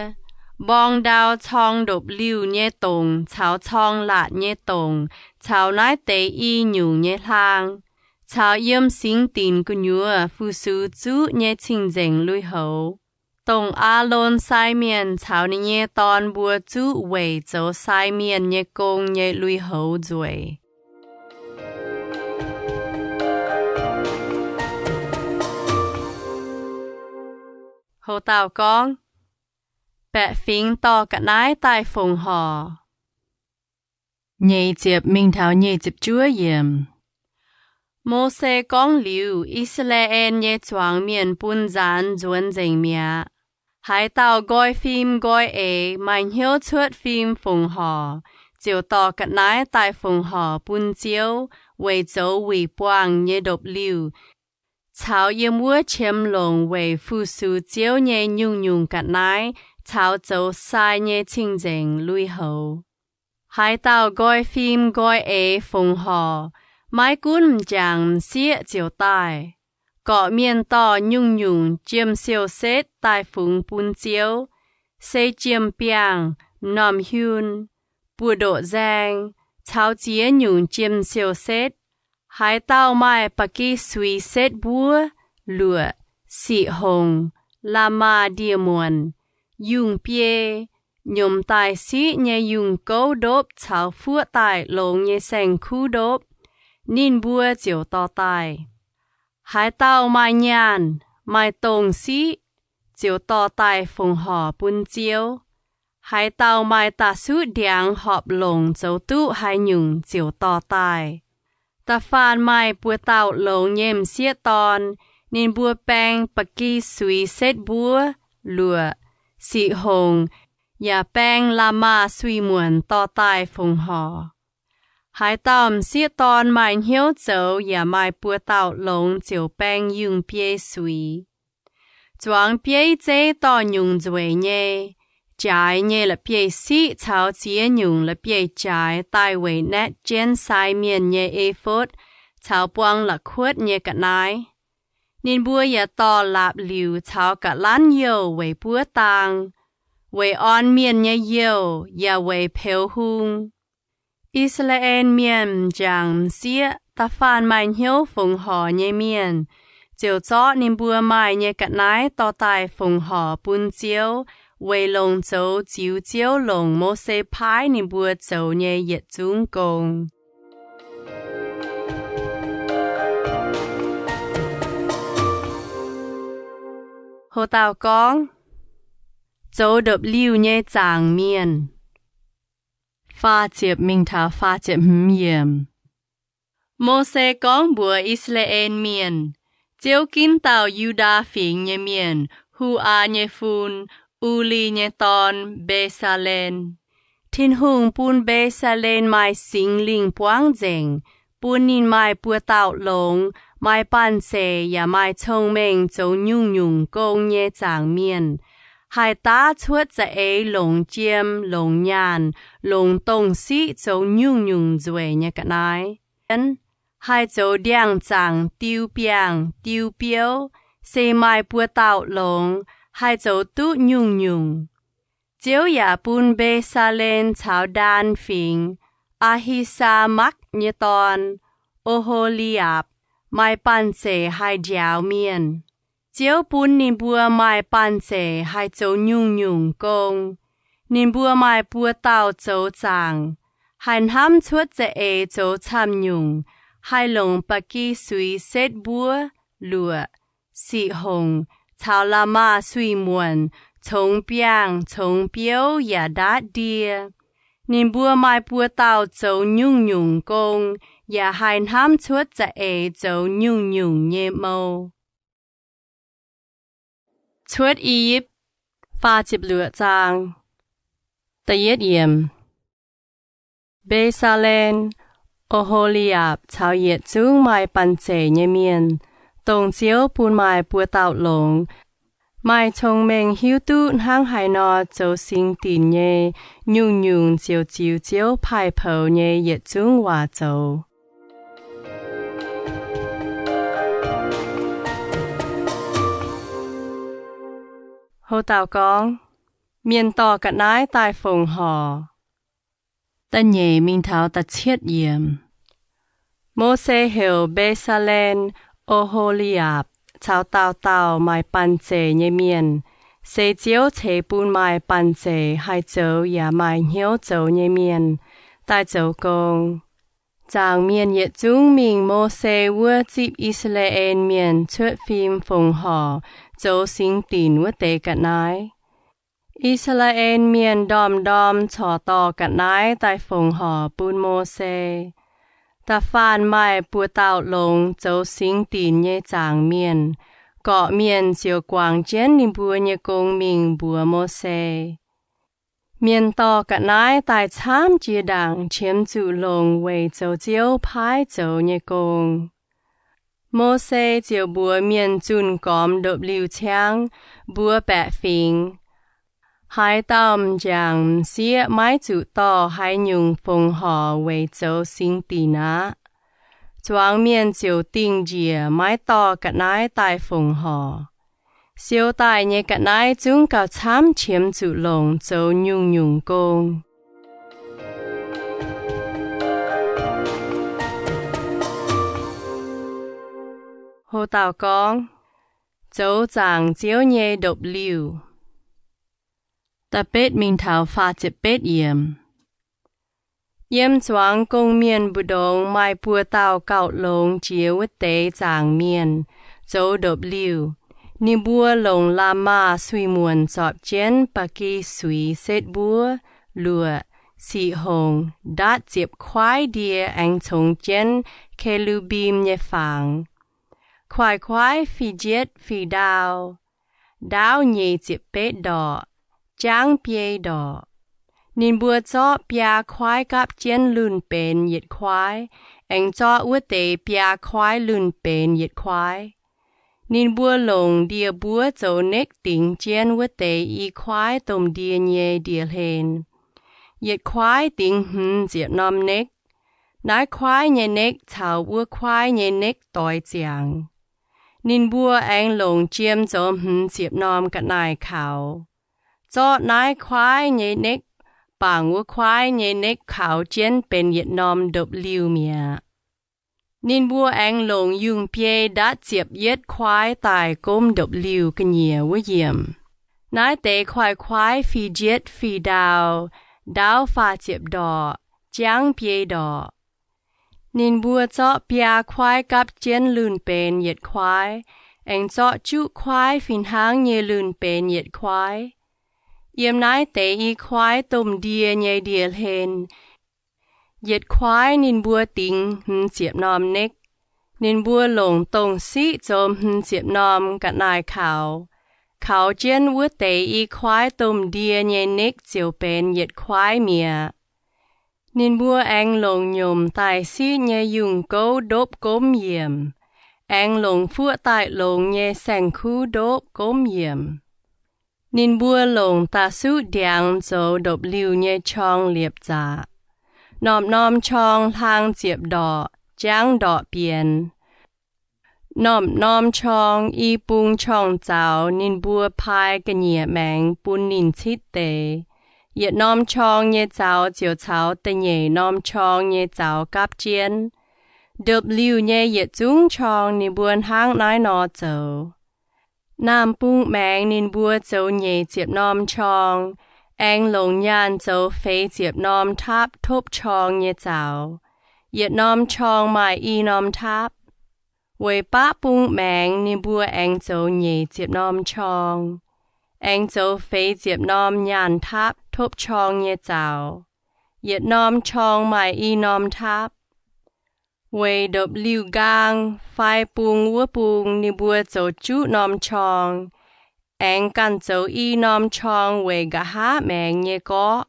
mborng ndau corng ndopv-liuh nyei dongc caux corng laatc nyei dongc, caux naaiv deix i nyungc nyei hlaang, caux yiem singx dinc gu'nyuoz fu-sux zuqv nyei cing-nzengc lui-houx, dongh Aalon sai mienh caux ninh nyei dorn mbuo zuqv weic zoux sai mienh nyei gong nyei lui-houx nzueic. Houc dauh gorngv, Baeqc fingx dorh ga'naaiv daaih fongc horc. Nyeic ziepc mingh taux nyeic ziepc juov yiemc. Mose gorngv liuz, I^saa^laa^en nyei zuangx mienh bun nzaanx nzuonx nzengc mi'aqv. Haaix dauh nqoi fim nqoi eix, maaih hnyouv cuotv fim fongc horc, ziouc dorh ga'naaiv daaih fongc horc bun Ziouv weic zoux wuic buangh nyei ndopv-liuh, caux yiem wuov qiemx longc weic fu-sux Ziouv nyei nyungc-nyungc ga'naaiv caux zoux sai nyei cing-nzengc lui-houx. Haaix dauh nqoi fim nqoi eix fongc horc, maiv gunv m'jangc m'sieqv ziouc daaih, gorqv-mienh dorh nyungc-nyungc jiem siou-setv daaih fungx bun Ziouv, se jiem-biangh, m'normh hiun, buoz-ndoqv nzaeng, caux ziex nyungc jiem siou-setv. Haaix dauh maaih ba'gi suiz setv mbuov, luoqc, siqv hongc, la'maah ndie-muonc, yungh biei, nyomc daaih siqv nyei yungh gouv ndopv caux fuoqv daaih longx nyei saeng-kuv ndopv, ninh mbuo ziouc dorh daaih. Haaix dauh maaih nyaanh, maaih dongh siqv, ziouc dorh daaih fongc horc bun Ziouv. Haaix dauh maaih da'suqv ndiangx horpc longc zoux duqv haaix nyungc ziouc dorh daaih. Da'faanh maaih buoz-dauh longx nyei m'sieqv dorn, ninh mbuo baeng ba'gi suiz setv mbuov, luoqc, siqv hongc, yaac baeng la'maah suiv-muonc dorh daaih fongc horc. Haaix dauh m'sieqv dorn maaih hnyouv zoux yaac maaih buoz-dauh longx ziouc baeng yungh biei suiz. Zuangx bieiv zeiv dorh nyungc nzueic nyei, jaaix nyei la'bieiv-siqv caux ziex nyungc la'bieiv-jaaix daaih weic naetv jienv sai mienh nyei e^fotv caux buang la'kuotv nyei ga'naaiv. Ninh mbuo yaac dorh laapc liuc caux ga'lanv youh weic buov daang, weic orn mienh nyei youh yaac weic peux hung. I^saa^laa^en Mienh m'jangc m'sieqv, da'faanh maaih hnyouv fongc horc nyei mienh, ziouc zorqv ninh mbuo maaih nyei ga'naaiv dorh daaih fongc horc bun Ziouv weic longc zoux ziux Ziouv longc Mose paaiv ninh mbuo zoux nyei yietc zungv gong. Houc dauh gorngv, Zoux Ndopv-Liuh Nyei Zaangc Mienh. Faah ziepc mingh taux faah ziepc hmz yiemc. Mose gorngv mbuox I^saa^laa^en Mienh, Ziouv ginv dauh Yu^ndaa Fingx nyei mienh, Hu^aa nyei fun, Uli nyei dorn, Mbe^saa^len. Tin-Hungh bun Mbe^saa^len maaih Singx Lingh buangv nzengc, bun ninh maaih buoz dauh longx, maaih banh zeic yaac maaih cong-mengh zoux nyungc-nyungc gong nyei zaangc mienh, haih daav cuotv za'eix longc jiem, longc nyaanh, longc dongh siqv zoux nyungc-nyungc nzueic nyei ga'naaiv. Haih zoux ndiangx-zaangc diu biangh, diu biouv, se maaih buoz dauh longx, haih zoux duqv nyungc-nyungc. Ziouv yaac bun Mbe^saa^len caux Ndaan Fingx, Aa^hi^saa^makv nyei dorn, O^ho^li^apc, maaih banh zeic haih njaaux mienh. Ziouv bun ninh mbuo maaih banh zeic haih zoux nyungc-nyungc gong. Ninh mbuo maaih buoz dauh zoux zaangc, haih hnamv cuotv za'eix zoux camv-nyungc, haih longc ba'gi suiz setv mbuov, luoqc, siqv hongc, caux la'maah suiv-muonc, congx biangh, congx biouv yaac ndaatv ndie. Ninh mbuo maaih buoz dauh zoux nyungc-nyungc gong, yaac haih hnamv cuotv za'eix zoux nyungc-nyungc nyei mou. Cuotv I^yipv, faah ziepc luoqc zaang. Da'yietv yiemc. Mbe^saa^len, O^ho^li^apc caux yietc zungv maaih banh zeic nyei mienh, dongh Ziouv bun maaih buoz dauh longx, maaih cong-mengh hiuv duqv hnangv haaix nor zoux singx dinc nyei nyungc-nyungc ziouc ziux Ziouv paaiv poux nyei yietc zungv waac zoux. Houc dauh gorngv, Mienh dorh ga'naaiv daaih fongc horc. Da'nyeic mingh taux da'cietv yiemc. Mose heuc Mbe^saa^len, O^ho^li^apc caux dauh dauh maaih banh zeic nyei mienh, se Ziouv ceix bun maaih banh zeic haih zoux yaac maaih hnyouv zoux nyei mienh, daaih zoux gong. Zaangc mienh yietc zungv mingh Mose wuov zipv I^saa^laa^en Mienh cuotv fim fongc horc zoux singx dinc wuov deix ga'naaiv. I^saa^laa^en Mienh ndorm-ndorm corc dorh ga'naaiv daaih fongc horc bun Mose. Da'faanh maaih buoz dauh longx zoux singx dinc nyei zaangc mienh, gorqv-mienh ziouc guangc jienv ninh mbuo nyei gong mingh mbuox Mose. Mienh dorh ga'naaiv daaih camv jiex ndaangc qiemx zuqc longc weic zoux Ziouv paaiv zoux nyei gong. Mose ziouc mbuox mienh zunh gormx ndopv-liuh ciangv, mbuox baeqc fingx, Haaix dauh m'jangc m'sieqv maiv zuqc dorh haaix nyungc fongc horc weic zoux singx dinc aqv. Zuangx mienh ziouc dingh njiec maiv dorh ga'naaiv daaih fongc horc. Siou daaih nyei ga'naaiv zungv gauh camv qiemx zuqc longc zoux nyungc-nyungc gong. Houc dauh gorngv, Zoux zaangc Ziouv nyei ndopv-liuh. Da'betv mingh taux faah ziepc betv yiemc. Yiem zuangx gong-mienh mbu'ndongx maaih buo dauh gauh longx jiex wuov deix zaangc mienh zoux ndopv-liuh. Ninh mbuo longc la'maah suiv-muonc zorpc jienv ba'gi suiz setv mbuov, luoqc, siqv hongc, ndatv ziepc kuaaiv ndie aengx congx jienv ke^lu^mbim nyei fangx. Kuaaiv-kuaaiv fih njietv fih ndaauv, ndaauv nyic ziepc betv ndorqc, jangv biei ndorqc. Ninh mbuo zorqv biaa kuaaiv gapv jienv lunh benx yietc kuaaiv, aengx zorqv wuov deix biaa kuaaiv lunh benx yietc kuaaiv. Ninh mbuo longc ndie-mbuov zoux nekv dingx jienv wuov deix i kuaaiv domh ndie nyei ndie-hlen. Yietc kuaaiv dingx hmz ziepc norm nekv. Naaiv kuaaiv nyei nekv caux wuov kuaaiv nyei nekv doix ziangx. Ninh mbuo aengx longc jiem zoux hmz ziepc norm ga'naaiv kaux, zorqv naaiv kuaaiv nyei nekv bangc wuov kuaaiv nyei nekv kaux jienv benx yietc norm ndopv-liuh mi'aqv. Ninh mbuo aengx longc yungh biei ndatv ziepc yietv kuaaiv daaih gomv ndopv-liuh ga'nyiec wuov yiemc. Naaiv deix kuaaiv-kuaaiv fih njietv fih ndaauv, ndaauv faah ziepc ndorqc, jangv biei ndorqc. Ninh mbuo zorqv biaa kuaaiv gapv jienv lunh benx yietc kuaaiv, aengx zorqv juqv kuaaiv fih hnangv nyei lunh benx yietc kuaaiv. Yiem naaiv deix i kuaaiv domh ndie nyei ndie-hlen, yietc kuaaiv ninh mbuo dingx hmz ziepc norm nekv. Ninh mbuo longc dongh siqv zoux hmz ziepc norm ga'naaiv kaux, kaux jienv wuov deix i kuaaiv domh ndie nyei nekv ziouc benx yietc kuaaiv mi'aqv. Ninh mbuo aengx longc nyomc daaih siqv nyei yungh gouv ndopv gomv yiemc, aengx longc fuoqv daaih longx nyei saeng-kuv ndopv gomv yiemc. Ninh mbuo longc da'suqv ndiangx zoux ndopv-liuh nyei qorng liepc zaqc. Norm-norm qorng hlang ziepc ndorqc, jangv ndorqc bienx. Norm-norm qorng i bung qorng-zaux ninh mbuo paaiv ga'nyiec maengx bun ninh citv deix. Yietc norm qorng nyei zaux ziouc caux da'nyeic norm qorng nyei zaux gapv jienv. Ndopv-liuh nyei yietc zungv qorng ninh mbuo hnangv naaiv nor zoux. Naamh bung maengx ninh mbuo zoux nyeic ziepc norm qorng, aengx longc nyaanh zoux feix ziepc norm taapv topv qorng nyei zaux. Yietc norm qorng maaih i norm taapv. Weic baqv bung maengx ninh mbuo aengx zoux nyeic ziepc norm qorng, aengx zoux feix ziepc norm nyaanh taapv topv qorng nyei zaux. Yietc norm qorng maaih i norm taapv. Weic ndopv-liuh nqaang fai bung wuov bung ninh mbuo zoux juqv norm qorng, aengx ganh zoux i norm qorng weic nqa'haav maengx nyei gorqv.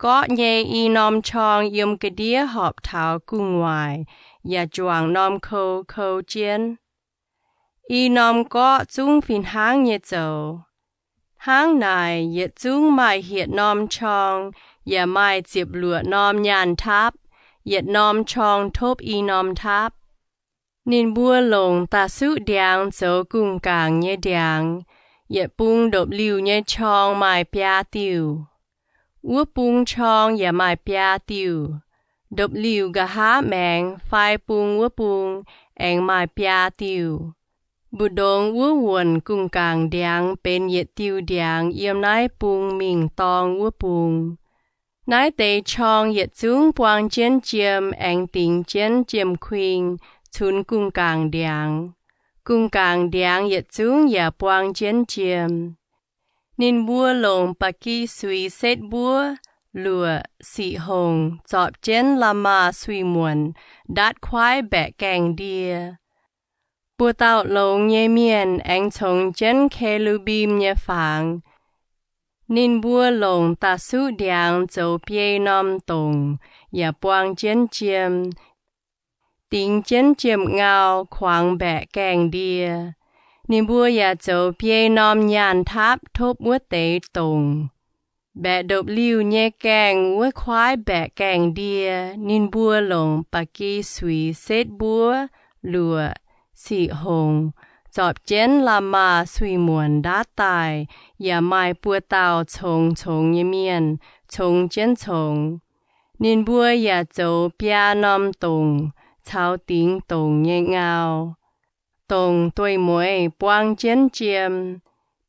Gorqv nyei i norm qorng yiem ga'ndiev horpc taux gu'nguaaic yaac juangc norm kou kou jienv. I norm gorqv zungv fih hnangv nyei zoux. Hnangv naaic, yietc zungv maaih hietc norm qorng, yaac maaih ziepc luoqc norm nyaanh taapv, yietc norm qorng topv i norm taapv. Ninh mbuo longc da'suqv ndiangx zoux gu'nguaaic nyei ndiangx, Yietc bung ndopv-liuh nyei qorng maaih biaa diuh. Wuov bung qorng yaac maaih biaa diuh. Ndopv-liuh nqa'haav maengx fai bung wuov bung aengx maaih biaa diuh. Mbu'ndongx wuov wuonc gungh gaangc ndiangx benx yietc diuh ndiangx yiem naaiv bung mingh dorng wuov bung. Naaiv deix qorng yietc zungv buang jienv jiem aengx dingx jienv jiem-kuing cunx gungh gaangc ndiangx. Gungh gaangc ndiangx yietc zungv yaac buang jienv jiem. Ninh mbuo longc ba'gi suix setv mbuov, luoqc, siqc hongc, zorpc jienv la'maah suix-muonc ndatv kuaaiv mbaeqc gaengh ndie. Buoz-dauh longx nyei mienh aengx congx jienv ke^lu^mbim nyei fangx. Ninh mbuo longc da'suqv ndiangx zoux biei norm dongc yaac buang jienv jiem, dingx jienv jiem-ngau kuangx mbaeqc gaengh ndie. Ninh mbuo yaac zoux biei norm nyaanh taapv topv wuov deix dongc. Mbaeqc ndopv-liuh nyei gaengh wuov kuaaiv mbaeqc gaengh ndie. Ninh mbuo longc ba'gi suix setv mbuov, luoqc, siqc hongc, zorpc jienv la'maah suix-muonc ndatv daaih, yaac maaih buoz-dauh congx-congx nyei mienh congx jienv congx. Ninh mbuo yaac zoux biaa norm dongc caux dingx dongc nyei ngau. Dongc dueiv-mueiz buang jienv jiem,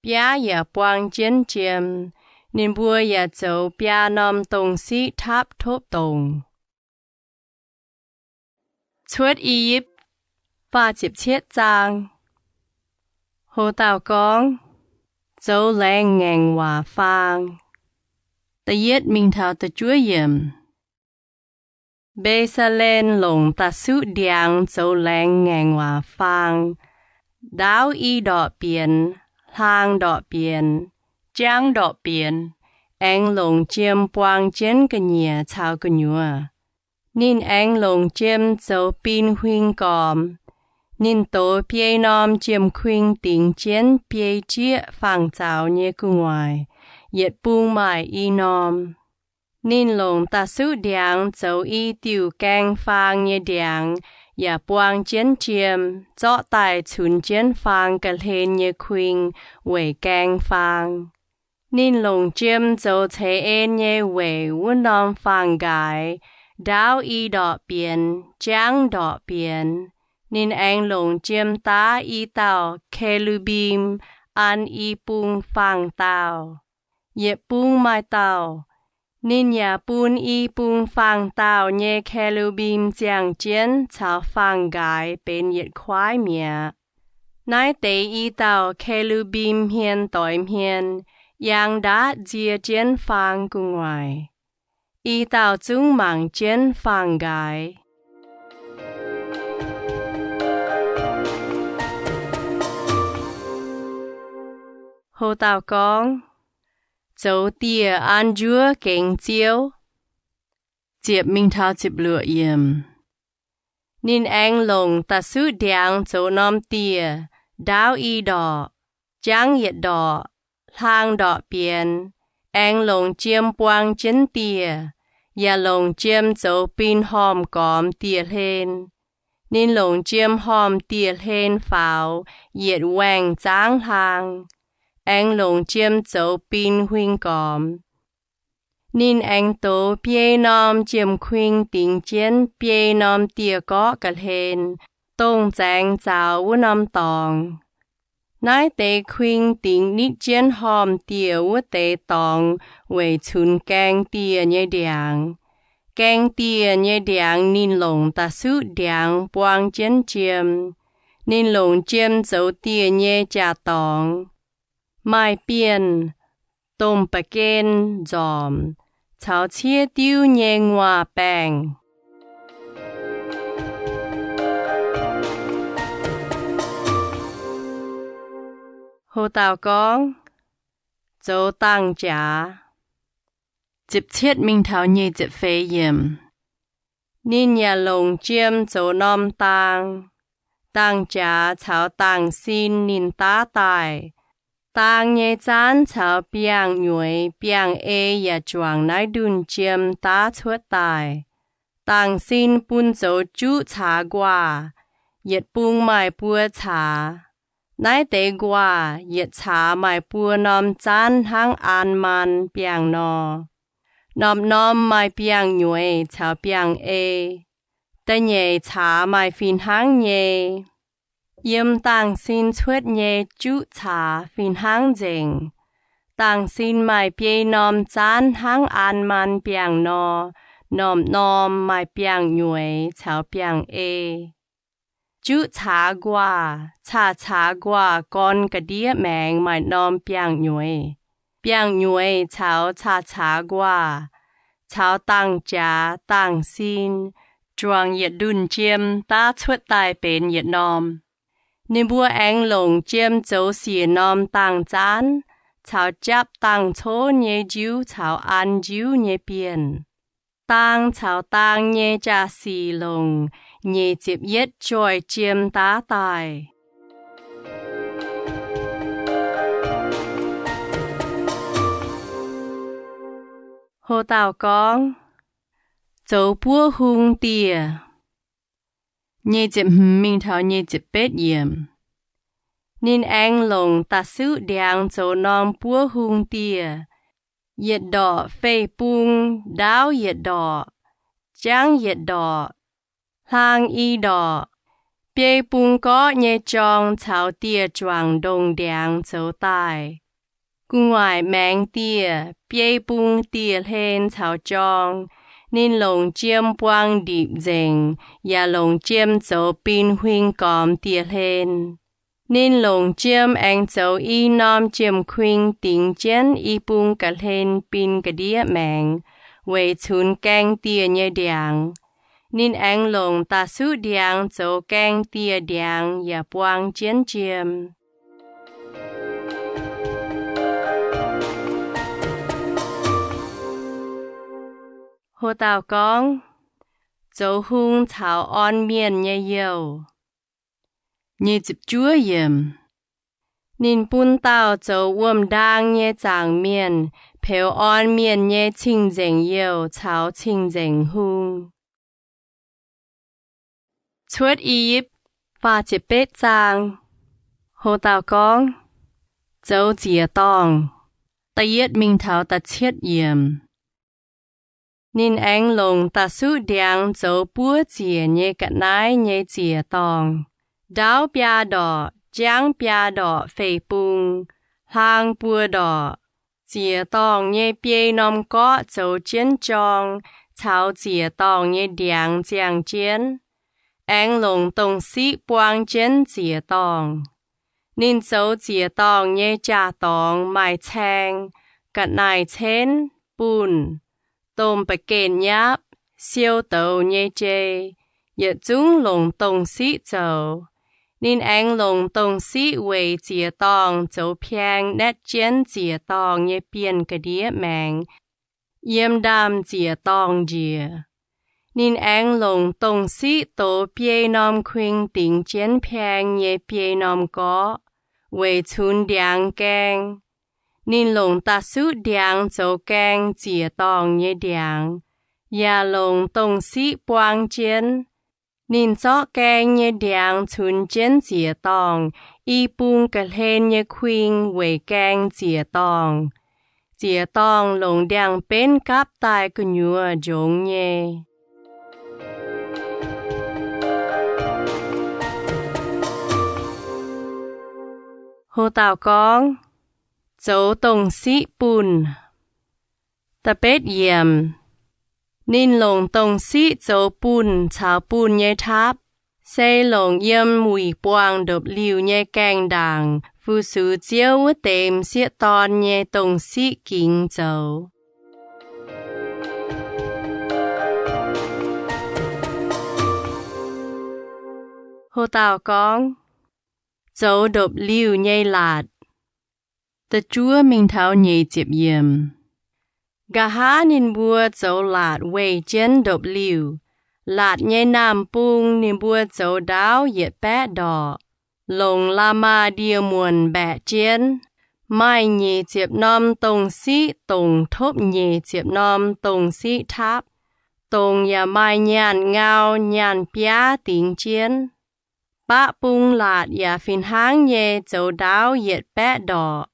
biaav yaac buang jienv jiem. Ninh mbuo yaac zoux biaa norm dongc siqv taapv topv dongc. Cuotv I^yipv faah ziepc cietv zaang. Ho dauh gorngv, zoux laengz ngaengc waac faang. Da'yietv mingh taux da'juov yiemc. Mbe^saa^len longc da'suqv ndiangx zoux laengz ngaengc waac faang. Ndaauv i ndorqc bienx, hlaang ndorqc bienx, jangv ndorqc bienx, aengx longc jiem buang jienv ga'nyiec caux gu'nyuoz. Ninh aengx longc jiem zoux bin huing gormx. Ninh dox biei norm jiem-kuing dingx jienv biei jieqv fangx zaux nyei gu'nguaaic, yietc bung maaih i norm. Ninh longc da'suqv ndiangx zoux i diuc gaeng faang nyei ndiangx yaac buang jienv jiem, zorqv daaih cunx jienv faang ga'hlen nyei kuing weic gaeng faang. Ninh longc jiem zoux ceix en nyei weic wuov norm faang-nqaaix. Ndaauv i ndorqc bienx, jangv ndorqc bienx. Ninh aengx longc jiem daav i dauh ke^lu^mbim an i bung faang-daauh, yietc bung maaih dauh. Ninh yaac bun i bung faang-daauh nyei ke^lu^mbim ziangh jienv caux faang-nqaaix benx yietc kuaaiv mi'aqv. Naaiv deix i dauh ke^lu^mbim hmien doix hmien, yang ndaatv nzie jienv faang gu'nguaaic. I dauh zungv mangc jienv faang-nqaaix. Ho dauh gorngv, zoux dieh an njuov gengx Ziouv. Ziepc mingh taux ziepc luoqc yiemc. Ninh aengx longc da'suqv ndiangx zoux norm dieh, ndaauv i ndorqc, jangv yietc ndorqc, hlaang ndorqc bienx, aengx longc jiem buang jienv dieh, yaac longc jiem zoux bin hormh gormx dieh hlen. Ninh longc jiem hormh dieh hlen faaux yietc waengh zaangv hlaang, aengx longc jiem zoux bin huing gormx. Ninh aengx dox biei norm jiem-kuing dingx jienv biei norm dieh gorqv ga'hlen, dongh zaengx zaux wuov norm dorngx. Naaiv deix kuing dingx nitv jienv hormh dieh wuov deix dorngx weic cunx gaeng dieh nyei ndiangx. Gaeng dieh nyei ndiangx ninh longc da'suqv ndiangx buang jienv jiem. Ninh longc jiem zoux dieh nyei jaa-dorngx, maaih bienh, domh ba'gen nzormc, caux ciev diuv nyei nguaaz-baengh. Ho dauh gorngv, zoux dangh jaax. Ziepc cietv mingh taux nyic ziepc feix yiemc. Ninh yaac longc jiem zoux norm daang. Dangh jaax caux dangh sin ninh daav daaih. Daang nyei zaanv caux biangh nyueiz biangh ei yaac juangc naaiv ndunh jiem daav cuotv daaih. Dangh sin bun zoux juqv caax nquaah, yietc bung maaih buo caax. Naaiv deix nquaah yietc caax maaih buo norm zaanv hnangv aan maan biangh nor. Norm-norm maaih biangh nyueiz caux biangh ei. Da'nyeic caax maaih fih hnangv nyei. Yiem dangh sin cuotv nyei juqv caax fih hnangv nzengc. Dangh sin maaih biei norm zaanv hnangv aan maan biangh nor, norm-norm maaih biangh nyueiz caux biangh ei. Juqv caax nquaah, caax-caax nquaah gorn ga'ndiev maengx maaih norm biangh nyueiz. Biangh nyueiz caux caax-caax nquaah, caux dangh jaax dangh sin, juangc yietc ndunh jiem daav cuotv daaih benx yietc norm. Ninh mbuo aengx longc jiem zoux siec norm dangh zaanv, caux japv dangh cov nyei njiuv caux an njiuv nyei bienh. Dang caux dang nyei jaa-sic longc nyic ziepc yietv joih jiem daav daaih. Ho dauh gorngv, zoux buov hung dieh. Nyic ziepc hmz mingh taux nyic ziepc betv yiemc. Ninh aengx longc da'suqv ndiangx zoux norm buov hung dieh, yietc ndorqc fei bung, ndaauv yietc ndorqc, jangv yietc ndorqc, hlang i ndorqc. Biei bung gorqv nyei jorng caux dieh juangc ndongc ndiangx zoux daaih. Gu'nguaaic maengx dieh, biei bung dieh hlen caux jorng. Ninh longc jiem buang ndipc nzengc, yaac longc jiem zoux bin huing gormx dieh hlen. Ninh longc jiem aengx zoux i norm jiem-kuing dingx jienv i bung ga'hlen bin ga'ndiev maengx, weic cunx gaeng dieh nyei ndiangx. Ninh aengx longc da'suqv ndiangx zoux gaeng dieh ndiangx yaac buang jienv jiem. Ho dauh gorngv, zoux hung caux orn mienh nyei youh. Ninh bun dauh zoux wuom-ndaang nyei zaangc mienh peux orn mienh nyei cing-nzengc youh caux cing-nzengc hung. Cuotv I^yipv faah ziepc betv zaang. Ho dauh gorngv, zoux ziec-dorngh, da'yietv mingh taux da'cietv yiemc. Ninh aengx longc da'suqv ndiangx zoux buov ziec nyei ga'naaiv nyei ziec-dorngh, ndaauv biaa ndorqc, jangv biaa ndorqc fei bung, hlang buo ndorqc. Ziec-dorngh nyei biei norm gorqv zoux jienv jorng caux ziec-dorngh nyei ndiangx ziangh jienv. Aengx longc dongh siqv buang jienv ziec-dorngh. Ninh zoux ziec-dorngh nyei jaa-dorngx maaih caeng, ga'naaiv-cienv, bunh, domh ba'genv nyapv, siou douz nyei jei, yietc zungv longc dongh siqv zoux. Ninh aengx longc dongh siqv weic ziec-dorngh zoux piang naetv jienv ziec-dorngh nyei bienh ga'ndiev maengx yiem ndaamv-ziec-dorngh njiec. Ninh aengx longc dongh siqv dox biei norm kuing dingx jienv piang nyei biei norm gorqv weic cunx ndiangx gaeng. Ninh longc da'suqv ndiangx zoux gaeng ziec-dorngh nyei ndiangx, yaac longc dongh siqv buang jienv. Ninh zorqv gaeng nyei ndiangx cunx jienv ziec-dorngh i bung ga'hlen nyei kuing weic gaeng ziec-dorngh. Ziec-dorngh longc ndiangx-benv gapv daaih gu'nyuoz njongx nyei. Ho dauh gorngv, zoux dongh siqv bunh. Da'betv yiemc. Ninh longc dongh siqv zoux bunh caux bunh nyei tapv, se longc yiem wuic buangh ndopv-liuh nyei gaengh ndaangc fu-sux Ziouv wuov deix m'sieqv dorn nyei dongh siqv gingx zoux. Ho dauh gorngv, zoux ndopv-liuh nyei laatc. Da'juov mingh taux nyic ziepc yiemc. Nqa'haav ninh mbuo zoux laatc weih jienv ndopv-liuh. Laatc nyei naamh bung ninh mbuo zoux ndaauv yietc baeqv ndorqc, longc la'maah ndie-muonc mbaeqc jienv. Maaih nyic ziepc norm dongh siqv dongc topv nyic ziepc norm dongh siqv tapv. Dongc yaac maaih nyaanh ngau nyaanh biaav dingx jienv. Baqv bung laatc yaac fih hnangv nyei zoux ndaauv yietc baeqv ndorqc.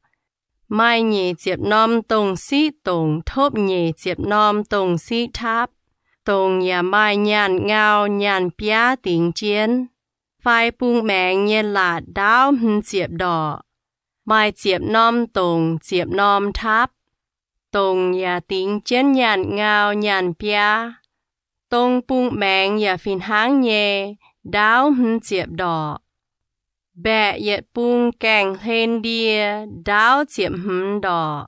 Maaih nyic ziepc norm dongh siqv dongc topv nyic ziepc norm dongh siqv taapv. Dongc yaac maaih nyaanh ngau nyaanh biaav dingx jienv. Fai bung maengx nyei laatc ndaauv hmz ziepc ndorqc. Maaih ziepc norm dongc ziepc norm taapv. Dongc yaac dingx jienv nyaanh ngau nyaanh biaav. Dong bung maengx yaac fih hnangv nyei, ndaauv hmz ziepc ndorqc. Mbaeqc yietc bung gaengh hlen ndie ndaauv ziepc hmz ndorqc.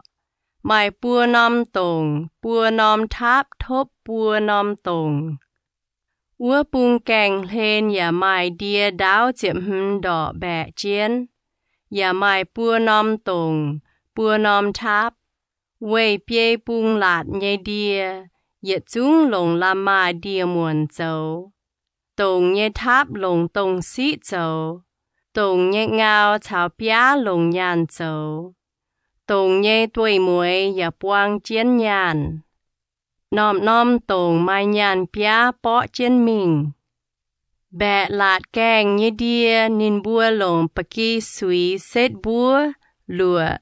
Maaih buo norm dongc buo norm taapv topv buo norm dongc. Wuov bung gaengh hlen yaac maaih ndie ndaauv ziepc hmz ndorqc mbaeqc jienv, yaac maaih buo norm dongc buo norm taapv. Weih biei bung laatc nyei ndie, yietc zungv longc la'maah ndie-muonc zoux. Dongc nyei taapv longc dongh siqv zoux. Dongc nyei ngau caux biaav longc nyaanh zoux. Dongc nyei dueiv-mueiz yaac buang jienv nyaanh. Norm-norm dongc maaih nyaanh biaav borqv jienv mingh. Mbaeqc laatc gaengh nyei ndie ninh mbuo longc ba'gi suix setv mbuov, luoqc,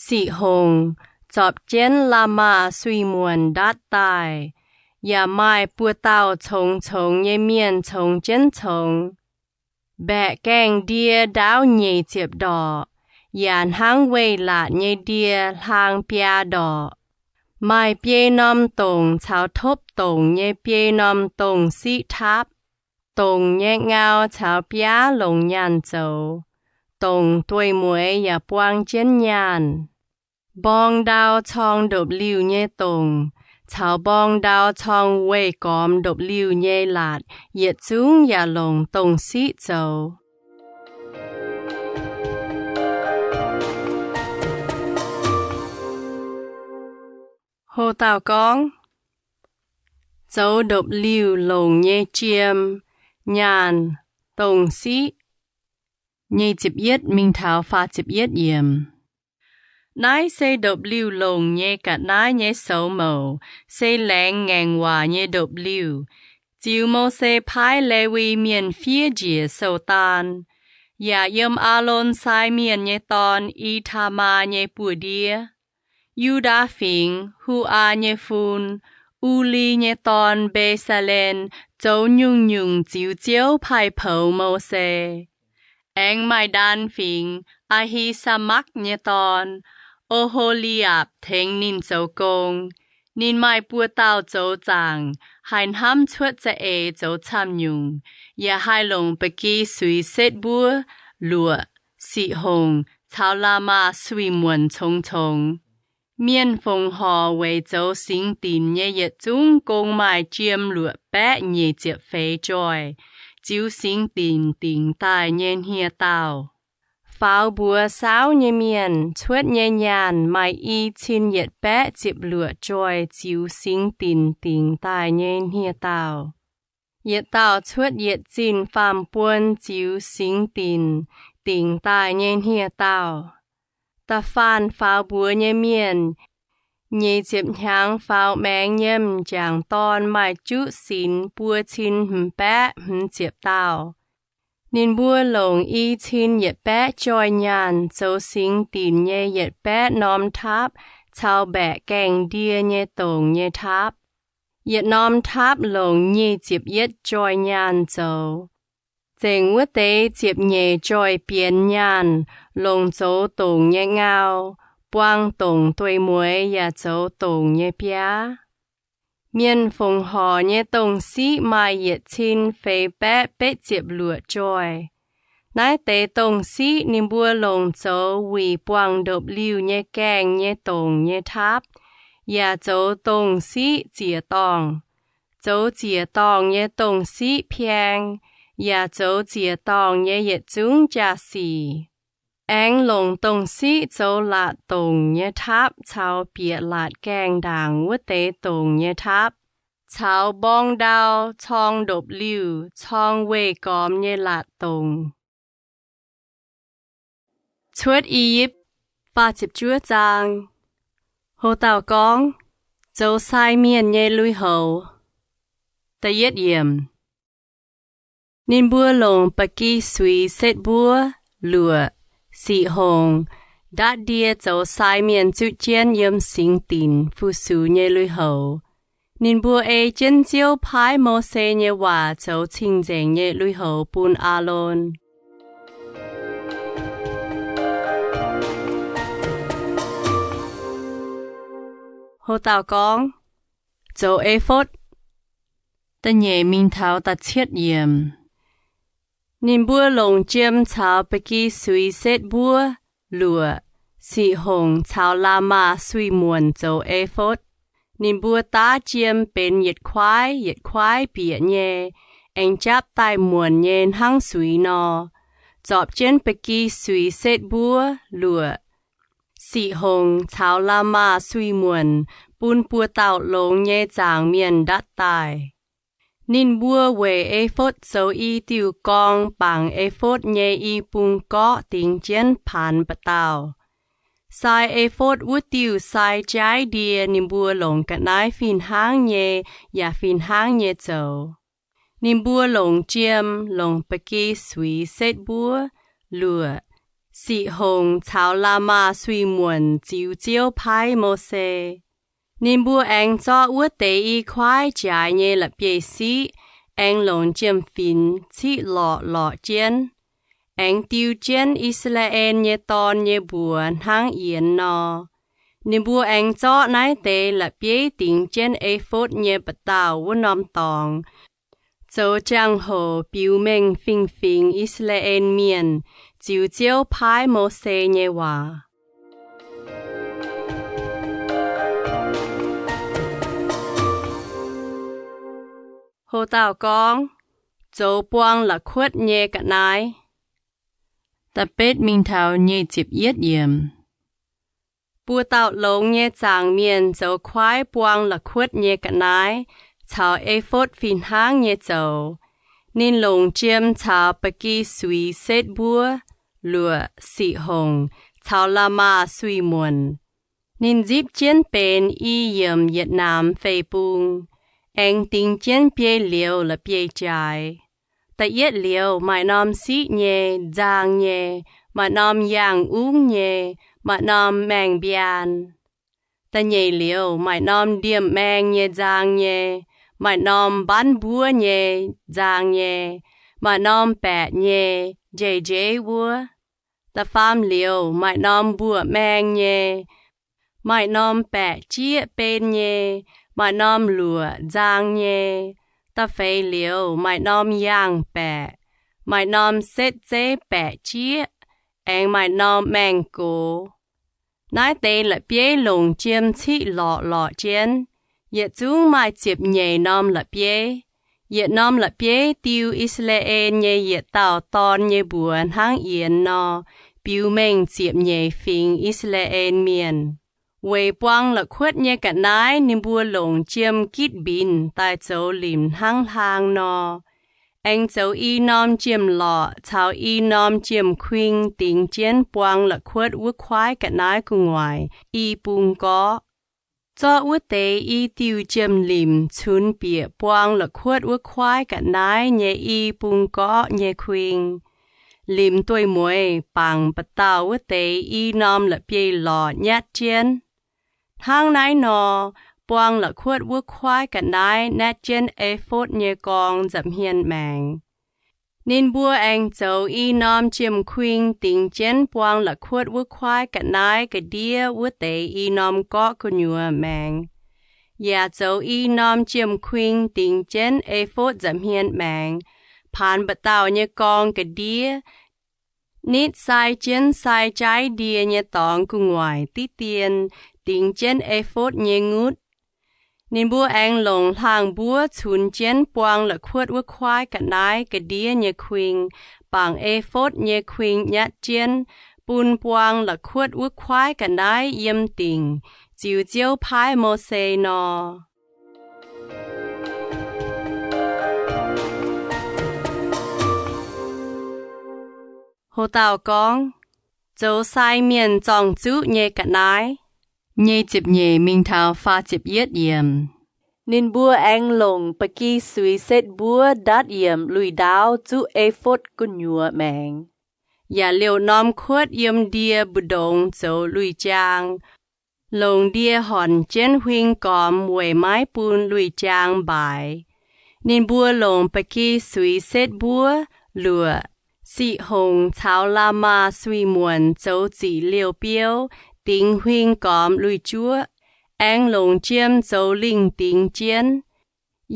siqv hongc, zorpc jienv la'maah suiv-muonc ndatv daaih, yaac maaih buoz-dauh congx-congx nyei mienh congx jienv congx. Mbaeqc gaengh ndie ndaauv nyic ziepc ndorqc, yaac hnangv weih laatc nyei ndie hlang biaa ndorqc. Maaih biei norm dongc caux topv dongc nyei biei norm dongh siqv taapv. Dongc nyei ngau caux biaav longc nyaanh zoux. Dongc dueiv-mueiz yaac buang jienv nyaanh. Mborng ndau corng ndopv-liuh nyei dongc caux mborng ndau corng weih gormx ndopv-liuh nyei laatc yietc zungv yaac longc dongh siqv zoux. Hlo dauh gorngv, zoux ndopv-liuh longc nyei jiem, nyaanh, dongh siqv. Nyic ziepc yietv mingh taux faah ziepc yietv yiemc. Naaiv se ndopv-liuh longc nyei ga'naaiv nyei soux mouc, se laengz ngaengc waac nyei ndopv-liuh. Ziux Mose paaiv Lewi Mienh fiev njiec sou-daan, yaac yiem Aalon sai mienh nyei dorn, I^tamaa, nyei buoz-ndiev. Yu^ndaa Fingx, Hu^aa nyei fun, U^li nyei dorn, Mbe^saa^len, zoux nyungc-nyungc ziux Ziouv paaiv poux Mose. Aengx Mai^ndaan Fingx, Aa^hi^saa^makv nyei dorn, O^ho^li^apc, tengx ninh zoux gong. Ninh maaih buo dauh zoux zaangc, haih hnamv cuotv za'eix zoux camv-nyungc, yaac haih longc ba'gi suix setv mbuov, luoqc, siqv hongc caux la'maah suiv-muonc congx-congx. Mienh fongc horc weic zoux singx dinc nyei yietc zungv gong maaih jiem luoqc baeqv nyic ziepc feix joih, ziux singx dinc dingc daaih nyei hniev-daauh. Faaux mbuox saauv nyei mienh cuotv nyei nyaanh maaih i cin yietc baeqv ziepc luoqc joih ziux singx dinc dingc daaih nyei hniev-daauh. Yietc dauh cuotv yietc zinh faam buon ziux singx dinc dingc daaih nyei hniev-daauh. Da'faanh faaux mbuox nyei mienh, nyic ziepc hnyangx faaux maengx nyei m'jangc dorn maaih juqv sinx buo cin hmz baeqv hmz ziepc dauh. Ninh mbuo longc i cin yietc baeqv joih nyaanh zoux singx dinc nyei yietc baeqv norm taapv caux mbaeqc gaengh ndie nyei dongc nyei taapv. Yietc norm taapv longc nyic ziepc yietv joih nyaanh zoux. Zengc wuov deix ziepc nyeic joih bienx nyaanh longc zoux dongc nyei ngau, buang dongc dueiv-mueiz yaac zoux dongc nyei biaav. Mienh fongc horc nyei dongh siqv maaih yietc cin feix baeqv betv ziepc luoqc joih. Naaiv deix dongh siqv ninh mbuo longc zoux wuic buangh ndopv-liuh nyei gaengh nyei dongc nyei taapv, yaac zoux dongh siqv ziec-dorngh, zoux ziec-dorngh nyei dongh siqv piang, yaac zoux ziec-dorngh nyei yietc zungv jaa-sic. Aengx longc dongh siqv zoux laatc dongc nyei taapv caux bieqc laatc gaengh ndaangc wuov deix dongc nyei taapv, caux mborng ndau corng ndopv-liuh corng weih gormx nyei laatc dongc. Cuotv I^yipv faah ziepc juov zaang. Hlo dauh gorngv, zoux sai mienh nyei lui-houx. Da'yietv yiemc. Ninh mbuo longc ba'gi suix setv mbuov, luoqc, siqc hongc, ndatv ndie zoux sai mienh zuqv jienv yiem singx dinc fu-sux nyei lui-houx. Ninh mbuo ei jienv Ziouv paaiv Mose nyei waac zoux cing-nzengc nyei lui-houx bun Aalon. Ho dauh gorngv, zoux efotv. Da'nyeic mingh taux da'cietv yiemc. Ninh mbuo longc jiem caux ba'gi suix setv mbuov, luoqc, siqc hongc caux la'maah suix-muonc zoux efotv. Ninh mbuo daav jiem benx yietc kuaaiv yietc kuaaiv bieqc nyei, aengx japv daaih muonc nyei hnangv suix nor. Zorpc jienv ba'gi suix setv mbuov, luoqc, siqc hongc caux la'maah suix-muonc bun buoz-dauh longx nyei zaangc mienh ndatv daaih. Ninh mbuo weic efotv zoux i diuh gorng bangc efotv nyei i bung gorqv dingx jienv paanx mba'dauh. Sai efotv wuov diuh sai jaaiv ndie ninh mbuo longc ga'naaiv fih hnangv nyei yaac fih hnangv nyei zoux. Ninh mbuo longc jiem, longc ba'gi suix setv mbuov, luoqc, siqc hongc caux la'maah suix-muonc ziux Ziouv paaiv Mose. Ninh mbuo aengx zorqv wuov deix i kuaaiv jaaix nyei la'bieiv-siqv, aengx longc jiem-finx ciqv lorqc lorqc jienv, aengx diu jienv I^saa^laa^en nyei dorn nyei mbuox hnangv yienx nor. Ninh mbuo aengx zorqv naaiv deix la'bieiv dingx jienv efotv nyei mba'dauh wuov norm dorngx, zoux jangx-hoc biux mengh fingx-fingx I^saa^laa^en Mienh, ziux Ziouv paaiv Mose nyei waac. Ho dauh gorngv, zoux buang la'kuotv nyei ga'naaiv. Da'betv mingh taux nyic ziepc yietv yiemc. Buoz-dauh longx nyei zaangc mienh zoux kuaaiv buang la'kuotv nyei ga'naaiv caux efotv fih hnangv nyei zoux. Ninh longc jiem caux ba'gi suix setv mbuov, luoqc, siqc hongc caux la'maah suix-muonc. Ninh nzipv jienv benx i yiemc yietc namx fei bung, aengx dingx jienv biei liouz la'bieiv-jaaix. Da'yietv liouz maaih norm siqv nyei, nzang nyei, maaih norm yangh ungv nyei, maaih norm maengh mbiaan. Da'nyeic liouz maaih norm ndiemh maeng nyei nzang nyei, maaih norm mbanv mbuov nyei nzang nyei, maaih norm baeqc nyei, njeiv-njeiv wuov. Da'faam liouz maaih norm mbuoqc maeng nyei, maaih norm baeqc jieqv ben nyei, maaih norm luoqc nzang nyei. Da'feix liouz maaih norm yangh baeqc, maaih norm setv zeiv baeqc jieqv, aengx maaih norm maengh gox. Naaiv deix la'bieiv longc jiem ciqv lorqc lorqc jienv. Yietc zungv maaih ziepc nyeic norm la'bieiv. Yietc norm la'bieiv diu I^saa^laa^en nyei yietc dauh dorn nyei mbuox hnangv yienx nor, biux mengh ziepc nyeic fingx I^saa^laa^en Mienh. Weic buang la'kuotv nyei ga'naaiv ninh mbuo longc jiem gitv mbinx daaih zoux limc hnangv hlaang nor. Aengx zoux i norm jiem-lorqc caux i norm jiem-kuing dingx jienv buang la'kuotv wuov kuaaiv ga'naaiv gu'nguaaic i bung gorqv. Zorqv wuov deix i diuh jiem-limc cunx bieqc buang la'kuotv wuov kuaaiv ga'naaiv nyei i bung gorqv nyei kuing. Limc dueiv-mueiz bangc mba'dauh wuov deix i norm la'bieiv-lorqc nyatv jienv. Hnangv naaiv nor, buang la'kuotv wuov kuaaiv ga'naaiv nyatv jienv efotv nyei gorng nza'hmien maengx. Ninh mbuo aengx zoux i norm jiem-kuing dingx jienv buang la'kuotv wuov kuaaiv ga'naaiv ga'ndiev wuov deix i norm gorqv gu'nyuoz maengx, yaac zoux i norm jiem-kuing dingx jienv efotv nza'hmien maengx, paanx mba'dauh nyei gorng ga'ndiev, nitv sai jienv sai jaaiv ndie nyei dorngx gu'nguaaic diqv dien dingx jienv efotv nyei ngutv. Ninh mbuo aengx longc hlaang-mbuov cunx jienv buang la'kuotv wuov kuaaiv ga'naaiv ga'ndiev nyei kuing, bangc efotv nyei kuing nyatv jienv, bun buang la'kuotv wuov kuaaiv ga'naaiv yiem dingc, ziux Ziouv paaiv Mose nor. Ho dauh gorngv, zoux sai mienh zorng-zuqv nyei ga'naaiv. Nyic ziepc nyeic mingh taux faah ziepc yietv yiemc. Ninh mbuo aengx longc ba'gi suix setv mbuov ndatv yiemc lui-ndaauv zuqv e^fotv gu'nyuoz maengx, yaac liouh norm kuotv yiem ndie mbu'ndongx zoux lui-jaang, longc ndie hornc jienv huing gormx weic maiv bun lui-jaang mbaaix. Ninh mbuo longc ba'gi suix setv mbuov, luoqc, siqv hongc caux la'maah suiv-muonc zoux ziqc liouh biouv dingx huing gormx lui-juoqv, aengx longc jiem zoux lingh dingx jienv.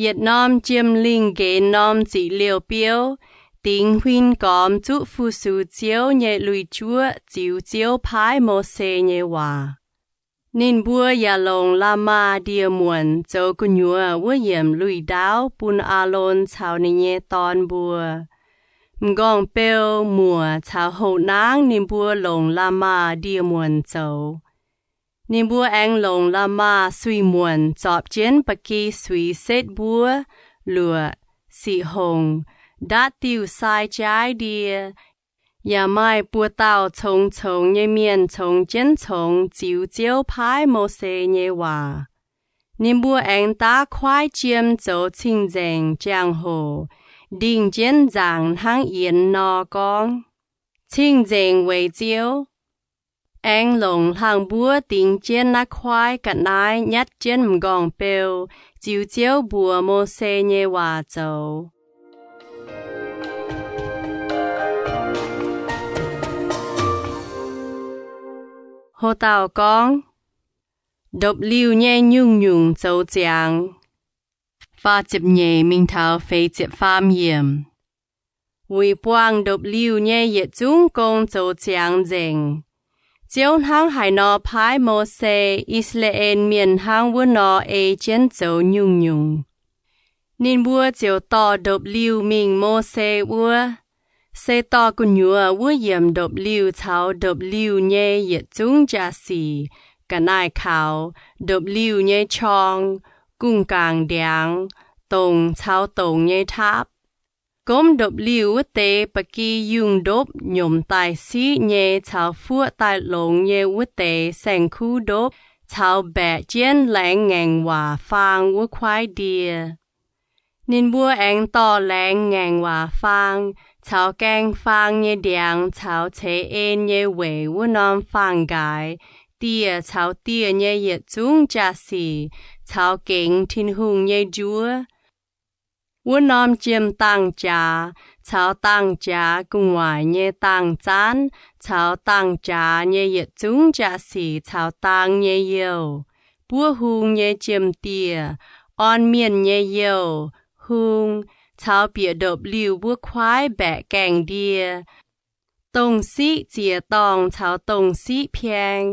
Yietc norm jiem-lingh nqenx norm ziqc liouh biouv dingx huing gormx zuqv fu-sux Ziouv nyei lui-juoqv ziux Ziouv paaiv Mose nyei waac. Ninh mbuo yaac longc la'maah ndie-muonc zoux gu'nyuoz wuov yiemc lui-ndaauv bun Aalon caux ninh nyei dorn mbuo. M'nqorngv-beu, muoc caux houx-naangv ninh mbuo longc la'maah ndie-muonc zoux. Ninh mbuo aengx longc la'maah suiv-muonc zorpc jienv ba'gi suix setv mbuov, luoqc, siqv hongc, ndatv diuh sai jaaiv ndie, yaac maaih buo dauh congx-congx nyei mienh congx jienv congx ziux Ziouv paaiv Mose nyei waac. Ninh mbuo aengx daav kuaaiv jiem zoux cing-nzengc jangx-hoc, ndingh jienv nzaangc hnangv yienx nor gorngv, Cing-nzengc weic Ziouv. Aengx longc hlang-mbuov dingx jienv naaiv kuaaiv ga'naaiv nyatv jienv m'nqorngv-beu, ziux Ziouv mbuox Mose nyei waac zoux. Hlo dauh gorngv, Ndopv-liuh nyei nyungc-nyungc zoux ziangx. Faah ziepc nyeic mingh taux feix ziepc faam yiemc. Wuic buangh ndopv-liuh nyei yietc zungv gong zoux ziangx nzengc. Ziouv hnangv haaix nor paaiv Mose, I^saa^laa^en Mienh hnangv wuov nor ei jienv zoux nyungc-nyungc. Ninh mbuo ziouc dorh ndopv-liuh mingh Mose wuov. Se dorh gu'nyuoz wuov yiemc ndopv-liuh caux ndopv-liuh nyei yietc zungv jaa-sic, ga'naaiv kaux, ndopv-liuh nyei qorng, gungh gaangc ndiangx, dongc caux dongc nyei taapv. Gomv ndopv-liuh wuov deix ba'gi yungh ndopv nyomc daaih siqv nyei caux fuoqv daaih longx nyei wuov deix saeng-kuv ndopv caux mbaeqc jienv laengz ngaengc waac faang wuov kuaaiv ndie. Ninh mbuo aengx dorh laengz ngaengc waac faang caux gaeng faang nyei ndiangx caux ceix en nyei weic wuov norm faang-nqaaix, dieh caux dieh nyei yietc zungv jaa-sic caux gengx Tin-Hungh nyei njuov. Wuov norm jiem dangh jaax caux dangh jaax gu'nguaaic nyei dangh zaanv caux dangh jaax nyei yietc zungv jaa-sic caux dang nyei youh, buov hung nyei jiem-dieh, orn mienh nyei youh, hung, caux bieqc ndopv-liuh wuov kuaaiv mbaeqc gaengh ndie, dongh siqv ziec-dorngh caux dongh siqv piang,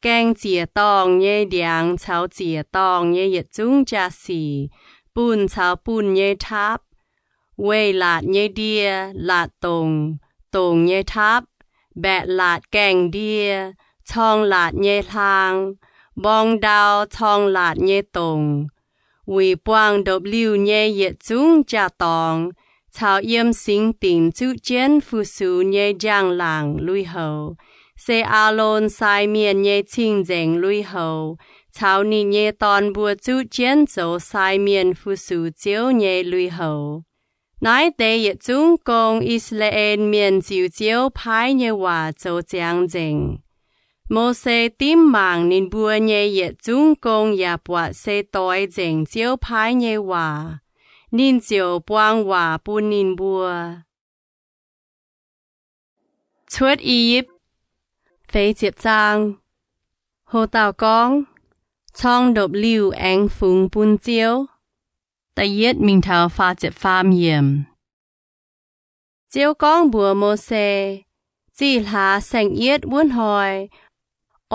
gaeng ziec-dorngh nyei ndiangx caux ziec-dorngh nyei yietc zungv jaa-sic, bunh caux bunh nyei taapv, weih laatc nyei ndie, laatc dongc, dongc nyei taapv, mbaeqc laatc gaengh ndie, corng laatc nyei hlaang, mborng ndau corng laatc nyei dongc, wuic buangh ndopv-liuh nyei yietc zungv jaa-dorngx, caux yiem singx dingc zuqv jienv fu-sux nyei njang-laangc lui-houx, se Aalon sai mienh nyei cing-nzengc lui-houx, caux ninh nyei dorn mbuo zuqv jienv zoux sai mienh fu-sux Ziouv nyei lui-houx. Naaiv deix yietc zungv gong I^saa^laa^en Mienh ziux Ziouv paaiv nyei waac zoux ziangx nzengc. Mose dimv mangc ninh mbuo nyei yietc zungv gong yaac buatc se doix nzengc Ziouv paaiv nyei waac. Ninh ziouc buang waac bun ninh mbuo. Cuotv I^yipv. Feix ziepc zaang. Hlo dauh gorngv, Corng ndopv-liuh aengx fungx bun Ziouv. Da'yietv mingh taux faah ziepc faam yiemc. Ziouv gorngv mbuox Mose, Zih hlaax saeng-yietv wuov hnoi,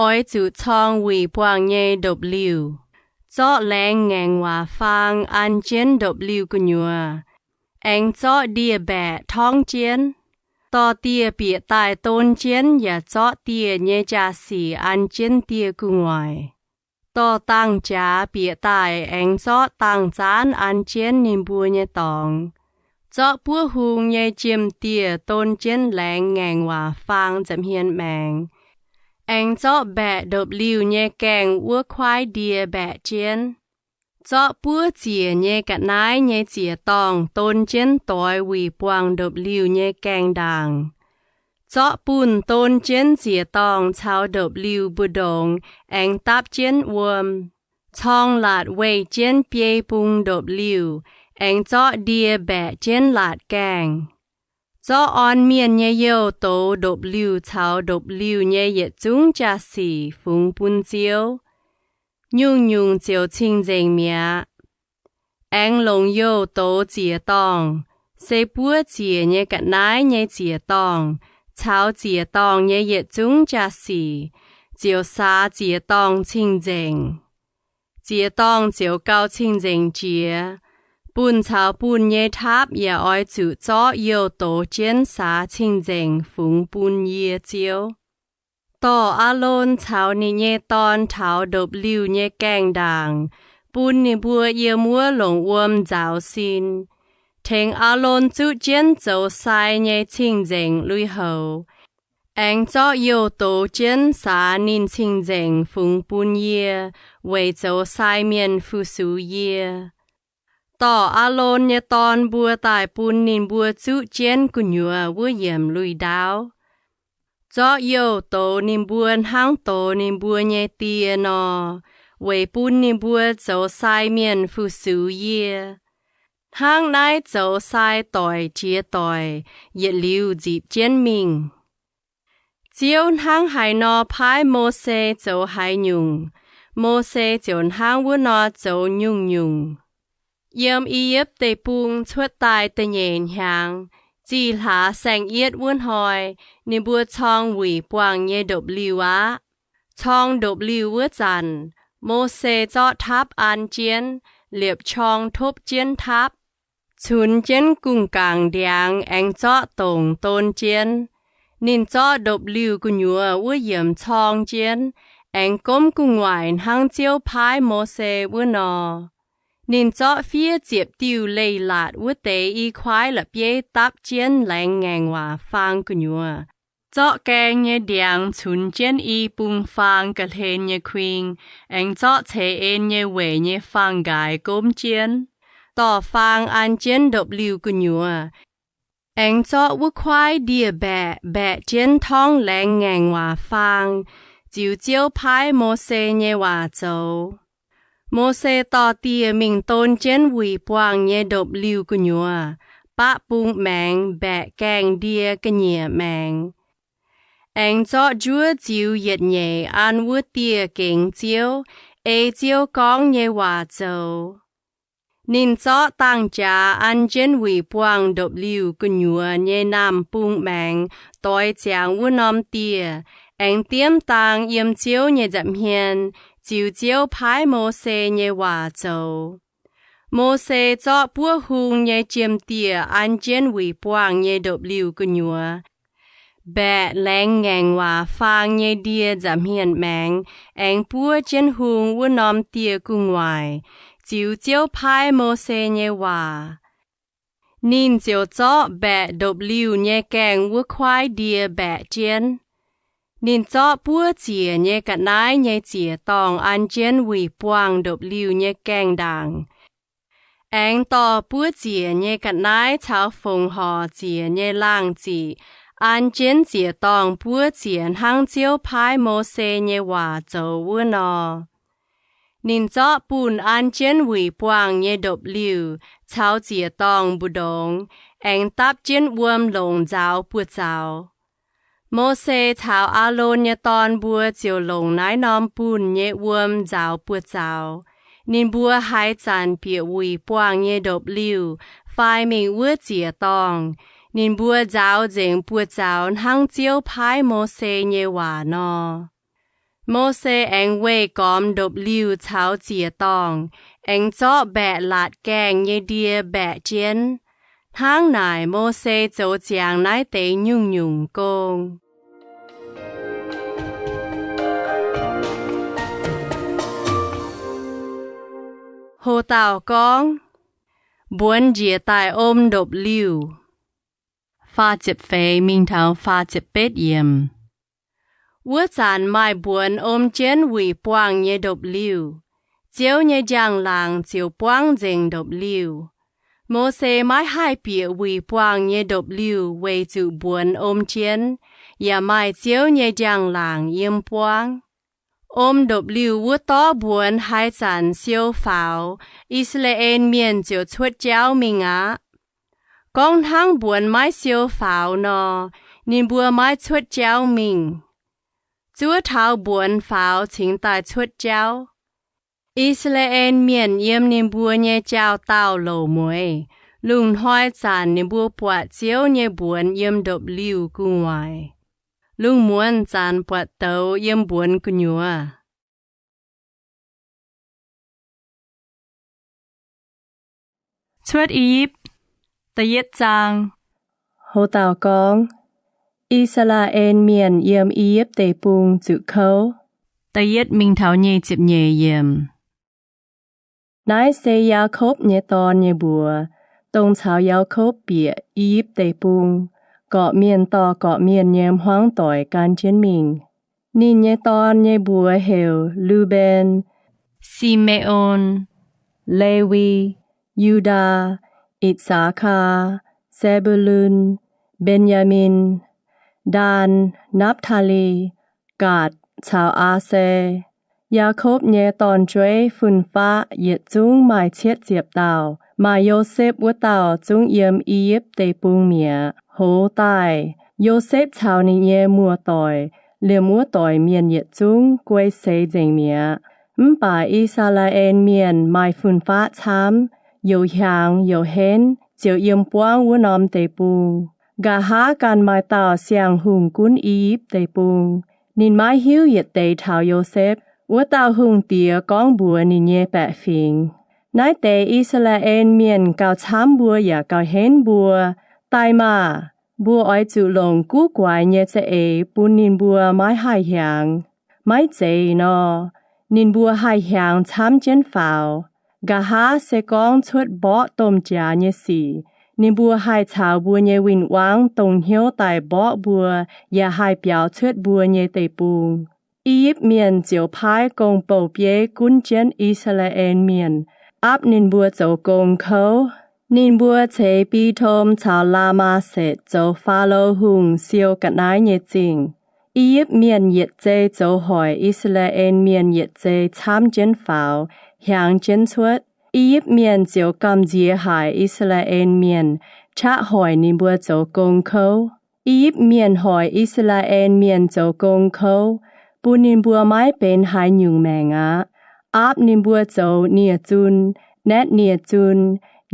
oix zuqc corng wuic buangh nyei ndopv-liuh, zorqv laengz ngaengc waac faang an jienv ndopv-liuh gu'nyuoz, aengx zorqv ndie-mbaeqc torngv jienv, dorh dieh bieqc daaih don jienv yaac zorqv dieh nyei jaa-sic an jienv dieh gu'nguaaic. Dorh dangh jaax bieqc daaih aengx zorqv dangh zaanv an jienv ninh mbuo nyei dorngx. Zorqv buov hung nyei jiem-dieh don jienv laengz ngaengc waac faang nza'hmien maengx, aengx zorqv mbaeqc ndopv-liuh nyei gaengh wuov kuaaiv ndie mbaeqc jienv. Zorqv buov ziec nyei ga'naaiv nyei ziec-dorngh don jienv doix wuic buangh ndopv-liuh nyei gaengh ndaangc. Zorqv bunh don jienv ziec-dorngh caux ndopv-liuh mbu'ndongx aengx dapv jienv wuom. Corng laatc weih jienv biei bung ndopv-liuh, aengx zorqv ndie mbaeqc jienv laatc gaengh. Zorqv orn mienh nyei youh douz ndopv-liuh caux ndopv-liuh nyei yietc zungv jaa-sic fungx bun Ziouv. Nyungc-nyungc ziouc cing-nzengc mi'aqv. Aengx longc youh douz ziec-dorngh, se buov ziec nyei ga'naaiv nyei ziec-dorngh, caux ziec-dorngh nyei yietc zungv jaa-sic, ziouc saax ziec-dorngh cing-nzengc. Ziec-dorngh ziouc gauh cing-nzengc jiex. Bunh caux bunh nyei taapv yaac oix zuqc zorqv youh douz jienv saax cing-nzengc fungx bun yie, Ziouv. Dorh Aalon caux ninh nyei dorn taux ndopv-liuh nyei gaengh ndaangc, bun ninh mbuo yiem wuov longc wuom nzaaux sin. Tengx Aalon zuqv jienv zoux sai nyei cing-nzengc lui-houx, aengx zorqv youh douz jienv saax ninh cing-nzengc fungx bun yie, weic zoux sai mienh fu-sux yie. Dorh Aalon nyei dorn mbuo daaih bun ninh mbuo zuqv jienv gu'nyuoz wuov yiemc lui-ndaauv. Zorqv youh douz ninh mbuo hnangv douz ninh mbuo nyei die nor, weic bun ninh mbuo zoux sai mienh fu-sux yie. Hnangv naaiv zoux sai doic jiex doic, yietc liuz nzipc jienv mingh. Ziouv hnangv haaix nor paaiv Mose zoux haaix nyungc, Mose ziouc hnangv wuov nor zoux nyungc-nyungc. Yiem I^yipv Deic-Bung cuotv daaih da'nyeic hnyangx, zih hlaax saeng-yietv wuov hnoi, ninh mbuo corng wuic buangh nyei ndopv-liuh aqv. Corng ndopv-liuh wuov zanc, Mose zorqv tapv an jienv, liepc qorng topv jienv tapv, cunx jienv gungh gangc ndiangx aengx zorqv dongc don jienv. Ninh zorqv ndopv-liuh gu'nyuoz wuov yiemc corng jienv, aengx gomv gu'nguaaic hnangv Ziouv paaiv Mose wuov nor. Ninh zorqv fiev ziepc diuh leiz-latc wuov deix i kuaaiv la'bieiv dapv jienv laengz ngaengc waac faang gu'nyuoz. Zorqv gaeng nyei ndiangx cunx jienv i bung faang ga'hlen nyei kuing, aengx zorqv ceix en nyei weic nyei faang-nqaaix gomv jienv, dorh faang an jienv ndopv-liuh gu'nyuoz. Aengx zorqv wuov kuaaiv ndie-mbaeqc mbaeqc jienv torngv laengz ngaengc waac faang, ziux Ziouv paaiv Mose nyei waac zoux. Mose dorh dieh mingh don jienv wuic buangh nyei ndopv-liuh gu'nyuoz, baqv bung maengx mbaeqc gaengh ndie ga'nyiec maengx. Aengx zorqv njuov ziux yietc nyeic an wuov dieh gengx Ziouv, ei Ziouv gorngv nyei waac zoux. Ninh zorqv dangh jaax an jienv wuic buangh ndopv-liuh gu'nyuoz nyei naamh bung maengx doix ziangx wuov norm dieh, aengx diemv dang yiem Ziouv nyei nza'hmien, ziux Ziouv paaiv Mose nyei waac zoux. Mose zorqv buov hung nyei jiem-dieh an jienv wuic buangh nyei ndopv-liuh gu'nyuoz, mbaeqc laengz ngaengc waac faang nyei ndie nza'hmien maengx, aengx buov jienv hung wuov norm dieh gu'nguaaic, ziux Ziouv paaiv Mose nyei waac. Ninh ziouc zorqv mbaeqc ndopv-liuh nyei gaengh wuov kuaaiv ndie mbaeqc jienv. Ninh zorqv buov ziec nyei ga'naaiv nyei ziec-dorngh an jienv wuic buangh ndopv-liuh nyei gaengh ndaangc. Aengx dorh buov ziec nyei ga'naaiv caux fongc horc ziec nyei laangh ziqc an jienv ziec-dorngh buov ziec hnangv Ziouv paaiv Mose nyei waac zoux wuov nor. Ninh zorqv bunh an jienv wuic buangh nyei ndopv-liuh caux ziec-dorngh mbu'ndongx, aengx dapv jienv wuom longc nzaaux buoz-zaux. Mose caux Aalon nyei dorn mbuo ziouc longc naaiv norm bunh nyei wuom nzaaux buoz-zaux. Ninh mbuo haaix zanc bieqc wuic buangh nyei ndopv-liuh fai mingh wuov ziec-dorngh, ninh mbuo nzaaux nzengc buoz-zaux hnangv Ziouv paaiv Mose nyei waac nor. Mose aengx weih gormx ndopv-liuh caux ziec-dorngh, aengx zorqv mbaeqc laatc gaengh nyei ndie mbaeqc jienv. Hnangv naaic Mose zoux ziangx naaiv deix nyungc-nyungc gong. Ho dauh gorngv, Mbuonx njiec daaih om ndopv-liuh. Faah ziepc feix mingh taux faah ziepc betv yiemc. Wuov zanc maaih mbuonx om jienv wuic buangh nyei ndopv-liuh. Ziouv nyei njang-laangc ziouc buangv nzengc ndopv-liuh. Mose maiv haih bieqc wuic buangh nyei ndopv-liuh weic zuqc mbuonx om jienv, yaac maaih Ziouv nyei njang-laangc yiem buangv. Om ndopv-liuh wuov dorv mbuonx haaix zanc siou faaux, I^saa^laa^en Mienh ziouc cuotv jauv mingh aqv. Gorngv hnangv mbuonx maiv siou faaux nor, ninh mbuo maiv cuotv jauv mingh. Zuov taux mbuonx faaux cingx daaih cuotv jauv. I^saa^laa^en Mienh yiem ninh mbuo nyei jauv-daauh louc mueiz. Lungh hnoi zanc ninh mbuo buatc Ziouv nyei mbuonx yiem ndopv-liuh gu'nguaaic. Lungh muonz zanc buatc douz yiem mbuonx gu'nyuoz. Cuotv I^yipv da'yietv zaang. Houc dauh gorngv, I^saa^laa^en Mienh yiem I^yipv Deic-Bung zuqc kouv. Da'yietv mingh taux nyic ziepc nyeic yiemc. Naaiv se Yaakopv nyei dorn nyei mbuox, dongh caux Yaakopv bieqc I^yipv Deic-Bung, gorqv-mienh dorh gorqv-mienh nyei hmuangv doic gan jienv mingh. Ninh nyei dorn nyei mbuox heuc Luben, Si^me^on, Lewi, Yu^ndaa, I^saa^kaa, Saa^mbu^lun, Mben^yaa^min, Ndaan, Napv^taa^li, Gaatc caux Aa^se. Yaakopv nyei dorn-jueiv fun-faqv yietc zungv maaih cietv ziepc dauh. Maaih Yosepv wuov dauh zungv yiem I^yipv Deic-Bung mi'aqv. Hoz daaih, Yosepv caux ninh nyei muoz-doic, liemh wuov doic mienh yietc zungv guei seix nzengc mi'aqv. Mv baac I^saa^laa^en Mienh maaih fun-faqv camv, youc hiaangx youc henv, ziouc yiem buangv wuov norm deic-bung. Nqa'haav ganh maaih dauh siang-hungh gunv I^yipv Deic-Bung. Ninh maiv hiuv yietc deix taux Yosepv. Wuov dauh hungh diex gorngv mbuox ninh nyei baeqc fingx, Naaiv deix I^saa^laa^en Mienh gauh camv mbuo yaac gauh henv mbuo. Daaih maah! Mbuo oix zuqc longc guv guaix nyei za'eix bun ninh mbuo maiv haih hiaangx. Maiv zeiz nor, ninh mbuo haih hiaangx camv jienv faaux. Nqa'haav se gorngv cuotv mborqv domh jaax nyei sic, ninh mbuo haih caux mbuo nyei win-wangv dongh hnyouv daaih mborqv mbuo, yaac haih biaux cuotv mbuo nyei deic-bung. I^yipv Mienh ziouc paaiv gong-bou-bieiv gunv jienv I^saa^laa^en Mienh, aapv ninh mbuo zoux gong kouv. Ninh mbuo ceix Bitom caux Laa^maa^setc zoux Faalo Hungh siou ga'naaiv nyei zingh. I^yipv Mienh yietc zei zoux hoic I^saa^laa^en Mienh yietc zei camv jienv faaux, hiaangx jienv cuotv. I^yipv Mienh ziouc gamh nziex haic I^saa^laa^en Mienh, qaqv hoic ninh mbuo zoux gong kouv. I^yipv Mienh hoic I^saa^laa^en Mienh zoux gong kouv, bun ninh mbuo maiv benx haaix nyungc maengc aqv. Aapv ninh mbuo zoux nie-zun, naetv nie-zun,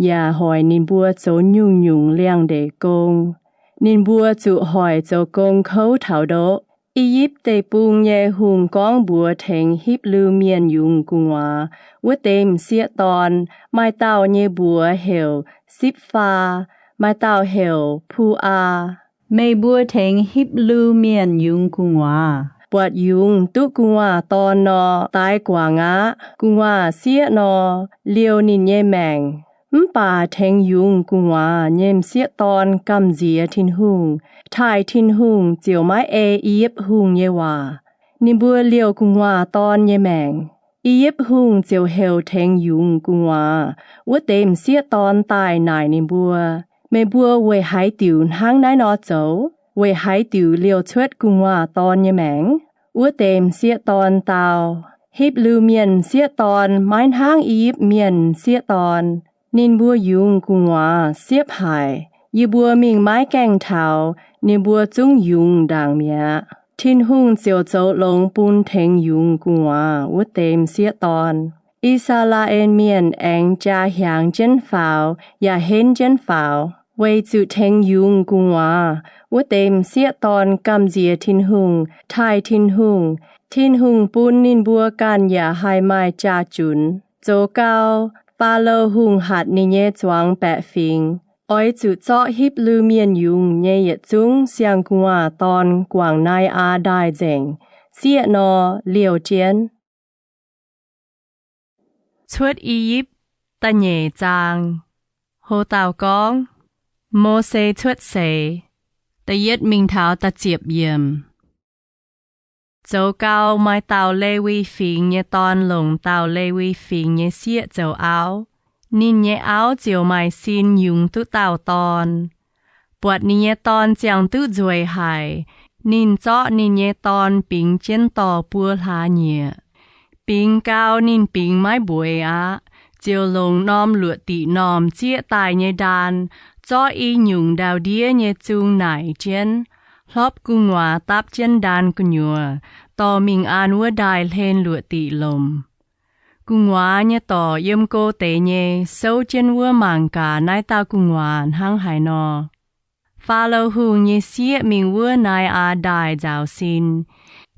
yaac hoic ninh mbuo zoux nyungc-nyungc liangx-ndeic gong. Ninh mbuo zuqc hoic zoux gong kouv taux ndoqv. I^yipv Deic-Bung nyei hungh gorngv mbuox tengx Hipv^lu Mienh yungz gu'nguaaz wuov deix m'sieqv dorn, maaih dauh nyei mbuox heuc Sipv^faa, maaih dauh heuc Pu^aa. Meih mbuo tengx Hipv^lu Mienh yungz gu'nguaaz. Buatc yungz duqv gu'nguaaz dorn nor, daix guangc aqv. Gu'nguaaz sieqv nor, liouh ninh nyei maengc. Mv baac tengx yungz gu'nguaaz nyei m'sieqv dorn gamh nziex Tin-Hungh, taaih Tin-Hungh ziouc maiv ei I^yipv Hungh nyei waac. Ninh mbuo liouh gu'nguaaz dorn nyei maengc. I^yipv Hungh ziouc heuc tengx yungz gu'nguaaz wuov deix m'sieqv dorn daaih naaic ninh mbuo, Meih mbuo weic haaix diuc hnangv naaiv nor zoux? Weic haaix diuc liouh cuotv gu'nguaaz dorn nyei maengc? Wuov deix m'sieqv dorn dau, Hipv^lu Mienh m'sieqv dorn maiv hnangv I^yipv Mienh m'sieqv dorn. Ninh mbuo yungz gu'nguaaz siepv haic. Yie mbuo mingh maiv gaengh taux, ninh mbuo zungv yungz ndaangc mi'aqv. Tin-Hungh ziouc zoux longx bun tengx yungz gu'nguaaz wuov deix m'sieqv dorn. I^saa^laa^en Mienh aengx jaa hiaangx jienv faaux yaac henv jienv faaux, weic zuqc tengx yungz gu'nguaaz wuov deix m'sieqv dorn gamh nziex Tin-Hungh, taaih Tin-Hungh. Tin-Hungh bun ninh mbuo ganh yaac haih maaih jaa-junx. Zoux gau, Faalo Hungh hatc ninh nyei zuangx baeqc fingx, Oix zuqc zorqv Hipv^lu Mienh yungz nyei yietc zungv siang-gu'nguaaz dorn guangc naaiv aqv. Ndaaih nzengc, sieqv nor, liouh jienv. Cuotv I^yipv da'nyeic zaang. Houc dauh gorngv, Mose cuotv seix, da'yietv mingh taux da'ziepc yiemc. Zoux gau, maaih dauh Lewi Fingx nyei dorn longc dauh Lewi Fingx nyei sieqv zoux auv. Ninh nyei auv ziouc maaih sin yungz duqv dauh dorn. Buatc ninh nyei dorn ziangh duqv nzueic haic, ninh zorqv ninh nyei dorn bingx jienv dorh buo hlaax nyieqc. Bingx gau, ninh bingx maiv mbueiz aqv, ziouc longc norm luoqc diqc normh zieqv daaih nyei ndaan, zorqv i nyungc ndau-ndiev nyei zung naaic jienv, hlopv gu'nguaaz dapv jienv ndaan gu'nyuoz, dorh mingh an wuov ndaaih hlen luoqc diqc lomc. Gu'nguaaz nyei dorc yiem go deix nyei souv jienv wuov mangc gaax naaiv dauh gu'nguaaz hnangv haaix nor. Faalo Hungh nyei sieqv mingh wuov Nai^aa Ndaaih nzaaux sin,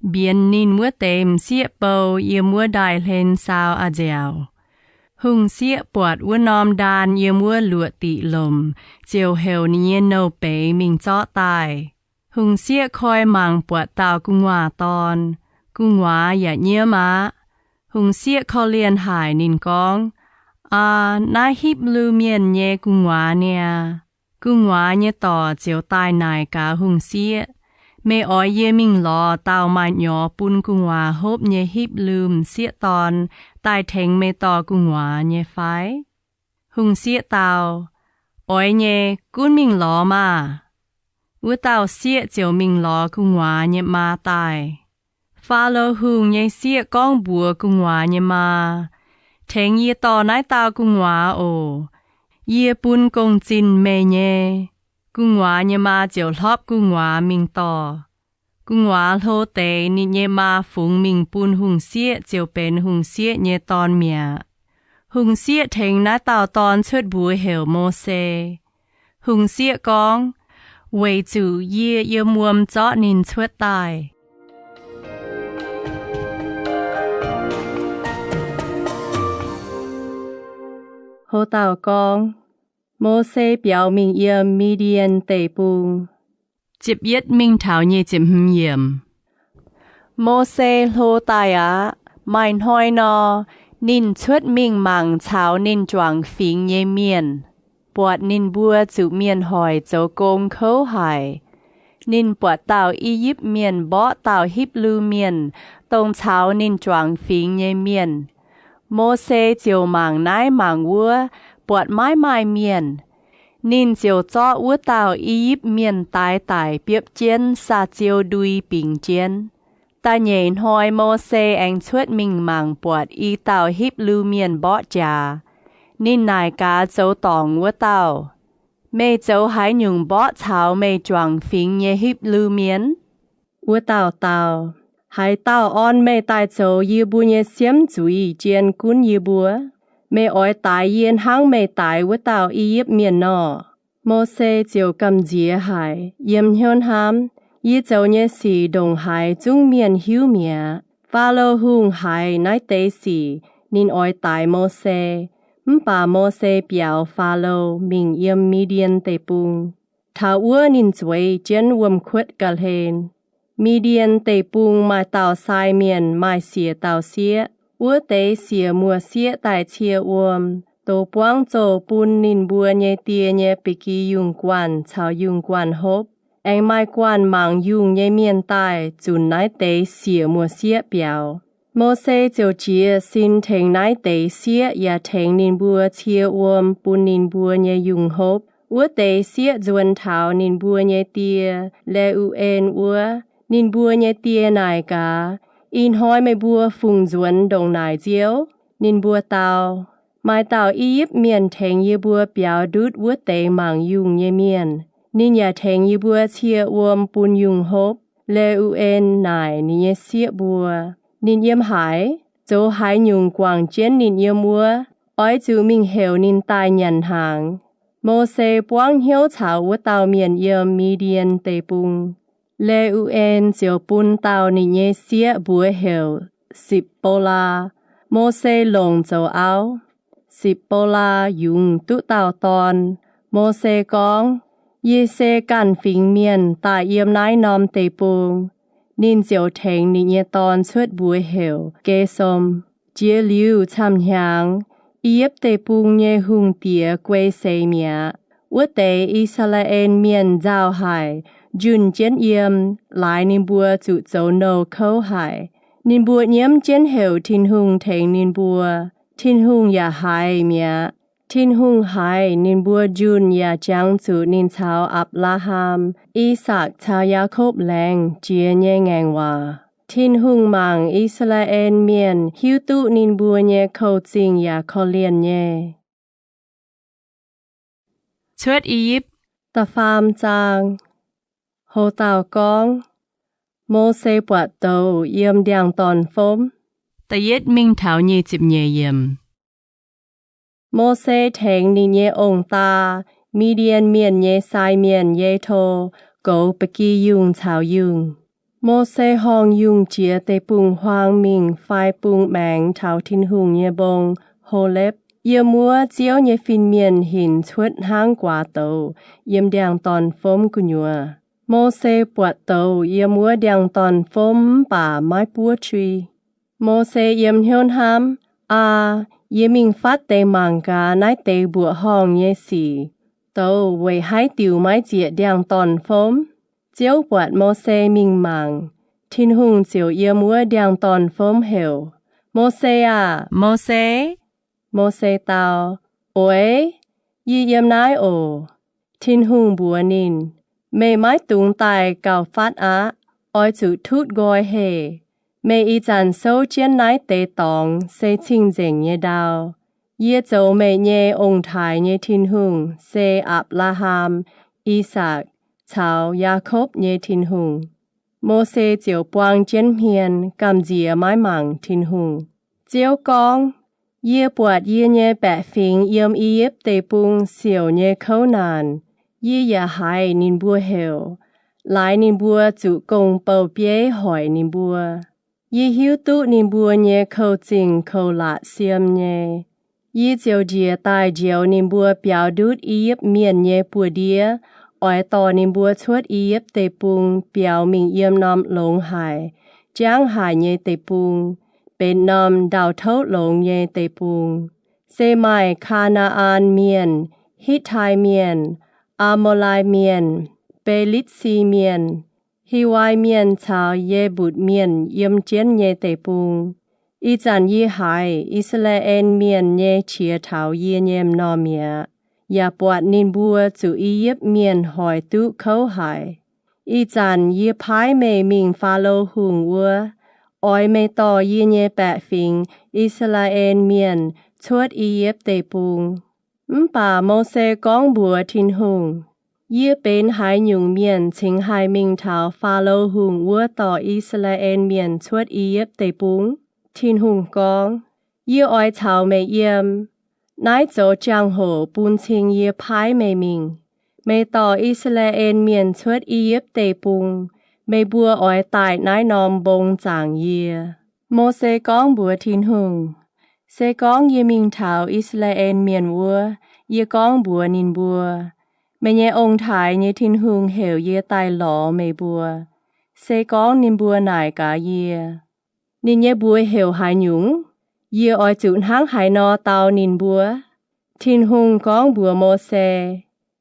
mbienx ninh wuov deix m'sieqv bou yiem wuov ndaaih hlen saau a'nziaauc. Hungh sieqv buatc wuov norm ndaan yiem wuov luoqc diqc lomc, ziouc heuc ninh nyei nouh beiz mingh zorqv daaih. Hungh sieqv koi mangc buatc dauh gu'nguaaz-dorn. Gu'nguaaz yaac nyiemv aqv. Hungh sieqv korv-lienh haic ninh gorngv, Aa, naaiv Hipv^lu Mienh nyei gu'nguaaz niaa. Gu'nguaaz nyei dorc ziouc daaih naaic gaax hungh sieqv, Meih oix yie mingh lorz dauh maaih nyorx bun gu'nguaaz hopv nyei Hipv^lu m'sieqv dorn daaih tengx meih dorh gu'nguaaz nyei fai? Hungh sieqv dau, Oix nyei, gunv mingh lorz maah! Wuov dauh sieqv ziouc mingh lorz gu'nguaaz nyei maa daaih. Faalo Hungh nyei sieqv gorngv mbuox gu'nguaaz nyei maa, Tengx yie dorh naaiv dauh gu'nguaaz oc. Yie bun gong-zinh meih nyei. Gu'nguaaz nyei maa ziouc hlopv gu'nguaaz mingh dorh. Gu'nguaaz hlo deix, ninh nyei maa fungx mingh bun hungh sieqv ziouc benx hungh sieqv nyei dorn mi'aqv. Hungh sieqv tengx naaiv dauh dorn cuotv mbuox heuc Mose. Hungh sieqv gorngv, Weic zuqc yie yiem wuom zorqv ninh cuotv daaih. Hov dauh gorngv, Mose biaux mingh yiem Mi^ndien Deic-Bung. Ziepc yietv mingh taux nyic ziepc hmz yiemc. Mose hlo daaih aqv. Maaih hnoi nor, ninh cuotv mingh mangc caux ninh juangc fingx nyei mienh, buatc ninh mbuo zuqc mienh hoic zoux gong kouv haic. Ninh buatc dauh I^yipv Mienh mborqv dauh Hipv^lu Mienh, dongh caux ninh juangc fingx nyei mienh. Mose ziouc mangc naaiv mangc wuov, buatc maiv maaih mienh. Ninh ziouc zorqv wuov dauh I^yipv Mienh daix daic biopv jienv saa-ziou ndui bingx jienv. Da'nyeic hnoi Mose aengx cuotv mingh mangc buatc i dauh Hipv^lu Mienh mborqv jaax. Ninh naaic gaax zoux dorngc wuov dauh, Meih zoux haaix nyungc mborqv caux meih juangc fingx nyei Hipv^lu Mienh? Wuov dauh dau, Haaix dauh orn meih daaih zoux yie mbuo nyei siemv zuiz jien gunv yie mbuo? Meih oix daix yie hnangv meih daix wuov dauh I^yipv Mienh nor? Mose ziouc gamh nziex haic, yiem hnyouv hnamv, Yie zoux nyei sic ndongc haaix zungv mienh hiuv mi'aqv. Faalo Hungh haiz naaiv deix sic, ninh oix daix Mose. Mv baac Mose biaux Faalo mingh yiem Mi^ndien Deic-Bung. Taux wuov ninh zueiz jienv wuom-kuotv ga'hlen. Mi^ndien Deic-Bung maaih dauh sai mienh maaih siec dauh sieqv. Wuov deix siec muoz-sieqv daaih cie wuom, dox buangv zoh bun ninh mbuo nyei die nyei ba'gi yungh guanh caux yungh guanh hopv. Aengx maaih guanh mangc yungh nyei mienh daaih zunc naaiv deix siec muoz-sieqv biaux. Mose ziouc jiez sin tengx naaiv deix sieqv yaac tengx ninh mbuo cie wuom bun ninh mbuo nyei yungh hopv. Wuov deix sieqv nzuonx taux ninh mbuo nyei die, Le^u^en wuov. Ninh mbuo nyei die naaic gaax, Ih hnoi meih mbuo fungc nzuonx ndongc naaic nziouv? Ninh mbuo dau, Maaih dauh I^yipv Mienh tengx yie mbuo biaux ndutv wuov deix mangc yungh nyei mienh. Ninh yaac tengx yie mbuo cie wuom bun yungh hopv. Le^u^en naaic ninh nyei sieqv mbuo, Ninh yiem haaix? Zoux haaix nyungc guangc jienv ninh yiem wuov? Oix zuqc mingh heuc ninh daaih nyanc hnaangx. Mose buangv hnyouv caux wuov dauh mienh yiem Mi^ndien Deic-Bung. Le^u^en ziouc bun dauh ninh nyei sieqv mbuox heuc Sipc^bo^laa. Mose longc zoux auv. Sipc^bo^laa yungz duqv dauh dorn. Mose gorngv, Yie se ganh fingx mienh daaih yiem naaiv norm deic-bung. Ninh ziouc tengx ninh nyei dorn cuotv mbuox heuc Ge^som. Jiex liuz camv-hnyangx, I^yipv Deic-Bung nyei hungh diex guei seix mi'aqv. Wuov deix I^saa^laa^en Mienh nzauh haic, njunh jienv yiem, laaix ninh mbuo zuqc zoux nouh kouv haic. Ninh mbuo nyiemv jienv heuc Tin-Hungh tengx ninh mbuo. Tin-Hungh yaac haiz mi'aqv. Tin-Hungh haiz ninh mbuo njunh yaac jangx zuqc ninh caux Apc^laa^ham, I^sakc caux Yaakopv laengz jiex nyei ngaengc waac. Tin-Hungh mangc I^saa^laa^en Mienh hiuv duqv ninh mbuo nyei kouv-zingh yaac korv-lienh nyei. Cuotv I^yipv. Da'faam zaang. Ho dauh gorngv, Mose buatc douz yiem ndiangx-dorn fomv. Da'yietv mingh taux nyic ziepc nyeic yiemc. Mose tengx ninh nyei ong-daa, Mi^ndien Mienh nyei sai mienh Ye^to, goux ba'gi yungh caux yungh. Mose horngh yungh jiex deic-bung-huaang mingh fai bung maengx taux Tin-Hungh nyei mbong, Holepv, yiem wuov Ziouv nyei fin-mienh hinc cuotv hnangv guaax douz yiem ndiangx-dorn fomv gu'nyuoz. Mose buatc douz yiem wuov ndiangx-dorn fomv mv baac maiv buov qui. Mose yiem hnyouv hnamv, Aa, yie mingh fatv deix mangc gaax naaiv deix mbuoqc horngh nyei sic. Douz weic haaix diuc maiv zieqc ndiangx-dorn fomv? Ziouv buatc Mose mingh mangc. Tin-Hungh ziouc yiem wuov ndiangx-dorn fomv heuc, Mose aah! Mose! Mose dau, Oix, yie yiem naaiv oc. Tin-Hungh mbuox ninh, Meih maiv dungx daaih gauh fatv aqv. Oix zuqc tutv nqoi heh. Meih ih zanc souv jienv naaiv deix dorngx se cing-nzengc nyei ndau. Yie zoux meih nyei ong-taaix nyei Tin-Hungh se Apc^laa^ham, I^sakc, caux Yaakopv nyei Tin-Hungh. Mose ziouc buang jienv hmien, gamh nziex maiv mangc Tin-Hungh. Ziouv gorngv, Yie buatc yie nyei baeqc fingx yiem I^yipv Deic-Bung siouc nyei kouv naanc. Yie yaac haiz ninh mbuo heuc, laaix ninh mbuo zuqc gong-bou-bieiv hoic ninh mbuo. Yie hiuv duqv ninh mbuo nyei kouv-zingh kouv-latc siem nyei. Yie ziouc njiec daaih njoux ninh mbuo biaux ndutv I^yipv Mienh nyei buoz-ndiev, oix dorh ninh mbuo cuotv I^yipv Deic-Bung biaux mingh yiem norm longx haic, jangv haic nyei deic-bung, benx norm ndau-touv longx nyei deic-bung, se maaih Kaa^naa^an Mienh, Hitv^tai Mienh, Aa^mo^lai Mienh, Be^litv^si Mienh, Hiwai Mienh caux Ye^mbutc Mienh yiem jienv nyei deic-bung. Ih zanc yie haiz I^saa^laa^en Mienh nyei qiex taux yie nyei m'normh mi'aqv, yaac buatc ninh mbuo zuqc I^yipv Mienh hoic duqv kouv haic. Ih zanc yie paaiv meih mingh Faalo Hungh wuov, oix meih dorh yie nyei baeqc fingx, I^saa^laa^en Mienh, cuotv I^yipv Deic-Bung. Mv baac Mose gorngv mbuox Tin-Hungh, Yie benx haaix nyungc mienh cingx haih mingh taux Faalo Hungh wuov dorh I^saa^laa^en Mienh cuotv I^yipv Deic-Bung? Tin-Hungh gorngv, Yie oix caux meih yiem. Naaiv zoux jangx-hoc bun cing yie paaiv meih mingh. Meih dorh I^saa^laa^en Mienh cuotv I^yipv Deic-Bung, meih mbuo oix daaih naaiv norm mbong zaangc yie. Mose gorngv mbuox Tin-Hungh, Se gorngv yie mingh taux I^saa^laa^en Mienh wuov, yie gorngv mbuox ninh mbuo, Meih nyei ong-taaix nyei Tin-Hungh heuc yie daaih lorz meih mbuo, se gorngv ninh mbuo naaic gaax yie, Ninh nyei mbuox heuc haaix nyungc? Yie oix zuqc hnangv haaix nor dau ninh mbuo? Tin-Hungh gorngv mbuox Mose,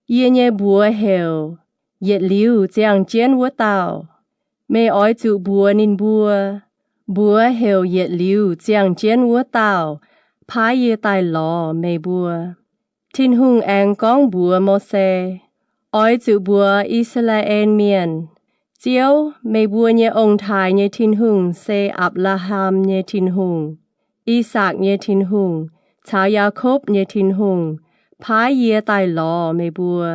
Yie nyei mbuox heuc, Yietc liuz ziangh jienv wuov dauh. Meih oix zuqc mbuox ninh mbuo, Mbuox heuc yietc liuz ziangh jienv wuov dauh paaiv yie daaih lorz meih mbuo. Tin-Hungh aengx gorngv mbuox Mose, Oix zuqc mbuox I^saa^laa^en Mienh, Ziouv, meih mbuo nyei ong-taaix nyei Tin-Hungh se Apc^laa^ham nyei Tin-Hungh, I^sakc nyei Tin-Hungh, caux Yaakopv nyei Tin-Hungh paaiv yie daaih lorz meih mbuo.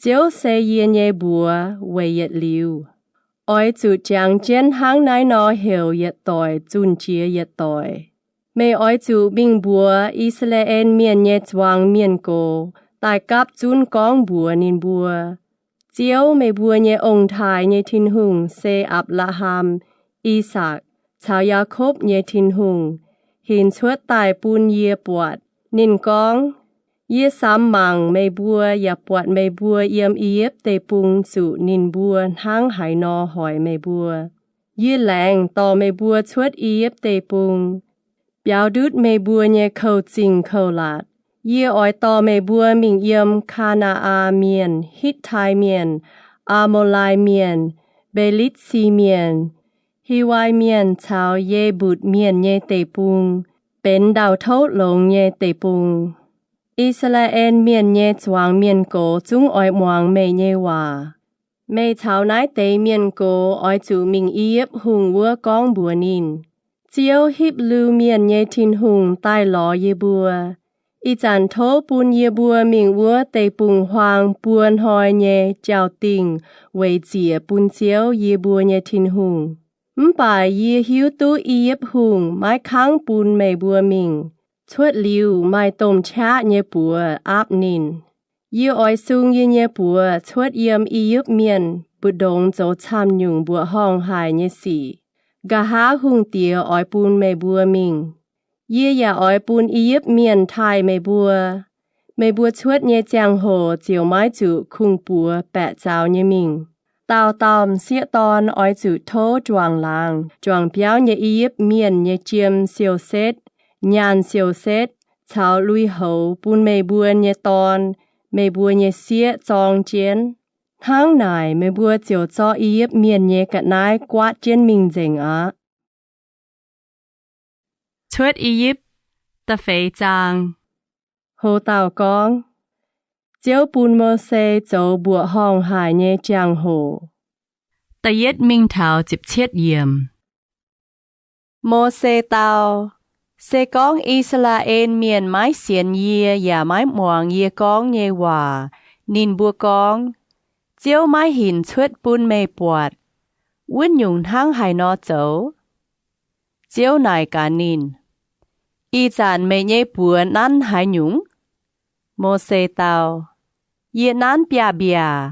Ziouv se yie nyei mbuox weic yietc liuz. Oix zuqc jangx jienv hnangv naaiv nor heuc yietc doic zunh jiex yietc doic. Meih oix zuqc mingh mbuox I^saa^laa^en Mienh nyei zuangx mienh gox daaih gapv zunv gorngv mbuox ninh mbuo, Ziouv, meih mbuo nyei ong-taaix nyei Tin-Hungh se Apc^laa^ham, I^sakc caux Yaakopv nyei Tin-Hungh hinc cuotv daaih bun yie buatc. Ninh gorngv, Yie samx mangc meih mbuo yaac buatc meih mbuo yiem I^yipv Deic-Bung zuqc ninh mbuo hnangv haaix nor hoic meih mbuo. Yie laengz dorh meih mbuo cuotv I^yipv Deic-Bung, biaux ndutv meih mbuo nyei kouv-zingh kouv-latc. Yie oix dorh meih mbuo mingh yiem Kaa^naa^an Mienh, Hitv^tai Mienh, Aa^mo^lai Mienh, Mbelitc^si Mienh, Hiwai Mienh caux Ye^mbutc Mienh nyei deic-bung, benx ndau-touv longx nyei deic-bung. I^saa^laa^en Mienh nyei zuangx mienh gox zungv oix muangx meih nyei waac. Meih caux naaiv deix mienh gox oix zuqc mingh I^yipv Hungh wuov gorngv mbuox ninh, Ziouv, Hipv^lu Mienh nyei Tin-Hungh, daaih lorz yie mbuo. Ih zanc tov bun yie mbuo mingh wuov deic-bung-huaang buo hnoi nyei jauv-dingh weic ziec bun Ziouv, yie mbuo nyei Tin-Hungh. Mv baac yie hiuv duqv I^yipv Hungh maiv kangv bun meih mbuo mingh. Cuotv liuz maaih domh qaqv nyei buoz aapv ninh. Yie oix sung yie nyei buoz cuotv yiem I^yipv Mienh mbu'ndongx zoux camv-nyungc mbuoqc horngh haic nyei sic. Nqa'haav hungh diex oix bun meih mbuo mingh. Yie yaac oix bun I^yipv Mienh taaih meih mbuo. Meih mbuo cuotv nyei ziangh hoc ziouc maiv zuqc kungx-buoz baeqc zaux nyei mingh. Dauh dauh m'sieqv dorn oix zuqc tov juangc laangz juangc biauv nyei I^yipv Mienh nyei jiem siou-setv, nyaanh siou-setv, caux lui-houx bun meih mbuo nyei dorn, meih mbuo nyei sieqv zorng jienv. Hnangv naaic meih mbuo ziouc zorqv I^yipv Mienh nyei ga'naaiv guaatv jienv mingh nzengc aqv. Cuotv I^yipv da'feix zaang. Hlo dauh gorngv, Ziouv bun Mose zoux mbuoqc horngh haic nyei jangx-hoc. Da'yietv mingh taux ziepc cietv yiemc. Mose dau, Se gorngv I^saa^laa^en Mienh maiv sienx yie yaac maiv muangx yie gorngv nyei waac, ninh mbuo gorngv, Ziouv maiv hinc cuotv bun meih buatc. Wuov nyungc hnangv haaix nor zoux? Ziouv naaic gaax ninh, Ih zanc meih nyei buoz nanv haaix nyungc? Mose dau, Yie nanv biaav-mbiaac.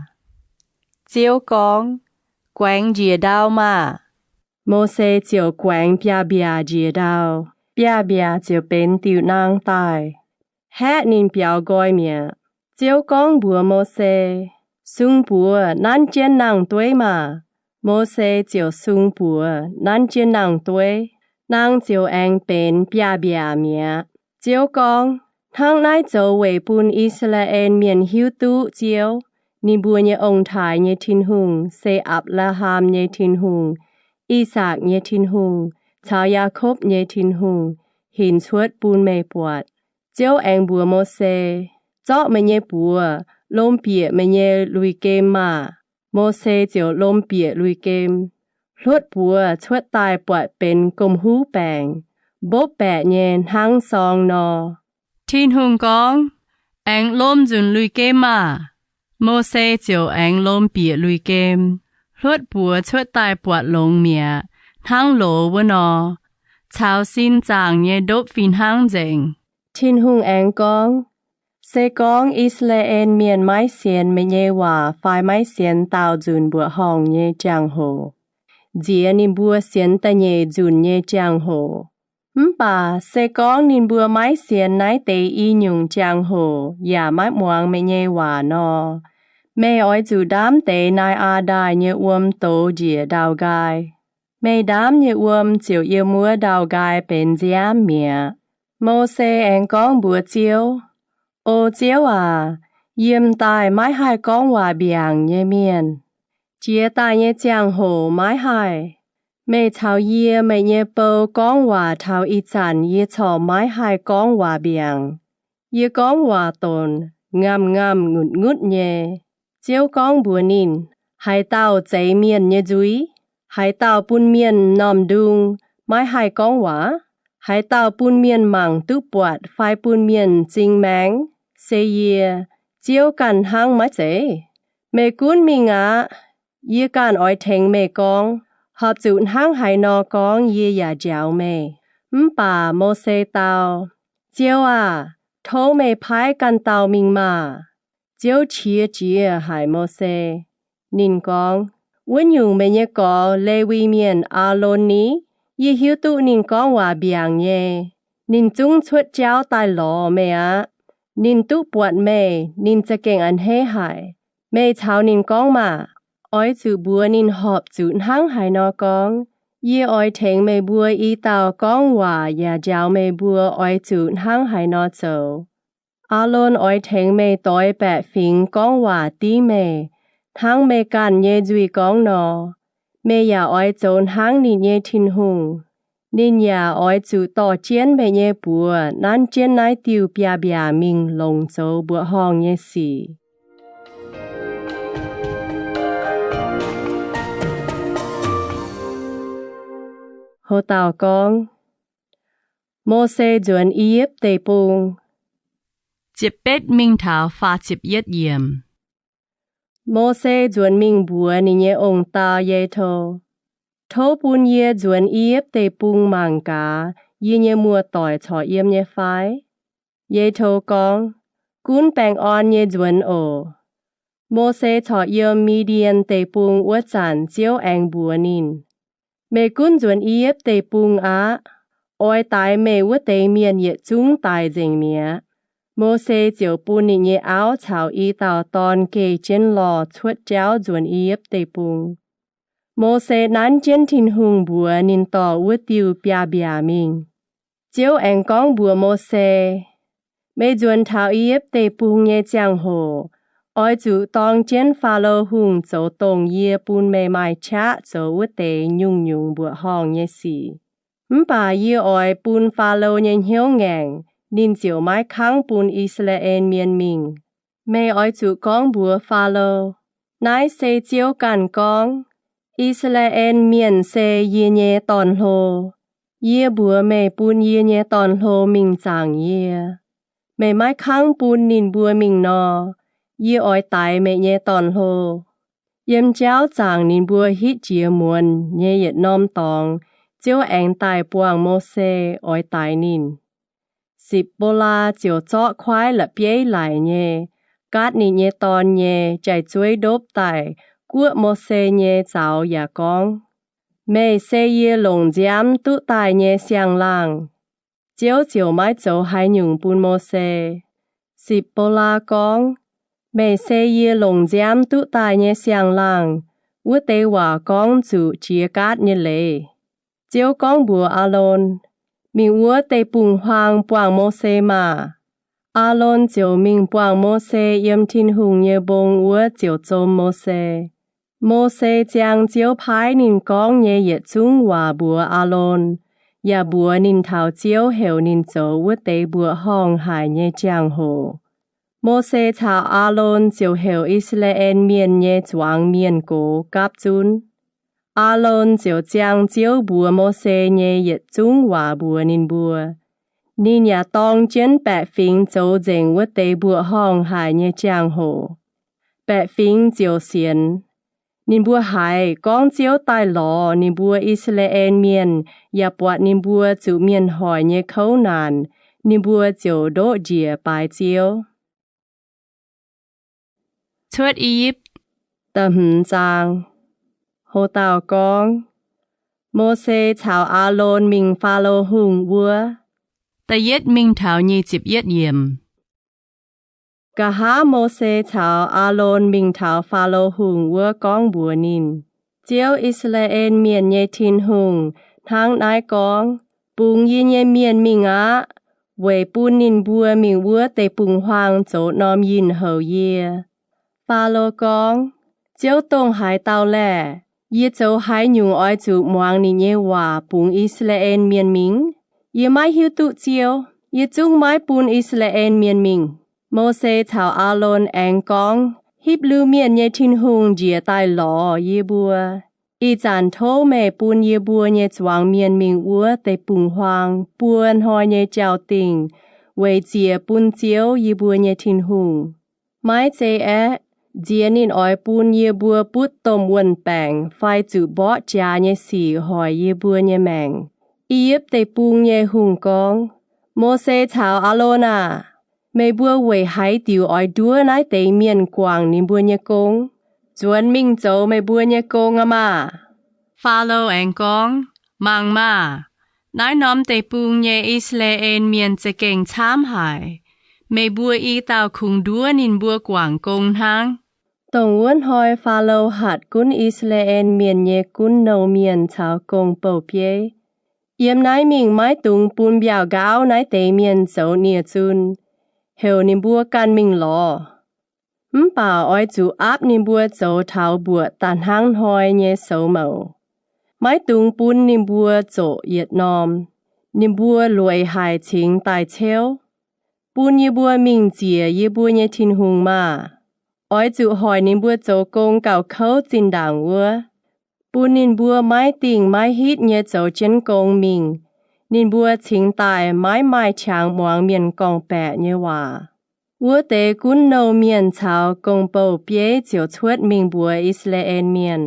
Ziouv gorngv, Guaengx njiec ndau maah! Mose ziouc guaengx biaav-mbiaac njiec ndau. Biaav-mbiaac ziouc benx diuh naang daaih. Haeqv ninh biaux nqoi mi'aqv. Ziouv gorngv mbuox Mose, Sung buoz nanv jienv nangh dueiv maah! Mose ziouc sung buoz nanv jienv nangh dueiv. Naang ziouc aengx benx biaav-mbiaac mi'aqv. Ziouv gorngv, Hnangv naaiv zoux weic bun I^saa^laa^en Mienh hiuv duqv Ziouv, ninh mbuo nyei ong-taaix nyei Tin-Hungh, se Apc^laa^ham nyei Tin-Hungh, I^sakc nyei Tin-Hungh, caux Yaakopv nyei Tin-Hungh, hinc cuotv bun meih buatc. Ziouv aengx mbuox Mose, Zorqv meih nyei buoz lomh bieqc meih nyei lui-gem maah! Mose ziouc lomh bieqc lui-gem. Hluotv buoz cuotv daaih buatc benx gomh huv baengc, mbopv baeqc nyei hnangv sorng nor. Tin-Hungh gorngv, Aengx lomh nzunc lui-gem maah! Mose ziouc aengx lomh bieqc lui-gem. Hluotv buoz cuotv daaih buatc longx mi'aqv, hnangv loz wuov nor, caux sin zaangc nyei ndopv fih hnangv nzengc. Tin-Hungh aengx gorngv, Se gorngv I^saa^laa^en Mienh maiv sienx meih nyei waac fai maiv sienx daauh nzunc mbuoqc horngh nyei jangx-hoc, nziex ninh mbuo sienx da'nyeic nzunc nyei jangx-hoc. Mv baac se gorngv ninh mbuo maiv sienx naaiv deix i nyungc jangx-hoc yaac maiv muangx meih nyei waac nor, meih oix zuqc ndaamv deix naaiv a'ndaaih nyei wuom dox njiec ndau-nqaai. Meih ndaamv nyei wuom ziouc yiem wuov ndau-nqaai benx nziaamv mi'aqv. Mose aengx gorngv mbuox Ziouv, O Ziouv aac, yie m'daaih maiv haih gorngv waac mbiaangc nyei mienh. Jiex daaih nyei ziangh hoc maiv haih. Meih caux yie, meih nyei bou, gorngv waac taux ih zanc yie corc maiv haih gorngv waac mbiaangc. Yie gorngv waac donc ngamh ngamh ngutc ngutv nyei. Ziouv gorngv mbuox ninh, Haaix dauh zeix mienh nyei nzuih? Haaix dauh bun mienh m'normh ndung, maiv haih gorngv waac? Haaix dauh bun mienh mangc duqv buatc fai bun mienh m'zing maengx? Se yie, Ziouv, ganh hnangv maiv zeiz? Meih gunv mingh aqv. Yie ganh oix tengx meih gorngv. Horpc zuqc hnangv haaix nor gorngv yie yaac njaaux meih. Mv baac Mose dau, Ziouv aah! Tov meih paaiv ganh dauh mingh maah! Ziouv qiex jiez haic Mose. Ninh gorngv, Wuov nyungc, meih nyei gorx, Lewi Mienh, Aalon ni? Yie hiuv duqv ninh gorngv waac mbiaangc nyei. Ninh zungv cuotv jauv daaih lorz meih aqv. Ninh duqv buatc meih, ninh za'gengh a'hneiv haic. Meih caux ninh gorngv maah! Oix zuqc mbuox ninh horpc zuqc hnangv haaix nor gorngv. Yie oix tengx meih mbuo i dauh gorngv waac yaac njaaux meih mbuo oix zuqc hnangv haaix nor zoux. Aalon oix tengx meih doix baeqc fingx gorngv waac dingv meih. hnangv meih ganh nyei nzuih gorngv nor. Meih yaac oix zoux hnangv ninh nyei Tin-Hungh. Ninh yaac oix zuqc dorh jienv meih nyei buoz nanv jienv naaiv diuh biaav-mbiaac mingh longc zoux mbuoqc horngh nyei sic. Ho dauh gorngv, Mose Nzuonx I^yipv Deic-Bung. Ziepc betv mingh taux faah ziepc yietv yiemc. Mose nzuonx mingh mbuox ninh nyei ong-daau Yetho, Tov bun yie nzuonx I^yipv Deic-Bung mangc gaax yie nyei muoz-doic corc yiem nyei fai? Yetho gorngv, Gunv baengh orn nyei nzuonx oc. Mose corc yiem Mi^ndien Deic-Bung wuov zanc Ziouv aengx mbuox ninh, Meih gunv nzuonx I^yipv Deic-Bung aqv. Oix daix meih wuov deix mienh yietc zungv daic nzengc mi'aqv. Mose ziouc bun ninh nyei auv caux i dauh dorn geh jienv lorh cuotv jauv nzuonx I^yipv Deic-Bung. Mose nanv jienv Tin-Hungh mbuox ninh dorh wuov diuh biaav-mbiaac mingh. Ziouv aengx gorngv mbuox Mose, Meih nzuonx taux I^yipv Deic-Bung nyei ziangh hoc, oix zuqc dorng jienv Faalo Hungh zoux dongh yie bun meih maaih qaqv zoux wuov deix nyungc-nyungc mbuoqc-horngh nyei sic. Mv baac yie oix bun Faalo nyei hnyouv ngaengc, ninh ziouc maiv kangv bun I^saa^laa^en Mienh mingh. Meih oix zuqc gorngv mbuox Faalo, Naaiv se Ziouv ganh gorngv, I^saa^laa^en Mienh se yie nyei dorn-hlo. Yie mbuox meih bun yie nyei dorn-hlo mingh zaangc yie. Meih maiv kangv bun ninh mbuo mingh nor, yie oix daix meih nyei dorn-hlo. Yiem jauv zaangc ninh mbuo hitv jiex muonz nyei yietc norm dorngx, Ziouv aengx daaih buangh Mose oix daix ninh. Sipc^bo^laa ziouc zorqv kuaaiv la'bieiv laic nyei, gaatv ninh nyei dorn nyei jai-zueiv ndopv daaih guoqv Mose nyei zaux yaac gorngv, Meih se yie longc nziaamv duqv daaih nyei siang-laangh. Ziouv ziouc maiv zoux haaix nyungc bun Mose. Sipc^bo^laa gorngv, Meih se yie longc nziaamv duqv daaih nyei siang-laangh. Wuov deix waac gorngv zuqc jiex gaatv nyei leiz. Ziouv gorngv mbuox Aalon, Mingh wuov deic-bung-huaang buangh Mose maah! Aalon ziouc mingh buangh Mose yiem Tin-Hungh nyei mbong wuov ziouc zom Mose. Mose ziang Ziouv paaiv ninh gorngv nyei yietc zungv waac mbuox Aalon, yaac mbuox ninh taux Ziouv heuc ninh zoux wuov deix mbuoqc horngh haic nyei jangx-hoc. Mose caux Aalon ziouc heuc I^saa^laa^en Mienh nyei zuangx mienh gox gapv zunv. Aalon ziouc ziang Ziouv mbuox Mose nyei yietc zungv waac mbuox ninh mbuo. Ninh yaac dorng jienv baeqc fingx zoux nzengc wuov deix mbuoqc horngh haic nyei jangx-hoc. Baeqc fingx ziouc sienx. Ninh mbuo haiz gorngv Ziouv daaih lorz ninh mbuo I^saa^laa^en Mienh yaac buatc ninh mbuo zuqc mienh hoic nyei kouv naanc, ninh mbuo ziouc ndoqv njiec baaix Ziouv. Cuotv I^yipv, da'hmz zaang. Ho dauh gorngv, Mose caux Aalon mingh Faalo Hungh wuov. Da'yietv mingh taux nyic ziepc yietv yiemc. Nqa'haav Mose caux Aalon mingh taux Faalo Hungh wuov gorngv mbuox ninh, Ziouv, I^saa^laa^en Mienh nyei Tin-Hungh, hnangv naaiv gorngv, Bungx yie nyei mienh mingh aqv, weic bun ninh mbuo mingh wuov deic-bung-huaang zoux norm yinh houc yie. Faalo gorngv, Ziouv dongh haaix dauh laeh? Yie zoux haaix nyungc oix zuqc muangx ninh nyei waac bungx I^saa^laa^en Mienh mingh? Yie maiv hiuv duqv Ziouv. Yie zungv maiv bun I^saa^laa^en Mienh mingh. Mose caux Aalon aengx gorngv, Hipv^lu Mienh nyei Tin-Hungh njiec daaih lorz yie mbuo. Ih zanc tov meih bun yie mbuo nyei zuangx mienh mingh wuov deic-bung-huaang buo hnoi nyei jauv-dingh, weic ziec bun Ziouv, yie mbuo nyei Tin-Hungh. Maiv zei aeqv, nziex ninh oix bun yie mbuo butv domh wuon-baengc fai zuqc mborqv jaax nyei sic hoic yie mbuo nyei maengc. I^yipv Deic-Bung nyei hungh gorngv, Mose caux Aalon aah! Meih mbuo weic haaix diuc oix nduov naaiv deix mienh guangc ninh mbuo nyei gong? Nzuonx mingh zoux meih mbuo nyei gong aqv maah! Faalo aengx gorngv, Mangc maah! Naaiv norm deic-bung nyei I^saa^laa^en Mienh za'gengh camv haic. Meih mbuo i dauh kungx nduov ninh mbuo guangc gong hnangv. Dongh wuov hnoi Faalo hatc gunv I^saa^laa^en Mienh nyei gunv nouh mienh caux gong-bou bieiv, Yiem naaiv mingh maiv dungx bun mbiauh nqaauv naaiv deix mienh zoux nie-zun. Heuc ninh mbuo ganh mingh lorz. Mv baac oix zuqc aapv ninh mbuo zoux taux mbuoqc daaih hnangv hnoi nyei soux mouc. Maiv dungx bun ninh mbuo zoqc yietc norm. Ninh mbuo lueic haic cingx daaih ceuv. Bun yie mbuo mingh ziec yie mbuo nyei Tin-Hungh maah! Oix zuqc hoic ninh mbuo zoux gong gauh kouv zinh ndaangc wuov, bun ninh mbuo maiv dingh maiv hitv nyei zoux jienv gong mingh. Ninh mbuo cingx daaih maiv maaih qangx muangx mienh gorngv-baeqc nyei waac. Wuov deix gunv nouh mienh caux gong-bou-bieiv ziouc cuotv mingh mbuox I^saa^laa^en Mienh,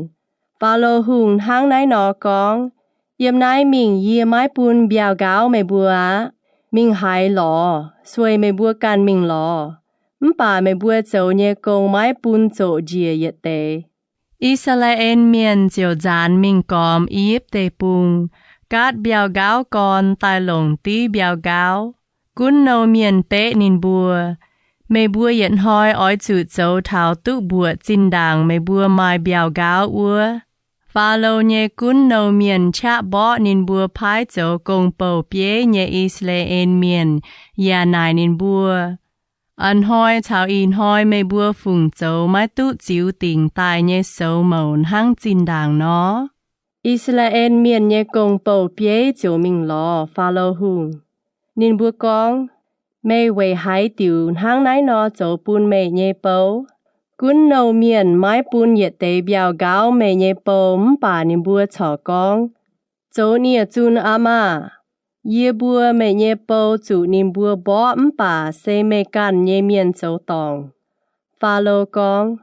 Faalo Hungh hnangv naaiv nor gorngv, Yiem naaiv mingh yie maiv bun mbiauh nqaauv meih mbuo aqv. Mingh haaix lorz sueih meih mbuo ganh mingh lorz. Mv baac meih mbuo zoux nyei gong maiv bun zoqc njiec yietc deix. I^saa^laa^en Mienh ziouc nzaanx mingh gormx I^yipv Deic-Bung, gaatv mbiauh nqaauv gorn daaih longc div mbiauh nqaauv. Gunv nouh mienh beqv ninh mbuo, Meih mbuo yietc hnoi oix zuqc zoux taux duqv mbuoqc zinh ndaangc meih mbuo maaih mbiauh nqaauv wuov. Faalo nyei gunv nouh mienh qaqv mborqv ninh mbuo paaiv zoux gong-bou-bieiv nyei I^saa^laa^en Mienh yaac naaic ninh mbuo, A'hnoi caux ih hnoi meih mbuo fungc zoux maiv duqv ziux dingc daaih nyei soux mouc hnangv zinh ndaangc nor? I^saa^laa^en Mienh nyei gong-bou-bieiv ziouc mingh lorz Faalo Hungh. Ninh mbuo gorngv, Meih weic haaix diuc hnangv naaiv nor zoux bun meih nyei bou? Gunv nouh mienh maiv bun yietc deix mbiauh nqaauv meih nyei bou mv baac ninh mbuo corc gorngv, Zoux nie-zun aqv maah! Yie mbuo, meih nyei bou, zuqc ninh mbuo mborqv mv baac se meih ganh nyei mienh zoux dorngc. Faalo gorngv,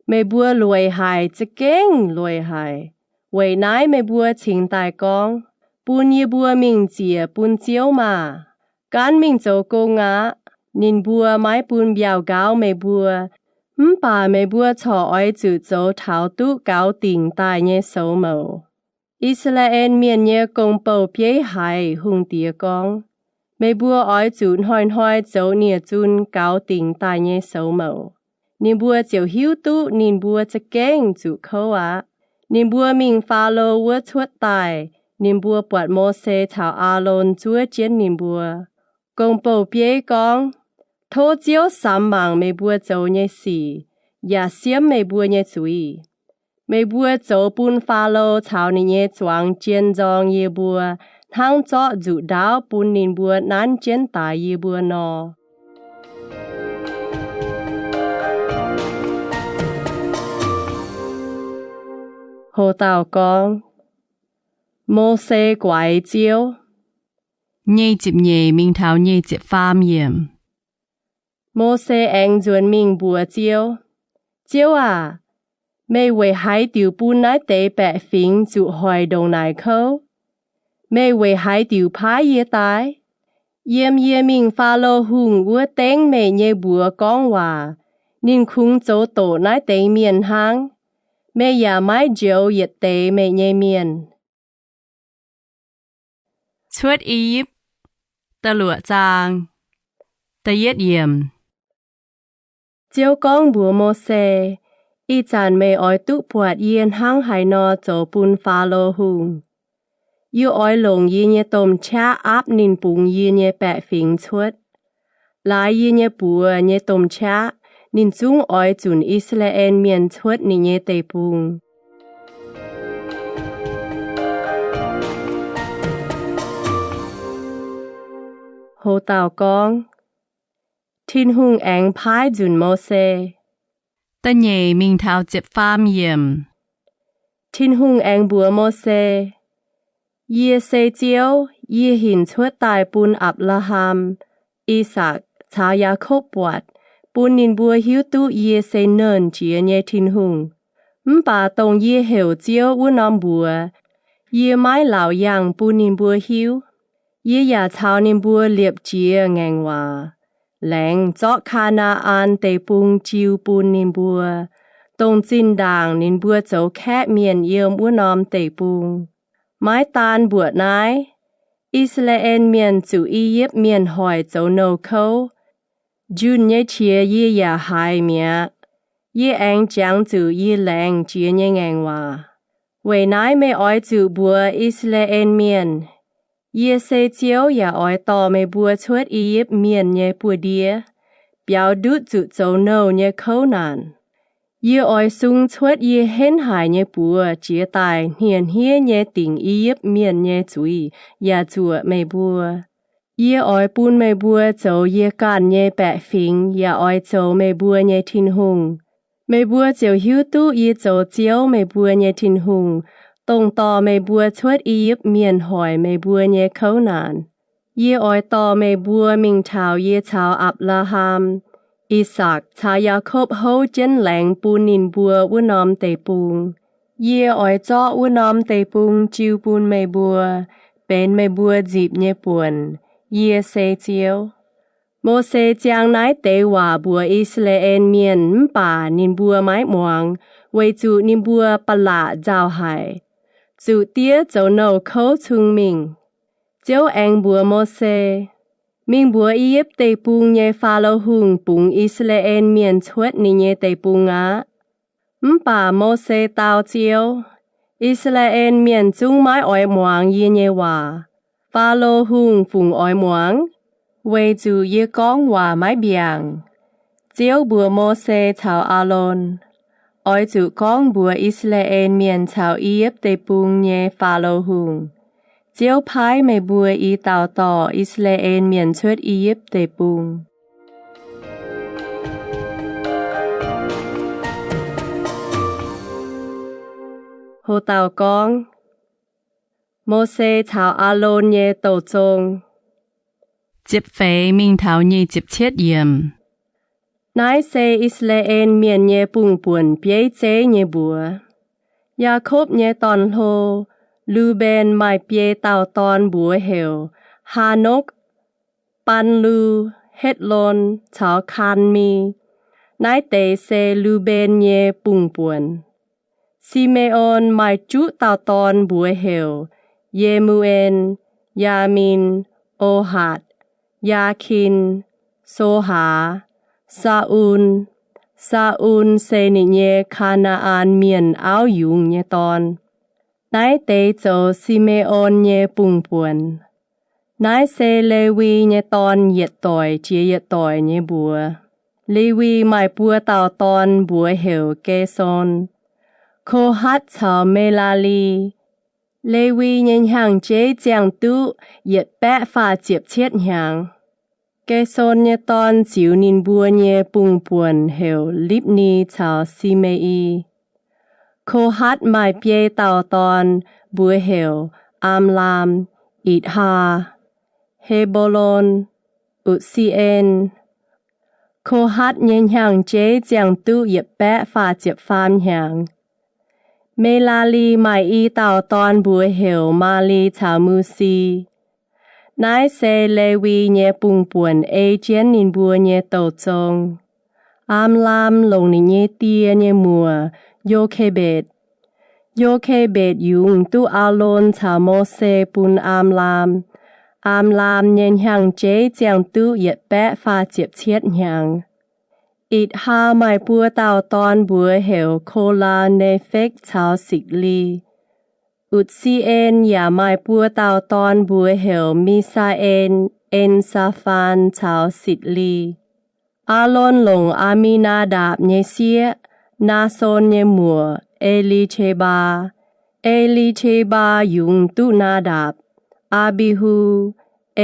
Meih mbuo lueic haic, za'gengh lueic haic. Weic naaiv meih mbuo cingx daaih gorngv, Bun yie mbuo mingh ziec bun Ziouv maah! Gaanv mingh zoux gong aqv. Ninh mbuo maiv bun mbiauh nqaauv meih mbuo, mv baac meih mbuo corc oix zuqc zoux taux duqv gaux dingc daaih nyei soux mouc. I^saa^laa^en Mienh nyei gong-bou-bieiv haiz hungh diex gorngv, Meih mbuo oix zuqc hnoi-hnoi zoux nie-zun gaux dingc daaih nyei soux mouc. Ninh mbuo ziouc hiuv duqv ninh mbuo za'gengh zuqc kouv aqv. Ninh mbuo mingh Faalo wuov cuotv daaih, ninh mbuo buatc Mose caux Aalon zuov jienv ninh mbuo. Gong-bou-bieiv gorngv, Tov Ziouv samx mangc meih mbuo zoux nyei sic, yaac siemv meih mbuo nyei zuiz. Meih mbuo zoux bun Faalo caux ninh nyei zuangx jien nzorng yie mbuo hnangv zorqv nzuqc ndaauv bun ninh mbuo nanv jienv daix yie mbuo nor. Ho dauh gorngv, Mose Guaix Ziouv. Nyic ziepc nyeic mingh taux nyic ziepc faam yiemc. Mose aengx nzuonx mingh mbuox Ziouv, Ziouv aac, meih weic haaix diuc bun naaiv deix baeqc fingx zuqc hoic ndongc naaic kouv? Meih weic haaix diuc paaiv yie daaih? Yiem yie mingh Faalo Hungh wuov dengv meih nyei mbuox gorngv waac, ninh kungx zoux doqc naaiv deix mienh hnangv. Meih yaac maiv njoux yietc deix meih nyei mienh. Cuotv I^yipv, da'luoqc zaang, da'yietv yiemc. Ziouv gorngv mbuox Mose, Ih zanc meih oix duqv buatc yie hnangv haaix nor zoux bun Faalo Hungh. Yie oix longc yie nyei domh qaqv aapv ninh bungx yie nyei baeqc fingx cuotv. Laaix yie nyei buoz nyei domh qaqv, ninh zungv oix zunc I^saa^laa^en Mienh cuotv ninh nyei deic-bung. Ho dauh gorngv, Tin-Hungh aengx paaiv nzunc Mose. Da'nyeic mingh taux ziepc faam yiemc. Tin-Hungh aengx mbuox Mose, Yie se Ziouv. Yie hinc cuotv daaih bun Apc^laa^ham, I^sakc caux Yaakopv buatc, bun ninh mbuo hiuv duqv yie se Nernh Jiex nyei Tin-Hungh. Mv baac dongh yie heuc Ziouv wuov norm mbuox, yie maiv laauc yangh bun ninh mbuo hiuv. Yie yaac caux ninh mbuo liepc jiez ngaengc waac, laengz zorqv Kaa^naa^an Deic-Bung jiu bun ninh mbuo, dongh zinh ndaangc ninh mbuo zoux kaeqv mienh yiem wuov norm deic-bung. Maiv daan mbuoqc naaiv, I^saa^laa^en Mienh zuqc I^yipv Mienh hoic zoux nouh kouv. Njunh nyei qiex yie yaac haiz mi'aqv. Yie aengx jangx zuqc yie laengz jiex nyei ngaengc waac. Weic naaiv meih oix zuqc mbuox I^saa^laa^en Mienh, Yie se Ziouv yaac oix dorh meih mbuo cuotv I^yipv Mienh nyei buoz-ndiev, biaux ndutv zuqc zoux nouh nyei kouv naanc. Yie oix sung cuotv yie henv haic nyei buoz jiex daaih hniev-hniev nyei dingc I^yipv Mienh nyei zuiz yaac zuoqc meih mbuo. Yie oix bun meih mbuo zoux yie ganh nyei baeqc fingx yaac oix zoux meih mbuo nyei Tin-Hungh. Meih mbuo ziouc hiuv duqv yie zoux Ziouv, meih mbuo nyei Tin-Hungh, dongh dorh meih mbuo cuotv I^yipv Mienh hoic meih mbuo nyei kouv naanc. Yie oix dorh meih mbuo mingh taux yie caux Apc^laa^ham, I^sakc caux Yaakopv houv jienv laengz bun ninh mbuo wuov norm deic-bung. Yie oix zorqv wuov norm deic-bung jiu bun meih mbuo, benx meih mbuo nzipc nyei buonc. Yie se Ziouv. Mose ziang naaiv deix waac mbuox I^saa^laa^en Mienh mv baac ninh mbuo maiv muangx, weic zuqc ninh mbuo ba'laqc nzauh haic, zuqc diev zoux nouh kouv cung mingh. Ziouv aengx mbuox Mose, Mingh mbuox I^yipv Deic-Bung nyei Faalo Hungh bungx I^saa^laa^en Mienh cuotv ninh nyei deic-bung aqv. Mv baac Mose dau Ziouv, I^saa^laa^en Mienh zungv maiv oix muangx yie nyei waac. Faalo Hungh fungc oix muangx? Weic zuqc yie gorngv waac maiv mbiaangc. Ziouv mbuox Mose caux Aalon, Oix zuqc gorngv mbuox I^saa^laa^en Mienh caux I^yipv Deic-Bung nyei Faalo Hungh, Ziouv paaiv meih mbuo i dauh dorh I^saa^laa^en Mienh cuotv I^yipv Deic-Bung. Ho dauh gorngv, Mose caux Aalon nyei douh zong. Ziepc feix mingh taux nyic ziepc cietv yiemc. Naaiv se I^saa^laa^en Mienh nyei bungh buonc bieiv zeiv nyei mbuox. Yaakopv nyei dorn-hlo, Lu^mben, maaih biei dauh dorn mbuox heuc Haanokv, Baan^lu, Hetv^lon caux Kaan^mi. Naaiv deix se Lu^mben nyei bungh buonc. Si^me^on maaih juqv dauh dorn mbuox heuc Ye^mu^en, Yaamin, Ohatc, Yaakin, Sohaax, Saa^un. Saa^un se ninh nyei Kaa^naa^an Mienh auv yungz nyei dorn. Naaiv deix zoux Si^me^on nyei bungh buonc. Naaiv se Lewi nyei dorn yietc doic jiex yietc doic nyei mbuox. Lewi maaih buo dauh dorn mbuox heuc Ge^son, Ko^hatv caux Me^laa^li. Lewi nyei hnyangx-jeiv ziangh duqv yietc baeqv faah ziepc cietv hnyangx. Ge^son nyei dorn ziux ninh mbuo nyei bungh buonc heuc Lipv^ni caux Si^me^i. Ko^hatv maaih biei dauh dorn mbuox heuc Aamlaam, Itc^haa, He^mbo^lon, Utc^si^en. Ko^hatv nyei hnyangx-jeiv ziangh duqv yietc baeqv faah ziepc faam hnyangx. Me^laa^li maaih i dauh dorn mbuox heuc Maali caux Musi. Naaiv se Lewi nyei bungh buonc ei jienv ninh mbuo nyei douh zong. Aamlaam longc ninh nyei die nyei muoc, Yo^ke^mbetc. Yo^ke^mbetc yungz duqv Aalon caux Mose bun Aamlaam. Aamlaam nyei hnyangx-jeiv ziangh duqv yietc baeqv faah ziepc cietv hnyangx. Itc^haa maaih buo dauh dorn mbuox heuc Ko^laa, Ne^fekv caux Sikc^li. Utc^si^en yaac maaih buo dauh dorn mbuox heuc Mi^saa^en, En^saa^faan caux Sikc^li. Aalon longc Aa^mi^naa^ndapc nyei sieqv, Naason nyei muoc, E^li^te^mbaa. E^li^te^mbaa yungz duqv Naa^ndapc, Aa^mbi^hu,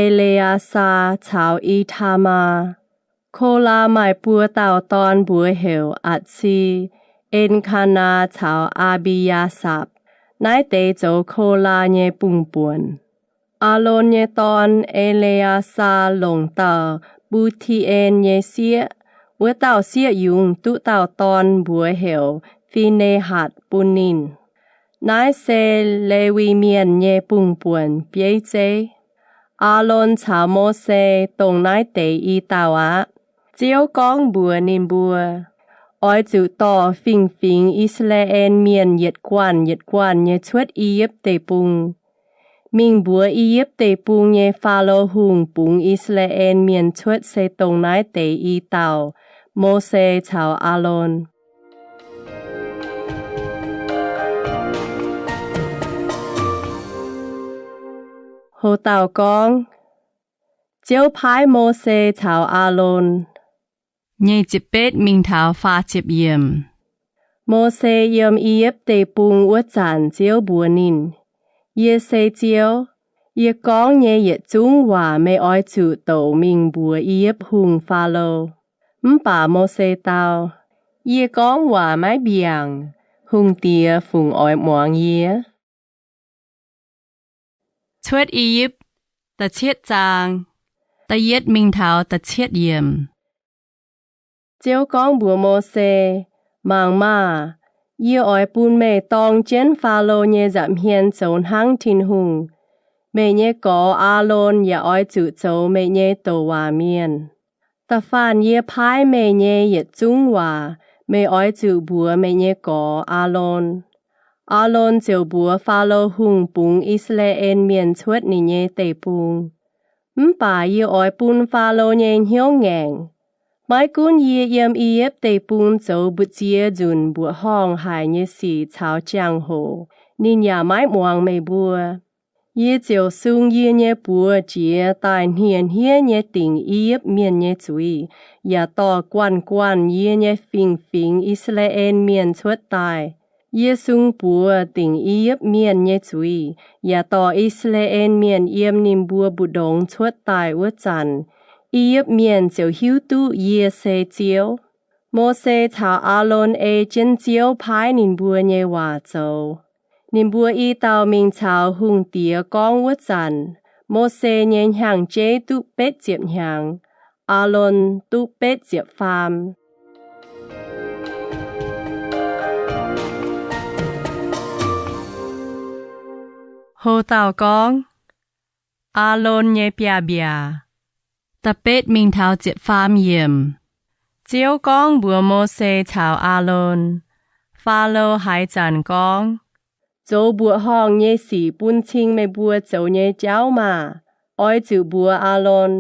E^le^aa^saa caux I^taa^maa. Ko^laa maaih buo dauh dorn mbuox heuc Atc^si, En^kaa^naa caux Aa^mbi^yaa^sapc. Naaiv deix zoux Ko^laa nyei bungh buonc. Aalon nyei dorn, E^le^aa^saa, longc dauh Bu^ti^en nyei sieqv. Wuov dauh sieqv yungz duqv dauh dorn mbuox heuc Fi^ne^hatc bun ninh. Naaiv se Lewi Mienh nyei bungh buonc bieiv zeiv. Aalon caux Mose dongh naaiv deix i dauh aqv. Ziouv gorngv mbuox ninh mbuo, Oix zuqc dorh fingx-fingx I^saa^laa^en Mienh yietc guanh yietc guanh nyei cuotv I^yipv Deic-Bung. Mingh mbuox I^yipv Deic-Bung nyei Faalo Hungh bungx I^saa^laa^en Mienh cuotv se dongh naaiv deix i dauh, Mose caux Aalon. Ho dauh gorngv, Ziouv paaiv Mose caux Aalon. Nyic ziepc betv mingh taux faah ziepc yiemc. Mose yiem I^yipv Deic-Bung wuov zanc Ziouv mbuox ninh, Yie se Ziouv. Yie gorngv nyei yietc zungv waac meih oix zuqc douc mingh mbuox I^yipv Hungh Faalo. Mv baac Mose dau, Yie gorngv waac maiv mbiaangc, hungh diex fungc oix muangx yie? Cuotv I^yipv, da'cietv zaang, da'yietv mingh taux da'cietv yiemc. Ziouv gorngv mbuox Mose, Mangc maah! Yie oix bun meih dorng jienv Faalo nyei nza'hmien zoux hnangv Tin-Hungh. Meih nyei gorx, Aalon, yaac oix zuqc zoux meih nyei douc waac mienh. Da'faanh yie paaiv meih nyei yietc zungv waac meih oix zuqc mbuox meih nyei gorx, Aalon. Aalon ziouc mbuox Faalo Hungh bungx I^saa^laa^en Mienh cuotv ninh nyei deic-bung. Mv baac yie oix bun Faalo nyei hnyouv ngaengc. Maiv gunv yie yiem I^yipv Deic-Bung zoux mbu'ziex nzunc mbuoqc horngh haic nyei sic caux jangx-hoc, ninh yaac maiv muangx meih mbuo. Yie ziouc sung yie nyei buoz jiex daaih hniev-hniev nyei dingc I^yipv Mienh nyei zuiz, yaac dorh guanh guanh yie nyei fingx-fingx I^saa^laa^en Mienh cuotv daaih. Yie sung buoz dingc I^yipv Mienh nyei zuiz, yaac dorh I^saa^laa^en Mienh yiem ninh mbuo mbu'ndongx cuotv daaih wuov zanc, I^yipv Mienh ziouc hiuv duqv yie se Ziouv. Mose caux Aalon ei jienv Ziouv paaiv ninh mbuo nyei waac zoux. Ninh mbuo i dauh mingh caux hungh diex gorngv wuov zanc, Mose nyei hnyangx-jeiv duqv betv ziepc hnyangx, Aalon duqv betv ziepc faam. Ho dauh gorngv, Aalon nyei biaav-mbiaac. Da'betv mingh taux ziepc faam yiemc. Ziouv gorngv mbuox Mose caux Aalon, Faalo haaix zanc gorngv, Zoux mbuoqc horngh nyei sic bun cing meih mbuo zoux nyei jauv maah! Oix zuqc mbuox Aalon,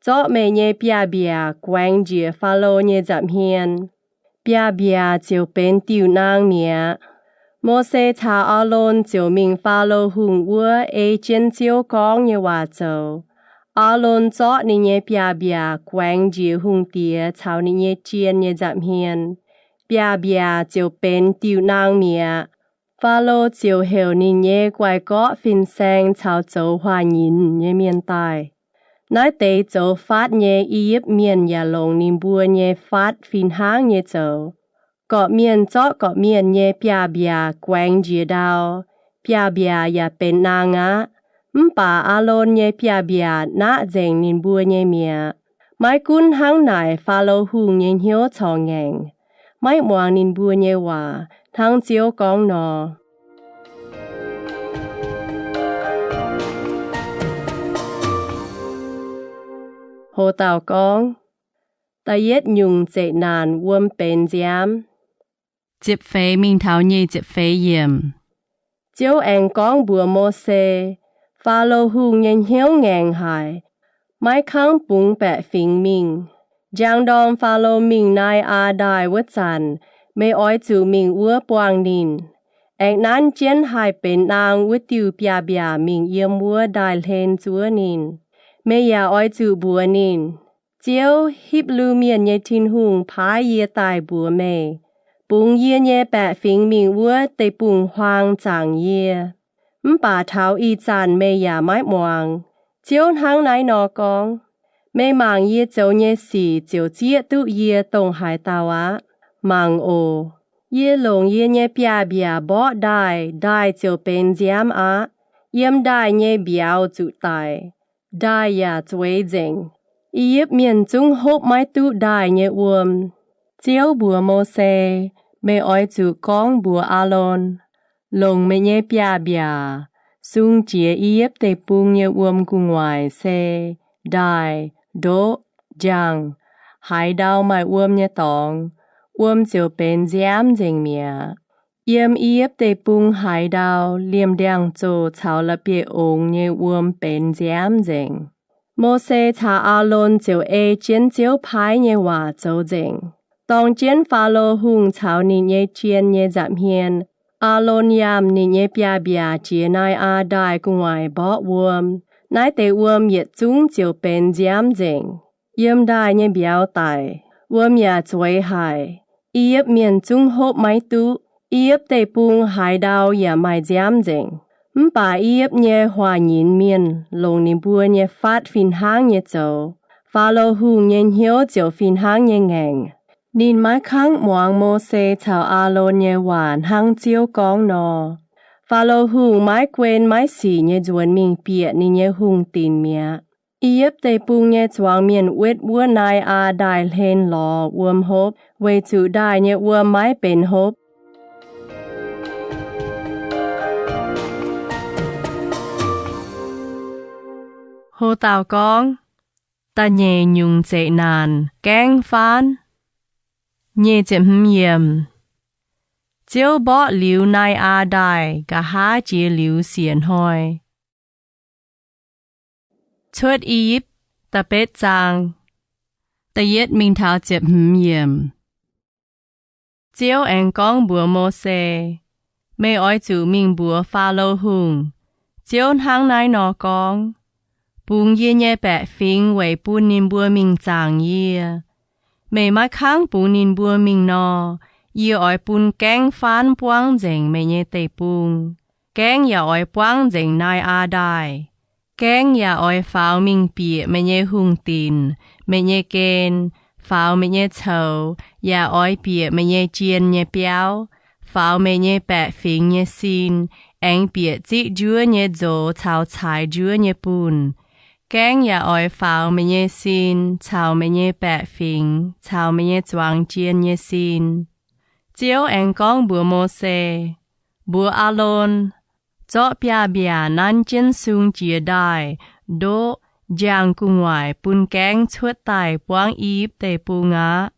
Zorqv meih nyei biaav-mbiaac guaengx njiec Faalo nyei nza'hmien. Biaav-mbiaac ziouc benx diuh naang mi'aqv. Mose caux Aalon ziouc mingh Faalo Hungh wuov ei jienv Ziouv gorngv nyei waac zoux. Aalon zorqv ninh nyei biaav-mbiaac guaengx njiec hungh diex caux ninh nyei jien nyei nza'hmien. Biaav-mbiaac ziouc benx diuh naang mi'aqv. Faalo ziouc heuc ninh nyei guai-gorqv fin-saeng caux zoux huaax-nyinc nyei mienh daaih. Naaiv deix zoux fatv nyei I^yipv Mienh yaac longc ninh mbuo nyei fatv fih hnangv nyei zoux. Gorqv-mienh zorqv gorqv-mienh nyei biaav-mbiaac guaengx njiec ndau, biaav-mbiaac yaac benx naang aqv. Mv baac Aalon nyei biaav-mbiaac naqv nzengc ninh mbuo nyei mi'aqv. Maiv gunv hnangv naaic, Faalo Hungh nyei hnyouv corc ngaengc, maiv muangx ninh mbuo nyei waac, hnangv Ziouv gorngv nor. Ho dauh gorngv, Da'yietv nyungc zeqc naanc wuom benx nziaamv. Ziepc feix mingh taux nyic ziepc feix yiemc. Ziouv aengx gorngv mbuox Mose, Faalo Hungh nyei hnyouv ngaengc haic, maiv kangv bungx baeqc fingx mingh. Njang ndorm Faalo mingh Nai^aa Ndaaih wuov zanc, meih oix zuqc mingh wuov buangh ninh. Aengx nanv jienv haih benx naang wuov diuh biaav-mbiaac mingh yiem wuov ndaaih hlen zuov ninh. Meih yaac oix zuqc mbuox ninh, Ziouv, Hipv^lu Mienh nyei Tin-Hungh, paaiv yie daaih mbuox meih, bungx yie nyei baeqc fingx mingh wuov deic-bung-huaang zaangc yie. Mv baac taux ih zanc meih yaac maiv muangx. Ziouv hnangv naaiv nor gorngv, Meih mangc yie zoux nyei sic ziouc zieqv duqv yie dongh haaix dauh aqv. Mangc oc. Yie longc yie nyei biaav-mbiaac mborqv ndaaih, ndaaih ziouc benx nziaamv aqv. Yiem ndaaih nyei mbiauz zuqc daic, ndaaih yaac zueiz nzengc. I^yipv Mienh zungv hopv maiv duqv ndaaih nyei wuom. Ziouv mbuox Mose, Meih oix zuqc gorngv mbuox Aalon, Longc meih nyei biaav-mbiaac sung jiex I^yipv Deic-Bung nyei wuom gu'nguaaic se ndaaih, ndoqv, njang, haaix ndau maaih wuom nyei dorngx, wuom ziouc benx nziaamv nzengc mi'aqv. Yiem I^yipv Deic-Bung haaix ndau, liemh ndiangx-zoh caux la'bieiv-ongx nyei wuom benx nziaamv nzengc. Mose caux Aalon ziouc ei jienv Ziouv paaiv nyei waac zoux nzengc. Dorng jienv Faalo Hungh caux ninh nyei jien nyei nza'hmien, Aalon yangh ninh nyei biaav-mbiaac jiex Nai^aa Ndaaih gu'nguaaic mborqv wuom. Naaiv deix wuom yietc zungv ziouc benx nziaamv nzengc, yiem ndaaih nyei mbiauz daic. wuom yaac zueiz haic. I^yipv Mienh zungv hopv maiv duqv. I^yipv Deic-Bung haaix ndau yaac maaih nziaamv nzengc. Mv baac I^yipv nyei huaax-nyinz mienh longc ninh mbuo nyei faatv fih hnangv nyei zoux. Faalo Hungh nyei hnyouv ziouc fih hnangv nyei ngaengc. Ninh maiv kangv muangx Mose caux Aalon nyei waac hnangv Ziouv gorngv nor. Faalo Hungh maiv guen maiv sic nyei nzuonx mingh bieqc ninh nyei hungh dinc mi'aqv. I^yipv Deic-Bung nyei zuangx mienh wetv wuov Nai^aa Ndaaih hlen lorz wuom hopv, weic zuqc ndaaih nyei wuom maiv benx hopv. Ho dauh gorngv, Da'nyeic nyungc zeqc naanc, gaengv faanv. Nyic ziepc hmz yiemc. Ziouv mborqv liuz Nai^aa Ndaaih, nqa'haav jiex liuz siec hnoi. Cuotv I^yipv, da'betv zaang, da'yietv mingh taux ziepc hmz yiemc. Ziouv aengx gorngv mbuox Mose, Meih oix zuqc mingh mbuox Faalo Hungh, Ziouv hnangv naaiv nor gorngv, Bungx yie nyei baeqc fingx weic bun ninh mbuo mingh zaangc yie. Meih maiv kangv bungx ninh mbuo mingh nor, yie oix bun gaengv faanv buangv nzengc meih nyei deic-bung. Gaengv yaac oix buangv nzengc Nai^aa Ndaaih. Gaengv yaac oix faaux mingh bieqc meih nyei hungh dinc, meih nyei gen, faaux meih nyei coux, yaac oix bieqc meih nyei jien nyei biauv, faaux meih nyei baeqc fingx nyei sin, aengx bieqc ziqv njuov nyei nzox caux caaix njuov nyei bunh. Gaengv yaac oix faaux meih nyei sin caux meih nyei baeqc fingx caux meih nyei zuangx jien nyei sin. Ziouv aengx gorngv mbuox Mose, Mbuox Aalon, Zorqv biaav-mbiaac nanv jienv sung jiex ndaaih, ndoqv, njang gu'nguaaic bun gaengv cuotv daaih buangv I^yipv Deic-Bung aqv.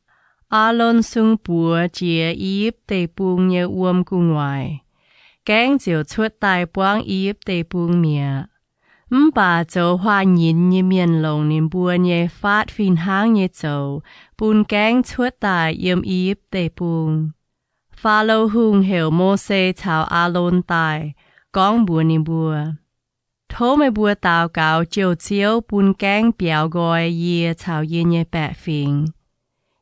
Aalon sung buoz jiex I^yipv Deic-Bung nyei wuom gu'nguaaic, gaengv ziouc cuotv daaih buangv I^yipv Deic-Bung mi'aqv. Mv baac zoux huaax-nyinz nyei mienh longc ninh mbuo nyei faatv fih hnangv nyei zoux bun gaengv cuotv daaih yiem I^yipv Deic-Bung. Faalo Hungh heuc Mose caux Aalon daaih, gorngv mbuox ninh mbuo, Tov meih mbuo daux gaux jouh Ziouv bun gaengv biaux nqoi yie caux yie nyei baeqc fingx.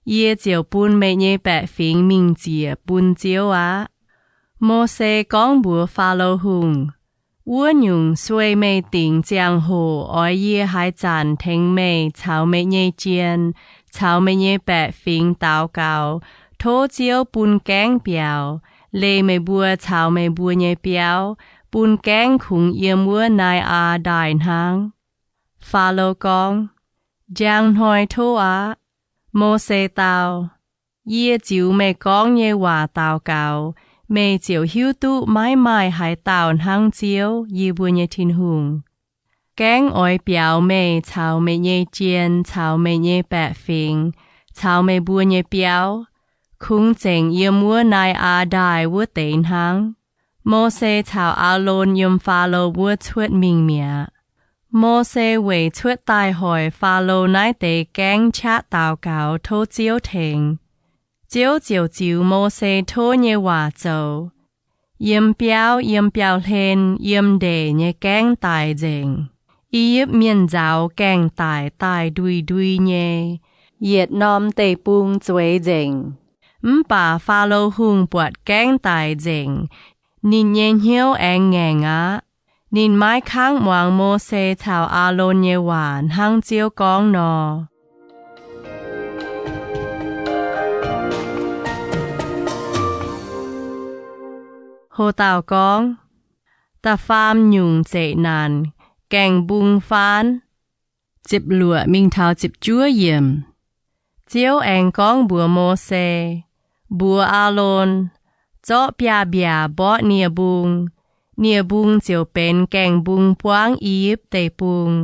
Yie ziouc bun meih nyei baeqc fingx mingh ziec bun Ziouv aqv. Mose gorngv mbuox Faalo Hungh, Wuov nyungc sueih meih dingc ziangh hoc oix yie haaix zanc tengx meih caux meih nyei jien caux meih nyei baeqc fingx daux gaux, tov Ziouv bun gaengv biaux, leih meih mbuo caux meih mbuo nyei biauv, bun gaengv kungx yiem wuov Nai^aa Ndaaih hnangv. Faalo gorngv, Njang hnoi tov aqv. Mose dau, Yie ziux meih gorngv nyei waac daux gaux, meih ziouc hiuv duqv maiv maaih haaix dauh hnangv Ziouv, yie mbuo nyei Tin-Hungh. Gaengv oix biaux meih caux meih nyei jien caux meih nyei baeqc fingx caux meih mbuo nyei biauv, kungx zengc yiem wuov Nai^aa Ndaaih wuov deix hnangv. Mose caux Aalon yiem Faalo wuov cuotv mingh mi'aqv. Mose weic cuotv daaih hoic Faalo naaiv deix gaengv qaqv daux gaux tov Ziouv tengx. Ziouv ziouc ziux Mose tov nyei waac zoux. Yiem biauv, yiem biauv-hlen, yiem ndeic nyei gaengv daic nzengc. I^yipv Mienh nzaaux gaengh daic daaih ndui-ndui nyei. Yietc norm deic-bung zueiz nzengc. Mv baac Faalo Hungh buatc gaengv daic nzengc, ninh nyei hnyouv aengx ngaengc aqv. Ninh maiv kangv muangx Mose caux Aalon nyei waac hnangv Ziouv gorngv nor. Ho dauh gorngv, Da'faam nyungc zeqc naanc, gaengh mbung faanv. Ziepc luoqc mingh taux ziepc juov yiemc. Ziouv aengx gorngv mbuox Mose, Mbuox Aalon, Zorqv biaav-mbiaac mborqv nie-mbung. Nie-mbung ziouc benx gaengh mbung buangv I^yipv Deic-Bung.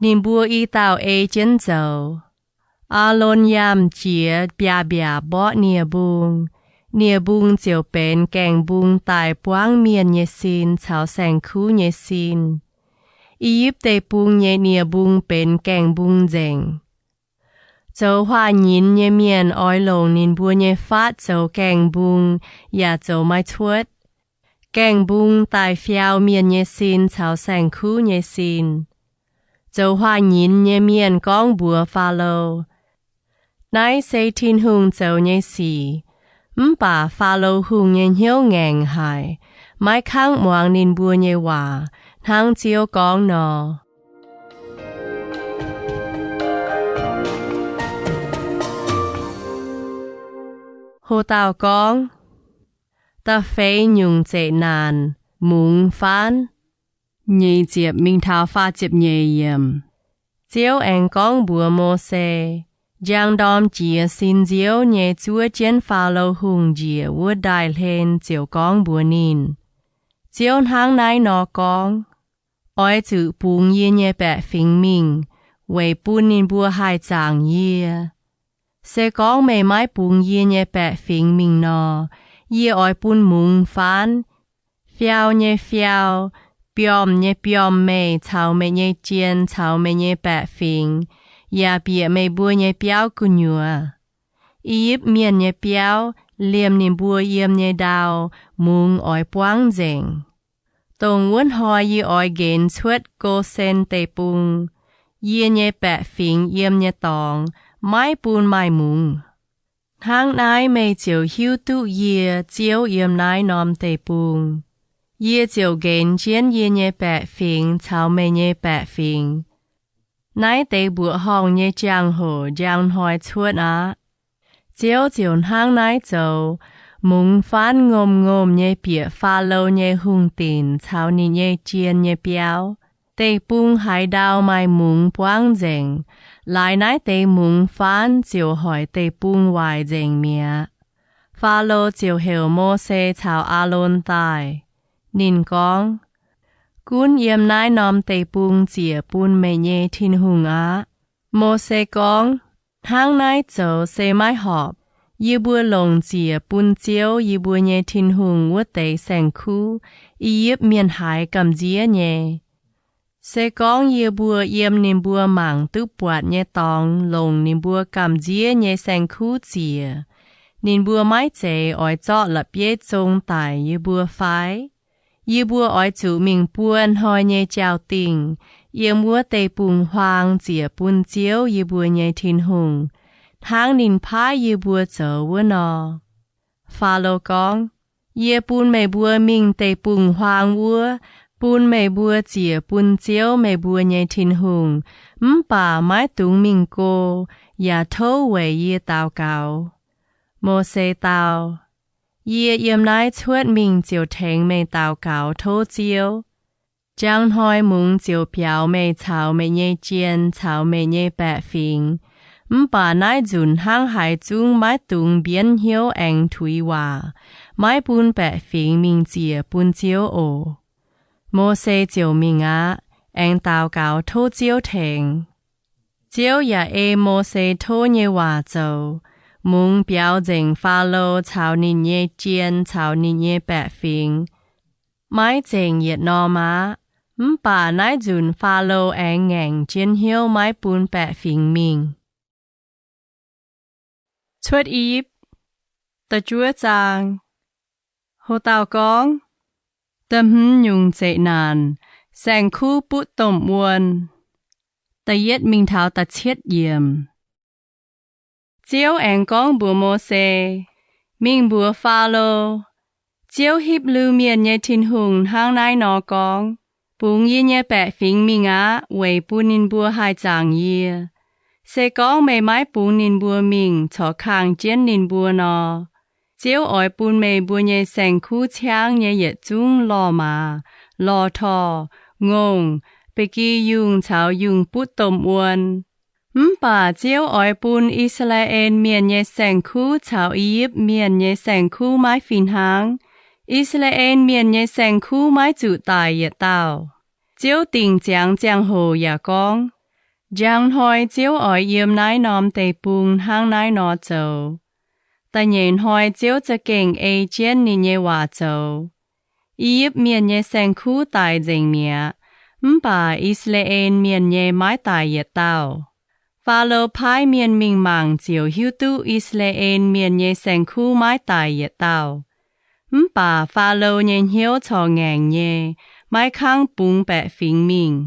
Ninh mbuo i dauh ei jienv zoux. Aalon yamh jiex biaav-mbiaac mborqv nie-mbung. Nie-mbung ziouc benx gaengh mbung daaih buangv mienh nyei sin caux saeng-kuv nyei sin. I^yipv Deic-Bung nyei nie-mbung benx gaengh mbung nzengc. Zoux huaax-nyinz nyei mienh oix longc ninh mbuo nyei faatv zoux gaengh mbung yaac zoux maiv cuotv. Gaengh mbung daaih fiau mienh nyei sin caux saeng-kuv nyei sin. Zoux huaax-nyinz nyei mienh gorngv mbuox Faalo, Naaiv se Tin-Hungh zoux nyei sic. Mv baac Faalo Hungh nyei hnyouv ngaengc haic, maiv kangv muangx ninh mbuo nyei waac, hnangv Ziouv gorngv nor. Ho dauh gorngv, Da'feix nyungc zeqc naanc mungz faanv. Nyeic ziepc mingh taux faah ziepc nyeic yiemc. Ziouv aengx gorngv mbuox Mose, Njang ndorm jiex sin nziouv nyei zuov jienv Faalo Hungh njiec wuov ndaaih hlen ziouc gorngv mbuox ninh, Ziouv hnangv naaiv nor gorngv, Oix zuqc bungx yie nyei baeqc fingx mingh, weic bun ninh mbuo haih zaangc yie. Se gorngv meih maiv bungx yie nyei baeqc fingx mingh nor, yie oix bun mungz faanv, fiau nyei fiau, biomv nyei biomv meih caux meih nyei jien caux meih nyei baeqc fingx, yaac bieqc meih mbuo nyei biauv gu'nyuoz. I^yipv Mienh nyei biauv, liemh ninh mbuo yiem nyei ndau, mungz oix buangv nzengc. Dongh wuov hnoi yie oix nqenx cuotv Go^sen Deic-Bung. Yie nyei baeqc fingx yiem nyei dorngx maiv bun maaih mungz. Hnangv naaiv meih ziouc hiuv duqv yie, Ziouv, yiem naaiv norm deic-bung. Yie ziouc nqenx jienv yie nyei baeqc fingx caux meih nyei baeqc fingx. Naaiv deix mbuoqc horngh nyei jangx-hoc njang hnoi cuotv aqv. Ziouv ziouc hnangv naaiv zoux. Mungz faanv ngomh-ngomh nyei bieqc Faalo nyei hungh dinc caux ninh nyei jien nyei biauv. Deic-bung haaix ndau maaih mungz buangv nzengc, laaix naaiv deix mungz faanv ziouc hoic deic-bung waaic nzengc mi'aqv. Faalo ziouc heuc Mose caux Aalon daaih. Ninh gorngv, Gunv yiem naaiv norm deic-bung ziec bun meih nyei Tin-Hungh aqv. Mose gorngv, Hnangv naaiv zoux se maiv horpc. Yie mbuo longc ziec bun Ziouv, yie mbuo nyei Tin-Hungh, wuov deix saeng-kuv, I^yipv Mienh haiz gamh nziev nyei. Se gorngv yie mbuo yiem ninh mbuo mangc duqv buatc nyei dorngx longc ninh mbuo gamh nziev nyei saeng-kuv ziec, ninh mbuo maiv zeiz oix zorqv la'bieiv zong daic yie mbuo fai? Yie mbuo oix zuqc mingh buo hnoi nyei jaa-dingh, yiem wuov deic-bung-huaang ziec bun Ziouv, yie mbuo nyei Tin-Hungh, hnangv ninh paaiv yie mbuo zoux wuov nor. Faalo gorngv, Yie bun meih mbuo mingh deic-bung-huaang wuov, bun meih mbuo ziec bun Ziouv, meih mbuo nyei Tin-Hungh, mv baac maiv dungx mingh go, yaac tov weic yie daux gaux. Mose dau, Yie yiem naaiv cuotv mingh ziouc tengx meih daux gaux tov Ziouv. Njang hnoi mungz ziouc biaux meih caux meih nyei jien caux meih nyei baeqc fingx. Mv baac naaiv nzunc hnangv haaix zungv maiv dungx mbienv hnyouv aengx tuix waac, maiv bun baeqc fingx mingh ziec bun Ziouv oc. Mose ziouc mingh aqv, aengx daux gaux tov Ziouv tengx. Ziouv yaac ei Mose tov nyei waac zoux. Mungz biaux nzengc Faalo caux ninh nyei jien caux ninh nyei baeqc fingx. Maiv zengc yietc norm aqv. Mv baac naaiv nzunc Faalo aengx ngaengc jienv hnyouv maiv bun baeqc fingx mingh. Cuotv I^yipv, da'juov zaang. Ho dauh gorngv, Da'hmz nyungc zeqc naanc, saeng-kuv butv domh wuon. Da'yietv mingh taux da'cietv yiemc. Ziouv aengx gorngv mbuox Mose, Mingh mbuox Faalo, Ziouv, Hipv^lu Mienh nyei Tin-Hungh, hnangv naaiv nor gorngv, Bungx yie nyei baeqc fingx mingh aqv, weic bun ninh mbuo haih zaangc yie. Se gorngv meih maiv bungx ninh mbuo mingh corc kangh jienv ninh mbuo nor, Ziouv oix bun meih mbuo nyei saeng-kuv ciangv nyei yietc zungv lorh maaz, lorh torh, ngongh, ba'gi yungh caux yungh butv domh wuon. Mv baac Ziouv oix bun I^saa^laa^en Mienh nyei saeng-kuv caux I^yipv Mienh nyei saeng-kuv maiv fih hnangv. I^saa^laa^en Mienh nyei saeng-kuv maiv zuqc daic yietc dauh. Ziouv dingc ziangx ziangh hoc yaac gorngv, Njang hnoi Ziouv oix yiem naaiv norm deic-bung hnangv naaiv nor zoux. Da'nyeic hnoi Ziouv za'gengh ei jienv ninh nyei waac zoux. I^yipv Mienh nyei saeng-kuv daic nzengc mi'aqv, mv baac I^saa^laa^en Mienh nyei maiv daic yietc dauh. Faalo paaiv mienh mingh mangc ziouc hiuv duqv I^saa^laa^en Mienh nyei saeng-kuv maiv daic yietc dauh. Mv baac Faalo nyei hnyouv corc ngaengc nyei, maiv kangv bungx baeqc fingx mingh.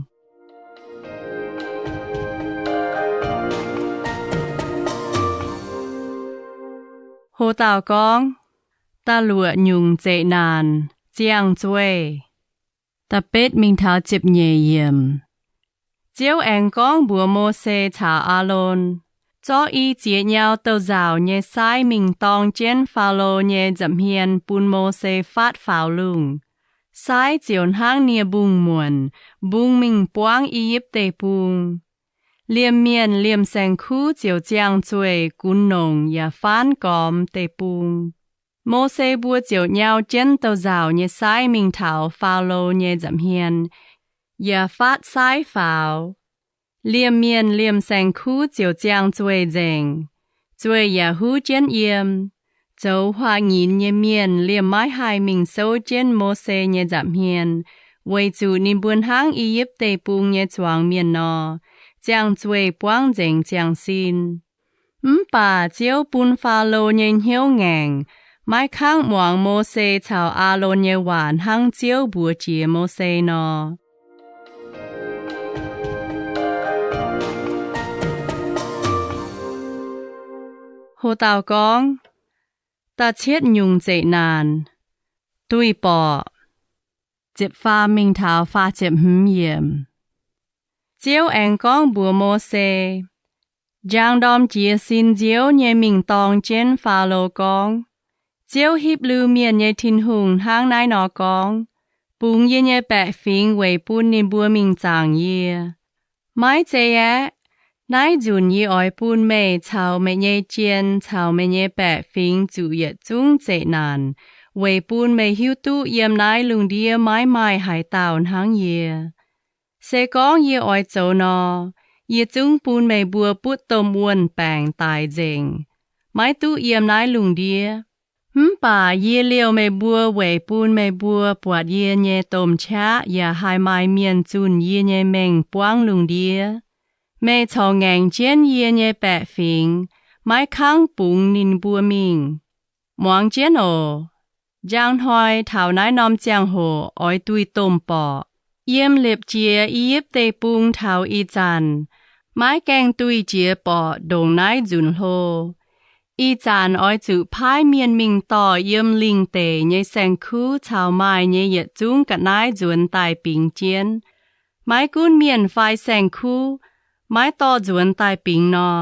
Ho dauh gorngv, Da'luoqc nyungc zeqc naanc, ziangh zueih. Da'betv mingh taux ziepc nyeic yiemc. Ziouv aengx gorngv mbuox Mose caux Aalon, Zorqv i ziex nyau douz-nzauc nyei saaiv mingh dorng jienv Faalo nyei nza'hmien bun Mose faatv faaux lungh. Saaiv ziouc hnangv nie-mbungh muonc mbungx mingh buangv I^yipv Deic-Bung. Liemh mienh liemh saeng-kuv ziouc ziangh zueih gunx nongc yaac faanv gormx deic-bung. Mose mbuo ziouc nyau jienv douz-nzauc nyei saaiv mingh taux Faalo nyei nza'hmien, yaac faatv saaiv faaux. Liemh mienh liemh saeng-kuv ziouc ziangh zueih nzengc. Zueih yaac huv jienv yiem. Zoux huaax-nyinz nyei mienh liemh maiv haih mingh souv jienv Mose nyei nza'hmien, weic zuqc ninh mbuo hnangv I^yipv Deic-Bung nyei zuangx mienh nor, ziangh zueih buangv nzengc ziangh sin. Mv baac Ziouv bun Faalo nyei hnyouv ngaengc, maiv kangv muangx Mose caux Aalon nyei waac hnangv Ziouv mbuox jiex Mose nor. Ho dauh gorngv, Da'cietv nyungc zeqc naanc, duih borqc. Ziepc faam mingh taux faah ziepc hmz yiemc. Ziouv aengx gorngv mbuox Mose, Njang ndorm jiez sin nziouv nyei mingh dorng jienv Faalo gorngv, Ziouv, Hipv^lu Mienh nyei Tin-Hungh, hnangv naaiv nor gorngv, Bungx yie nyei baeqc fingx weic bun ninh mbuo mingh zaangc yie. Maiv zei aeqv, naaiv nzunc yie oix bun meih caux meih nyei jien caux meih nyei baeqc fingx zuqc yietc zungv zeqc naanc, weic bun meih hiuv duqv yiem naaiv lungh ndiev maiv maaih haaix dauh hnangv yie. Se gorngv yie oix zoux nor, yie zungv bun meih mbuo butv domh wuon-baengc daic nzengc, maiv duqv yiem naaiv lungh ndiev. Mv baac yie liouh meih mbuo weic bun meih mbuo buatc yie nyei domh qaqv yaac haih maaih mienh zunh yie nyei mengh buangv lungh ndiev. Meih corc ngaengc jienv yie nyei baeqc fingx, maiv kangv bungx ninh mbuo mingh. Muangx jienv oc. Njang hnoi taux naaiv norm ziangh hoc oix duih domh borqc. Yiem liepc jiez I^yipv Deic-Bung taux ih zanc, maiv gaengh duih jiex borqc ndongc naaiv nzunc hlo. Ih zanc oix zuqc paaiv mienh mingh dorh yiem lingh deic nyei saeng-kuv caux maaih nyei yietc zungv ga'naaiv nzuonx daaih bingx jienv. Maiv gunv mienh fai saeng-kuv, maiv dorh nzuonx daaih bingx nor,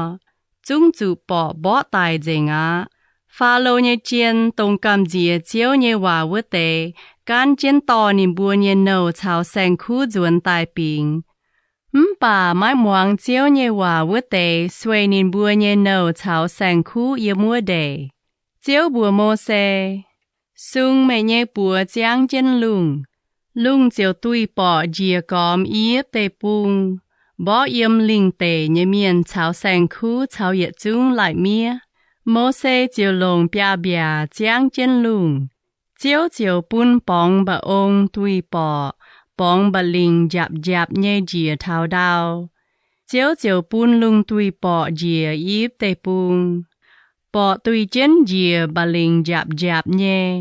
zungv zuqc borqc mborqv daic nzengc aqv. Faalo nyei jien, dongh gamh nziex Ziouv nyei waac wuov deix, gaanv jienv dorh ninh mbuo nyei nouh caux saeng-kuv nzuonx daaih bingx. Mv baac maiv muangx Ziouv nyei waac wuov deix sueih ninh mbuo nyei nouh caux saeng-kuv yiem wuov ndeic. Ziouv mbuox Mose, Sung meih nyei buoz ziangv jienv lungh. Lungh ziouc duih borqc njiec gormx I^yipv Deic-Bung, mborqv yiem lingh deic nyei mienh caux saeng-kuv caux yietc zungv lai-miev. Mose ziouc longc biaav-mbiaac ziangv jienv lungh. Ziouv ziouc bun borngz mba'ong duih borqc, borngz mba'lingc njapc njapc nyei njiec taux ndau. Ziouv ziouc bun lungh duih borqc njiec I^yipv Deic-Bung. Borqc duih jienv njiec mba'lingc njapc njapc nyei.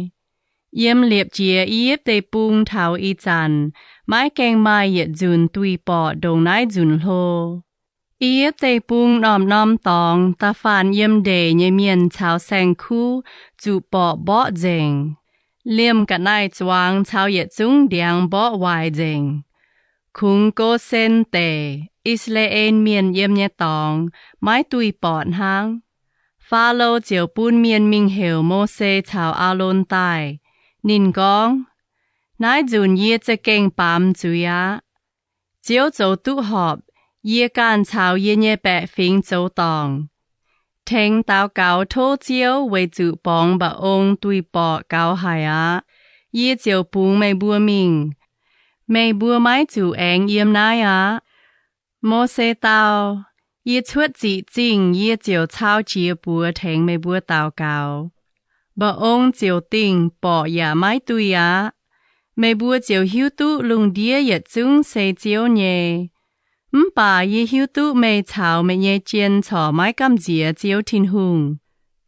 Yiem liepc jiez I^yipv Deic-Bung taux ih zanc, maiv gaengh maaih yietc nzunc duih borqc ndongc naaiv nzunc hlo. I^yipv Deic-Bung norm-norm dorngx da'faanh yiem ndeic nyei mienh caux saeng-kuv zuqc borqc mborqv nzengc. Liemh ga'naaiv-zuangx caux yietc zungv ndiangx mborqv waaic nzengc. Kungx Gosen Deic, I^saa^laa^en Mienh yiem nyei dorngx, maiv duih borqc hnangv. Faalo ziouc bun mienh mingh heuc Mose caux Aalon daaih. Ninh gorngv, Naaiv nzunc yie za'gengh baamz zuiz aqv. Ziouv zoux duqv horpc, yie ganh caux yie nyei baeqc fingx zoux dorngc. Tengx daux gaux tov Ziouv weic zuqc borngz mba'ong duih borqc gaux haic aqv. Yie ziouc bungx meih mbuo mingh. Meih mbuo maiv zuqc aengx yiem naaiv aqv. Mose dau, Yie cuotv ziqc zingh yie ziouc cau jiex buoz tengx meih mbuo daux gaux. Mba'ong ziouc dingh, borqc yaac maiv duih aqv. Meih mbuo ziouc hiuv duqv lungh ndiev yietc zungv se Ziouv nyei. Mv baac yie hiuv duqv meih caux meih nyei jien corc maiv gamh nziex Ziouv Tin-Hungh.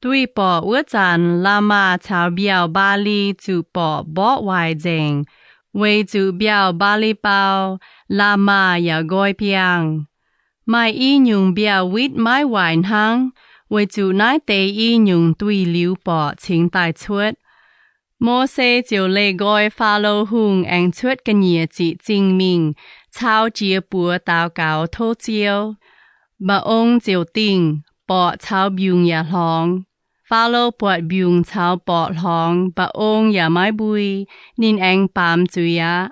Duih borqc wuov zanc, Laamaa caux mbiauh Mbaa^li zuqc borqc mborqv waaic nzengc, weic zuqc mbiauh Mbaa^li bau, Laamaa yaac nqoi biangh. Maaih i nyungc mbiauh witv maiv waaic hnangv, weic zuqc naaiv deix i nyungc duih liuz borqc cingx daaih cuotv. Mose ziouc leih nqoi Faalo Hungh aengx cuotv ga'nyiec ziqc zingh mingh cau jiex buoz daux gaux tov Ziouv. Mba'ong ziouc dingh, borqc caux mbiungc yaac hlorngx. Faalo buatc mbiungc caux borqc hlorngx, mba'ong yaac maiv mbui. Ninh aengx baamz zuiz aqv.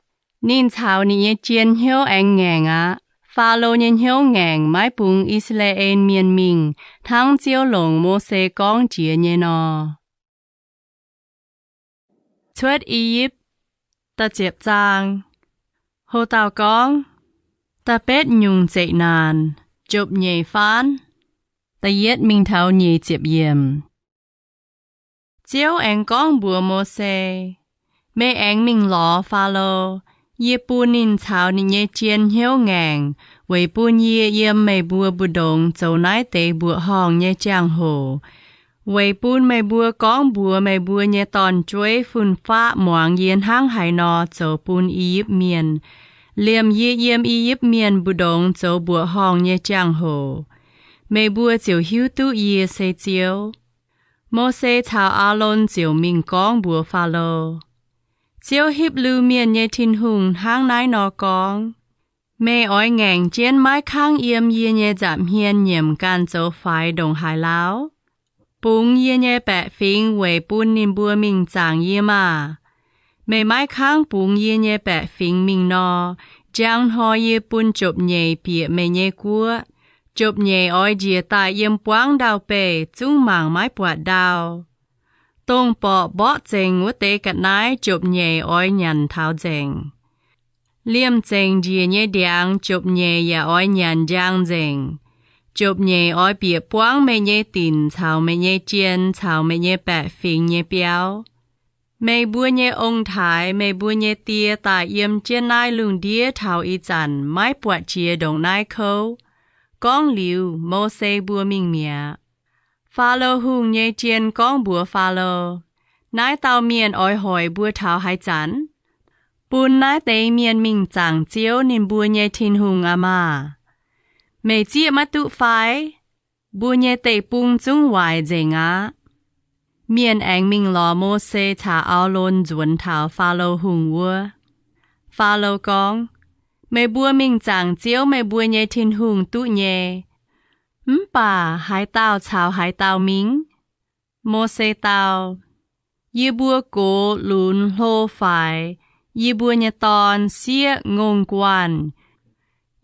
Ninh caux ninh nyei jien hnyouv aengx ngaengc aqv. Faalo nyei hnyouv ngaengc, maiv bungx I^saa^laa^en Mienh mingh hnangv Ziouv longc Mose gorngv jiex nyei nor. Cuotv I^yipv. Da'ziepc zaang. Ho dauh gorngv, Da'betv nyungc zeqc naanc, jopv-nyeic faanv. Da'yietv mingh taux nyic ziepc yiemc. Ziouv aengx gorngv mbuox Mose, Meih aengx mingh lorz Faalo. Yie bun ninh caux ninh nyei jien hnyouv ngaengc weic bun yie yiem meih mbuo mbu'ndongx zoux naaiv deix mbuoqc horngh nyei jangx-hoc, weic bun meih mbuo gorngv mbuox meih mbuo nyei dorn-jueiv fun-faqv muangx yie hnangv haaix nor zoux bun I^yipv Mienh, liemh yie yiem I^yipv Mienh mbu'ndongx zoux mbuoqc horngh nyei jangx-hoc. Meih mbuo ziouc hiuv duqv yie se Ziouv. Mose caux Aalon ziouc mingh gorngv mbuox Faalo, Ziouv, Hipv^lu Mienh nyei Tin-Hungh, hnangv naaiv nor gorngv, Meih oix ngaengc jienv maiv kangv yiem yie nyei nza'hmien nyiemc ganh zoux faix ndongc haaix lauh? Bungx yie nyei baeqc fingx weic bun ninh mbuo mingh zaangc yie maah! Meih maiv kangv bungx yie nyei baeqc fingx mingh nor, njang hnoi yie bun jopv-nyeic bieqc meih nyei guoqv. Jopv-nyeic oix njiec daaih yiem buangv ndau-beih, zungv mangc maiv buatc ndau. Dongh borqc mborqv zengc wuov deix ga'naaiv jopv-nyeic oix nyanc taux nzengc. Liemh zengc njiec nyei ndiangx jopv-nyeic yaac oix nyanc njang nzengc. Jopv-nyeic oix bieqc buangv meih nyei dinc caux meih nyei jien caux meih nyei baeqc fingx nyei biauv. Meih mbuo nyei ong-taaix, meih mbuo nyei die daaih yiem jienv naaiv lungh ndiev taux ih zanc maiv buatc jiex ndongc naaiv kouv. Gorngv liuz, Mose mbuo mingh mi'aqv. Faalo Hungh nyei jien gorngv mbuox Faalo, Naaiv dauh mienh oix hoic mbuo taux haaix zanc? Bun naaiv deix mienh mingh zaangc Ziouv, ninh mbuo nyei Tin-Hungh aqv maah! Meih zieqv maiv duqv fai? Mbuo nyei deic-bung zungv waaic nzengc aqv. Mienh aengx mingh lorz Mose caux Aalon nzuonx taux Faalo Hungh wuov. Faalo gorngv, Meih mbuo mingh zaangc Ziouv, meih mbuo nyei Tin-Hungh, duqv nyei. Mv baac haaix dauh caux haaix dauh mingh? Mose dau, Yie mbuo gox lunx hlo faix, yie mbuo nyei dorn, sieqv, ngongh guanh,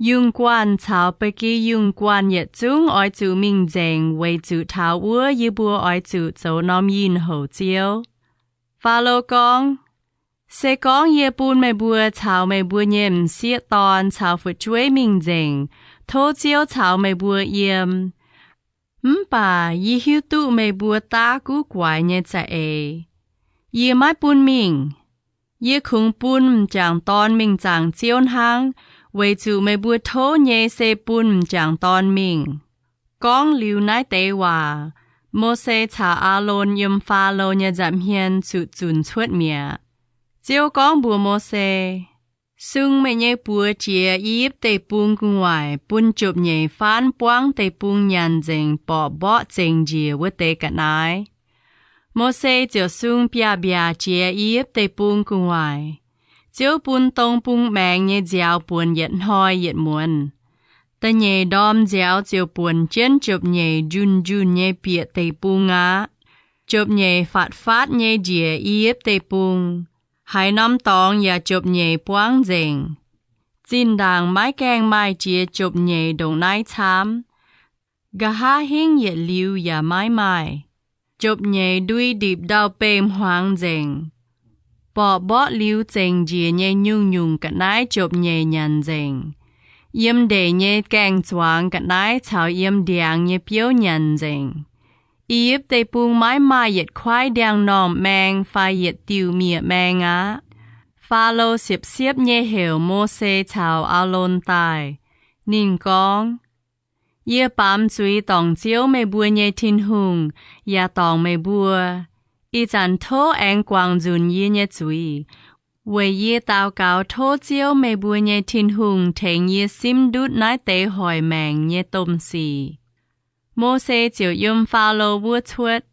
yungh guanh caux ba'gi yungh guanh yietc zungv oix zuqc mingh nzengc, weic zuqc taux wuov yie mbuo oix zuqc zoux norm yinh houc Ziouv. Faalo gorngv, Se gorngv yie bun meih mbuo caux meih mbuo nyei m'sieqv dorn caux fu'jueiv mingh nzengc, tov Ziouv caux meih mbuo yiem. Mv baac yie hiuv duqv meih mbuo daav guv guaix nyei za'eix. Yie maiv bun mingh. Yie kungx bun m'jangc dorn mingh zaangc Ziouv hnangv, weic zuqc meih mbuo tov nyei se bun m'jangc dorn mingh. Gorngv liuz naaiv deix waac, Mose caux Aalon yiem Faalo nyei nza'hmien zuqc zunc cuotv mi'aqv. Ziouv gorngv mbuox Mose, Sung meih nyei buoz jiex I^yipv Deic-Bung gu'nguaaic bun jopv-nyeic faanv buangv deic-bung nyanc nzengc borqc mborqv zengc njiec wuov deix ga'naaiv. Mose ziouc sung mbiaac-mbiaac jiex I^yipv Deic-Bung gu'nguaaic. Ziouv bun dong bung maengx nyei nziaaux buonc yietc hnoi yietc muonz. Da'nyeic ndorm nziaaux ziouc buonc jienv jopv-nyeic njunh njunh nyei bieqc deic-bung aqv. Jopv-nyeic fatv fatv nyei njiec I^yipv Deic-Bung. Haaix norm dorngx yaac jopv-nyeic buangv nzengc. Zinh ndaangc maiv gaengh maaih jiex jopv-nyeic ndongc naaiv camv. Nqa'haav hingv yietc liuz yaac maiv maaih. Jopv-nyeic ndui ndipc ndau-beih hmuangx nzengc. Borqc mborqv liuz zengc njiec nyei nyungc-nyungc ga'naaiv jopv-nyeic nyanc nzengc. Yiem ndeic nyei gaeng-zuangx ga'naaiv caux yiem ndiangx nyei biouv nyanc nzengc. I^yipv Deic-Bung maiv maaih yietc kuaaiv ndiangx-normh maeng fai yietc diuh miev-maeng aqv. Faalo siepv-siepv nyei heuc Mose caux Aalon daaih. Ninh gorngv, Yie baamz zuiz dorngc Ziouv, meih mbuo nyei Tin-Hungh, yaac dorngc meih mbuo. Ih zanc tov aengx guangc nzunc yie nyei zuiz, weic yie daux gaux tov Ziouv, meih mbuo nyei Tin-Hungh, tengx yie simv ndutv naaiv deix hoic maengc nyei domh sic. Mose ziouc yiem Faalo wuov cuotv.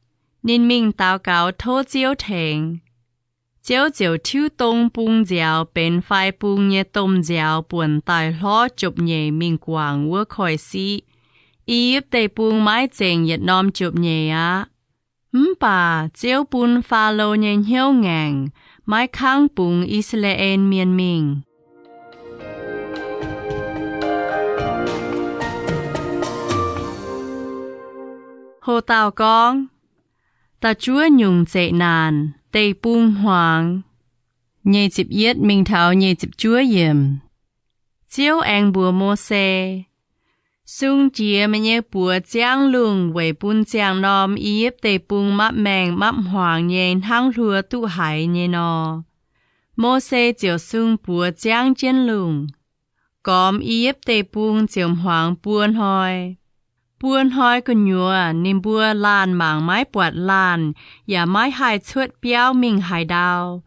Ninh mingh daux gaux tov Ziouv tengx. Ziouv ziouc tiuv dong bung nziaaux benx fai bung nyei domh nziaaux buonc daaih hlorv jopv-nyeic mingh guangc wuov koiv-siqv. I^yipv Deic-Bung maiv zengc yietc norm jopv-nyeic aqv. Mv baac Ziouv bun Faalo nyei hnyouv ngaengc, maiv kangv bungx I^saa^laa^en Mienh mingh. Ho dauh gorngv, Da'juov nyungc zeqc naanc, deic-bung hmuangx. Nyic ziepc yietv mingh taux nyic ziepc juov yiemc. Ziouv aengx mbuox Mose, Sung jiex meih nyei buoz ziangv lungh weic bun ziangh norm I^yipv Deic-Bung mapv maengh mapv hmuangx nyei hnangv hluo duqv haiz nyei nor. Mose ziouc sung buoz ziangv jienv lungh. Gormx I^yipv Deic-Bung ziouc hmuangx buo hnoi. Buo hnoi gu'nyuoz ninh mbuo laanh mangc maiv buatc laanh yaac maiv haih cuotv biauv mingh haaix ndau.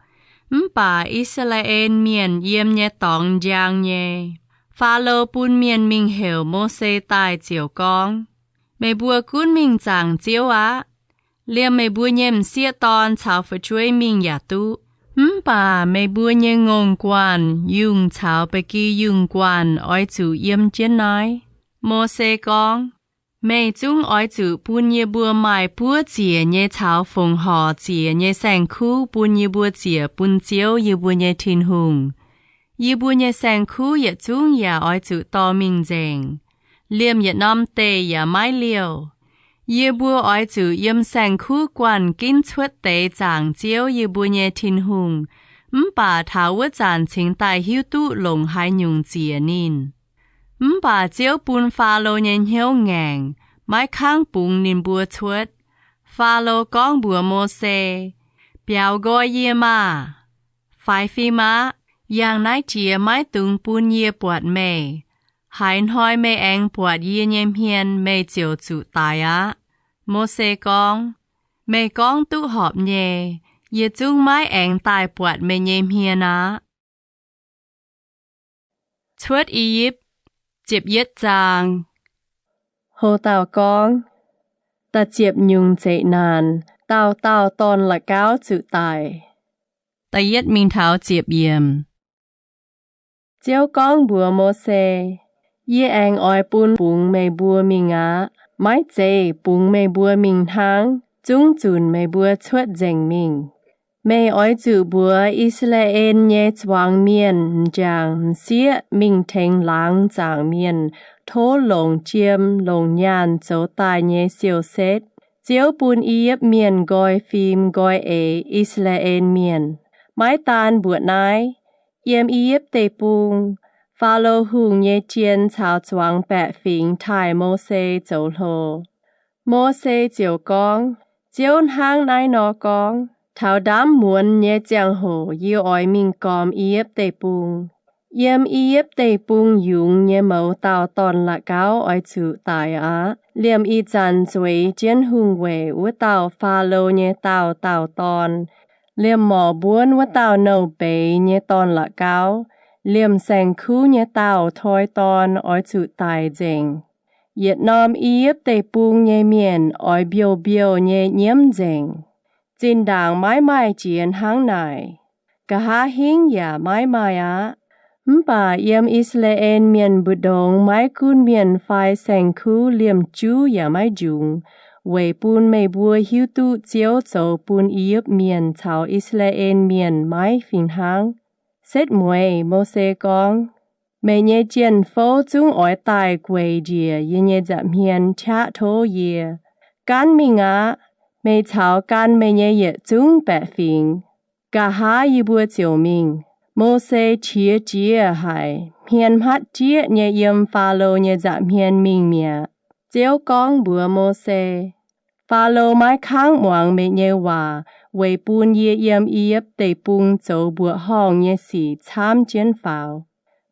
Mv baac I^saa^laa^en Mienh yiem nyei dorngx njang nyei. Faalo bun mienh mingh heuc Mose daaih ziouc gorngv, Meih mbuo gunv mingh zaangc Ziouv aqv. Liemh meih mbuo nyei m'sieqv dorn caux fu'jueiv mingh yaac duqv. Mv baac meih mbuo nyei ngongh guanh, yungh caux ba'gi yungh guanh oix zuqc yiem jienv naaiv. Mose gorngv, Meih zungv oix zuqc bun yie mbuo maaih buov ziec nyei caux fongc horc ziec nyei saeng-kuv bun yie mbuo ziec bun Ziouv yie mbuo nyei Tin-Hungh. Yie mbuo nyei saeng-kuv yietc zungv yaac oix zuqc dorh mingh nzengc. Liemh yietc norm deic yaac maiv liouh. Yie mbuo oix zuqc yiem saeng-kuv guanh ginv cuotv deix zaangc Ziouv yie mbuo nyei Tin-Hungh, mv baac taux wuov zanc cingx daaih hiuv duqv longc haaix nyungc ziec ninh. Mv baac Ziouv bun Faalo nyei hnyouv ngaengc, maiv kangv bungx ninh mbuo cuotv. Faalo gorngv mbuox Mose, Biaux nqoi yie maah! Faix fim aqv. Yangh naaiv jiex maiv dungx bun yie buatc meih. Haaix hnoi meih aengx buatc yie nyei hmien, meih ziouc zuqc daix aqv. Mose gorngv, Meih gorngv duqv horpc nyei. Yie zungv maiv aengx daaih buatc meih nyei hmien aqv. Cuotv I^yipv, ziepc yietv zaang. Ho dauh gorngv, Da'ziepc nyungc zeqc naanc, dauh dauh dorn-la'gauv zuqc daic. Da'yietv mingh taux ziepc yiemc. Ziouv gorngv mbuox Mose, Yie aengx oix bun bungx meih mbuo mingh aqv. Maiv zeiz bungx meih mbuo mingh hnangv, zungv zunc meih mbuo cuotv nzengc mingh. Meih oix zuqc mbuox I^saa^laa^en nyei zuangx mienh m'njangc m'sieqv mingh tengx laangz zaangc mienh tov longc jiem longc nyaanh zoux daaih nyei siou-setv, Ziouv bun I^yipv Mienh nqoi fim nqoi eix I^saa^laa^en Mienh. Maiv daan mbuoqc naaiv, yiem I^yipv Deic-Bung, Faalo Hungh nyei jien caux zuangx baeqc fingx taaih Mose zoux hlo. Mose ziouc gorngv, Ziouv hnangv naaiv nor gorngv, Taux ndaamv muonz nyei ziangh hoc yie oix mingh gormx I^yipv Deic-Bung. Yiem I^yipv Deic-Bung yungz nyei mouz dauh dorn-la'gauv oix zuqc daic aqv. Liemh ih zanc zueiz jienv hungh weic wuov dauh Faalo nyei dauh dauh dorn, liemh morc mbuonv wuov dauh nouh mbeix nyei dorn-la'gauv, liemh saeng-kuv nyei dauh toi dorn oix zuqc daic nzengc. Yietc norm I^yipv Deic-Bung nyei mienh oix mbiouh mbiouh nyei nyiemv nzengc. Zinh ndaangc maiv maaih jiex hnangv naaic. Nqa'haav hingv yaac maiv maaih aqv. Mv baac yiem I^saa^laa^en Mienh mbu'ndongx maiv gunv mienh fai saeng-kuv liemh juv yaac maiv njungx, weic bun meih mbuo hiuv duqv Ziouv zoux bun I^yipv Mienh caux I^saa^laa^en Mienh maiv fih hnangv. Setv mueiz Mose gorngv, Meih nyei jien-fouv zungv oix daaih gueic njiec yie nyei nza'hmien qaqv tov yie. Gaanv mingh aqv. Meih caux gan meih nyei yietc zungv baeqc fingx. Nqa'haav yie mbuo ziouc mingh. Mose qiex jiez haic, hmien hmatv jieqv nyei yiem Faalo nyei nza'hmien mingh mi'aqv. Ziouv gorngv mbuox Mose, Faalo maiv kangv muangx meih nyei waac weic bun yie yiem I^yipv Deic-Bung zoux mbuoqc horngh nyei sic camv jienv faaux.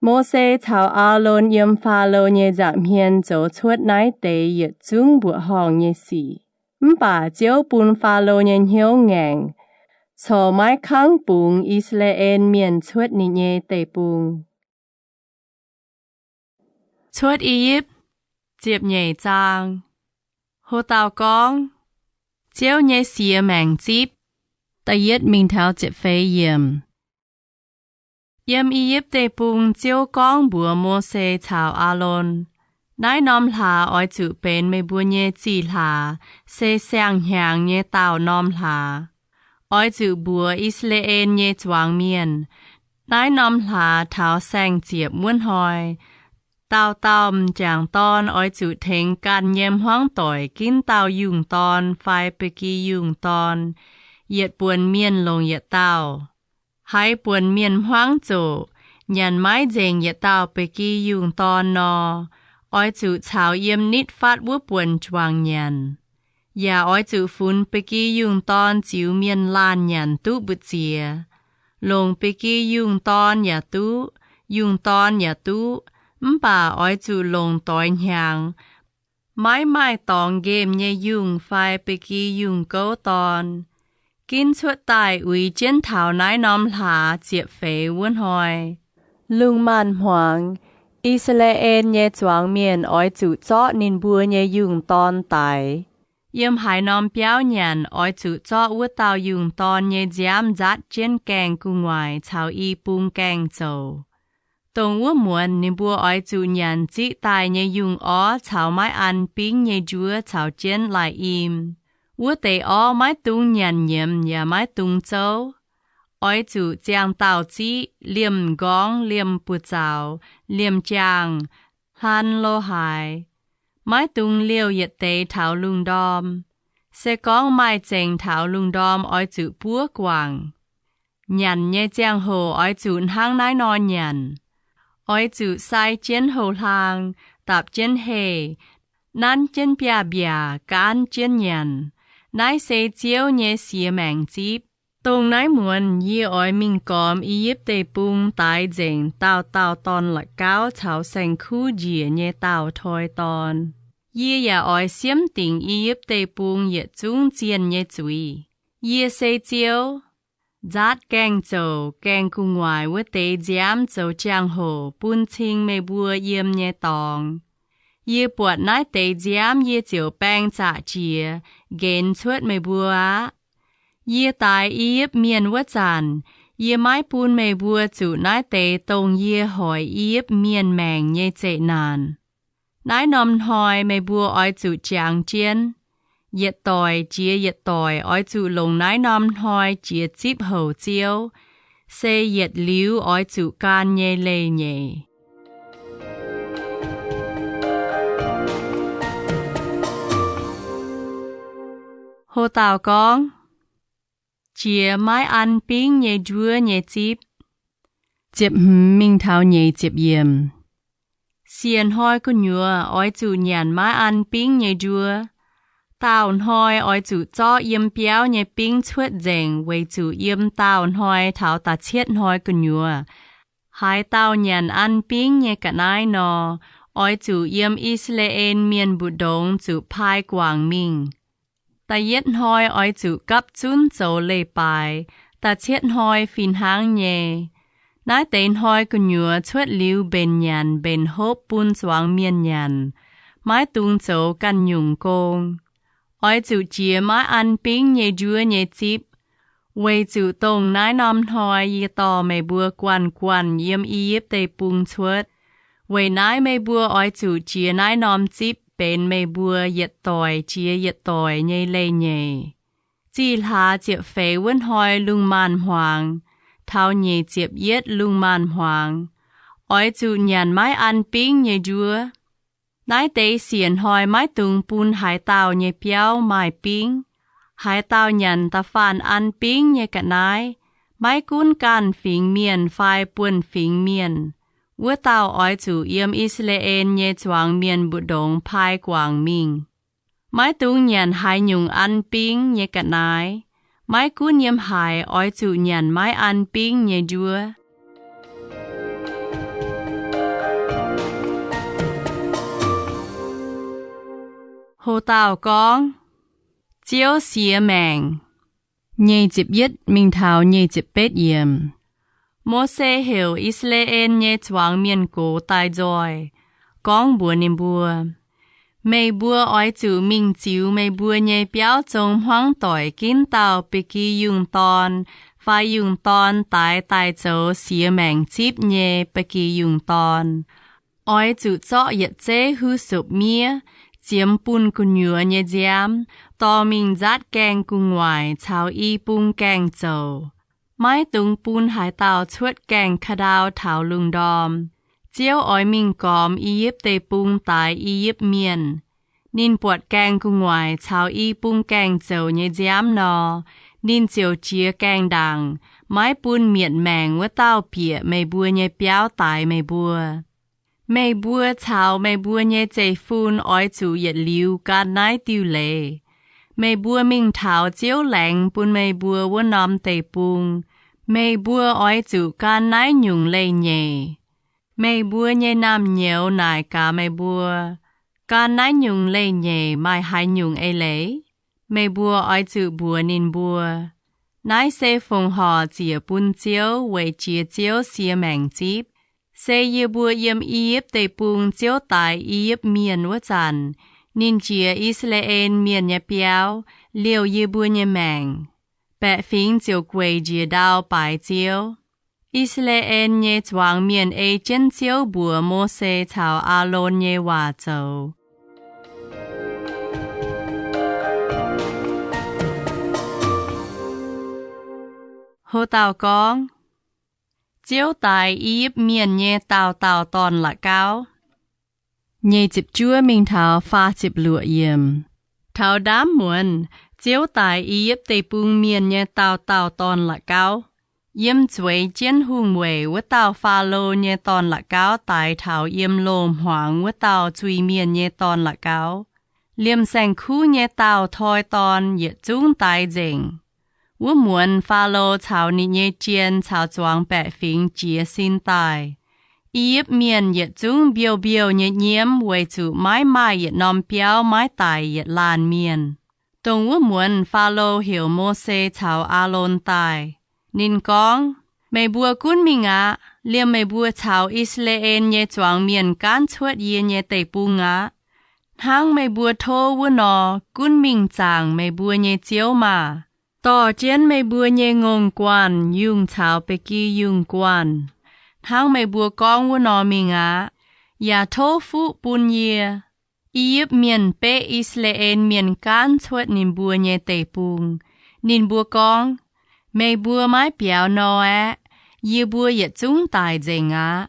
Mose caux Aalon yiem Faalo nyei nza'hmien zoux cuotv naaiv deix yietc zungv mbuoqc horngh nyei sic. Mv baac Ziouv bun Faalo nyei hnyouv ngaengc, corc maiv kangv bungx I^saa^laa^en Mienh cuotv ninh nyei deic-bung. Cuotv I^yipv, ziepc nyeic zaang. Ho dauh gorngv, Ziouv nyei siex maengc zipv. Da'yietv mingh taux ziepc feix yiemc. Yiem I^yipv Deic-Bung Ziouv gorngv mbuox Mose caux Aalon, Naaiv norm hlaax oix zuqc benx meih mbuo nyei zih hlaax, se siang-hnyangx nyei daauh norm hlaax. Oix zuqc mbuox I^saa^laa^en nyei zuangx mienh, Naaiv norm hlaax taux saeng-ziepc wuov hnoi, dauh dauh m'jangc dorn oix zuqc tengx ganh nyei hmuangv doic ginv dauh yungh dorn fai ba'gi yungh dorn, yietc buonc mienh longc yietc dauh. Haaix buonc mienh hmuangv zoqc, nyanc maiv nzengc yietc dauh ba'gi yungh dorn nor, oix zuqc caux yiem nitv fatv wuov buonc juangc nyanc. Yaac oix zuqc funx ba'gi yungh dorn ziux mienh laanh nyanc duqv mbu'ziex. Longc ba'gi yungh dorn yaac duqv, yungh dorn yaac duqv, mv baac oix zuqc longc doix hnyangx, maiv maaih dorngx nqemh nyei yungh fai ba'gi yungh gouv dorn. Ginv cuotv daaih uix jienv taux naaiv norm hlaax ziepc feix wuov hnoi, lungh maanz hmuangx, I^saa^laa^en nyei zuangx mienh oix zuqc zorqv ninh mbuo nyei yungh dorn daix. Yiem haaix norm biauv nyanc, oix zuqc zorqv wuov dauh yungh dorn nyei nziaamv nzaatv jienv gaengh gu'nguaaic caux i bung gaengh zoux. Dongh wuov muonz ninh mbuo oix zuqc nyanc ziqv daaih nyei yungh orv caux maiv an bingv nyei njuov caux jienv lai-im. Wuov deix orv maiv dungx nyanc nyiemz yaac maiv dungx zouv. Oix zuqc ziangh dauh ziqv, liemh m'nqorngv, liemh buoz-zaux, liemh jaangh, hlan lo haaix. Maiv dungx liouh yietc deix taux lungh ndorm. Se gorngv maaih zengc taux lungh ndorm oix zuqc buov guangc. Nyanc nyei ziangh hoc oix zuqc hnangv naaiv nor nyanc. Oix zuqc sai jienv houx-hlaang, dapc jienv heh, nanv jienv biaav-mbiaac, gaanv jienv nyanc. Naaiv se Ziouv nyei siex maengc zipv. Dongh naaiv muonz yie oix mingh gormx I^yipv Deic-Bung daix nzengc dauh dauh dorn-la'gauv caux saeng-kuv njiec nyei dauh toi dorn. Yie yaac oix siemv dingc I^yipv Deic-Bung yietc zungv zienh nyei zuiz. Yie se Ziouv. Nzaatv gaengh zouc gaengh gu'nguaaic wuov deix nziaamv zoux jangx-hoc bun cing meih mbuo yiem nyei dorngx. Yie buatc naaiv deix nziaamv yie ziouc baeng zaqc jiex, nqenx cuotv meih mbuo aqv. Yie daix I^yipv Mienh wuov zanc, yie maiv bun meih mbuo zuqc naaiv deix dongh yie hoic I^yipv Mienh maengc nyei zeqc naanc. Naaiv norm hnoi meih mbuo oix zuqc jangx jienv. Yietc doic jiex yietc doic oix zuqc longc naaiv norm hnoi jiex zipv houc Ziouv, se yietc liuz oix zuqc gan nyei leiz-nyeic. Ho dauh gorngv, Jiex maiv an bingv nyei njuov nyei zipv. Ziepc hmz mingh taux nyeic ziepc yiemc. Siec hnoi gu'nyuoz oix zuqc nyanc maiv an bingv nyei njuov. Daauh hnoi oix zuqc zorqv yiem biauv nyei bingv cuotv nzengc, weic zuqc yiem daauh hnoi taux da'cietv hnoi gu'nyuoz, haaix dauh nyanc an bingv nyei ga'naaiv nor, oix zuqc yiem I^saa^laa^en Mienh mbu'ndongx zuqc paaiv guangc mingh. Da'yietv hnoi oix zuqc gapv zunv zoux leiz-baaix, da'cietv hnoi fih hnangv nyei. Naaiv deix hnoi gu'nyuoz cuotv liuz mbenc nyanc mbenc hopv bun zuangx mienh nyanc, maiv dungx zoux ganh nyungc gong. Oix zuqc jiex maiv an bingv nyei njuov nyei zipv, weic zuqc dongh naaiv norm hnoi yie dorh meih mbuo guanh guanh yiem I^yipv Deic-Bung cuotv. Weic naaiv meih mbuo oix zuqc jiex naaiv norm zipv benx meih mbuo yietc doic jiex yietc doic nyei leiz-nyeic. Zih hlaax ziepc feix wuov hnoi lungh maanz-hmuangx taux nyeic ziepc yietv lungh maanz-hmuangx, oix zuqc nyanc maiv an bingv nyei njuov. Naaiv deix siec hnoi maiv dungx bun haaix dauh nyei biauv maaih bingv. Haaix dauh nyanc da'faanh an bingv nyei ga'naaiv, maiv gunv ganh fingx mienh fai buonv-fingx mienh, wuov dauh oix zuqc yiem I^saa^laa^en nyei zuangx mienh mbu'ndongx paaiv guangc mingh. Maiv dungx nyanc haaix nyungc an bingv nyei ga'naaiv. Maiv gunv yiem haaix, oix zuqc nyanc maiv an bingv nyei njuov. Ho dauh gorngv, Ziouv siex maengc. Nyeic ziepc yietv mingh taux nyeic ziepc betv yiemc. Mose heuc I^saa^laa^en nyei zuangx mienh gox daaih nzoih, gorngv mbuox ninh mbuo, Meih mbuo oix zuqc mingh ziux meih mbuo nyei biauv zong hmuangv doic ginv dauh ba'gi yungh dorn fai yungh dorn daix daaih zoux siex maengc zipv nyei ba'gi yungh dorn. Oix zuqc zorqv yietc zeiv huv sopc miev ziemx bun gu'nyuoz nyei nziaamv, dorh mingh nzaatv gaengh gu'nguaaic caux i bung gaengh zouc. Maiv dungx bun haaix dauh cuotv gaengh ka'ndau taux lungh ndorm. Ziouv oix mingh gormx I^yipv Deic-Bung daix I^yipv Mienh. Ninh buatc gaengh gu'nguaaic caux i bung gaengh zouc nyei nziaamv nor, ninh ziouc jiez gaengh ndaangc, maiv bun mietc maengc wuov dauh bieqc meih mbuo nyei biauv daix meih mbuo. Meih mbuo caux meih mbuo nyei zeiv-fun oix zuqc yietc liuz gan naaiv diuh leiz. Meih mbuo mingh taux Ziouv laengz bun meih mbuo wuov norm deic-bung. Meih mbuo oix zuqc gan naaiv nyungc leiz-nyeic. Meih mbuo nyei naamh nyouz naaic gaax meih mbuo, Gan naaiv nyungc leiz-nyeic maaih haaix nyungc eix leiz? Meih mbuo oix zuqc mbuox ninh mbuo, Naaiv se fongc horc ziec bun Ziouv weic jiex Ziouv sie maengc zipv. Se yie mbuo yiem I^yipv Deic-Bung ziouv daix I^yipv Mienh wuov zanc, ninh jiex I^saa^laa^en Mienh nyei biauv, liouh yie mbuo nyei maengc. Baeqc fingx ziouc gueic njiec ndau baaix Ziouv. I^saa^laa^en nyei zuangx mienh ei jienv Ziouv mbuox Mose caux Aalon nyei waac zoux. Hlo dauh gorngv, Ziouv daix I^yipv Mienh nyei dauh dauh dorn-la'gauv. Nyei ziepc juov mingh taux faah ziepc luoqc yiem. Taux ndaamv muonz, Ziouv daix I^yipv Deic-Bung mienh nyei dauh dauh dorn-la'gauv. Yiem zueiz jienv hungh weic wuov dauh Faalo nyei dorn-la'gauv daix taux yiem loz-hmuangx wuov dauh zuiz-mienh nyei dorn-la'gauv. Liemh saeng-kuv nyei dauh toi dorn yietc zungv daix nzengc. Wuov muonz Faalo caux ninh nyei jien caux zuangx baeqc fingx jiez sin daaih. I^yipv Mienh yietc zungv mbiouh mbiouh nyei nyiemv weic zuqc maiv maaih yietc norm biauv maiv daic yietc laanh mienh. Dongh wuov muonz Faalo heuc Mose caux Aalon daaih. Ninh gorngv, Meih mbuo gunv mingh aqv. Liemh meih mbuo caux I^saa^laa^en nyei zuangx mienh gaanv cuotv yie nyei deic-bung aqv. Hnangv meih mbuo tov wuov nor, gunv mingh zaangc meih mbuo nyei Ziouv maah! Dorh jienv meih mbuo nyei ngongh guanh, yungh caux ba'gi yungh guanh, hnangv meih mbuo gorngv wuov nor mingh aqv. Yaac tov fuqv bun yie. I^yipv Mienh beqv I^saa^laa^en Mienh gaanv cuotv ninh mbuo nyei deic-bung. Ninh mbuo gorngv, Meih mbuo maiv biaux nor aeqv, yie mbuo yietc zungv daic nzengc aqv.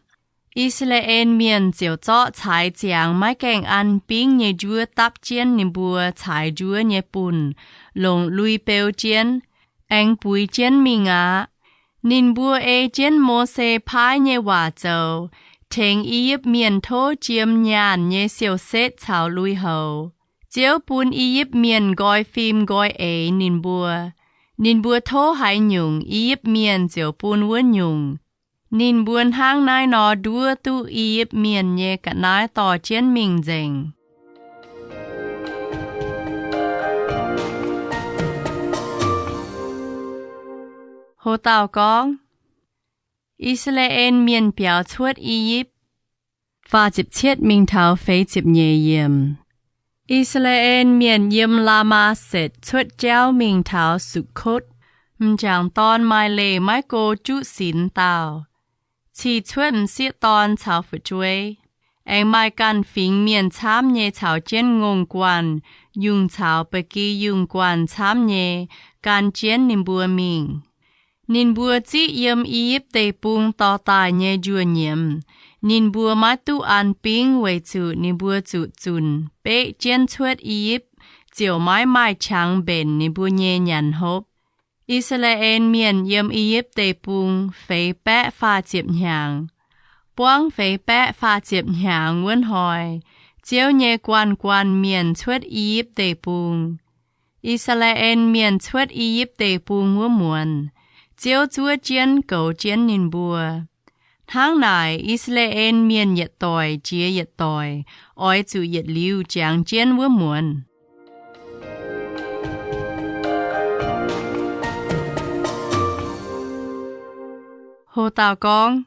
I^saa^laa^en Mienh ziouc zorqv caaix ziangx maiv gaengh an bingv nyei njuov dapv jienv ninh mbuo caaix njuov nyei bunh, longc lui beu jienv, aengx buix jienv mingh aqv. Ninh mbuo ei jienv Mose paaiv nyei waac zoux, tengx I^yipv Mienh tov jiem nyaanh nyei siou-setv caux lui-houx. Ziouv bun I^yipv Mienh nqoi fim nqoi eix ninh mbuo. Ninh mbuo tov haaix nyungc, I^yipv Mienh ziouc bun wuov nyungc. Ninh mbuo hnangv naaiv nor nduov duqv I^yipv Mienh nyei ga'naaiv dorh jienv mingh nzengc. Hlo dauh gorngv, I^saa^laa^en Mienh biaux cuotv I^yipv. Faah ziepc cietv mingh taux feix ziepc nyeic yiem. I^saa^laa^en Mienh yiem Laa^maa^setc cuotv jauv mingh taux Sukv^kotv. M'jangc dorn maaih leih maiv go juqv sinx dauh, cih cuotv m'sieqv dorn caux fu'jueiv. Aengx maaih ganh fingx mienh camv nyei caux jienv ngongh guanh, yungh caux ba'gi yungh guanh camv nyei gan jienv ninh mbuo mingh. Ninh mbuo ziqv yiem I^yipv Deic-Bung dorh daaih nyei njuov nyiemz, ninh mbuo maiv duqv an bingv weic zuqc ninh mbuo zuqc zunc beqv jienv cuotv I^yipv ziouc maiv maaih qangx mbenc ninh mbuo nyei nyanc hopv. I^saa^laa^en Mienh yiem I^yipv Deic-Bung feix baeqv faah ziepc hnyangx. Buangv feix baeqv faah ziepc hnyangx wuov hnoi, Ziouv nyei guanh guanh mienh cuotv I^yipv Deic-Bung. I^saa^laa^en Mienh cuotv I^yipv Deic-Bung wuov muonz, Ziouv zuov jienv goux jienv ninh mbuo. Hnangv naaic, I^saa^laa^en Mienh yietc doic jiex yietc doic oix zuqc yietc liuz jangx jienv wuov muonz. Hlo dauh gorngv,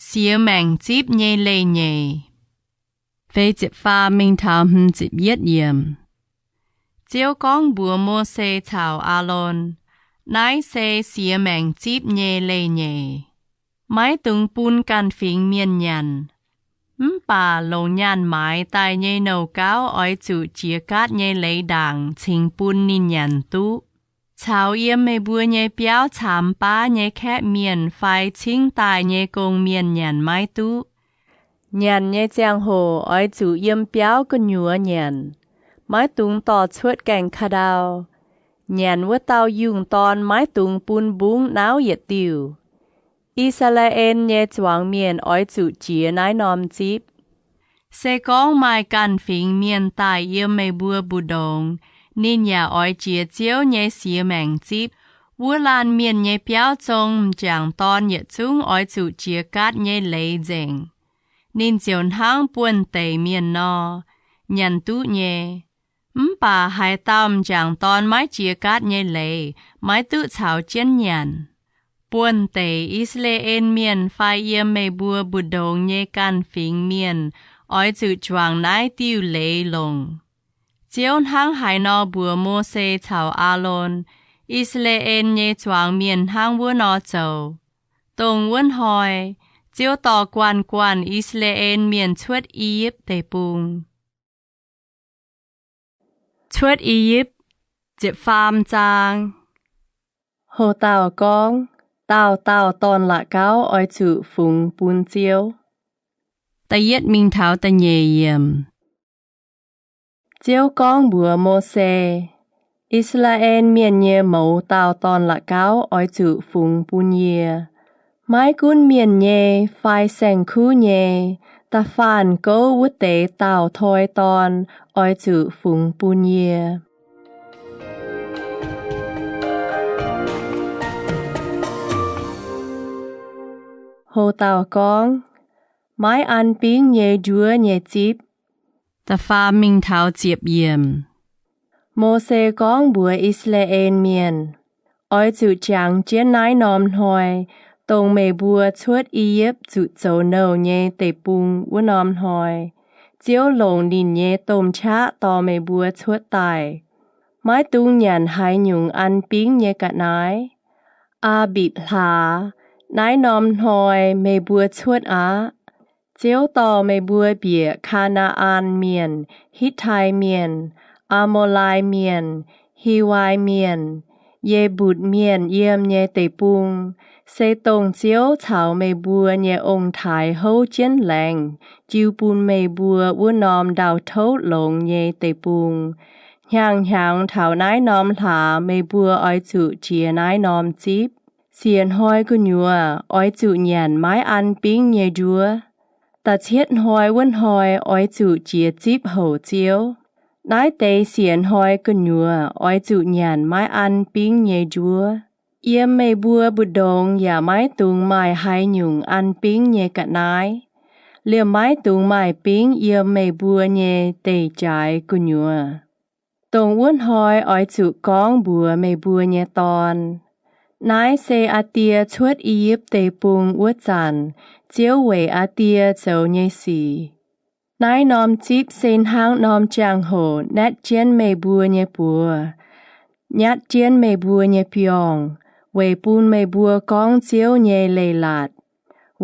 Siex maengc zipv nyei leiz-nyeic. feix ziepc faam mingh taux hmz ziepc yietv yiemc. Ziouv gorngv mbuox Mose caux Aalon, Naaiv se siex maengc zipv nyei leiz-nyeic. Maiv dungx bun ganh fingx mienh nyanc. Mv baac longc nyaanh maaiz daaih nyei nouh gauv oix zuqc jiex gaatv nyei leiz ndaangc cingx bun ninh nyanc duqv. Caux yiem meih mbuo nyei biauv caamx baav nyei kaeqv mienh fai cingv daaih nyei gong-mienh nyanc maiv duqv. Nyanc nyei ziangh hoc oix zuqc yiem biauv gu'nyuoz nyanc. Maiv dungx dorh cuotv gaengh ka'ndau. Nyanc wuov dauh yungh dorn maiv dungx bun mbungv nauv yietc diuh. I^saa^laa^en nyei zuangx mienh oix zuqc jiex naaiv norm zipv. Se gorngv maaih ganh fingx mienh daaih yiem meih mbuo mbu'ndongx, ninh yaac oix jiex Ziouv nyei siex maengc zipv. Wuov laanh mienh nyei biauv zong m'jangc dorn yietc zungv oix zuqc jiex gaatv nyei leiz nzengc. Ninh ziouc hnangv buonv-deic mienh nor, nyanc duqv nyei. Mv baac haaix dauh m'jangc dorn maiv jiex gaatv nyei leiz, maiv duqv caux jienv nyanc. Buonv-deic I^saa^laa^en Mienh fai yiem meih mbuo mbu'ndongx nyei ganh fingx mienh oix zuqc juangc naaiv diuh leiz longc. Ziouv hnangv haaix nor mbuox Mose caux Aalon, I^saa^laa^en nyei zuangx mienh hnangv wuov nor zoux. Dongh wuov hnoi, Ziouv dorh guanh guanh I^saa^laa^en Mienh cuotv I^yipv Deic-Bung. Cuotv I^yipv, ziepc faam zaang. Houc dauh gorngv, Dauh dauh dorn-la'gauv oix zuqc fungx bun Ziouv. Da'yietv mingh taux da'nyeic yiemc. Ziouv gorngv mbuox Mose, I^saa^laa^en Mienh nyei mouz dauh dorn-la'gauv oix zuqc fungx bun yie. Maiv gunv mienh nyei fai saeng-kuv nyei, da'faanh gouv wuov deix dauh toi dorn oix zuqc fungx bun yie. Houc dauh gorngv, Maiv an bingv nyei njuov nyei zipv. Da'faam mingh taux ziepc yiemc. Mose gorngv mbuox I^saa^laa^en Mienh, Oix zuqc jangx jienv naaiv norm hnoi, dongh meih mbuo cuotv I^yipv zuqc zoux nouh nyei deic-bung wuov norm hnoi, Ziouv longc ninh nyei domh qaqv dorh meih mbuo cuotv daaih. Maiv dungx nyanc haaix nyungc an bingv nyei ga'naaiv. Aa^mbitc hlaax, naaiv norm hnoi meih mbuo cuotv aqv. Ziouv dorh meih mbuo bieqc Kaa^naa^an Mienh, Hitv^tai Mienh, Aa^mo^lai Mienh, Hiwai Mienh, Ye^mbutc Mienh yiem nyei deic-bung, se dongh Ziouv caux meih mbuo nyei ong-taaix houv jienv laengz jiu bun meih mbuo wuov norm ndau-touv longx nyei deic-bung. Hnyangx-hnyangx taux naaiv norm hlaax meih mbuo oix zuqc jiex naaiv norm zipv. Siec hnoi gu'nyuoz oix zuqc nyanc maiv an bingv nyei njuov. Da'cietv hnoi wuov hnoi oix zuqc jiex zipv houc Ziouv. Naaiv deix siec hnoi gu'nyuoz oix zuqc nyanc maiv an bingv nyei njuov. Yiem meih mbuo mbu'ndongx yaac maiv dungx maaih haaix nyungc an bingv nyei ga'naaiv. Liemh maiv dungx maaih bingv yiem meih mbuo nyei deic-jaaix gu'nyuoz. Dongh wuov hnoi oix zuqc gorngv mbuox meih mbuo nyei dorn, Naaiv se aa Die cuotv I^yipv Deic-Bung wuov zanc, Ziouv weic aa Die zoux nyei sic. Naaiv norm zipv se hnangv norm jangx-hoc naetv jienv meih mbuo nyei buoz, nyatv jienv meih mbuo nyei biorngh, weic bun meih mbuo gorngv Ziouv nyei leiz-latc.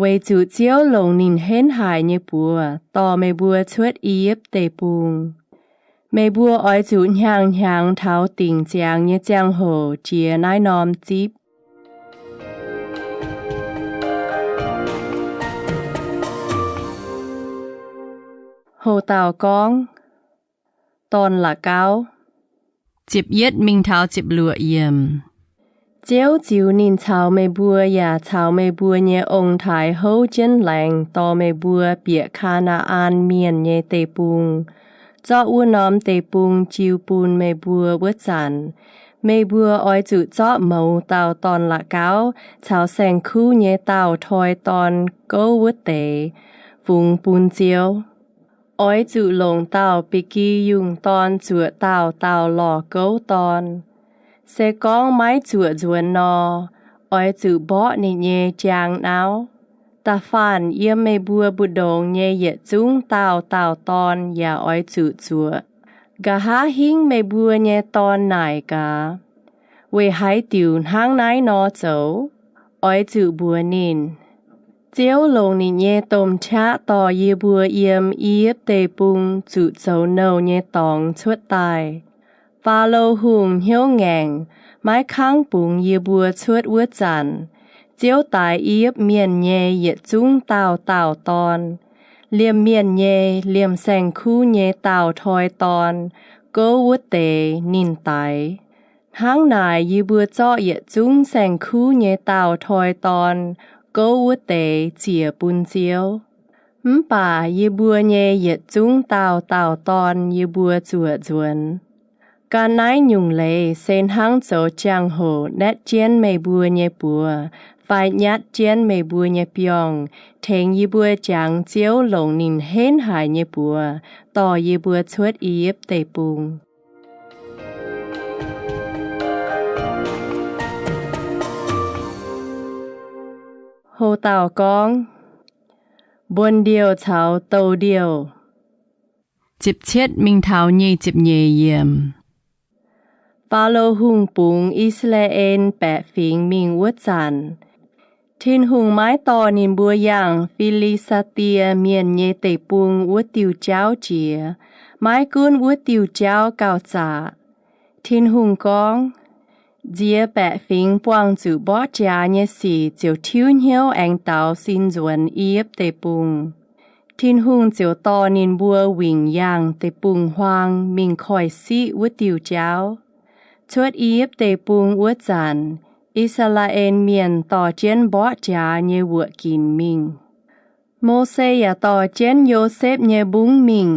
Weic zuqc Ziouv longc ninh henv haic nyei buoz dorh meih mbuo cuotv I^yipv Deic-Bung. Meih mbuo oix zuqc hnyangx-hnyangx taux dingc ziangx nyei ziangh hoc jiex naaiv norm zipv. Houc dauh gorngv, Dorn-la'gauv. Ziepc yietv mingh taux ziepc luoqc yiemc. Ziouv ziux ninh caux meih mbuo yaac caux meih mbuo nyei ong-taaix houv jienv laengz dorh meih mbuo bieqc Kaa^naa^an Mienh nyei deic-bung, zorqv wuov norm deic-bung jiu bun meih mbuo wuov zanc, meih mbuo oix zuqc zorqv mouz dauh dorn-la'gauv caux saeng-kuv nyei dauh toi dorn gouv wuov deix fungx bun Ziouv. Oix zuqc longc dauh ba'gi yungh dorn zuoqc dauh dauh lorh gouv dorn. Se gorngv maiv zuoqc nzuonx nor, oix zuqc mborqv ninh nyei jaang nauv. Da'faanh yiem meih mbuo mbu'ndongx nyei yietc zungv dauh dauh dorn yaac oix zuqc zuoqc. Nqa'haav hingv meih mbuo nyei dorn naaic gaax, Weic haaix diuc hnangv naaiv nor zoux? Oix zuqc mbuox ninh, Ziouv longc ninh nyei domh qaqv dorh yie mbuo yiem I^yipv Deic-Bung zuqc zoux nouh nyei dorngx cuotv daaih. Faalo Hungh hnyouv ngaengc, maiv kangv bungx yie mbuo cuotv wuov zanc, Ziouv daix I^yipv Mienh nyei yietc zungv dauh dauh dorn, liemh mienh nyei, liemh saeng-kuv nyei dauh toi dorn, gouv wuov deix ninh daix. Hnangv naaic yie mbuo zorqv yietc zungv saeng-kuv nyei dauh toi dorn, gouv wuov deix ziec bun Ziouv. Mv baac yie mbuo nyei yietc zungv dauh dauh dorn yie mbuo zuoqc nzuonx. Gan naaiv nyungc leiz se hnangv zoux jangx-hoc naetv jienv meih mbuo nyei buoz fai nyatv jienv meih mbuo nyei biorngh, tengx yie mbuo jangx Ziouv longc ninh henv haic nyei buoz dorh yie mbuo cuotv I^yipv Deic-Bung. Ho dauh gorngv, Mbuonx-ndiouh caux douh ndiouh. Ziepc cietv mingh taux nyic ziepc nyeic yiemc. Faalo Hungh bungx I^saa^laa^en baeqc fingx mingh wuov zanc, Tin-Hungh maiv dorh ninh mbuo yangh Fi^li^saa^die Mienh nyei deic-bung wuov diuh jauv jiex. Maiv gunv wuov diuh jauv gauh zaqc. Tin-Hungh gorngv, Nziex baeqc fingx buangh zuqc mborqv jaax nyei sic ziouc tiuv hnyouv aengx daaux sin nzuonx I^yipv Deic-Bung. Tin-Hungh ziouc dorh ninh mbuo wingc yangh deic-bung-huaang mingh koiv-siqv wuov diuh jauv. Cuotv I^yipv Deic-Bung wuov zanc, I^saa^laa^en Mienh dorh jienv mborqv jaax nyei wuoqc ginc mingh. Mose yaac dorh jienv Yosepv nyei mbungv mingh,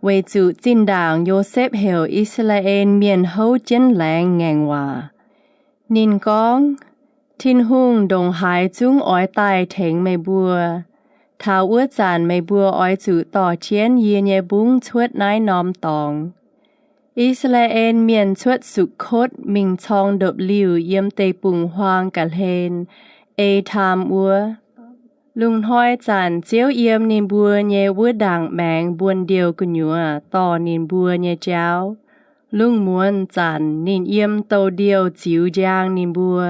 weic zuqc zinh ndaangc Yosepv heuc I^saa^laa^en Mienh houv jienv laengz ngaengc waac. Ninh gorngv, Tin-Hungh ndongc haaix zungv oix daaih tengx meih mbuo. Taux wuov zanc meih mbuo oix zuqc dorh jienv yie nyei mbungv cuotv naaiv norm dorngx. I^saa^laa^en Mienh cuotv Sukotv mingh corng ndopv-liuh yiem deic-bung-huaang ga'hlen, Etaam wuov. Lungh hnoi zanc Ziouv yiem ninh mbuo nyei wuov ndaangc maengx mbuonx-ndiouh gu'nyuoz dorh ninh mbuo nyei jauv. Lungh muonz zanc ninh yiem douh-ndiouh ziux njang ninh mbuo,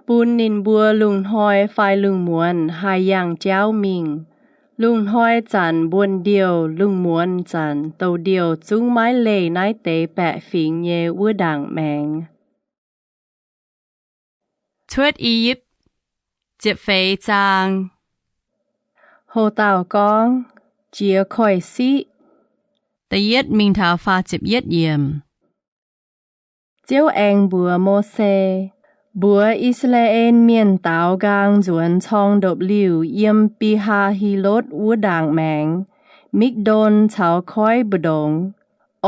bun ninh mbuo lungh hnoi fai lungh muonz haih yangh jauv mingh. Lungh hnoi zanc mbuonx-ndiouh, lungh muonz zanc douh-ndiouh zungv maiv leih naaiv deix baeqc fingx nyei wuov ndaangc maengx. Cuotv I^yipv, ziepc feix zaang. Ho dauh gorngv, Jiex koiv-siqv. Da'yietv mingh taux faah ziepc yietv yiemc. Ziouv aengx mbuox Mose, Mbuox I^saa^laa^en Mienh daaux nqaang nzuonx corng ndopv-liuh yiem Bi^haa^hi^lotv wuov ndaangc maengx, Mikv^ndon caux koiv mbu'ndongx.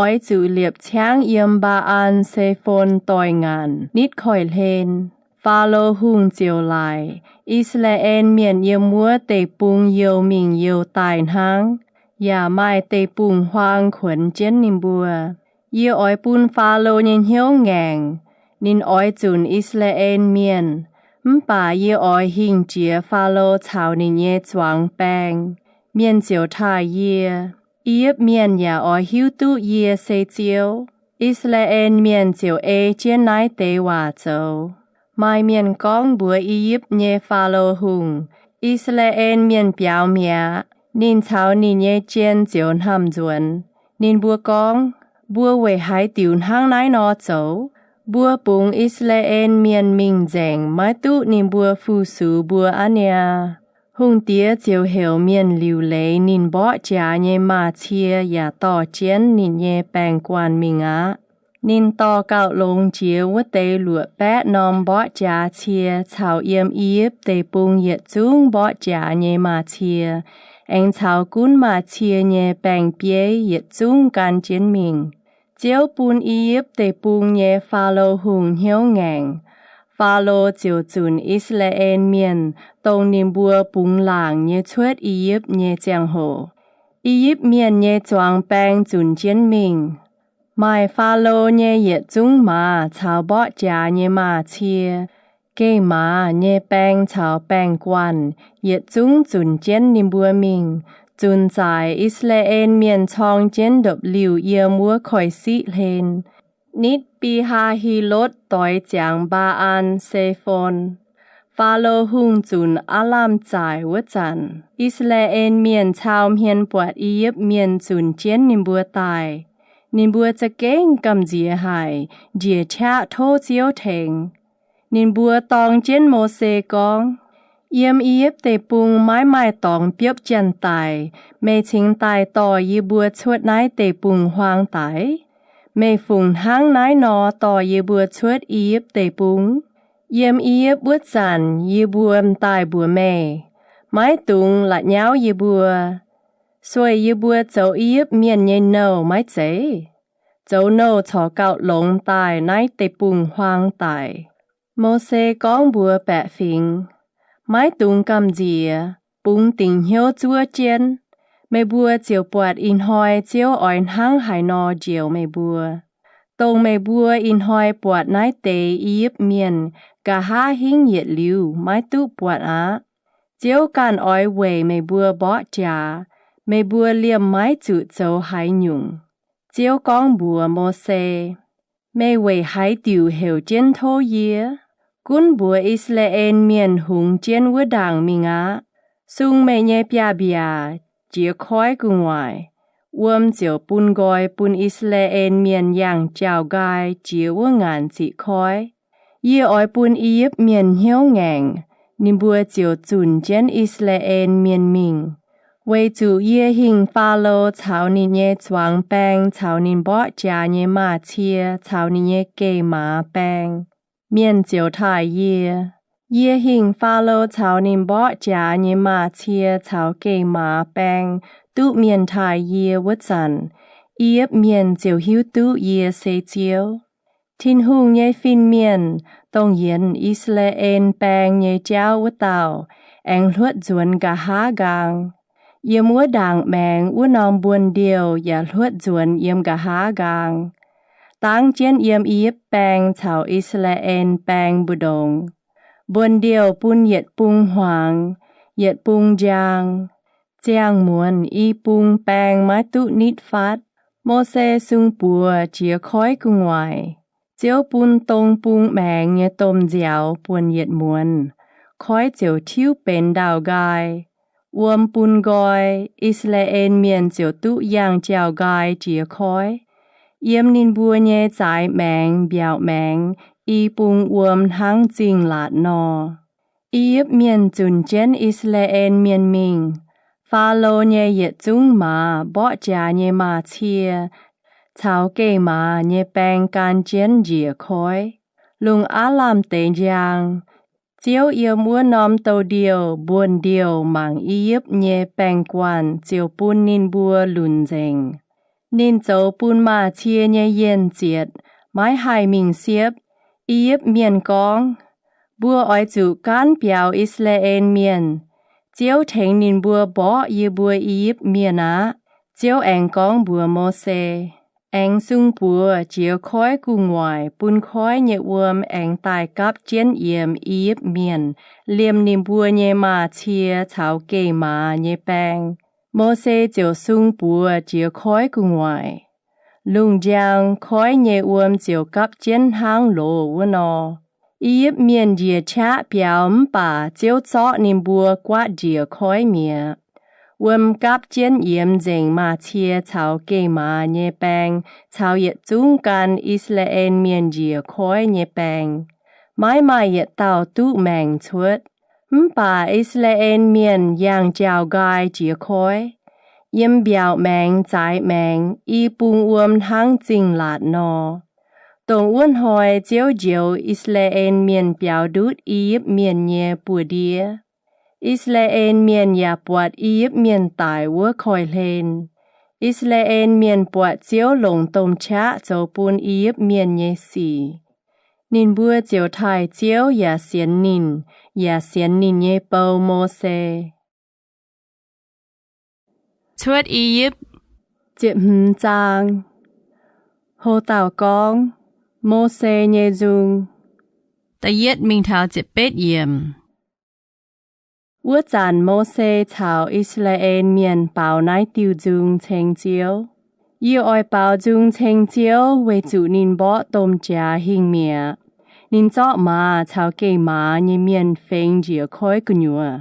Oix zuqc liepc ciangv yiem Mbaa^an Se^fon doic ngaanc nitv koiv-hlen. Faalo Hungh ziouc laaic, I^saa^laa^en Mienh yiem wuov deic-bung youh mingh youh daaih hnangv, yaac maaih deic-bung-huaang kuonx jienv ninh mbuo. Yie oix bun Faalo nyei hnyouv ngaengc. Ninh oix zunc I^saa^laa^en Mienh. Mv baac yie oix hingh jiex Faalo caux ninh nyei zuangx baeng. Mienh ziouc taaih yie. I^yipv Mienh yaac oix hiuv duqv yie se Ziouv. I^saa^laa^en Mienh ziouc ei jienv naaiv deix waac zoux. Maaih mienh gorngv mbuox I^yipv nyei Faalo Hungh, I^saa^laa^en Mienh biaux mi'aqv. Ninh caux ninh nyei jien ziouc hnamv nzuonx. Ninh mbuo gorngv, Mbuo weic haaix diuc hnangv naaiv nor zoux? Mbuo bungx I^saa^laa^en Mienh mingh nzengc, maiv duqv ninh mbuo fu-sux mbuo aqv niaa. Hungh diex ziouc heuc mienh liuc leiz ninh mborqv jaax nyei maaz-cie yaac dorh jienv ninh nyei baeng-guanh mingh aqv. Ninh dorh gauh longx jiex wuov deix luoqc baeqv norm mborqv jaax cie caux yiem I^yipv Deic-Bung yietc zungv mborqv jaax nyei maaz-cie, aengx caux gunv maaz-cie nyei baeng-bieiv yietc zungv gan jienv mingh. Ziouv bun I^yipv Deic-Bung nyei Faalo Hungh hnyouv ngaengc. Faalo ziouc zunc I^saa^laa^en Mienh, dongh ninh mbuo bungx laangc nyei cuotv I^yipv nyei ziangh hoc. I^yipv Mienh nyei zuangx baeng zunc jienv mingh. Maaih Faalo nyei yietc zungv maaz caux mborqv jaax nyei maaz-cie, Geh maaz nyei baeng caux baeng-guanh yietc zungv zunc jienv ninh mbuo mingh, zunc zaaic I^saa^laa^en Mienh corng jienv ndopv-liuh yiem wuov koiv-siqv hlen, nitv Bi^haa^hi^lotv doix ziangx Mbaa^an Se^fon. Faalo Hungh zunc aav lamh zaaic wuov zanc, I^saa^laa^en Mienh cau hmien buatc I^yipv Mienh zunc jienv ninh mbuo daaih. Ninh mbuo za'gengh gamh nziex haic, njiec qaqv tov Ziouv tengx. Ninh mbuo dorng jienv Mose gorngv, Yiem I^yipv Deic-Bung maiv maaih dorngx biopv janx-daic, meih cingx daaih dorh yie mbuo cuotv naaiv deic-bung-huaang daic? Meih fungc hnangv naaiv nor dorh yie mbuo cuotv I^yipv Deic-Bung? Yiem I^yipv wuov zanc yie mbuo m'daaih mbuox meih, maiv dungx la'nyauv yie mbuo. Sueih yie mbuo zoux I^yipv Mienh nyei nouh maiv zeiz? Zoux nouh corc gauh longx daaih naaiv deic-bung-huaang daic. Mose gorngv mbuox baeqc fingx, Maiv dungx gamh nziex, bungx dingc hnyouv zuov jienv. Meih mbuo ziouc buatc ih hnoi Ziouv oix hnangv haaix nor njoux meih mbuo. Dongh meih mbuo ih hnoi buatc naaiv deix I^yipv Mienh, nqa'haav hingv yietc liuz maiv duqv buatc aqv. Ziouv ganh oix weic meih mbuo mborqv jaax, meih mbuo liemh maiv zuqc zoux haaix nyungc. Ziouv gorngv mbuox Mose, Meih weic haaix diuc heuc jienv tov yie? Gunv mbuox I^saa^laa^en Mienh hungx jienv wuov ndaangc mingh aqv. Sung meih nyei biaav-mbiaac jiex koiv gu'nguaaic. Wuom ziouc bun nqoi bun I^saa^laa^en Mienh yangh jauv-nqaai jiex wuov ngaanc ziqc koiv. Yie oix bun I^yipv Mienh hnyouv ngaengc, ninh mbuo ziouc zunc jienv I^saa^laa^en Mienh mingh. Weic zuqc yie hingh Faalo caux ninh nyei zuangx baeng caux ninh mborqv jaax nyei maaz-cie caux ninh nyei geh maaz baeng, mienh ziouc taaih yie. Yie hingh Faalo caux ninh mborqv jaax nyei maaz-cie caux geh maaz baeng duqv mienh taaih yie wuov zanc, I^yipv Mienh ziouc hiuv duqv yie se Ziouv. Tin-Hungh nyei fin-mienh, dongh yienx I^saa^laa^en Baeng nyei jauv wuov dauh, aengx hluotv nzuonx nqa'haav nqaang. Yiem wuov ndaangc maengx wuov norm mbuonx-ndiouh yaac hluotv nzuonx yiem nqa'haav nqaang, dangv jienv yiem I^yipv Baeng caux I^saa^laa^en Baeng mbu'ndongx. Mbuonx-ndiouh bun yietc bung hmuangx, yietc bung njang. Ziangh muonz i bung baeng maiv duqv nitv fatv. Mose sung buoz jiex koiv gu'nguaaic. Ziouv bun dong bung maengx nyei domh nziaaux buonc yietc muonz, koiv ziouc tiuv benx ndau-nqaai. Wuom bun nqoi, I^saa^laa^en Mienh ziouc duqv yangh jauv-nqaai jiex koiv. Yiem ninh mbuo nyei zaaix maengx mbiaauc maengx i bung wuom hnangv zingh laatc nor. I^yipv Mienh zunc jienv I^saa^laa^en Mienh mingh. Faalo nyei yietc zungv maaz mborqv jaax nyei maaz-cie caux geh maaz nyei baeng gan jienv njiec koiv. Lungh aav lamh deix njang, Ziouv yiem wuov norm douz-ndiouh mbuonx-ndiouh mangc I^yipv nyei baeng-guanh ziouc bun ninh mbuo lunc nzengc. Ninh zoux bun maaz-cie nyei yienh zietc, maiv haih mingh siepv. I^yipv Mienh gorngv, Mbuo oix zuqc gaanv biaux I^saa^laa^en Mienh. Ziouv tengx ninh mbuo mborqv yie mbuo I^yipv Mienh aqv. Ziouv aengx gorngv mbuox Mose, Aengx sung buoz jiex koiv gu'nguaaic bun koiv nyei wuom aengx daaih gapv jienv yiemx I^yipv Mienh liemh ninh mbuo nyei maaz-cie caux geh maaz nyei baeng. Mose ziouc sung buoz jiex koiv gu'nguaaic. Lungh njang, koiv nyei wuom ziouc gapv jienv hnangv loz wuov nor. I^yipv Mienh njiec qaqv biaux mv baac Ziouv zorqv ninh mbuo guaatv njiec koiv mi'aqv. Wuom gapv jienv yiemx nzengc maaz-cie caux geh maaz nyei baeng caux yietc zungv gan I^saa^laa^en Mienh njiec koiv nyei baeng. Maiv maaih yietc dauh duqv maengc cuotv. Mv baac I^saa^laa^en Mienh yangh jauv-nqaai jiex koiv. Yiem mbiaauc maengx zaaix maengx i bung wuom hnangv zingh laatc nor. Dongh wuov hnoi Ziouv njoux I^saa^laa^en Mienh biaux ndutv I^yipv Mienh nyei buoz-ndiev. I^saa^laa^en Mienh yaac buatc I^yipv Mienh daic wuov koiv-hlen. I^saa^laa^en Mienh buatc Ziouv longc domh qaqv zoux bun I^yipv Mienh nyei sic. Ninh mbuo ziouc taaih Ziouv yaac sienx ninh, yaac sienx ninh nyei bou, Mose. Cuotv I^yipv, ziepc hmz zaang. Houc dauh gorngv, Mose nyei nzung. da'yietv mingh taux ziepc betv yiemc. Wuov zanc Mose caux I^saa^laa^en Mienh baaux naaiv diuh nzung ceng Ziouv, Yie oix baaux nzung ceng Ziouv weic zuqc ninh mborqv domh jaax hingh mi'aqv. Ninh zorqv maaz caux geh maaz nyei mienh fengx njiec koiv gu'nyuoz.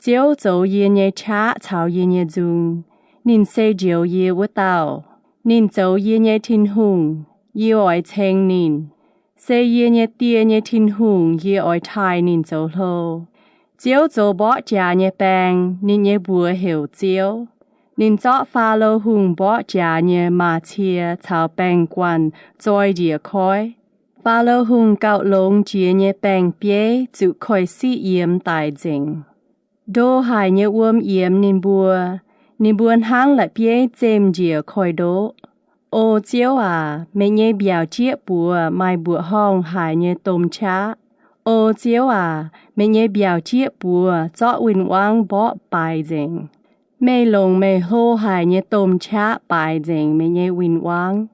Ziouv zoux yie nyei qaqv caux yie nyei nzung. Ninh se njoux yie wuov dauh. Ninh zoux yie nyei Tin-Hungh. Yie oix ceng ninh. Se yie nyei die nyei Tin-Hungh. Yie oix taaih ninh zoux hlo. Ziouv zoux mborqv jaax nyei baeng. Ninh nyei mbuox heuc Ziouv. Ninh zorqv Faalo Hungh mborqv jaax nyei maaz-cie caux baeng-guanh zoi njiec koiv. Faalo Hungh gauh longx jiex nyei baeng-bieiv zuqc koiv-siqv yiemx daic nzengc. Ndo haic nyei wuom yiemx ninh mbuo. Ninh mbuo hnangv la'bieiv zemh njiec koiv-ndoqv. O Ziouv aac, meih nyei mbiaauc jieqv buoz maaih mbuoqc horngh haic nyei domh qaqv. O Ziouv aac, meih nyei mbiaauc jieqv buoz zorqv win-wangv mborqv baaix nzengc. Meih longc meih hlo haic nyei domh qaqv baaix nzengc meih nyei win-wangv.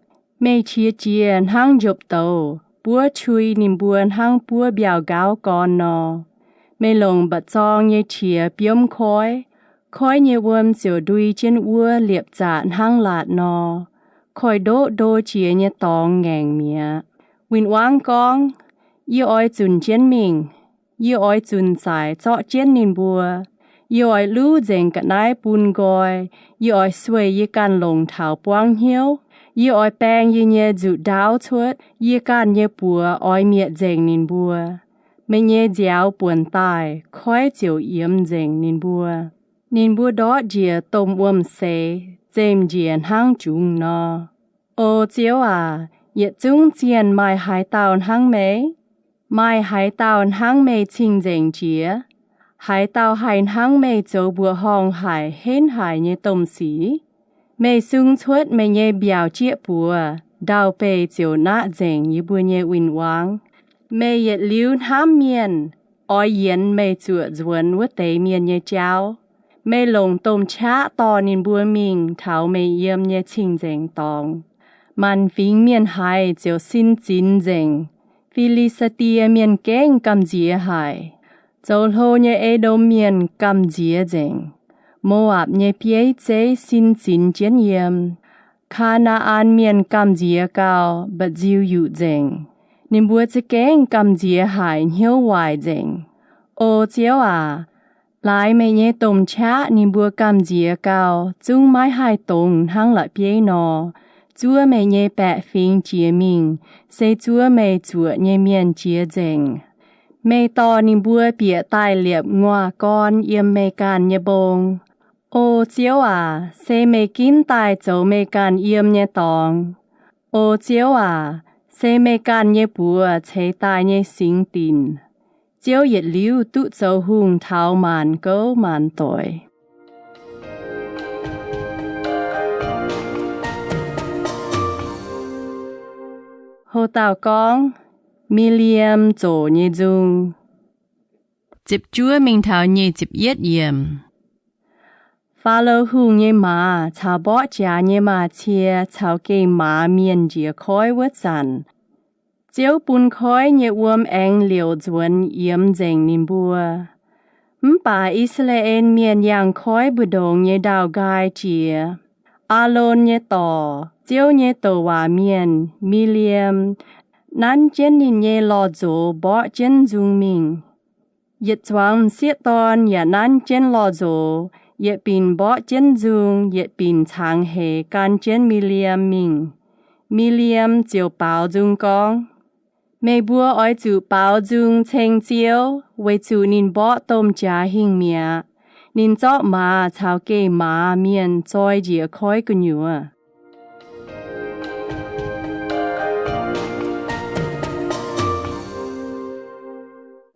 Meih qiex jiez hnangv njopv douz, buov qui ninh mbuo hnangv buov mbiauh nqaauv gorn nor. Meih longc mba'zorng nyei qiex biomv koiv. Koiv nyei wuom ziouc ndui jienv wuov liepc zaqc hnangv laatc nor. Koiv-ndoqv ndo jiex nyei dorngx ngaengc mi'aqv. Win-wangv gorngv, Yie oix zunc jienv mingh. Yie oix zunc zaic zorqv jienv ninh mbuo. Yie oix luv nzengc ga'naaiv bun nqoi. Yie oix sueih yie ganh longc taux buangv hnyouv. Yie oix baeng yie nyei nzuqc ndaauv cuotv. Yie ganh nyei buoz oix mietc nzengc ninh mbuo. Meih nyei nziaaux buonc daaih, koiv ziouc yiemx nzengc ninh mbuo. Ninh mbuo ndortv njiec domh wuom-seix, zemh njiec hnangv jungx nor. O Ziouv aac, yietc zungv zienh maaih haaix dauh hnangv meih? Maaih haaix dauh hnangv meih cing-nzengc jiex? Haaix dauh haih hnangv meih zoux mbuoqc horngh haic, henv haic nyei domh sic? Meih sung cuotv meih nyei mbiaauc jieqv buoz, ndau-beih ziouc naqv nzengc yie mbuo nyei win-wangv. Meih yietc liuz hnamv mienh, oix yienx meih zuoqc nzuonx wuov deix mienh nyei jauv. Meih longc domh qaqv dorh ninh mbuo mingh taux meih yiem nyei cing-nzengc dorngx. Maanc fingx mienh haiz ziouc sin zinx nzengc. Fi^li^saa^die Mienh gengh gamh nziex haic. Zoux hlo nyei E^ndom Mienh gamh nziex nzengc. Mo^apc nyei bieiv zeiv sin zinx jienv yiem. Kaa^naa^an Mienh gamh nziex gau, mba'nziu yuqc nzengc. Ninh mbuo za'gengh gamh nziex haic, hnyouv waaic nzengc. O Ziouv aac, laaix meih nyei domh qaqv ninh mbuo gamh nziex gau, zungv maiv haih dongz hnangv la'bieiv nor. Zuov meih nyei baeqc fingx jiex mingh, se zuov meih zuoqc nyei mienh jiex nzengc. Meih dorh ninh mbuo bieqc daaih liepc nguaaz-gorn yiem meih ganh nyei mbong. O Ziouv aac, se meih ginv daaih zoux meih ganh yiem nyei dorngx. O Ziouv aac, se meih ganh nyei buoz ceix daaih nyei singx dinc. Ziouv yietc liuz duqv zoux hungh taux maanc gouv maanc doic. Ho dauh gorngv, Mi^li^am Zoqc Nyei Nzung. Ziepc juov mingh taux nyic ziepc yietv yiemc. Faalo Hungh nyei maaz caux mborqv jaax nyei maaz-cie caux geh maaz mienh njiec koiv wuov zanc, Ziouv bun koiv nyei wuom aengx liouc nzuonx yiemx nzengc ninh mbuo. Mv baac I^saa^laa^en Mienh yangh koiv mbu'ndongx nyei ndau-nqaai jiex. Aalon nyei dorc, Ziouv nyei douc waac mienh, Mi^li^am, nanv jienv ninh nyei lorh nzox mborqv jienv nzung mingh. Yietc zuangx m'sieqv dorn yaac nanv jienv lorh nzox, yietc binc mborqv jienv nzung, yietc binc cangx heix gan jienv Mi^li^am mingh. Mi^li^am ziouc baaux nzung gorngv, Meih mbuo oix zuqc baaux nzung ceng Ziouv, weic zuqc ninh mborqv domh jaax hingh mi'aqv. Ninh zorqv maaz caux geh maaz mienh zoi njiec koiv gu'nyuoz.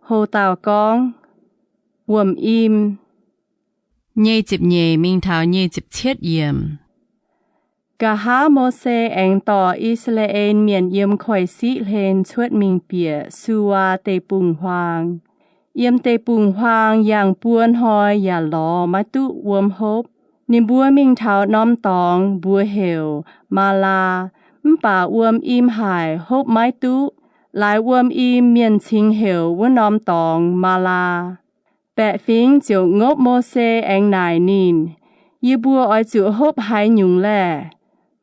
Ho dauh gorngv, Wuom-im. Nyic ziepc nyeic mingh taux nyic ziepc cietv yiemc. Nqa'haav Mose aengx dorh I^saa^laa^en Mienh yiem Koiv-Siqv Hlen cuotv mingh bieqc Suwaa Deic-Bung-Huaang. Yiem deic-bung-huaang yangh buo hnoi yaac lorz maiv duqv wuom hopv. Ninh mbuo mingh taux norm dorngx, mbuox heuc Maalaa, mv baac wuom im haic, hopv maiv duqv. Laaix wuom i mienh cingx heuc wuov norm dorngx Maalaa. Baeqc fingx ziouc ngopv Mose aengx naaic ninh, Yie mbuo oix zuqc hopv haaix nyungc laeh?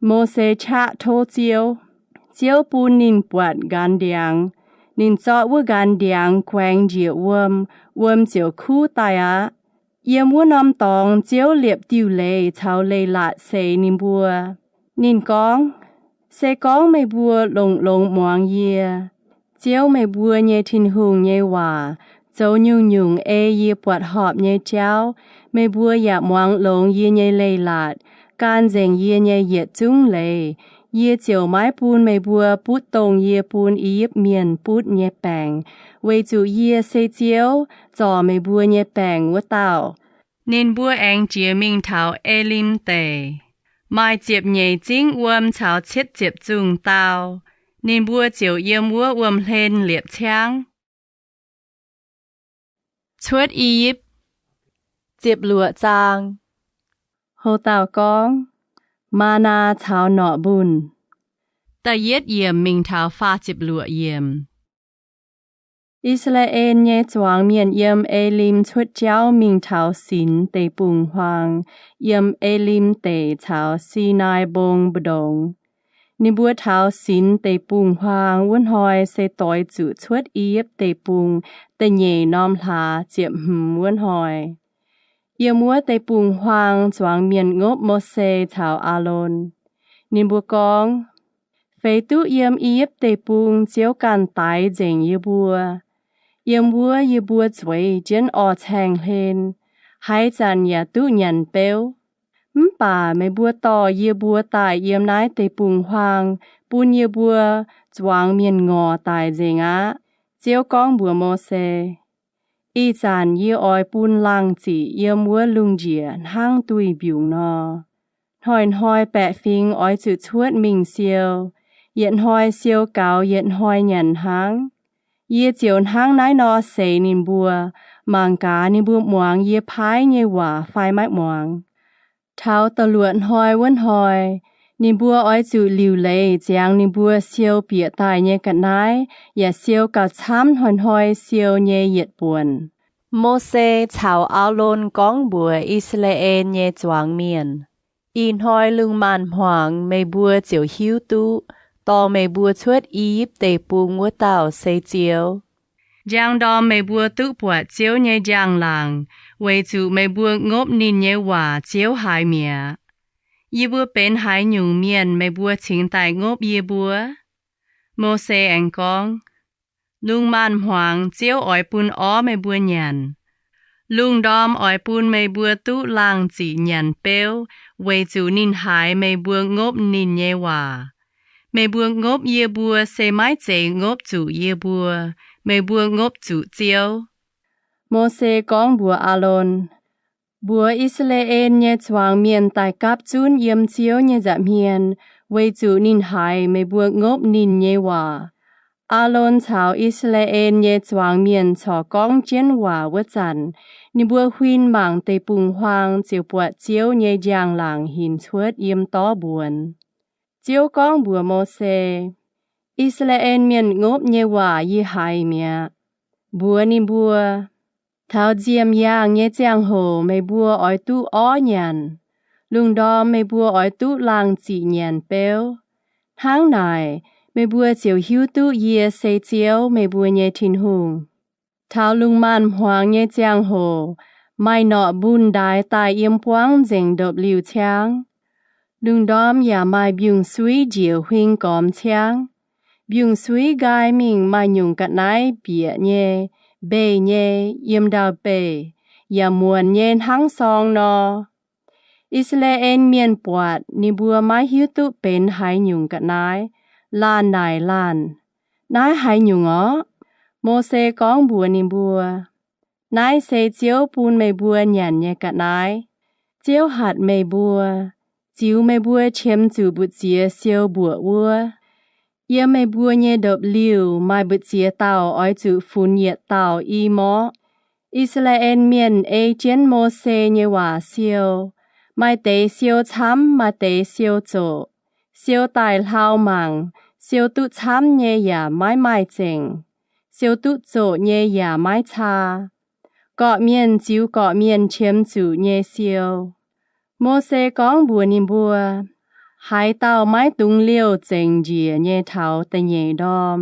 Mose qaqv tov Ziouv. Ziouv bun ninh buatc nqanx ndiangx. Ninh zorqv wuov nqanx ndiangx guaengx njiec wuom, wuom ziouc kuv daaih aqv. Yiem wuov norm dorngx Ziouv liepc diuh leiz caux leiz-latc seix ninh mbuo. Ninh gorngv, Se gorngv meih mbuo longx-longx muangx yie, Ziouv meih mbuo nyei Tin-Hungh, nyei waac, zoux nyungc-nyungc ei yie buatc horpc nyei jauv, meih mbuo yaac muangx longx yie nyei leiz-latc, gan nzengc yie nyei yietc zungv leiz, yie ziouc maiv bun meih mbuo butv dongh yie bun I^yipv Mienh butv nyei baengc, weic zuqc yie se Ziouv, zorc meih mbuo nyei baengc wuov dauh. Ninh mbuo aengx jiez mingh taux Elim Deic. Maaih ziepc nyeic zingv wuom caux cietv ziepc zungh dau. Ninh mbuo ziouc yiem wuov wuom-hlen liepc ciangv. Cuotv I^yipv. Ziepc luoqc zaang. Houv dauh gorngv, Maanaa caux norqc mbunh. Da'yietv yiemc mingh taux faah ziepc luoqc yiemc. I^saa^laa^en nyei zuangx mienh yiem Elim cuotv jauv mingh taux Sinx Deic-Bung-Huaang, yiem Elim Deic caux Sinaai Mbong mbu'ndongx. Ninh mbuo taux Sinx Deic-Bung-Huaang wuov hnoi se doix zuqc cuotv I^yipv Deic-Bung da'nyeic norm hlaax ziepc hmz wuov hnoi. Yiem wuov deic-bung-huaang zuangx mienh ngopv Mose caux Aalon. Ninh mbuo gorngv, Feix duqv yiem I^yipv Deic-Bung Ziouv ganh daix nzengc yie mbuo. Yiem wuov yie mbuo zueiz jienv orv-caeng hlen, haaix zanc yaac duqv nyanc beuv. Mv baac meih mbuo dorh yie mbuo daaih yiem naaiv deic-bung-huaang bun yie mbuo zuangx mienh ngorc daic nzengc aqv. Ziouv gorngv mbuox Mose, Ih zanc yie oix bun laangh ziqc yiem wuov lungh njiec hnangv duih mbiungc nor. Hnoi-hnoi baeqc fingx oix zuqc cuotv mingh siou. Yietc hnoi siou gaux yietc hnoi nyanc hnangv. Yie ziouc hnangv naaiv nor seix ninh mbuo, mangc gaax ninh mbuo muangx yie paaiv nyei waac fai maiv muangx. Taux da'luoqc hnoi wuov hnoi, ninh mbuo oix zuqc liuc leiz ziangx ninh mbuo siou bieqc daaih nyei ga'naaiv yaac siou gauh camv hnoi-hnoi siou nyei yietc buonc. Mose caux Aalon gorngv mbuox I^saa^laa^en nyei zuangx mienh, Ih hnoi lungh maanz-hmuangx meih mbuo ziouc hiuv duqv dorh meih mbuo cuotv I^yipv Deic-Bung wuov dauh se Ziouv. Njang ndorm meih mbuo duqv buatc Ziouv nyei njang-laangc, weic zuqc meih mbuo ngopv ninh nyei waac ziouv haiz mi'aqv. Yie mbuo benx haaix nyungc mienh meih mbuo cingx daaih ngopv yie mbuo? Mose aengx gorngv, Lungh maanz-hmuangx Ziouv oix bun orv meih mbuo nyanc. Lungh ndorm oix bun meih mbuo duqv laangh ziqc nyanc beuv, weic zuqc ninh haiz meih mbuo ngopv ninh nyei waac. Meih mbuo ngopv yie mbuo se maiv zeiz ngopv zuqc yie mbuo. Meih mbuo ngopv zuqc Ziouv. Mose gorngv mbuox Aalon, Mbuox I^saa^laa^en nyei zuangx mienh daaih gapv zunv yiem Ziouv nyei nza'hmien, weic zuqc ninh haiz meih mbuo ngopv ninh nyei waac. Aalon caux I^saa^laa^en nyei zuangx mienh corc gorngv jienv waac wuov zanc, ninh mbuo huin mangc deic-bung-huaang ziouc buatc Ziouv nyei njang-laangc hinc cuotv yiem dorv mbuonx. Ziouv gorngv mbuox Mose, I^saa^laa^en mienh ngopv nyei waac yie haiz mi'aqv. Mbuox ninh mbuo, Taux nziemh yaangh nyei ziangh hoc meih mbuo oix duqv orv nyanc. Lungh ndorm meih mbuo oix duqv laangh ziqc nyanc beuv. Hnangv naaic, meih mbuo ziouc hiuv duqv yie se Ziouv, meih mbuo nyei Tin-Hungh. Taux lungh maanz-hmuangx nyei ziangh hoc, maaih norqc mbunh ndaix daaih yiem buangv nzengc ndopv-liuh ciangv. Lungh ndorm yaac maaih mbiungc-suiv njiec huing gormx ciangv. Mbiungc-suiv nqaai mingh maaih nyungc ga'naaiv bieqc nyei, mbeih nyei, yiem ndau-beih, yaac muonc nyei hnangv sorng nor. I^saa^laa^en Mienh buatc ninh mbuo maiv hiuv duqv benx haaix nyungc ga'naaiv, laanh naaic laanh, Naaiv haaix nyungc orqv? Mose gorngv mbuox ninh mbuo, Naaiv se Ziouv bun meih mbuo nyanc nyei ga'naaiv. Ziouv hatc meih mbuo, ziux meih mbuo qiemx zuqc mbu'ziex siou mbuoqc wuov. Yiem meih mbuo nyei ndopv-liuh maaih mbu'ziex dauh oix zuqc funx yietc dauh i morqv. I^saa^laa^en Mienh ei jienv Mose nyei waac siou. Maaih deix siou camv, maaih deix siou zoqc. Siou daaih hlau mangc, Siou duqv camv nyei yaac maiv maaih zengc. Siou duqv zoqc nyei yaac maiv caa. Gorqv-mienh ziux gorqv-mienh qiemx zuqc nyei siou. Mose gorngv mbuox ninh mbuo, Haaix dauh maiv dungx liouh zengc njiec nyei taux da'nyeic ndorm.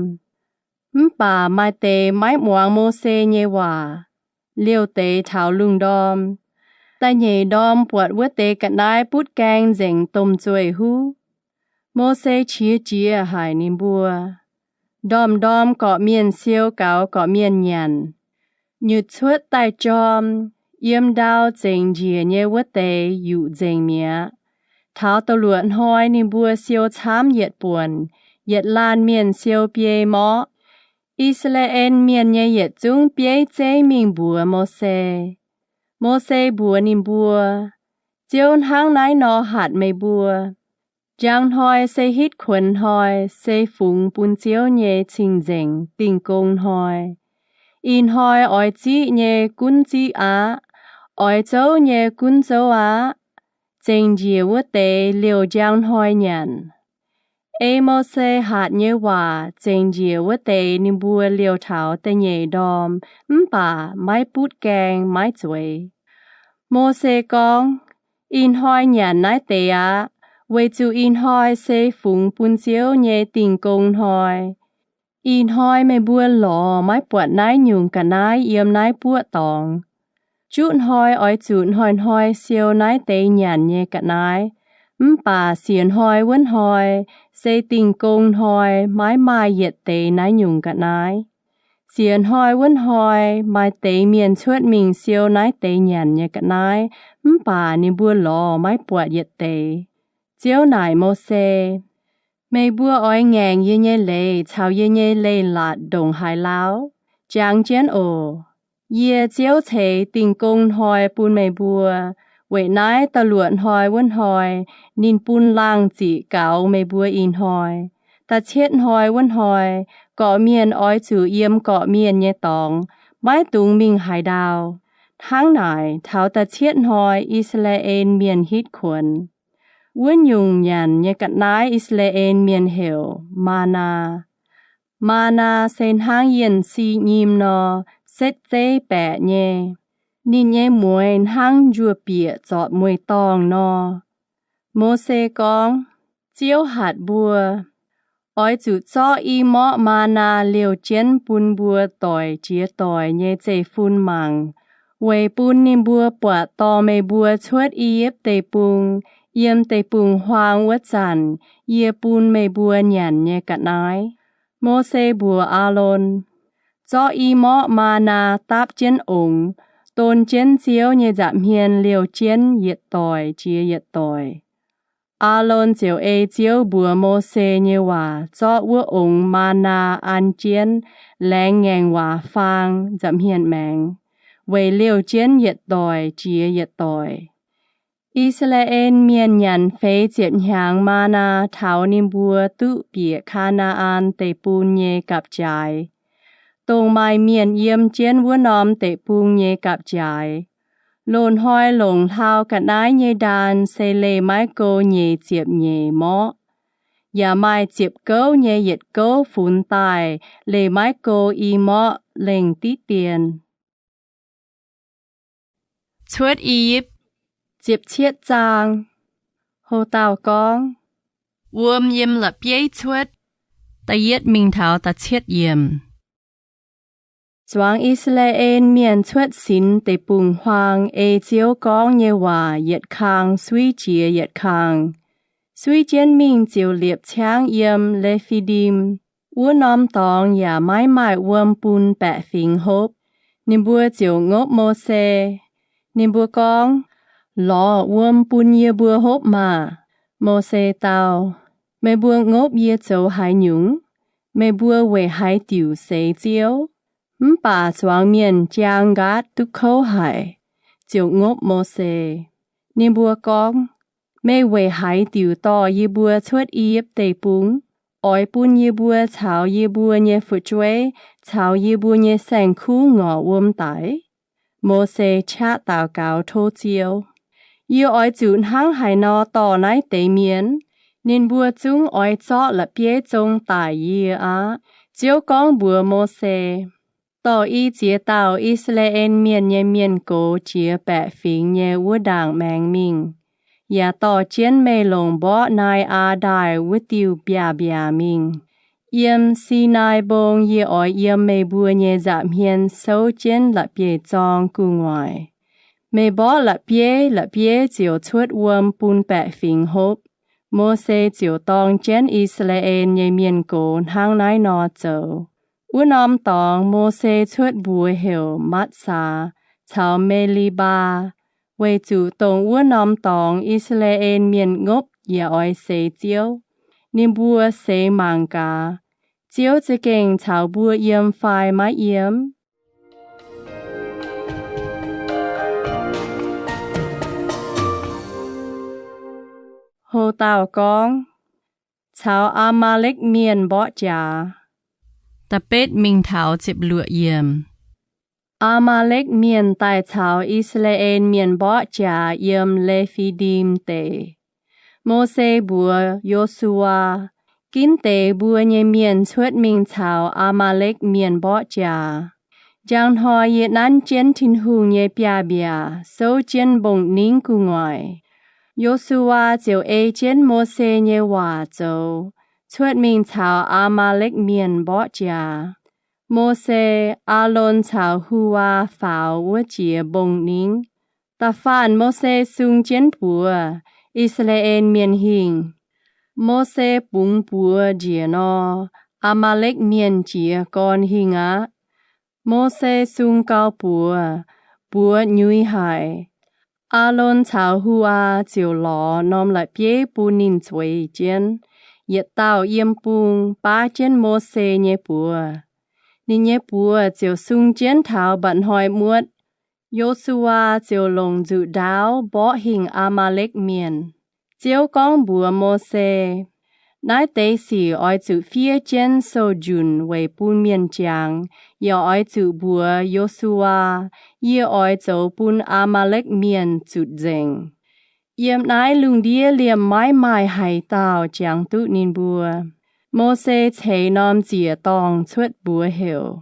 Mv baac maaih deix maiv muangx Mose nyei waac, liouh deix taux lungh ndorm. Da'nyeic ndorm buatc wuov deix ga'naaiv butv gaeng nzengc domh zueih huv. Mose qiex jiez haic ninh mbuo. Ndorm-ndorm gorqv-mienh siou gaux gorqv-mienh nyanc. Nyutc cuotv daaih jorm, yiem ndau zengc njiec nyei wuov deix yuqc nzengc mi'aqv. Taux da'luoqc hnoi ninh mbuo siou camv yietc buonc, yietc laanh mienh siou biei morqv. I^saa^laa^en Mienh nyei yietc zungv bieiv zeiv mingh mbuox Mose. Mose mbuox ninh mbuo, Ziouv hnangv naaiv nor hatc meih mbuo, Njang hnoi se hitv kuonx hnoi, se fungx bun Ziouv nyei cing-nzengc Dingh Gong Hnoi. Ih hnoi oix ziqv nyei gunv ziqv aqv. Oix zouv nyei gunv zouv aqv. Zengc njiec wuov deix liouh njang hnoi nyanc. Ei Mose hatc nyei waac zengc njiec wuov deix ninh mbuo liouh taux da'nyeic ndorm, mv baac maiv butv gaeng maiv zueiz. Mose gorngv, Ih hnoi nyanc naaiv deix aqv, weic zuqc ih hnoi se fungx bun Ziouv nyei Dingh Gong Hnoi. Ih hnoi meih mbuo lorz maiv buatc naaiv nyungc ga'naaiv yiem naaiv buoqv dorngx. Juqv hnoi oix zuqc hnoi-hnoi siou naaiv deix nyanc nyei ga'naaiv. Mv baac siec hnoi wuov hnoi, se Dingh Gong Hnoi, maiv maaih yietc deix naaiv nyungc ga'naaiv. Siec hnoi wuov hnoi maaih deix mienh cuotv mingh siou naaiv deix nyanc nyei ga'naaiv, mv baac ninh mbuo lorz maiv buatc yietc deix. Ziouv naaic Mose, Meih mbuo oix ngaengc yie nyei leiz caux yie nyei leiz-latc ndongc haaix lauh, jangx jienv oc. Yie, Ziouv, ceix Dingh Gong Hnoi bun meih mbuo. Weic naaiv da'luoqc hnoi wuov hnoi, ninh bun laangh ziqc gaux meih mbuo ih hnoi. Da'cietv hnoi wuov hnoi, gorqv-mienh oix zuqc yiem gorqv-mienh nyei dorngx, maiv dungx mingh haaix ndau. Hnangv naaic, taux da'cietv hnoi I^saa^laa^en Mienh hitv kuonx. Wuov nyungc nyanc nyei ga'naaiv I^saa^laa^en Mienh heuc maa^naa. Maa^naa se hnangv yienh si nyim nor, setv zeiv baeqc nyei. Ninh nyei mueiz hnangv njuov bieqc zorpc mueiz-dorngh nor. Mose gorngv, Ziouv hatc mbuo, Oix zuqc zorqv i morqv maa^naa liouh jienv bun mbuo doic jiex doic nyei zeiv-fun mangc, weic bun ninh mbuo buatc dorh meih mbuo cuotv I^yipv Deic-Bung, yiem deic-bung-huaang wuov zanc yie bun meih mbuo nyanc nyei ga'naaiv. Mose mbuox Aalon, Zorqv i morqv maa^naa dapv jienv ongx, don jienv Ziouv nyei nza'hmien liouh jienv yietc doic jiex yietc doic. Aalon ziouc ei Ziouv mbuox Mose nyei waac zorqv wuov ongx maa^naa an jienv laengz ngaengc waac faang nza'hmien maengx, weic liouh jienv yietc doic jiex yietc doic. I^saa^laa^en Mienh nyanc feix ziepc hnyangx maa^naa taux ninh mbuo duqv bieqc Kaa^naa^an Deic-Bung nyei gapv-jaaix, dongh maaih mienh yiem jienv wuov norm deic-bung nyei gapv-jaaix. Loz-hnoi longc hlaau ga'naaiv nyei ndaan se leih maiv go nyeic ziepc nyeic morqv, yaac maaih ziepc gouv nyei yietc gouv funx daaih leih maiv go i morqv lengh diqv dien. Cuotv I^yipv. Ziepc cietv zaang. Houc dauh gorngv, Wuom yiem la'bieiv cuotv. Da'yietv mingh taux da'cietv yiemc. Zuangx I^saa^laa^en Mienh cuotv sinx deic-bung-huaang ei Ziouv gorngv nyei waac yietc kang suiv jiex yietc kang. Suiv jienv mingh ziouc liepc ciangv yiem Le^fi^ndim. Wuov norm dorngx yaac maiv maaih wuom bun baeqc fingx hopv. Ninh mbuo ziouc ngopv Mose. Ninh mbuo gorngv, Lorz wuom bun yie mbuo hopv maah! Mose dau, Meih mbuo ngopv yie zoux haaix nyungc? Meih mbuo weic haaix diuc seix Ziouv? Mv baac zuangx mienh jaang nqaatv duqv kouv haic, ziouc ngopv Mose. Ninh mbuo gorngv, Meih weic haaix diuc dorh yie mbuo cuotv I^yipv Deic-Bung? Oix bun yie mbuo caux yie mbuo nyei fu'jueiv caux yie mbuo nyei saeng-kuv ngorc wuom daic? Mose qaqv daux gaux tov Ziouv, Yie oix zuqc hnangv haaix nor dorh naaiv deix mienh? Ninh mbuo zungv oix zorqv la'bieiv zong daic yie aqv. Ziouv gorngv mbuox Mose, Dorh i ziex dauh I^saa^laa^en Mienh nyei mienh gox jiex baeqc fingx nyei wuov ndaangc maengx mingh, yaac dorh jienv meih longc mborqv Nai^aa Ndaaih wuov diuh mbiaac mbiaac mingh. Yiem Sinaai Mbong yie oix yiem meih mbuo nyei nza'hmien souv jienv la'bieiv-zorng gu'nguaaic. Meih mborqv la'bieiv, la'bieiv ziouc cuotv wuom bun baeqc fingx hopv. Mose ziouc dorng jienv I^saa^laa^en nyei mienh gox hnangv naaiv nor zoux. Wuov norm dorngx Mose cuotv mbuox heuc Matv^saa caux Me^li^mbaa, weic zuqc dongh wuov norm dorngx I^saa^laa^en Mienh ngopv yaac oix seix Ziouv. Ninh mbuo seix mangc gaax, Ziouv za'gengh caux mbuo yiem fai maiv yiem? Ho dauh gorngv, Caux Aa^maa^lekv Mienh Mborqv Jaax. Da'betv mingh taux ziepc luoqc yiemc. Aa^maa^lekv Mienh daaih caux I^saa^laa^en Mienh mborqv jaax yiem Le^fi^ndim Deic. Mose mbuox Yo^su^waa, Ginv deix mbuo nyei mienh cuotv mingh caux Aa^maa^lekv Mienh mborqv jaax. Njang hnoi yie nanv jienv Tin-Hungh nyei biaav-mbiaac souv jienv mbong-ningv gu'nguaaic. Yo^su^waa ziouc ei jienv Mose nyei waac zoux, cuotv mingh caux Aa^maa^lekv Mienh mborqv jaax. Mose, Aalon caux Hu^waa faaux wuov jiex mbong-ningv. Da'faanh Mose sung jienv buoz, I^saa^laa^en Mienh hingh. Mose bungx buoz njiec nor, Aa^maa^lekv Mienh jiez gorn hingh aqv. Mose sung gau buoz, buoz nyuix haic. Aalon caux Hu^waa ziouc lorz norm la'bieiv bun ninh zueiz jienv, yietc dauh yiem bung baav jienv Mose nyei buoz. Ninh nyei buoz ziouc sung jienv taux mba'hnoi muotv. Yo^su^waa ziouc longc nzuqc ndaauv mborqv hingh Aa^maa^lekv Mienh. Ziouv gorngv mbuox Mose, Naaiv deix sic oix zuqc fiev jienv sou-njunc weic bun mienh jangx, yaac oix zuqc mbuox Yo^su^waa, Yie oix zoux bun Aa^maa^lekv Mienh zutc nzengc. Yiem naaiv lungh ndiev liemh maiv maaih haaix dauh jangx duqv ninh mbuo. Mose ceix norm ziec-dorngh cuotv mbuox heuc,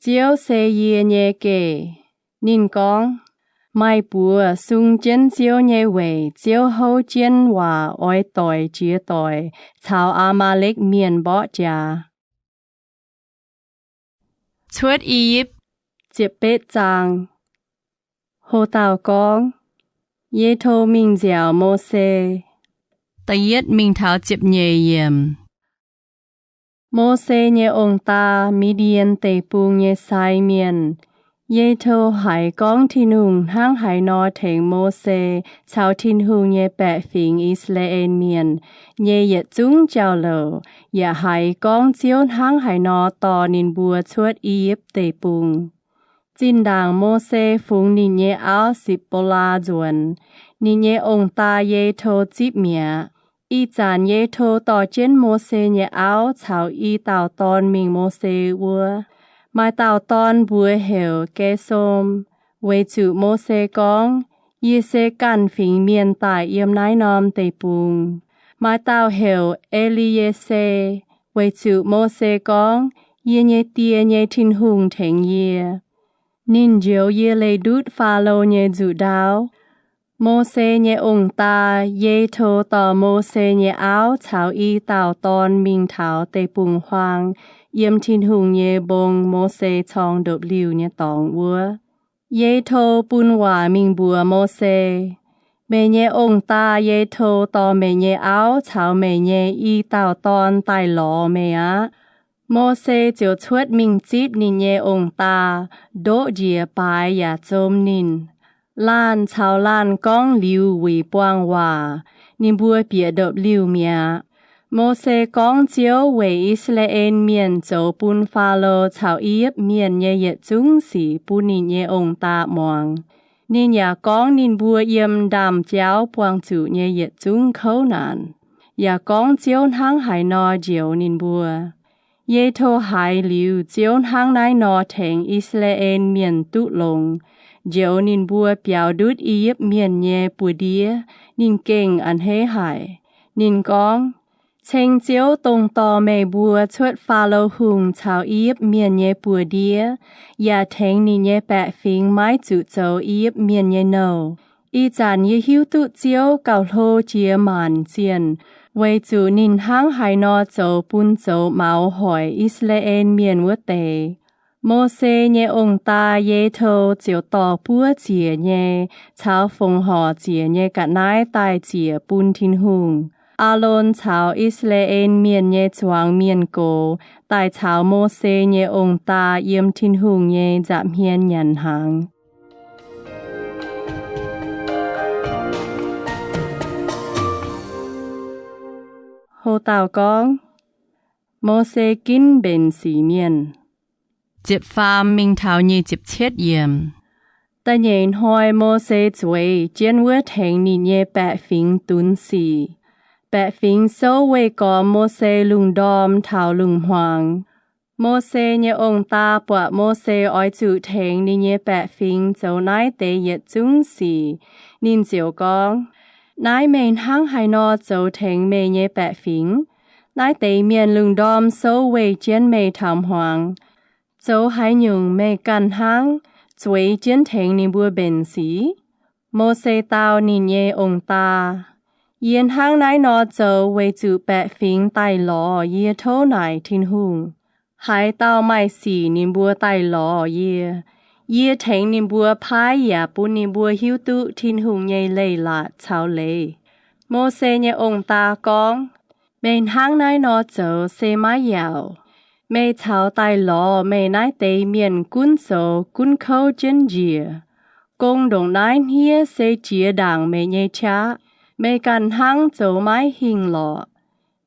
Ziouv se yie nyei geh. Ninh gorngv, Maaih buoz sung jienv Ziouv nyei weic Ziouv houv jienv waac oix doix jiex doic caux Aa^maa^lekv Mienh mborqv jaax. Cuotv I^yipv, ziepc betv zaang. Ho dauh gorngv, Ye^to Mingh Nziaauc Mose. Da'yietv mingh taux ziepc nyeic yiemc. Mose nyei ong-daa, Mi^ndien Deic-Bung nyei sai mienh, Ye^to, haiz gorngv Tin-Hungh hnangv haaix nor tengx Mose caux Tin-Hungh nyei baeqc fingx, I^saa^laa^en Mienh, nyei yietc zungv jauv-louc, yaac haiz gorngv Ziouv hnangv haaix nor dorh ninh mbuo cuotv I^yipv Deic-Bung. Zinh ndaangc Mose fungx ninh nyei auv, Sipv^bo^laa, nzuonx, ninh nyei ong-daa, Ye^to, zipv mi'aqv. Ih zanc Ye^to dorh jienv Mose nyei auv caux i dauh dorn mingh Mose wuov. Maaih dauh dorn mbuox heuc Ge^som, weic zuqc Mose gorngv, Yie se ganh fingx mienh daaih yiem naaiv norm deic-bung. Maaih dauh heuc E^li^ye^se, weic zuqc Mose gorngv, Yie nyei Die nyei Tin-Hungh tengx yie. Ninh njoux yie leih ndutv Faalo nyei nzuqc ndaauv. Mose nyei ong-daa, Ye^to, dorh Mose nyei auv caux i dauh dorn mingh taux deic-bung-huaang, yiem Tin-Hungh nyei mbong, Mose corng ndopv-liuh nyei dorngx wuov. Ye^to bun waac mingh mbuox Mose, Meih nyei ong-daa, Ye^to, dorh meih nyei auv caux meih nyei i dauh dorn daaih lorz meih aqv. Mose ziouc cuotv mingh zipv ninh nyei ong-daa, ndoqv njiec baaix yaac zom ninh. Laanh caux laanh gorngv liuz wuic buangh waac, ninh mbuo bieqc ndopv-liuh mi'aqv. Mose gorngv Ziouv weic I^saa^laa^en Mienh zoux bun Faalo caux I^yipv Mienh nyei yietc zungv sic bun ninh nyei ong-daa muangx. Ninh yaac gorngv ninh mbuo yiem ndaamv-jauv buangh zuqc nyei yietc zungv kouv naanc, yaac gorngv Ziouv hnangv haaix nor njoux ninh mbuo. Ye^to haiz liuz Ziouv hnangv naaiv nor tengx I^saa^laa^en Mienh duqv longx, njoux ninh mbuo biaux ndutv I^yipv Mienh nyei buoz-ndiev, ninh gengh a'hneiv haic. Ninh gorngv, Ceng Ziouv, dongh dorh meih mbuo cuotv Faalo Hungh caux I^yipv Mienh nyei buoz-ndiev, yaac tengx ninh nyei baeqc fingx maiv zuqc zoux I^yipv Mienh nyei nouh. Ih zanc yie hiuv duqv Ziouv gauh hlo jiex maanc zienh, weic zuqc ninh hnangv haaix nor zoux bun zoux maux hoic I^saa^laa^en Mienh wuov deix. Mose nyei ong-daa Ye^to ziouc dorh buov ziec nyei caux fongc horc ziec nyei ga'naaiv daaih ziec bun Tin-Hungh. Aalon caux I^saa^laa^en Mienh nyei zuangx mienh gox daaih caux Mose nyei ong-daa yiem Tin-Hungh nyei nza'hmien nyanc hnaangx. Ho dauh gorngv, Mose Ginv Mbenc Sic Mienh. Ziepc faam mingh taux nyic ziepc cietv yiemc. Da'nyeic hnoi Mose zueiz jienv wuov tengx ninh nyei baeqc fingx dunx sic. Baeqc fingx souv weih gormx Mose lungh ndorm taux lungh hmuangx. Mose nyei ong-daa buatc Mose oix zuqc tengx ninh nyei baeqc fingx zoux naaiv deix yietc zungv sic, ninh ziouc gorngv, Naaiv meih hnangv haaix nor zoux tengx meih nyei baeqc fingx? Naaiv deix mienh lungh ndorm souv weih jienv meih taux hmuangx. Zoux haaix nyungc meih ganh hnangv, zueiz jienv tengx ninh mbuo mbenc sic? Mose dau ninh nyei ong-daa, Yie hnangv naaiv nor zoux weic zuqc baeqc fingx daaih lorz yie tov naaic Tin-Hungh. Haaix dauh maaih sic ninh mbuo daaih lorz yie, yie tengx ninh mbuo paaiv yaac bun ninh mbuo hiuv duqv Tin-Hungh nyei leiz-latc caux leiz. Mose nyei ong-daa gorngv, Meih hnangv naaiv nor zoux se maiv yaauc. Meih caux daaih lorz meih naaiv deix mienh gunv zoux gunv kouv jienv njiec. Gong ndongc naaiv hniev se jiex ndaangc meih nyei qaqv. Meih ganh hnangv zoux maiv hingh lorqc.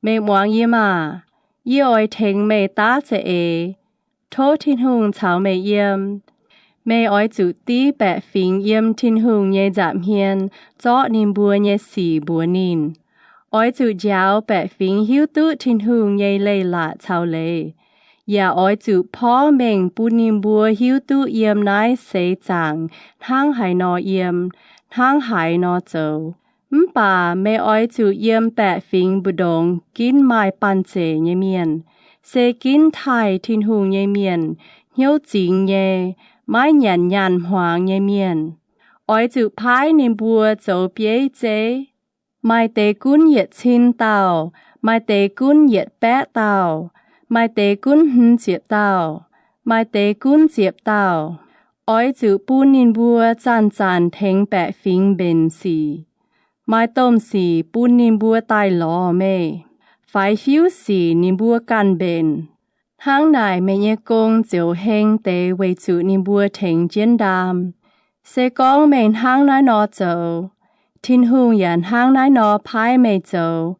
Meih muangx yie maah! Yie oix tengx meih daav za'eix. Tov Tin-Hungh caux meih yiem. Meih oix zuqc div baeqc fingx yiem Tin-Hungh nyei nza'hmien zorqv ninh mbuo nyei sic mbuox ninh. Oix zuqc njaaux baeqc fingx hiuv duqv Tin-Hungh nyei leiz-latc caux leiz, yaac oix zuqc porv mengh bun ninh mbuo hiuv duqv yiem naaiv seix zaangc hnangv haaix nor yiem, hnangv haaix nor zoux. Mv baac meih oix zuqc yiem baeqc fingx mbu'ndongx ginv maaih banh zeic nyei mienh, se ginv taaih Tin-Hungh nyei mienh, hnyouv zingx nyei, maiv nyanc nyaanh hmuangx nyei mienh. Oix zuqc paaiv ninh mbuo zoux bieiv zeiv. Maaih deix gunv yietc cin dauh, maaih deix gunv yietc baeqv dauh, maaih deix gunv hmz ziepc dauh, maaih deix gunv ziepc dauh. Oix zuqc bun ninh mbuo zanc-zanc tengx baeqc fingx mbenc sic. Maaih domh sic bun ninh mbuo daaih lorz meih. Faix-fiuv sic ninh mbuo ganh mbenc. Hnangv naaic meih nyei gong ziouc heng deix weic zuqc ninh mbuo tengx jienv ndaam. Se gorngv meih hnangv naaiv nor zoux, Tin-Hungh yaac hnangv naaiv nor paaiv meih zoux,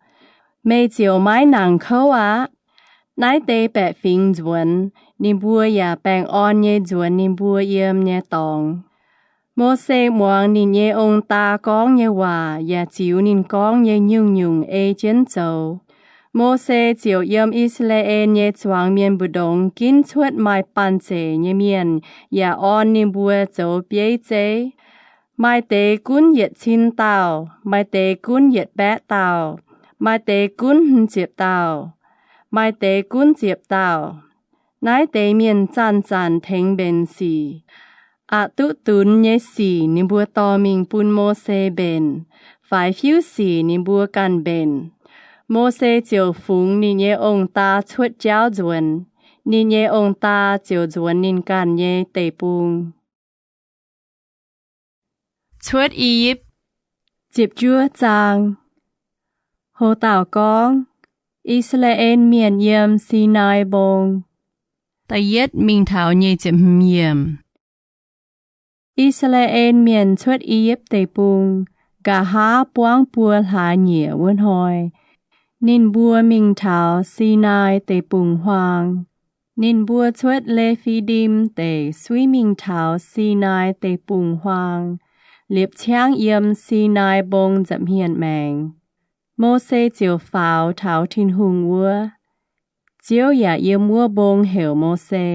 meih ziouc maiv nangc kouv aqv. Naaiv deix baeqc fingx nzuonx, ninh mbuo yaac baengh orn nyei nzuonx ninh mbuo yiem nyei dorngx. Mose muangx ninh nyei ong-daa gorngv nyei waac yaac ziux ninh gorngv nyei nyungc-nyungc ei jienv zoux. Mose ziouc yiem I^saa^laa^en nyei zuangx mienh mbu'ndongx ginv cuotv maaih banh zeic nyei mienh yaac orn ninh mbuo zoux bieiv zeiv. Maaih deix gunv yietc cin dauh, maaih deix gunv yietc baeqv dauh, maaih deix gunv hmz ziepc dauh, maaih deix gunv ziepc dauh. Naaiv deix mienh zanc-zanc tengx mbenc sic. Aqc duqv dunx nyei sic ninh mbuo dorh mingh bun Mose mbenc. Faix-fiuv sic ninh mbuo ganh mbenc. Mose ziouc fungx ninh nyei ong-daa cuotv jauv nzuonx. Ninh nyei ong-daa ziouc nzuonx ninh ganh nyei deic-bung. Cuotv I^yipv. Ziepc juov zaang. Ho dauh gorngv, I^saa^laa^en Mienh Yiem Sinaai Mbong. Da'yietv mingh taux nyic ziepc hmz yiemc. I^saa^laa^en Mienh cuotv I^yipv Deic-Bung, nqa'haav buangv buo hlaax nyieqc wuov hnoi, ninh mbuo mingh taux Sinaai Deic-Bung-Huaang. Ninh mbuo cuotv Le^fi^ndim Deic suiv mingh taux Sinaai Deic-Bung-Huaang, liepc ciangv yiem Sinaai Mbong nza'hmien maengx. Mose ziouc faaux taux Tin-Hungh wuov. Ziouv yaac yiem wuov mbong heuc Mose.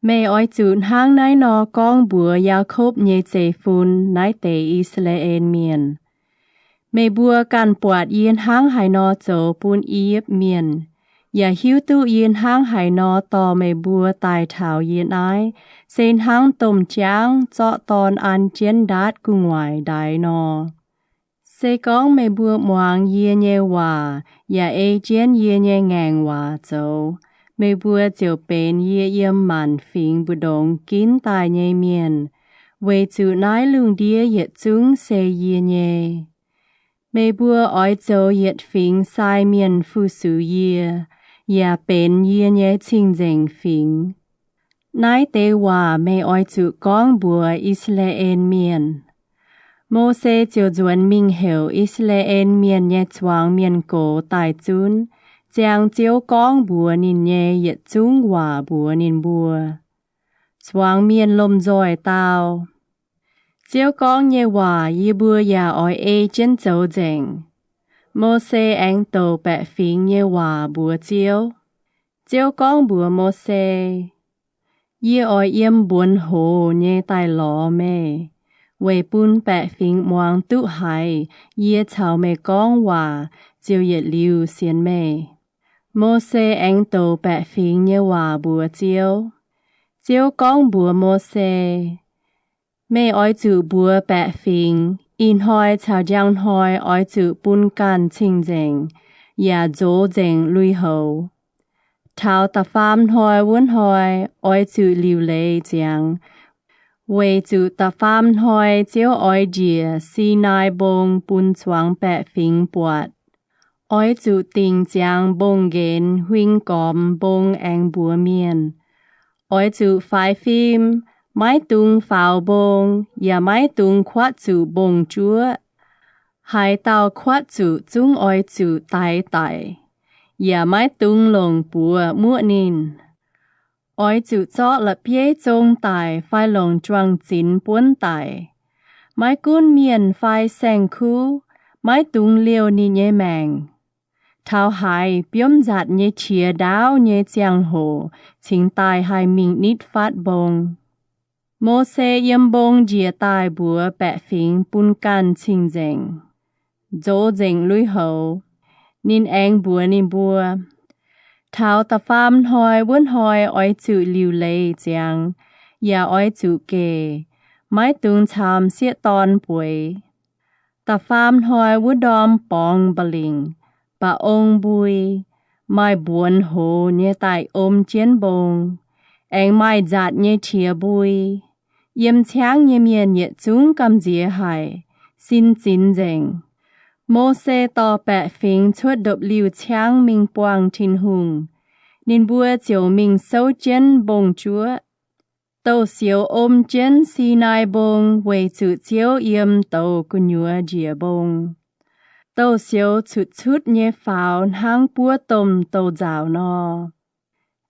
Meih oix zuqc hnangv naaiv nor gorngv mbuox Yaakopv nyei zeiv-fun naaiv deix I^saa^laa^en Mienh, Meih mbuo ganh buatc yie hnangv haaix nor zoux bun I^yipv Mienh, yaac hiuv duqv yie hnangv haaix nor dorh meih mbuo daaih taux yie naaiv, se hnangv domh jaangv zorqv dorn an jienv ndaatv gu'nguaaic ndaix nor. Se gorngv meih mbuo muangx yie nyei waac yaac ei jienv yie nyei ngaengc waac zoux, meih mbuo ziouc benx yie yiem maanc fingx mbu'ndongx ginv daaih nyei mienh, weic zuqc naaiv lungh ndiev yietc zungv se yie nyei. Meih mbuo oix zoux yietc fingx sai mienh fu-sux yie, yaac benx yie nyei cing-nzengc fingx. Naaiv deix waac meih oix zuqc gorngv mbuox I^saa^laa^en Mienh. Mose ziouc nzuonx mingh heuc I^saa^laa^en Mienh nyei zuangx mienh gox daaih zunv, ziang Ziouv gorngv mbuox ninh nyei yietc zungv waac mbuox ninh mbuo. Zuangx mienh lomh nzoih dau, Ziouv gorngv nyei waac yie mbuo yaac oix ei jienv zoux nzengc. Mose aengx douc baeqc fingx nyei waac mbuox Ziouv. Ziouv gorngv mbuox Mose, Yie oix yiem mbuonx hoz nyei daaih lorz meih, weic bun baeqc fingx muangx duqv haiz yie caux meih gorngv waac ziouc yietc liuz sienx meih. Mose aengx douc baeqc fingx nyei waac mbuox Ziouv. Ziouv gorngv mbuox Mose, Meih oix zuqc mbuox baeqc fingx, ih hnoi caux njang hnoi oix zuqc bun ganh cing-nzengc yaac nzox nzengc lui-houx. Taux da'faam hnoi wuov hnoi oix zuqc liuc leiz ziangx, weic zuqc da'faam hnoi Ziouv oix njiec Sinaai Mbong bun zuangx baeqc fingx buatc. Oix zuqc dingc ziangx mbong-nqenx huing gormx mbong aengx mbuox mienh, Oix zuqc faix fim, maiv dungx faaux mbong, yaac maiv dungx kuatv zuqc mbong-juoqv. Haaix dauh kuatv zuqc zungv oix zuqc daix daic, yaac maiv dungx longc buoz muoqv ninh. Oix zuqc zorqv la'bieiv zong daic fai longc juang-zinx buonv daic. Maiv gunv mienh fai saeng-kuv, maiv dungx liouh ninh nyei maengc. Taux haaix biomv nzatc nyei qiex ndaauv nyei ziangh hoc cingx daaih haih mingh nitv fatv mbong. Mose yiem mbong njiec daaih mbuox baeqc fingx bun ganh cing-nzengc, nzox nzengc lui-houx. Ninh aengx mbuox ninh mbuo, Taux da'faam hnoi wuov hnoi oix zuqc liuc leiz ziangx, yaac oix zuqc gec, maiv dungx caux m'sieqv dorn bueix. Da'faam hnoi wuov ndorm borngz mba'lingc, mba'ong mbui, maaih mbuonx hoz nyei daaih om jienv mbong, aengx maaih nzatc nyei qiex mbui. Yiem ciangv nyei mienh yietc zungv gamh nziex haic, sin zinx nzengc. Mose dorh baeqc fingx cuotv ndopv-liuh ciangv mingh buangh Tin-Hungh. Ninh mbuo ziouc mingh souv jienv mbong-juoqv. Douz-sioux om jienv Sinaai Mbong weic zuqc Ziouv yiem douz gu'nyuoz njiec mbong. Douz-sioux cutv-cutv nyei faaux hnangv buov domh douz-nzauc nor.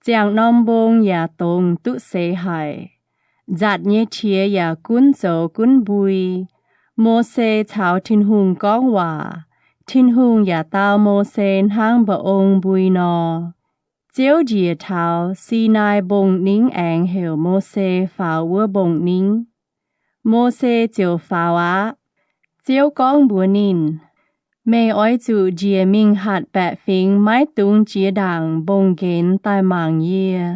Ziangh norm mbong yaac dongz duqv seix haic. Nzatc nyei qiex yaac gunv zoux gunv mbui. Mose caux Tin-Hungh gorngv waac. Tin-Hungh yaac dau Mose hnangv mba'ong mbui nor. Ziouv njiec taux Sinaai Mbong-Ningv aengx heuc Mose faaux wuov mbong-ningv. Mose ziouc faaux aqv. Ziouv gorngv mbuox ninh, Meih oix zuqc njiec mingh hatc baeqc fingx maiv dungx jiex ndaangc mbong-nqenx daaih mangc yie.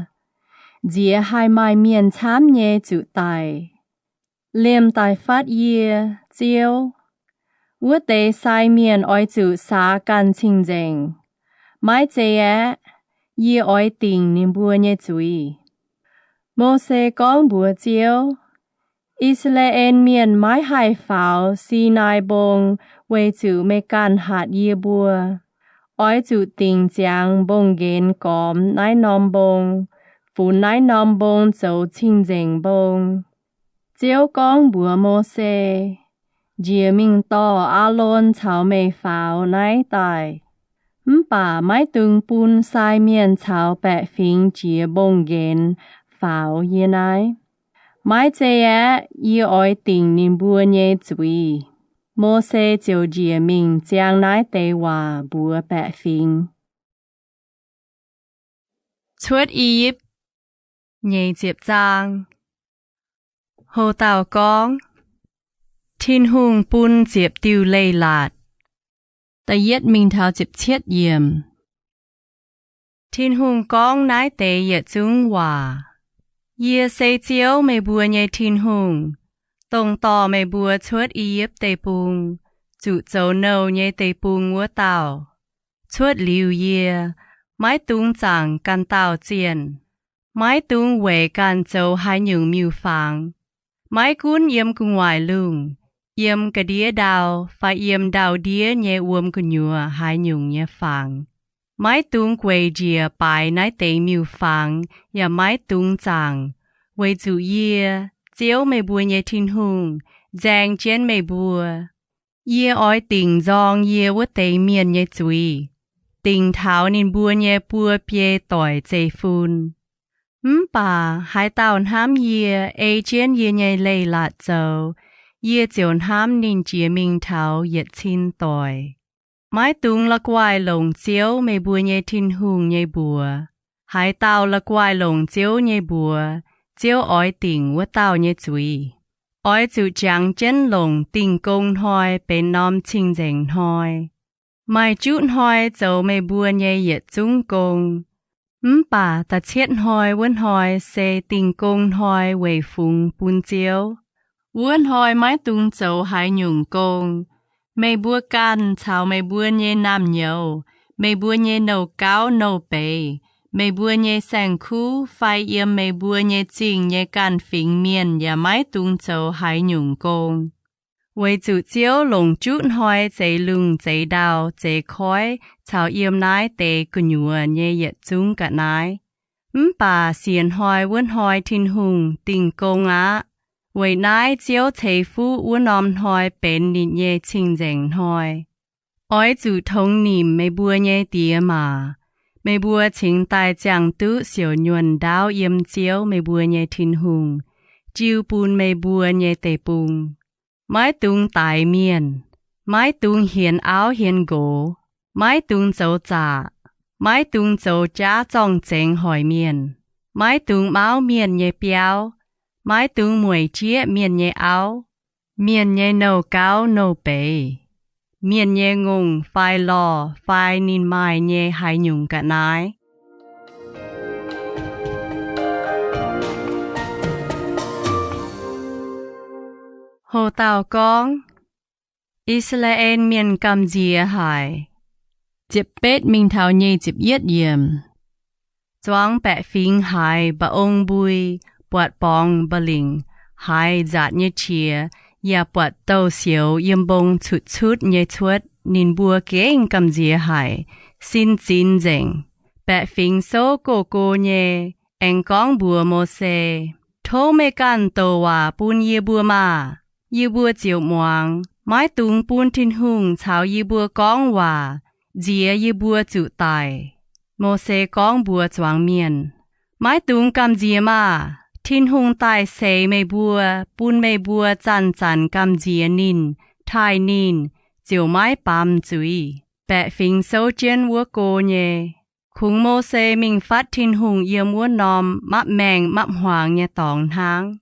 Nziex haih maaih mienh camv nyei zuqc daic. Liemh daic fatv yie, Ziouv, wuov deix sai mienh oix zuqc saax ganh cing-nzengc. Maiv zei aeqv, yie oix dingc ninh mbuo nyei zuiz. Mose gorngv mbuox Ziouv, I^saa^laa^en Mienh maiv haih faaux Sinaai Mbong weic zuqc meih ganh hatc yie mbuo. Oix zuqc dingc ziangx mbong-nqenx gormx naaiv norm mbong, funx naaiv norm mbong zoux cing-nzengc mbong. Ziouv gorngv mbuox Mose, Njiec mingh dorh Aalon caux meih faaux naaiv daaih. Mv baac maiv dungx bun sai mienh caux baeqc fingx jiex mbong-nqenx faaux yie naaiv. Maiv zei aeqv, yie oix dingc ninh mbuo nyei zuiz. Mose ziouc njiec mingh ziang naaiv deix waac mbuox baeqc fingx. Cuotv I^yipv nyeic ziepc zaang. Ho dauh gorngv, Tin-Hungh bun ziepc diuh leiz-latc. da'yietv mingh taux ziepc cietv yiemc. Tin-Hungh gorngv naaiv deix yietc zungv waac, Yie se Ziouv, meih mbuo nyei Tin-Hungh, dongh dorh meih mbuo cuotv I^yipv Deic-Bung, zuqc zoux nouh nyei deic-bung wuov dauh. Cuotv liuz yie, maiv dungx zaangc ganh dauh zienh. Maiv dungx weic ganh zoux haaix nyungc miuc-fangx, maiv gunv yiem gu'nguaaic lungh, yiem ga'ndiev ndau, fai yiem ndau-ndiev nyei wuom gu'nyuoz haaix nyungc nyei fangx. Maiv dungx gueic njiec baaix naaiv deix miuc-fangx, yaac maiv dungx zaangc, weic zuqc yie, Ziouv, meih mbuo nyei Tin-Hungh, nzaeng jienv meih mbuo. Yie oix dingc nzorng yie wuov deix mienh nyei zuiz, dingc taux ninh mbuo nyei buo biei doic zeiv-fun. Mv baac haaix dauh hnamv yie, ei jienv yie nyei leiz-latc zoux, yie ziouc hnamv ninh jiex mingh taux yietc cin doic. Maiv dungx la'guaih longc Ziouv, meih mbuo nyei Tin-Hungh, nyei mbuox. Haaix dauh la'guaih longc Ziouv nyei mbuox, Ziouv oix dingc wuov dauh nyei zuiz. Oix zuqc jangx jienv longc Dingh Gong Hnoi benx norm cing-nzengc hnoi. Maaih juqv hnoi zoux meih mbuo nyei yietc zungv gong, mv baac da'cietv hnoi wuov hnoi se Dingh Gong Hnoi weic fungx bun Ziouv. Wuov hnoi maiv dungx zoux haaix nyungc gong. Meih mbuo ganh caux meih mbuo nyei naamh nyouz, meih mbuo nyei nouh gauv nouh beiz, meih mbuo nyei saeng-kuv fai yiem meih mbuo nyei zingh nyei ganh fingx mienh yaac maiv dungx zoux haaix nyungc gong. Weic zuqc Ziouv longc juqv hnoi zeix lungh zeix ndau zeix koiv caux yiem naaiv deix gu'nyuoz nyei yietc zungv ga'naaiv. Mv baac siec hnoi wuov hnoi Tin-Hungh dingh gong aqv. Weic naaiv Ziouv ceix fuqv wuov norm hnoi benx ninh nyei cing-nzengc hnoi. Oix zuqc tongx nimc meih mbuo nyei diex maac. Meih mbuo cingx daaih ziangh duqv siouc nyuonh ndaauv yiem Ziouv, meih mbuo nyei Tin-Hungh, jiu bun meih mbuo nyei deic-bung. Maiv dungx daix mienh. Maiv dungx hienx auv hienx nqox. Maiv dungx zoux zaqc. Maiv dungx zoux jaav zorng-zengx hoic mienh. Maiv dungx mauv mienh nyei biauv. Maiv dungx mueic jieqv mienh nyei auv, mienh nyei nouh gauv nouh beiz, mienh nyei ngongh fai lorh fai ninh maaih nyei haaix nyungc ga'naaiv. Ho dauh gorngv, I^saa^laa^en Mienh gamh nziex haic. Ziepc betv mingh taux nyic ziepc yietv yiemc. Zuangx baeqc fingx haiz mba'ong mbui, buatc borngz mba'lingc, haiz nzaatc nyei qiex, yaac buatc douz-sioux yiem mbong cutv-cutv nyei cuotv ninh mbuo gengh gamh nziex haic, sin zinx nzengc. Baeqc fingx souv go-go nyei, aengx gorngv mbuox Mose, Tov meih ganh douc waac bun yie mbuo maah! Yie mbuo ziouc muangx. Maiv dungx bun Tin-Hungh caux yie mbuo gorngv waac, nziex yie mbuo zuqc daic. Mose gorngv mbuox zuangx mienh, Maiv dungx gamh nziex maah! Tin-Hungh daaih seix meih mbuo, bun meih mbuo zanc-zanc gamh nziex ninh, taaih ninh, ziouc maiv baamz zuiz. Baeqc fingx souv jienv wuov go nyei. Kungx Mose mingh fatv Tin-Hungh yiem wuov norm mapv maengh mapv hmuangx nyei dorngx hnangv.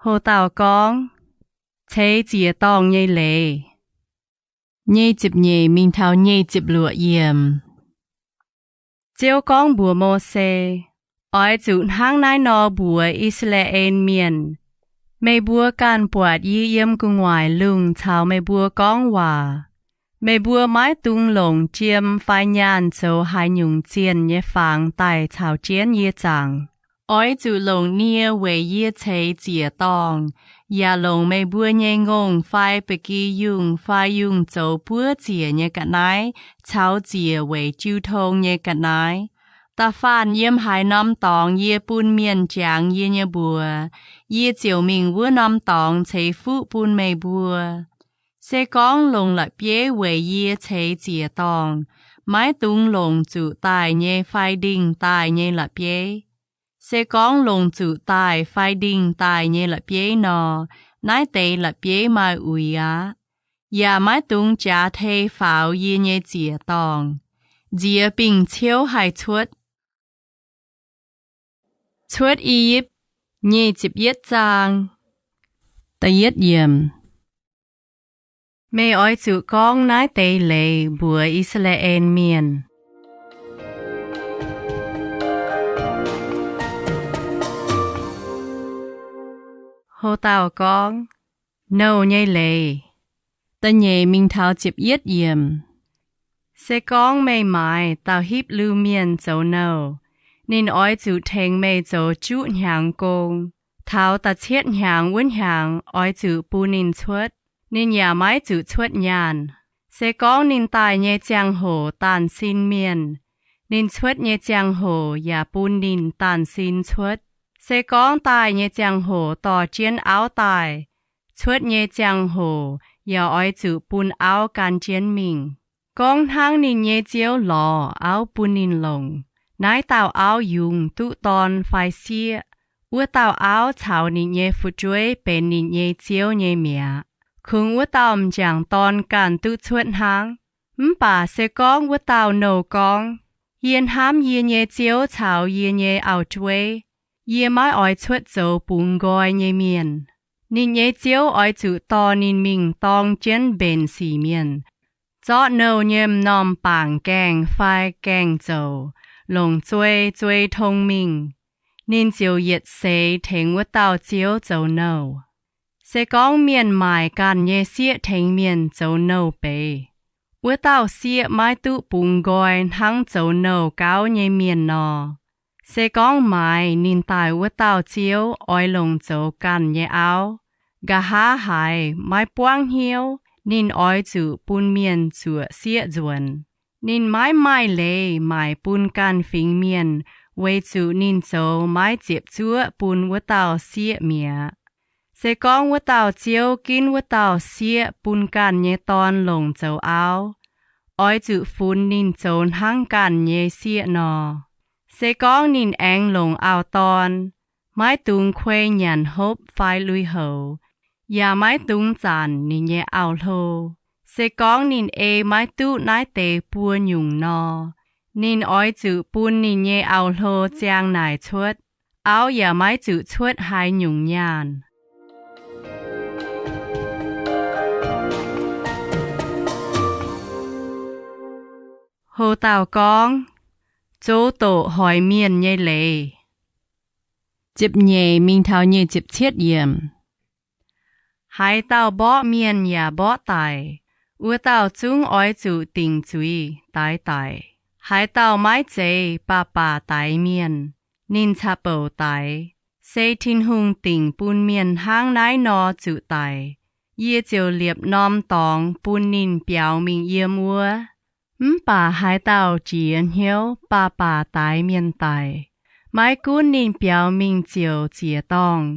Ho dauh gorngv, Ceix ziec-dorngh nyei leiz. Nyic ziepc nyeic mingh taux nyic ziepc luoqc yiemc. Ziouv gorngv mbuox Mose, Oix zuqc hnangv naaiv nor mbuox I^saa^laa^en Mienh, Meih mbuo ganh buatc yie yiem gu'nguaaic lungh caux meih mbuo gorngv waac. Meih mbuo maiv dungx longc jiem fai nyaanh zoux haaix nyungc zienh nyei fangx daaih caux jienv yie zaangc. Oix zuqc longc nie weic yie ceix ziec-dorngh, yaac longc meih mbuo nyei ngongh fai ba'gi yungh fai yungh zoux buov ziec nyei ga'naaiv caux ziec weic jiu tong nyei ga'naaiv. Da'faanh yiem haaix norm dorngx yie bun mienh jangx yie nyei mbuox, yie ziouc mingh wuov norm dorngx ceix fuqv bun meih mbuo. Se gorngv longc la'bieiv weic yie ceix ziec-dorngh, maiv dungx longc zuqc daaih nyei fai ndingh daaih nyei la'bieiv. Se gorngv longc zuqc daaih fai ndingh daaih nyei la'bieiv nor, naaiv deix la'bieiv maaih uix aqv. Yaac maiv dungx jaax tei faaux yie nyei ziec-dorngh. Nziex bingh ciouv haih cuotv. Cuotv I^yipv Nyic ziepc yietv zaang. Da'yietv yiemc. Meih oix zuqc gorngv naaiv deix leiz mbuox I^saa^laa^en Mienh. Hlo dauh gorngv, Nouh nyei leiz. Da'nyeic mingh taux ziepc yietv yiemc. Se gorngv meih maaiz dauh Hipv^lu Mienh zoux nouh, ninh oix zuqc tengx meih zoux juqv hnyangx gong. Taux da'cietv hnyangx wuov hnyangx oix zuqc bun ninh cuotv. Ninh yaac maiv zuqc cuotv nyaanh. Se gorngv ninh daaih nyei ziangh hoc daanh sin mienh, ninh cuotv nyei ziangh hoc yaac bun ninh daanh sin cuotv. Se gorngv daaih nyei ziangh hoc dorh jienv auv daaih, cuotv nyei ziangh hoc yaac oix zuqc bun auv gan jienv mingh. Gorngv hnangv ninh nyei ziouv lorz auv bun ninh longc, naaiv dauh auv yungz duqv dorn fai sieqv, wuov dauh auv caux ninh nyei fu'jueiv benx ninh nyei ziouv nyei mi'aqv. Kungx wuov dauh m'jangc dorn ganh duqv cuotv hnangv. Mv baac se gorngv wuov dauh nouh gorngv, Yie hnamv yie nyei ziouv caux yie nyei auv-jueiv, yie maiv oix cuotv zoux bungx nqoi nyei mienh, ninh nyei ziouv oix zuqc dorh ninh mingh dorng jienv mbenc sic mienh, zorqv nouh nyei m'normh bangc gaengh fai gaengh zouc, longc zuei zuei tong mingh. Ninh ziouc yietc seix tengx wuov dauh ziouv zoux nouh. Se gorngv mienh maaic ganh nyei sieqv tengx mienh zoux nouh beiz, wuov dauh sieqv maiv duqv bungx nqoi hnangv zoux nouh gauv nyei mienh nor. Se gorngv maaiz ninh daaih wuov dauh ziouv oix longc zoux ganh nyei auv, nqa'haav haiz maiv buangv hnyouv, ninh oix zuqc bun mienh zuoqc sieqv nzuonx. Ninh maiv maaih leiz maaic bun ganh fingx mienh weic zuqc ninh zoux maiv ziepc zuoqv bun wuov dauh sieqv mi'aqv. Se gorngv wuov dauh ziouv ginv wuov dauh sieqv bun ganh nyei dorn longc zoux auv, oix zuqc funx ninh zoux hnangv ganh nyei sieqv nor. Se gorngv ninh aengx longc auv-dorn, maiv dungx kuei nyanc hopv fai lui-houx, yaac maiv dungx zanc ninh nyei auv-hlo. Se gorngv ninh ei maiv duqv naaiv deix buo nyungc nor, ninh oix zuqc bun ninh nyei auv-hlo ziang naaic cuotv. Auv yaac maiv zuqc cuotv haaix nyungc nyaanh. Hlo dauh gorngv, Zoux doqc hoic mienh nyei leiz. Ziepc nyeic mingh taux nyic ziepc cietv yiemc. Haaix dauh mborqv mienh yaac mborqv daic, wuov dauh zungv oix zuqc dingc zuiz daix daic. Haaix dauh maiv zeiz baac baac daix mienh, ninh caqv-bouc daix. Se Tin-Hungh dingc bun mienh hnangv naaiv nor zuqc daic, yie ziouc liepc norm dorngx bun ninh biaux mingh yiem wuov. Mv baac haaix dauh jiex hnyouv baac baac daix mienh daic, maiv gunv ninh biaux mingh ziouc ziec-dorngh,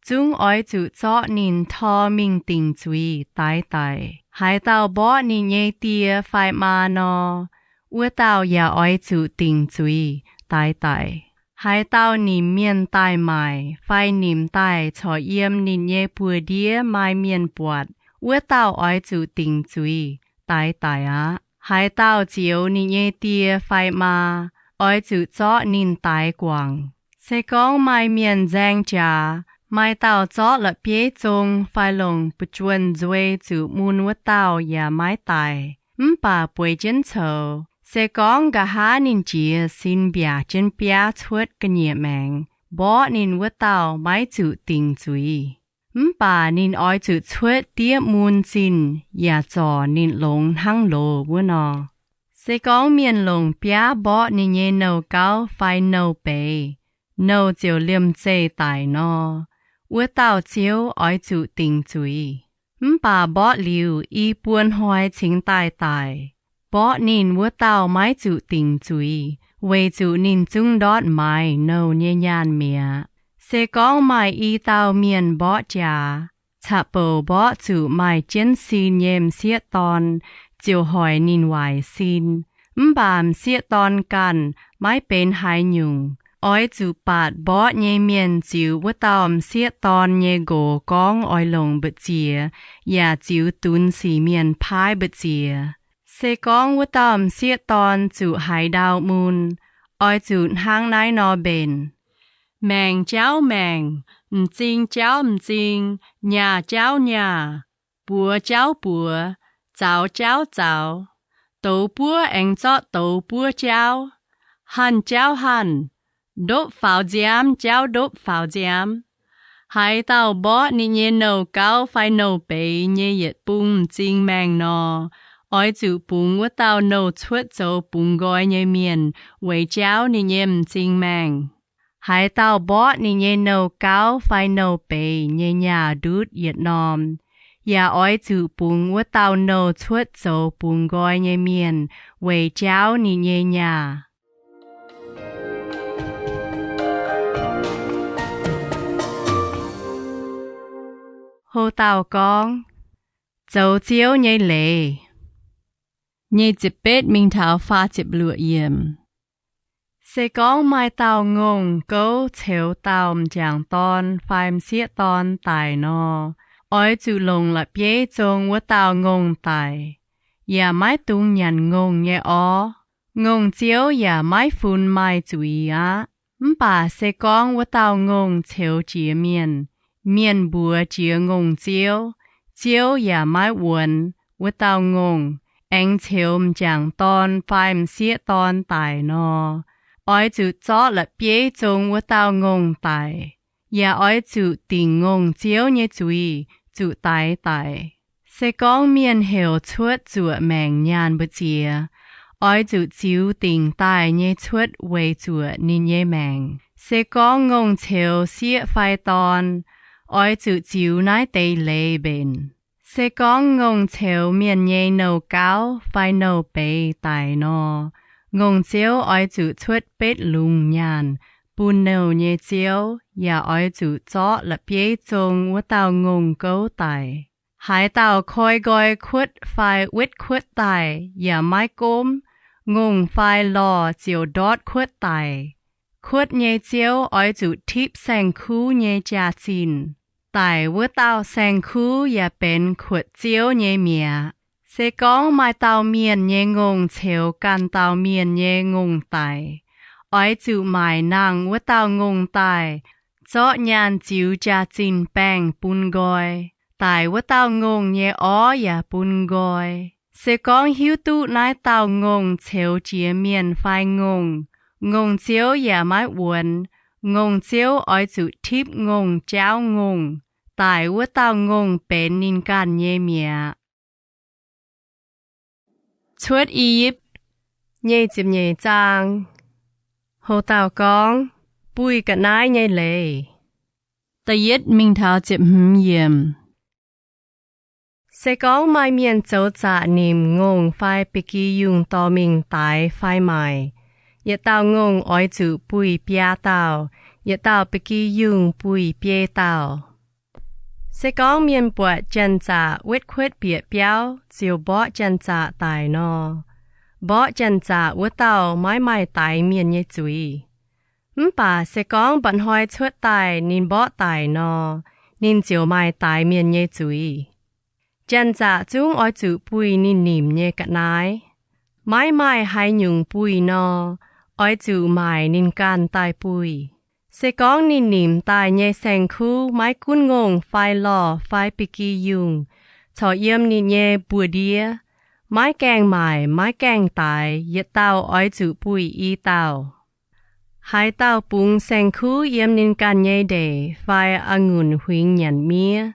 zungv oix zuqc zorqv ninh tor mingh dingc zuiz daix daic. Haaix dauh mborqv ninh nyei die fai maa nor, wuov dauh yaac oix zuqc dingc zuiz daix daic. Haaix dauh nimc mienh daaih maaic fai nimc daaih corc yiem ninh nyei buoz-ndiev maaih mienh buatc, wuov dauh oix zuqc dingc zuiz daix daic aqv. Haaix dauh zioux ninh nyei die fai maa, oix zuqc zorqv ninh daix guangc. Se gorngv maaih mienh nzaeng jaax, maaih dauh zorqv la'bieiv zong fai longc buoz-juonh nzuei zuqc mun wuov dauh yaac maiv daic, mv baac bueix jienv coux. Se gorngv nqa'haav ninh jiez sin mbiaac jienv biaav cuotv ga'nyiec maengx, mborqv ninh wuov dauh maiv zuqc dingc zuiz. Mv baac ninh oix zuqc cuotv diev mun zinh yaac zorc ninh longx hnangv loz wuov nor. Se gorngv mienh longc biaav mborqv ninh nyei nouh gauv fai nouh beiz, nouh ziouc liemh zeih daic nor, wuov dauh ziouv oix zuqc dingc zuiz. Mv baac mborqv liuz i buo hnoi cingx daaih daic, mborqv ninh wuov dauh maiv zuqc dingc zuiz, weic zuqc ninh zungv ndortv maaiz nouh nyei nyaanh mi'aqv. Se gorngv maaih i dauh mienh mborqv jaax, caqv-bouc mborqv zuqc maaih jienv sin nyei m'sieqv dorn ziouc hoic ninh waaic sin. Mv baac m'sieqv dorn ganh maiv benx haaix nyungc. Oix zuqc baatc mborqv nyei mienh ziux wuov dauh m'sieqv dorn nyei nqox gorngv oix longc mbu'ziex yaac ziux dunx sic mienh paaiv mbu'ziex. Se gorngv wuov dauh m'sieqv dorn zuqc haiz ndau mun, oix zuqc hnangv naaiv nor mbenc. Maengc jauv maengc, m'zing jauv m'zing, nyaah jauv nyaah, buoz jauv buoz, zaux jauv zaux. Douz buov aengx zorqv douz buov jauv, hanh jauv hanh, ndopv faaux nziaamv jauv ndopv faaux nziaamv. Haaix dauh mborqv ninh nyei nouh gauv fai nouh beiz nyei yietc bung m'zing maengh nor, oix zuqc bungx wuov dauh nouh cuotv zoux bungx nqoi nyei mienh weic jauv ninh nyei m'zing maengh. Haaix dauh mborqv ninh nyei nouh gauv fai nouh beiz nyei nyaah ndutv yietc norm, yaac oix zuqc bungx wuov dauh nouh cuotv zoux bungx nqoi nyei mienh weic jauv ninh nyei nyaah. Houc dauh gorngv, zoux Ziouv nyei leiz. Nyic ziepc betv mingh taux faah ziepc luoqc yiemc. Se gorngv maaih dauh ngongh gouv ceux dauh m'jangc dorn fai m'sieqv dorn daic nor, oix zuqc longc la'bieiv zong wuov dauh ngongh daic, yaac maiv dungx nyanc ngongh nyei orv. Ngongh ziouv yaac maiv funx maaih zuiz aqv. Mv baac se gorngv wuov dauh ngongh ceux jiex mienh, mienh mbuox jiex ngongh ziouv, ziouv yaac maiv wuonx wuov dauh ngongh, aengx ceux m'jangc dorn fai m'sieqv dorn daic nor, oix zuqc zorqv la'bieiv zong wuov dauh ngongh daic, yaac oix zuqc dingc ngongh ziouv nyei zuiz zuqc daix daic. Se gorngv mienh heuc cuotv zuoqc maengc nyaanh mbu'ziex, oix zuqc ziux dingc daaih nyei cuotv weic zuoqc ninh nyei maengc. Se gorngv ngongh ceux sieqv fai dorn, oix zuqc ziux naaiv deix leiz mbenc. Se gorngv ngongh ceux mienh nyei nouh gauv fai nouh beiz daic nor, ngongh ziouv oix zuqc cuotv betv lungz nyaanh bun nouh nyei ziouv, yaac oix zuqc zorqv la'bieiv zong wuov dauh ngongh gouv daic. Haaix dauh koi nqoi kuotv fai wetv kuotv daaih yaac maiv gomv, ngongh fai lorh ziouc ndortv kuotv daic. Kuotv nyei ziouv oix zuqc tipv saeng-kuv nyei jaax-zinh. Daic wuov dauh saeng-kuv yaac benx kuotv ziouv nyei mi'aqv. Se gorngv maaih dauh mienh nyei ngongh ceux ganh dauh mienh nyei ngongh daic, oix zuqc maaic nangh wuov dauh ngongh daaih, zorqv nyaanh ziux jaax-zinh baengh bun nqoi. Daic wuov dauh ngongh nyei orv yaac bun nqoi. Se gorngv hiuv duqv naaiv dauh ngongh ceux jiex mienh fai ngongh, ngongh ziouv yaac maiv wuonx. Ngongh ziouv oix zuqc tipv ngongh jaauv ngongh. Daic wuov dauh ngongh benx ninh ganh nyei mi'aqv. Cuotv I^yipv nyic ziepc nyeic zaang. Houc dauh gorngv, buih ga'naaiv nyei leiz. Da'yietv mingh taux ziepc hmz yiemc. Se gorngv maaih mienh zoux zaqc nimc ngongh fai ba'gi yungh dorh mingh daix fai maaic, yietc dauh ngongh oix zuqc buih biaa dauh, yietc dauh ba'gi yungh buih biei dauh. Se gorngv mienh buatc janx-zaqc wetv kuotv bieqc biauv ziouc mborqv janx-zaqc daic nor, mborqv janx-zaqc wuov dauh maiv maaih daix mienh nyei zuiz. Mv baac se gorngv mba'hnoi cuotv daaih ninh mborqv daic nor, ninh ziouc maaih daix mienh nyei zuiz. Janx-zaqc zungv oix zuqc buih ninh nimc nyei ga'naaiv. Maiv maaih haaix nyungc buih nor, oix zuqc maaic ninh ganh daaih buih. Se gorngv ninh nimc daaih nyei saeng-kuv maiv gunv ngongh fai lorh fai ba'gi yungh corc yiem ninh nyei mbuox-ndiev, maiv gaengh maaic maiv gaengh daix, yietc dauh oix zuqc buih i dauh. Haaix dauh bungx saeng-kuv yiem ninh ganh nyei ndeic fai a'ngunc huingx nyanc miev,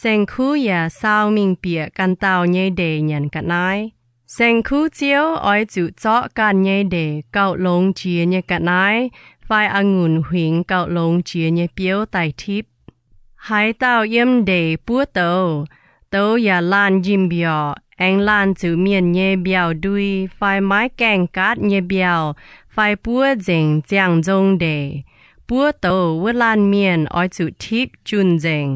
saeng-kuv yaac sau mingh bieqc ganh dauh nyei ndeic nyanc ga'naaiv, saeng-kuv ziouv oix zuqc zorqv ganh nyei ndeic gauh longx jiex nyei ga'naaiv fai a'ngunc huingx gauh longx jiex nyei biouv daaih tipv. Haaix dauh yiem ndeic buov douz, douz yaac laanh njimv mbiorqc, aengx laanh zuqc mienh nyei mbiauh ndui fai maiv gaengh gaatv nyei mbiauh, fai buov nzengc ziangh nzong ndeic, buov douz wuov laanh mienh oix zuqc tipv junh nzengc.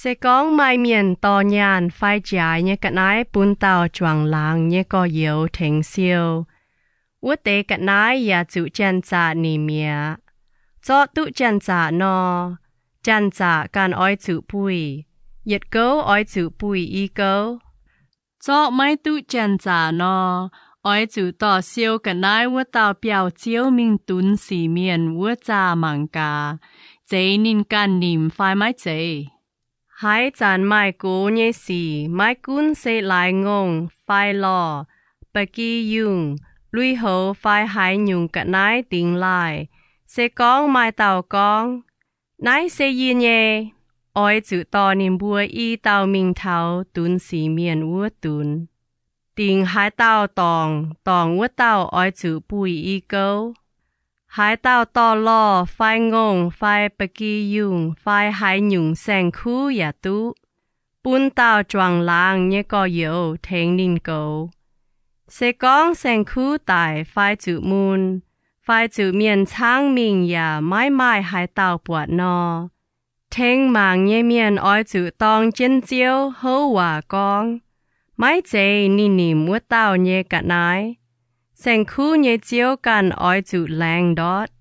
Se gorngv maaih mienh dorh nyaanh fai jaaix nyei ga'naaiv bun dauh juangc laangz nyei gorx-youz tengx siou, wuov deix ga'naaiv yaac zuqc janx-zaqc nimc mi'aqv. Zorqv duqv janx-zaqc nor, janx-zaqc ganh oix zuqc buih, yietc gouv oix zuqc buih i gouv. Zorqv maiv duqv janx-zaqc nor, oix zuqc dorh siou ga'naaiv wuov dauh biauv-ziouv mingh dunx sic mienh wuov zaah mangc gaax, zeix ninh ganh nimc fai maiv zeiz. Haaix zanc maaih gox nyei sic, maiv gunv se laaix ngongh fai lorh, ba'gi yungh, lui-houx fai haaix nyungc ga'naaiv dingx laaih, se gorngv maaih dauh gorngv, Naaiv se yie nyei, oix zuqc dorh ninh mbuo i dauh mingh taux dunx sic mienh wuov dunx. Dingc haaix dauh dorngc, dorngc wuov dauh oix zuqc buih i gouv. Haaix dauh dorh lorh fai ngongh fai ba'gi yungh fai haaix nyungc saeng-kuv yaac duqv, bun dauh juangc laangz nyei gorx-youz tengx ninh goux. Se gorngv saeng-kuv daic fai zuqc mun, fai zuqc mienh caangv mingh yaac maiv maaih haaix dauh buatc nor, tengx mangc nyei mienh oix zuqc dorng jienv ziouv houv waac gorngv, Maiv zeiz ninh nimc wuov dauh nyei ga'naaiv. Saeng-kuv nyei ziouv ganh oix zuqc laengz ndortv.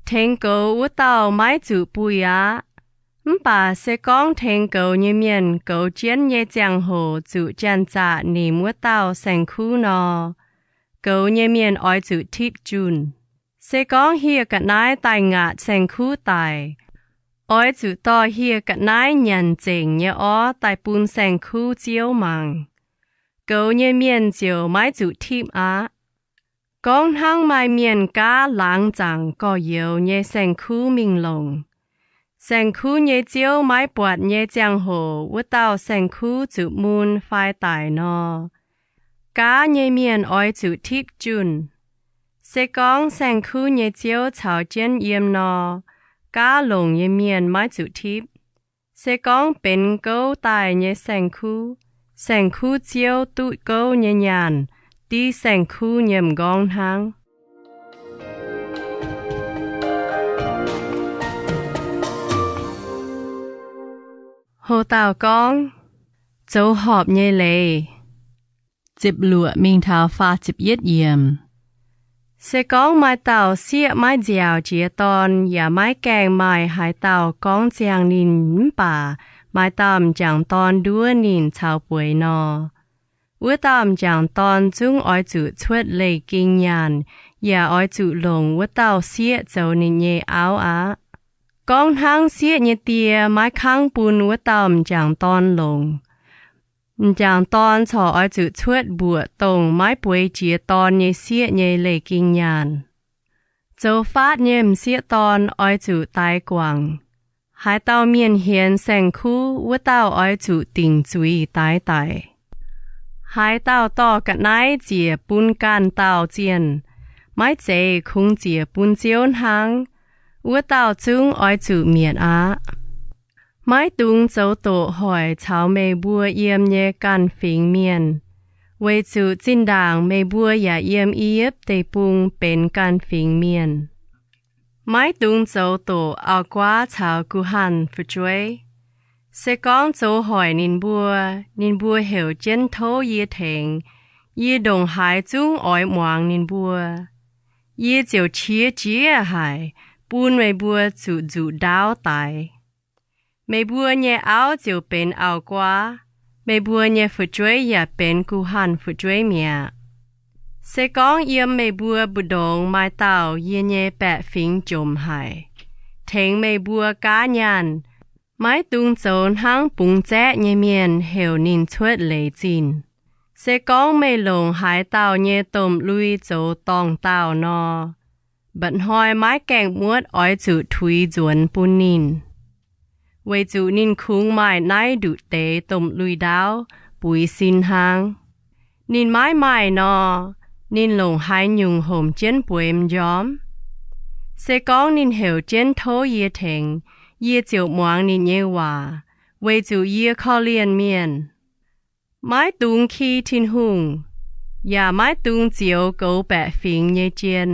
Tengx goux wuov dauh maiv zuqc buih aqv. Mv baac se gorngv tengx goux nyei mienh goux jienv nyei ziangh hoc zuqc janx-zaqc nimc wuov dauh saeng-kuv nor, goux nyei mienh oix zuqc tipv junh. Se gorngv hieh ga'naaiv daaih ngaatc saeng-kuv daic, oix zuqc dorh hieh ga'naaiv nyanc zengc nyei orv daaih bun saeng-kuv ziouv mangc. Goux nyei mienh ziouc maiv zuqc tipv aqv. Gorngv hnangv maaih mienh gaav laangz zaangc gorx-youz nyei saeng-kuv mingh longc, saeng-kuv nyei ziouv maiv buatc nyei ziangh hoc wuov dauh saeng-kuv zuqc mun fai daic nor, gaav nyei mienh oix zuqc tipv junh. Se gorngv saeng-kuv nyei ziouv caux jienv yiem nor, gaav longc nyei mienh maiv zuqc tipv. Se gorngv benx gouv daaih nyei saeng-kuv, saeng-kuv ziouv duqv gouv nyei nyaanh div saeng-kuv nyei m'nqorngv hnangv. Houc dauh gorngv, zoux horpc nyei leiz. Ziepc luoqc mingh taux faah ziepc yietv yiemc. Se gorngv maaih dauh sieqv maiv nziaauc jiex dorn yaac maiv gaengh maaih haaix dauh gorngv ziangh ninh mv baac maaih dauh m'jangc dorn nduov ninh caux bueix nor, wuov dauh m'jangc dorn zungv oix zuqc cuotv leih ging nyaanh yaac oix zuqc longc wuov dauh sieqv zoux ninh nyei auv aqv. Gorngv hnangv sieqv nyei die maiv kangv bun wuov dauh m'jangc dorn longc, m'jangc dorn corc oix zuqc cuotv mbuoqc dongh maiv bueix jiex dorn nyei sieqv nyei leih ging nyaanh. Zoux faatv nyei m'sieqv dorn oix zuqc daix guangc. Haaix dauh mienh hienx saeng-kuv, wuov dauh oix zuqc dingc zuiz daix daic. Haaix dauh dorh ga'naaiv ziec bun ganh dauh zienh, maiv zeiz kungx ziec bun Ziouv hnangv, wuov dauh zungv oix zuqc mietc aqv. Maiv dungx zoux doqc hoic caux meih mbuo yiem nyei ganh fingx mienh, weic zuqc zinh ndaangc meih mbuo yaac yiem I^yipv Deic-Bung benx ganh fingx mienh. Maiv dungx zoux doqc auv-guaav caux guh hanh fu'jueiv. Se gorngv zoux hoic ninh mbuo, ninh mbuo heuc jienv tov yie tengx, yie ndongc haaix zungv oix muangx ninh mbuo. Yie ziouc qiex jiez haic, bun meih mbuo zuqc nzuqc ndaauv daix. Meih mbuo nyei auv ziouc benx auv-guaav, meih mbuo nyei fu'jueiv yaac benx guh hanh fu'jueiv mi'aqv. Se gorngv yiem meih mbuo mbu'ndongx maaih dauh yie nyei baeqc fingx jomc haic, tengx meih mbuo gaav nyaanh, maiv dungx zoux hnangv bungx zaeqv nyei mienh heuc ninh cuotv leiz zinh. Se gorngv meih longc haaix dauh nyei domh lui zoux dorngh dauh nor, mba'hnoi maiv gaengh muotv oix zuqc tuix nzuonx bun ninh, weic zuqc ninh kungx maaih naaiv nduqc deix domh lui ndaauv buix sin hnangv. Ninh maiv maaih nor, ninh longc haaix nyungc homc jienv bueix m'njormv? Se gorngv ninh heuc jienv tov yie tengx, yie ziouc muangx ninh nyei waac, weic zuqc yie korv-lienh mienh. Maiv dungx ki Tin-Hungh, yaac maiv dungx zioux goux baeqc fingx nyei jien.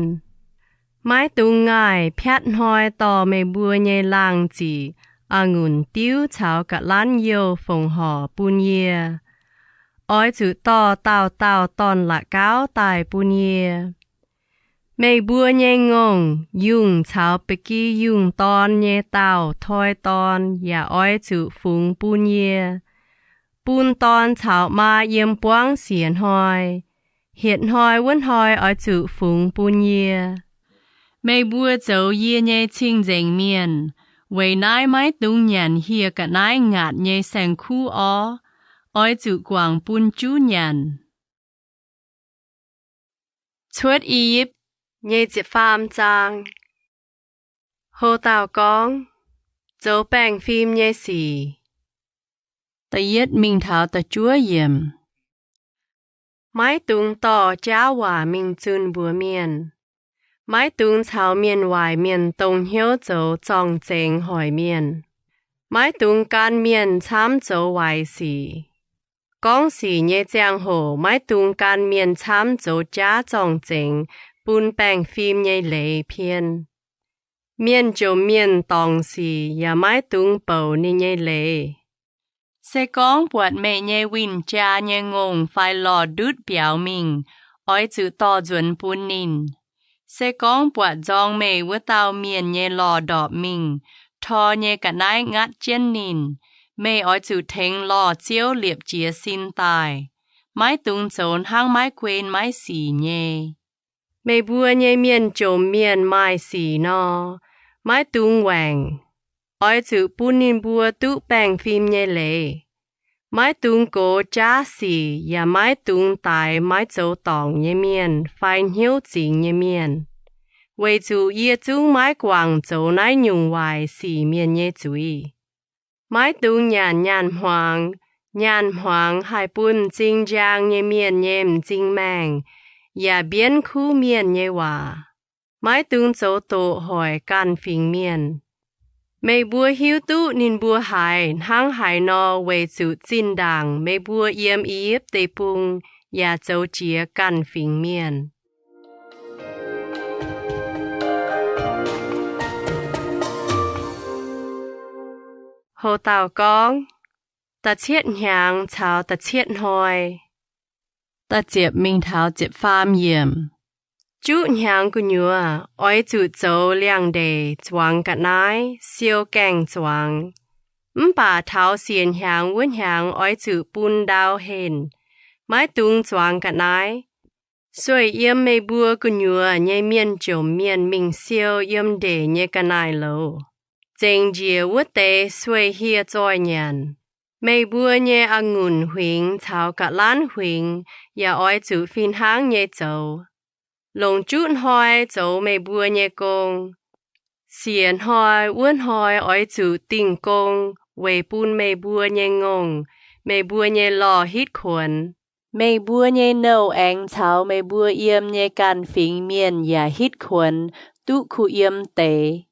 Maiv dungx ngaih piatv hnoi dorh meih mbuo nyei laangh ziqc, a'ngunc diuv caux ga'lanv youh fongc horc bun yie. Oix zuqc dorh dauh dauh dorn-la'gauv daaih bun yie. Meih mbuo nyei ngongh, yungh caux ba'gi yungh dorn nyei dauh toi dorn yaac oix zuqc fungx bun yie. Bun dorn caux maa yiem buangv siec hnoi, hietc hnoi wuov hnoi oix zuqc fungx bun yie. Meih mbuo zoux yie nyei cing-nzengc mienh, Weic naaiv maiv dungx nyanc hieh ga'naaiv ngaatc nyei saeng-kuv orv. Oix zuqc guangc bun juv nyanc. Cuotv I^yipv nyei ziepc faam zaang. Hlo dauh gorngv, zoux baengh fim nyei sic. Da'yietv mingh taux da'juov yiemc. Maiv dungx dorh jauv waac mingh zunh mbuox mienh. Maiv dungx caux mienh waaic mienh dongh hnyouv zoux zorng-zengx hoic mienh. Maiv dungx gan mienh camv zoux waaic sic. Gorngv sic nyei ziangh hoc maiv dungx gan mienh camv zoux jaav zorng-zengx bun baengh fim nyei leiz pien. Mienh jomc mienh dorngc sic yaac maiv dungx bouc ninh nyei leiz. Se gorngv buatc meih nyei win-jaa nyei ngongh fai lorh ndutv mbiauz mingh, oix zuqc dorh nzuonx bun ninh. Se gorngv buatc nzorng meih wuov dauh mienh nyei lorh ndorpc mingh, tor nyei ga'naaiv ngatv jienv ninh, meih oix zuqc tengx lorh ziouv liepc jiez sin daaih. Maiv dungx zoux hnangv maiv guen maiv sic nyei. Meih mbuo nyei mienh jomc mienh maaih sic nor, maiv dungx waengc. Oix zuqc bun ninh mbuo duqv baengh fim nyei leiz. Maiv dungx gox jaav sic yaac maiv dungx daix maiv zoux dorngc nyei mienh fai hnyouv zingx nyei mienh, weic zuqc yie zungv maiv guangc zoux naaiv nyungc waaic sic mienh nyei zuiz. Maiv dungx nyanc nyaanh hmuangx. Nyaanh hmuangx haih bun m'zing njang nyei mienh nyei m'zing maengh yaac mbienv kuv mienh nyei waac. Maiv dungx zoux doqc hoic ganh fingx mienh. Meih mbuo hiuv duqv ninh mbuo haiz hnangv haaix nor weic zuqc zinh ndaangc meih mbuo yiem I^yipv Deic-Bung yaac zoux jiex ganh fingx mienh. Hlo dauh gorngv, da'cietv hnyangx caux da'cietv hnoi. Da'ziepc mingh taux ziepc faam yiemc. Juqv hnyangx gu'nyuoz oix zuqc zoux liangx-ndeic zuangx ga'naaiv, siou gaengh zuangx. Mv baac taux siec hnyangx wuov hnyangx oix zuqc bun ndau henh, maiv dungx zuangx ga'naaiv. Sueih yiem meih mbuo gu'nyuoz nyei mienh jomc mienh mingh siou yiem ndeic nyei ga'naaiv-louz, zengc njiec wuov deix sueih hieh zoih nyanc. Meih mbuo nyei a'ngunc huingx caux ga'lanv huingx yaac oix zuqc fih hnangv nyei zoux. Longc juqv hnoi zoux meih mbuo nyei gong. Siec hnoi wuov hnoi oix zuqc dingh gong weic bun meih mbuo nyei ngongh, meih mbuo nyei lorh hitv kuonx. Meih mbuo nyei nouh aengx caux meih mbuo yiem nyei ganh fingx mienh yaac hitv kuonx, duqv kuh yiem deix.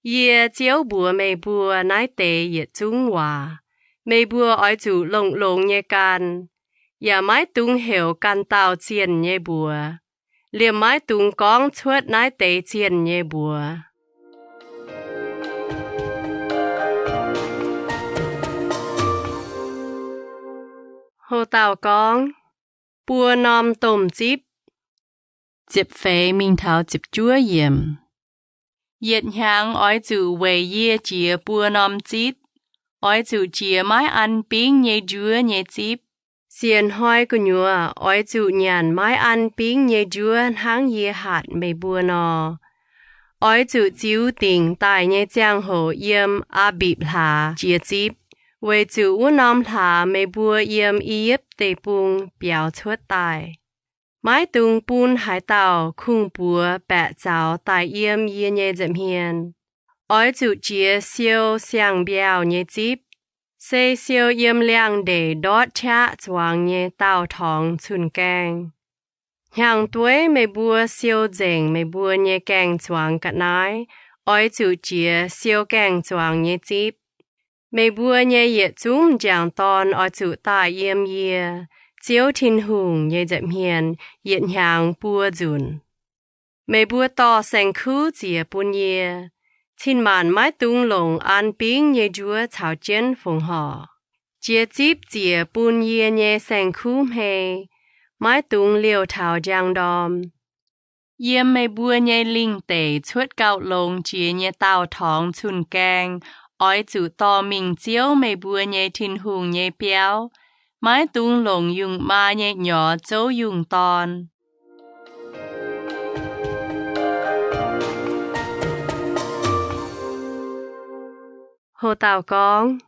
Yie, Ziouv, mbuox meih mbuo naaiv deix yietc zungv waac. Meih mbuo oix zuqc longx-longx nyei gan, yaac maiv dungx heuc ganh dauh zienh nyei mbuox. Liemh maiv dungx gorngv cuotv naaiv deix zienh nyei mbuox. Hlo dauh gorngv, buo norm domh zipv. Ziepc feix mingh taux ziepc juov yiemc. Yietc hnyangx oix zuqc weic yie jiex buo norm zipv. Oix zuqc jiex maiv an bingv nyei njuov nyei zipv. Siec hnoi gu'nyuoz oix zuqc nyanc maiv an bingv nyei njuov hnangv yie hatc meih mbuo nor. Oix zuqc ziux dingc daaih nyei ziangh hoc yiem Aa^mbipc Hlaax jiex zipv, weic zuqc wuov norm hlaax meih mbuo yiem I^yipv Deic-Bung biaux cuotv daaih. Maiv dungx bun haaix dauh kungx-buoz baeqc zaux daaih yiem yie nyei nza'hmien. Oix zuqc jiex siou siang-mbiauh nyei zipv, se siou yiem liangx-ndeic ndortv qaqv zuangx nyei daauh torngx cun-gaeng. Hnyangx-dueiv meih mbuo siou nzengc meih mbuo nyei gaeng-zuangx ga'naaiv, oix zuqc jiex siou gaeng-zuangx nyei zipv. Meih mbuo nyei yietc zungv m'jangc dorn oix zuqc daaih yiem yie, Ziouv Tin-Hungh, nyei nza'hmien yietc hnyangx buo nzunc. Meih mbuo dorh saeng-kuv ziec bun yie. Cin-maanc maiv dungx longc an bingv nyei njuov caux jienv fongc horc. Jiex zipv ziec bun yie nyei saeng-kuv hmei. Maiv dungx liouh taux njang ndorm. Yiem meih mbuo nyei lingh deic cuotv gauh longx jiex nyei daauh torngx cun-gaeng, oix zuqc dorh mingh Ziouv, meih mbuo nyei Tin-Hungh, nyei biauv. Maiv dungx longc yungh maa nyei nyorx zouv yungh dorn. Ho dauh gorngv,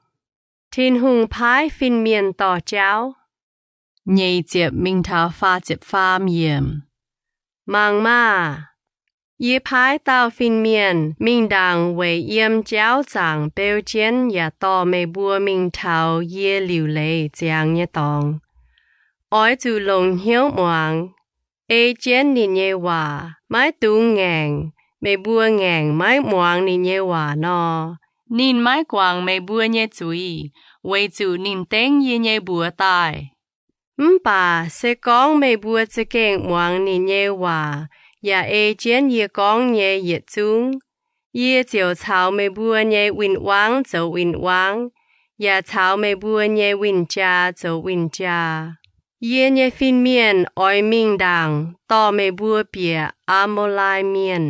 Tin-Hungh paaiv fin-mienh dorh jauv. Nyeic ziepc mingh taux faah ziepc faam yiemc. Mangc maah! Yie paaiv dauh fin-mienh mingh ndaangc weic yiem jauv zaangc beu jienv yaac dorh meih mbuo mingh taux yie liuc leiz ziangx nyei dorngx. Oix zuqc longc hnyouv muangx, ei jienv ninh nyei waac. Maiv dungx ngaengc. Meih mbuo ngaengc maiv muangx ninh nyei waac nor, ninh maiv guangc meih mbuo nyei zuiz, weic zuqc ninh dengv yie nyei mbuox daaih. Mv baac se gorngv meih mbuo za'gengh muangx ninh nyei waac yaac ei jienv yie gorngv nyei yietc zungv, yie ziouc caux meih mbuo nyei win-wangv zoux win-wangv, yaac caux meih mbuo nyei win-jaa zoux win-jaa. Yie nyei fin-mienh oix mingh ndaangc dorh meih mbuo bieqc Aa^mo^lai Mienh,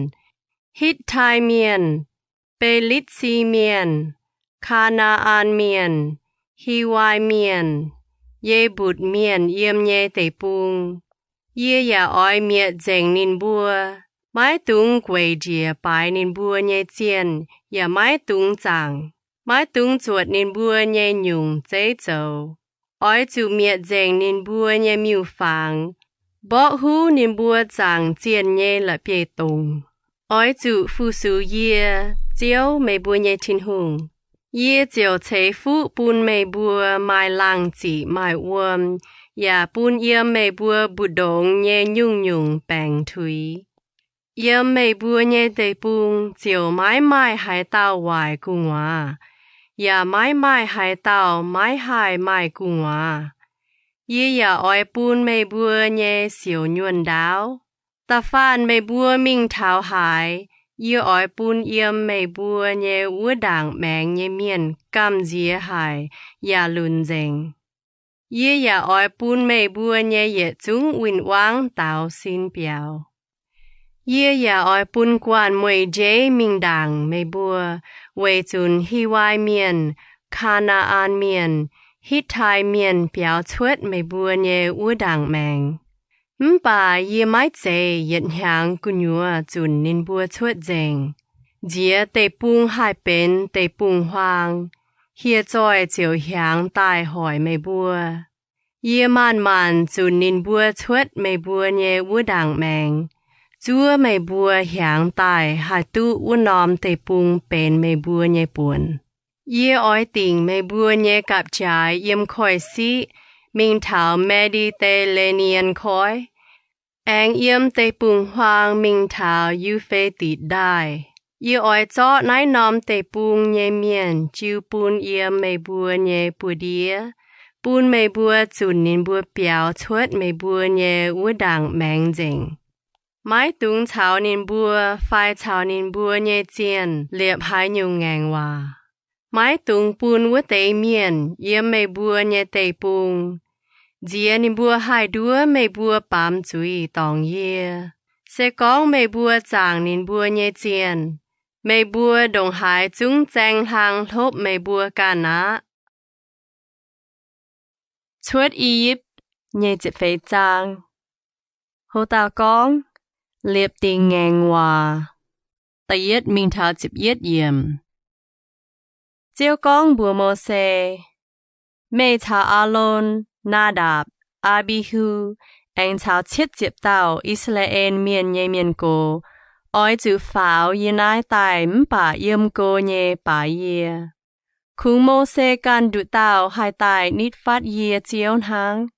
Hitv^tai Mienh, Be^litv^si Mienh, Kaa^naa^an Mienh, Hiwai Mienh, Ye^mbutc Mienh yiem nyei deic-bung. Yie yaac oix mietc nzengc ninh mbuo. Maiv dungx gueic njiec baaix ninh mbuo nyei zienh, yaac maiv dungx zaangc. Maiv dungx zuotc ninh mbuo nyei nyungc zeiv zoux. Oix zuqc mietc nzengc ninh mbuo nyei miuc-fangx, mborqv huv ninh mbuo zaangc zienh nyei la'bieiv-dongc. Oix zuqc fu-sux yie, Ziouv, meih mbuo nyei Tin-Hungh. Yie ziouc ceix fuqv bun meih mbuo maaih laangh ziqc maaih wuom, yaac bun yiem meih mbuo mbu'ndongx nyei nyungc-nyungc baengc tuix. Yiem meih mbuo nyei deic-bung ziouc maiv maaih haaix dauh waaic gu'nguaaz, yaac maiv maaih haaix dauh maiv haih maaih gu'nguaaz. Yie yaac oix bun meih mbuo nyei siouc nyuonh ndaauv. Da'faanh meih mbuo mingh taux haaix, yie oix bun yiem meih mbuo nyei wuov ndaangc maengx nyei mienh gamh nziex haic yaac lunc nzengc. Yie yaac oix bun meih mbuo nyei yietc zungv win-wangv daaux sin biaux. Yie yaac oix bun guanh mueic-njeiv mingh ndaangc meih mbuo, weic zunc Hiwai Mienh, Kaa^naa^an Mienh, Hitv^tai Mienh biaux cuotv meih mbuo nyei wuov ndaangc maengx. Mv baac yie maiv zeiz yietc hnyangx gu'nyuoz zunc ninh mbuo cuotv nzengc. Nziex deic-bung haih benx deic-bung-huaang, hieh zoih ziouc hiaangx daaih hoic meih mbuo. Yie maanc-maanc zunc ninh mbuo cuotv meih mbuo nyei wuov ndaangc maengx, zuov meih mbuo hiaangx daaih haih duqv wuov norm deic-bung benx meih mbuo nyei buonc. Yie oix dingc meih mbuo nyei gapv-jaaix yiem Koiv^sitv mingh taux Me^ndi^te^le^nie Koiv, aengx yiem deic-bung-huaang mingh taux Yu^fe^ditc Ndaaih. Yie oix zorqv naaiv norm deic-bung nyei mienh jiu bun yiem meih mbuo nyei buoz-ndiev, bun meih mbuo zunc ninh mbuo biaux cuotv meih mbuo nyei wuov ndaangc maengx nzengc. Maiv dungx caux ninh mbuo fai caux ninh mbuo nyei zienh liepc haaix nyungc ngaengc waac. Maiv dungx bun wuov deix mienh yiem meih mbuo nyei deic-bung, nziex ninh mbuo haih nduov meih mbuo baamz zuiz dorngc yie. Se gorngv meih mbuo zaangc ninh mbuo nyei zienh, meih mbuo ndongc haaix zungv zaeng hlang hlopv meih mbuo ganh aqv. Cuotv I^yipv nyei ziepc feix zaang. Ho dauh gorngv, Liepc Dingc Ngaengc Waac. Da'yietv mingh taux ziepc yietv yiemc. Ziouv gorngv mbuox Mose, Meih caux Aalon, Naadapc, Aa^mbi^hu, aengx caux cietv ziepc dauh I^saa^laa^en Mienh nyei mienh gox oix zuqc faaux yie naaiv daaih mv baac yiem go nyei baaix yie. Kungx Mose ganh nduqc dauh haih daaih nitv fatv yie Ziouv hnangv.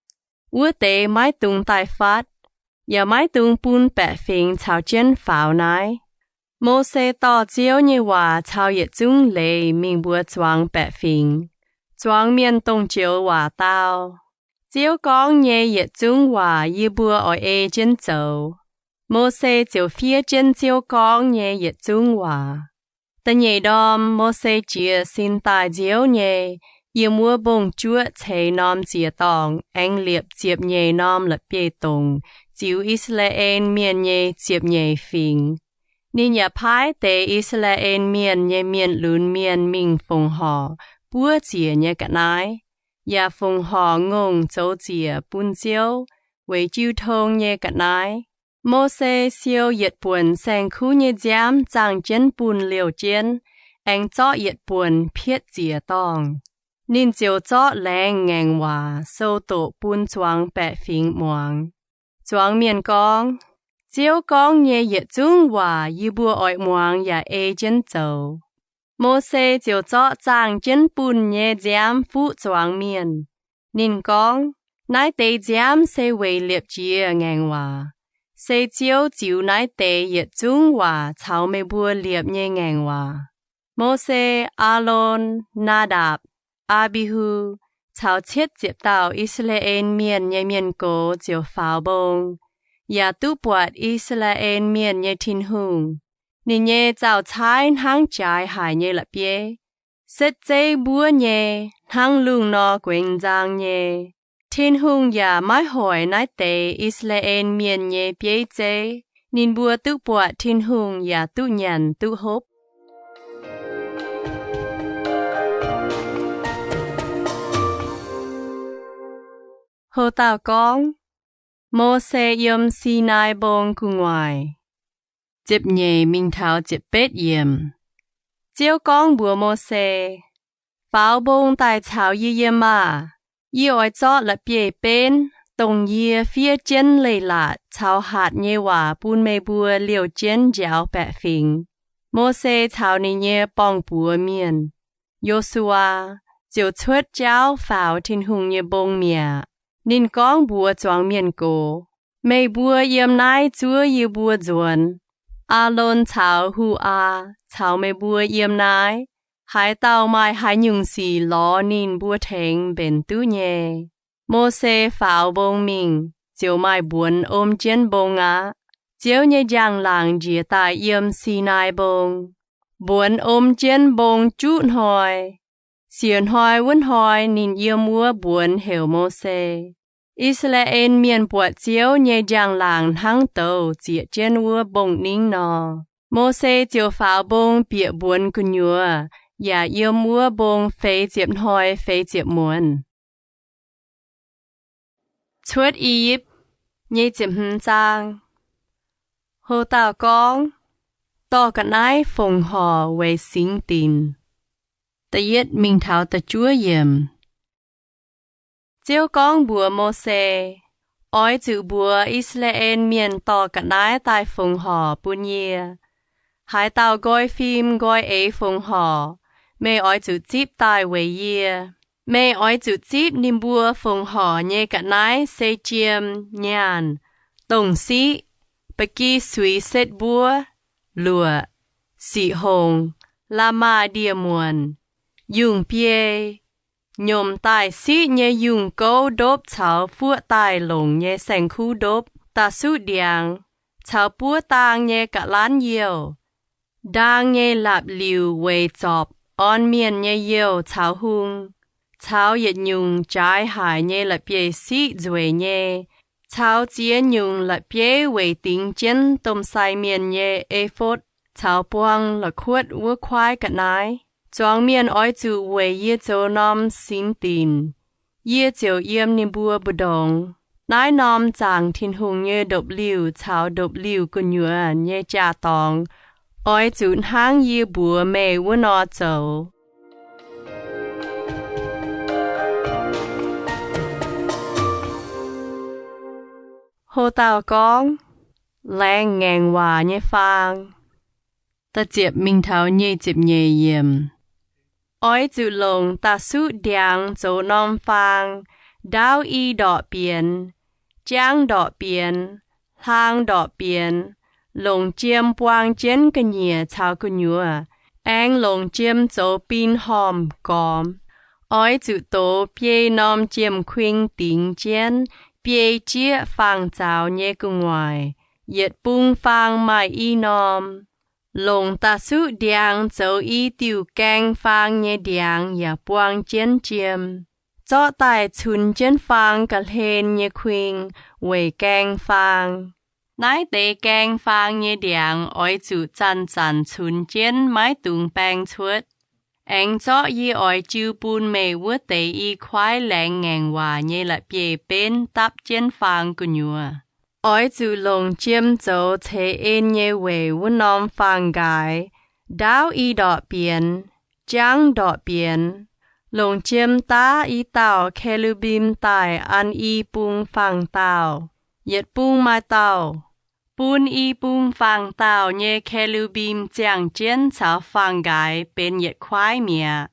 Wuov deix maiv dungx daaih fatv, yaac maiv dungx bun baeqc fingx caux jienv faaux naaiv. Mose dorh Ziouv nyei waac caux yietc zungv leiz mingh mbuox zuangx baeqc fingx. Zuangx mienh dongh joux waac dau, Ziouv gorngv nyei yietc zungv waac yie mbuo oix ei jienv zoux. Mose ziouc fiev jienv Ziouv gorngv nyei yietc zungv waac. Da'nyeic ndorm Mose jiez sin daaih nziouv nyei, yiem wuov mbong-juoqv ceix norm ziex dorngh aengx liepc ziepc nyeic norm la'bieiv-dongc ziux I^saa^laa^en Mienh nyei ziepc nyeic fingx. Ninh yaac paaiv deix I^saa^laa^en Mienh nyei mienh lunx mienh mingh fongc horc buov ziec nyei ga'naaiv, yaac fongc horc ngongh zoux ziec bun Ziouv weic jiu tong nyei ga'naaiv. Mose siou yietc buonc saeng-kuv nyei nziaamv zaangh jienv bunh liouh jienv, aengx zorqv yietc buonc pietv ziec dorngh. Ninh ziouc zorqv laengz ngaengc waac sou doqc bun zuangx baeqc fingx muangx. Zuangx mienh gorngv, Ziouv gorngv nyei yietc zungv waac yie mbuo oix muangx yaac ei jienv zoux. Mose ziouc zorqv zaangh jienv bunh nyei nziaamv fuqv zuangx mienh. Ninh gorngv, Naaiv deix nziaamv se weic liepc jiez ngaengc waac. Se Ziouv ziux naaiv deix yietc zungv waac caux meih mbuo liepc nyei ngaengc waac. Mose, Aalon, Naadapc, Aa^mbi^hu caux cietv ziepc dauh I^saa^laa^en Mienh nyei mienh gox ziouc faaux mbong, yaac duqv buatc I^saa^laa^en Mienh nyei Tin-Hungh. Ninh nyei zaux-caaiv hnangv jaaix haic nyei la'bieiv, setv zeiv mbuov nyei, hnangv lungh nor guengx nzang nyei. Tin-Hungh yaac maiv hoic naaiv deix I^saa^laa^en Mienh nyei bieiv zeiv. Ninh mbuo duqv buatc Tin-Hungh yaac duqv nyanc duqv hopv. Ho dauh gorngv, Mose yiem Sinaai Mbong gu'nguaaic. Ziepc nyeic mingh taux ziepc betv yiemc. Ziouv gorngv mbuox Mose, Faaux mbong daaih caux yie yiem maah! Yie oix zorqv la'bieiv-benv, dongh yie fiev jienv leiz-latc caux hatc nyei waac bun meih mbuo liouh jienv njaaux baeqc fingx. Mose caux ninh nyei borng-buoz mienh, Yo^su^waa, ziouc cuotv jauv faaux Tin-Hungh nyei mbong mi'aqv. Ninh gorngv mbuox zuangx mienh gox, Meih mbuo yiem naaiv zuov yie mbuo nzuonx. Aalon caux Hu^aa caux meih mbuo yiem naaiv. Haaix dauh maaih haaix nyungc sic lorz ninh mbuo tengx mbenc duqv nyei. Mose faaux mbong mingh, ziouc maaih mbuonx om jienv mbong aqv. Ziouv nyei njang-laangc njiec daaih yiem Sinaai Mbong. Mbuonx om jienv mbong juqv hnoi. Siec hnoi wuov hnoi ninh yiem wuov mbuonx heuc Mose. I^saa^laa^en Mienh buatc Ziouv nyei njang-laangc hnangv douz zieqc jienv wuov mbong-ningv nor. Mose ziouc faaux mbong bieqc mbuonx gu'nyuoz yaac yiem wuov mbong feix ziepc hnoi feix ziepc muonz. Cuotv I^yipv nyei ziepc hmz zaang. Ho dauh gorngv, Dorh ga'naaiv fongc horc weic singx dinc. Da'yietv mingh taux da'juov yiemc. Ziouv gorngv mbuox Mose, Oix zuqc mbuox I^saa^laa^en Mienh dorh ga'naaiv daaih fongc horc bun yie. Haaix dauh nqoi fim nqoi eix fongc horc, meih oix zuqc zipv daaih weic yie. Meih oix zuqc zipv ninh mbuo fongc horc nyei ga'naaiv se jiem, nyaanh, dongh siqv, ba'gi suix setv mbuov, luoqc, siqv hongc, la'maah ndie-muonc, yungh biei, nyomc daaih siqv nyei yungh gouv ndopv caux fuoqv daaih longc nyei saeng-kuv ndopv, da'suqv ndiangx, caux buov daang nyei ga'lanv youh, ndaang nyei lapc liuc weic zorpc orn mienh nyei youh caux hung, caux yietc nyungc jaaix haic nyei la'bieiv-siqv nzueic nyei, caux ziex nyungc la'bieiv weic dingx jienv domh sai mienh nyei e^fotv, caux buang la'kuotv wuov kuaaiv ga'naaiv. Zuangx mienh oix zuqc weic yie zoux norm singx dinc. Yie ziouc yiem ninh mbuo mbu'ndongx. Naaiv norm zaangc Tin-Hungh nyei ndopv-liuh caux ndopv-liuh gu'nyuoz nyei jaa-dorngx oix zuqc hnangv yie mbuox meih wuov nor zoux. Ho dauh gorngv, Laengz ngaengc waac nyei faang. Da'ziepc mingh taux nyic ziepc nyeic yiemc. Oix zuqc longc da'suqv ndiangx zoux norm faang, ndaauv i ndorqc bienx, jangv ndorqc bienx, hlaang ndorqc bienx, longc jiem buang jienv ga'nyiec caux gu'nyuoz, aengx longc jiem zoux bin hormh gormx. Oix zuqc dox biei norm jiem-kuing dingx jienv biei jieqv faang-zaux nyei gu'nguaaic. Yietc bung faang maaih i norm. Longc da'suqv ndiangx zoux i diuh gaeng faang nyei ndiangx yaac buang jienv jiem. Zorqv daaih cunx jienv faang ga'hlen nyei kuing weic gaeng faang. Naaiv deix gaeng faang nyei ndiangx oix zuqc zanc-zanc cunx jienv, maiv dungx baeng cuotv. Aengx zorqv yie oix jiu bun meih wuov deix i kuaaiv laengz ngaengc waac nyei la'bieiv-benv dapv jienv faang gu'nyuoz. Oix zuqc longc jiem zoux ceix en nyei weic wuov norm faang-nqaaix, Ndaauv i ndorqc bienx, jangv ndorqc bienx, longc jiem daav i dauh ke^lu^mbim daaih an i bung faang-daauh. Yietc bung maaih dauh. Bun i bung faang-daauh nyei ke^lu^mbim ziangh jienv caux faang-nqaaix benx yietc kuaaiv mi'aqv.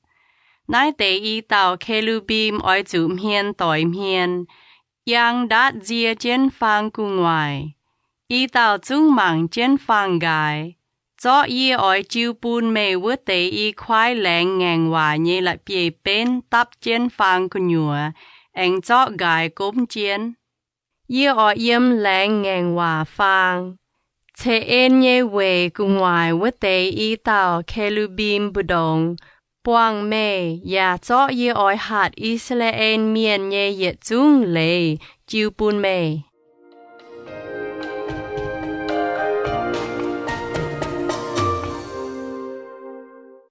Naaiv deix i dauh ke^lu^mbim oix zuqc hmien doix hmien, yangh ndaatv nzie jienv faang gu'nguaaic. I dauh zungv mangc jienv faang-nqaaix. Zorqv yie oix jiu bun meih wuov deix i kuaaiv laengz ngaengc waac nyei la'bieiv-benv dapv jienv faang gu'nyuoz, aengx zorqv nqaaix gomv jienv. Yie oix yiem laengz ngaengc waac faang, ceix en nyei weic gu'nguaaic wuov deix i dauh ke^lu^mbim mbu'ndongx buangh meih, yaac zorqv yie oix hatc I^saa^laa^en Mienh nyei yietc zungv leiz jiu bun meih.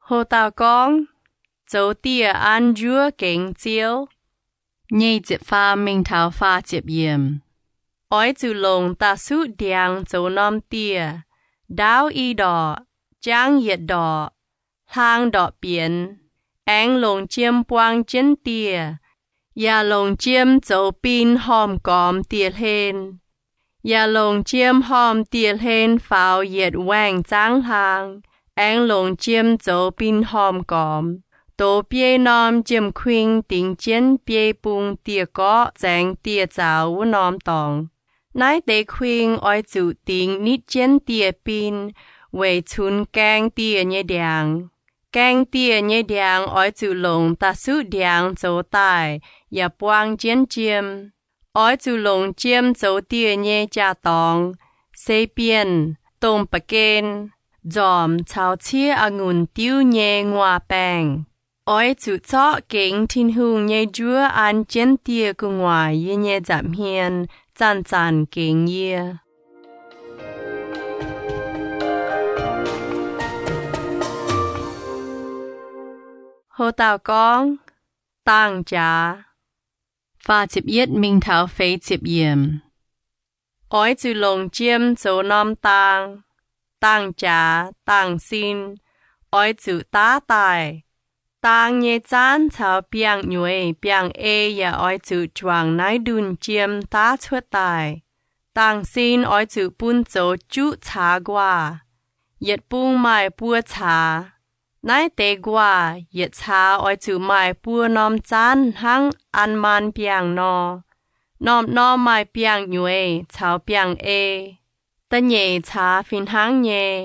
Ho dauh gorngv, Zoux dieh an njuov gengx Ziouv. Nyic ziepc faam mingh taux faah ziepc yiemc. Oix zuqc longc da'suqv ndiangx zoux norm dieh, ndaauv i ndorqc, jangv yietc ndorqc, hlaang ndorqc bienx, aengx longc jiem buang jienv dieh, yaac longc jiem zoux bin hormh gormx dieh hlen. Yaac longc jiem hormh dieh hlen faaux yietc waengh zaangv hlaang, aengx longc jiem zoux bin hormh gormx, dox biei norm jiem-kuing dingx jienv biei bung dieh gorqv zaengx dieh zaux wuov norm dorngx. Naaiv deix kuing oix zuqc dingx nitv jienv dieh bin weic cunx gaeng dieh nyei ndiangx. Gaeng dieh nyei ndiangx oix zuqc longc da'suqv ndiangx zoux daaih yaac buang jienv jiem. Oix zuqc longc jiem zoux dieh nyei jaa-dorngx, se bienh, domh ba'gen, nzormc caux ciev a'ngunc diuv nyei nguaaz-baengh. Oix zuqc zorqv gengx Tin-Hungh nyei njuov an jienv dieh gu'nguaaic yie nyei nza'hmien zanc-zanc gengx yie. Ho dauh gorngv, Daangh jaax. Faah ziepc yietv mingh taux feix ziepc yiemc. Oix zuqc longc jiem zoux norm daang, daangh jaax, daangh sin, oix zuqc daav daaih. Daang nyei zaanv caux biangh nyueiz biangh ei yaac oix zuqc juangc naaiv ndunh jiem daav cuotv daaih. Daangh sin oix zuqc bun zoux juqv caax nquaah. Yietc bung maaih buo caax. Naaiv deix nquaah yietc caax oix zuqc maaih buo norm zaanv hnangv an maan biangh nor. Norm-norm maaih biangh nyueiz caux biangh ei. Da'nyeic caax fih hnangv nyei.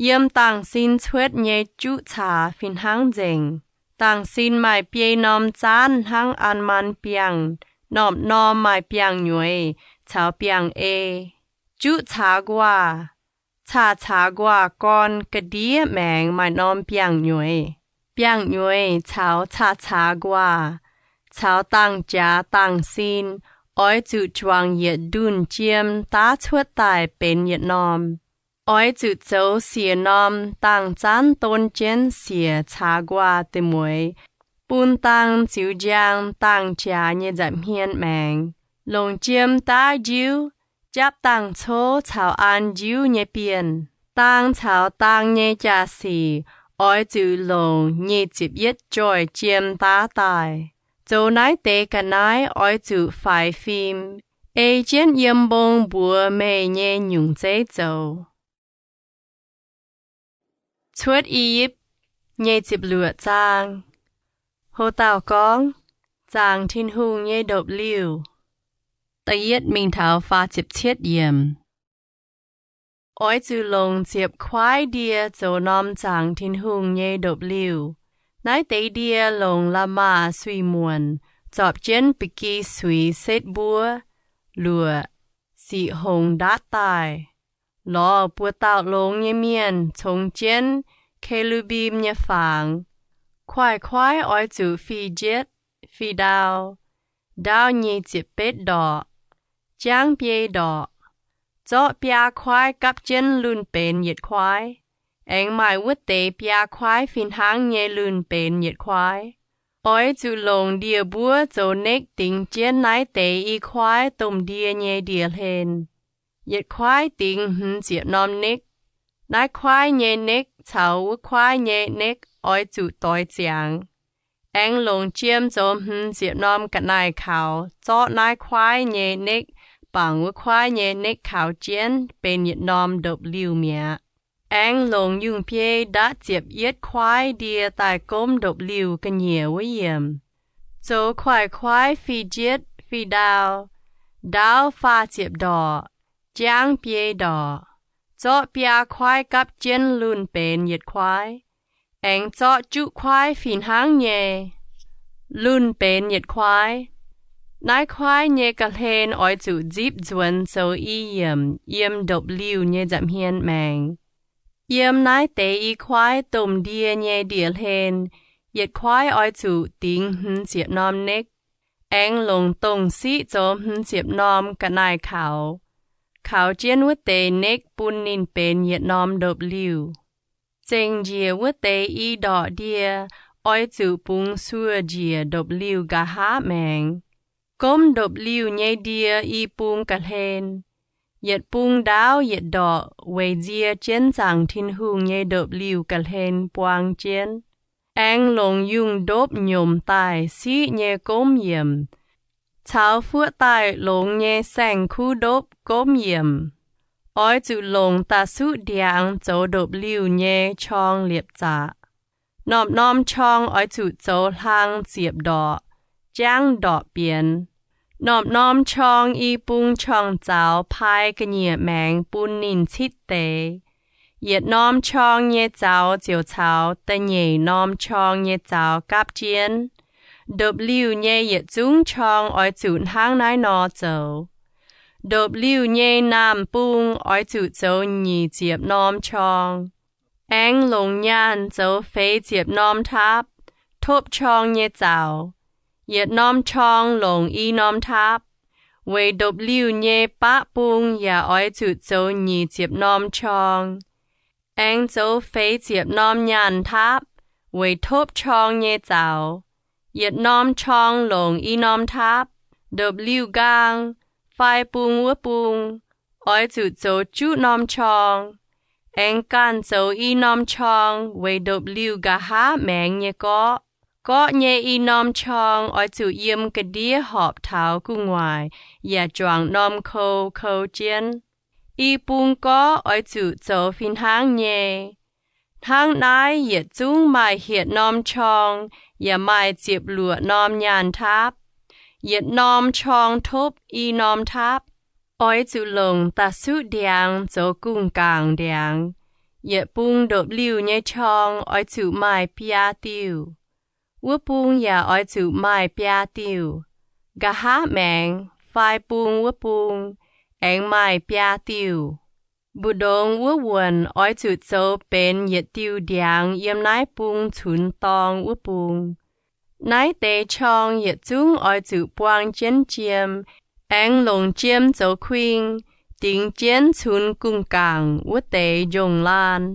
Yiem daangh sin cuotv nyei juqv caax fih hnangv nzengc. Daangh sin maaih biei norm zaanv hnangv an maan biangh, norm-norm maaih biangh nyueiz caux biangh ei. Juqv caax nquaah, caa caax nquaah gorn ga'ndiev maengx maaih norm biangh nyueiz. Biangh nyueiz caux caa caax nquaah caux daangh jaax daangh sin oix zuqc juangc yietc ndunh jiem daav cuotv daaih benx yietc norm. Oix zuqc zoux siec norm daangh zaanv don jienv siec caax nquaah deic mueiz, bun daang ziux njang daangh jaax nyei nza'hmien maengx. Longc jiem daav njiuv, japv daangh cov caux an njiuv nyei bienh. Daang caux daang nyei jaa-sic oix zuqc longc nyic ziepc yietv joih jiem daav daaih. Zoux naaiv deix ga'naaiv oix zuqc faix fim, ei jienv yiem mbong mbuox meih nyei nyungc zeiv zoux. Cuotv I^yipv, nyic ziepc luoqc zaang. Ho dauh gorngv, Zaangc Tin-Hungh nyei ndopv-liuh. Da'yietv mingh taux faah ziepc cietv yiemc. Oix zuqc longc ziepc kuaaiv ndie zoux norm zaangc Tin-Hungh nyei ndopv-liuh. Naaiv deix ndie longc la'maah suix-muonc, zorpc jienv ba'gi suix setv mbuov, luoqc, siqc hongx ndaatv daaih. Lorz buoz-dauh longx nyei mienh congx jienv ke^lu^mbim nyei fangx. Kuaaiv-kuaaiv oix zuqc fih njietv fih ndau, ndau nyic ziepc betv ndorqc, jangv biei ndorqc. Zorqv biaa kuaaiv gapv jienv lunh benx yietc kuaaiv. Aengx maaih wuov deix biaa kuaaiv fih hnangv nyei lunh benx yietc kuaaiv. Oix zuqc longc ndie-mbuov zoux nekv dingx jienv naaiv deix i kuaaiv domh ndie nyei ndie-hlen. Yietc kuaaiv dingx hmz ziepc norm nekv. Naaiv kuaaiv nyei nekv caux wuov kuaaiv nyei nekv oix zuqc doix ziangx. Aengx longc jiem zoux hmz ziepc norm ga'naaiv kaux zorqv naaiv kuaaiv nyei nekv bangc wuov kuaaiv nyei nekv kaux jienv benx yietc norm ndopv-liuh mi'aqv. Aengx longc yungh biei ndaatv ziepc yietv kuaaiv ndie daaih gomv ndopv-liuh ga'nyiec wuov yiemc, zoux kuaaiv-kuaaiv fih njietv fih ndaauv, ndaauv faah ziepc ndorqc, jangv biei ndorqc. Zorqv biaa kuaaiv gapv jienv lunh benx yietc kuaaiv, aengx zorqv juqv kuaaiv fih hnangv nyei, lunh benx yietc kuaaiv. Naaiv kuaaiv nyei ga'hlen oix zuqc nzipv nzuonx zoux i yiemc yiem ndopv-liuh nyei nza'hmien maengx. Yiem naaiv deix i kuaaiv domh ndie nyei ndie-hlen, yietc kuaaiv oix zuqc dingx hmz ziepc norm nekv. Aengx longc dongh siqv zoux hmz ziepc norm ga'naaiv kaux, kaux jienv wuov deix nekv bun ninh benx yietc norm ndopv-liuh. Zengc njiec wuov deix i ndorqc ndie oix zuqc bungx suoh njiec ndopv-liuh nqa'haav maengx. Gomv ndopv-liuh nyei ndie i bung ga'hlen, yietc bung ndaauv yietc ndorqc weic nzie jienv zaangc Tin-Hungh nyei ndopv-liuh ga'hlen buang jienv. Aengx longc yungh ndopv nyomc daaih siqv nyei gomv yiemc, caux fuoqv daaih longx nyei saeng-kuv ndopv gomv yiemc. Oix zuqc longc da'suqv ndiangx zoux ndopv-liuh nyei qorng liepc zaqc. Norm-norm qorng oix zuqc zoux hlang ziepc ndorqc, jangv ndorqc bienx. Norm-norm qorng i bung qorng-zaux pai ga'nyiec maengx bun ninh citv deix. Yietc norm qorng nyei zaux ziouc caux da'nyeic norm qorng nyei zaux gapv jienv. Ndopv-liuh nyei yietc zungv qorng oix zuqc hnangv naaiv nor zoux. Ndopv-liuh nyei naamh bung oix zuqc zoux nyic ziepc norm qorng. Aengx longc nyaanh zoux feix ziepc norm taapv, topv qorng nyei zaux. Yietc norm qorng longc i norm taapv. Weic ndopv-liuh nyei baqv bung yaac oix zuqc zoux nyic ziepc norm qorng. Aengx zoux feix ziepc norm nyaanh taapv weic topv qorng nyei zaux. Yietc norm qorng longc i norm taapv. Ndopv-liuh nqaang, fai bung wuov bung, oix zuqc zoux juqv norm qorng. Aengx ganh zoux i norm qorng weic ndopv-liuh nqa'haav maengx nyei gorqv. Gorqv nyei i norm qorng oix zuqc yiem ga'ndiev horpc taux gu'nguaaic yaac juangc norm kou kou jienv. I bung gorqv oix zuqc zoux fih hnangv nyei. Hnangv naaiv yietc zungv maaih hietc norm qorng yaac maaih ziepc luoqc norm nyaanh taapv. Yietc norm qorng topv i norm taapv. Oix zuqc longc da'suqv ndiangx zoux gungh gaangc ndiangx. Yietc bung ndopv-liuh nyei qorng oix zuqc maaih biaa diuh. Wuov bung yaac oix zuqc maaih biaa diuh. Nqa'haav maengx fai bung wuov bung aengx maaih biaa diuh. Mbu'ndongx wuov wuonc oix zuqc zoux benx yietc diuh ndiangx yiem naaiv bung cunx dorng wuov bung. Naaiv deix qorng yietc zungv oix zuqc buang jienv jiem, aengx longc jiem zoux kuing, dingx jienv cunx gungh gaangc wuov deix njongh laanh.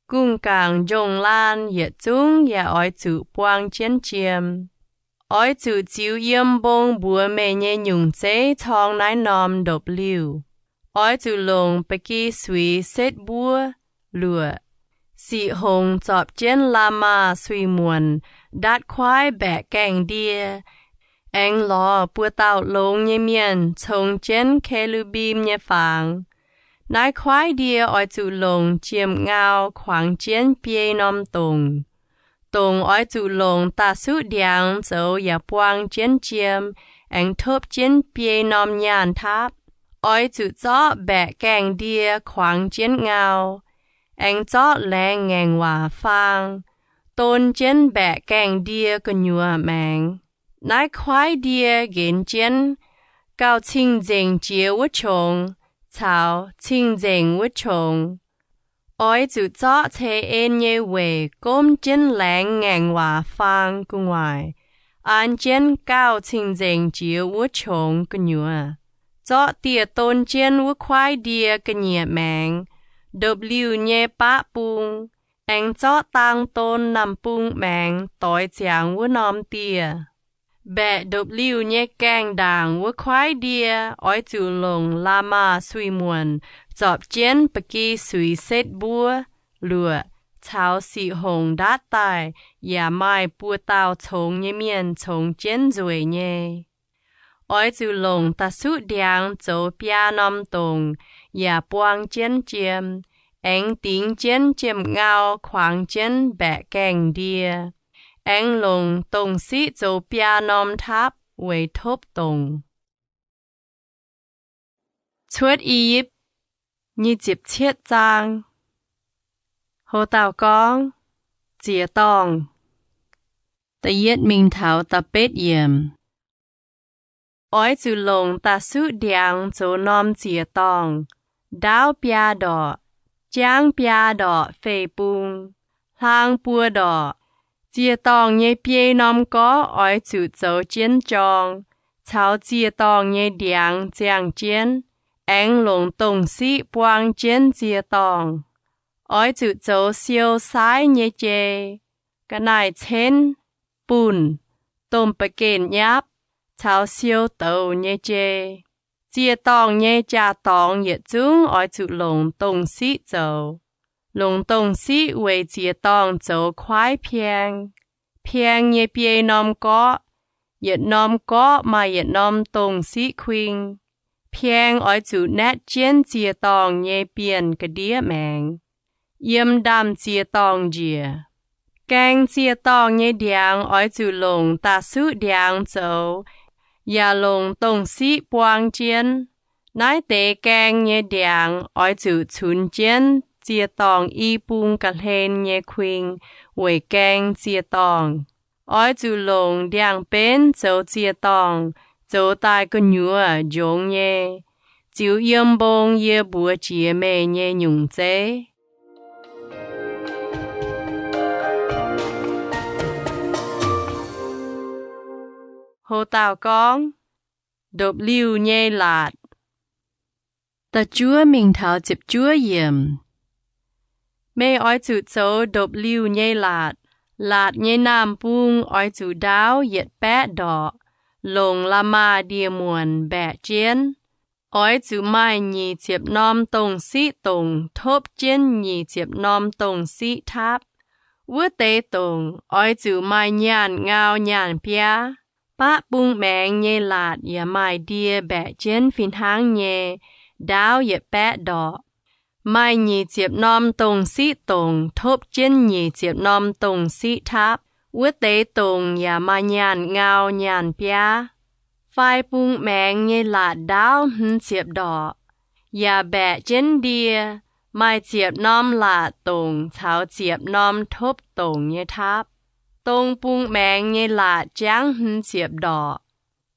Gungh gaangc njongh laanh yietc zungv yaac oix zuqc buang jienv jiem. Oix zuqc ziux yiem mbong mbuox meih nyei nyungc zeiv corng naaiv norm ndopv-liuh. Oix zuqc longc ba'gi suix setv mbuov, luoqc, siqc hongx zorpc jienv la'maah suix muonc ndatv kuaaiv mbaeqc gaengh ndie, aengx lorz buo dauh longx nyei mienh congx jienv ke^lu^mbim nyei fangx. Naaiv kuaaiv ndie oix zuqc longc jiem-ngau kuangx jienv biei norm dongc. Dongc oix zuqc longc da'suqv ndiangx zoux yaac buang jienv jiem, aengx topv jienv biei norm nyaanh taapv. Oix zuqc zorqv mbaeqc gaengh ndie kuangx jienv ngau, aengx zorqv laengz ngaengc waac faang, don jienv mbaeqc gaengh ndie gu'nyuoz maengx. Naaiv kuaaiv ndie nqenx jienv gauh cing-nzengc jiex wuov qongx caux cing-nzengc wuov qongx. Oix zuqc zorqv ceix en nyei weic gomv jienv laengz ngaengc waac faang gu'nguaaic, an jienv gauh cing-nzengc jiex wuov qongx gu'nyuoz. Zorqv dieh don jienv wuov kuaaiv ndie ga'nyiec maengx, ndopv-liuh nyei baqv bung, aengx zorqv dang don naamh bung maengx doix ziangx wuov norm dieh. Mbaeqc ndopv-liuh nyei gaengh ndaangc wuov kuaaiv ndie oix zuqc longc la'maah suix muonc zorpc jienv ba'gi suix setv mbuov, luoqc, caux Siqv Hongc ndaatv daaih yaac maaih buo dauh congx nyei mienh congx jienv nzueic nyei. Oix zuqc longc da'suqv ndiangx zoux biaa norm dongc yaac buang jienv jiem, aengx dingx jienv jiem-ngau kuangx jienv mbaeqc gaengh ndie. Aengx longc dongh siqv zoux biaa norm taapv weic topv dongc. Cuotv I^yipv nyic ziepc cietv zaang. Ho dauh gorngv, Ziec-dorngh. Da'yietv mingh taux da'betv yiemc. Oix zuqc longc da'suqv ndiangx zoux norm ziec-dorngh, ndaauv biaa ndorqc, jangv biaa ndorqc fei bung, hlang buo ndorqc. Ziec-dorngh nyei biei norm gorqv oix zuqc zoux jienv jorng, caux ziec-dorngh nyei ndiangx ziangh jienv. Aengx longc dongh siqv buang jienv ziec-dorngh. Oix zuqc zoux siou saaiv nyei jei, ga'naaiv-cienv, bunh, domh ba'gengh nyapv, caux siou douz nyei jei. Ziec-dorngh nyei jaa-dorngx yietc zungv oix zuqc longc dongh siqv zoux. Longc dongh siqv weic ziec-dorngh zoux kuaaiv pieng. Pieng nyei biei norm gorqv, yietc norm gorqv maaih yietc norm dongh siqv kuing. Pieng oix zuqc naetv jienv ziec-dorngh nyei bienh ga'ndiev maengx, yiem ndaamv-ziec-dorngh njiec. Gaeng ziec-dorngh nyei ndiangx oix zuqc longc da'suqv ndiangx zoux, yaac longc dongh siqv buang jienv. Naaiv deix gaeng nyei ndiangx oix zuqc cunx jienv ziec-dorngh i bung ga'hlen nyei kuing weic gaeng ziec-dorngh. Oix zuqc longc ndiangx-benv zoux ziec-dorngh, zoux daaih gu'nyuoz njongx nyei, ziux yiem mbong yie mbuox jiex meih nyei nyungc zeiv. Ho dauh gorngv, Ndopv-liuh nyei laatc. Da'juov mingh taux ziepc juov yiemc. Meih oix zuqc zoux ndopv-liuh nyei laatc. Laatc nyei naamh bung oix zuqc ndaauv yietc baeqv ndorqc, longc la'maah ndie-muonc mbaeqc jienv. Oix zuqc maaih nyic ziepc norm dongh siqv dongc topv jienv nyic ziepc norm dongh siqv taapv. Wuov deix dongc oix zuqc maaih nyaanh ngau nyaanh biaav. Baqv bung maengx nyei laatc yaac maaih ndie mbaeqc jienv fih hnangv nyei, ndaauv yietc baeqv ndorqc. Maaih nyic ziepc norm dongh siqv dongc topv jienv nyic ziepc norm dongh siqv taapv. Wuov deix dongc yaac maaih nyaanh ngau nyaanh biaav. Fai bung maengx nyei laatc ndaauv hmz ziepc ndorqc, yaac mbaeqc jienv ndie. Maaih ziepc norm laatc dongc caux ziepc norm topv dongc nyei taapv. Dong bung maengx nyei laatc jangv hmz ziepc ndorqc.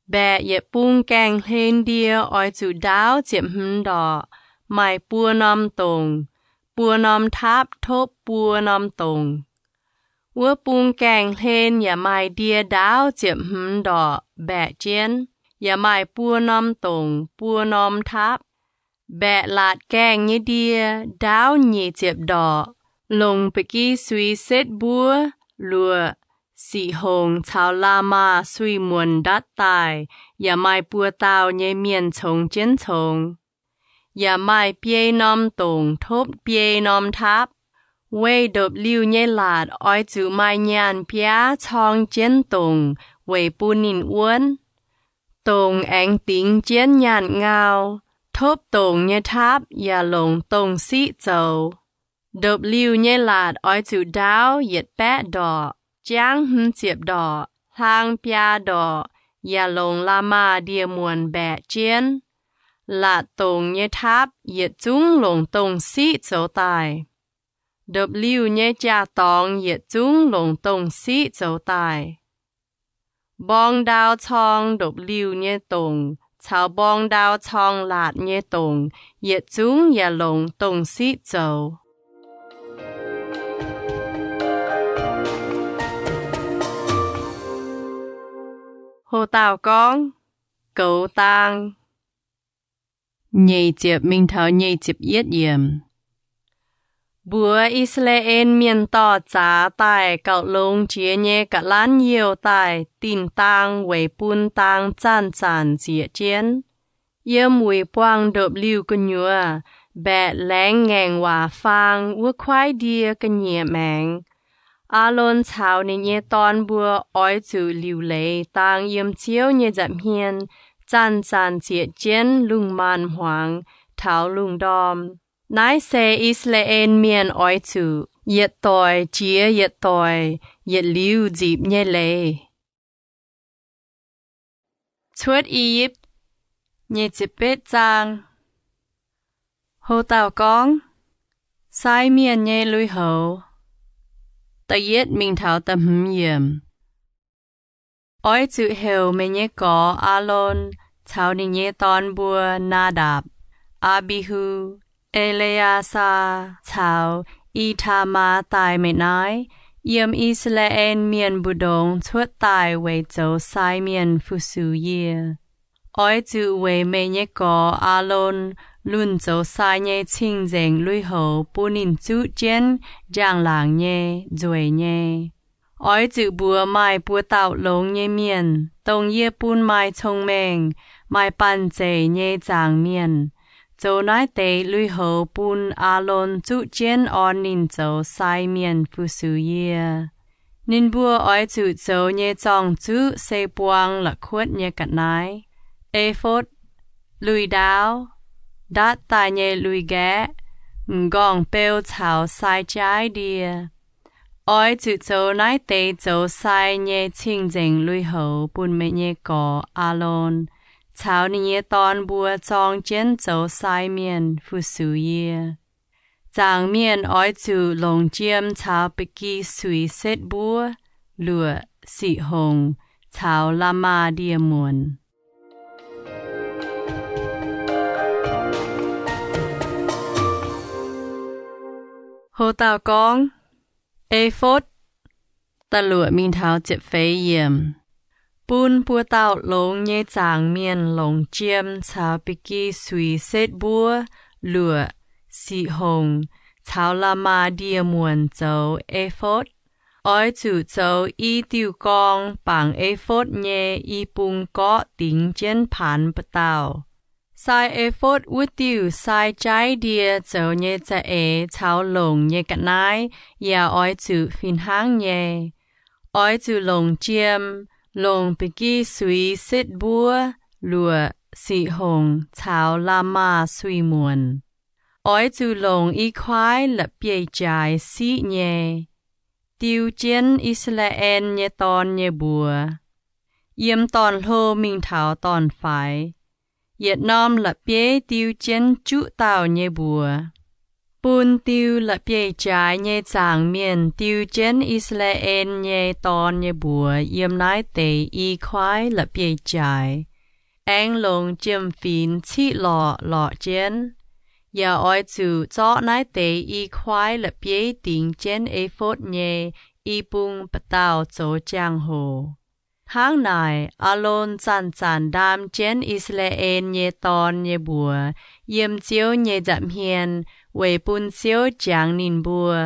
Mbaeqc yietc bung gaengh hlen ndie oix zuqc ndaauv ziepc hmz ndorqc, maaih buo norm dongc, buo norm taapv topv buo norm dongc. Wuov bung gaengh hlen yaac maaih ndie ndaauv ziepc hmz ndorqc mbaeqc jienv, yaac maaih buo norm dongc, buo norm taapv. Mbaeqc laatc gaengh nyei ndie ndaauv nyic ziepc ndorqc, longc ba'gi sui setv mbuov, luoqc, siqv hongc caux la'maah sui-muonc ndatv daaih, yaac maaih buo dauh nyei mienh congx jienv congx. Yaac maaih biei norm dongc topv biei norm taapv. Weih ndopv-liuh nyei laatc oix zuqc maaih nyaanh biaav corng jienv dongc weic bun ninh wuonv. Dongc aengx dingx jienv nyaanh ngau. Topv dongc nyei taapv yaac longc dongh siqv zoux. Ndopv-liuh nyei laatc oix zuqc ndaauv yietc baeqv ndorqc, jangv hmz ziepc ndorqc, hlang biaa ndorqc, yaac longc la'maah ndie-muonc mbaeqc jienv. Laatc dongc nyei taapv yietc zungv longc dongh siqv zoux daaih. Ndopv-liuh nyei jaa-dorngx yietc zungv longc dongh siqv zoux daaih. Mborng ndau corng ndopv-liuh nyei dongc caux mborng ndau corng laatc nyei dongc yietc zungv yaac longc dongh siqv zoux. Ho dauh gorngv, Goux daang. Nyeic ziepc mingh taux nyeic ziepc yietv yiemc. Mbuox I^saa^laa^en Mienh dorh zaax daaih gauh longx jiex nyei ga'lanv youh daaih dinh daang weic bun daang zanc-zanc nzieqc jienv. Yiem wuic buangh ndopv-liuh gu'nyuoz, mbaeqc laengz ngaengc waac faang wuov kuaaiv ndie ga'nyiec maengx. Aalon caux ninh nyei dorn mbuo oix zuqc liuc leiz dang yiem Ziouv nyei nza'hmien, zanc-zanc zieqc jienv lungh maanz-hmuangx taux lungh ndorm. Naaiv se I^saa^laa^en Mienh oix zuqc yietc doic jiex yietc doic yietc liuz nzipc nyei leiz. Cuotv I^yipv nyei ziepc betv zaang. Hlo dauh gorngv, Sai mienh nyei lui-houx. Da'yietv mingh taux da'hmz yiemc. Oix zuqc heuc meih nyei gorx Aalon caux ninh nyei dorn mbuo, Naadapc, Aa^mbi^hu, E^le^yaa^saa caux I^taa^maa daaih meih naaiv, yiem I^saa^laa^en Mienh mbu'ndongx cuotv daaih weic zoux sai mienh fu-sux yie. Oix zuqc weic meih nyei gorx Aalon lunh zoux sai nyei cing-nzengc lui-houx bun ninh zuqv jienv njang-laangc nyei, nzueic nyei. Oix zuqc mbuox maaih buo dauh longx nyei mienh, dongh yie bun maaih cong-mengh, maaih banh zeic nyei nzaangc mienh, zoux naaiv deix lui-houx bun Aalon zuqv jienv orn ninh zoux sai mienh fu-sux yie. Ninh mbuo oix zuqc zoux nyei zorng-zuqv se buang la'kuotv nyei ga'naaiv, efotv, lui-ndaauv, ndatv daaih nyei lui-nqaeqv, m'nqorngv-beu caux sai jaaiv ndie. Oix zuqc zoux naaiv deix zoux sai nyei cing-nzengc lui-houx bun meih nyei gorx Aalon caux ninh nyei dorn mbuo zorng jienv zoux sai mienh fu-sux yie. Nzaangc mienh oix zuqc longc jiem caux ba'gi suix setv mbuov, luoqc, siqv hongc caux la'maah ndie-muonc. Hlo dauh gorngv, efotv, da'luoqc mingh taux ziepc feix yiemc. Bun buo dauh longx nyei nzaangc mienh longc jiem caux ba'gi suix setv mbuov, luoqc, siqv hongc caux la'maah ndie-muonc zoux efotv. Oix zuqc zoux i diuh gorng bangc efotv nyei i bung gorqv dingx jienv paanx buoz-dauh. Sai efotv wuov diuh sai jaaiv ndie zoux nyei za'eix caux longc nyei ga'naaiv yaac oix zuqc fih hnangv nyei. Oix zuqc longc jiem, longc ba'gi suix setv mbuov, luoqc, siqv hongc caux la'maah suix muonc. Oix zuqc longc i kuaaiv la'bieiv-jaaix siqv nyei. Diu jienv I^saa^laa^en nyei dorn nyei mbuox, yiem dorn-hlo mingh taux dorn-faix, yietc norm la'bieiv diu jienv juqv dauh nyei mbuox. Bun diu la'bieiv-jaaix nyei nzaangc mienh diu jienv I^saa^laa^en nyei dorn nyei mbuox yiem naaiv deix i kuaaiv la'bieiv-jaaix. Aengx longc jiem-finx ciqv lorqc lorqc jienv. Yaac oix zuqc zorqv naaiv deix i kuaaiv la'bieiv dingx jienv efotv nyei i bung buoz-dauh zoux jangx-hoc. Hnangv naaic, Aalon zanc-zanc ndaam jienv I^saa^laa^en nyei dorn nyei mbuox yiem Ziouv nyei nza'hmien weic bun Ziouv jangx ninh mbuo.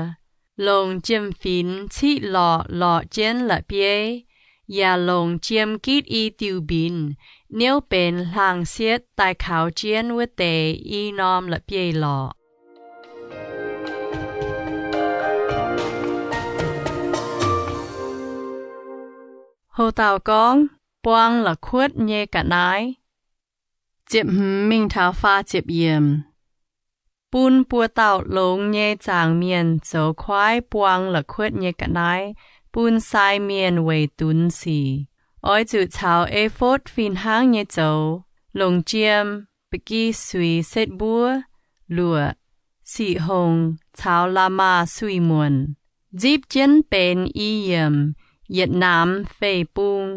Longc jiem-finx ciqv lorqc lorqc jienv la'bieiv, yaac longc jiem gitv i diuh mbinx, niouv benx hlang sietv daaih kaux jienv wuov deix i norm la'bieiv-lorqc. Hlo dauh gorngv, buang la'kuotv nyei ga'naaiv. Ziepc hmz mingh taux faah ziepc yiemc. Bun buo dauh longx nyei nzaangc mienh zoux kuaaiv buang la'kuotv nyei ga'naaiv bun sai mienh weic dunx sic. Oix zuqc caux efotv fih hnangv nyei zoux, longc jiem, ba'gi suix setv mbuov, luoqc, siqv hongc caux la'maah suix muonc, nzipv jienv benx i yiemc yietc namx fei bung,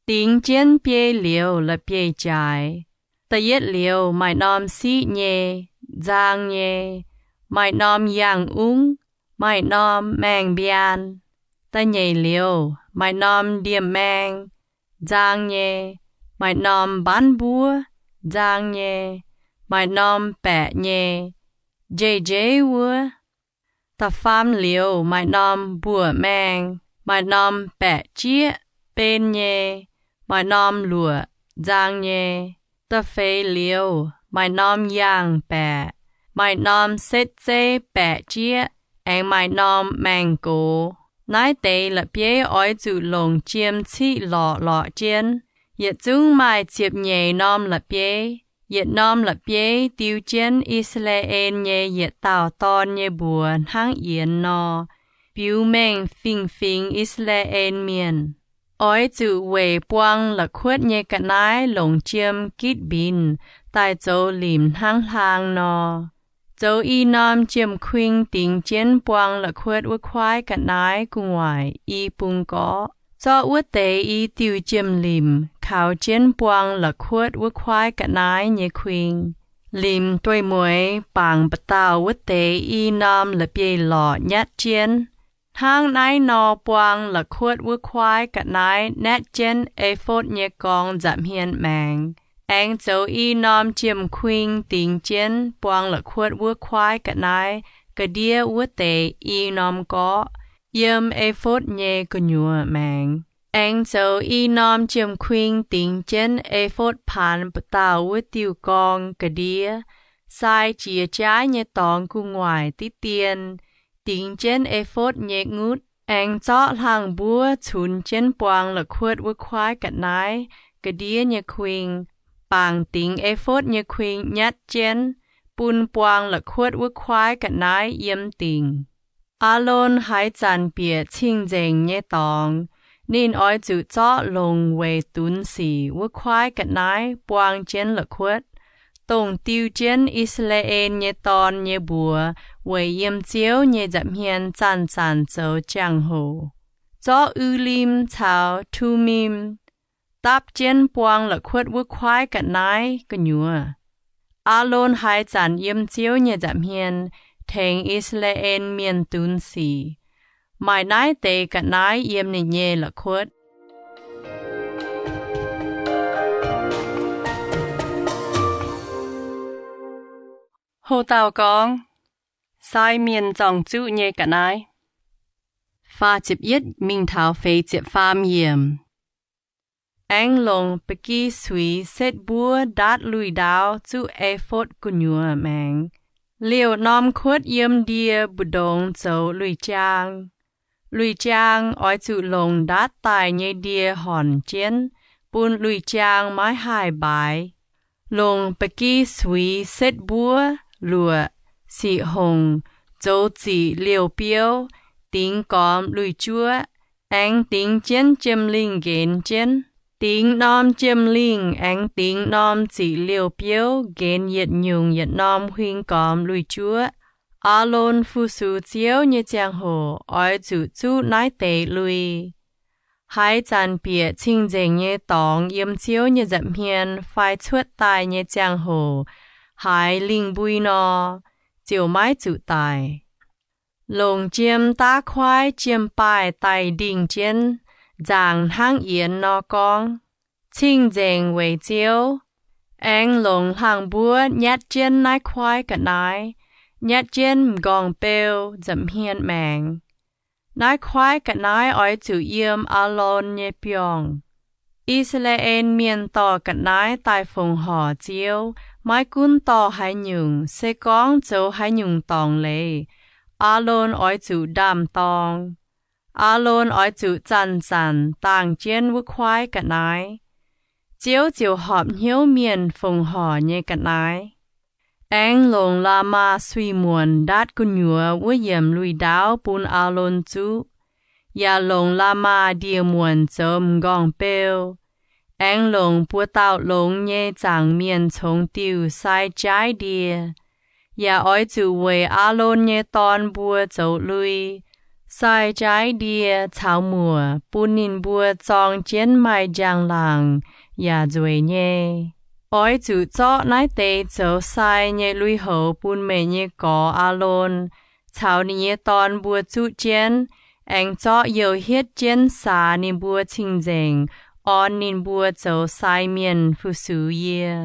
dingx jienv biei liouz la'bieiv-jaaix. Da'yietv liouz maaih norm siqv nyei, nzang nyei, maaih norm yangh ungv, maaih norm maeng-mbiaan. Da'nyeic liouz maaih norm ndiemh maeng, nzang nyei, maaih norm mbanv mbuov, nzang nyei, maaih norm baeqc nyei, njeiv-njeiv wuov. Da'faam liouz maaih norm mbuoqc maeng, maaih norm baeqc jieqv, ben nyei, maaih norm luoqc, nzang nyei. Da'feix liouz maaih norm yangh baeqc, Maaih norm setv zeiv baeqc jieqv, aengx maaih norm maengh gox. Naaiv deix la'bieiv oix zuqc longc jiem ciqv lorqc lorqc jienv. Yietc zungv maaih ziepc nyeic norm la'bieiv. Yietc norm la'bieiv diu jienv I^saa^laa^en nyei yietc dauh dorn nyei mbuox hnangv yienx nor, biux mengh fingx-fingx I^saa^laa^en Mienh. Oix zuqc weic buang la'kuotv nyei ga'naaiv longc jiem gitv mbinz daaih zoux limc hnangv hlaang nor. Zoux i norm jiem-kuing dingx jienv buang la'kuotv wuov kuaaiv ga'naaiv gu'nguaaic i bung gorqv. Zorqv wuov deix i diuh jiem-limc kaux jienv buang la'kuotv wuov kuaaiv ga'naaiv nyei kuing. Limc dueiv-mueiz bangc ba'dauh wuov deix i norm la'bieiv-lorqc nyatv jienv. Hnangv naaiv nor buang la'kuotv wuov kuaaiv ga'naaiv natv jienv efotv nyei gorngv nza'hmien maengx. Aengx zoux i norm jiem-kuing dingx jienv buang la'kuotv wuov kuaaiv ga'naaiv ga'ndiev wuov deix i norm gorqv, yiem efotv nyei gu'nyuoz maengx. Aengx zoux i norm jiem-kuing dingx jienv efotv paanx ba'dauh wuov diuh gorngv ga'ndiev, sai jiex jaaiv nyei dorngx gu'nguaaic diqv dien, dingx jienv efotv nyei ngutv. Aengx zorqv hlang mbuov cunx jienv buang la'kuotv wuov kuaaiv ga'naaiv ga'ndiev nyei kuing, bangc dingx efotv nyei kuing nyatv jienv, bun buang la'kuotv wuov kuaaiv ga'naaiv yiem dingc. Aalon haaix zanc bieqc cing-nzengc nyei dorngx, ninh oix zuqc zorqv longc weic dunx sic wuov kuaaiv ga'naaiv buang jienv la'kuotv, dongh diu jienv I^saa^laa^en nyei dorn nyei mbuox weic yiem Ziouv nyei nza'hmien zanc-zanc zoux jangx-hoc. Zorqv U^lim caux Tu^mim dapv jienv buang la'kuotv wuov kuaaiv ga'naaiv gu'nyuoz. Aalon haaix zanc yiem Ziouv nyei nza'hmien tengx I^saa^laa^en Mienh dunx sic. Maaih naaiv deix ga'naaiv yiem ninh nyei la'kuotv. Ho dauh gorngv, Sai Mienh Zorng-Zuqv Nyei Ga'naaiv. Faah ziepc yietv mingh taux feix ziepc faam yiemc. Aengx longc ba'gi suix setv mbuov ndaatv lui-ndaauv zuqv efotv gu'nyuoz maengx. Liouh norm kuotv yiem ndie mbu'ndongx zoux lui-jaang. Lui-jaang oix zuqc longc ndaatv daaih nyei ndie hornc jienv, bun lui-jaang maiv haih mbaaix. Longc ba'gi suix setv mbuov, luoqc, sic hongc, zoux ziqc liouh biouv, dingx gormx lui-juoqv, aengx dingx jienv jiem-lingh nqenx jienv. Dingx norm jiem-lingh aengx dingx norm ziqc liouh biouv nqenx yietc nyungc yietc norm huing gormx lui-juoqv. Aalon fu-sux Ziouv nyei ziangh hoc oix zuqc zuqv naaiv deix lui. Haaix zanc bieqc cing-nzengc nyei dorngx yiem Ziouv nyei nza'hmien fai cuotv daaih nyei ziangh hoc haaix lingh mbui nor, ziouc maiv zuqc daic. Longc jiem daav kuaaiv jiem-baaih daaih ndingh jienv, nzaangc hnangv yienx nor gorngv, Cing-nzengc weic Ziouv. Aengx longc hlang mbuov nyatv jienv naaiv kuaaiv ga'naaiv, nyatv jienv m'nqorngv-beu nza'hmien maengx. Naaiv kuaaiv ga'naaiv oix zuqc yiem Aalon nyei biorngh. I^saa^laa^en Mienh dorh ga'naaiv daaih fongc horc Ziouv, maiv gunv dorh haaix nyungc, se gorngv zoux haaix nyungc dorngc leiz, Aalon oix zuqc ndaam-dorng. Aalon oix zuqc zanc-zanc dangh jienv wuov kuaaiv ga'naaiv. Ziouv ziouc horpc hnyouv mienh fongc horc nyei ga'naaiv. Aengx longc la'maah suiv-muonc ndaatv gu'nyuoz wuov yiemc lui-ndaauv bun Aalon zuqv, yaac longc la'maah ndie-muonc zoux m'nqorngv-beu. Aengx longc buo dauh longx nyei zaangc mienh congx diuh sai jaaiv ndie. Yaac oix zuqc weic Aalon nyei dorn mbuo zoux lui. Sai jaaiv ndie caux muoc bun ninh mbuo zorng jienv maaih njang-laangc yaac nzueic nyei. Oix zuqc zorqv naaiv deix zoux sai nyei lui-houx bun meih nyei gorx, Aalon, caux ninh nyei dorn mbuo zuqv jienv, aengx zorqv youh hietv jienv saax ninh mbuo cing-nzengc, orn ninh mbuo zoux sai mienh fu-sux yie.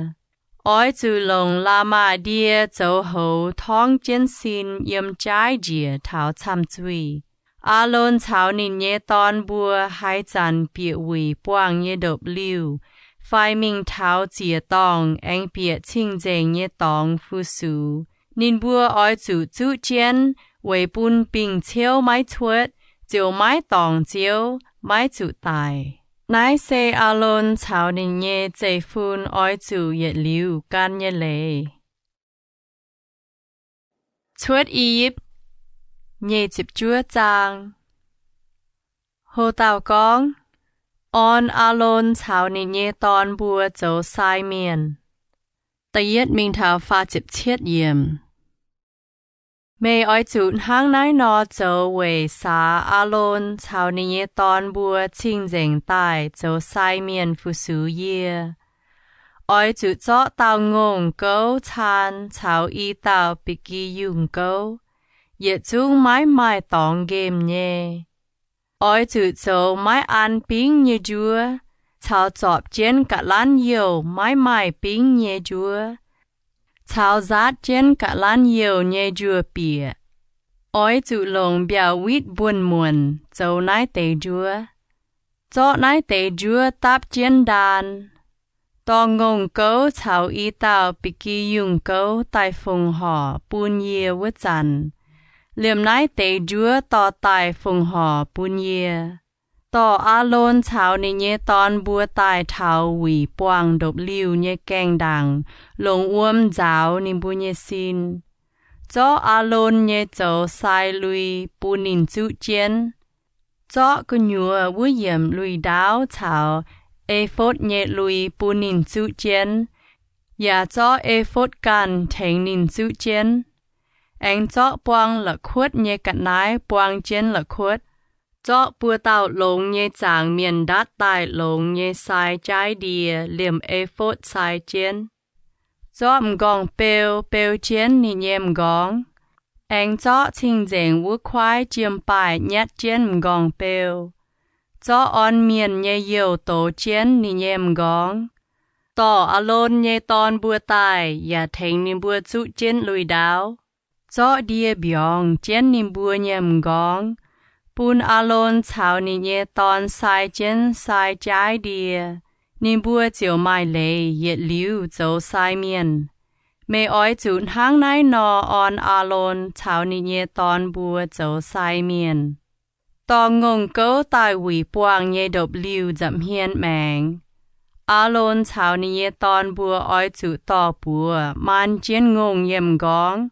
Oix zuqc longc la'maah ndie zoux houx torngv jienv sin yiem jaaiv njiec taux camh zuih. Aalon caux ninh nyei dorn mbuo haaix zanc bieqc wuic buangh nyei ndopv-liuh fai mingh taux ziec-dorngh aengx bieqc cing-nzengc nyei dorngx fu-sux, Ninh mbuo oix zuqc zuqv jienv, weic bun bingh ciouv maiv cuotv, ziouc maiv dorngc Ziouv, maiv zuqc daic. Naaiv se Aalon caux ninh nyei zeiv-fun oix zuqc yietc liuz gan nyei leiz. Cuotv I^yipv nyic ziepc juov zaang. Ho dauh gorngv, Orn Aalon caux ninh nyei dorn mbuo zoux sai mienh. Da'yietv mingh taux faah ziepc cietv yiemc. Meih oix zuqc hnangv naaiv nor zoux weic saax Aalon caux ninh nyei dorn mbuo cing-nzengc daaih zoux sai mienh fu-sux yie. Oix zuqc zorqv dauh ngongh gouv caan caux i dauh ba'gi yungh gouv, yietc zungv maiv maaih dorngx nqemh nyei. Oix zuqc zoux maiv an bingv nyei njuov, caux zorpc jienv ga'lanv youh maiv maaih bingv nyei njuov, caux nzaatv jienv ga'lanv youh nyei njuov-bieqc. Oix zuqc longc mbiauh witv mbuonx-muonc zoux naaiv deix njuov. Zorqv naaiv deix njuov dapv jienv ndaan. Dorh ngongh gouv caux i dauh ba'gi yungh gouv daaih fongc horc bun yie wuov zanc, liemh naaiv deix njuov dorh daaih fongc horc bun yie. Dorh Aalon caux ninh nyei dorn mbuo daaih taux wuic buangh ndopv-liuh nyei gaengh ndaangc, longc wuom nzaaux ninh mbuo nyei sin. Zorqv Aalon nyei zoux sai lui bun ninh zuqv jienv. Zorqv gu'nyuoz wuov yiemc lui-ndaauv caux efotv nyei lui bun ninh zuqv jienv, yaac zorqv efotv ganh tengx ninh zuqv jienv. Aengx zorqv buang la'kuotv nyei ga'naaiv buang jienv la'kuotv. Zorqv buo dauh longx nyei zaangc mienh ndatv daaih longx nyei sai jaaiv ndie liemh efotv sai jienv. Zorqv m'nqorngv-beu beu jienv ninh nyei m'nqorngv. Aengx zorqv cing-nzengc wuov kuaaiv jiem-baaih nyatv jienv m'nqorngv-beu. Zorqv orn mienh nyei youh dox jienv ninh nyei m'nqorngv. Dorh Aalon nyei dorn mbuo daaih yaac tengx ninh mbuo zuqv jienv lui-ndaauv. Zorqv ndie mbiorngz jienv ninh mbuo nyei m'nqorngv, bun Aalon caux ninh nyei dorn sai jienv sai jaaiv ndie. Ninh mbuo ziouc maaih leiz yietc liuz zoux sai mienh. Meih oix zuqc hnangv naaiv nor orn Aalon caux ninh nyei dorn mbuo zoux sai mienh. Dorh ngongh gouv daaih wuic buangh nyei ndopv-liuh nza'hmien maengx. Aalon caux ninh nyei dorn mbuo oix zuqc dorh buoz maan jienv ngongh nyei m'nqorngv.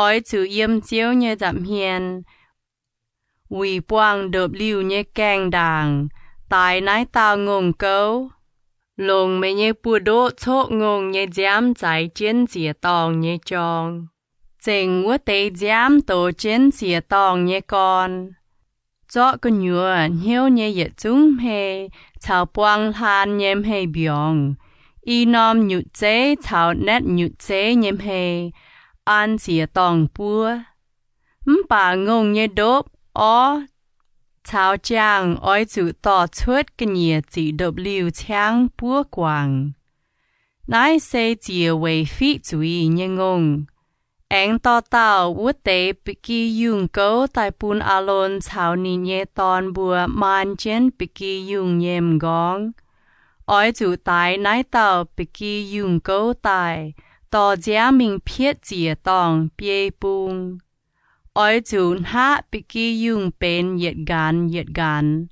Oix zuqc yiem Ziouv nyei nza'hmien, wuic buangh ndopv-liuh nyei gaengh ndaangc, daix naaiv dauh ngongh gouv. Longc meih nyei buoz-ndoqv coqv ngongh nyei nziaamv zaaix jienv ziec-dorngh nyei jorng, zengc wuov deix nziaamv dox jienv ziec-dorngh nyei gorn. Zorqv gu'nyuoz hnyouv nyei yietc zungv hmei caux buang hlaan nyei hmei mbiorngz, i norm nyutc zeiv caux naetv nyutc zeiv nyei hmei, an ziec-dorngh buov. Mv baac ngongh nyei ndopv, orv, caux jaangh oix zuqc dorh cuotv ga'nyiec ziqc ndopv-liuh ciangv buov guangc. Naaiv se ziec weic fiqv zuiz nyei ngongh. Aengx dorh dauh wuov deix ba'gi yungh gouv daaih bun Aalon caux ninh nyei dorn mbuo maan jienv ba'gi yungh nyei m'nqorngv. Oix zuqc daix naaiv dauh ba'gi yungh gouv daaih, dorh nziaamv mingh pietv ziec-dorngh biei bung. Oix zuqc hnaqv ba'gi yungh benx yietc nqanx yietc nqanx.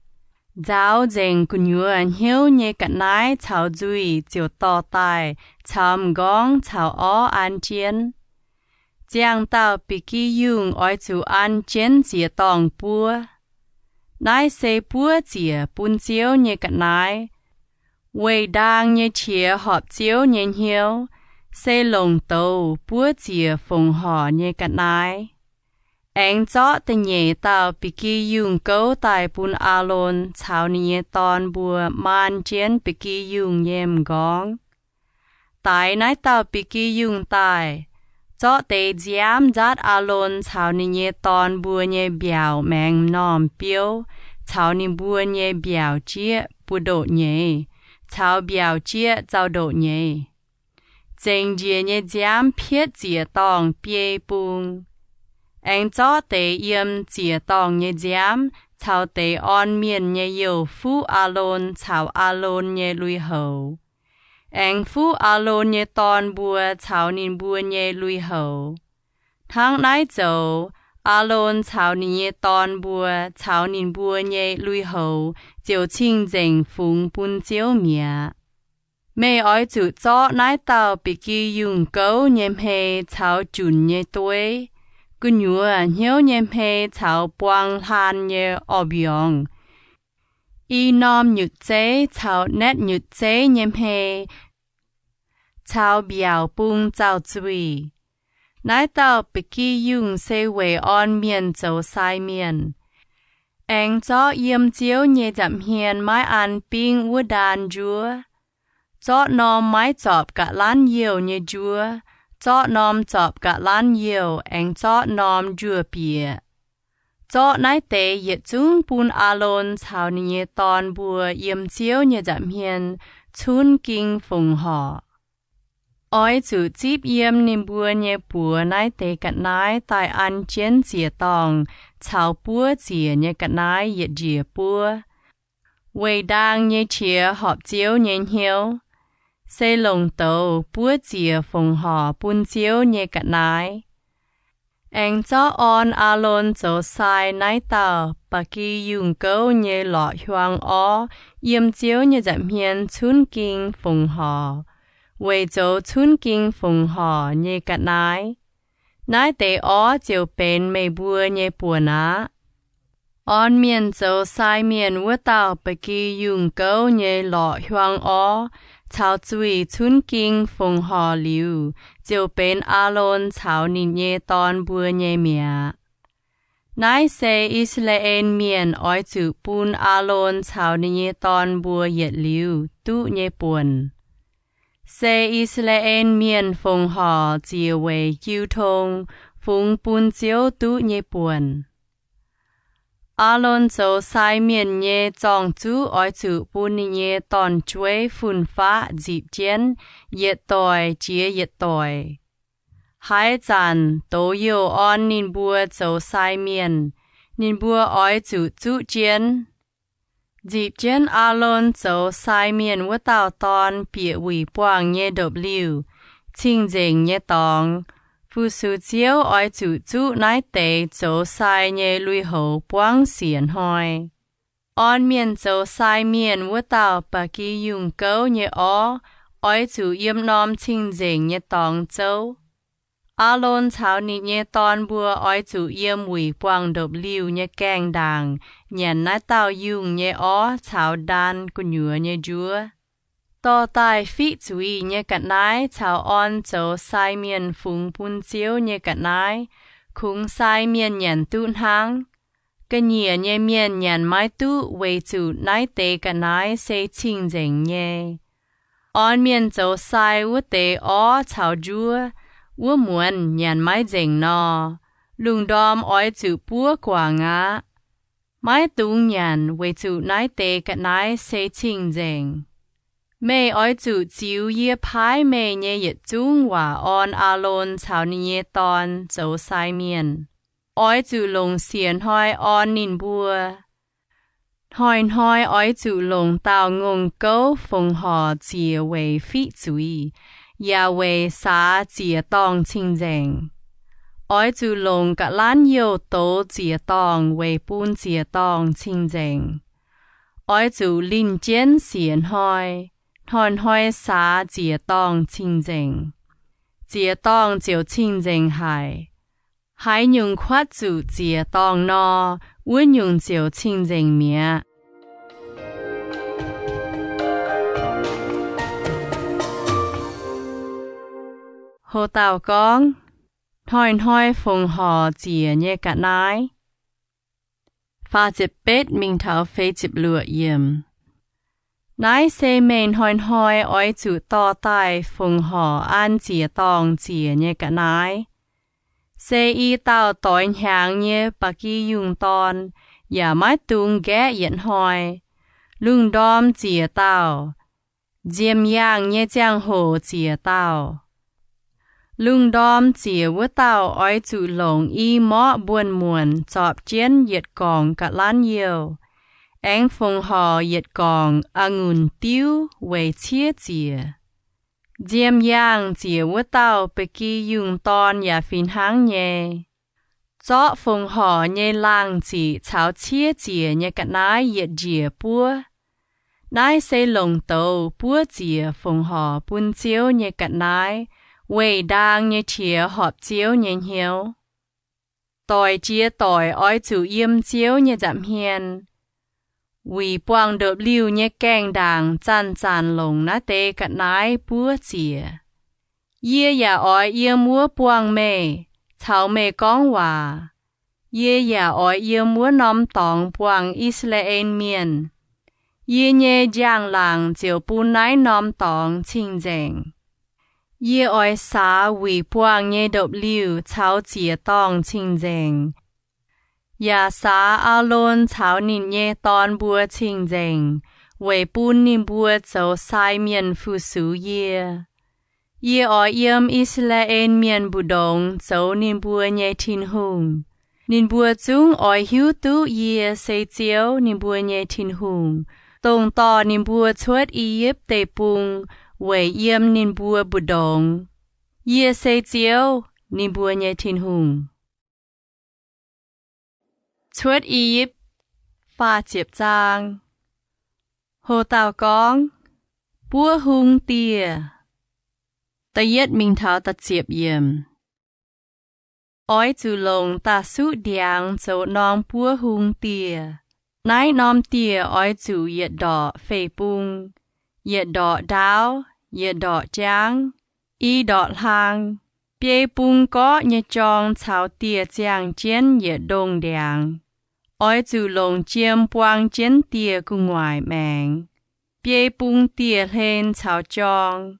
Nzaaux nzengc gu'nyuoz hnyouv nyei ga'naaiv caux nzuih ziouc dorh daaih caux m'nqorngv caux orv an jienv. Ziangh dauh ba'gi yungh oix zuqc an jienv ziec-dorngh buov. Naaiv se buov ziec bun Ziouv nyei ga'naaiv, weic ndaang nyei qiex horpc Ziouv nyei hnyouv, se longc douz buov ziec fongc horc nyei ga'naaiv. Aengx zorqv da'nyeic dauh ba'gi yungh gouv daaih bun Aalon caux ninh nyei dorn mbuo maan jienv ba'gi yungh nyei m'nqorngv. Daix naaiv dauh ba'gi yungh daaih, zorqv deix nziaamv nzaatv Aalon caux ninh nyei dorn mbuo nyei mbiaauc maengx m'normh biouv caux ninh mbuo nyei mbiaauc jieqv buoz-ndoqv nyeiz caux mbiaauc jieqv zaux-ndoqv nyeiz. Zengc njiec nyei nziaamv pietv ziec-dorngh biei bung. Aengx zorqv deix yiem ziec-dorngh nyei nziaamv caux deix orn mienh nyei youh fuqv Aalon caux Aalon nyei lui-houx. Aengx fuqv Aalon nyei dorn mbuo caux ninh mbuo nyei lui-houx. Hnangv naaiv zoux, Aalon caux ninh nyei dorn mbuo caux ninh mbuo nyei lui-houx ziouc cing-nzengc fungx bun Ziouv mi'aqv. Meih oix zuqc zorqv naaiv dauh ba'gi yungh gouv nyei hmei caux junc nyei dueiv, gu'nyuoz hnyouv nyei hmei caux buang hlaan nyei orv-mbiorngz, i norm nyutc zeiv caux naetv nyutc zeiv nyei hmei, caux mbiaauc bung zaux-zuih. Naaiv dauh ba'gi yungh se weic orn mienh zoux sai mienh. Aengx zorqv yiem Ziouv nyei nza'hmien maiv an bingv wuov ndaan njuov. Zorqv norm maiv zorpc ga'lanv youh nyei njuov, zorqv norm zorpc ga'lanv youh, aengx zorqv norm njuov bieqc. Zorqv naaiv deix yietc zungv bun Aalon caux ninh nyei dorn mbuo yiem Ziouv nyei nza'hmien cunv ging fongc horc. Oix zuqc zipv yiem ninh mbuo nyei buoz naaiv deix ga'naaiv daaih an jienv ziec-dorngh caux buov ziec nyei ga'naaiv yietc njiec buov, weic ndaang nyei qiex horpc Ziouv nyei hnyouv, se longc douz buov ziec fongc horc bun Ziouv nyei ga'naaiv. Aengx zorqv orn Aalon zoux sai naaiv dauh ba'gi yungh gouv nyei lorqc hiuang orv yiem Ziouv nyei nza'hmien cunv ging fongc horc, weic zoux cunv ging fongc horc nyei ga'naaiv. Naaiv deix orv ziouc benx meih mbuo nyei buonc aqv. Orn mienh zoux sai mienh wuov dauh ba'gi yungh gouv nyei lorqc hiuang orv caux zuih cunv ging fongc horc liuz, ziouc benx Aalon caux ninh nyei dorn mbuo nyei mi'aqv. Naaiv se I^saa^laa^en Mienh oix zuqc bun Aalon caux ninh nyei dorn mbuo yietc liuz duqv nyei buonc. Se I^saa^laa^en Mienh fongc horc ziec weic jiu tong fungx bun Ziouv duqv nyei buonc. Aalon zoux sai mienh nyei zorng-zuqv oix zuqc bun ninh nyei dorn-jueiv fun-faqv nzipc jienv, yietc doic jiex yietc doic. Haaix zanc douz-youh orn ninh mbuo zoux sai mienh, ninh mbuo oix zuqc zuqv jienv. Nzipc jienv Aalon zoux sai mienh wuov dauh dorn bieqc wuic buangh nyei ndopv-liuh, cing-nzengc nyei dorngx, fu-sux Ziouv oix zuqc zuqv naaiv deix zoux sai nyei lui-houx buangv siec hnoi. Orn mienh zoux sai mienh wuov dauh ba'gi yungh gouv nyei orv oix zuqc yiem norm cing-nzengc nyei dorngx zouv. Aalon caux ninh nyei dorn mbuo oix zuqc yiem wuic buangh ndopv-liuh nyei gaengh ndaangc nyanc naaiv dauh yungh nyei orv caux ndaan gu'nyuoz nyei njuov. Dorh daaih fiqv zuiz nyei ga'naaiv caux orn zoux sai mienh fungx bun Ziouv nyei ga'naaiv, kungx sai mienh nyanc duqv hnangv. Ga'nyiec nyei mienh nyanc maiv duqv weic zuqc naaiv deix ga'naaiv se cing-nzengc nyei. Orn mienh zoux sai wuov deix orv caux njuov, wuov muonz nyanc maiv nzengc nor, lungh ndorm oix zuqc buov guangc aqv. Maiv dungx nyanc weic zuqc naaiv deix ga'naaiv se cing-nzengc. Meih oix zuqc ziux yie paaiv meih nyei yietc zungv waac orn Aalon caux ninh nyei dorn zoux sai mienh. Oix zuqc longc siec hnoi orn ninh mbuo. Hnoi-hnoi oix zuqc longc dauh ngongh gouv fongc horc ziec weic fiqv zuiz, yaac weic saax ziec-dorngh cing-nzengc. Oix zuqc longc ga'lanv youh douz ziec-dorngh weic bun ziec-dorngh cing-nzengc. Oix zuqc linh jienv siec hnoi, hnoi-hnoi saax ziec-dorngh cing-nzengc. Ziec-dorngh ziouc cing-nzengc haic. Haaix nyungc kuatv zuqc ziec-dorngh nor, wuov nyungc ziouc cing-nzengc mi'aqv. Houc dauh gorngv, hnoi-hnoi fongc horc ziec nyei ga'naaiv. Faah ziepc betv mingh taux feix ziepc luoqc yiemc. Naaiv se meih hnoi-hnoi oix zuqc dorh daaih fongc horc an ziec-dorngh ziec nyei ga'naaiv. Se i dauh doix hnyangx nyei ba'gi yungh dorn, yaac maiv dungx nqaeqv yietc hnoi. Lungh ndorm ziec dauh. Nziemx yaangh nyei ziangh hoc ziec dauh. Lungh ndorm ziec wuov dauh oix zuqc longc i morqv mbuonx-muonc zorpc jienv yietc gorngc ga'lanv youh, aengx fongc horc yietc gorngc a'ngunc diuv weic ciev ziec. Nziemh yaangh ziec wuov dauh ba'gi yungh dorn yaac fih hnangv nyei. Zorqv fongc horc nyei laangh ziqc caux ciev ziec nyei ga'naaiv yietc njiec buov. Naaiv se longc douz buov ziec fongc horc bun Ziouv nyei ga'naaiv, weic ndaang nyei qiex horpc Ziouv nyei hnyouv. Doic jiex doic oix zuqc yiem Ziouv nyei nza'hmien. Wuic buangh ndopv-liuh nyei gaengh ndaangc zanc-zanc longc naaiv deix ga'naaiv buov ziec. Yie yaac oix yiem wuov buangh meih, caux meih gorngv waac. Yie yaac oix yiem wuov norm dorngx buangh I^saa^laa^en Mienh. Yie nyei njang-laangc ziouc bun naaiv norm dorngx cing-nzengc. Yie oix saax wuic buangh nyei ndopv-liuh caux ziec-dorngh cing-nzengc, yaac saax Aalon caux ninh nyei dorn mbuo cing-nzengc, weic bun ninh mbuo zoux sai mienh fu-sux yie. Yie oix yiem I^saa^laa^en Mienh mbu'ndongx zoux ninh mbuo nyei Tin-Hungh. Ninh mbuo zungv oix hiuv duqv yie se Ziouv, ninh mbuo nyei Tin-Hungh, dongh dorh ninh mbuo cuotv I^yipv Deic-Bung weic yiem ninh mbuo mbu'ndongx. Yie se Ziouv, ninh mbuo nyei Tin-Hungh. Cuotv I^yipv. Faah ziepc zaang. Ho dauh gorngv, Buov hung dieh. Da'yietv mingh taux da'ziepc yiemc. Oix zuqc longc da'suqv ndiangx zoux norm buov hung dieh. Naaiv norm dieh oix zuqc yietc ndorqc fei-bung, yietc ndorqc ndaauv, yietc ndorqc jaangv, i ndorqc hlang. Biei bung gorqv nyei jorng caux dieh ziangh jienv yietc ndongh ndiangx. Oix zuqc longc jiem buang jienv dieh gu'nguaaic maengx. Biei bung dieh hlen caux jorng.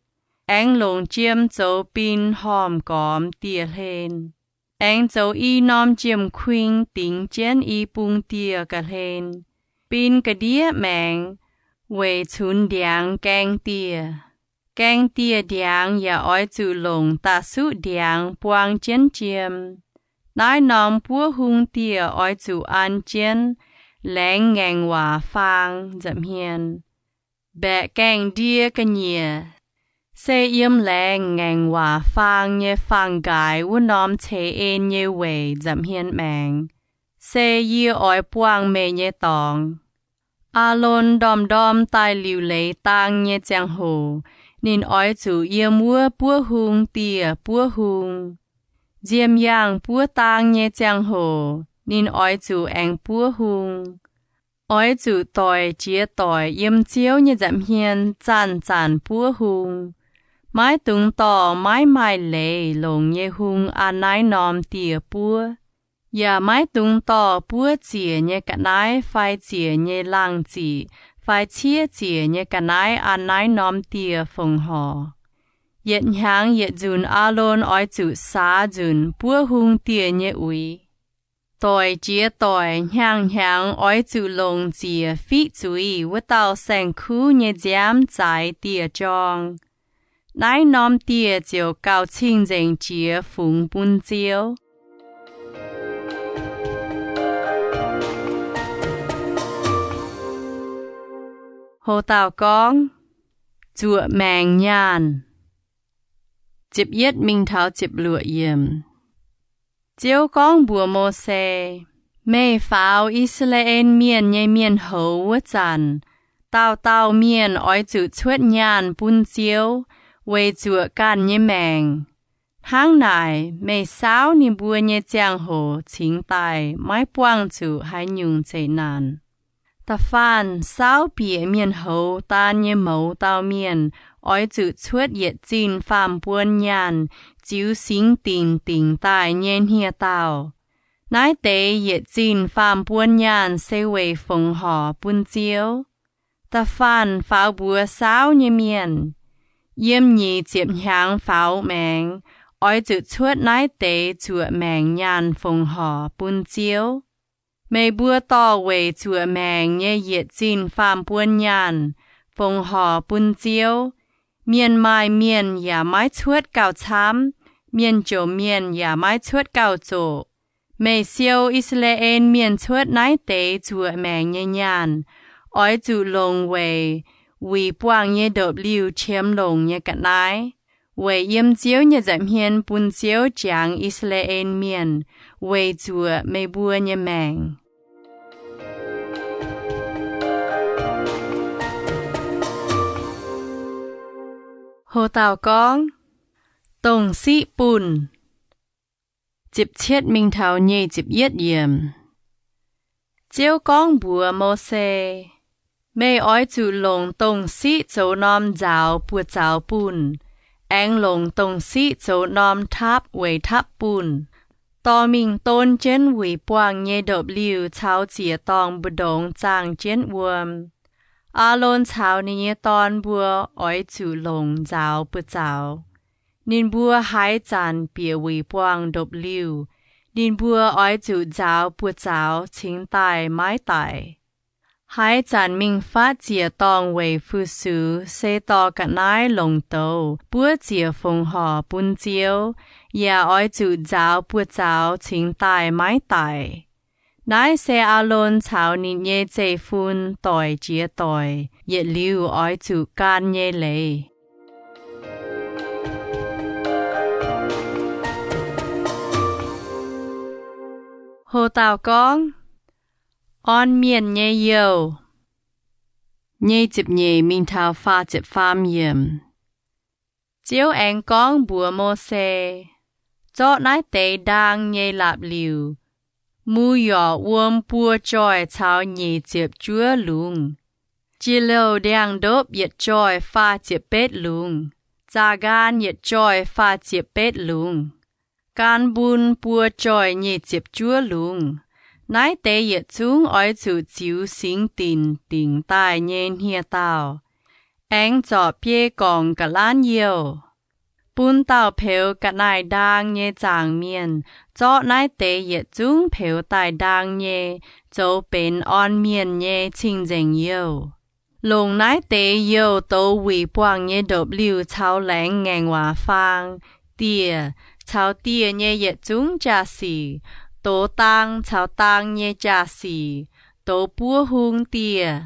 Aengx longc jiem zoux bin hormh gormx dieh hlen. Aengx zoux i norm jiem-kuing dingx jienv i bung dieh ga'hlen. Bin ga'ndiev maengx weic cunx ndiangx gaeng dieh. Gaeng dieh ndiangx yaac oix zuqc longc da'suqv ndiangx buang jienv jiem. Naaiv norm buov hung dieh oix zuqc an jienv laengz ngaengc waac faang nza'hmien. Mbaeqc gaengh ndie ga'nyiec, se yiem laengz ngaengc waac faang nyei faang-nqaaix wuov norm ceix en nyei weic nza'hmien maengx, se yie oix buangh meih nyei dorngx. Aalon ndorm-ndorm daaih liuc leiz daang nyei ziangh hoc, ninh oix zuqc yiem wuov buov hung dieh buov hung. Nziemh yaangh buov daang nyei ziangh hoc ninh oix zuqc aengx buov hung. Oix zuqc doic jiex doic yiem Ziouv nyei nza'hmien zanc-zanc buov hung. Maiv dungx dorh maiv maaih leiz longc nyei hung an naaiv norm dieh buov. Yaac maiv dungx dorh buov ziec nyei ga'naaiv fai ziec nyei laangh ziqc fai ciev ziec nyei ga'naaiv an naaiv norm dieh fongc horc. Yietc hnyangx yietc nzunc Aalon oix zuqc saax nzunc buov hung dieh nyei uix. Doic jiex doic hnyangx-hnyangx oix zuqc longc ziec fiqv zuiz wuov dauh saeng-kuv nyei nziaamv zaaix dieh jorng. Naaiv norm dieh ziouc gauh cing-nzengc jiex fungx bun Ziouv. Ho dauh gorngv, Zuoqc maengc nyaanh. Ziouv gorngv mbuox Mose, Meih faaux I^saa^laa^en Mienh nyei mienh houz wuov zanc, dauh dauh mienh oix zuqc cuotv nyaanh bun Ziouv weic zuoqc ganh nyei maengc. Hnangv naaic, meih saauv ninh mbuo nyei ziangh hoc cingx daaih maiv buangh zuqc haaix nyungc zeqc naanc. Da'faanh saauv bieqc mienh houz daan nyei mouz dauh mienh oix zuqc cuotv yietc zinh faam-buon nyaanh ziux singx dinc dingc daaih nyei hniev dauh. Naaiv deix yietc zinh faam-buon nyaanh se weic fongc horc bun Ziouv. Da'faanh faaux mbuox saauv nyei mienh, Yiem nyic ziepc hnyangx faaux maengx oix zuqc cuotv naaiv deix zuoqc maengc nyaanh fongc horc bun Ziouv. Meih mbuo dorh weic zuoqc maengc nyei yietc zinh faam-buon nyaanh fongc horc bun Ziouv. Mienh maaih mienh yaac maiv cuotv gauh camv, mienh jomc mienh yaac maiv cuotv gauh zoqc. Meih siou I^saa^laa^en Mienh cuotv naaiv deix zuoqc maengc nyei nyaanh oix zuqc longc weic wuic buangh nyei ndopv-liuh qiemx longc nyei ga'naaiv, weic yiem Ziouv nyei nza'hmien bun Ziouv jangx I^saa^laa^en Mienh weic zuoqc meih mbuo nyei maengc. Ho dauh gorngv, Dongh Siqv Bunh. Ziepc cietv mingh taux nyic ziepc yietv yiemc. Ziouv gorngv mbuox Mose, Meih oix zuqc longc dongh siqv zoux norm nzaaux buoz-zaux bunh, aengx longc dongh siqv zoux norm tapv weic tapv bunh, dorh mingh don jienv wuic buangh nyei ndopv-liuh caux ziec-dorngh mbu'ndongx zaangh jienv wuom. Aalon caux ninh nyei dorn mbuo oix zuqc longc nzaaux buoz-zaux. Ninh mbuo haaix zanc bieqc wuic buangh ndopv-liuh, ninh mbuo oix zuqc nzaaux buoz-zaux cingx daaih maiv daic. Haaix zanc mingh fatv ziec-dorngh weic fu-sux se dorh ga'naaiv longc douz buov ziec fongc horc bun Ziouv, yaac oix zuqc nzaaux buoz-zaux cingx daaih maiv daic. Naaiv se Aalon caux ninh nyei zeiv-fun doic jiex doic yietc liuz oix zuqc gan nyei leiz. Ho dauh gorngv, Orn Mienh Nyei Youh. Nyic ziepc nyeic mingh taux faah ziepc faam yiemc. Ziouv aengx gorngv mbuox Mose, Zorqv naaiv deix ndaang nyei la'liuc, mu yorc wuom buo joih caux nyic ziepc juov lungz, jiex louh ndiangx-ndopv yietc joih faah ziepc betv lungz, zaqc nqaan yietc joih faah ziepc betv lungz, gaan mbun buo joih nyic ziepc juov lungz. Naaiv deix yietc zungv oix zuqc ziux singx dinc dingc daaih nyei hniev dauh, aengx zorpc biei gorngc ga'lanv youh. Bun dauh peux ga'naaiv-ndaang nyei zaangc mienh zorqv naaiv deix yietc zungv peux daaih ndaang nyei zoux benx orn mienh nyei cing-nzengc youh. Longc naaiv deix youh douz wuic buangh nyei ndopv-liuh caux laengz ngaengc waac faang, dieh, caux dieh nyei yietc zungv jaa-sic, douz daang caux daang nyei jaa-sic, douz buov hung dieh,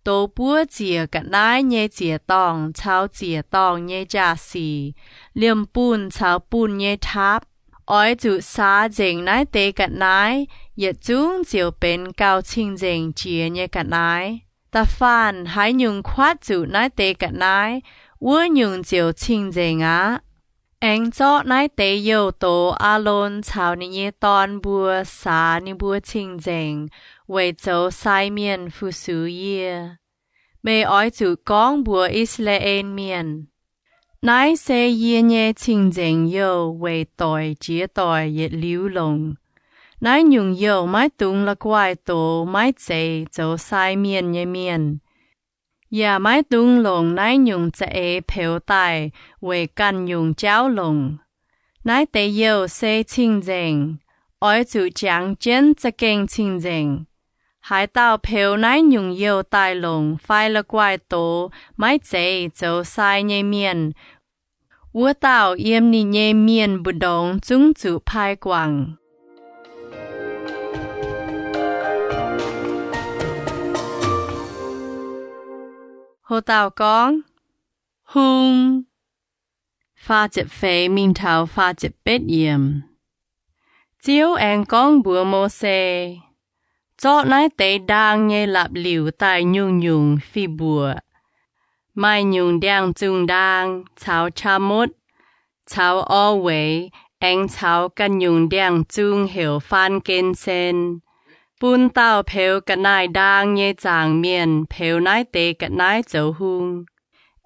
douz buov ziec ga'naaiv nyei ziec-dorngh caux ziec-dorngh nyei jaa-sic, liemh bunh caux bunh nyei taapv. Oix zuqc saax nzengc naaiv deix ga'naaiv, yietc zungv ziouc benx gauh cing-nzengc jiex nyei ga'naaiv. Da'faanh haaix nyungc kuatv zuqc naaiv deix ga'naaiv, wuov nyungc ziouc cing-nzengc aqv. Aengx zorqv naaiv deix youh douz Aalon caux ninh nyei dorn mbuo saax ninh mbuo cing-nzengc weic zoux sai mienh fu-sux yie. Meih oix zuqc gorngv mbuox I^saa^laa^en Mienh, Naaiv se yie nyei cing-nzengc youh weic doic jiex doic yietc liuz longc. Naaiv nyungc youh maiv dungx la'guaih douz maiv zeiz zoux sai mienh nyei mienh, yaac maiv dungx longc naaiv nyungc za'eix peux daaih weic ganh nyungc jauv longc. Naaiv deix youh se cing-nzengc, oix zuqc jangx jienv za'gengh cing-nzengc. Haaix dauh peux naaiv nyungc youh daaih longc fai la'guaih douz maiv zeiz zoux sai nyei mienh, wuov dauh yiem ninh nyei mienh mbu'ndongx zungv zuqc paaiv guangc. Ho dauh gorngv, Hung. Faah ziepc feix mingh taux faah ziepc betv yiemc. Ziouv aengx gorngv mbuox Mose, Zorqv naaiv deix ndaang nyei la'liuc daaih nyungc-nyungc fih mbuoqc. Maaih nyungc ndiangx-zungh ndaang caux qaqv motv caux orv weic, aengx caux ganh nyungc ndiangx-zungh heuc faan gen sen. Bun dauh peux ga'naaiv-ndaang nyei zaangc mienh peux naaiv deix ga'naaiv zoux hung.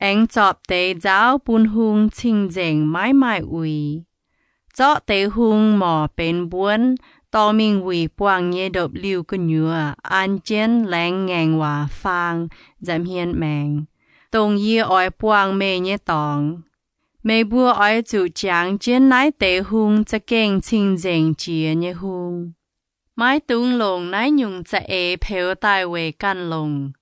Aengx zorpc deix nzaauv bun hung cing-nzengc maiv maaih uix. Zorqv deix hung morc benx mbuonv, dorh mingh wuic buangh nyei ndopv-liuh gu'nyuoz an jienv laengz ngaengc waac faang nza'hmien maengx, dongh yie oix buangh meih nyei dorngx. Meih mbuo oix zuqc jangx jienv naaiv deix hung za'gengh cing-nzengc jiex nyei hung. Maiv dungx longc naaiv nyungc za'eix peux daaih weic ganh longc.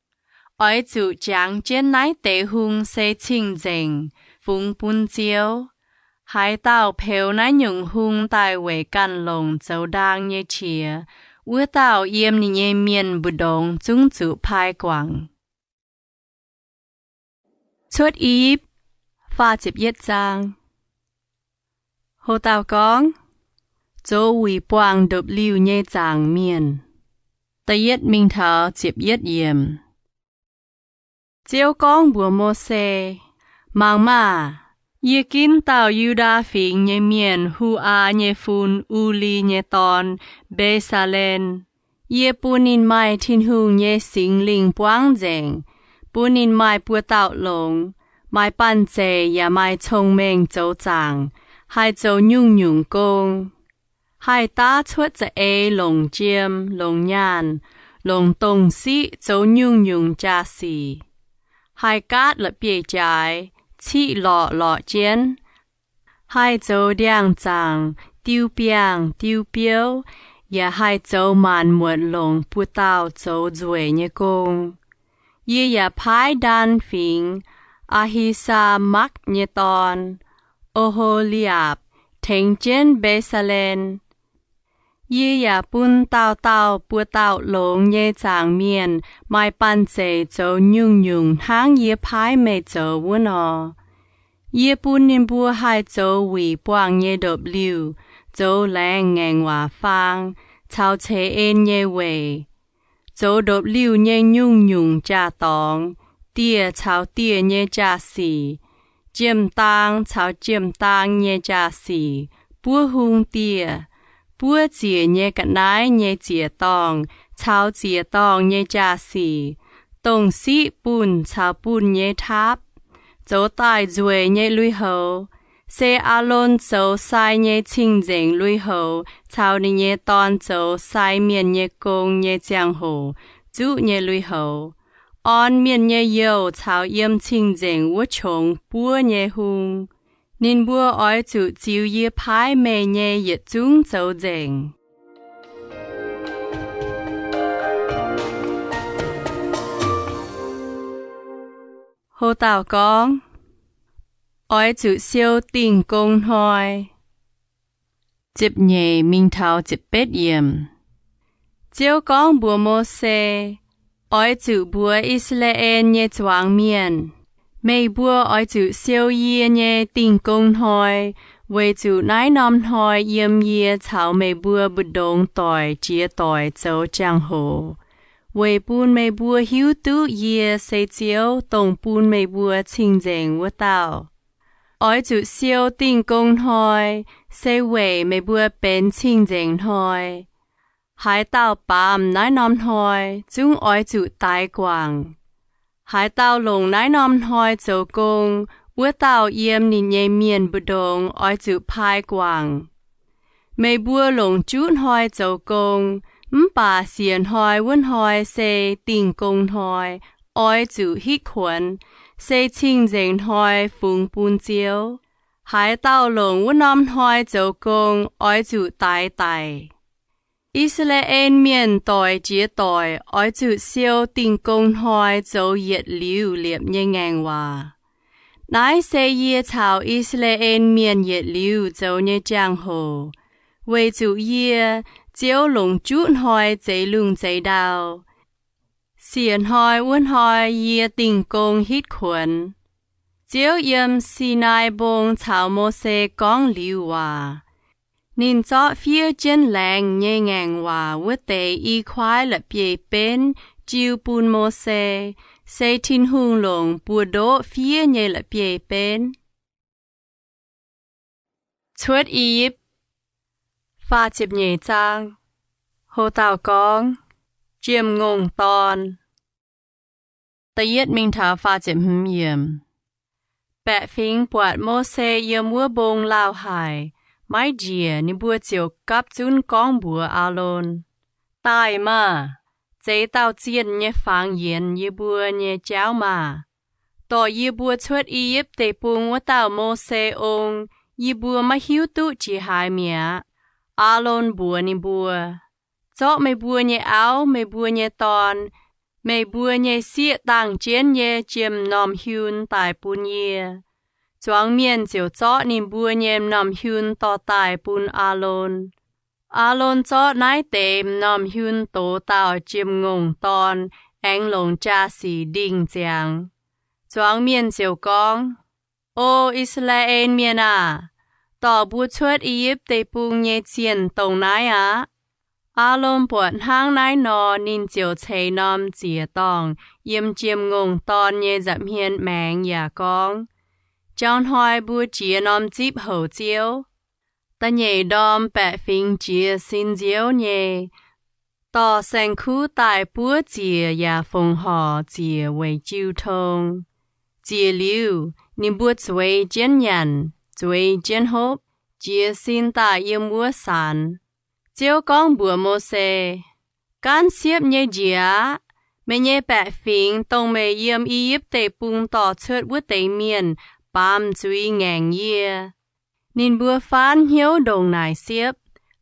Oix zuqc jangx jienv naaiv deix hung se cing-nzengc, fungx bun Ziouv. Haaix dauh peux naaiv nyungc hung daaih weic ganh longc zoux ndaang nyei qiex, wuov dauh yiem ninh nyei mienh mbu'ndongx zungv zuqc paaiv guangc. Cuotv I^yipv faah ziepc yietv zaang. Ho dauh gorngv, zoux wuic buangh ndopv-liuh nyei zaangc mienh. Da'yietv mingh taux ziepc yietv yiemc. Ziouv gorngv mbuox Mose, Mangc maah! Yie ginv dauh Yu^ndaa Fingx nyei mienh, Hu^aa nyei fun, U^li nyei dorn, Mbe^saa^len. Yie bun ninh maaih Tin-Hungh nyei Singx Lingh buangv nzengc, bun ninh maaih buoz-dauh longx, maaih banh zeic yaac maaih cong-mengh zoux zaangc, haih zoux nyungc-nyungc gong, haih daav cuotv za'eix longc jiem, longc nyaanh, longc dongh siqv zoux nyungc-nyungc jaa-sic, haih gaatv la'bieiv-jaaix, ciqv lorqc lorqc jienv, haih zoux ndiangx-zaangc, diu biangh, diu biouv, yaac haih zoux maanc muotc longc buoz-dauh zoux nzueic nyei gong. Yie yaac paaiv Ndan Fingx, Aa^hi^saa^makv nyei dorn, O^ho^li^apc, tengx jienv Mbe^saa^len. Yie yaac bun dauh dauh buoz-dauh longx nyei zaangc mienh maaih banh zeic zoux nyungc-nyungc hnangv yie paaiv meih zoux wuov nor. Yie bun ninh mbuo haih zoux wuic buangh nyei ndopv-liuh, zoux laengz ngaengc waac faang caux ceix en nyei weic, zoux ndopv-liuh nyei nyungc-nyungc jaa-dorngx, dieh caux dieh nyei jaa-sic, jiem-daang caux jiem-daang nyei jaa-sic, buov hung dieh, buov ziec nyei ga'naaiv nyei ziec-dorngh caux ziec-dorngh nyei jaa-sic, dongh siqv bunh caux bunh nyei taapv, zoux daaih nzueic nyei lui-houx. Se Aalon zoux sai nyei cing-nzengc lui-houx caux ninh nyei dorn zoux sai mienh nyei gong nyei ziangh hoc zuqv nyei lui-houx, orn mienh nyei youh caux yiem cing-nzengc wuov qongx buov nyei hung. Ninh mbuo oix zuqc ziux yie paaiv meih nyei yietc zungv zoux nzengc. Ho dauh gorngv, oix zuqc siou Dingh Gong Hnoi. Ziepc nyeic mingh taux ziepc betv yiemc. Ziouv gorngv mbuox Mose, Oix zuqc mbuox I^saa^laa^en nyei zuangx mienh, Meih mbuo oix zuqc siou yie nyei Dingh Gong Hnoi, weic zuqc naaiv norm hnoi yiem yie caux meih mbuo mbu'ndongx doic jiex doic zoux jangx-hoc, weic bun meih mbuo hiuv duqv yie se Ziouv, dongh bun meih mbuo cing-nzengc wuov dauh. Oix zuqc siou Dingh Gong Hnoi, se weic meih mbuo benx cing-nzengc hnoi. Haaix dauh baamz naaiv norm hnoi zungv oix zuqc daix guangc. Haaix dauh longc naaiv norm hnoi zoux gong, wuov dauh yiem ninh nyei mienh mbu'ndongx oix zuqc pai guangc. Meih mbuo longc juqv hnoi zoux gong, mv baac siec hnoi wuov hnoi se Dingh Gong Hnoi, oix zuqc hitv kuonx, se cing-nzengc hnoi fungx bun Ziouv. Haaix dauh longc wuov norm hnoi zoux gong oix zuqc daix daic. I^saa^laa^en Mienh doic jiex doic oix zuqc siou Dingh Gong Hnoi zoux yietc liuz liepc nyei ngaengc waac. Naaiv se yie caux I^saa^laa^en Mienh yietc liuz zoux nyei jangx-hoc, weic zuqc yie, Ziouv, longc juqv hnoi zeix lungh zeix ndau. Siec hnoi wuov hnoi yie Dingh Gong hitv kuonx. Ziouv yiem Sinaai Mbong caux Mose gorngv liuz waac. Ninh zorqv fiev jienv laengz nyei ngaengc waac wuov deix i kuaaiv la'bieiv-benv jiu bun Mose, se Tin-Hungh longc buoz-ndoqv fiev nyei la'bieiv-benv. Cuotv I^yipv faah ziepc nyeic zaang. Ho dauh gorngv, Jiem-Ngongh Dorn. Da'yietv mingh taux faah ziepc hmz yiemc. Baeqc fingx buatc Mose yiem wuov mbong lauh haic, maiv njiec, ninh mbuo ziouc gapv zunv gorngv mbuox Aalon, Daaih maah! Zeix dauh zienh nyei fangx yienx yie mbuo nyei jauv maah! Dorh yie mbuo cuotv I^yipv Deic-Bung wuov dauh Mose ong yie mbuo maiv hiuv duqv jiex haaix mi'aqv. Aalon mbuox ninh mbuo, Zorqv meih mbuo nyei auv, meih mbuo nyei dorn, meih mbuo nyei sieqv dangh jienv nyei jiem m'normh hiun daaih bun yie. Zuangx mienh ziouc zorqv ninh mbuo nyei m'normh hiun dorh daaih bun Aalon. Aalon zorqv naaiv deix m'normh hiun dox dauh jiem-ngongh dorn aengx longc jaa-sic ndingh ziangx. Zuangx mienh ziouc gorngv, O I^saa^laa^en Mienh aah! Dorh mbuo cuotv I^yipv Deic-Bung nyei zienh dongh naaiv aqv. Aalon buatc hnangv naaiv nor, ninh ziouc ceix norm ziec-dorngh yiem jiem-ngongh dorn nyei nza'hmien maengx yaac gorngv, Jangx hnoi mbuo jiex norm zipv houc Ziouv. Da'nyeic ndorm baeqc fingx jiez sin nziouv nyei, dorh saeng-kuv daaih buov ziec yaac fongc horc ziec weic jiu tong. Ziec liuz, ninh mbuo zueiz jienv nyanc, zueiz jienv hopv, jiez sin daaih yiem wuov saanx. Ziouv gorngv mbuox Mose, Gaanv siepv nyei njiec aqv. Meih nyei baeqc fingx, dongh meih yiem I^yipv Deic-Bung dorh cuotv wuov deix mienh, baamz zuiz ngaengc yie. Ninh mbuo faanv hnyouv ndongc naaic siepv,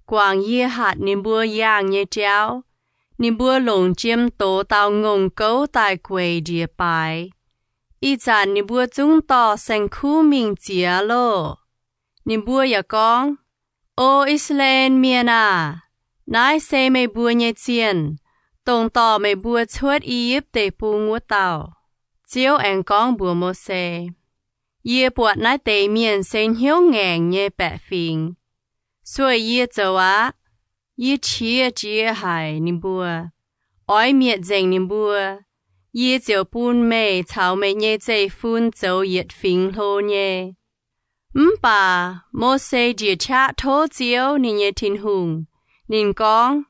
guangc yie hatc ninh mbuo yaangh nyei jauv. Ninh mbuo longc jiem doz dauh ngongh gouv daaih gueic njiec baaix. Ih zanc ninh mbuo zungv dorh saeng-kuv mingh ziex loh. Ninh mbuo yaac gorngv, O I^saa^laa^en Mienh aah! Naaiv se meih mbuo nyei zienh, dongh dorh meih mbuo cuotv I^yipv Deic-Bung wuov dauh. Ziouv aengx gorngv mbuox Mose, Yie buatc naaiv deix mienh se hnyouv ngaengc nyei baeqc fingx. Sueih yie zoux aqv. Yie qiex jiez haic ninh mbuo, oix mietc nzengc ninh mbuo. Yie ziouc bun meih caux meih nyei zeiv-fun zoux yietc fingx hlo nyei. Mv baac Mose njiec qaqv tov Ziouv, ninh nyei Tin-Hungh. Ninh gorngv,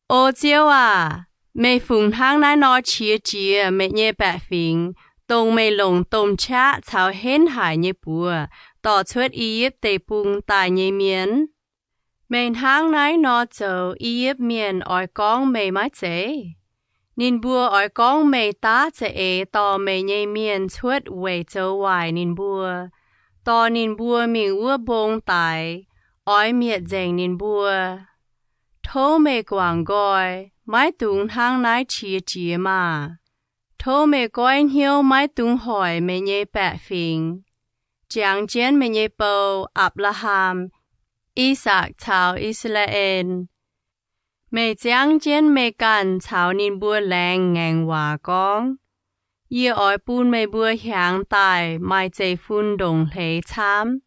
O Ziouv aah! Meih fungc hnangv naaiv nor qiex jiez meih nyei baeqc fingx, dongh meih longc domh qaqv caux henv haic nyei buoz dorh cuotv I^yipv Deic-Bung daaih nyei mienh? Meih hnangv naaiv nor zoux, I^yipv Mienh oix gorngv meih maiv zeiz? Ninh mbuo oix gorngv meih daav za'eix dorh meih nyei mienh cuotv weic zoux waaic ninh mbuo, dorh ninh mbuo mingh wuov mbong daix, oix mietc nzengc ninh mbuo. Tov meih guangc nqoi, maiv dungx hnangv naaiv qiex jiez maah! Tov meih goiv hnyouv maiv dungx hoic meih nyei baeqc fingx, jangx jienv meih nyei bou, Apc^laa^ham, I^sakc caux I^saa^laa^en. Meih ziangv jienv meih ganh caux ninh mbuo laengz ngaengc waac gorngv, Yie oix bun meih mbuo hiaangx daaih maaih zeiv-fun ndongc hleix camv.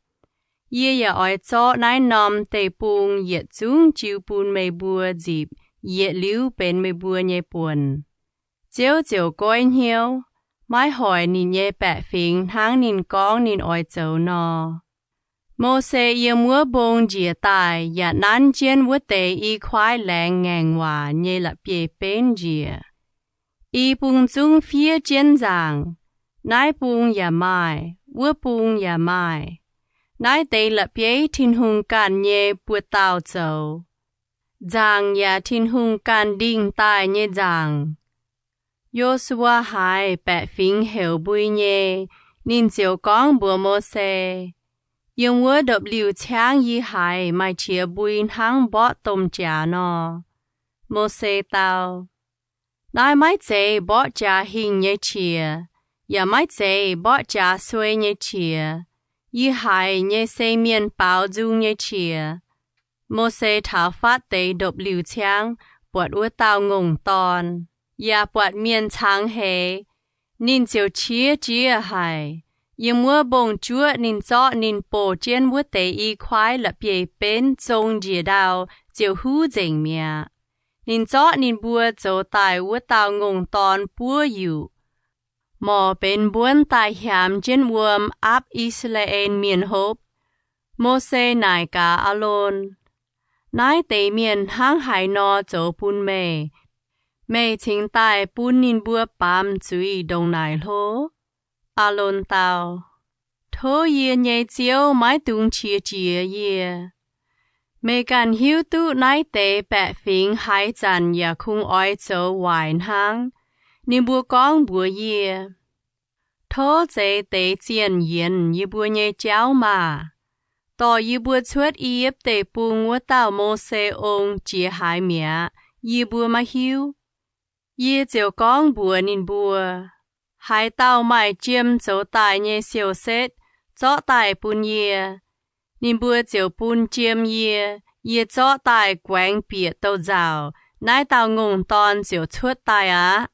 Yie yaac oix zorqv naaiv norm deic-bung yietc zungv jiu bun meih mbuo nzipc, yietc liuz benx meih mbuo nyei buonc. Ziouv ziouc goiv hnyouv, maiv hoic ninh nyei baeqc fingx hnangv ninh gorngv ninh oix zoux nor. Mose yiem wuov mbong njiec daaih yaac nanv jienv wuov deix i kuaaiv laengz ngaengc waac nyei la'bieiv-benv njiec. I bung zungv fiev jienv nzaangc, naaiv bung yaac maaih, wuov bung yaac maaih. Naaiv deix la'bieiv Tin-Hungh ganh nyei buoz-dauh zoux. Nzaangc yaac Tin-Hungh ganh ndingh daaih nyei nzaangc. Yo^su^waa haiz baeqc fingx heuc mbui nyei, ninh ziouc gorngv mbuox Mose, Yiem wuov ndopv-liuh-ciangv yie haiz maaih qiex mbui hnangv mborqv domh jaax nor. Mose dau, Naaiv maiv zeiz mborqv jaax hingh nyei qiex, yaac maiv zeiz mborqv jaax suei nyei qiex. Yie haiz nyei se mienh baaux nzung nyei qiex. Mose taux fatv deix ndopv-liuh-ciangv, buatc wuov dauh ngongh dorn, yaac buatc mienh cangx heix, ninh ziouc qiex jiez haic. Yiem wuov mbong-juoqv ninh zorqv ninh boh jienv wuov deix i kuaaiv la'bieiv-benv zong njiec ndau, ziouc huv nzengc mi'aqv. Ninh zorqv ninh mbuo zoux daaih wuov dauh ngongh dorn buov yuqc, morc benx mbuonv daaih hiamx jienv wuom aapv I^saa^laa^en Mienh hopv. Mose naaic gaax Aalon, Naaiv deix mienh hnangv haaix nor zoux bun meih? Meih cingx daaih bun ninh mbuo baamz zuiz ndongc naaic hlo? Aalon dau, Tov yie nyei Ziouv maiv dungx qiex jiez yie. Meih ganh hiuv duqv naaiv deix baeqc fingx haaix zanc yaac kungx oix zoux waaic hnangv. Ninh mbuo gorngv mbuox yie, Tov zeix deix zienh yienc yie mbuo nyei jauv maah! Dorh yie mbuo cuotv I^yipv Deic-Bung wuov dauh Mose ong jiex haaix mi'aqv, yie mbuo maiv hiuv. Yie ziouc gorngv mbuox ninh mbuo, Haaix dauh maaih jiem zoux daaih nyei siou-setv, zorqv daaih bun yie. Ninh mbuo ziouc bun jiem yie. Yie zorqv daaih guaengx bieqc douz-nzauc, naaiv dauh ngongh dorn ziouc cuotv daaih aqv.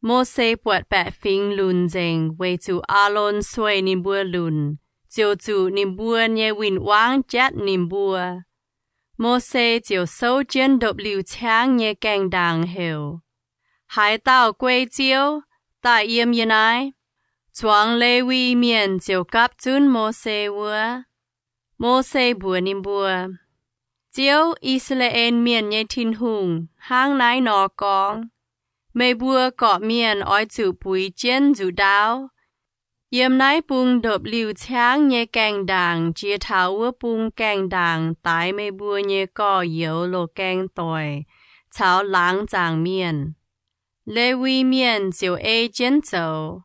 Mose buatc baeqc fingx lunc nzengc weic zuqc Aalon sueih ninh mbuo lunc, ziouc zuqc ninh mbuo nyei win-wangv jatv ninh mbuo. Mose ziouc souv jienv ndopv-liuh ciangv nyei gaengh ndaangc heuc, Haaix dauh guei Ziouv, daaih yiem yie naaiv. Zuangx Lewi Mienh ziouc gapv zunv Mose wuov. Mose mbuox ninh mbuo, Ziouv, I^saa^laa^en Mienh nyei Tin-Hungh, hnangv naaiv nor gorngv, Meih mbuo gorqv-mienh oix zuqc buix jienv nzuqc ndaauv, yiem naaiv bung ndopv-liuh ciangv nyei gaengh ndaangc jiex taux wuov bung gaengh ndaangc daix meih mbuo nyei gorx-youz loz-gaeng doic caux laangz zaangc mienh. Lewi Mienh ziouc ei jienv zoux.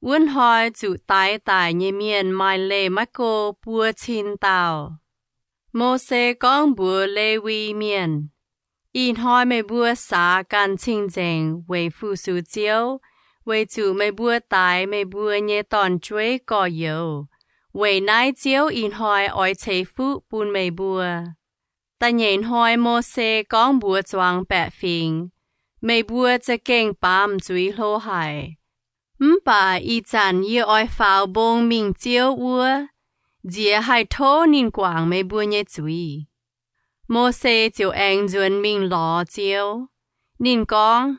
Wuov hnoi zuqc daix daic nyei mienh maaih leih maiv go buo cin dauh. Mose gorngv mbuox Lewi Mienh, Ih hnoi meih mbuo saax ganh cing-nzengc weic fu-sux Ziouv, weic zuqc meih mbuo daix meih mbuo nyei dorn-jueiv gorx-youz. Weic naaiv Ziouv ih hnoi oix ceix fuqv bun meih mbuo. Da'nyeic hnoi Mose gorngv mbuox zuangx baeqc fingx, Meih mbuo za'gengh baamz zuiz hlo haic. Mv baac ih zanc yie oix faaux mbong mingh Ziouv wuov, nziex haih tov ninh guangc meih mbuo nyei zuiz. Mose ziouc aengx nzuonx mingh lorz Ziouv. Ninh gorngv,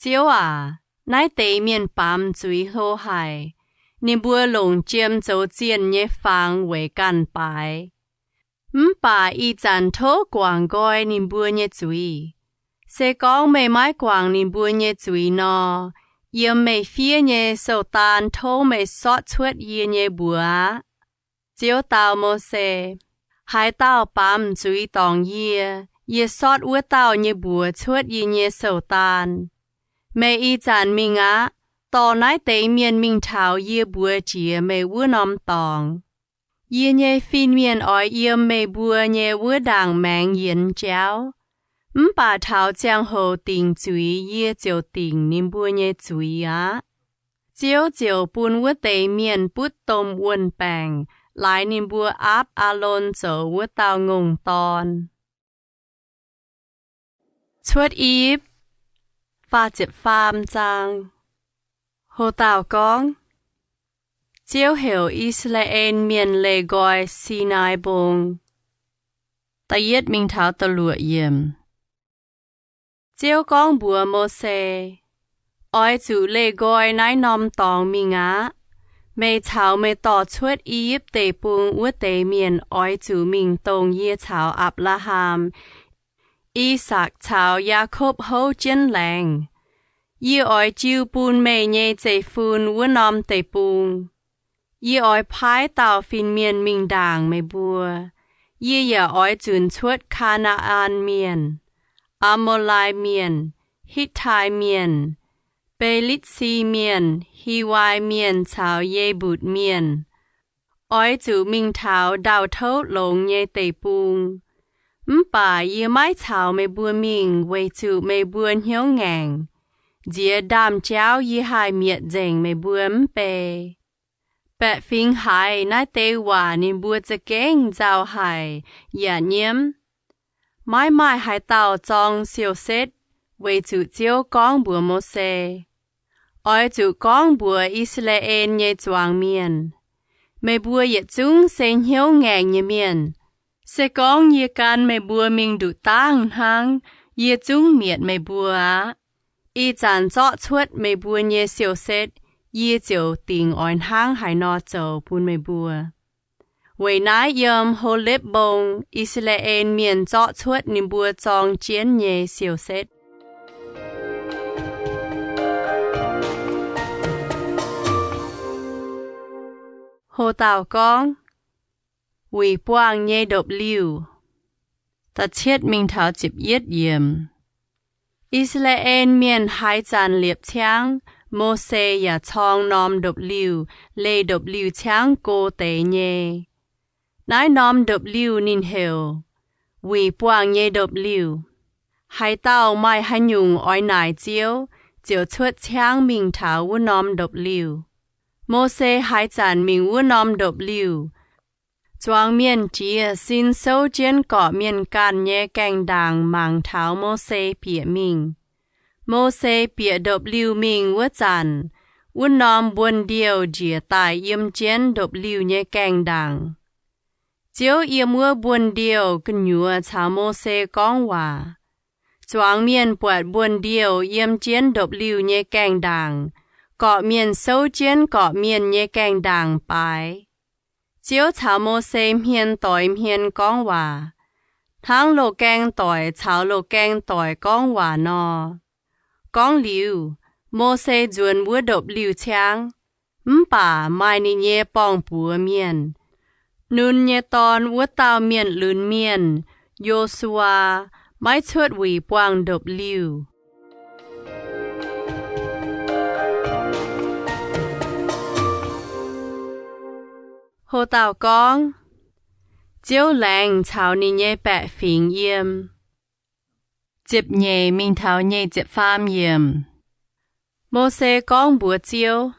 Ziouv aac, naaiv deix mienh baamz zuiz hlo haic. Ninh mbuo longc jiem zoux zienh nyei fangx weic ganh baaix. Mv baac ih zanc tov guangc nqoi ninh mbuo nyei zuiz. Se gorngv meih maiv guangc ninh mbuo nyei zuiz nor, yiem meih fiev nyei sou-daan tov meih sortv cuotv yie nyei mbuox aqv. Ziouv dau Mose, Haaix dauh baamz zuiz dorngc yie, yie sortv wuov dauh nyei mbuox cuotv yie nyei sou-daan. Meih ih zanc mingh aqv. Dorh naaiv deix mienh mingh taux yie mbuox jiex meih wuov norm dorngx. Yie nyei fin-mienh oix yiem meih mbuo nyei wuov ndaangc maengx yienx jauv. Mv baac taux ziangh hoc dingc zuiz yie ziouc dingc ninh mbuo nyei zuiz aqv. Ziouv ziouc bun wuov deix mienh butv domh wuon-baengc laaix ninh mbuo aapv Aalon zoux wuov dauh ngongh dorn. Cuotv Ipv. Ho dauh gorngv, Ziouv heuc I^saa^laa^en Mienh leih nqoi Sinaai Mbong. Da'yietv mingh taux da'luoqc yiemc. Ziouv gorngv mbuox Mose, Oix zuqc leih nqoi naaiv norm dorngx mingh aqv. Meih caux meih dorh cuotv I^yipv Deic-Bung wuov deix mienh oix zuqc mingh dongh yie caux Apc^laa^ham, I^sakc caux Yaakopv houv jienv laengz. Yie oix jiu bun meih nyei zeiv-fun wuov norm deic-bung. Yie oix paaiv dauh fin-mienh mingh ndaangc meih mbuo. Yie yaac oix zunc cuotv Kaa^naa^an Mienh, Aa^mo^lai Mienh, Hitv^tai Mienh, Be^litv^si Mienh, Hiwai Mienh caux Ye^mbutc Mienh. Oix zuqc mingh taux ndau-touv longx nyei deic-bung. Mv baac yie maiv caux meih mbuo mingh weic zuqc meih mbuo hnyouv ngaengc, nziex ndaamv-jauv yie haih mietc nzengc meih mbuo mv bei. Baeqc fingx haiz naaiv deix waac ninh mbuo za'gengh nzauh haic yaac nyiemv. Maiv maaih haaix dauh zorng siou-setv, weic zuqc Ziouv gorngv mbuox Mose, Oix zuqc gorngv mbuox I^saa^laa^en nyei zuangx mienh, Meih mbuo yietc zungv se hnyouv ngaengc nyei mienh. Se gorngv yie gan meih mbuo mingh nduqc dangh hnangv, yie zungv mietc meih mbuo aqv. Ih zanc zorqv cuotv meih mbuo nyei siou-setv, yie ziouc dingc oix hnangv haaix nor zoux bun meih mbuo. Weic naaiv yiem Holepv Mbong, I^saa^laa^en Mienh zorqv cuotv ninh mbuo zorng jienv nyei siou-setv. Ho dauh gorngv, Wuic Buangh Nyei Ndopv-Liuh. I^saa^laa^en Mienh haaix zanc liepc ciangv, Mose yaac corng norm ndopv-liuh leih ndopv-liuh ciangv go deix nyei. Naaiv norm ndopv-liuh ninh heuc Wuic Buangh Nyei Ndopv-Liuh. Haaix dauh maaih haaix nyungc oix naaic Ziouv, ziouc cuotv ciangv mingh taux wuov norm ndopv-liuh. Mose haaix zanc mingh wuov norm ndopv-liuh, zuangx mienh jiex sin souv jienv gorqv-mienh ganh nyei gaengh ndaangc mangc taux Mose bieqc mingh. Mose bieqc ndopv-liuh mingh wuov zanc, wuov norm mbuonx-ndiouh njiec daaih yiem jienv ndopv-liuh nyei gaengh ndaangc. Ziouv yiem wuov mbuonx-ndiouh gu'nyuoz caux Mose gorngv waac. Zuangx mienh buatc mbuonx-ndiouh yiem jienv ndopv-liuh nyei gaengh ndaangc, gorqv-mienh souv jienv gorqv-mienh nyei gaengh ndaangc baaix. Ziouv caux Mose hmien doix hmien gorngv waac, hnangv loz-gaeng doic caux loz-gaeng doic gorngv waac nor. Gorngv liuz, Mose nzuonx wuov ndopv-liuh ciangv, mv baac maaih ninh nyei borng-buoz mienh, Nun nyei dorn wuov dauh mienh lunx mienh, Yo^su^waa, maiv cuotv wuic buangh ndopv-liuh. Ho dauh gorngv, Ziouv Laengz Caux Ninh Nyei Baeqc Fingx Yiem. Ziepc nyeic mingh taux nyic ziepc faam yiemc. Mose gorngv mbuox Ziouv,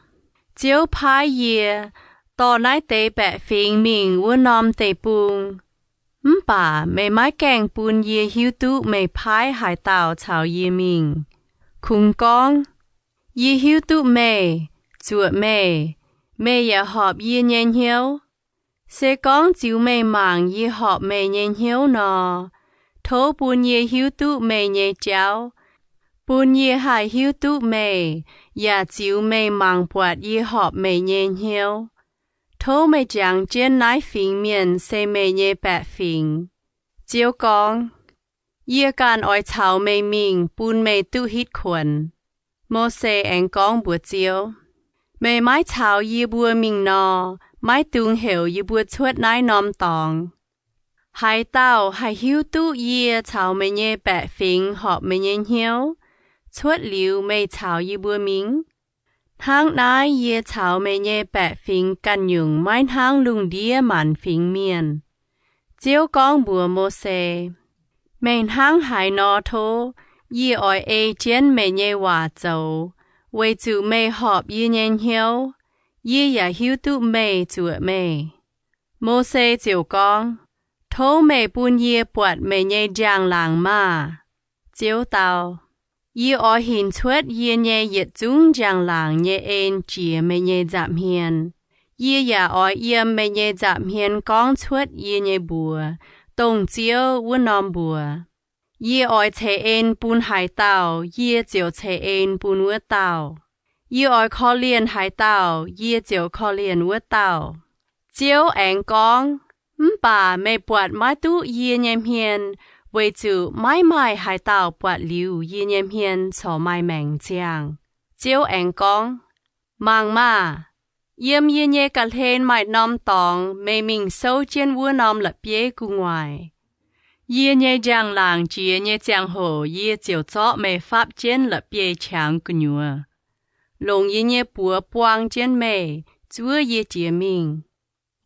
Ziouv paaiv yie dorh naaiv deix baeqc fingx mingh wuov norm deic-bung. Mv baac meih maiv gaengh bun yie hiuv duqv meih paaiv haaix dauh caux yie mingh. Kungx gorngv, Yie hiuv duqv meih, zuoqc meih, meih yaac horpc yie nyei hnyouv. Se gorngv ziux meih mangc yie horpc meih nyei hnyouv nor, tov bun yie hiuv duqv meih nyei jauv, bun yie haih hiuv duqv meih, yaac ziux meih mangc buatc yie horpc meih nyei hnyouv. Tov meih jangx jienv naaiv fingx mienh se meih nyei baeqc fingx. Ziouv gorngv, Yie ganh oix caux meih mingh bun meih duqv hitv kuonx. Mose aengx gorngv mbuox Ziouv, Meih maiv caux yie mbuo mingh nor, maiv dungx heuc yie mbuo cuotv naaiv norm dorngx. Haaix dauh haih hiuv duqv yie caux meih nyei baeqc fingx horpc meih nyei hnyouv, cuotv liuz meih caux yie mbuo mingh? Hnangv naaiv yie caux meih nyei baeqc fingx ganh nyungc maiv hnangv lungh ndiev maanc fingx mienh. Ziouv gorngv mbuox Mose, Meih hnangv haaix nor tov, yie oix ei jienv meih nyei waac zoux, weic zuqc meih horpc yie nyei hnyouv, yie yaac hiuv duqv meih zuoqc meih. Mose ziouc gorngv, Tov meih bun yie buatc meih nyei njang-laangc maah! Ziouv dau, Yie oix hinc cuotv yie nyei yietc zungv njang-laangc nyei en jiex meih nyei nza'hmien. Yie yaac oix yiem meih nyei nza'hmien gorngv cuotv yie nyei mbuox, dongh Ziouv wuov norm mbuox. Yie oix ceix en bun haaix dauh, yie ziouc ceix en bun wuov dauh. Yie oix korv-lienh haaix dauh, yie ziouc korv-lienh wuov dauh. Ziouv aengx gorngv, Mv baac meih buatc maiv duqv yie nyei hmien, weic zuqc maiv maaih haaix dauh buatc liuz yie nyei hmien corc maaih maengc ziangh. Ziouv aengx gorngv, Mangc maah! Yiem yie nyei ga'hlen maaih norm dorngx, meih mingh souv jienv wuov norm la'bieiv gu'nguaaic. Yie nyei njang-laangc jiex nyei ziangh hoc yie ziouc zorqv meih fapv jienv la'bieiv-qangx gu'nyuoz, longc yie nyei buoz buang jienv meih, zuov yie jiex mingh.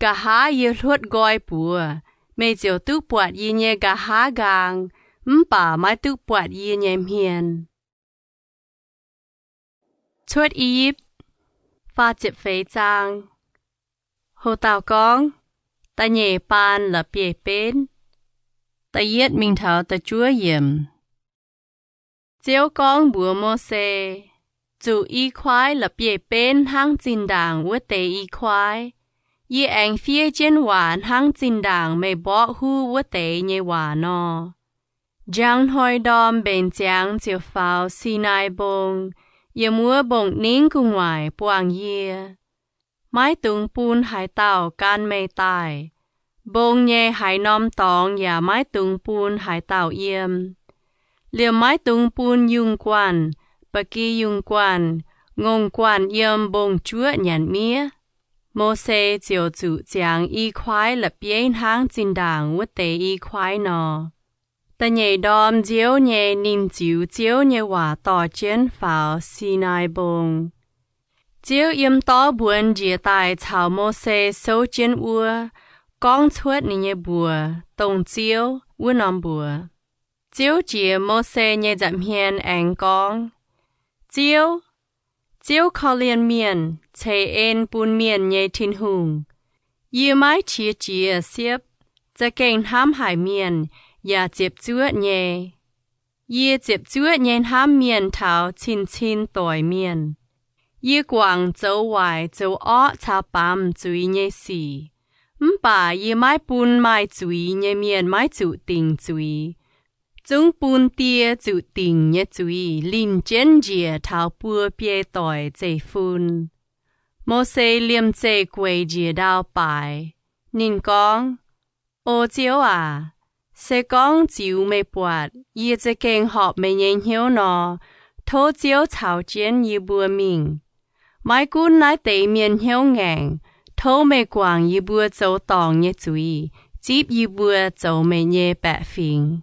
Nqa'haav yie hluotv nqoi buoz, meih ziouc duqv buatc yie nyei nqa'haav nqaang, mv baac maiv duqv buatc yie nyei hmien. Cuotv I^yipv, faah ziepc feix zaang. Ho dauh gorngv, Da'nyeic baan la'bieiv benv, da'yietv mingh taux da'juov yiemc. Ziouv gorngv mbuox Mose, Zuqc i kuaaiv la'bieiv benv hnangv zinh ndaangc wuov deix i kuaaiv. Yie aengx fiev jienv waac hnangv zinh ndaangc meih mborqv huv wuov deix nyei waac nor. Njang hnoi ndorm mbenc ziangx ziouc faaux Sinaai Mbong, yiem wuov mbong-ningv gu'nguaaic buangh yie. Maiv dungx bun haaix dauh gan meih daaih. Mbong nyei haaix norm dorngx yaac maiv dungx bun haaix dauh yiem. Liemh maiv dungx bun yungh guanh, ba'gi yungh guanh, ngongh guanh yiem mbong-juoqv nyanc miev. Mose ziouc zuqc ziangx i kuaaiv la'bieiv hnangv zinh ndaangc wuov deix i kuaaiv nor. Da'nyeic ndorm nziouv nyei ninh ziux Ziouv nyei waac dorh jienv faaux Sinaai Mbong. Ziouv yiem dorv mbuonx njiec daaih caux Mose souv jienv wuov, gorngv cuotv ninh nyei mbuox, dongh Ziouv wuov norm mbuox. Ziouv jiex Mose nyei nza'hmien aengx gorngv, Ziouv, Ziouv korv-lienh mienh, ceix en bun mienh nyei Tin-Hungh. Yie maiv qiex jiez siepv, za'gengh hnamv haic mienh, yaac ziepc zuoqv nyei. Yie ziepc zuoqv nyei hnamv mienh taux cin-cin doic mienh. Yie guangc zoux waaic zoux orqv caux baamz zuiz nyei sic, mv baac yie maiv bun maaih zuiz nyei mienh maiv zuqc dingc zuiz. Zungv bun die zuqc dingc nyei zuiz linh jienv njiec taux buo biei doic zeiv-fun. Mose liemh zeih gueic njiec ndau baaix. Ninh gorngv, O Ziouv aac, se gorngv ziux meih buatc, yie za'gengh horpc meih nyei hnyouv nor, tov Ziouv caux jienv yie mbuo mingh. Maiv gunv naaiv deix mienh hnyouv ngaengc, tov meih guangc yie mbuo zoux dorngc nyei zuiz, zipv yie mbuo zoux meih nyei baeqc fingx.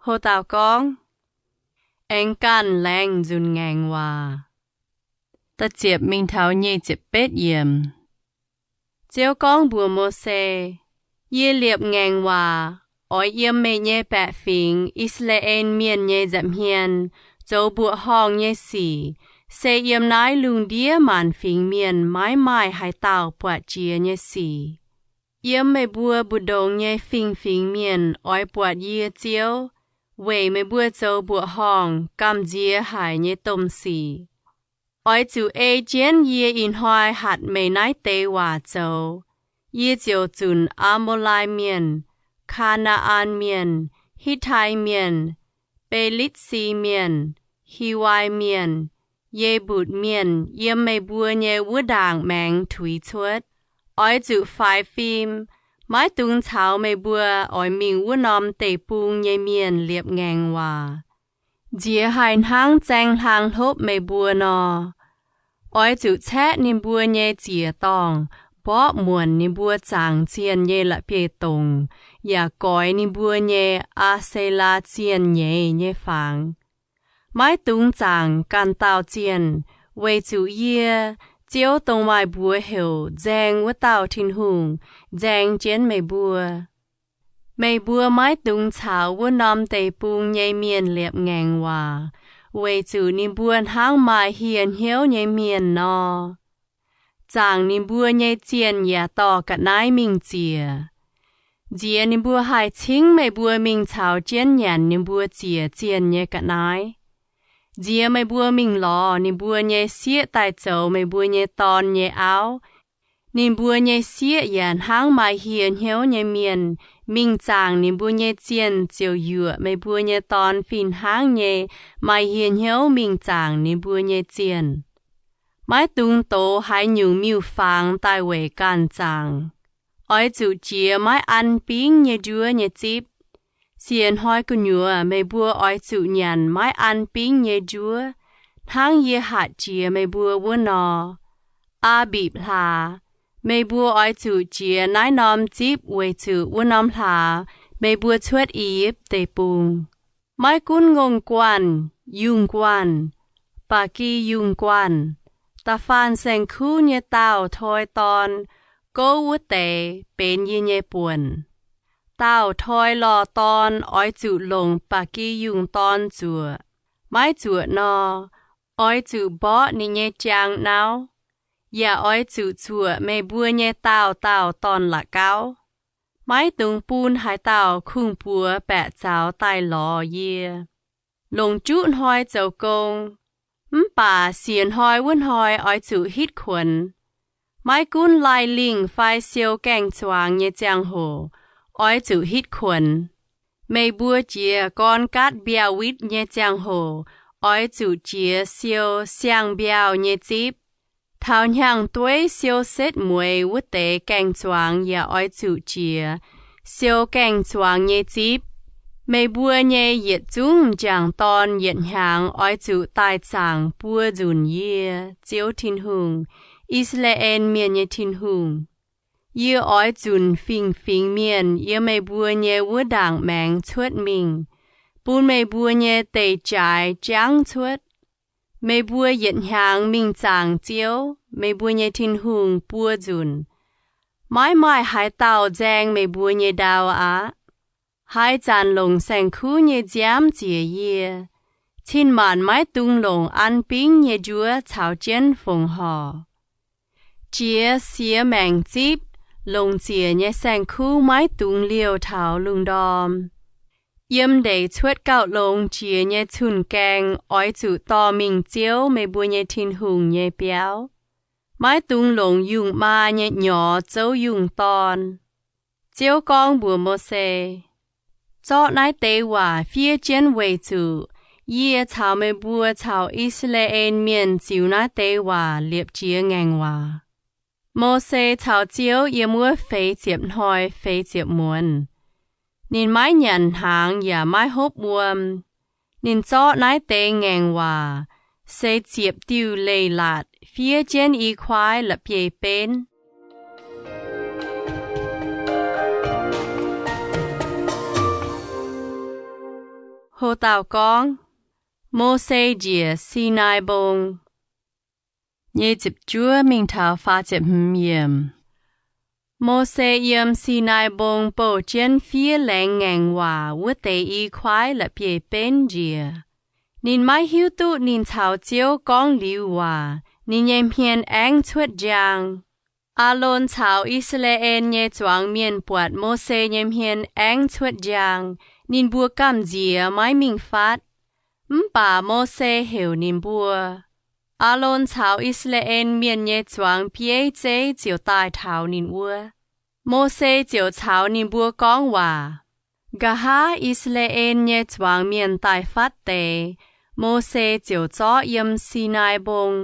Ho dauh gorngv, Aengx ganh laengz nzunc ngaengc waac. Da'ziepc mingh taux nyic ziepc betv yiemc. Ziouv gorngv mbuox Mose, Yie liepc ngaengc waac oix yiem meih nyei baeqc fingx, I^saa^laa^en Mienh, nyei nza'hmien zoux mbuoqc horngh nyei sic. Se yiem naaiv lungh ndiev maanc fingx mienh maiv maaih haaix dauh buatc jiex nyei sic. Yiem meih mbuo mbu'ndongx nyei fingx-fingx mienh oix buatc yie Ziouv weic meih mbuo zoux mbuoqc horngh gamh nziex haic nyei domh sic. Oix zuqc ei jienv yie ih hnoi hatc meih naaiv deix waac zoux, yie ziouc zunc Aa^mo^lai Mienh, Kaa^naa^an Mienh, Hitv^tai Mienh, Be^litv^si Mienh, Hiwai Mienh, Ye^mbutc Mienh yiem meih mbuo nyei wuov ndaangc maengx tuix cuotv. Oix zuqc faix fim, maiv dungx caux meih mbuo oix mingh wuov norm deic-bung nyei mienh liepc ngaengc waac, nziex haih hnangv zaeng hlang hlopv meih mbuo nor. Oix zuqc caeqv ninh mbuo nyei ziec-dorngh, mborqv muonc ninh mbuo zaangc zienh nyei la'bieiv-dongc, yaac goix ninh mbuo nyei Aa^se^laa Zienh nyeiz nyei fangx. Maiv dungx zaangc ganh dauh zienh, weic zuqc yie, Ziouv, dongh maaih mbuox heuc Nzaeng wuov dauh Tin-Hungh, nzaeng jienv meih mbuo. Meih mbuo maiv dungx caux wuov norm deic-bung nyei mienh liepc ngaengc waac, weic zuqc ninh mbuo hnangv maaih hieh hnyouv nyei mienh nor. Zaangc ninh mbuo nyei zienh yaac dorh ga'naaiv mingh ziec. Nziex ninh mbuo haih cingv meih mbuo mingh caux jienv nyanc ninh mbuo ziec zienh nyei ga'naaiv. Nziex meih mbuo mingh lorz ninh mbuo nyei sieqv daaih zoux meih mbuo nyei dorn nyei auv. Ninh mbuo nyei sieqv yaac hnangv maaih hieh hnyouv nyei mienh mingh zaangc ninh mbuo nyei zienh ziouc yuoqc meih mbuo nyei dorn fih hnangv nyei maaih hieh hnyouv mingh zaangc ninh mbuo nyei zienh. Maiv dungx dox haaix nyungc miuc-fangx daaih weic ganh zaangc. Oix zuqc jiex maiv an bingv nyei njuov nyei zipv. Siec hnoi gu'nyuoz meih mbuo oix zuqc nyanc maiv an bingv nyei njuov, hnangv yie hatc jiex meih mbuo wuov nor. Aa^mbipc Hlaax, meih mbuo oix zuqc jiex naaiv norm zipv weic zuqc wuov norm hlaax meih mbuo cuotv I^yipv Deic-Bung. Maiv gunv ngongh guanh, yungh guanh, ba'gi yungh guanh, da'faanh saeng-kuv nyei daauh toi dorn gouv wuov deix benx yie nyei buonc. Daauh toi lorh dorn oix zuqc longc ba'gi yungh dorn zuoqc. Maiv zuoqc nor, oix zuqc mborqv ninh nyei jaang nauv. Yaac oix zuqc zuoqc meih mbuo nyei daauh daauh dorn-la'gauv. Maiv dungx bun haaix dauh kungx-buoz baeqc zaux daaih lorz yie. Longc juqv hnoi zoux gong, mv baac siec hnoi wuov hnoi oix zuqc hitv kuonx. Maiv gunv laih lingh fai siou gaeng-zuangx nyei ziangh hoc oix zuqc hitv kuonx. Meih mbuo jiex gorn gaatv mbiauh witv nyei ziangh hoc oix zuqc jiex siou siang-mbiauh nyei zipv. Taux hnyangx-dueiv siou setv mueiz wuov deix gaeng-zuangx yaac oix zuqc jiex siou gaeng-zuangx nyei zipv. Meih mbuo nyei yietc zungv m'jangc dorn yietc hnyangx oix zuqc daaih zaangc buo nzunc yie, Ziouv Tin-Hungh, I^saa^laa^en Mienh nyei Tin-Hungh. Yie oix zunc fingx-fingx mienh yiem meih mbuo nyei wuov ndaangc maengx cuotv mingh, bun meih mbuo nyei deic-jaaix jangv cuotv. Meih mbuo yietc hnyangx mingh zaangc Ziouv, meih mbuo nyei Tin-Hungh, buo nzunc. Maiv maaih haaix dauh nzaeng meih mbuo nyei ndau aqv. Haaix zanc longc saeng-kuv nyei nziaamv ziec yie, cin-maanc maiv dungx longc an bingv nyei njuov caux jienv fongc horc. Jiex siex maengc zipv, longc ziec nyei saeng-kuv maiv dungx liouh taux lungh ndorm. Yiem ndeic cuotv gauh longx jiex nyei cun-gaeng oix zuqc dorh mingh Ziouv, meih mbuo nyei Tin-Hungh, nyei biauv. Maiv dungx longc yungh maa nyei nyorx zouv yungh dorn. Ziouv gorngv mbuox Mose, Zorqv naaiv deix waac fiev jienv weic zuqc yie caux meih mbuo caux I^saa^laa^en Mienh ziux naaiv deix waac liepc jiez ngaengc waac. Mose caux Ziouv yiem wuov feix ziepc hnoi feix ziepc muonz. Ninh maiv nyanc hnaangx yaac maiv hopv wuom. Ninh zorqv naaiv deix ngaengc waac, se ziepc diuh leiz-latc, fiev jienv i kuaaiv la'bieiv-benv. Ho dauh gorngv, Mose Njiec Sinaai Mbong. Nyei ziepc juov mingh taux faah ziepc hmz yiemc. Mose yiem Sinaai Mbong bouh jienv fiev laengz ngaengc waac wuov deix i kuaaiv la'bieiv-benv njiec. Ninh maiv hiuv duqv ninh caux Ziouv gorngv liuz waac, ninh nyei hmien aengv cuotv njang. Aalon caux I^saa^laa^en nyei zuangx mienh buatc Mose nyei hmien aengv cuotv njang, ninh mbuo gamh nziex maiv mingh fatv. Mv baac Mose heuc ninh mbuo. Aalon caux I^saa^laa^en Mienh nyei zuangx bieiv zeiv ziouc daaih taux ninh wuov. Mose ziouc caux ninh mbuo gorngv waac. Nqa'haav I^saa^laa^en nyei zuangx mienh daaih fatv deix, Mose ziouc zorqv yiem Sinaai Mbong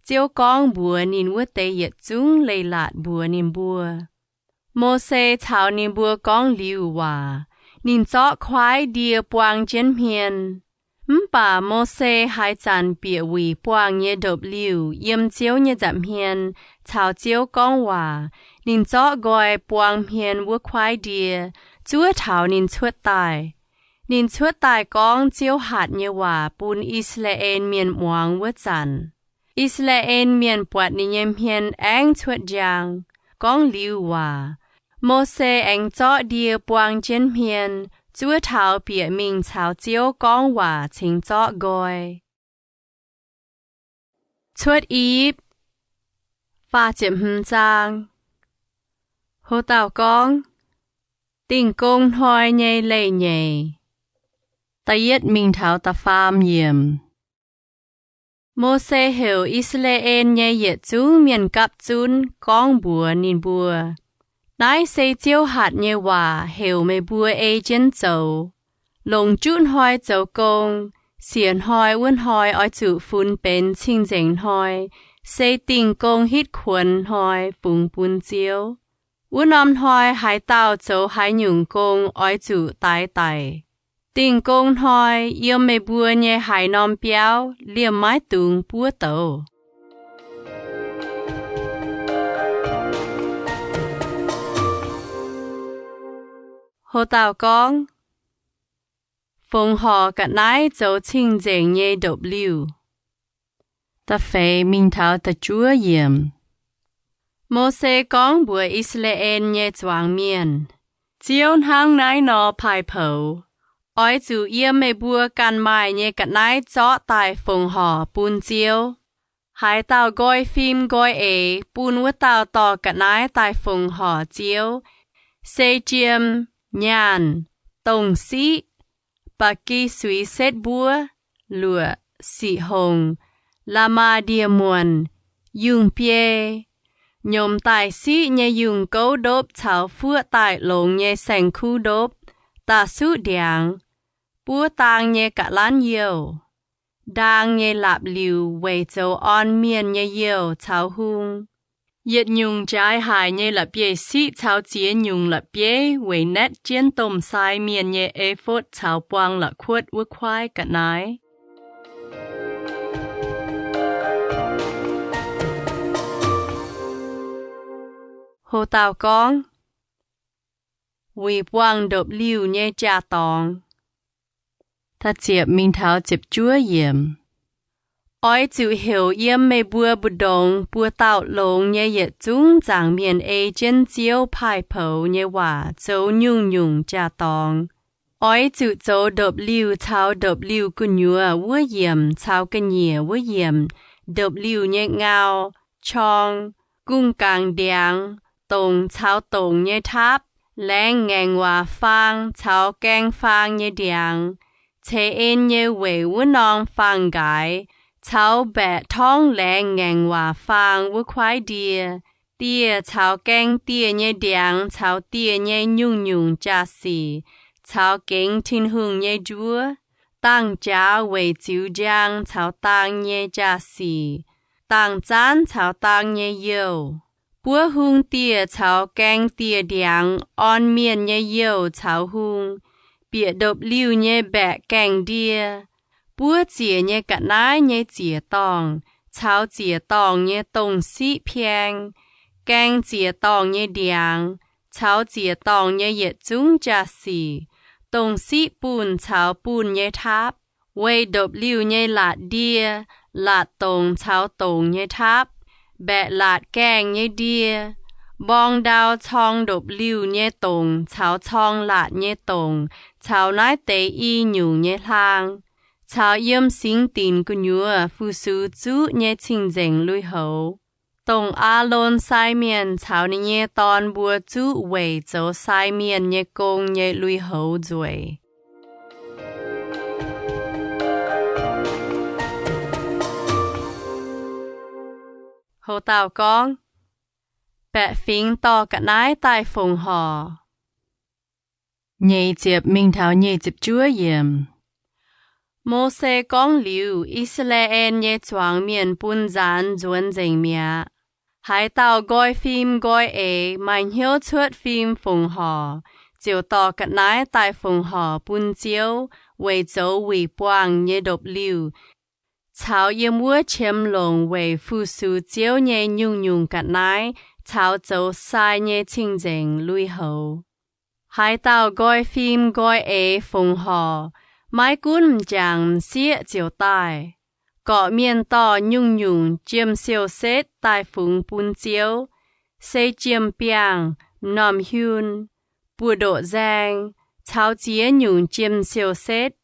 Ziouv gorngv mbuox ninh wuov deix yietc zungv leiz-latc mbuox ninh mbuo. Mose caux ninh mbuo gorngv liuz waac, ninh zorqv kuaaiv ndie buang jienv hmien. Mv baac Mose haaix zanc bieqc wuic buangh nyei ndopv-liuh yiem Ziouv nyei nza'hmien caux Ziouv gorngv waac, ninh zorqv nqoi buang hmien wuov kuaaiv ndie zuov taux ninh cuotv daaih. Ninh cuotv daaih gorngv Ziouv hatc nyei waac bun I^saa^laa^en Mienh muangx wuov zanc, I^saa^laa^en Mienh buatc ninh nyei hmien aengv cuotv njang. Gorngv liuz waac, Mose aengx zorqv ndie buang jienv hmien zuov taux bieqc mingh caux Ziouv gorngv waac cingx zorqv nqoi. Cuotv I^yipv, faah ziepc hmz zaang. Ho dauh gorngv, Dingh Gong Hnoi Nyei Leiz-Nyeic. Da'yietv mingh taux da'faam yiemc. Mose heuc I^saa^laa^en nyei yietc zungv mienh gapv zunv gorngv mbuox ninh mbuo, Naaiv se Ziouv hatc nyei waac heuc meih mbuo ei jienv zoux. Longc juqv hnoi zoux gong, siec hnoi wuov hnoi oix zuqc funx benx cing-nzengc hnoi, se dingh gong hitv kuonx hnoi fungx bun Ziouv. Wuov norm hnoi haaix dauh zoux haaix nyungc gong oix zuqc daix daic. Dingh gong hnoi yiem meih mbuo nyei haaix norm biauv liemh maiv dungx buov douz. Ho dauh gorngv, Fongc horc ga'naaiv zoux cing-nzengc nyei ndopv-liuh. Da'feix mingh taux da'juov yiemc. Mose gorngv mbuox I^saa^laa^en nyei zuangx mienh, Ziouv hnangv naaiv nor paaiv poux, Oix zuqc yiem meih mbuo ganh maaih nyei ga'naaiv zorqv daaih fongc horc bun Ziouv. Haaix dauh nqoi fim nqoi eix bun wuov dauh dorh ga'naaiv daaih fongc horc Ziouv, se jiem, nyaanh, dongh siqv, ba'gi suiz setv mbuov, luoqc, siqv hongc, la'maah ndie-muonc, yungh biei, nyomc daaih siqv nyei yungh gouv ndopv caux fuoqv daaih longx nyei saeng-kuv ndopv, da'suqv ndiangx, buov daang nyei ga'lanv youh, ndaang nyei laapc liuc weic zoux orn mienh nyei youh caux hung, yietc nyungc jaaix haic nyei la'bieiv-siqv caux ziex nyungc la'bieiv weic naetv jienv domh sai mienh nyei efotv caux buang la'kuotv wuov kuaaiv ga'naaiv. Ho dauh gorngv, Wuic buangh ndopv-liuh nyei jaa-dorngx. Da'ziepc mingh taux ziepc juov yiemc. Oix zuqc heuc yiem meih mbuo mbu'ndongx buoz-dauh longx nyei yietc zungv nzaangc mienh ei jienv Ziouv paaiv poux nyei waac zoux nyungc-nyungc jaa-dorngx. Oix zuqc zoux ndopv-liuh caux ndopv-liuh gu'nyuoz wuov yiemc caux ga'nyiec wuov yiemc, ndopv-liuh nyei ngau, qorng, gungh gangx ndiangx, dongc caux dongc nyei taapv, laengz ngaengc waac faang caux gaeng faang nyei ndiangx, ceix en nyei weic wuov norm faang-nqaaix, caux mbaeqc torngv laengz ngaengc waac faang wuov kuaaiv ndie, dieh caux gaeng dieh nyei ndiangx caux dieh nyei nyungc-nyungc jaa-sic, caux gengx Tin-Hungh nyei njuov, dangh jaax weic ziux njang caux dang nyei jaa-sic, dangh zaanv caux dang nyei youh. Buov hung dieh caux gaeng dieh ndiangx orn mienh nyei youh caux hung, bieqc ndopv-liuh nyei mbaeqc gaengh ndie. Buov ziec nyei ga'naaiv nyei ziec-dorngh caux ziec-dorngh nyei dongh siqv pieng, gaeng ziec-dorngh nyei ndiangx caux ziec-dorngh nyei yietc zungv jaa-sic, dongh siqv bunh caux bunh nyei taapv, weih ndopv-liuh nyei laatc ndie, laatc dongc caux dongc nyei taapv, mbaeqc laatc gaengh nyei ndie, mborng ndau corng ndopv-liuh nyei dongc caux corng laatc nyei dongc caux naaiv deix i nyungc nyei hlaang, caux yiem singx dinc gu'nyuoz fu-sux zuqv nyei cing-nzengc lui-houx, dongh Aalon sai mienh caux ninh nyei dorn mbuo zuqv weic zoux sai mienh nyei gong nyei lui-houx nzueic. Houc dauh gorngv, Baeqc fingx dorh ga'naaiv daaih fongc horc. Nyeic ziepc mingh taux nyeic ziepc juov yiemc. Mose gorngv liuz, I^saa^laa^en nyei zuangx mienh bun nzaanx nzuonx nzengc mi'aqv. Haaix dauh nqoi fim nqoi eix, maaih hnyouv cuotv fim fongc horc, ziouc dorh ga'naaiv daaih fongc horc bun Ziouv weic zoux wuic buangh nyei ndopv-liuh, caux yiem wuov qiemx longc weic fu-sux Ziouv nyei nyungc-nyungc ga'naaiv caux zoux sai nyei cing-nzengc lui-houx. Haaix dauh nqoi fim nqoi eix fongc horc, maiv gunv m'jangc m'sieqv ziouc daaih. Gorqv mienh dorh nyungc-nyungc jiem siou-setv daaih fungx bun Ziouv, se jiem-biangh, m'normh hiun, buoz-ndoqv nzaeng, caux ziex nyungc jiem siou-setv.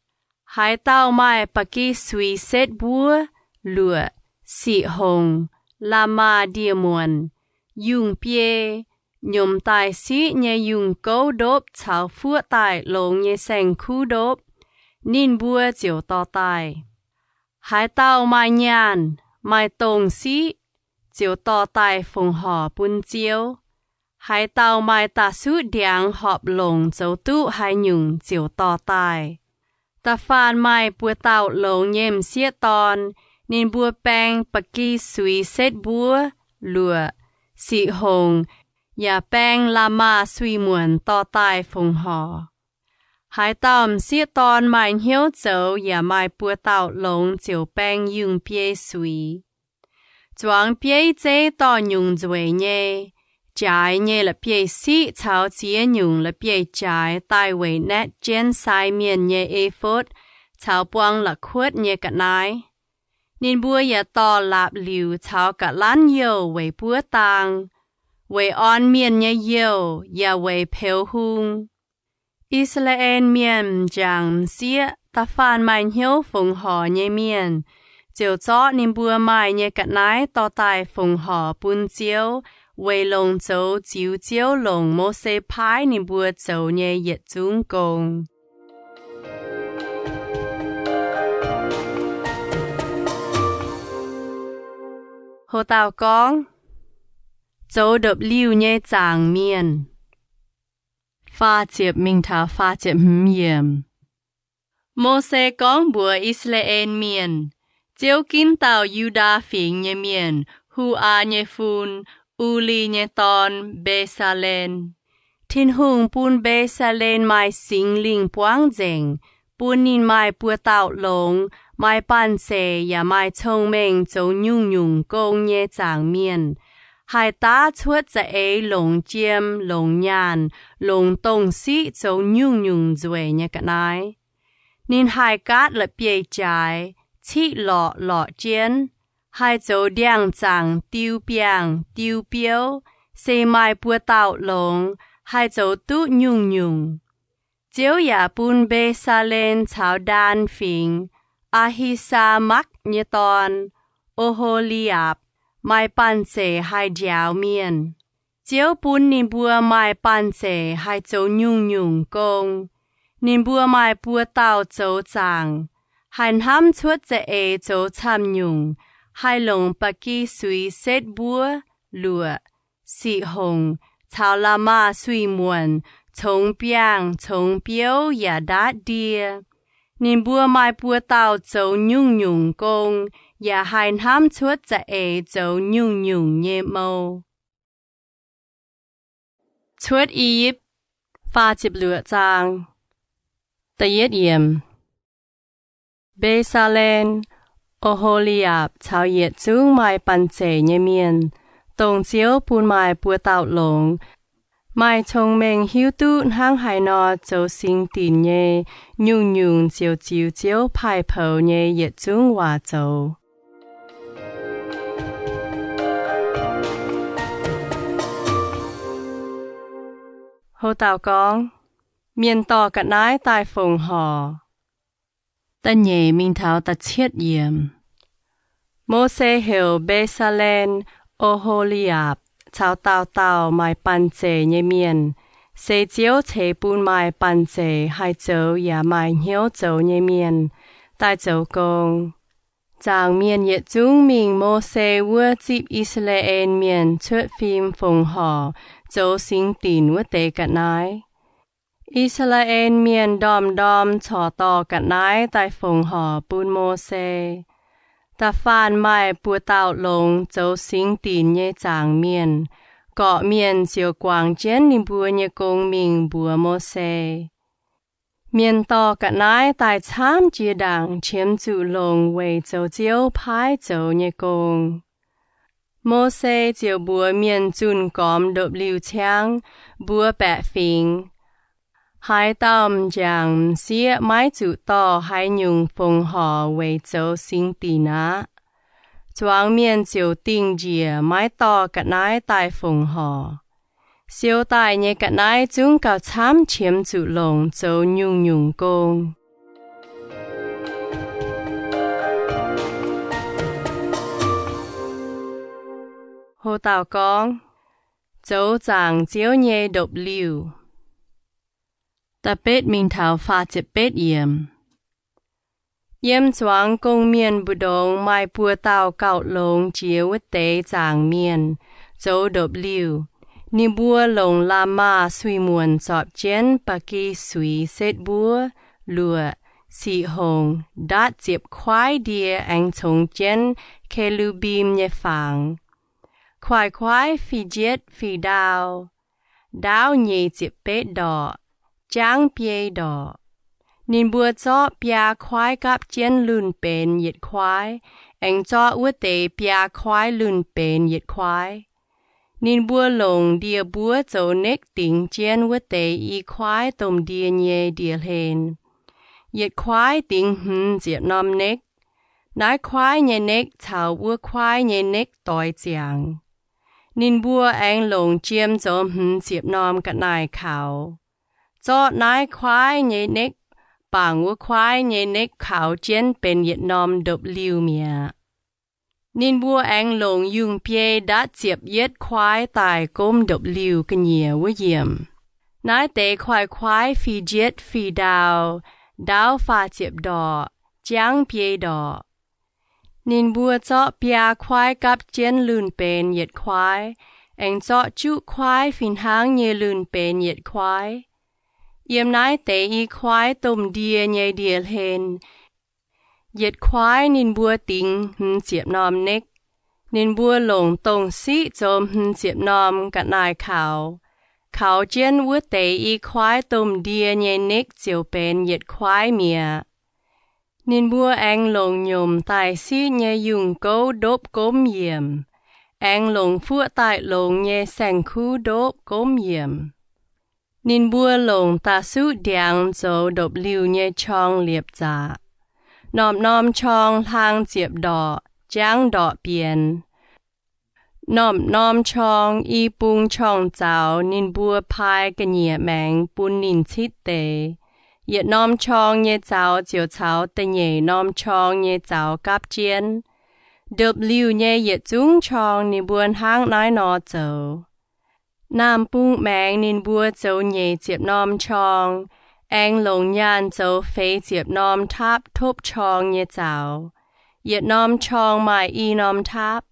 Haaix dauh maaih ba'gi suiz setv mbuov, luoqc, siqv hongc, la'maah ndie-muonc, yungh biei, nyomc daaih siqv nyei yungh gouv ndopv caux fuoqv daaih longx nyei saeng-kuv ndopv, ninh mbuo ziouc dorh daaih. Haaix dauh maaih nyaanh, maaih dongh siqv, ziouc dorh daaih fongc horc bun Ziouv. Haaix dauh maaih da'suqv ndiangx horpc longc zoux duqv haaix nyungc ziouc dorh daaih. Da'faanh maaih buoz-dauh longx nyei m'sieqv dorn, ninh mbuo baeng ba'gi suiz setv mbuov, luoqc, siqv hongc, yaac baeng la'maah suiv-muonc dorh daaih fongc horc. Haaix dauh m'sieqv dorn maaih hnyouv zoux yaac maaih buoz-dauh longx ziouc baeng yungh biei suiz. Zuangx bieiv zeiv dorh nyungc nzueic nyei, jaaix nyei la'bieiv-siqv caux ziex nyungc la'bieiv-jaaix daaih weic naetv jienv sai mienh nyei efotv caux buang la'kuotv nyei ga'naaiv. Ninh mbuo yaac dorh laapc liuc caux ga'lanv youh weic buov dang, weic orn mienh nyei youh yaac weic peux hung. I^saa^laa^en Mienh m'jangc m'sieqv, da'faanh maaih hnyouv fongc horc nyei mienh, ziouc zorqv ninh mbuo maaih nyei ga'naaiv dorh daaih fongc horc bun Ziouv weic longc zoux ziux Ziouv longc Mose paaiv ninh mbuo zoux nyei yietc zungv gong. Houc dauh gorngv, Zoux Ndopv-Liuh Nyei Zaangc Mienh. Faah ziepc mingh taux faah ziepc hmz yiemc. Mose gorngv mbuox I^saa^laa^en Mienh, Ziouv ginv dauh Yu^ndaa Fingx nyei mienh, Hu^aa nyei fun, Uli nyei dorn, Mbe^saa^len. Tin-Hungh bun Mbe^saa^len maaih Singx Lingh buangv nzengc, bun ninh maaih buoz-dauh longx, maaih banh zeic yaac maaih cong-mengh zoux nyungc-nyungc gong nyei zaangc mienh, haih daav cuotv za'eix longc jiem, longc nyaanh, longc dongh siqv zoux nyungc-nyungc nzueic nyei ga'naaiv. Ninh haih gaatv la'bieiv-jaaix, ciqv lorqc lorqc jienv, haih zoux ndiangx-zaangc diu biangh diu biouv, se maaih buoz-dauh longx, haih zoux duqv nyungc-nyungc. Ziouv yaac bun Mbe^saa^len caux Ndaan Fingx, Aa^hi^saa^makv nyei dorn, O^ho^li^apc, maaih banh zeic haih njaaux mienh. Ziouv bun ninh mbuo maaih banh zeic haih zoux nyungc-nyungc gong. Ninh mbuo maaih buo dauh zoux zaangc, haih hnamv cuotv za'eix zoux camv-nyungc, haih longc ba'gi suiz setv mbuov, luoqc, siqv hongc caux la'maah suiv-muonc congx biangh congx biouv yaac ndaatv ndie. Ninh mbuo maaih buo dauh zoux nyungc-nyungc gong, yaac haih hnamv cuotv za'eix zoux nyungc-nyungc nyei mou. Cuotv I^yipv, faah ziepc luoqc zaang. Da'yietv yiemc. Mbe^saa^len, O^ho^li^apc caux yietc zungv maaih banh zeic nyei mienh, dongh Ziouv bun maaih buo dauh longx, maaih cong-mengh hiuv duqv hnangv haaix nor zoux singx dinc nyei nyungc-nyungc ziouc ziux Ziouv paaiv poux nyei yietc zungv waac zoux. Houc dauh gorngv, Mienh dorh ga'naaiv daaih fongc horc. Da'nyeic mingh taux da'cietv yiemc. Mose heuc Mbe^saa^len, O^ho^li^apc caux dauh dauh maaih banh zeic nyei mienh, se Ziouv ceix bun maaih banh zeic haih zoux yaac maaih hnyouv zoux nyei mienh, daaih zoux gong. Zaangc mienh yietc zungv mingh Mose wuov zipv I^saa^laa^en Mienh cuotv fim fongc horc zoux singx dinc wuov deix ga'naaiv. I^saa^laa^en Mienh ndorm-ndorm corc dorh ga'naaiv daaih fongc horc bun Mose. Da'faanh maaih buoz-dauh longx zoux singx dinc nyei zaangc mienh, gorqv-mienh ziouc guangc jienv ninh mbuo nyei gong mingh mbuox Mose. Mienh dorh ga'naaiv daaih camv jiex ndaangc qiemx zuqc longc weic zoux Ziouv paaiv zoux nyei gong. Mose ziouc mbuox mienh zunh gormx ndopv-liuh ciangv, mbuox baeqc fingx, Haaix dauh m'jangc m'sieqv maiv zuqc dorh haaix nyungc fongc horc weic zoux singx dinc aqv. Zuangx mienh ziouc dingh njiec maiv dorh ga'naaiv daaih fongc horc. Siou daaih nyei ga'naaiv zungv gauh camv qiemx zuqc longc zoux nyungc-nyungc gong. Houc dauh gorngv, Zoux zaangc Ziouv nyei ndopv-liuh. Da'betv mingh taux faah ziepc betv yiemc. Yiem zuangx gong-mienh mbu'ndongx maaih buoz-dauh gauh longx jiex wuov deix zaangc mienh zoux ndopv-liuh. Ninh mbuo longc la'maah suiv-muonc zorpc jienv ba'gi suiz setv mbuov, luoqc, siqv hongc, ndaatv ziepc kuaaiv ndie aengx congx jienv ke^lu^mbim nyei fangx. Kuaaiv-kuaaiv fih njietv fih ndaauv, ndaauv nyeic ziepc betv ndorqc, jangv biei ndorqc. Ninh mbuo zorqv biaa kuaaiv gapv jienv lunh benx yietc kuaaiv, aengx zorqv wuov deix biaa kuaaiv lunh benx yietc kuaaiv. Ninh mbuo longc ndie-mbuov zoux nekv dingx jienv wuov deix i kuaaiv domh ndie nyei ndie-hlen. Yietc kuaaiv dingx hmz ziepc norm nekv. Naaiv kuaaiv nyei nekv caux wuov kuaaiv nyei nekv doix ziangx. Ninh mbuo aengx longc jiem zoux hmz ziepc norm ga'naaiv kaux, zorqv naaiv kuaaiv nyei nekv bangc wuov kuaaiv nyei nekv kaux jienv benx yietc norm ndopv-liuh mi'aqv. Ninh mbuo aengx longc yungh biei ndaatv ziepc yietv kuaaiv daaih gomv ndopv-liuh ga'nyiec wuov yiemc. Naaiv deix kuaaiv-kuaaiv fih njietv fih ndaauv, ndaauv faah ziepc ndorqc, jangv biei ndorqc. Ninh mbuo zorqv biaa kuaaiv gapv jienv lunh benx yietc kuaaiv, aengx zorqv juqv kuaaiv fih hnangv nyei lunh benx yietc kuaaiv. Yiem naaiv deix i kuaaiv domh ndie nyei ndie-hlen, yietc kuaaiv ninh mbuo dingx hmz ziepc norm nekv. Ninh mbuo longc dongh siqv zoux hmz ziepc norm ga'naaiv kaux, kaux jienv wuov deix i kuaaiv domh ndie nyei nekv ziouc benx yietc kuaaiv mi'aqv. Ninh mbuo aengx longc nyomc daaih siqv nyei yungh gouv ndopv gomv yiemc, aengx longc fuoqv daaih longx nyei saeng-kuv ndopv gomv yiemc. Ninh mbuo longc da'suqv ndiangx zoux ndopv-liuh nyei qorng liepc zaqc. Norm-norm qorng hlang ziepc ndorqc, jangv ndorqc bienx. Norm-norm qorng i bung qorng-zaux ninh mbuo paaiv ga'nyiec maengx bun ninh citv deix. Yietc norm qorng nyei zaux ziouc caux da'nyeic norm qorng nyei zaux gapv jienv. Ndopv-liuh nyei yietc zungv qorng ninh mbuo hnangv naaiv nor zoux. Naamh bung maengx ninh mbuo zoux nyeic ziepc norm qorng, aengx longc nyaanh zoux feix ziepc norm taapv topv qorng nyei zaux. Yietc norm qorng maaih i norm taapv.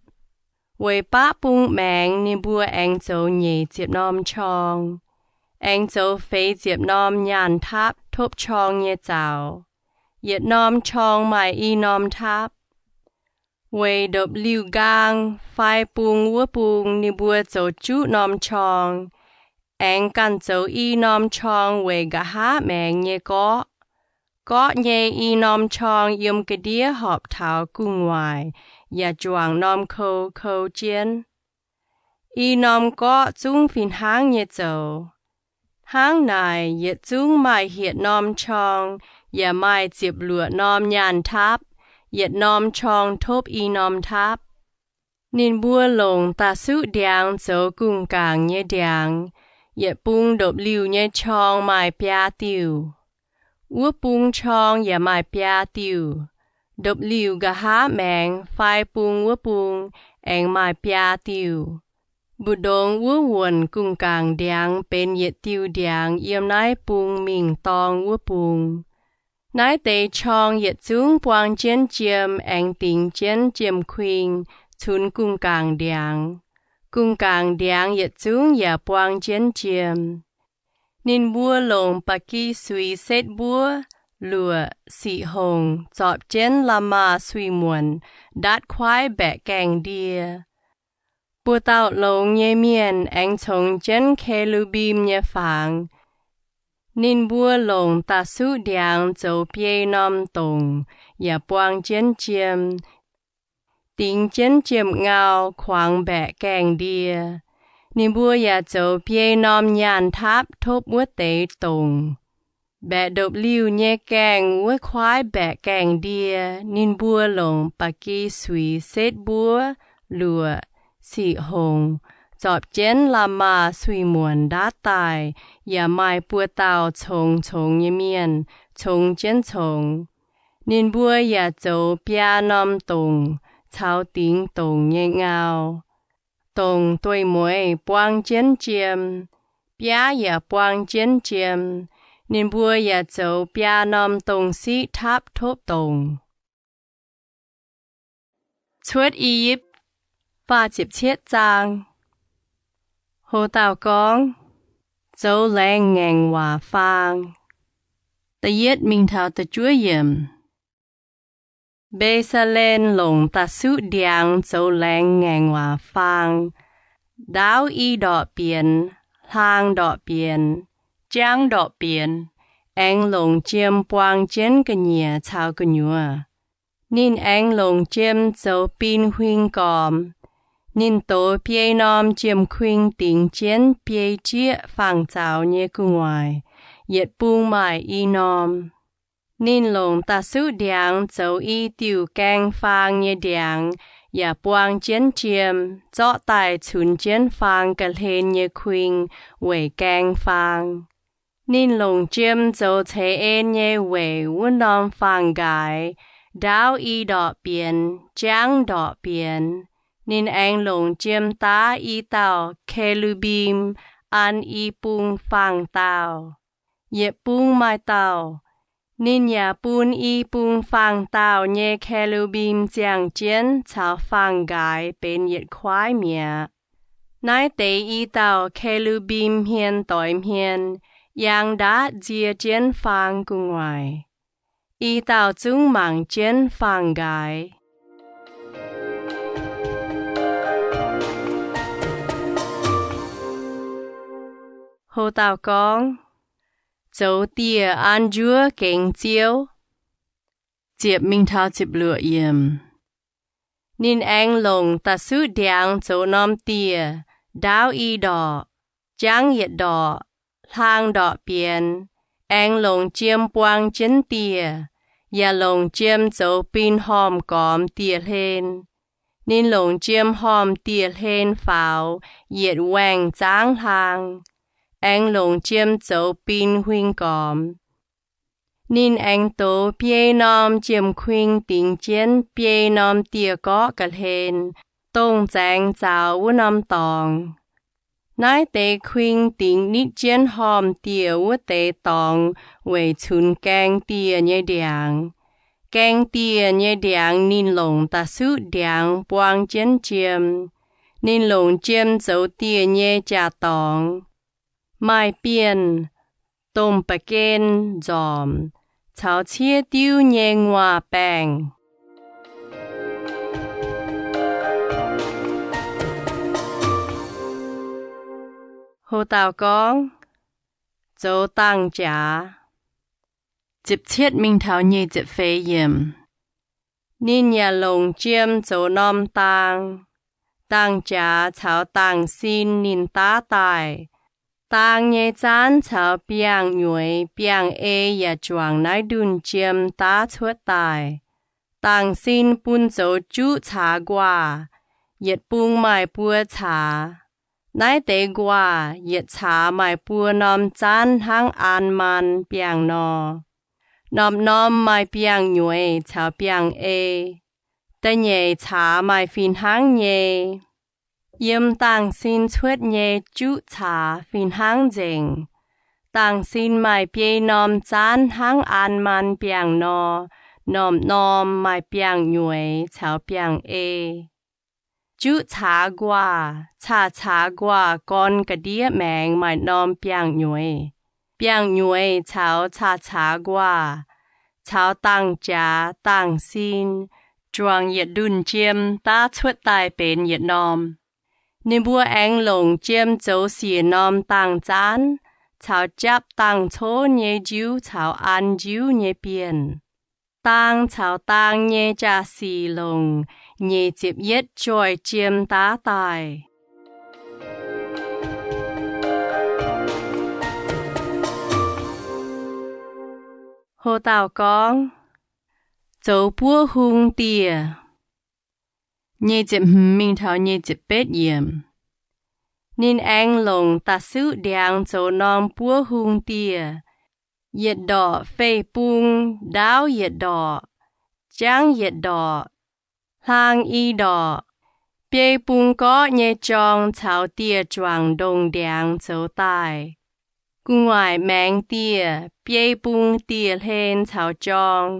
Weic baqv bung maengx ninh mbuo aengx zoux nyeic ziepc norm qorng, aengx zoux feix ziepc norm nyaanh taapv topv qorng nyei zaux. Yietc norm qorng maaih i norm taapv. Weic ndopv-liuh nqaang fai bung wuov bung ninh mbuo zoux juqv norm qorng, aengx ganh zoux i norm qorng weic nqa'haav maengx nyei gorqv. Gorqv nyei i norm qorng yiem ga'ndiev horpc taux gu'nguaaic yaac juangc norm kou kou jienv. I norm gorqv zungv fih hnangv nyei zoux. Hnangv naaic, yietc zungv maaih hietc norm qorng yaac maaih ziepc luoqc norm nyaanh taapv, yietc norm qorng topv i norm taapv. Ninh mbuo longc da'suqv ndiangx zoux gu'nguaaic nyei ndiangx. Yietc bung ndopv-liuh nyei qorng maaih biaa diuh. Wuov bung qorng yaac maaih biaa diuh. Ndopv-liuh nqa'haav maengx fai bung wuov bung aengx maaih biaa diuh. Mbu'ndongx wuov wuonc gu'nguaaic ndiangx benx yietc diuh ndiangx yiem naaiv bung mingh dorng wuov bung. Naaiv deix qorng yietc zungv buang jienv jiem aengx dingx jienv jiem-kuing cunx gu'nguaaic ndiangx. Gu'nguaaic ndiangx yietc zungv yaac buang jienv jiem. Ninh mbuo longc ba'gi suix setv mbuov, luoqc, siqc hongc zorpc jienv la'maah suix-muonc ndatv kuaaiv mbaeqc gaengh ndie. Buoz-dauh longx nyei mienh aengx congx jienv ke^lu^mbim nyei fangx. Ninh mbuo longc da'suqv ndiangx zoux biei norm dongc yaac buang jienv jiem, dingx jienv jiem-ngau kuangx mbaeqc gaengh ndie. Ninh mbuo yaac zoux biei norm nyaanh taapv topv wuov deix dongc. Mbaeqc ndopv-liuh nyei gaengh wuov kuaaiv mbaeqc gaengh ndie, ninh mbuo longc ba'gi suix setv mbuov, luoqc, siqc hongc zorpc jienv la'maah suix-muonc ndatv daaih, yaac maaih buoz-dauh congx-congx nyei mienh congx jienv congx. Ninh mbuo yaac zoux biaa norm dongc caux dingx dongc nyei ngau. Dongc dueiv-mueiz buang jienv jiem, biaav yaac buang jienv jiem. Ninh mbuo yaac zoux biaa norm dongc siqv taapv topv dongc. Cuotv I^yipv faah ziepc cietv zaang. Ho dauh gorngv, zoux laengz ngaengc waac faang. Da'yietv mingh taux da'juov yiemc. Mbe^saa^len longc da'suqv ndiangx zoux laengz ngaengc waac faang, ndaauv i ndorqc bienx, hlaang ndorqc bienx, jangv ndorqc bienx, aengx longc jiem buang jienv ga'nyiec caux gu'nyuoz. Ninh aengx longc jiem zoux bin huing gormx. Ninh dox biei norm jiem-kuing dingx jienv biei jieqv faang-zaux nyei gu'nguaaic, yietc bung maaih i norm. Ninh longc da'suqv ndiangx zoux i diuh gaeng faang nyei ndiangx yaac buang jienv jiem, zorqv daaih cunx jienv faang ga'hlen nyei kuing weic gaeng faang. Ninh longc jiem zoux ceix en nyei weic wuov norm faang-nqaaix, ndaauv i ndorqc bienx, jangv ndorqc bienx. Ninh aengx longc jiem daav i dauh ke^lu^mbim an i bung faang-daauh, yietc bung maaih dauh. Ninh yaac bun i bung faang-daauh nyei ke^lu^mbim ziangh jienv caux faang-nqaaix benx yietc kuaaiv mi'aqv. Naaiv deix i dauh ke^lu^mbim hmien doix hmien, yangh ndaatv nzie jienv faang gu'nguaaic. I dauh zungv mangc jienv faang-nqaaix. Ho dauh gorngv, zoux dieh an njuov gengx Ziouv. Ziepc mingh taux ziepc luoqc yiemc. Ninh aengx longc da'suqv ndiangx zoux norm dieh, ndaauv i ndorqc, jangv yietc ndorqc, hlaang ndorqc bienx, aengx longc jiem buang jienv dieh, yaac longc jiem zoux bin hormh gormx dieh hlen. Ninh longc jiem hormh dieh hlen faaux yietc waengh zaangv hlaang, aengx longc jiem zoux bin huing gormx. Ninh aengx dox biei norm jiem-kuing dingx jienv biei norm dieh gorqv ga'hlen, dongh zaengx zaux wuov norm dorngx. Naaiv deix kuing dingx nitv jienv hormh dieh wuov deix dorngx weic cunx gaeng dieh nyei ndiangx. Gaeng dieh nyei ndiangx ninh longc da'suqv ndiangx buang jienv jiem. Ninh longc jiem zoux dieh nyei jaa-dorngx, maaih bienh, domh ba'gen nzormc, caux ciev diuv nyei nguaaz-baengh. Ho dauh gorngv, zoux dangh jaax. Ziepc cietv mingh taux nyic ziepc feix yiemc. Ninh yaac longc jiem zoux norm daang. Dangh jaax caux dangh sin ninh daav daaih. Daang nyei zaanv caux biangh nyueiz biangh ei yaac juangc naaiv ndunh jiem daav cuotv daaih. Dangh sin bun zoux juqv caax nquaah, yietc bung maaih buo caax. Naaiv deix nquaah yietc caax maaih buo norm zaanv hnangv aan maan biangh nor. Norm-norm maaih biangh nyueiz caux biangh ei. Da'nyeic caax maaih fih hnangv nyei. Yiem dangh sin cuotv nyei juqv caax fih hnangv nzengc. Dangh sin maaih biei norm zaanv hnangv aan maan biangh nor. Norm-norm maaih biangh nyueiz caux biangh ei. Juqv caax nquaah caqc caax nquaah gorn ga'ndiev maengx maaih norm biangh nyueiz. Biangh nyueiz caux caqc caax nquaah caux dangh jaax dangh sin juangc yietc ndunh jiem daav cuotv daaih benx yietc norm. Ninh mbuo aengx longc jiem zoux siec norm dangh zaanv caux japv dangh cov nyei njiuv caux an njiuv nyei bienh. Daang caux daang nyei jaa-sic longc nyic ziepc yietv joih jiem daav daaih. Ho dauh gorngv, zoux buov hung dieh. Nyic ziepc hmz mingh taux nyic ziepc betv yiemc. Ninh aengx longc da'suqv ndiangx zoux norm buov hung dieh. Yietc ndorqc fei-bung, ndaauv yietc ndorqc, jangv yietc ndorqc, hlang i ndorqc. Biei bung gorqv nyei jorng caux dieh juangc ndongc ndiangx zoux daaih. Gu'nguaaic maengx dieh, biei bung dieh hlen caux jorng.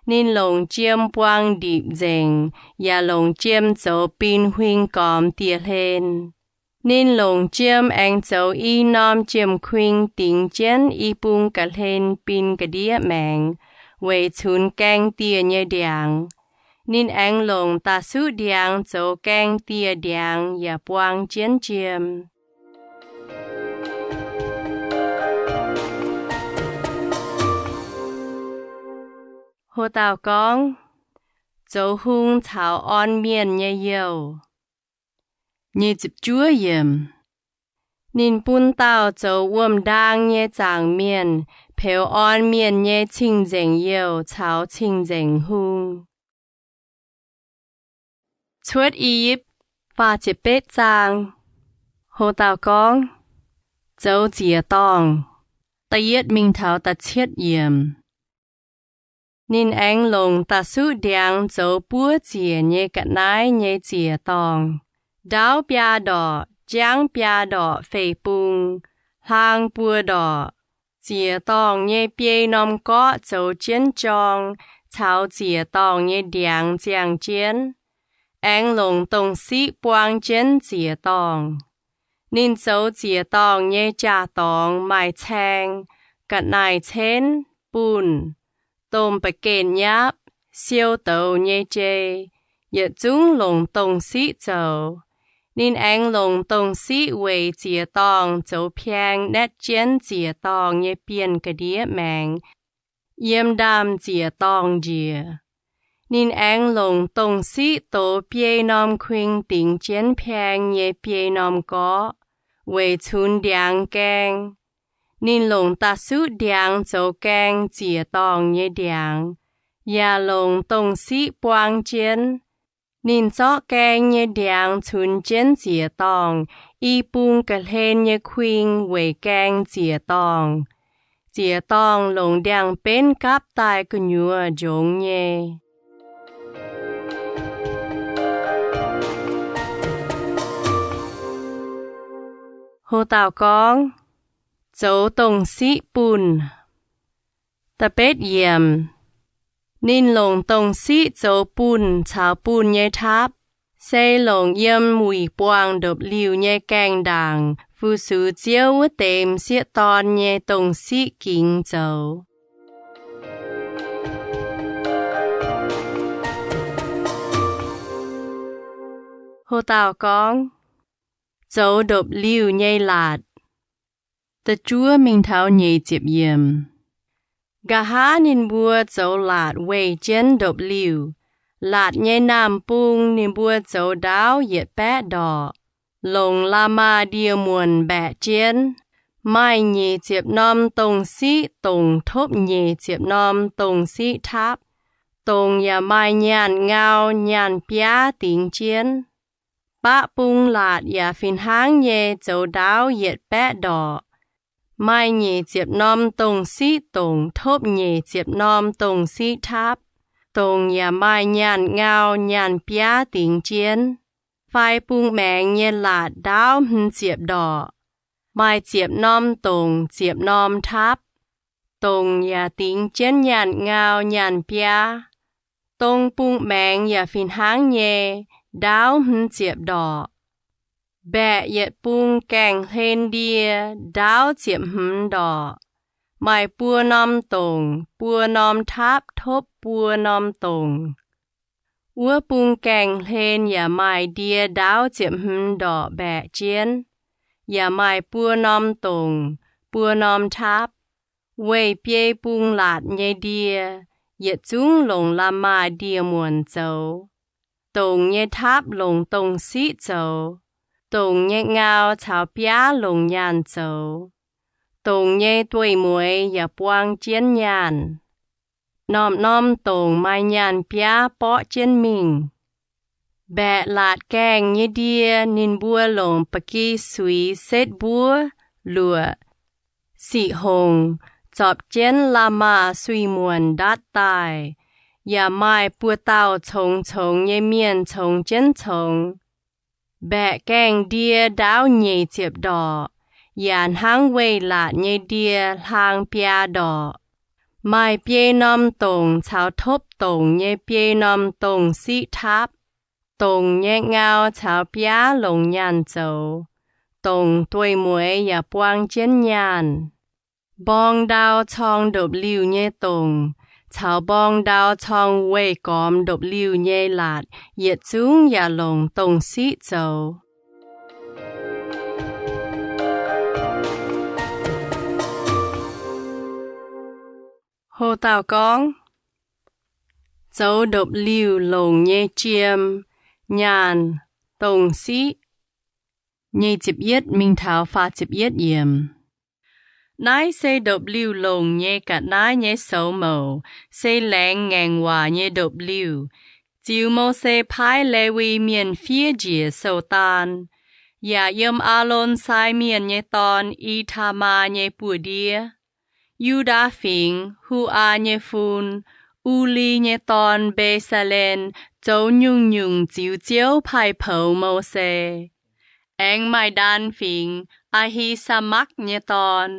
Ninh longc jiem buang ndipc nzengc yaac longc jiem zoux bin huing gormx dieh hlen. Ninh longc jiem aengx zoux i norm jiem-kuing dingx jienv i bung ga'hlen bin ga'ndiev maengx weic cunx gaeng dieh nyei ndiangx. Ninh aengx longc da'suqv ndiangx zoux gaeng dieh ndiangx yaac buang jienv jiem. Ho dauh gorngv, zoux hung caux orn mienh nyei youh. Nyic ziepc juov yiemc. Ninh bun dauh zoux wuom-ndaang nyei zaangc mienh peux orn mienh nyei cing-nzengc youh caux cing-nzengc hung. Cuotv I^yipv faah ziepc betv zaang. Ho dauh gorngv, zoux ziec-dorngh, da'yietv mingh taux da'cietv yiemc. Ninh aengx longc da'suqv ndiangx zoux buov ziec nyei ga'naaiv nyei ziec-dorngh, ndaauv biaa ndorqc, jangv biaa ndorqc fei-bung, hlang buo ndorqc. Ziec-dorngh nyei biei norm gorqv zoux jienv jorng caux ziec-dorngh nyei ndiangx ziangh jienv. Aengx longc dongh siqv buang jienv ziec-dorngh. Ninh zoux ziec-dorngh nyei jaa-dorngx maaih caeng, ga'naaiv-cenv, bunh, domh ba'gengh nyapv, siou douz nyei jei, yietc zungv longc dongh siqv zoux. Ninh aengx longc dongh siqv weic ziec-dorngh zoux piang naetv jienv ziec-dorngh nyei bienh ga'ndiev maengx yiem ndaamv-ziec-dorngh njiec. Ninh aengx longc dongh siqv dox biei norm kuing dingx jienv piang nyei biei norm gorqv weic cunx ndiangx gaeng. Ninh longc da'suqv ndiangx zoux gaeng ziec-dorngh nyei ndiangx, yaac longc dongh siqv buang jienv. Ninh zorqv gaeng nyei ndiangx cunx jienv ziec-dorngh i bung ga'hlen nyei kuing weic gaeng ziec-dorngh. Ziec-dorngh longc ndiangx-benv gapv daaih gu'nyuoz njongx nyei. Ho dauh gorngv, zoux dongh siqv bunh. Da'betv yiemc, ninh longc dongh siqv zoux bunh caux bunh nyei taapv, se longc yiem wuic buangh ndopv-liuh nyei gaengh ndaangc fu-sux Ziouv wuov deix m'sieqv dorn nyei dongh siqv gingx zoux. Ho dauh gorngv, zoux ndopv-liuh nyei laatc. Da'juov mingh taux nyic ziepc yiemc. Nqa'haav ninh mbuo zoux laatc weih jienv ndopv-liuh. Laatc nyei naamh bung ninh mbuo zoux ndaauv yietc baeqv ndorqc, longc la'maah ndie-muonc mbaeqc jienv. Maaih nyic ziepc norm dongh siqv dongc topv nyic ziepc norm dongh siqv taapv. Dongc yaac maaih nyaanh ngau nyaanh biaav dingx jienv. Baqv bung laatc yaac fih hnangv nyei zoux ndaauv yietc baeqv ndorqc. Maaih nyic ziepc norm dongh siqv dongc topv nyic ziepc norm dongh siqv taapv. Dongc yaac maaih nyaanh ngau nyaanh biaav dingx jienv. Fai bung maengx nyei laatc ndaauv hmz ziepc ndorqc. Maaih ziepc norm dongc ziepc norm taapv. Dongc yaac dingx jienv nyaanh ngau nyaanh biaav. Dong bung maengx yaac fih hnangv nyei, ndaauv hmz ziepc ndorqc. Mbaeqc yietc bung gaengh hlen ndie ndaauv ziepc hmz ndorqc. Maaih buo norm dongc, buo norm taapv topv buo norm dongc. Wuov bung gaengh hlen yaac maaih ndie ndaauv ziepc hmz ndorqc mbaeqc jienv, yaac maaih buo norm dongc, buo norm taapv. Weih biei bung laatc nyei ndie, yietc zungv longc la'maah ndie-muonc zoux. Dongc nyei taapv longc dongh siqv zoux. Dongc nyei ngau caux biaav longc nyaanh zoux. Dongc nyei dueiv-mueiz yaac buang jienv nyaanh. Norm-norm dongc maaih nyaanh biaav borqv jienv mingh. Mbaeqc laatc gaengh nyei ndie ninh mbuo longc ba'gi suix setv mbuov, luoqc, siqc hongc, zorpc jienv la'maah suiv-muonc ndatv daaih, yaac maaih buoz-dauh congx-congx nyei mienh congx jienv congx. Mbaeqc gaengh ndie ndaauv nyic ziepc ndorqc, yaac hnangv weih laatc nyei ndie hlaang biaa ndorqc. Maaih biei norm dongc caux topv dongc nyei biei norm dongh siqv taapv. Dongc nyei ngau caux biaav longc nyaanh zoux. Dongc dueiv-mueiz yaac buang jienv nyaanh. Mborng ndau corng ndopv-liuh nyei dongc, caux mborng ndau corng weih gormx ndopv-liuh nyei laatc yietc zungv yaac longc dongh siqv zoux. Ho dauh gorngv, zoux ndopv-liuh longc nyei jiem, nyaanh, dongh siqv. Nyic ziepc yietv mingh taux faah ziepc yietv yiemc. Naaiv se ndopv-liuh longc nyei ga'naaiv nyei soux mouc, se laengz ngaengc waac nyei ndopv-liuh, ziux Mose paaiv Lewi Mienh fiev njiec sou-daan, yaac yiem Aalon sai mienh nyei dorn, I^taa^maa, nyei buoz-ndiev. Yu^ndaa Fingx, Hu^aa nyei fun, U^li nyei dorn, Mbe^saa^len, zoux nyungc-nyungc ziux Ziouv paaiv poux Mose. Aengx Mai^ndaan Fingx, Aa^hi^saa^makv nyei dorn,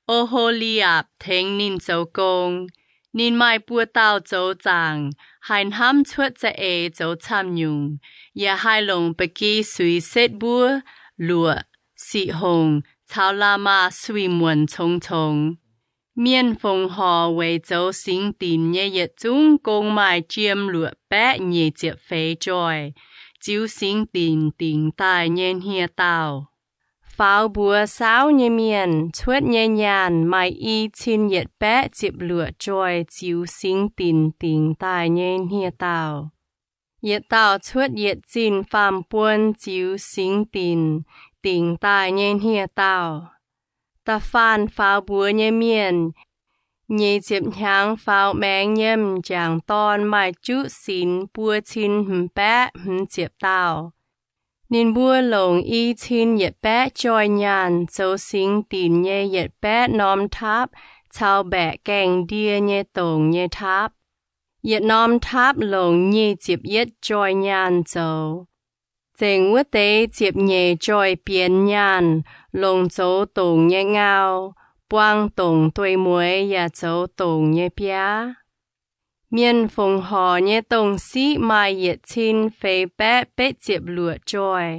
O^ho^li^apc, tengx ninh zoux gong. Ninh maaih buoz dauh zoux zaangc, haih hnamv cuotv za'eix zoux camv-nyungc, yaac haih longc ba'gi suix setv mbuov, luoqc, siqv hongc caux la'maah suiv-muonc congx-congx. Mienh fongc horc weic zoux singx dinc nyei yietc zungv gong maaih jiem luoqc baeqv nyic ziepc feix joih, ziux singx dinc dingc daaih nyei hniev-daauh. Faaux mbuox saauv nyei mienh cuotv nyei nyaanh maaih i cin yietc baeqv ziepc luoqc joih ziux singx dinc dingc daaih nyei hniev-daauh. Yietc dauh cuotv yietc zinh faam-buon ziux singx dinc dingc daaih nyei hniev-daauh. Da'faanh faaux mbuox nyei mienh, nyic ziepc hnyangx faaux maengx nyei m'jangc dorn maaih juqv sinx buo cin hmz baeqv hmz ziepc dauh. Ninh mbuo longc i cin yietc baeqv joih nyaanh zoux singx dinc nyei yietc baeqv norm taapv caux mbaeqc gaengh ndie nyei dongc nyei taapv. Yietc norm taapv longc nyic ziepc yietv joih nyaanh zoux. Zengc wuov deix ziepc nyeic joih bienx nyaanh, longc zoux dongc nyei ngau, buang dongc dueiv-mueiz yaac zoux dongc nyei biaav. Mienh fongc horc nyei dongh siqv maaih yietc cin feix baeqv betv ziepc luoqc joih.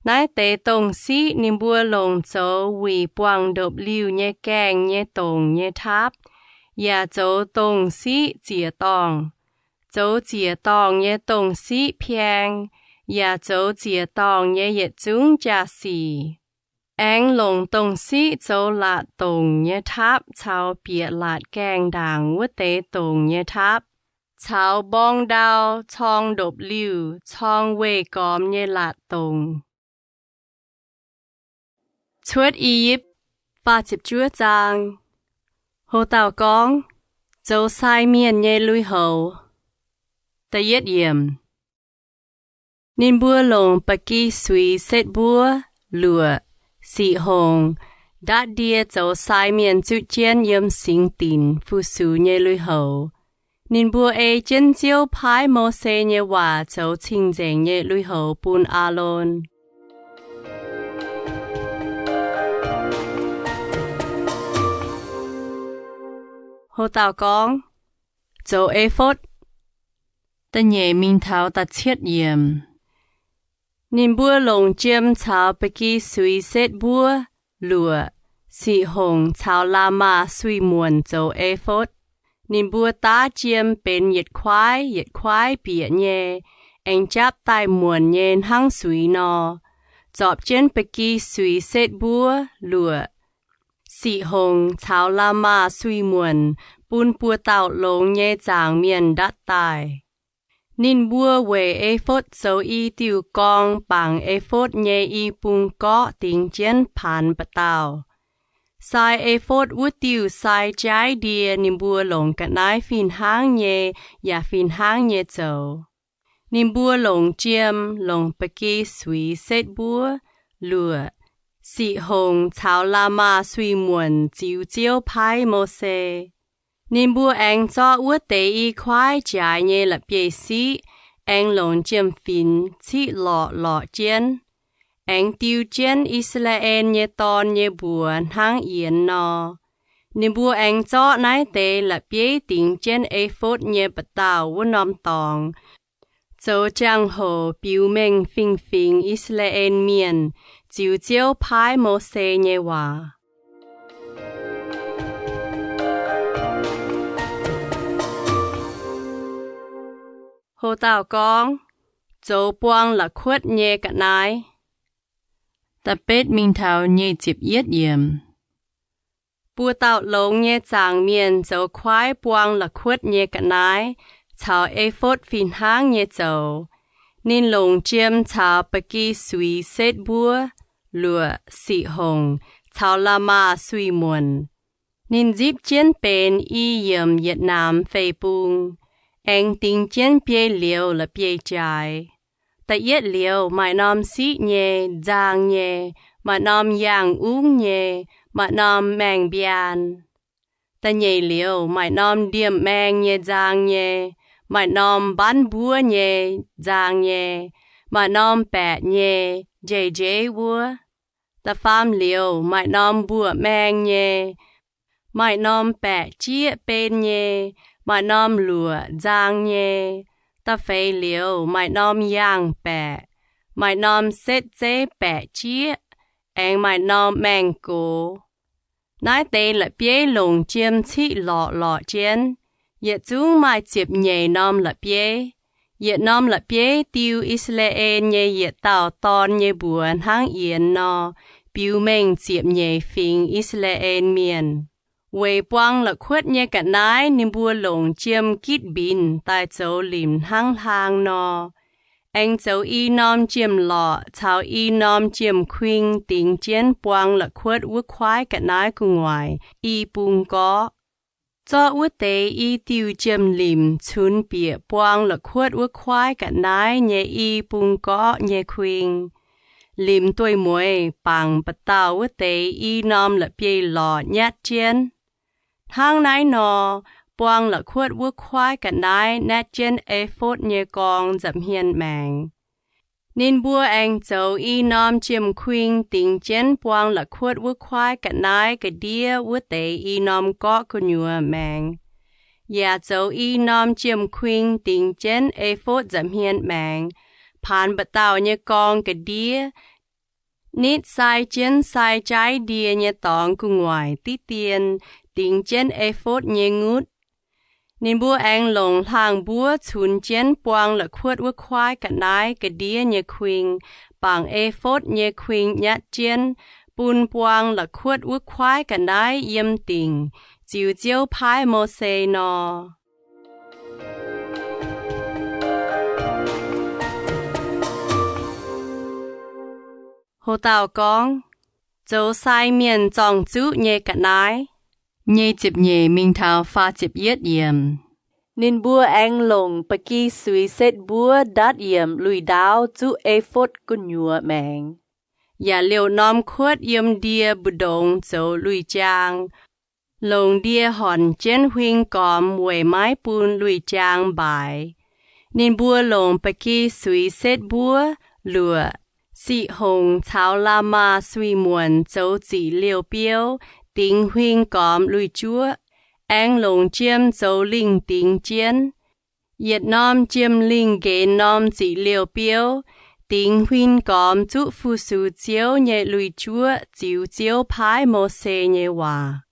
Naaiv deix dongh siqv ninh mbuo longc zoux wuic buangh ndopv-liuh nyei gaengh nyei dongc nyei taapv, yaac zoux dongh siqv ziec-dorngh. Zoux ziec-dorngh nyei dongh siqv piang, yaac zoux ziec-dorngh nyei yietc zungv jaa-sic. Aengx longc dongh siqv zoux laatc dongc nyei taapv caux bieqc laatc gaengh ndaangc wuov deix dongc nyei taapv, caux mborng ndau, corng ndopv-liuh, corng weih gormx nyei laatc dongc. Cuotv I^yipv faah ziepc juov zaang. Ho dauh gorngv, zoux sai mienh nyei lui-houx. Da'yietv yiemc. Ninh mbuo longc ba'gi suix setv mbuov, luoqc, siqv hongc, ndatv ndie zoux sai mienh zuqv jienv yiem singx dinc fu-sux nyei lui-houx. Ninh mbuo ei jienv Ziouv paaiv Mose nyei waac zoux cing-nzengc nyei lui-houx bun Aalon. Ho dauh gorngv, zoux efotv. Da'nyeic mingh taux da'cietv yiemc. Ninh mbuo longc jiem caux ba'gi suix setv mbuov, luoqc, siqv hongc caux la'maah suix muonc zoux efotv. Ninh mbuo daav jiem benx yietc kuaaiv yietc kuaaiv bieqc nyei, aengx japv daaih muonc nyei hnangv suix nor, zorpc jienv ba'gi suix setv mbuov, luoqc, siqv hongc caux la'maah suix muonc bun buoz-dauh longx nyei zaangc mienh ndatv daaih. Ninh mbuo weic efotv zoux i diuh gorng bangc efotv nyei i bung gorqv dingx jienv paanx mba'dauh. Sai efotv wuov diuh sai jaaiv ndie ninh mbuo longc ga'naaiv fih hnangv nyei yaac fih hnangv nyei zoux. Ninh mbuo longc jiem, longc ba'gi suix setv mbuov, luoqc, siqv hongc caux la'maah suix muonc ziux Ziouv paaiv Mose. Ninh mbuo aengx zorqv wuov deix i kuaaiv jaaix nyei la'bieiv-siqv, aengx longc jiem-finx ciqv lorqc lorqc jienv, aengx diu jienv I^saa^laa^en nyei dorn nyei mbuox hnangv yienx nor. Ninh mbuo aengx zorqv naaiv deix la'bieiv dingx jienv efotv nyei mba'dauh wuov norm dorngx, zoux jangx-hoc biux mengh fingx-fingx I^saa^laa^en Mienh, ziux Ziouv paaiv Mose nyei waac. Ho dauh gorngv, zoux buang la'kuotv nyei ga'naaiv. Da'betv mingh taux nyic ziepc yietv yiemc. Buoz-dauh longx nyei zaangc mienh zoux kuaaiv buang la'kuotv nyei ga'naaiv caux efotv fih hnangv nyei zoux. Ninh longc jiem caux ba'gi suix setv mbuov, luoqc, siqv hongc caux la'maah suix muonc. Ninh nzipv jienv benx i yiemc yietc namx fei bung, aengx dingx jienv biei liouz la'bieiv-jaaix. Da'yietv liouz maaih norm siqv nyei, nzaang nyei, maaih norm yaangh ungv nyei, maaih norm maengh mbiaan. Da'nyeic liouz maaih norm ndiemh maeng nyei nzaang nyei, maaih norm mbanv mbuov nyei nzaang nyei, maaih norm baeqc nyei, njeiv-njeiv wuov. Da'faam liouz maaih norm mbuoqc maeng nyei, maaih norm baeqc jieqv ben nyei, maaih norm luoqc nzaang nyei. Da'feix liouz maaih norm yaangh baeqc, maaih norm setv zeiv baeqc jieqv, aengx maaih norm maengh gox. Naaiv deix la'bieiv longc jiem ciqv lorqc lorqc jienv. Yietc zungv maaih ziepc nyeic norm la'bieiv. Yietc norm la'bieiv diu I^saa^laa^en nyei yietc dauh dorn nyei mbuox hnangv yienx nor, biux mengh ziepc nyeic fingx I^saa^laa^en Mienh. Weic buang la'kuotv nyei ga'naaiv ninh mbuo longc jiem gitv mbinx daaih zoux limc hnangv hlaang nor. Aengx zoux i norm jiem-lorqc caux i norm jiem-kuing dingx jienv buang la'kuotv wuov kuaaiv ga'naaiv gu'nguaaic i bung gorqv. Zorqv wuov deix i diuh jiem-limc cunx bieqc buang la'kuotv wuov kuaaiv ga'naaiv nyei i bung gorqv nyei kuing. Limc dueiv-mueiz bangc mba'dauh wuov deix i norm la'bieiv-lorqc nyatv jienv. Hnangv naaiv nor, buang la'kuotv wuov kuaaiv ga'naaiv nyatv jienv efotv nyei gorng nza'hmien maengx. Ninh mbuo aengx zoux i norm jiem-kuing dingx jienv buang la'kuotv wuov kuaaiv ga'naaiv ga'ndiev wuov deix i norm gorqv gu'nyuoz maengx, yaac zoux i norm jiem-kuing dingx jienv e^fotv nza'hmien maengx, paanx mba'dauh nyei gorng ga'ndiev, nitv sai jienv sai jaaiv ndie nyei dorngx gu'nguaaic diqv dien dingx jienv e^fotv nyei ngutv. Ninh mbuo aengx longc hlang-mbuov cunx jienv buang la'kuotv wuov kuaaiv ga'naaiv ga'ndiev nyei kuing, bangc e^fotv nyei kuing nyatv jienv, bun buang la'kuotv wuov kuaaiv ga'naaiv yiem dingc, ziux Ziouv paaiv Mose nor. Ho dauh gorngv, zoux sai mienh zorng-zuqv nyei ga'naaiv. Nyei ziepc nyeic mingh taux faah ziepc yietv yiemc. Ninh mbuo aengx longc ba'gi suix setv mbuov ndatv yiemc lui-ndaauv zuqv e^fotv gu'nyuoz maengx, yaac liouh norm kuotv yiem ndie mbu'ndongx zoux lui-jaang, longc ndie hornc jienv huing gormx weic maiv bun lui-jaang mbaaix. Ninh mbuo longc ba'gi suix setv mbuov, luoqc, siqv hongc caux la'maah suiv-muonc zoux ziqc liouh biouv dingx huing gormx lui-juoqv, aengx longc jiem zoux lingh dingx jienv. Yietc norm jiem-lingh nqenx norm ziqc liouh biouv, dingx huing gormx zuqv fu-sux Ziouv nyei lui-juoqv, ziux Ziouv paaiv Mose nyei waac.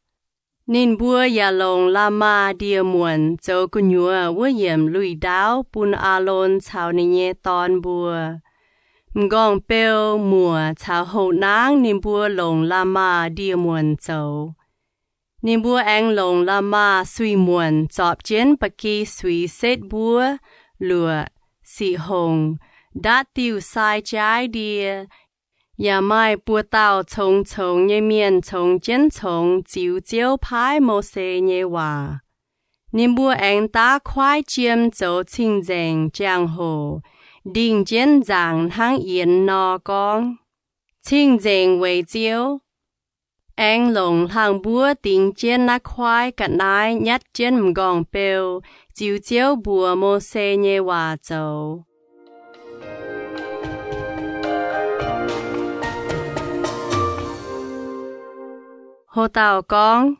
Ninh mbuo yaac longc la'maah ndie-muonc zoux gu'nyuoz wuov yiemc lui-ndaauv bun Aalon caux ninh nyei dorn mbuo. M'nqorngv-beu, muoc caux houx-naangv ninh mbuo longc la'maah ndie-muonc zoux. Ninh mbuo aengx longc la'maah suiv-muonc zorpc jienv ba'gi suix setv mbuov, luoqc, siqv hongc, ndatv diuh sai jaaiv ndie, yaac maaih buo dauh congx congx nyei mienh congx jienv congx ziux Ziouv paaiv Mose nyei waac. Ninh mbuo aengx daav kuaaiv jiem zoux cing-nzengc jangx-hoc, ndingh jienv nzaangc hnangv yienx nor gorngv, Cing-nzengc weic Ziouv. Aengx longc hlang-mbuov dingx jienv naaiv kuaaiv ga'naaiv nyatv jienv m'nqorngv-beu, ziux Ziouv mbuox Mose nyei waac zoux. Ho dauh gorngv,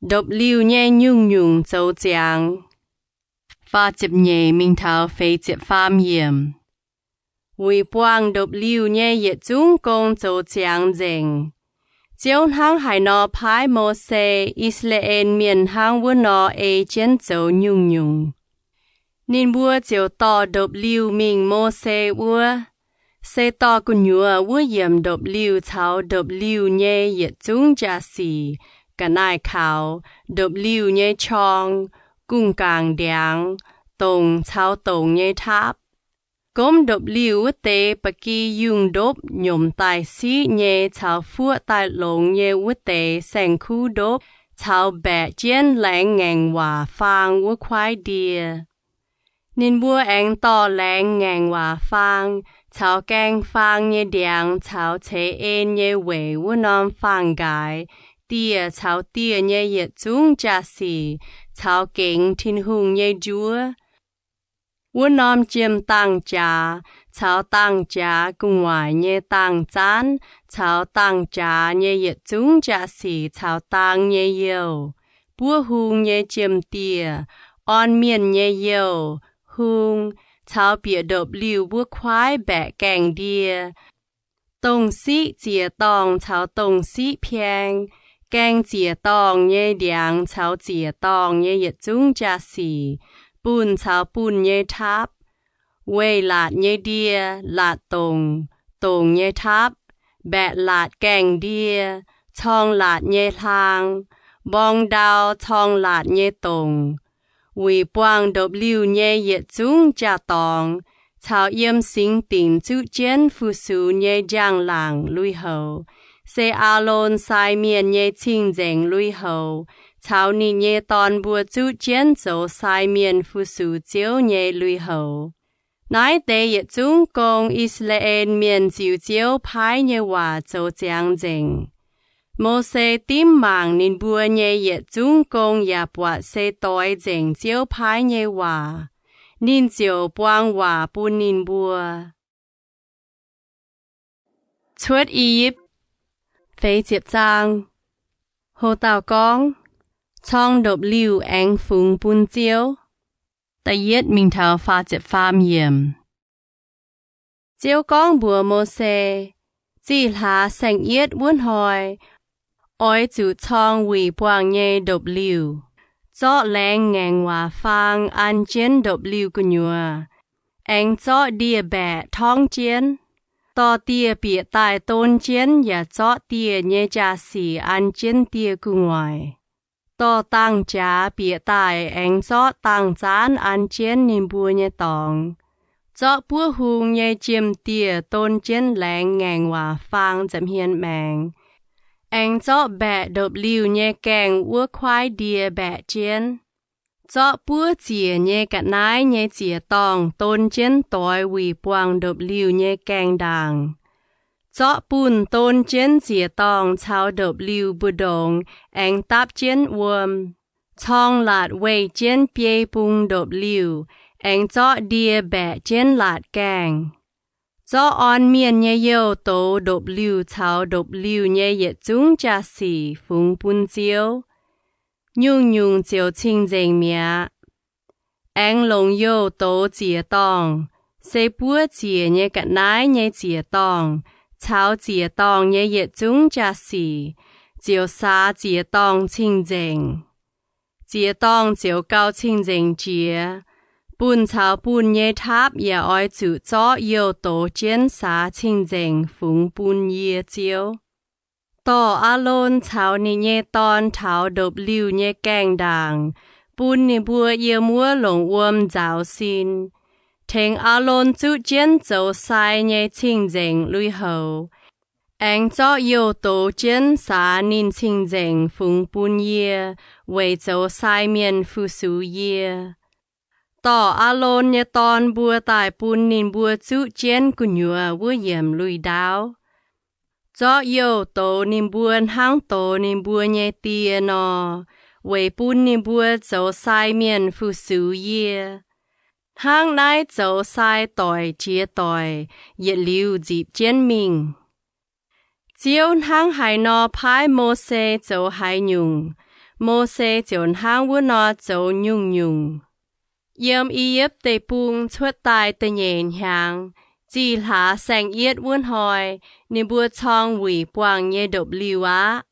ndopv-liuh nyei nyungc-nyungc zoux ziangx. Faah ziepc nyeic mingh taux feix ziepc faam yiemc. Weic buangh ndopv-liuh nyei yietc zungv gong zoux ziangx nzengc, Ziouv hnangv haaix nor paaiv Mose, I^saa^laa^en Mienh hnangv wuov nor ei jienv zoux nyungc-nyungc. Ninh mbuo ziouc dorh ndopv-liuh mingh Mose wuov. Se dorh gu'nyuoz wuov yiemc ndopv-liuh caux ndopv-liuh nyei yietc zungv jaa-sic, ga'naaiv kaux, ndopv-liuh nyei qorng, gong-gaangc ndiangx, dongc caux dongc nyei taapv. Gomv ndopv-liuh wuov deix ba'gi yungh ndopv nyomc daaih siqv nyei caux fuoqv daaih longx nyei wuov deix saeng-kuv ndopv caux mbaeqc jienv laengz ngaengc waac faang wuov kuaaiv ndie. Ninh mbuo aengx dorh laengz ngaengc waac faang caux gaeng faang nyei ndiangx caux ceix en nyei weic wuov norm faang-nqaaix, dieh caux dieh nyei yietc zungv jaa-sic caux gengx Tin-Hungh nyei njuov. Wuov norm jiem-dangh jaax caux dangh jaax gu'nguaaic nyei dangh zaanv caux dangh jaax nyei yietc zungv jaa-sic caux dang nyei youh, buov hung nyei jiem-dieh, orn mienh nyei youh, hung, caux bieqc ndopv-liuh wuov kuaaiv mbaeqc gaengh ndie, dongh siqv ziec-dorngh caux dongh siqv pieng, gaeng ziec-dorngh nyei ndiangx caux ziec-dorngh nyei yietc zungv jaa-sic, bunh caux bunh nyei taapv, weih laatc nyei ndie, laatc dongc, dongc nyei taapv, mbaeqc laatc gaengh ndie, corng laatc nyei hlaang, mborng ndau corng laatc nyei dongc, weic buangh ndopv-liuh nyei yietc zungv jaa-dorngx, caux yiem singx dinc zuqv jienv fu-sux nyei njang-laangc lui-houx, se Aalon sai mienh nyei cing-nzengc lui-houx caux ninh nyei dorn mbuo zuqv jienv zoux sai mienh fu-sux Ziouv nyei lui-houx. Naaiv deix yietc zungv gong I^saa^laa^en Mienh ziux Ziouv paaiv nyei waac zoux ziangx nzengc. Mose dimv mangc ninh mbuo nyei yietc zungv gong yaac buatc se doix nzengc Ziouv paaiv nyei waac. Ninh ziouc buang waac bun ninh mbuo. Cuotv I^yipv. Feix ziepc zaang. Ho dauh gorngv, Corng ndopv-liuh aengx fungx bun Ziouv. Da'yietv mingh taux faah ziepc faam yiemc. Ziouv gorngv mbuox Mose, Zih hlaax saeng-yietv wuov hnoi, oix zuqc corng wuic buangh nyei ndopv-liuh, zorqv laengz ngaengc waac faang an jienv ndopv-liuh gu'nyuoz, aengx zorqv ndie-mbaeqc torngv jienv. Dorh dieh bieqc daaih don jienv yaac zorqv dieh nyei jaa-sic an jienv dieh gu'nguaaic. Dorh dangh jaax bieqc daaih aengx zorqv dangh zaanv an jienv ninh mbuo nyei dorngx. Zorqv buov hung nyei jiem-dieh don jienv laengz ngaengc waac faang nza'hmien maengx, aengx zorqv mbaeqc ndopv-liuh nyei gaengh wuov kuaaiv ndie mbaeqc jienv. Zorqv buov ziec nyei ga'naaiv nyei ziec-dorngh don jienv doix wuic buangh ndopv-liuh nyei gaengh ndaangc. Zorqv bunh don jienv ziec-dorngh caux ndopv-liuh mbu'ndongx aengx dapv jienv wuom. Corng laatc weih jienv biei bung ndopv-liuh, aengx zorqv ndie mbaeqc jienv laatc gaengh. Zorqv orn mienh nyei youh douz ndopv-liuh caux ndopv-liuh nyei yietc zungv jaa-sic fungx bun Ziouv. Nyungc-nyungc ziouc cing-nzengc mi'aqv. Aengx longc youh douz ziec-dorngh, se buov ziec nyei ga'naaiv nyei ziec-dorngh caux ziec-dorngh nyei yietc zungv jaa-sic, ziouc saax ziec-dorngh cing-nzengc. Ziec-dorngh ziouc gauh cing-nzengc jiex. Bunh caux bunh nyei taapv yaac oix zuqc zorqv youh douz jienv saax cing-nzengc fungx bun yie, Ziouv. Dorh Aalon caux ninh nyei dorn taux ndopv-liuh nyei gaengh ndaangc, bun ninh mbuo yiem wuov longc wuom nzaaux sin. Tengx Aalon zuqv jienv zoux sai nyei cing-nzengc lui-houx, aengx zorqv youh douz jienv saax ninh cing-nzengc fungx bun yie, weic zoux sai mienh fu-sux yie. Dorh Aalon nyei dorn mbuo daaih bun ninh mbuo zuqv jienv gu'nyuoz wuov yiemc lui-ndaauv. Zorqv youh douz ninh mbuo hnangv douz ninh mbuo nyei die nor, weic bun ninh mbuo zoux sai mienh fu-sux yie. Hnangv naaiv zoux sai doic jiex doic, yietc liuz nzipc jienv mingh. Ziouv hnangv haaix nor paaiv Mose zoux haaix nyungc, Mose ziouc hnangv wuov nor zoux nyungc-nyungc. Yiem I^yipv Deic-Bung cuotv daaih da'nyeic hnyangx, zih hlaax saeng-yietv wuov hnoi, ninh mbuo corng wuic buangh nyei ndopv-liuh aqv.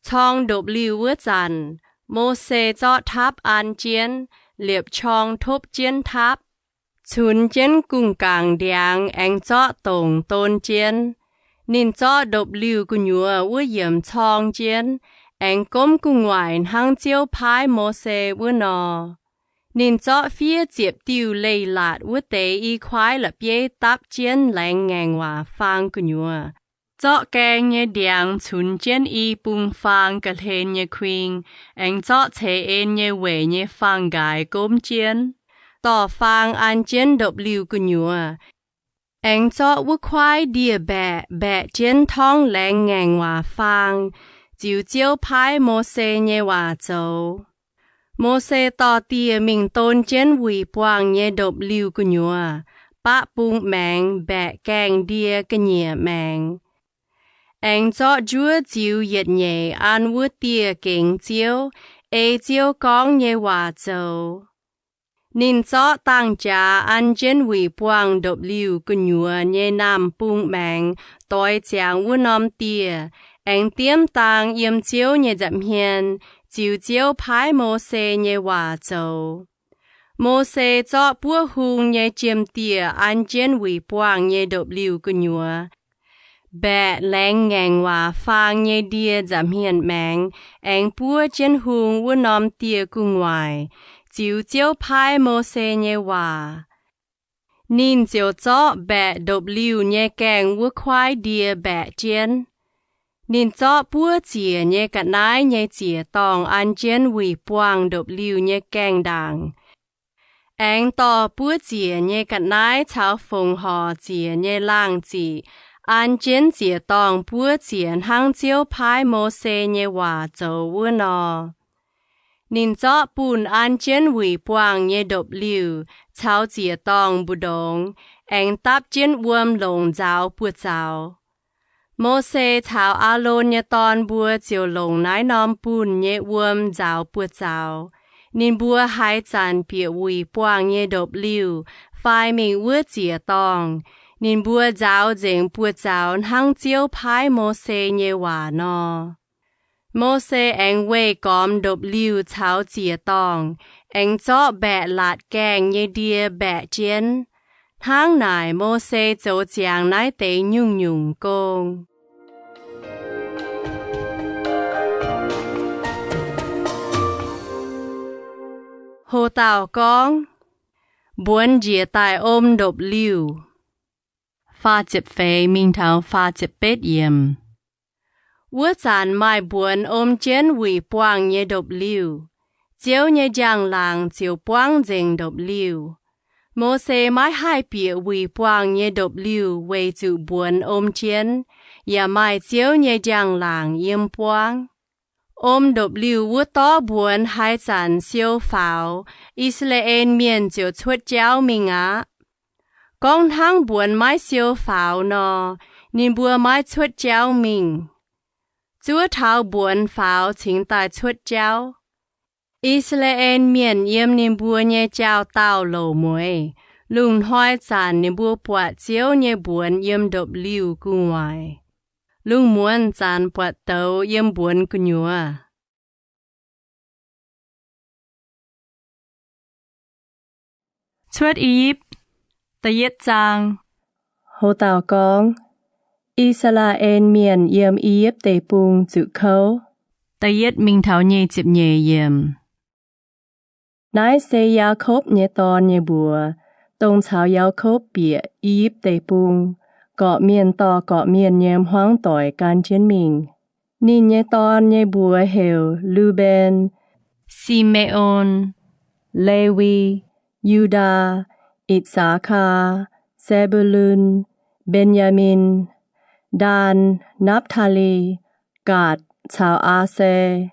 Corng ndopv-liuh wuov zanc, Mose zorqv taapv an jienv, liepc qorng topv jienv taapv, cunx jienv gungh gangc ndiangx aengx zorqv dongc don jienv. Ninh zorqv ndopv-liuh gu'nyuoz wuov yiemc corng jienv, aengx gomv gu'nguaaic hnangv Ziouv paaiv Mose wuov nor. Ninh zorqv fiev ziepc diuh leiz-latc wuov deix i kuaaiv la'bieiv dapv jienv laengz ngaengc waac faang gu'nyuoz, zorqv gaeng nyei ndiangx cunx jienv i bung faang ga'hlen nyei kuing, aengx zorqv ceix en nyei weic nyei faang-nqaaix gomv jienv, dorh faang an jienv ndopv-liuh gu'nyuoz, aengx zorqv wuov kuaaiv ndie-mbaeqc mbaeqc jienv torngv laengz ngaengc waac faang, ziux Ziouv paaiv Mose nyei waac zoux. Mose dorh dieh mingh don jienv wuic buangh nyei ndopv-liuh gu'nyuoz, baqv bung maengx mbaeqc gaengh ndie ga'nyiec maengx, aengx zorqv njuov ziux yietc nyeic an wuov dieh gengx Ziouv, ei Ziouv gorngv nyei waac zoux. Ninh zorqv dangh jaax an jienv wuic buangh ndopv-liuh gu'nyuoz nyei naamh bung maengx doix ziangx wuov norm dieh, aengx diemv dang yiem Ziouv nyei nza'hmien, ziux Ziouv paaiv Mose nyei waac zoux. Mose zorqv buov hung nyei jiem-dieh an jienv wuic buangh nyei ndopv-liuh gu'nyuoz, mbaeqc laengz ngaengc waac faang nyei ndie nza'hmien maengx, aengx buov jienv hung wuov norm dieh gu'nguaaic, ziux Ziouv paaiv Mose nyei waac. Ninh ziouc zorqv mbaeqc ndopv-liuh nyei gaengh wuov kuaaiv ndie mbaeqc jienv. Ninh zorqv buov ziec nyei ga'naaiv nyei ziec-dorngh an jienv wuic buangh ndopv-liuh nyei gaengh ndaangc, aengx dorh buov ziec nyei ga'naaiv caux fongc horc ziec nyei laangh ziqc an jienv ziec-dorngh buov ziec hnangv Ziouv paaiv Mose nyei waac zoux wuov nor. Ninh zorqv bunh an jienv wuic buangh nyei ndopv-liuh caux ziec-dorngh mbu'ndongx, aengx dapv jienv wuom longc nzaaux buoz-zaux. Mose caux Aalon nyei dorn mbuo ziouc longc naaiv norm bunh nyei wuom nzaaux buoz-zaux. Ninh mbuo haaix zanc bieqc wuic buangh nyei ndopv-liuh fai mingh wuov ziec-dorngh, ninh mbuo nzaaux nzengc buoz-zaux hnangv Ziouv paaiv Mose nyei waac nor. Mose aengx weih gormx ndopv-liuh caux ziec-dorngh, aengx zorqv mbaeqc laatc gaengh nyei ndie mbaeqc jienv. Hnangv naaic Mose zoux ziangx naaiv deix nyungc-nyungc gong. Ho dauh gorngv, Mbuonx njiec daaih om ndopv-liuh. Faah ziepc feix mingh taux faah ziepc betv yiemc. Wuov zanc maaih mbuonx om jienv wuic buangh nyei ndopv-liuh. Ziouv nyei njang-laangc ziouc buangv nzengc ndopv-liuh. Mose maiv haih bieqc wuic buangh nyei ndopv-liuh weic zuqc mbuonx om jienv, yaac maaih Ziouv nyei njang-laangc yiem buangv. Om ndopv-liuh wuov dorv mbuonx haaix zanc siou faaux, I^saa^laa^en Mienh ziouc cuotv jauv mingh aqv. Gorngv hnangv mbuonx maiv siou faaux nor, ninh mbuo maiv cuotv jauv mingh. Zuov taux mbuonx faaux cingx daaih cuotv jauv. I^saa^laa^en Mienh yiem ninh mbuo nyei jauv-daauh louc mueiz. Lungh hnoi zanc ninh mbuo buatc Ziouv nyei mbuonx yiem ndopv-liuh gu'nguaaic. Lungh muonz zanc buatc douz yiem mbuonx gu'nyuoz. Cuotv I^yipv. Da'yietv zaang. Ho dauh gorngv, I^saa^laa^en Mienh yiem I^yipv Deic-Bung zuqc kouv. Da'yietv mingh taux nyic ziepc nyeic yiemc. Naaiv se Yaakopv nyei dorn nyei mbuox, dongh caux Yaakopv bieqc I^yipv Deic-Bung, gorqv-mienh dorh gorqv-mienh nyei hmuangv doic gan jienv mingh. Ninh nyei dorn nyei mbuox heuc Luben, Si^me^on, Lewi, Yu^ndaa, I^saa^kaa, Sebulun, Mben^yaa^min, Ndaan, Napv^taa^li, Gaatc caux Aa^se.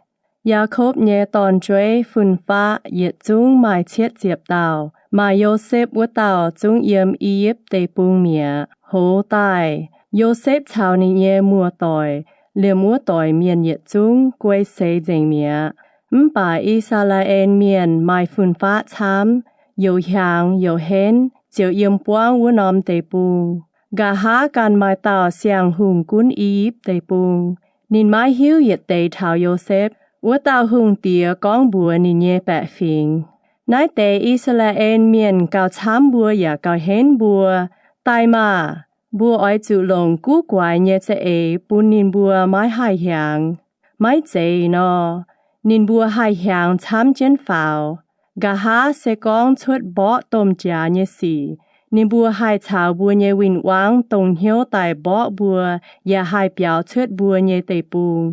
Yaakopv nyei dorn-jueiv fun-faqv yietc zungv maaih cietv ziepc dauh. Maaih Yosepv wuov dauh zungv yiem I^yipv Deic-Bung mi'aqv. Hoz daaih, Yosepv caux ninh nyei muoz-doic, liemh wuov doic mienh yietc zungv guei seix nzengc mi'aqv. Mv baac I^saa^laa^en Mienh maaih fun-faqv camv, youc hiaangx youc henv, ziouc yiem buangv wuov norm deic-bung. Nqa'haav ganh maaih dauh siang-hungh gunv I^yipv Deic-Bung. Ninh maiv hiuv yietc deix taux Yosepv. Wuov dauh hungh diex gorngv mbuox ninh nyei baeqc fingx, Naaiv deix I^saa^laa^en Mienh gauh camv mbuo yaac gauh henv mbuo. Daaih maah! Mbuo oix zuqc longc guv guaix nyei za'eix bun ninh mbuo maiv haih hiaangx. Maiv zeiz nor, ninh mbuo haih hiaangx camv jienv faaux. Nqa'haav se gorngv cuotv mborqv domh jaax nyei sic, ninh mbuo haih caux mbuo nyei win-wangv dongh hnyouv daaih mborqv mbuo, yaac haih biaux cuotv mbuo nyei deic-bung.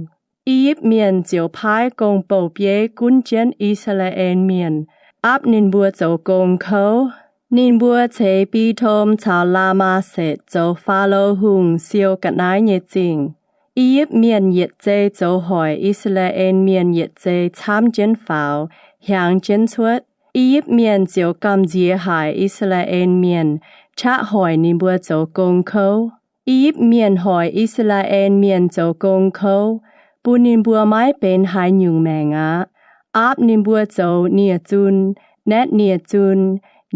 I^yipv Mienh ziouc paaiv gong-bou bieiv gunv jienv I^saa^laa^en Mienh, aapv ninh mbuo zoux gong kouv. Ninh mbuo ceix Bitom caux Laa^maa^setc zoux Faalo Hungh siou ga'naaiv nyei zingh. I^yipv Mienh yietc zei zoux hoic I^saa^laa^en Mienh yietc zei camv jienv faaux, hiaangx jienv cuotv. I^yipv Mienh ziouc gamh nziex haic I^saa^laa^en Mienh, qaqv hoic ninh mbuo zoux gong kouv. I^yipv Mienh hoic I^saa^laa^en Mienh zoux gong kouv, bun ninh mbuo maiv benx haaix nyungc maengc aqv. Aapv ninh mbuo zoux nie-zun, naetv nie-zun,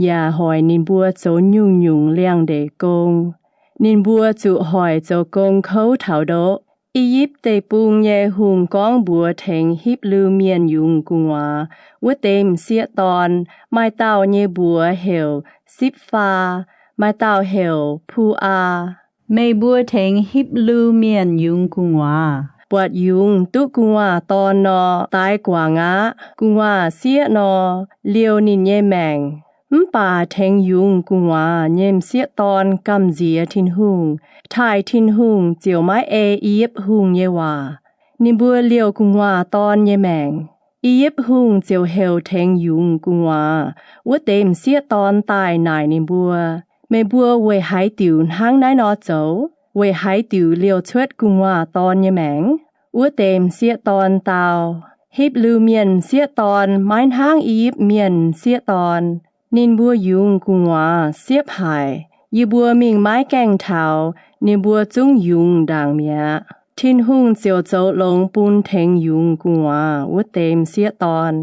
yaac hoic ninh mbuo zoux nyungc-nyungc liangx-ndeic gong. Ninh mbuo zuqc hoic zoux gong kouv taux ndoqv. I^yipv Deic-Bung nyei hungh gorngv mbuox tengx Hipv^lu Mienh yungz gu'nguaaz wuov deix m'sieqv dorn, maaih dauh nyei mbuox heuc Sipv^faa, maaih dauh heuc Pu^aa. Meih mbuo tengx Hipv^lu Mienh yungz gu'nguaaz. Buatc yungz duqv gu'nguaaz dorn nor, daix guangc aqv. Gu'nguaaz sieqv nor, liouh ninh nyei maengc. Mv baac tengx yungz gu'nguaaz nyei m'sieqv dorn gamh nziex Tin-Hungh, taaih Tin-Hungh ziouc maiv ei I^yipv Hungh nyei waac. Ninh mbuo liouh gu'nguaaz dorn nyei maengc. I^yipv Hungh ziouc heuc tengx yungz gu'nguaaz wuov deix m'sieqv dorn daaih naaic ninh mbuo, Meih mbuo weic haaix diuc hnangv naaiv nor zoux? Weic haaix diuc liouh cuotv gu'nguaaz dorn nyei maengc? Wuov deix m'sieqv dorn dau, Hipv^lu Mienh m'sieqv dorn maiv hnangv I^yipv Mienh m'sieqv dorn. Ninh mbuo yungz gu'nguaaz siepv haic. Yie mbuo mingh maiv gaengh taux. ninh mbuo zungv yungz ndaangc mi'aqv. Tin-Hungh ziouc zoux longx bun tengx yungz gu'nguaaz wuov deix m'sieqv dorn.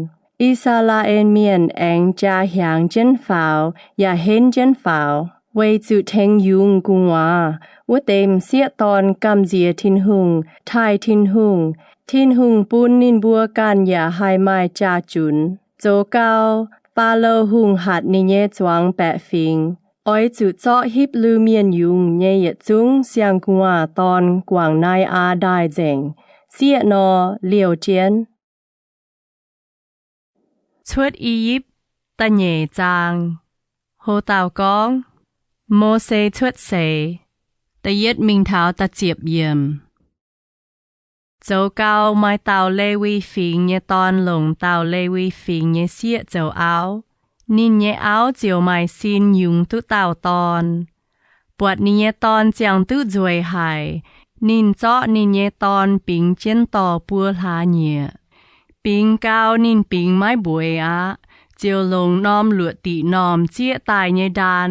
I^saa^laa^en Mienh aengx jaa hiaangx jienv faaux yaac henv jienv faaux, weic zuqc tengx yungz gu'nguaaz wuov deix m'sieqv dorn gamh nziex Tin-Hungh, taaih Tin-Hungh. Tin-Hungh bun ninh mbuo ganh yaac haih maaih jaa-junx. Zoux gau, Faalo Hungh hatc ninh nyei zuangx baeqc fingx, Oix zuqc zorqv Hipv^lu Mienh yungz nyei yietc zungv siang-gu'nguaaz dorn guangc Nai^aa Ndaaih nzengc, sieqv nor, liouh jienv. Cuotv I^yipv da'nyeic zaang. Ho dauh gorngv, Mose cuotv seix, da'yietv mingh taux da'ziepc yiemc. Zoux gau, maaih dauh Lewi Fingx nyei dorn longc dauh Lewi Fingx nyei sieqv zoux auv. Ninh nyei auv ziouc maaih sin yungz duqv dauh dorn. Buatc ninh nyei dorn ziangh duqv nzueic haic, ninh zorqv ninh nyei dorn bingx jienv dorh buo hlaax nyieqc. Bingx gau, ninh bingx maiv mbueiz aqv, ziouc longc norm luoqc diqc normh zieqv daaih nyei ndaan,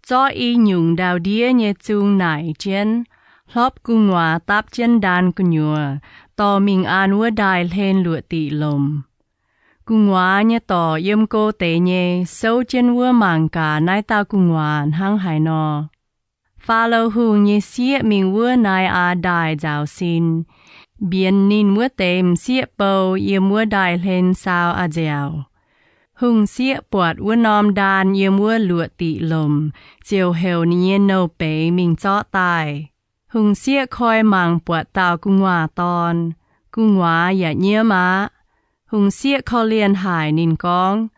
zorqv i nyungc ndau-ndiev nyei zung naaic jienv, hlopv gu'nguaaz dapv jienv ndaan gu'nyuoz, dorh mingh an wuov ndaaih hlen luoqc diqc lomc. Gu'nguaaz nyei dorc yiem go deix nyei souv jienv wuov mangc gaax naaiv dauh gu'nguaaz hnangv haaix nor. Faalo Hungh nyei sieqv mingh wuov Nai^aa Ndaaih nzaaux sin, mbienx ninh wuov deix m'sieqv bou yiem wuov ndaaih hlen saau a'nziaauc. Hungh sieqv buatc wuov norm ndaan yiem wuov luoqc diqc lomc, ziouc heuc ninh nyei nouh beiz mingh zorqv daaih. Hungh sieqv koi mangc buatc dauh gu'nguaaz dorn. Gu'nguaaz yaac nyiemv aqv. Hungh sieqv korv-lienh haic ninh gorngv,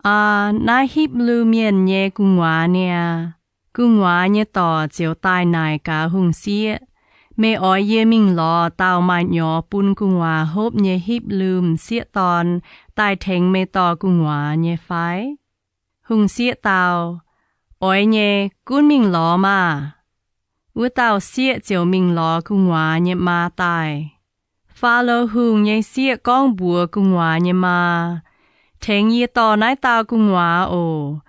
Aa, naaiv Hipv^lu Mienh nyei gu'nguaaz niaa. Gu'nguaaz nyei dorc ziouc daaih naaic gaax hungh sieqv, Meih oix yie mingh lorz dauh maaih nyorx bun gu'nguaaz hopv nyei Hipv^lu m'sieqv dorn daaih tengx meih dorh gu'nguaaz nyei fai? Hungh sieqv dau, Oix nyei, gunv mingh lorz maah! Wuov dauh sieqv ziouc mingh lorz gu'nguaaz nyei maa daaih. Faalo Hungh nyei sieqv gorngv mbuox gu'nguaaz nyei maa, Tengx yie dorh naaiv dauh gu'nguaaz oc.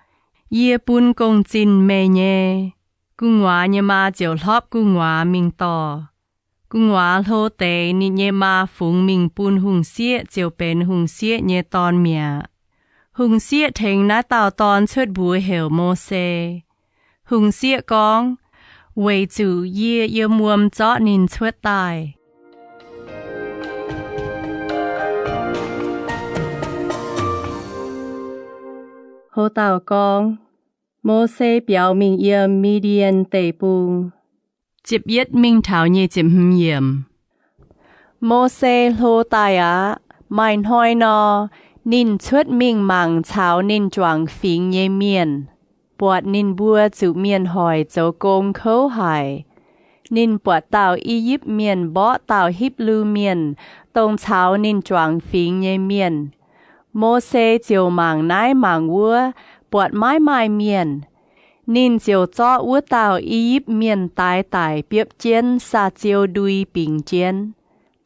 Yie bun gong-zinh meih nyei. Gu'nguaaz nyei maa ziouc hlopv gu'nguaaz mingh dorh. Gu'nguaaz hlo deix ninh nyei maa fungx mingh bun hungh sieqv ziouc benx hungh sieqv nyei dorn mi'aqv. Hungh sieqv tengx naaiv dauh dorn cuotv mbuox heuc Mose. Hungh sieqv gorngv, Weic zuqc yie yiem wuom zorqv ninh cuotv daaih. Ho dauh gorngv, Mose biaux mingh yiem Mi^ndien Deic-Bung. Ziepc yietv mingh taux nyic ziepc hmz yiemc. Mose hlo daaih aqv. Maaih hnoi nor, ninh cuotv mingh mangc caux ninh juangc fingx nyei mienh, buatc ninh mbuo zuqc mienh hoic zoux gong kouv haic. Ninh buatc dauh I^yipv Mienh mborqv dauh Hipv^lu Mienh, dongh caux ninh juangc fingx nyei mienh. Mose ziouc mangc naaiv mangc wuov, buatc maiv maaih mienh. Ninh ziouc zorqv wuov dauh I^yipv Mienh daix daic biopv jienv saa-ziou ndui bingx jienv.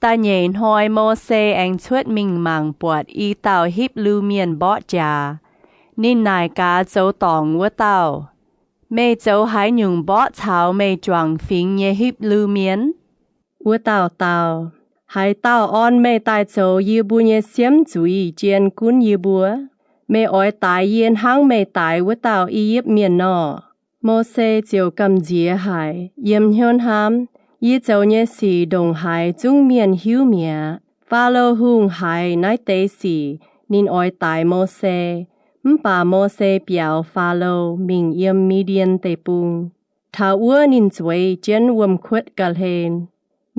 Da'nyeic hnoi Mose aengx cuotv mingh mangc buatc i dauh Hipv^lu Mienh mborqv jaax. Ninh naaic gaax zoux dorngc wuov dauh, Meih zoux haaix nyungc mborqv caux meih juangc fingx nyei Hipv^lu Mienh? Wuov dauh dau, Haaix dauh orn meih daaih zoux yie mbuo nyei siemv zuiz jien gunv yie mbuo? Meih oix daix yie hnangv meih daix wuov dauh I^yipv Mienh nor? Mose ziouc gamh nziex haic, yiem hnyouv hnamv, Yie zoux nyei sic ndongc haaix zungv mienh hiuv mi'aqv. Faalo Hungh haiz naaiv deix sic, ninh oix daix Mose. Mv baac Mose biaux Faalo mingh yiem Mi^ndien Deic-Bung. Taux wuov ninh zueiz jienv wuom-kuotv ga'hlen.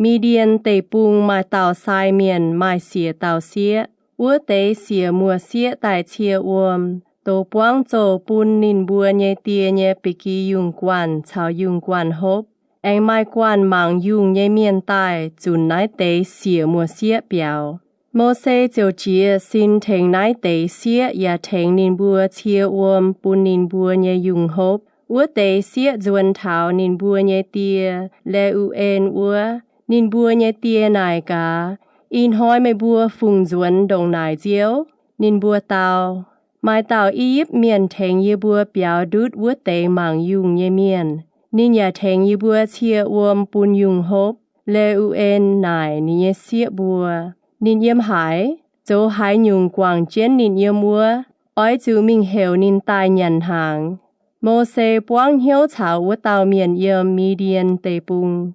Mi^ndien Deic-Bung maaih dauh sai mienh maaih siec dauh sieqv. Wuov deix siec muoz-sieqv daaih cie wuom, dox buangv zoh bun ninh mbuo nyei die nyei ba'gi yungh guanh caux yungh guanh hopv. Aengx maaih guanh mangc yungh nyei mienh daaih zunc naaiv deix siec muoz-sieqv biaux. Mose ziouc jiez sin tengx naaiv deix sieqv yaac tengx ninh mbuo cie wuom bun ninh mbuo nyei yungh hopv. Wuov deix sieqv nzuonx taux ninh mbuo nyei die, Leu^en wuov. Ninh mbuo nyei die naaic gaax, Ih hnoi meih mbuo fungc nzuonx ndongc naaic nziouv? Ninh mbuo dau, Maaih dauh I^yipv Mienh tengx yie mbuo biaux ndutv wuov deix mangc yungh nyei mienh. Ninh yaac tengx yie mbuo cie wuom bun yungh hopv. Le^u^en naaic ninh nyei sieqv mbuo, Ninh yiem haaix? Zoux haaix nyungc guangc jienv ninh yiem wuov? Oix zuqc mingh heuc ninh daaih nyanc hnaangx. Mose buangv hnyouv caux wuov dauh mienh yiem Mi^ndien Deic-Bung.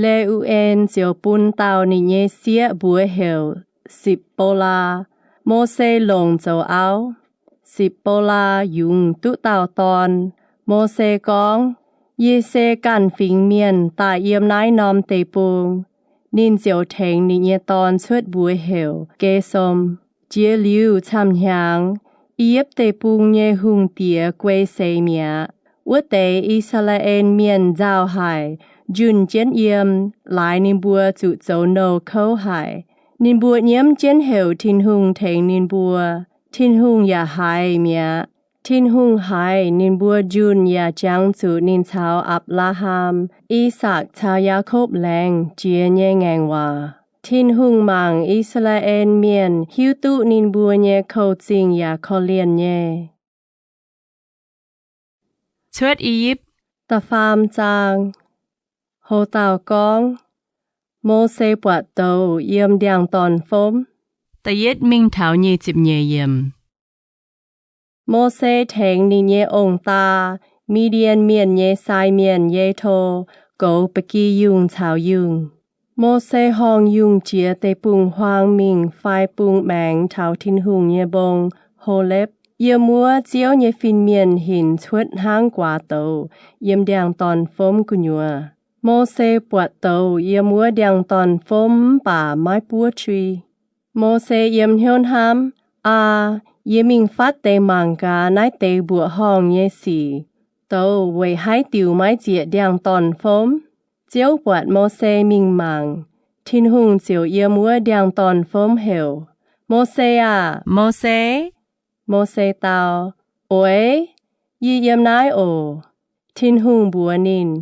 Le^u^en ziouc bun dauh ninh nyei sieqv mbuox heuc Sipc^bo^laa. Mose longc zoux auv. Sipc^bo^laa yungz duqv dauh dorn. Mose gorngv, Yie se ganh fingx mienh daaih yiem naaiv norm deic-bung. Ninh ziouc tengx ninh nyei dorn cuotv mbuox heuc Ge^som. Jiex liuz camv hnyangx, I^yipv Deic-Bung nyei hungh diex guei seix mi'aqv. Wuov deix I^saa^laa^en Mienh nzauh haic, njunh jienv yiem, laaix ninh mbuo zuqc zoux nouh kouv haic. Ninh mbuo nyiemv jienv heuc Tin-Hungh tengx ninh mbuo. Tin-Hungh yaac haiz mi'aqv. Tin-Hungh haiz ninh mbuo njunh yaac jangx zuqc ninh caux Apc^laa^ham, I^sakc caux Yaakopv laengz jiex nyei ngaengc waac. Tin-Hungh mangc I^saa^laa^en Mienh hiuv duqv ninh mbuo nyei kou-zingh yaac korv-lienh nyei. Cuotv I^yipv. Da'faam zaang. Ho dauh gorngv, Mose buatc douz yiem ndiangx-dorn-fomv. Da'yietv mingh taux nyic ziepc nyeic yiemc. Mose tengx ninh nyei ong-daa, Mi^ndien Mienh nyei sai mienh Yetho, goux ba'gi yungh caux yungh. Mose horngh yungh jiex deic-bung-huaang mingh fai bung maengx taux Tin-Hungh nyei mbong, Holepv, yiem wuov Ziouv nyei fin-mienh hinc cuotv hnangv guaax douz yiem ndiangx-dorn-fomv gu'nyuoz. Mose buatc douz yiem wuov ndiangx-dorn-fomv mv baac maiv buov qui. Mose yiem hnyouv hnamv, Aa, yie mingh fatv deix mangc gaax naaiv deix mbuoqc horngh nyei sic. Douz weic haaix diuc maiv zieqc ndiangx-dorn-fomv? Ziouv buatc Mose mingh mangc, Tin-Hungh ziouc yiem wuov ndiangx-dorn-fomv heuc, Mose aah! Mose! Mose dau, Oix, yie yiem naaiv oc. Tin-Hungh mbuox ninh,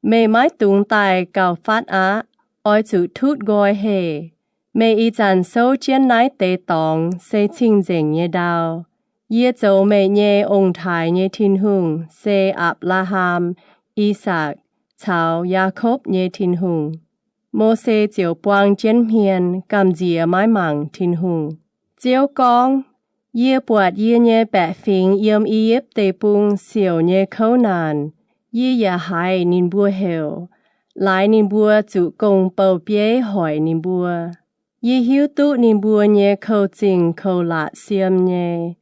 Meih maiv dungx daaih gauh fatv aqv. Oix zuqc tutv nqoi heh. Meih ih zanc souv jienv naaiv deix dorngx se cing-nzengc nyei ndau. Yie zoux meih nyei ong-taaix nyei Tin-Hungh se Apc^laa^ham, I^sakc, caux Yaakopv nyei Tin-Hungh. Mose ziouc buang jienv hmien, gamh nziex maiv mangc Tin-Hungh. Ziouv gorngv, Yie buatc yie nyei baeqc fingx yiem I^yipv Deic-Bung siouc nyei kouv naanc. Yie yaac haiz ninh mbuo heuc. Laaix ninh mbuo zuqc gong-bou-bieiv hoic ninh mbuo. Yie hiuv duqv ninh mbuo nyei kou-zingh kou-latc siem nyei.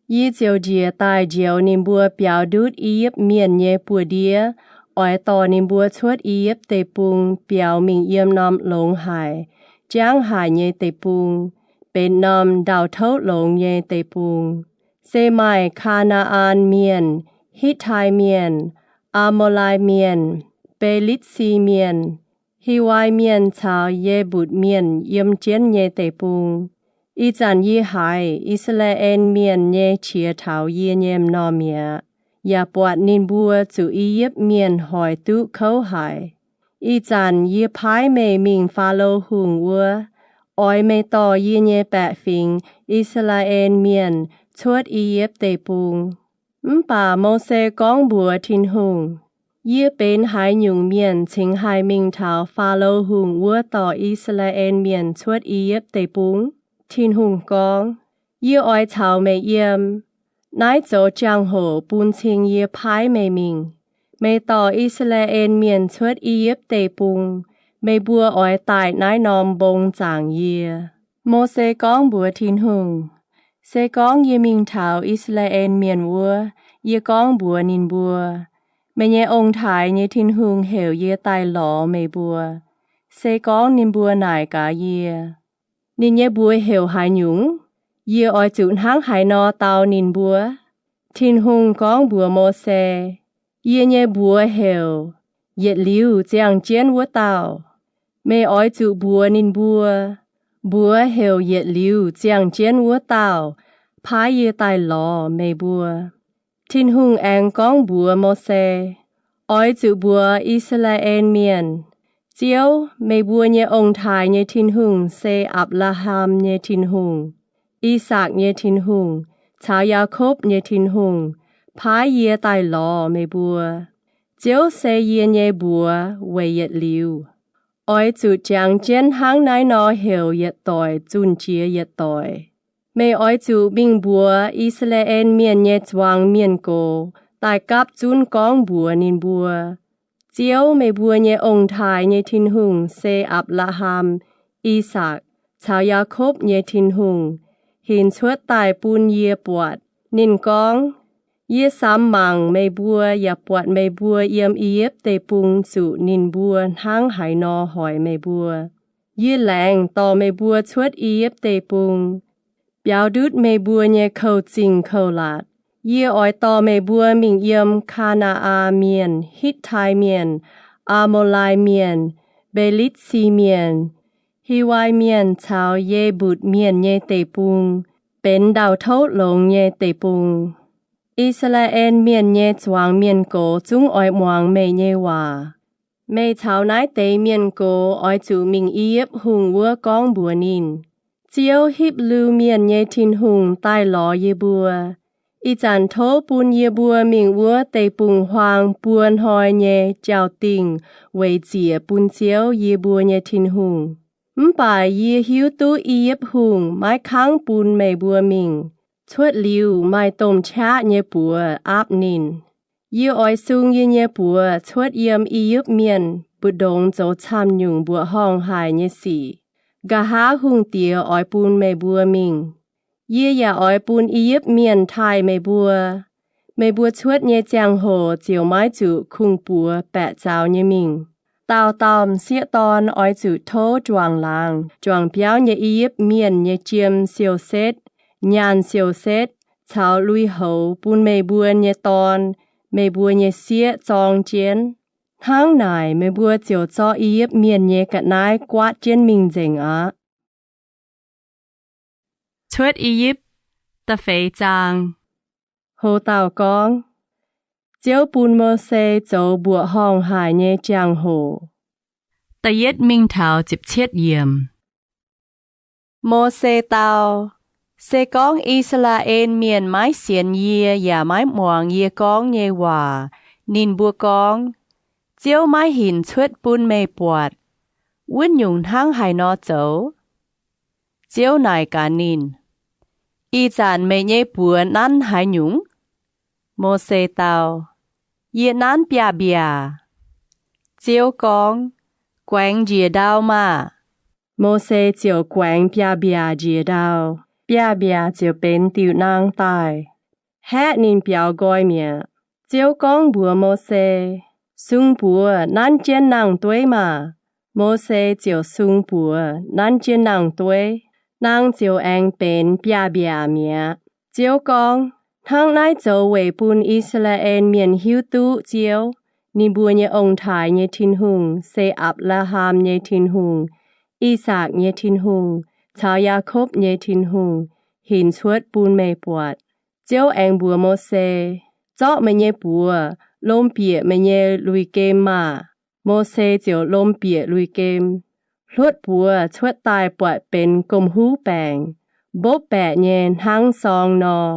Yie ziouc njiec daaih njoux ninh mbuo biaux ndutv I^yipv Mienh nyei buoz-ndiev, oix dorh ninh mbuo cuotv I^yipv Deic-Bung biaux mingh yiem norm longx haic, jangv haic nyei deic-bung, benx norm ndau-touv longx nyei deic-bung, se maaih Kaa^naa^an Mienh, Hitv^tai Mienh, Aa^moo^lai Mienh, Be^litv^si Mienh, Hiwai Mienh caux Ye^mbutc Mienh yiem jienv nyei deic-bung. Ih zanc yie haiz I^saa^laa^en Mienh nyei qiex taux yie nyei m'normh mi'aqv, yaac buatc ninh mbuo zuqc I^yipv Mienh hoic duqv kouv haic. Ih zanc yie paaiv meih mingh Faalo Hungh wuov, oix meih dorh yie nyei baeqc fingx, I^saa^laa^en Mienh, cuotv I^yipv Deic-Bung. Mv baac Mose gorngv mbuox Tin-Hungh, Yie benx haaix nyungc mienh cingx haih mingh taux Faalo Hungh wuov dorh I^saa^laa^en Mienh cuotv I^yipv Deic-Bung? Tin-Hungh gorngv, Yie oix caux meih yiem. Naaiv zoux jangx-hoc bun cing yie paaiv meih mingh. Meih dorh I^saa^laa^en Mienh cuotv I^yipv Deic-Bung, meih mbuo oix daaih naaiv norm mbong zaangc yie. Mose gorngv mbuox Tin-Hungh, Se gorngv yie mingh taux I^saa^laa^en Mienh wuov, yie gorngv mbuox ninh mbuo, Meih nyei ong-taaix nyei Tin-Hungh heuc yie daaih lorz meih mbuo. Se gorngv ninh mbuo naaic gaax yie, Ninh nyei mbuox heuc haaix nyungc? Yie oix zuqc hnangv haaix nor dau ninh mbuo? Tin-Hungh gorngv mbuox Mose, Yie nyei mbuox heuc, Yietc Liuz Ziangh Jienv Wuov Dauh. Meih oix zuqc mbuox ninh mbuo, Mbuox heuc Yietc Liuz Ziangh Jienv Wuov Dauh paaiv yie daaih lorz meih mbuo. Tin-Hungh aengx gorngv mbuox Mose, Oix zuqc mbuox I^saa^laa^en Mienh, Ziouv, meih mbuo nyei ong-taaix nyei Tin-Hungh se Apc^laa^ham nyei Tin-Hungh, I^sakc nyei Tin-Hungh, caux Yaakopv nyei Tin-Hungh, paaiv yie daaih lorz meih mbuo. Ziouv se yie nyei mbuox weic yietc liuz. Oix zuqc jangx jienv hnangv naaiv nor heuc yietc doic zunh jiex yietc doic. Meih oix zuqc mingh mbuox I^saa^laa^en Mienh nyei zuangx mienh gox daaih gapv zunv gorngv mbuox ninh mbuo, Ziouv, meih mbuo nyei ong-taaix nyei Tin-Hungh, se Apc^laa^ham, I^sakc, caux Yaakopv nyei Tin-Hungh, hinc cuotv daaih bun yie buatc. Ninh gorngv, Yie samx mangc meih mbuo yaac buatc meih mbuo yiem I^yipv Deic-Bung zuqc ninh mbuo hnangv haaix nor hoic meih mbuo. Yie laengz dorh meih mbuo cuotv I^yipv Deic-Bung, biaux ndutv meih mbuo nyei kouv-zingh kouv-latc. Yie oix dorh meih mbuo mingh yiem Kaa^naa^an Mienh, Hitv^tai Mienh, Aa^mo^lai Mienh, Mbe^litv^si Mienh, Hiwai Mienh caux Ye^mbutc Mienh nyei deic-bung, benx ndau-touv longx nyei deic-bung. I^saa^laa^en Mienh nyei zuangx mienh gox zungv oix muangx meih nyei waac. Meih caux naaiv deix mienh gox oix zuqc mingh I^yipv Hungh wuov gorngv mbuox ninh, Ziouv, Hipv^lu Mienh nyei Tin-Hungh, daaih lorz yie mbuo. Ih zanc tov bun yie mbuo mingh wuov deic-bung-huaang buo hnoi nyei jauv-dingh weic ziec bun Ziouv, yie mbuo nyei Tin-Hungh. Mv baac yie hiuv duqv I^yipv Hungh maiv kangv bun meih mbuo mingh. Cuotv liuz maaih domh qaqv nyei buoz aapv ninh. Yie oix sung yie nyei buoz cuotv yiem I^yipv Mienh mbu'ndongx zoux camv-nyungc mbuoqc horngh haic nyei sic. Nqa'haav hungh diex oix bun meih mbuo mingh. Yie yaac oix bun I^yipv Mienh taaih meih mbuo. Meih mbuo cuotv nyei ziangh hoc ziouc maiv zuqc kungx-buoz baeqc zaux nyei mingh. Dauh dauh m'sieqv dorn oix zuqc tov juangc laangz juangc biauv nyei I^yipv Mienh nyei jiem siou-setv, nyaanh siou-setv, caux lui-houx bun meih mbuo nyei dorn, meih mbuo nyei sieqv zorng jienv. Hnangv naaic meih mbuo ziouc zorqv I^yipv Mienh nyei ga'naaiv guaatv jienv mingh nzengc aqv. Cuotv I^yipv da'feix zaang. Ho dauh gorngv, Ziouv bun Mose zoux mbuoqc horngh haic nyei jangx-hoc. Da'yietv mingh taux ziepc cietv yiemc. Mose dau, Se gorngv I^saa^laa^en Mienh maiv sienx yie yaac maiv muangx yie gorngv nyei waac, ninh mbuo gorngv, Ziouv maiv hinc cuotv bun meih buatc, wuov nyungc hnangv haaix nor zoux? Ziouv naaic gaax ninh, Ih zanc meih nyei buoz nanv haaix nyungc? Mose dau, Yie nanv biaav-mbiaac. Ziouv gorngv, Guaengx njiec ndau maah! Mose ziouc guaengx biaav-mbiaac njiec ndau. Biaav-mbiaac ziouc benx diuh naang daaih, haeqv ninh biaux nqoi mi'aqv. Ziouv gorngv mbuox Mose, Sung buoz nanv jienv nangh dueiv maah! Mose ziouc sung buoz nanv jienv nangh dueiv. Naang ziouc aengx benx biaav-mbiaac mi'aqv. Ziouv gorngv, Hnangv naaiv zoux weic bun I^saa^laa^en Mienh hiuv duqv Ziouv, ninh mbuo nyei ong-taaix nyei Tin-Hungh, se Apc^laa^ham nyei Tin-Hungh, I^sakc nyei Tin-Hungh, caux Yaakopv nyei Tin-Hungh, hinc cuotv bun meih buatc. Ziouv aengx mbuox Mose, Zorqv meih nyei buoz lomh bieqc meih nyei lui-gem maah! Mose ziouc lomh bieqc lui-gem. Hluotv buoz cuotv daaih buatc benx gomh huv baengc, mbopv baeqc nyei hnangv sorng nor.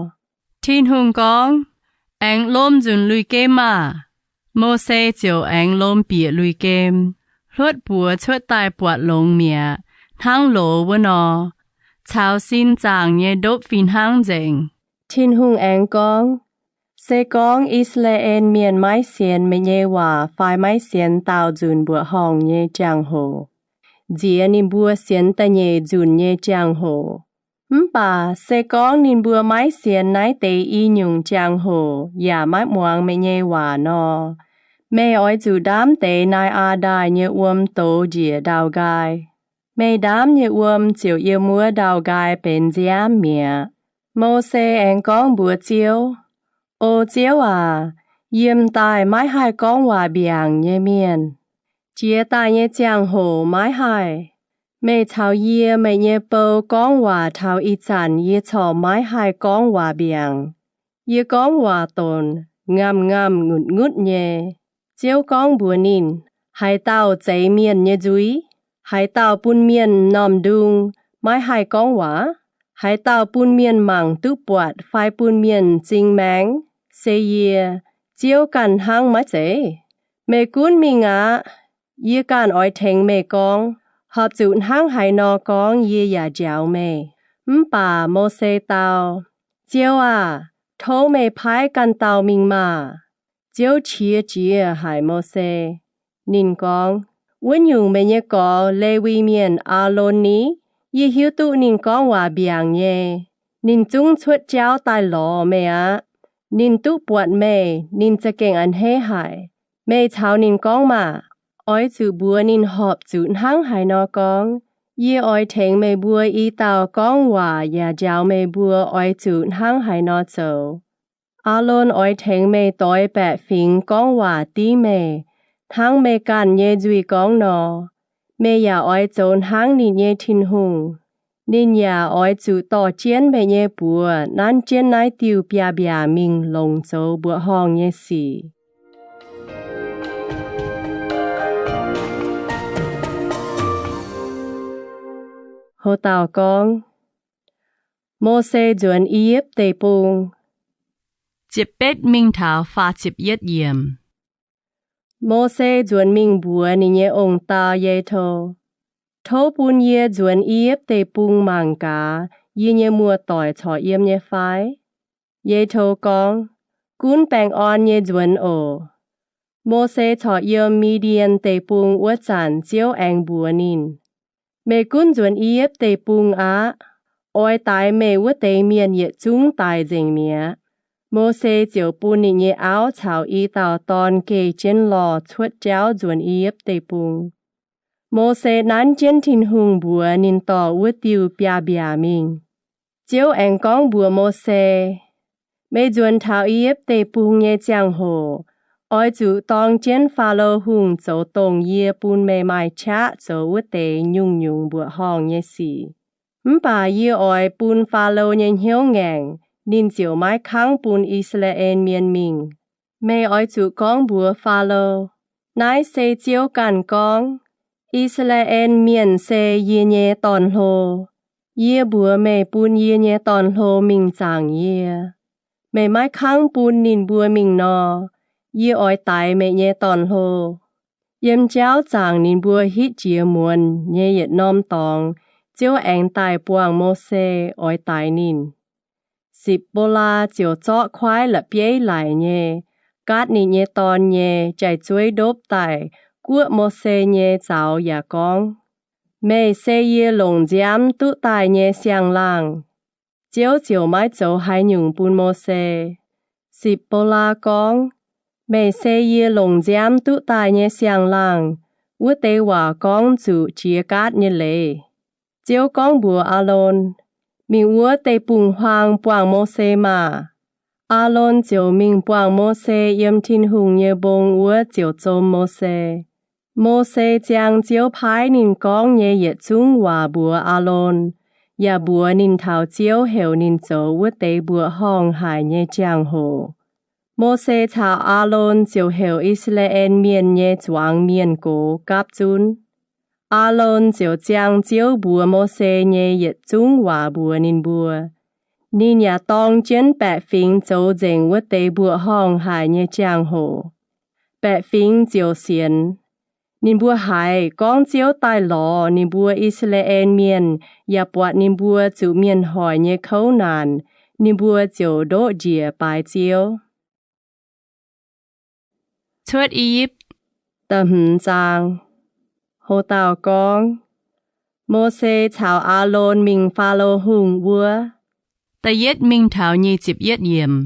Tin-Hungh gorngv, Aengx lomh nzunc lui-gem maah! Mose ziouc aengx lomh bieqc lui-gem. Hluotv buoz cuotv daaih buatc longx mi'aqv, hnangv loz wuov nor, caux sin zaangc nyei ndopv fih hnangv nzengc. Tin-Hungh aengx gorngv, Se gorngv I^saa^laa^en Mienh maiv sienx meih nyei waac fai maiv sienx daauh nzunc mbuoqc horngh nyei jangx-hoc, nziex ninh mbuo sienx da'nyeic nzunc nyei jangx-hoc. Mv baac se gorngv ninh mbuo maiv sienx naaiv deix i nyungc jangx-hoc yaac maiv muangx meih nyei waac nor, meih oix zuqc ndaamv deix naaiv aa ndaaih nyei wuom douz njiec ndau-nqaai. Meih ndaamv nyei wuom ziouc yiem wuov ndau-nqaai benx nziaamv mi'aqv. Mose aengx gorngv mbuox Ziouv, O Ziouv aac, yiem daaih maiv haih gorngv waac mbiaangc nyei mienh. Jiex daaih nyei ziangh hoc maiv haih. Meih caux yie, meih nyei bou gorngv waac taux ih zanc yie corc maiv haih gorngv waac mbiaangc. Yie gorngv waac-donc ngaamh ngaamh ngutc ngutv nyei. Ziouv gorngv mbuox ninh, Haaix dauh zeix mienh nyei nzuih? Haaix dauh bun mienh m'normh ndung, maiv haih gorngv waac? Haaix dauh bun mienh mangc duqv buatc fai bun mienh m'zing maengx? Se yie, Ziouv, ganh hnangv maiv zeiz? Meih gunv mingh aqv. Yie ganh oix tengx meih gorngv. Horpc zuqc hnangv haaix nor gorngv yie yaac njaaux meih. Mv baac Mose dau, Ziouv aah! Tov meih paaiv ganh dauh mingh maah! Ziouv qiex jiez haic Mose. Ninh gorngv, Wuov nyungc, meih nyei gorx, Lewi Mienh, Aalon ni? Yie hiuv duqv ninh gorngv waac mbiaangc nyei. Ninh zungv cuotv jauv daaih lorz meih aqv. Ninh duqv buatc meih, ninh za'gengh a'hneiv haic. Meih caux ninh gorngv maah! Oix zuqc mbuox ninh horpc zuqc hnangv haaix nor gorngv. Yie oix tengx meih mbuo i dauh gorngv waac yaac njaaux meih mbuo oix zuqc hnangv haaix nor zoux. Aalon oix tengx meih doix baeqc fingx gorngv waac dingv meih, hnangv meih ganh nyei nzuih gorngv nor. Meih yaac oix zoux hnangv ninh nyei Tin-Hungh. Ninh yaac oix zuqc dorh jienv meih nyei buoz nanv jienv naaiv diuh biaav-mbiaac mingh longc zoux mbuoqc horngh nyei sic. Ho dauh gorngv, Mose Nzuonx I^yipv Deic-Bung. Ziepc betv mingh taux faah ziepc yietv yiemc. Mose nzuonx mingh mbuox ninh nyei ong-dau Yetho, Tov bun yie nzuonx I^yipv Deic-Bung mangc gaax yie nyei muoz-doic corc yiem nyei fai? Yetho gorngv, Gunv baengh orn nyei nzuonx oc. Mose corc yiem Mi^ndien Deic-Bung wuov zanc Ziouv aengx mbuox ninh, Meih gunv nzuonx I^yipv Deic-Bung aqv. Oix daix meih wuov deix mienh yietc zungv daic nzengc mi'aqv. Mose ziouc bun ninh nyei auv caux i dauh dorn geh jienv lorh cuotv jauv nzuonx I^yipv Deic-Bung. Mose nanv jienv Tin-Hungh mbuox ninh dorh wuov diuh biaav-mbiaac mingh. Ziouv aengx gorngv mbuox Mose, Meih nzuonx taux I^yipv Deic-Bung nyei ziangh hoc, oix zuqc dorng jienv Faalo Hungh zoux dongh yie bun meih maaih qaqv zoux wuov deix nyungc-nyungc mbuoqc horngh nyei sic. Mv baac yie oix bun Faalo nyei hnyouv ngaengc, ninh ziouc maiv kangv bun I^saa^laa^en Mienh mingh. Meih oix zuqc gorngv mbuox Faalo, Naaiv se Ziouv ganh gorngv, I^saa^laa^en Mienh se yie nyei dorn-hlo. Yie mbuox meih bun yie nyei dorn-hlo mingh zaangc yie. Meih maiv kangv bun ninh mbuo mingh nor, yie oix daix meih nyei dorn-hlo. Yiem jauv zaangc ninh mbuo hitv jiex muonz nyei yietc norm dorngx, Ziouv aengx daaih buangh Mose oix daix ninh. Sipc^bo^laa ziouc zorqv kuaaiv la'bieiv laic nyei, gaatv ninh nyei dorn nyei jai-zueiv ndopv daaih guoqv Mose nyei zaux yaac gorngv, Meih se yie longc nziaamv duqv daaih nyei siang-laangh. Ziouv ziouc maiv zoux haaix nyungc bun Mose. Sipc^bo^laa gorngv, Meih se yie longc nziaamv duqv daaih nyei siang-laangh. Wuov deix waac gorngv zuqc jiex gaatv nyei leiz. Ziouv gorngv mbuox Aalon, Mingh wuov deic-bung-huaang buangh Mose maah! Aalon ziouc mingh buangh Mose yiem Tin-Hungh nyei mbong wuov ziouc zom Mose. Mose ziang Ziouv paaiv ninh gorngv nyei yietc zungv waac mbuox Aalon, yaac mbuox ninh taux Ziouv heuc ninh zoux wuov deix mbuoqc horngh haic nyei jangx-hoc. Mose caux Aalon ziouc heuc I^saa^laa^en Mienh nyei zuangx mienh gox gapv zunv. Aalon ziouc ziang Ziouv mbuox Mose nyei yietc zungv waac mbuox ninh mbuo. Ninh yaac dorng jienv baeqc fingx zoux nzengc wuov deix mbuoqc horngh haic nyei jangx-hoc. Baeqc fingx ziouc sienx. Ninh mbuo haiz gorngv Ziouv daaih lorz ninh mbuo I^saa^laa^en Mienh yaac buatc ninh mbuo zuqc mienh hoic nyei kouv naanc, ninh mbuo ziouc ndoqv njiec baaix Ziouv. Cuotv I^yipv, da'hmz zaang. Ho dauh gorngv, Mose caux Aalon mingh Faalo Hungh wuov. Da'yietv mingh taux nyic ziepc yietv yiemc.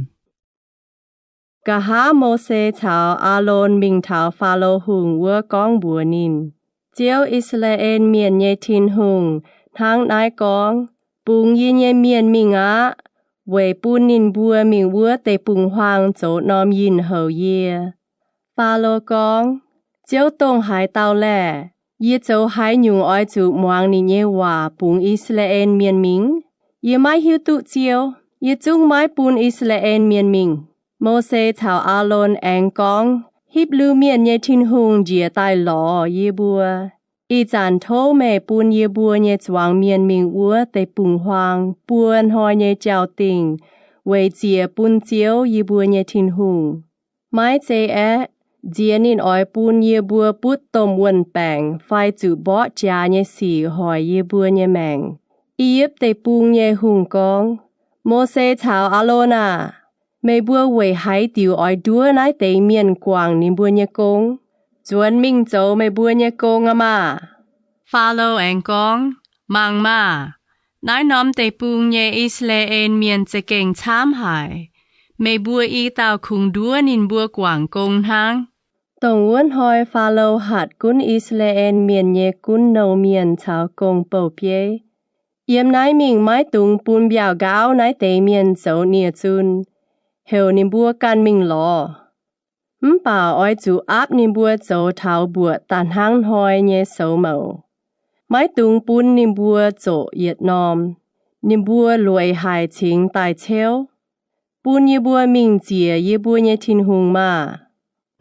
Nqa'haav Mose caux Aalon mingh taux Faalo Hungh wuov gorngv mbuox ninh, Ziouv, I^saa^laa^en Mienh nyei Tin-Hungh, hnangv naaiv gorngv, Bungx yie nyei mienh mingh aqv, weic bun ninh mbuo mingh wuov deic-bung-huaang zoux norm yinh houc yie. Faalo gorngv, Ziouv dongh haaix dauh laeh? Yie zoux haaix nyungc oix zuqc muangx ninh nyei waac bungx I^saa^laa^en Mienh mingh? Yie maiv hiuv duqv Ziouv. Yie zungv maiv bun I^saa^laa^en Mienh mingh. Mose caux Aalon aengx gorngv, Hipv^lu Mienh nyei Tin-Hungh njiec daaih lorz yie mbuo. Ih zanc tov meih bun yie mbuo nyei zuangx mienh mingh wuov deic-bung-huaang buo hnoi nyei jauv-dingh, weic ziec bun Ziouv, yie mbuo nyei Tin-Hungh. Maiv zei aeqv, Nziex ninh oix bun yie mbuo butv domh wuon-baengc fai zuqc mborqv jaax nyei sic hoic yie mbuo nyei maengc. I^yipv Deic-Bung nyei hungh gorngv, Mose caux Aalon aah! Meih mbuo weic haaix diuc oix nduov naaiv deix mienh guangc ninh mbuo nyei gong? Nzuonx mingh zoux meih mbuo nyei gong aqv maah! Faalo aengx gorngv, Mangc maah! Naaiv norm deic-bung nyei I^saa^laa^en Mienh za'gengh camv haic. Meih mbuo i dauh kungx nduov ninh mbuo guangc gong hnangv. Dongh wuov hnoi Faalo hatc gunv I^saa^laa^en Mienh nyei gunv nouh mienh caux gong-bou-bieiv, Yiem naaiv mingh maiv dungx bun mbiauh nqaauv naaiv deix mienh zoux nie-zun, heuc ninh mbuo ganh mingh lorz. Mv baac oix zuqc aapv ninh mbuo zoux taux mbuoqc da'hnangv hnoi nyei soux mouc. Maiv dungx bun ninh mbuo zoqc yietc norm. Ninh mbuo lueic haic cingx daaih ceuv. Bun yie mbuo mingh ziec yie mbuo nyei Tin-Hungh maah!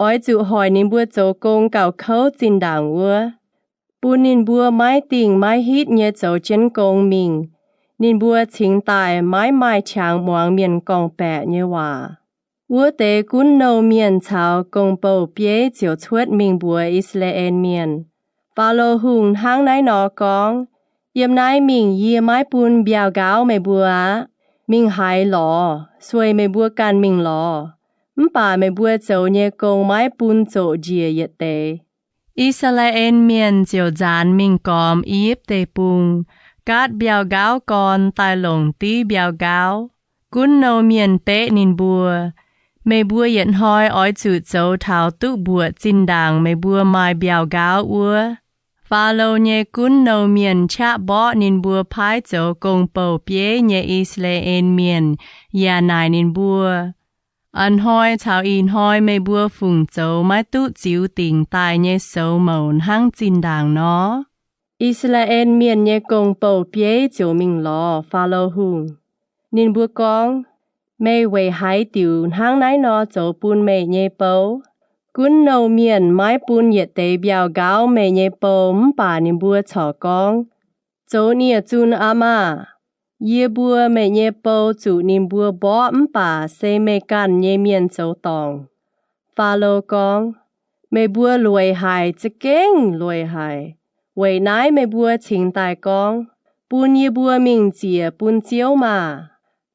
Oix zuqc hoic ninh mbuo zoux gong gauh kouv zinh ndaangc wuov, bun ninh mbuo maiv dingh maiv hitv nyei zoux jienv gong mingh. Ninh mbuo cingx daaih maiv maaih qangx muangx mienh gorngv-baeqc nyei waac. Wuov deix gunv nouh mienh caux gong-bou-bieiv ziouc cuotv mingh mbuox I^saa^laa^en Mienh, Faalo Hungh hnangv naaiv nor gorngv, Yiem naaiv mingh yie maiv bun mbiauh nqaauv meih mbuo aqv. Mingh haaix lorz sueih meih mbuo ganh mingh lorz. Mv baac meih mbuo zoux nyei gong maiv bun zoqc njiec yietc deix. I^saa^laa^en Mienh ziouc nzaanx mingh gormx I^yipv Deic-Bung, gaatv mbiauh nqaauv gorn daaih longc div mbiauh nqaauv. Gunv nouh mienh beqv ninh mbuo, Meih mbuo yietc hnoi oix zuqc zoux taux duqv mbuoqc zinh ndaangc meih mbuo maaih mbiauh nqaauv wuov. Faalo nyei gunv nouh mienh qaqv mborqv ninh mbuo paaiv zoux gong-bou-bieiv nyei I^saa^laa^en Mienh yaac naaic ninh mbuo, A'hnoi caux ih hnoi meih mbuo fungc zoux maiv duqv ziux dingc daaih nyei soux mouc hnangv zinh ndaangc nor? I^saa^laa^en Mienh nyei gong-bou-bieiv ziouc mingh lorz Faalo Hungh. Ninh mbuo gorngv, Meih weic haaix diuc hnangv naaiv nor zoux bun meih nyei bou? Gunv nouh mienh maiv bun yietc deix mbiauh nqaauv meih nyei bou mv baac ninh mbuo corc gorngv, Zoux nie-zun aqv maah! Yie mbuo, meih nyei bou, zuqc ninh mbuo mborqv mv baac se meih ganh nyei mienh zoux dorngc. Faalo gorngv, Meih mbuo lueic haic, za'gengh lueic haic. Weic naaiv meih mbuo cingx daaih gorngv, Bun yie mbuo mingh ziec bun Ziouv maah!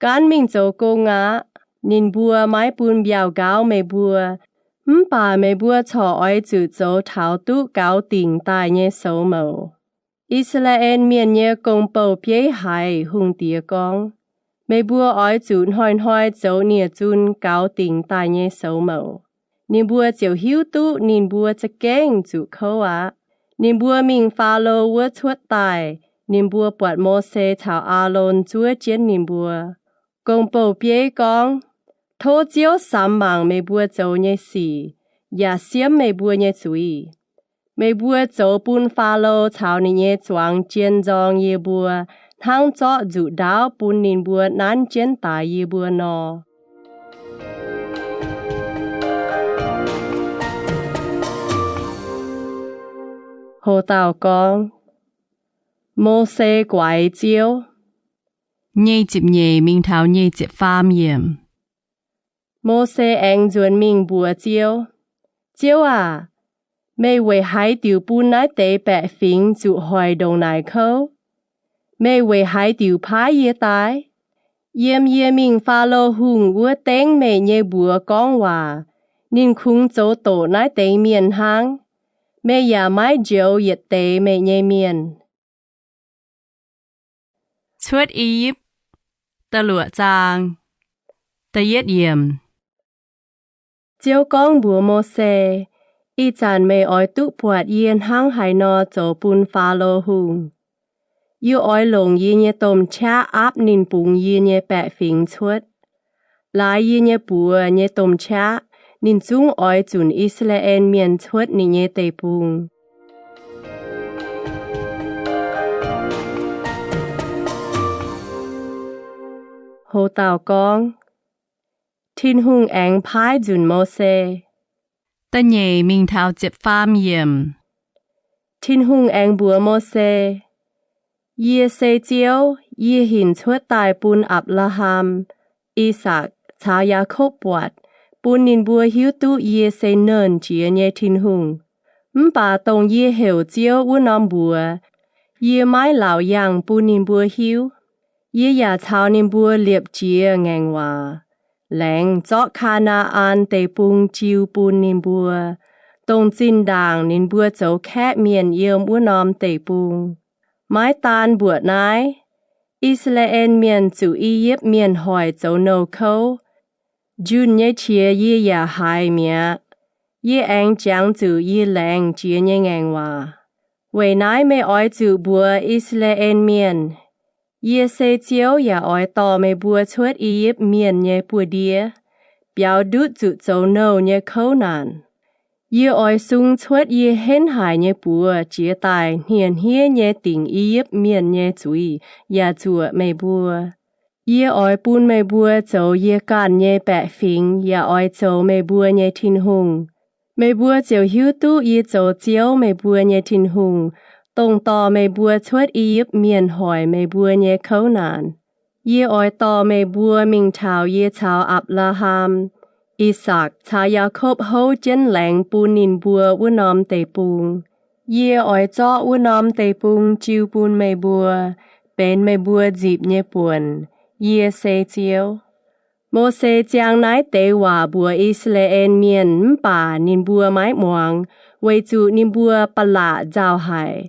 Gaanv mingh zoux gong aqv. Ninh mbuo maiv bun mbiauh nqaauv meih mbuo, mv baac meih mbuo corc oix zuqc zoux taux duqv gaux dingc daaih nyei soux mouc. I^saa^laa^en Mienh nyei gong-bou-bieiv haiz hungh diex gorngv, Meih mbuo oix zuqc hnoi-hnoi zoux nie-zun gaux dingc daaih nyei soux mouc. Ninh mbuo ziouc hiuv duqv ninh mbuo za'gengh zuqc kouv aqv. Ninh mbuo mingh Faalo wuov cuotv daaih, ninh mbuo buatc Mose caux Aalon zuov jienv ninh mbuo. Gong-bou-bieiv gorngv, Tov Ziouv samx mangc meih mbuo zoux nyei sic, yaac siemv meih mbuo nyei zuiz. Meih mbuo zoux bun Faalo caux ninh nyei zuangx jien nzorng yie mbuo hnangv zorqv nzuqc ndaauv bun ninh mbuo nanv jienv daix yie mbuo nor. Ho dauh gorngv, Mose Guaix Ziouv. Nyic ziepc nyeic mingh taux nyic ziepc faam yiemc. Mose aengx nzuonx mingh mbuox Ziouv, Ziouv aac, meih weic haaix diuc bun naaiv deix baeqc fingx zuqc hoic ndongc naaic kouv? Meih weic haaix diuc paaiv yie daaih? Yiem yie mingh Faalo Hungh wuov dengv meih nyei mbuox gorngv waac, ninh kungx zoux doqc naaiv deix mienh hnangv. Meih yaac maiv njoux yietc deix meih nyei mienh. Cuotv I^yipv, da'luoqc zaang, da'yietv yiemc. Ziouv gorngv mbuox Mose, Ih zanc meih oix duqv buatc yie hnangv haaix nor zoux bun Faalo Hungh. Yie oix longc yie nyei domh qaqv aapv ninh bungx yie nyei baeqc fingx cuotv. Laaix yie nyei buoz nyei domh qaqv, ninh zungv oix zunc I^saa^laa^en Mienh cuotv ninh nyei deic-bung. Ho dauh gorngv, Tin-Hungh aengx paaiv nzunc Mose. Da'nyeic mingh taux ziepc faam yiemc. Tin-Hungh aengx mbuox Mose, Yie se Ziouv. Yie hinc cuotv daaih bun Apc^laa^ham, I^sakc caux Yaakopv buatc, bun ninh mbuo hiuv duqv yie se Nernh Jiex nyei Tin-Hungh. Mv baac dongh yie heuc Ziouv wuov norm mbuox, yie maiv laauc yangh bun ninh mbuo hiuv. Yie yaac caux ninh mbuo liepc jiez ngaengc waac, laengz zorqv Kaa^naa^an Deic-Bung jiu bun ninh mbuo, dongh zinh ndaangc ninh mbuo zoux kaeqv mienh yiem wuov norm deic-bung. Maiv daan mbuoqc naaiv, I^saa^laa^en Mienh zuqc I^yipv Mienh hoic zoux nouh kouv. Njunh nyei qiex yie yaac haiz mi'aqv. Yie aengx jangx zuqc yie laengz jiex nyei ngaengc waac. Weic naaiv meih oix zuqc mbuox I^saa^laa^en Mienh, Yie se Ziouv yaac oix dorh meih mbuo cuotv I^yipv Mienh nyei buoz-ndiev, biaux ndutv zuqc zoux nouh nyei kouv naanc. Yie oix sung cuotv yie henv haic nyei buoz jiex daaih hniev-hniev nyei dingc I^yipv Mienh nyei zuiz yaac zuoqc meih mbuo. Yie oix bun meih mbuo zoux yie ganh nyei baeqc fingx yaac oix zoux meih mbuo nyei Tin-Hungh. Meih mbuo ziouc hiuv duqv yie zoux Ziouv, meih mbuo nyei Tin-Hungh, dongh dorh meih mbuo cuotv I^yipv Mienh hoic meih mbuo nyei kouv naanc. Yie oix dorh meih mbuo mingh taux yie caux Apc^laa^ham, I^sakc caux Yaakopv houv jienv laengz bun ninh mbuo wuov norm deic-bung. Yie oix zorqv wuov norm deic-bung jiu bun meih mbuo, benx meih mbuo nzipc nyei buonc. Yie se Ziouv. Mose ziang naaiv deix waac mbuox I^saa^laa^en Mienh, mv baac ninh mbuo maiv muangx, weic zuqc ninh mbuo ba'laqc nzauh haic,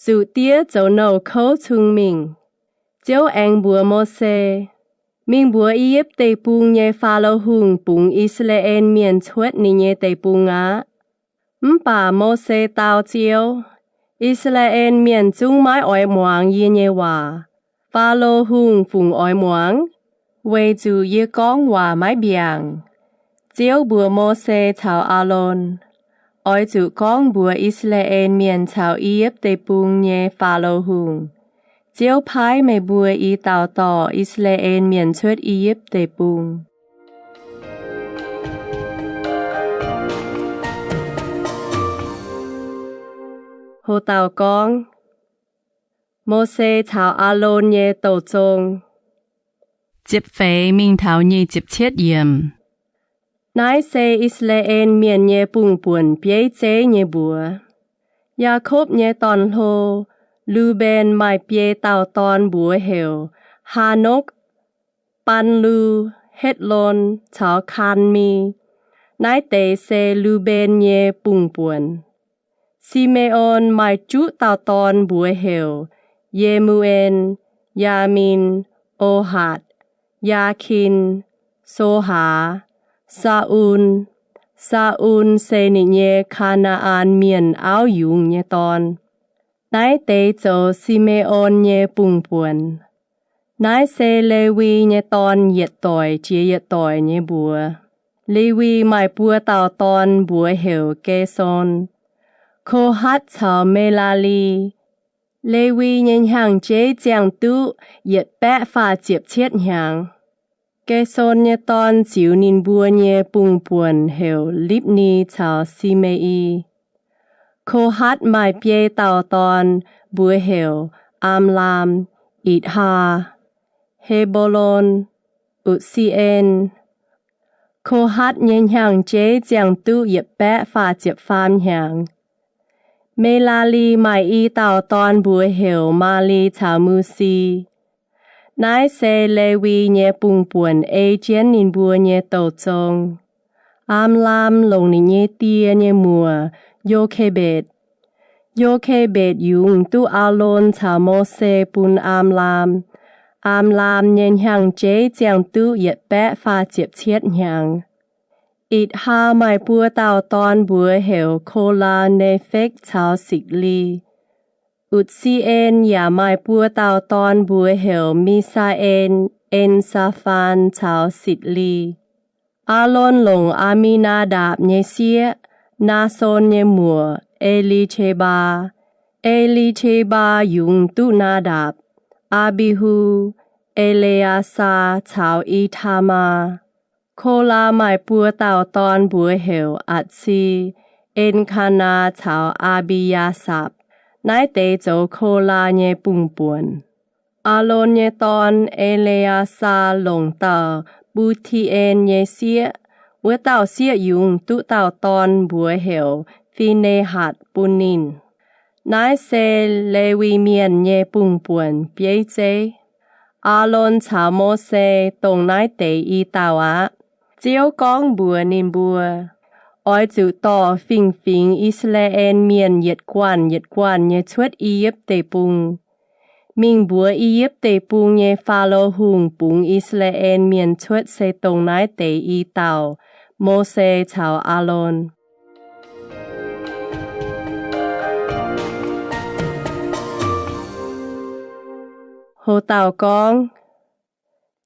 zuqc diev zoux nouh kouv cung mingh. Ziouv aengx mbuox Mose, Mingh mbuox I^yipv Deic-Bung nyei Faalo Hungh bungx I^saa^laa^en Mienh cuotv ninh nyei deic-bung aqv. Mv baac Mose dau Ziouv, I^saa^laa^en Mienh zungv maiv oix muangx yie nyei waac. Faalo Hungh fungc oix muangx? Weic zuqc yie gorngv waac maiv mbiaangc. Ziouv mbuox Mose caux Aalon, Oix zuqc gorngv mbuox I^saa^laa^en Mienh caux I^yipv Deic-Bung nyei Faalo Hungh, Ziouv paaiv meih mbuo i dauh dorh I^saa^laa^en Mienh cuotv I^yipv Deic-Bung. Ho dauh gorngv, Mose caux Aalon nyei douh zong. Ziepc feix mingh taux nyic ziepc cietv yiemc. Naaiv se I^saa^laa^en Mienh nyei bungh buonc bieiv zeiv nyei mbuox. Yaakopv nyei dorn-hlo, Lu^mben, maaih biei dauh dorn mbuox heuc Haanokv, Baan^lu, Hetv^lon caux Kaanmi. Naaiv deix se Lu^mben nyei bungh buonc. Si^me^on maaih juqv dauh dorn mbuox heuc Ye^mu^en, Yaamin, Ohatc, Yaakin, Sohaa, Saa^un. Saa^un se ninh nyei Kaa^naa^an Mienh auv yungz nyei dorn. Naaiv deix zoux Si^me^on nyei bungh buonc. Naaiv se Lewi nyei dorn yietc doic jiex yietc doic nyei mbuox. Lewi maaih buo dauh dorn mbuox heuc Ge^son, Ko^hatv caux Me^laa^li. Lewi nyei hnyangx-jeiv ziangh duqv yietc baeqv faah ziepc cietv hnyangx. Ge^son nyei dorn ziux ninh mbuo nyei bungh buonc heuc Lipv^ni caux Si^me^i. Ko^hatv maaih biei dauh dorn mbuox heuc Am^laam, Itc^haa, He^mbo^lon, Utc^si^en. Ko^hatv nyei hnyangx-jeiv ziangh duqv yietc baeqv faah ziepc faam hnyangx. Me^laa^li maaih i dauh dorn mbuox heuc Maali caux Musi. Naaiv se Lewi nyei bungh buonc ei jienv ninh mbuo nyei douh zong. Am^laam longc ninh nyei die nyei muoc, Yo^ke^mbetc. Yo^ke^mbetc yungz duqv Aalon caux Mose bun Am^laam. Am^laam nyei hnyangx-jeiv ziangh duqv yietc baeqv faah ziepc cietv hnyangx. Itc^haa maaih buo dauh dorn mbuox heuc Ko^laa, Ne^fekv caux Sitc^li. Utc^si^en yaac maaih buo dauh dorn mbuox heuc Mi^saa^en, En^saa^faan caux Sitc^li. Aalon longc Aa^mi^naa^ndapc nyei sieqv, Naason nyei muoc, E^li^te^mbaa. E^li^te^mbaa yungz duqv Naa^ndapc, Aa^mbi^hu, E^le^aa^saa caux I^taa^maa. Ko^laa maaih buo dauh dorn mbuox heuc Atc^si, En^kaa^naa caux Aa^mbi^yaa^sapc. Naaiv deix zoux Ko^laa nyei bungh buonc. Aalon nyei dorn, E^le^aa^saa, longc dauh Buu^ti^en nyei sieqv, Wuov dauh sieqv yungz duqv dauh dorn, mbuox heuc Fi^ne^hatc, bun ninh. Naaiv se Lewi Mienh nyei bungx-buonc bieiv zeiv. Aalon caux Mose dongh naaiv deix i dauh aqv. Ziouv gorngv mbuox ninh mbuo, Oix zuqc dorh fingx-fingx I^saa^laa^en Mienh yietc guanh yietc guanh nyei cuotv I^yipv Deic-Bung. Mingh mbuox I^yipv Deic-Bung nyei Faalo Hungh bungx I^saa^laa^en Mienh cuotv se dongh naaiv deix i dauh, Mose caux Aalon. Ho dauh gorngv,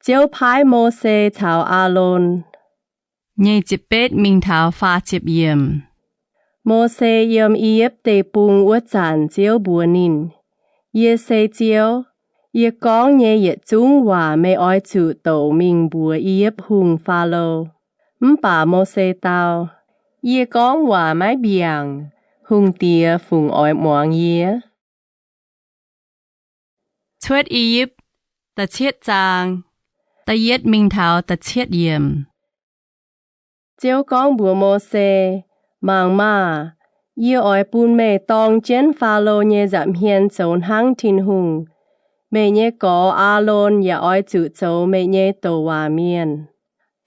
Ziouv paaiv Mose caux Aalon. Nyic ziepc betv mingh taux faah ziepc yiemc. Mose yiem I^yipv Deic-Bung wuov zanc Ziouv mbuox ninh, Yie se Ziouv. Yie gorngv nyei yietc zungv waac meih oix zuqc douc mingh mbuox I^yipv Hungh, Faalo. Mv baac Mose dau, Yie gorngv waac maiv mbiaangc. Hungh diex fungc oix muangx yie? Cuotv I^yipv, da'cietv zaang, da'yietv mingh taux da'cietv yiemc. Ziouv gorngv mbuox Mose, Mangc maah! Yie oix bun meih dorng jienv Faalo nyei nza'hmien zoux hnangv Tin-Hungh. Meih nyei gorx, Aalon, yaac oix zuqc zoux meih nyei douc waac mienh.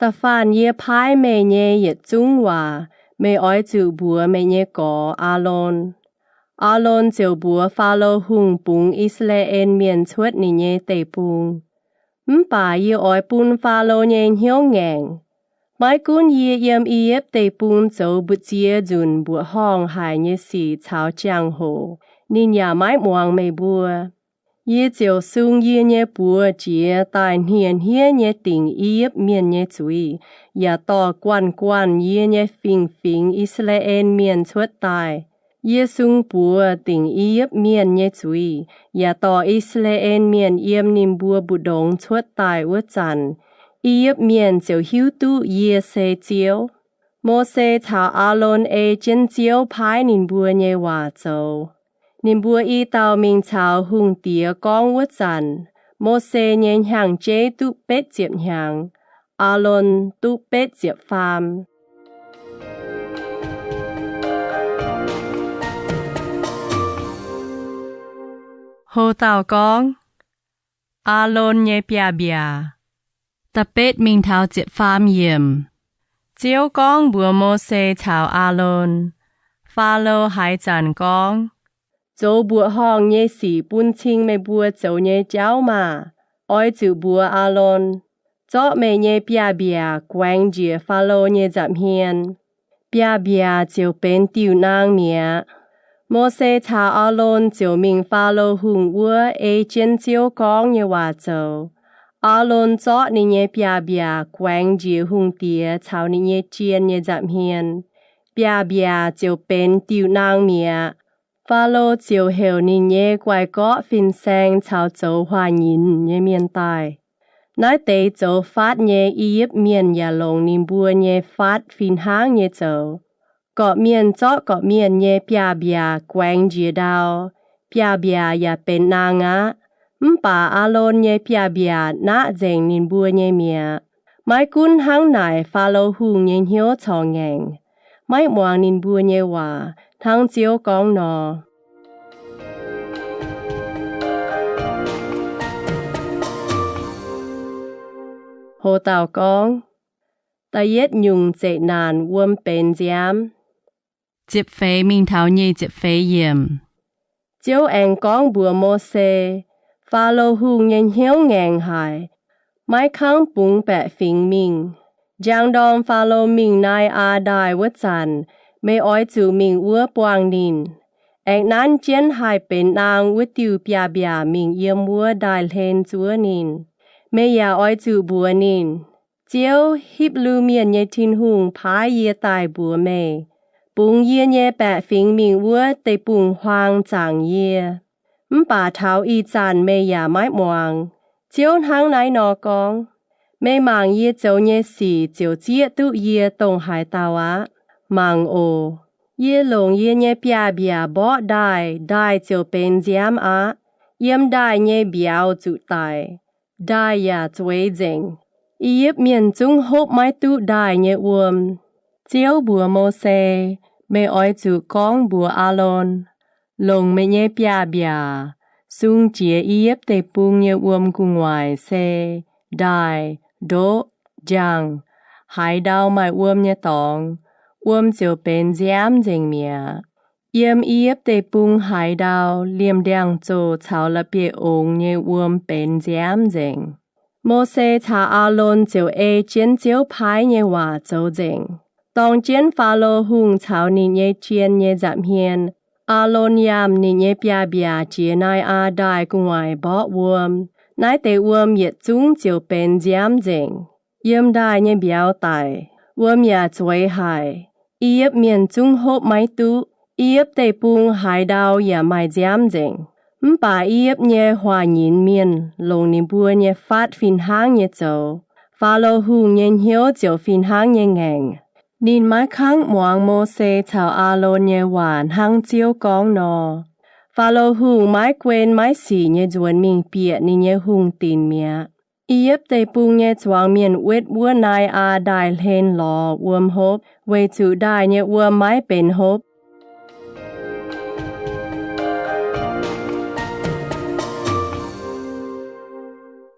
Da'faanh yie paaiv meih nyei yietc zungv waac meih oix zuqc mbuox meih nyei gorx, Aalon. Aalon ziouc mbuox Faalo Hungh bungx I^saa^laa^en Mienh cuotv ninh nyei deic-bung. Mv baac yie oix bun Faalo nyei hnyouv ngaengc. Maiv gunv yie yiem I^yipv Deic-Bung zoux mbu'ziex nzunc mbuoqc horngh haic nyei sic caux jangx-hoc, ninh yaac maiv muangx meih mbuo. Yie ziouc sung yie nyei buoz jiex daaih hniev-hniev nyei dingc I^yipv Mienh nyei zuiz, yaac dorh guanh guanh yie nyei fingx-fingx I^saa^laa^en Mienh cuotv daaih. Yie sung buoz dingc I^yipv Mienh nyei zuiz, yaac dorh I^saa^laa^en Mienh yiem ninh mbuo mbu'ndongx cuotv daaih wuov zanc, I^yipv Mienh ziouc hiuv duqv yie se Ziouv. Mose caux Aalon ei jienv Ziouv paaiv ninh mbuo nyei waac zoux. Ninh mbuo i dauh mingh caux hungh diex gorngv wuov zanc, Mose nyei hnyangx-jeiv duqv betv ziepc hnyangx, Aalon duqv betv ziepc faam. Ho dauh gorngv, Aalon nyei biaav-mbiaac, da'betv mingh taux ziepc faam yiemc. Ziouv gorngv mbuox Mose caux Aalon, Faalo haaix zanc gorngv, Zoux mbuoqc horngh nyei sic bun cing meih mbuo zoux nyei jauv maah! Oix zuqc mbuox Aalon, Zorqv meih nyei biaav-mbiaac guaengx njiec Faalo nyei nza'hmien. Biaav-mbiaac ziouc benx diuh naang mi'aqv. Mose caux Aalon ziouc mingh Faalo Hungh wuov ei jienv Ziouv gorngv nyei waac zoux. Aalon zorqv ninh nyei biaav-mbiaac guaengx njiec hungh diex caux ninh nyei jien nyei nza'hmien. Biaav-mbiaac ziouc benx diuh naang mi'aqv. Faalo ziouc heuc ninh nyei guai-gorqv fin-saeng caux zoux huaax nyinc nyei mienh daaih. Naaiv deix zoux faatv nyei I^yipv Mienh yaac longc ninh mbuo nyei faatv fih hnangv nyei zoux. Gorqv-mienh zorqv gorqv-mienh nyei biaav-mbiaac guaengx njiec ndau, biaav-mbiaac yaac benx naang aqv. Mv baac Aalon nyei biaav-mbiaac naqv nzengc ninh mbuo nyei mi'aqv. Maiv gunv hnangv naaic, Faalo Hungh nyei hnyouv corc ngaengc, maiv muangx ninh mbuo nyei waac, hnangv Ziouv gorngv nor. Ho dauh gorngv, Da'yietv nyungc zeqc naanc wuom benx nziaamv. Ziepc feix mingh taux nyic ziepc feix yiemc. Ziouv aengx gorngv mbuox Mose, Faalo Hungh nyei hnyouv ngaengc haic, maiv kangv bungx baeqc fingx mingh. Njang ndorm Faalo mingh Nai^aa Ndaaih wuov zanc, meih oix zuqc mingh wuov buangh ninh. Aengx nanv jienv haih benx naang wuov diuh biaav-mbiaac mingh yiem wuov ndaaih hlen zuov ninh. Meih yaac oix zuqc mbuox ninh, Ziouv, Hipv^lu Mienh nyei Tin-Hungh paaiv yie daaih mbuox meih, bungx yie nyei baeqc fingx mingh wuov deic-bung-huaang zaangc yie. Mv baac taux ih zanc meih yaac maiv muangx. Ziouv hnangv naaiv nor gorngv, Meih mangc yie zoux nyei sic ziouc zieqv duqv yie dongh haaix dauh aqv. Mangc oc. Yie longc yie nyei biaav-mbiaac mborqv ndaaih, ndaaih ziouc benx nziaamv aqv. Yiem ndaaih nyei mbiauz zuqc daic, ndaaih yaac zueiz nzengc. I^yipv Mienh zungv hopv maiv duqv ndaaih nyei wuom. Ziouv mbuox Mose, Meih oix zuqc gorngv mbuox Aalon, Longc meih nyei biaav-mbiaac sung jiex I^yipv Deic-Bung nyei wuom gu'nguaaic se ndaaih, ndoqv, njang, haaix ndau maaih wuom nyei dorngx, wuom ziouc benx nziaamv nzengc mi'aqv. Yiem I^yipv Deic-Bung haaix ndau liemh ndiangx-zoh caux la'bieiv-ongx nyei wuom benx nziaamv nzengc. Mose caux Aalon ziouc ei jienv Ziouv paaiv nyei waac zoux nzengc. Dorng jienv Faalo Hungh caux ninh nyei jien nyei nza'hmien, Aalon yangh ninh nyei biaav-mbiaac jiex Naaiv^aa Ndaaih gu'nguaaic mborqv wuom. Naaiv deix wuom yietc zungv ziouc benx nziaamv nzengc, yiem ndaaih nyei mbiauz daic. Wuom yaac zueiz haic. I^yipv Mienh zungv hopv maiv duqv. I^yipv Deic-Bung haaix ndau yaac maaih nziaamv nzengc. Mv baac I^yipv nyei huaax-nyinz mienh longc ninh mbuo nyei fatv fih hnangv nyei zoux. Faalo Hungh nyei hnyouv ziouc fih hnangv nyei ngaengc. Ninh maiv kangv muangx Mose caux Aalon nyei waac hnangv Ziouv gorngv nor. Faalo Hungh maiv guen maiv sic nyei nzuonx mingh bieqc ninh nyei hungh dinc mi'aqv. I^yipv Deic-Bung nyei zuangx mienh wetv wuov Naaiv^aa Ndaaih hlen lorz wuom hopv, weic zuqc ndaaih nyei wuom maiv benx hopv.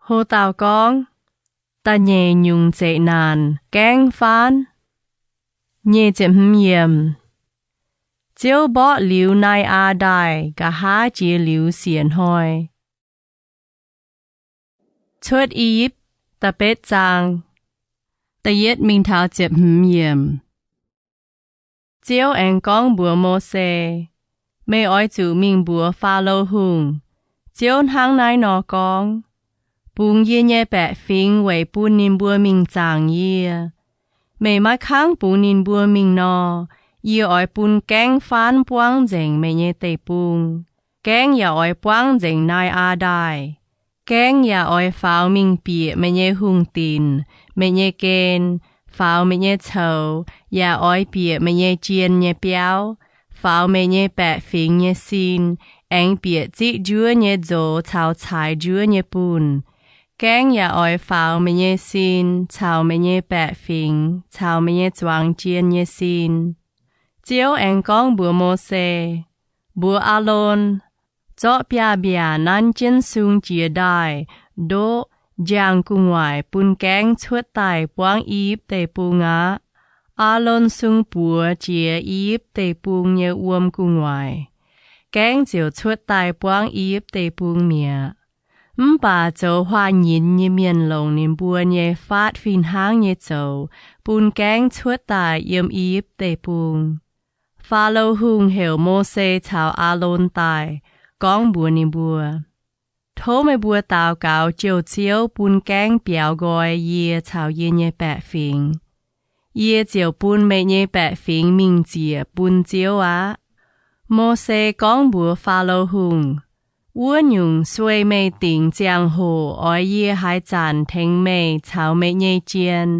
Ho dauh gorngv, Da'nyeic nyungc zeqc naanc, gaengv faanv. Nyic ziepc hmz yiemc. Ziouv mborqv liuz Naaiv^aa Ndaaih, nqa'haav jiex liuz siec hnoi. Cuotv I^yipv da'betv zaang, da'yietv mingh taux ziepc hmz yiemc. Ziouv aengx gorngv mbuox Mose, Meih oix zuqc mingh mbuox Faalo Hungh, Ziouv hnangv naaiv nor gorngv, Bungx yie nyei baeqc fingx weic bun ninh mbuo mingh zaangc yie. Meih maiv kangv bungx ninh mbuo mingh nor, yie oix bun gaengv faanv buangv nzengc meih nyei deic-bung. Gaengv yaac oix buangv nzengc Naaiv^aa Ndaaih. Gaengv yaac oix faaux mingh bieqc meih nyei hungh dinc, meih nyei gen, faaux meih nyei coux, yaac oix bieqc meih nyei jien nyei biauv, faaux meih nyei baeqc fingx nyei sin, aengx bieqc ziqv njuov nyei nzox caux caaix njuov nyei bunh. Gaengv yaac oix faaux meih nyei sin caux meih nyei baeqc fingx caux meih nyei zuangx jien nyei sin. Ziouv aengx gorngv mbuox Mose, Mbuox Aalon, Zorqv biaav-mbiaac nanv jienv sung jiex ndaaih, ndoqv, njang gu'nguaaic bun gaengv cuotv daaih buangv I^yipv Deic-Bung aqv. Aalon sung buoz jiex I^yipv Deic-Bung nyei wuom gu'nguaaic. Gaengv ziouc cuotv daaih buangv I^yipv Deic-Bung mi'aqv. Mv baac zoux huaax-nyinz nyei mienh longc ninh mbuo nyei fatv fih hnangv nyei zoux bun gaengv cuotv daaih yiem I^yipv Deic-Bung. Faalo Hungh heuc Mose caux Aalon daaih, gorngv mbuox ninh mbuo, Tov meih mbuo daux gaux jouh Ziouv bun gaengv biaux nqoi yie caux yie nyei baeqc fingx. Yie ziouc bun meih nyei baeqc fingx mingh ziec bun Ziouv aqv. Mose gorngv mbuox Faalo Hungh, Wuov nyungc sueih meih dingc ziangh hoc oix yie haaix zanc tengx meih caux meih nyei jien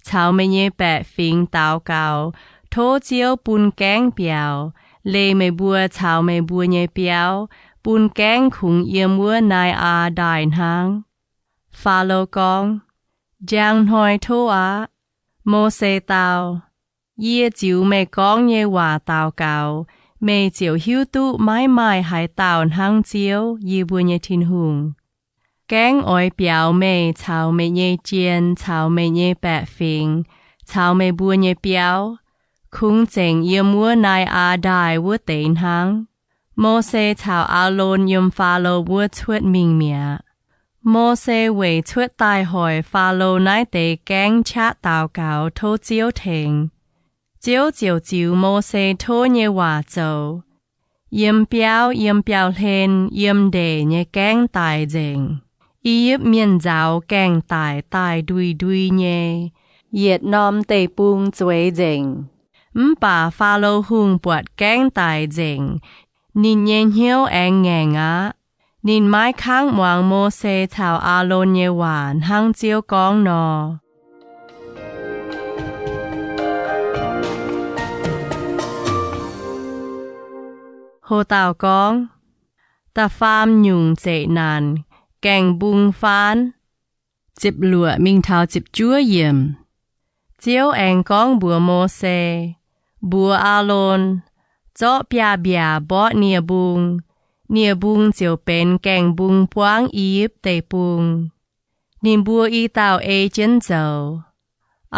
caux meih nyei baeqc fingx daux gaux, tov Ziouv bun gaengv biaux, leih meih mbuo caux meih mbuo nyei biauv, bun gaengv kungx yiem wuov Naaiv^aa Ndaaih hnangv. Faalo gorngv, Njang hnoi tov aqv. Mose dau, Yie ziux meih gorngv nyei waac daux gaux, meih ziouc hiuv duqv maiv maaih haaix dauh hnangv Ziouv, yie mbuo nyei Tin-Hungh. Gaengv oix biaux meih caux meih nyei jien caux meih nyei baeqc fingx caux meih mbuo nyei biauv, kungx zengc yiem wuov Naaiv^aa Ndaaih wuov deix hnangv. Mose caux Aalon yiem Faalo wuov cuotv mingh mi'aqv. Mose weic cuotv daaih hoic Faalo naaiv deix gaengv qaqv daux gaux tov Ziouv tengx. Ziouv ziouc ziux Mose tov nyei waac zoux. Yiem biauv, yiem biauv-hlen, yiem ndeic nyei gaengv daic nzengc. I^yipv Mienh nzauz gaengh daic daaih ndui-ndui nyei, yietc norm deic-bung zueiz nzengc. Mv baac Faalo Hungh buatc gaengv daic nzengc, ninh nyei hnyouv aengx ngaengc aqv. Ninh maiv kangv muangx Mose caux Aalon nyei waac hnangv Ziouv gorngv nor. Ho dauh gorngv, Da'faam nyungc zeqc naanc, gaengh mbung faanv. ziepc luoqc mingh taux ziepc juov yiemc. Ziouv aengx gorngv mbuox Mose, Mbuox Aalon, Zorqv biaav-mbiaac mborqv nie-mbung. Nie-mbung ziouc benx gaengh mbung buangv I^yipv Deic-Bung. Ninh mbuo i dauh ei jienv zoux.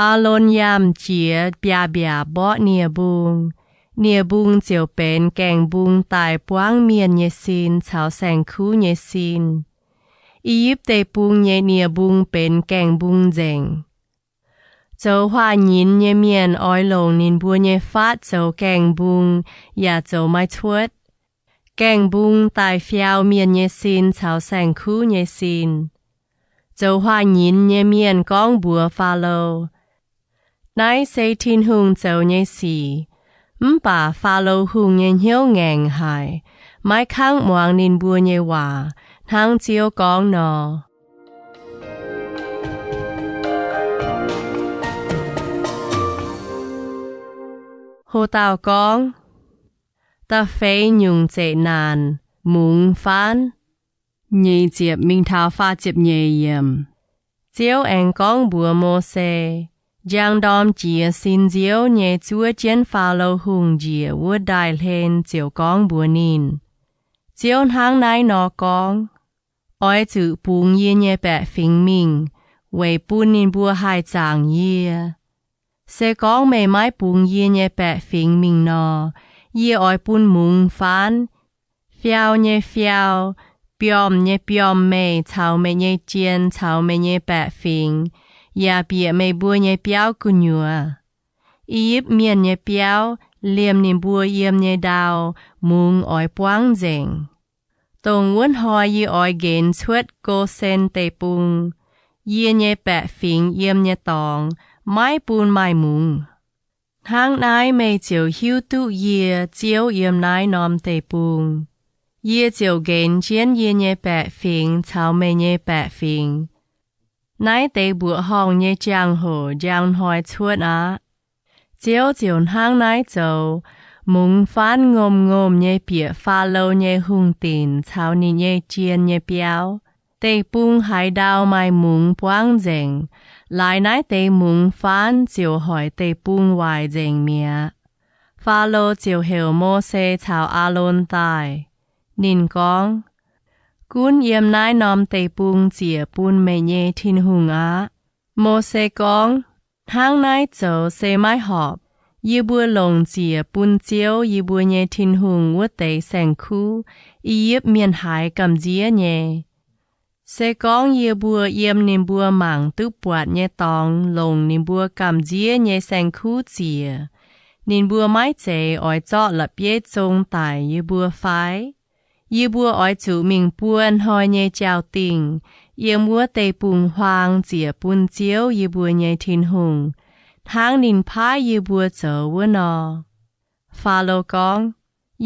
Aalon yangh jiex biaav-mbiaac mborqv nie-mbung. Nie-mbung ziouc benx gaengh mbung daaih buangv mienh nyei sin caux saeng-kuv nyei sin. I^yipv Deic-Bung nyei nie-mbung benx gaengh mbung nzengc. Zoux huaax-nyinz nyei mienh oix longc ninh mbuo nyei faatv zoux gaengh mbung yaac zoux maiv cuotv. Gaengh mbung daaih fiau mienh nyei sin caux saeng-kuv nyei sin. Zoux huaax-nyinz nyei mienh gorngv mbuox Faalo, Naaiv se Tin-Hungh zoux nyei sic. Mv baac Faalo Hungh nyei hnyouv ngaengc haic, maiv kangv muangx ninh mbuo nyei waac, hnangv Ziouv gorngv nor. Ho dauh gorngv, Da'feix nyungc zeqc naanc, mungz faanv. Nyic ziepc mingh taux faah ziepc nyeic yiemc. Ziouv aengx gorngv mbuox Mose, Njang ndorm jiex sin nziouv nyei zuov jienv Faalo Hungh njiec wuov ndaaih hlen ziouc gorngv mbuox ninh, Ziouv hnangv naaiv nor gorngv, Oix zuqc bungx yie nyei baeqc fingx mingh, weic bun ninh mbuo haih zaangc yie. Se gorngv meih maiv bungx yie nyei baeqc fingx mingh nor, yie oix bun mungz faanv, fiau nyei fiau, biomv nyei biomv meih caux meih nyei jien caux meih nyei baeqc fingx, yaac bieqc meih mbuo nyei biauv gu'nyuoz. I^yipv Mienh nyei biauv, liemh ninh mbuo yiem nyei ndau, mungz oix buangv nzengc. Dongh wuov hnoi yie oix nqenx cuotv Go^sen Deic-Bung. Yie nyei baeqc fingx yiem nyei dorngx maiv bun maaih mungz. Hnangv naaiv meih ziouc hiuv duqv yie Ziouv yiem naaiv norm deic-bung. Yie ziouc nqenx jienv yie nyei baeqc fingx caux meih nyei baeqc fingx. Naaiv deix mbuoqc horngh nyei jangx-hoc njang hnoi cuotv aqv. Ziouv ziouc hnangv naaiv zoux. Mungz faanv ngomh-ngomh nyei bieqc Faalo nyei hungh dinc caux ninh nyei jien nyei biauv. Deic-bung haaix ndau maaih mungz buangv nzengc, laaix naaiv deix mungz faanv ziouc hoic deic-bung waaic nzengc mi'aqv. Faalo ziouc heuc Mose caux Aalon daaih. Ninh gorngv, Gunv yiem naaiv norm deic-bung ziec bun meih nyei Tin-Hungh aqv. Mose gorngv, Hnangv naaiv zoux se maiv horpc. Yie mbuo longc ziec bun Ziouv yie mbuo nyei Tin-Hungh wuov deix saeng-kuv, I^yipv Mienh haiz gamh nziev nyei. Se gorngv yie mbuo yiem ninh mbuo mangc duqv buatc nyei dorngx longc ninh mbuo gamh nziev nyei saeng-kuv ziec, ninh mbuo maiv zeiz oix zorqv la'bieiv zong daic yie mbuo fai? Yie mbuo oix zuqc mingh buo hnoi nyei jauv-dingh yiem wuov deic-bung-huaang ziec bun Ziouv yie mbuo nyei Tin-Hungh, hnangv ninh paaiv yie mbuo zoux wuov nor. Faalo gorngv,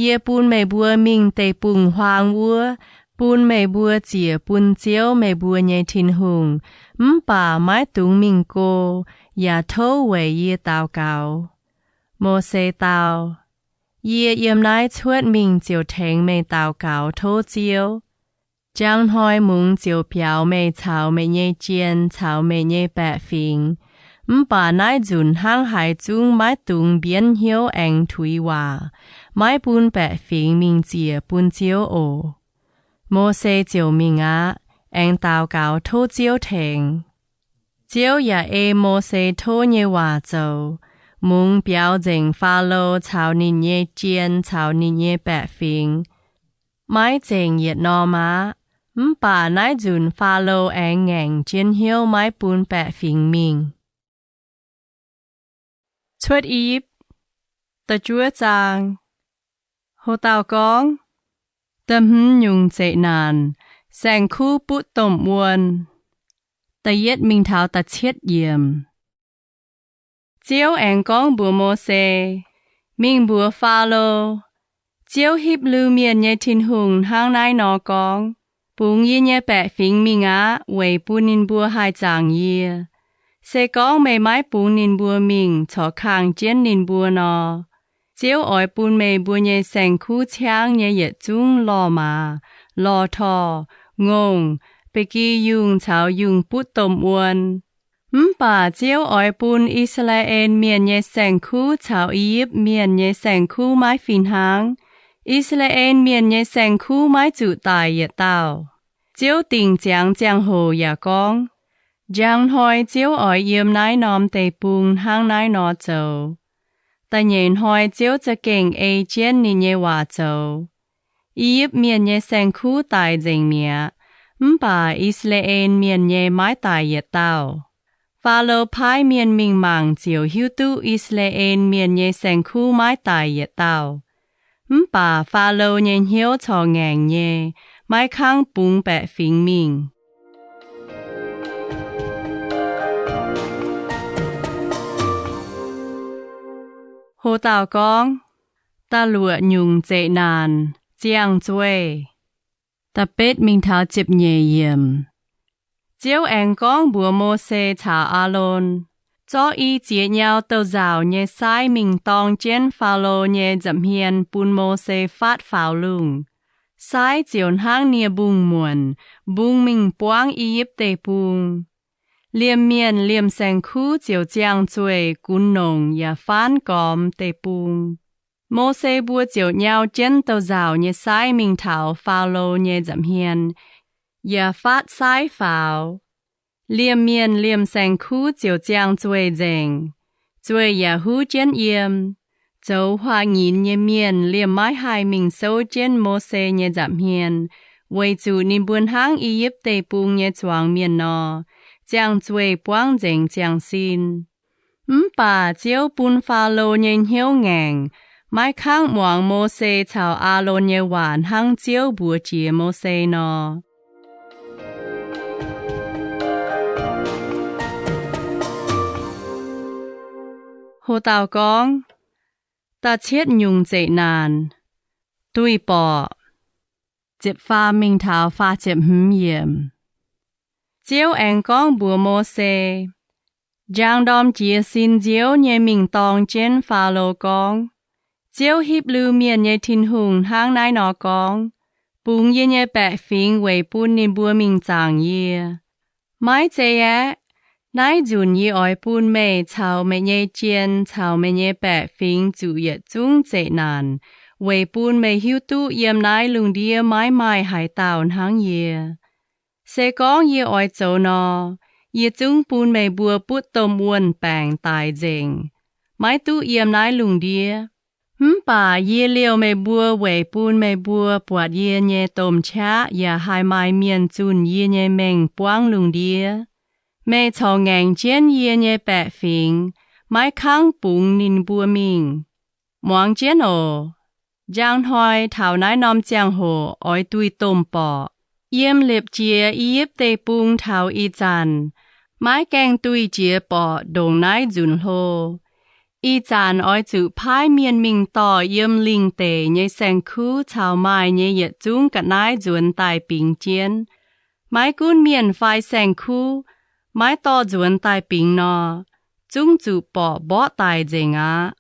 Yie bun meih mbuo mingh deic-bung-huaang wuov, bun meih mbuo ziec bun Ziouv, meih mbuo nyei Tin-Hungh, mv baac maiv dungx mingh go, yaac tov weic yie daux gaux. Mose dau, Yie yiem naaiv cuotv mingh ziouc tengx meih daux gaux tov Ziouv. Njang hnoi mungz ziouc biaux meih caux meih nyei jien caux meih nyei baeqc fingx. Mv baac naaiv nzunc hnangv haaix zungv maiv dungx mbienv hnyouv aengx tuix waac, maiv bun baeqc fingx mingh ziec bun Ziouv oc. Mose ziouc mingh aqv, aengx daux gaux tov Ziouv tengx. Ziouv yaac ei Mose tov nyei waac zoux. Mungz biaux nzengc Faalo caux ninh nyei jien caux ninh nyei baeqc fingx. Maiv zengc yietc norm aqv. Mv baac naaiv nzunc Faalo aengx ngaengc jienv hnyouv maiv bun baeqc fingx mingh. Cuotv I^yipv, da'juov zaang. Ho dauh gorngv, Da'hmz nyungc zeqc naanc, saeng-kuv butv domh wuon. Da'yietv mingh taux da'cietv yiemc. Ziouv aengx gorngv mbuox Mose, Mingh mbuox Faalo, Ziouv, Hipv^lu Mienh nyei Tin-Hungh, hnangv naaiv nor gorngv, Bungx yie nyei baeqc fingx mingh aqv, weic bun ninh mbuo haih zaangc yie. Se gorngv meih maiv bungx ninh mbuo mingh corc kangh jienv ninh mbuo nor, Ziouv oix bun meih mbuo nyei saeng-kuv ciangv nyei yietc zungv lorh maaz, lorh torh, ngongh, ba'gi yungh caux yungh butv domh wuon. Mv baac Ziouv oix bun I^saa^laa^en Mienh nyei saeng-kuv caux I^yipv Mienh nyei saeng-kuv maiv fih hnangv. I^saa^laa^en Mienh nyei saeng-kuv maiv zuqc daic yietc dauh. Ziouv dingc ziangx ziangh hoc yaac gorngv, Njang hnoi Ziouv oix yiem naaiv norm deic-bung hnangv naaiv nor zoux. Da'nyeic hnoi Ziouv za'gengh ei jienv ninh nyei waac zoux. I^yipv Mienh nyei saeng-kuv daic nzengc mi'aqv, mv baac I^saa^laa^en Mienh nyei maiv daic yietc dauh. Faalo paaiv mienh mingh mangc ziouc hiuv duqv I^saa^laa^en Mienh nyei saeng-kuv maiv daic yietc dauh. Mv baac Faalo nyei hnyouv corc ngaengc nyei, maiv kangv bungx baeqc fingx mingh. Ho dauh gorngv, Da'luoqc nyungc zeqc naanc, ziangh zueih. Da'betv mingh taux ziepc nyeic yiemc. Ziouv aengx gorngv mbuox Mose caux Aalon, Zorqv i ziex nyau douz-nzauc nyei saaiv mingh dorng jienv Faalo nyei nza'hmien bun Mose faatv faaux lungh. Saaiv ziouc hnangv nie-mbungh muonc mbungx mingh buangv I^yipv Deic-Bung. Liemh mienh liemh saeng-kuv ziouc ziangh zueih gunx nongc yaac faanv gormx deic-bung. Mose mbuo ziouc nyau jienv douz-nzauc nyei saaiv mingh taux Faalo nyei nza'hmien yaac faatv saaiv faaux. Liemh mienh liemh saeng-kuv ziouc ziangh zueih nzengc. Zueih yaac huv jienv yiem. Zoux huaax-nyinz nyei mienh liemh maiv haih mingh souv jienv Mose nyei nza'hmien, weic zuqc ninh mbuo hnangv I^yipv Deic-Bung nyei zuangx mienh nor, ziangh zueih buangv nzengc ziangh sin. Mv baac Ziouv bun Faalo nyei hnyouv ngaengc, maiv kangv muangx Mose caux Aalon nyei waac hnangv Ziouv mbuox jiex Mose nor. Ho dauh gorngv, Da'cietv nyungc zeqc naanc, duih borqc. Ziepc faam mingh taux faah ziepc hmz yiemc. Ziouv aengx gorngv mbuox Mose, Njang ndorm jiez sin nziouv nyei mingh dorng jienv Faalo gorngv, Ziouv, Hipv^lu Mienh nyei Tin-Hungh, hnangv naaiv nor gorngv, Bungx yie nyei baeqc fingx weic bun ninh mbuo mingh zaangc yie. Maiv zei aeqv, naaiv nzunc yie oix bun meih caux meih nyei jien caux meih nyei baeqc fingx zuqc yietc zungv zeqc naanc, weic bun meih hiuv duqv yiem naaiv lungh ndiev maiv maaih haaix dauh hnangv yie. Se gorngv yie oix zoux nor, yie zungv bun meih mbuo butv domh wuon-baengc daic nzengc, maiv duqv yiem naaiv lungh ndiev. Mv baac yie liouh meih mbuo weic bun meih mbuo buatc yie nyei domh qaqv yaac haih maaih mienh zunh yie nyei mengh buangv lungh ndiev. Meih corc ngaengc jienv yie nyei baeqc fingx, maiv kangv bungx ninh mbuo mingh. Muangx jienv oc. Njang hnoi taux naaiv norm ziangh hoc oix duih domh borqc. Yiem liepc jiez I^yipv Deic-Bung taux ih zanc, maiv gaengh duih jiex borqc ndongc naaiv nzunc hlo. Ih zanc oix zuqc paaiv mienh mingh dorh yiem lingh deic nyei saeng-kuv caux maaih nyei yietc zungv ga'naaiv nzuonx daaih bingx jienv. Maiv gunv mienh fai saeng-kuv, maiv dorh nzuonx daaih bingx nor, zungv zuqc borqc mborqv daic nzengc aqv.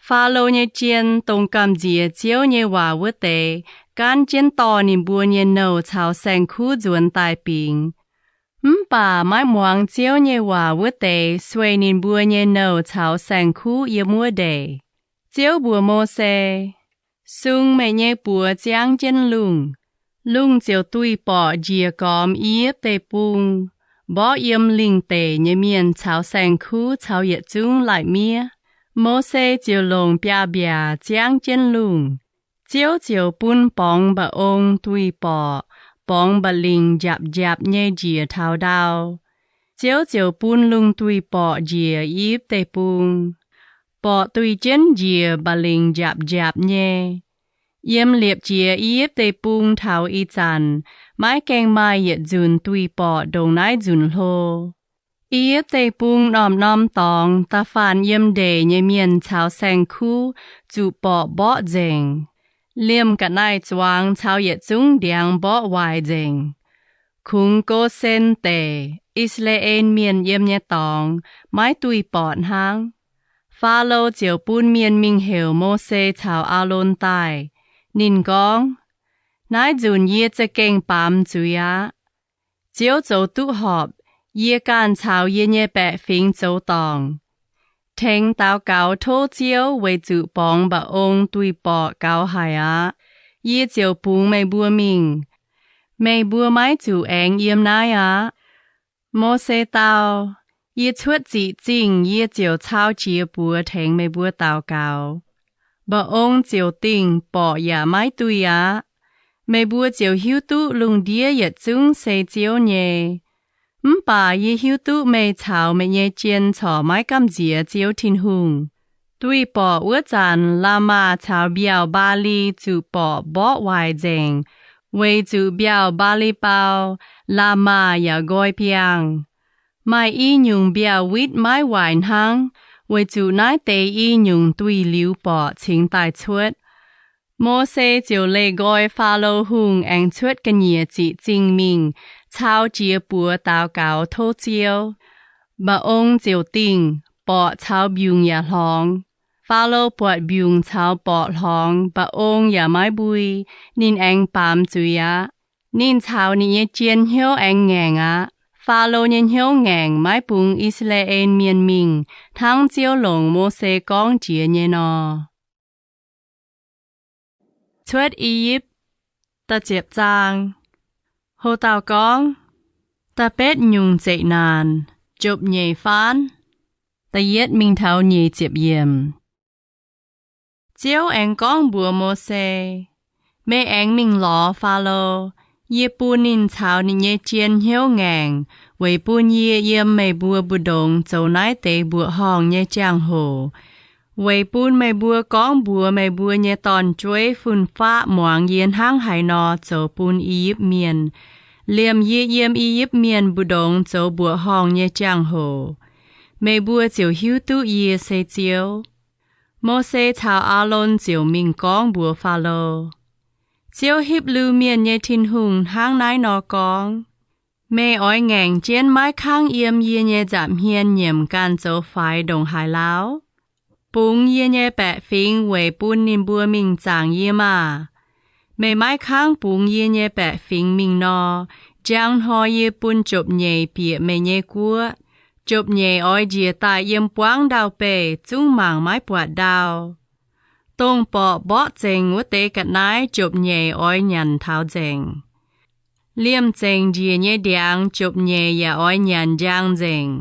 Faalo nyei jien, dongh gamh nziex Ziouv nyei waac wuov deix, gaanv jienv dorh ninh mbuo nyei nouh caux saeng-kuv nzuonx daaih bingx. Mv baac maiv muangx Ziouv nyei waac wuov deix sueih ninh mbuo nyei nouh caux saeng-kuv yiem wuov ndeic. Ziouv mbuox Mose, Sung meih nyei buoz ziangv jienv lungh. Lungh ziouc duih borqc njiec gormx I^yipv Deic-Bung, mborqv yiem lingh deic nyei mienh caux saeng-kuv caux yietc zungv lai-miev. Mose ziouc longc biaav-mbiaac ziangv jienv lungh. Ziouv ziouc bun borngz mba'ong duih borqc, borngz mba'lingc njapc njapc nyei njiec taux ndau. Ziouv ziouc bun lungh duih borqc njiec I^yipv Deic-Bung. Borqc duih jienv njiec mba'lingc njapc njapc nyei. Yiem liepc jiez I^yipv Deic-Bung taux ih zanc, maiv gaengh maaih yietc nzunc duih borqc ndongc naaiv nzunc hlo. I^yipv Deic-Bung norm-norm dorngx da'faanh yiem ndeic nyei mienh caux saeng-kuv zuqc borqc mborqv nzengc. Liemh ga'naaiv zuangx caux yietc zungv ndiangx mborqv waaic nzengc. Kungx Gosen Deic, I^saa^laa^en Mienh yiem nyei dorngx, maiv duih borqc hnangv. Faalo ziouc bun mienh mingh heuc Mose caux Aalon daaih. Ninh gorngv, Naaiv nzunc yie za'gengh baamz zuiz aqv. Ziouv zoux duqv horpc. Yie ganh caux yie nyei baeqc fingx zoux dorngc, tengx daux gaux tov Ziouv weic zuqc borngz mba'ong duih borqc gaux haic aqv. Yie ziouc bungx meih mbuo mingh. Meih mbuo maiv zuqc aengx yiem naaiv aqv. Mose dau, Yie cuotv ziqc zingh yie ziouc cau jiez buoz tengx meih mbuo daux gaux. Mba'ong ziouc dingh, borqc yaac maiv duih aqv. Meih mbuo ziouc hiuv duqv lungh ndiev yietc zungv se Ziouv nyei. Mv baac yie hiuv duqv meih caux meih nyei jien corc maiv gamh nziex Ziouv Tin-Hungh. Duih borqc wuov zanc Laamaa caux mbiauh Mbaa^li zuqc borqc mborqv waaic nzengc, weic zuqc mbiauh Mbaa^li^mbau, Laamaa yaac nqoi biangh. Maaih i nyungc mbiauh witv maiv waaic hnangv, weic zuqc naaiv deix i nyungc duih liuz borqc cingx daaih cuotv. Mose ziouc leih nqoi Faalo Hungh aengx cuotv ga'nyiec ziqc zingh mingh cau jiez buoz daux gaux tov Ziouv. Mba'ong ziouc dingh, borqc caux mbiungc yaac hlorngx. Faalo buatc mbiungc caux borqc hlorngx, mba'ong yaac maiv mbui. Ninh aengx baamz zuiz aqv. Ninh caux ninh nyei jien hnyouv aengx ngaengc aqv. Faalo nyei hnyouv ngaengc maiv bungx I^saa^laa^en Mienh mingh hnangv Ziouv longc Mose gorngv jiex nyei nor. Cuotv I^yipv. Da'ziepc zaang. Ho dauh gorngv, Da'betv nyungc zeqc naanc, jopv-nyeic faanv. Da'yietv mingh taux nyeic ziepc yiemc. Ziouv aengx gorngv mbuox Mose, Meih aengx mingh lorz Faalo. Yie bun ninh caux ninh nyei jien hnyouv ngaengc weic bun yie yiem meih mbuo mbu'ndongx zoux naaiv deix mbuoqc horngh nyei jangx-hoc, weic bun meih mbuo gorngv mbuox meih mbuo nyei dorn-jueiv fun-faqv muangx yie hnangv haaix nor zoux bun I^yipv Mienh, liemh yie yiem I^yipv Mienh mbu'ndongx zoux mbuoqc horngh nyei jangx-hoc. Meih mbuo ziouc hiuv duqv yie se Ziouv. Mose caux Aalon ziouc mingh gorngv mbuox Faalo, Ziouv, Hipv^lu Mienh nyei Tin-Hungh, hnangv naaiv nor gorngv, Meih oix ngaengc jienv maiv kangv yiem yie nyei nza'hmien nyiemc ganh zoux faix ndongc haaix lauh? Bungx yie nyei baeqc fingx weic bun ninh mbuo mingh zaangc yie maah! Meih maiv kangv bungx yie nyei baeqc fingx mingh nor, njang hnoi yie bun jopv-nyeic bieqc meih nyei guoqv. Jopv-nyeic oix njiec daaih yiem buangv ndau-beih, zungv mangc maiv buatc ndau. Dongh borqc mborqv zengc wuov deix ga'naaiv jopv-nyeic oix nyanc taux nzengc. Liemh zengc njiec nyei ndiangx jopv-nyeic yaac oix nyanc njang nzengc.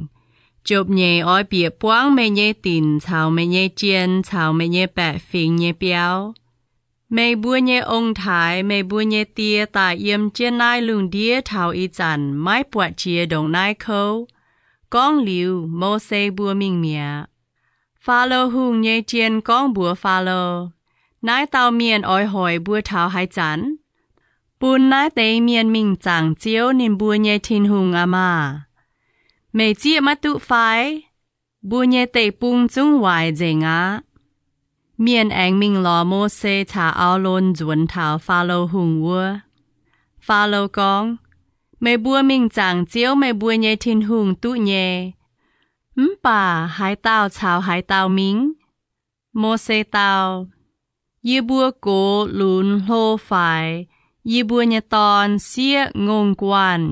Jopv-nyeic oix bieqc buangv meih nyei dinc caux meih nyei jien caux meih nyei baeqc fingx nyei biauv. Meih mbuo nyei ong-taaix, meih mbuo nyei die daaih yiem jienv naaiv lungh ndiev taux ih zanc maiv buatc jiex ndongc naaiv kouv. Gorngv liuz, Mose mbuo mingh mi'aqv. Faalo Hungh nyei jien gorngv mbuox Faalo, Naaiv dauh mienh oix hoic mbuo taux haaix zanc? Bun naaiv deix mienh mingh zaangc Ziouv, ninh mbuo nyei Tin-Hungh aqv maah! Meih zieqv maiv duqv fai? Mbuo nyei deic-bung zungv waaic nzengc aqv. Mienh aengx mingh lorz Mose caux Aalon nzuonx taux Faalo Hungh wuov. Faalo gorngv, Meih mbuo mingh zaangc Ziouv, meih mbuo nyei Tin-Hungh, duqv nyei. Mv baac haaix dauh caux haaix dauh mingh? Mose dau, Yie mbuo gox, lunx, hlo, faix, yie mbuo nyei dorn, sieqv, ngongh guanh,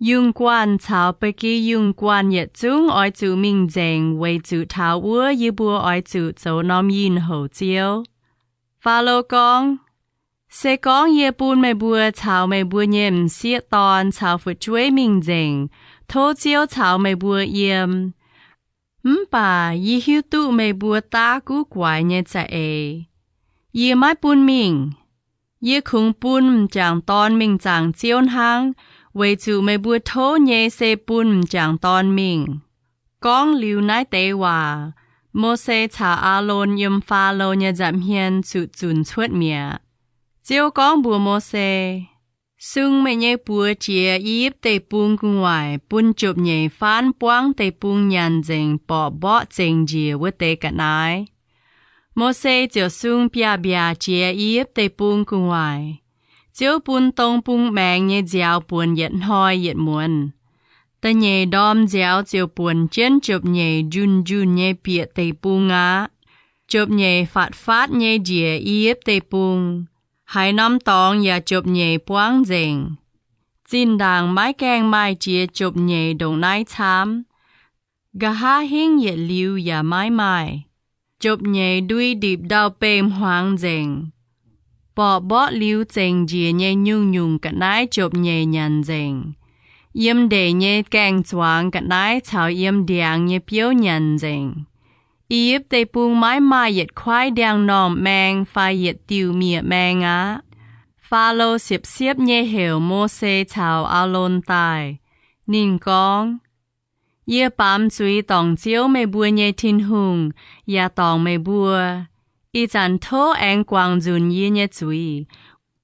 yungh guanh caux ba'gi yungh guanh yietc zungv oix zuqc mingh nzengc, weic zuqc taux wuov yie mbuo oix zuqc zoux norm yinh houc Ziouv. Faalo gorngv, Se gorngv yie bun meih mbuo caux meih mbuo nyei m'sieqv dorn caux fu'jueiv mingh nzengc, tov Ziouv caux meih mbuo yiem. Mv baac yie hiuv duqv meih mbuo daav guv guaix nyei za'eix. Yie maiv bun mingh. Yie kungx bun m'jangc dorn mingh zaangc Ziouv hnangv, weic zuqc meih mbuo tov nyei se bun m'jangc dorn mingh. Gorngv liuz naaiv deix waac, Mose caux Aalon yiem Faalo nyei nza'hmien zuqc zunc cuotv mi'aqv. Ziouv gorngv mbuox Mose, Sung meih nyei buoz jiex I^yipv Deic-Bung gu'nguaaic bun jopv-nyeic faanv buangv deic-bung nyanc nzengc borqc mborqv zengc njiec wuov deix ga'naaiv. Mose ziouc sung biaav-mbiaac jiex I^yipv Deic-Bung gu'nguaaic. Ziouv bun dong bung maengx nyei nziaaux buonc yietc hnoi yietc muonz. Da'nyeic ndorm nziaaux ziouc buonc jienv jopv-nyeic njunh njunh nyei bieqc deic-bung aqv. Jopv-nyeic fatv fatv nyei njiec I^yipv Deic-Bung. Haaix norm dorngx yaac jopv-nyeic buangv nzengc. Zinh ndaangc maiv gaengh maaih jiex jopv-nyeic ndongc naaiv camv. Nqa'haav hingv yietc liuz yaac maiv maaih. Jopv-nyeic ndui ndipc ndau-beih hmuangx nzengc. Borqc mborqv liuz zengc njiec nyei nyungc-nyungc ga'naaiv jopv-nyeic nyanc nzengc. Yiem ndeic nyei gaeng-zuangx ga'naaiv caux yiem ndiangx nyei biouv nyanc nzengc. I^yipv Deic-Bung maiv maaih yietc kuaaiv ndiangx-normh maeng fai yietc diuh miev-maeng aqv. Faalo siepv-siepv nyei heuc Mose caux Aalon daaih. Ninh gorngv, Yie baamz zuiz dorngc Ziouv, meih mbuo nyei Tin-Hungh, yaac dorngc meih mbuo. Ih zanc tov aengx guangc nzunc yie nyei zuiz,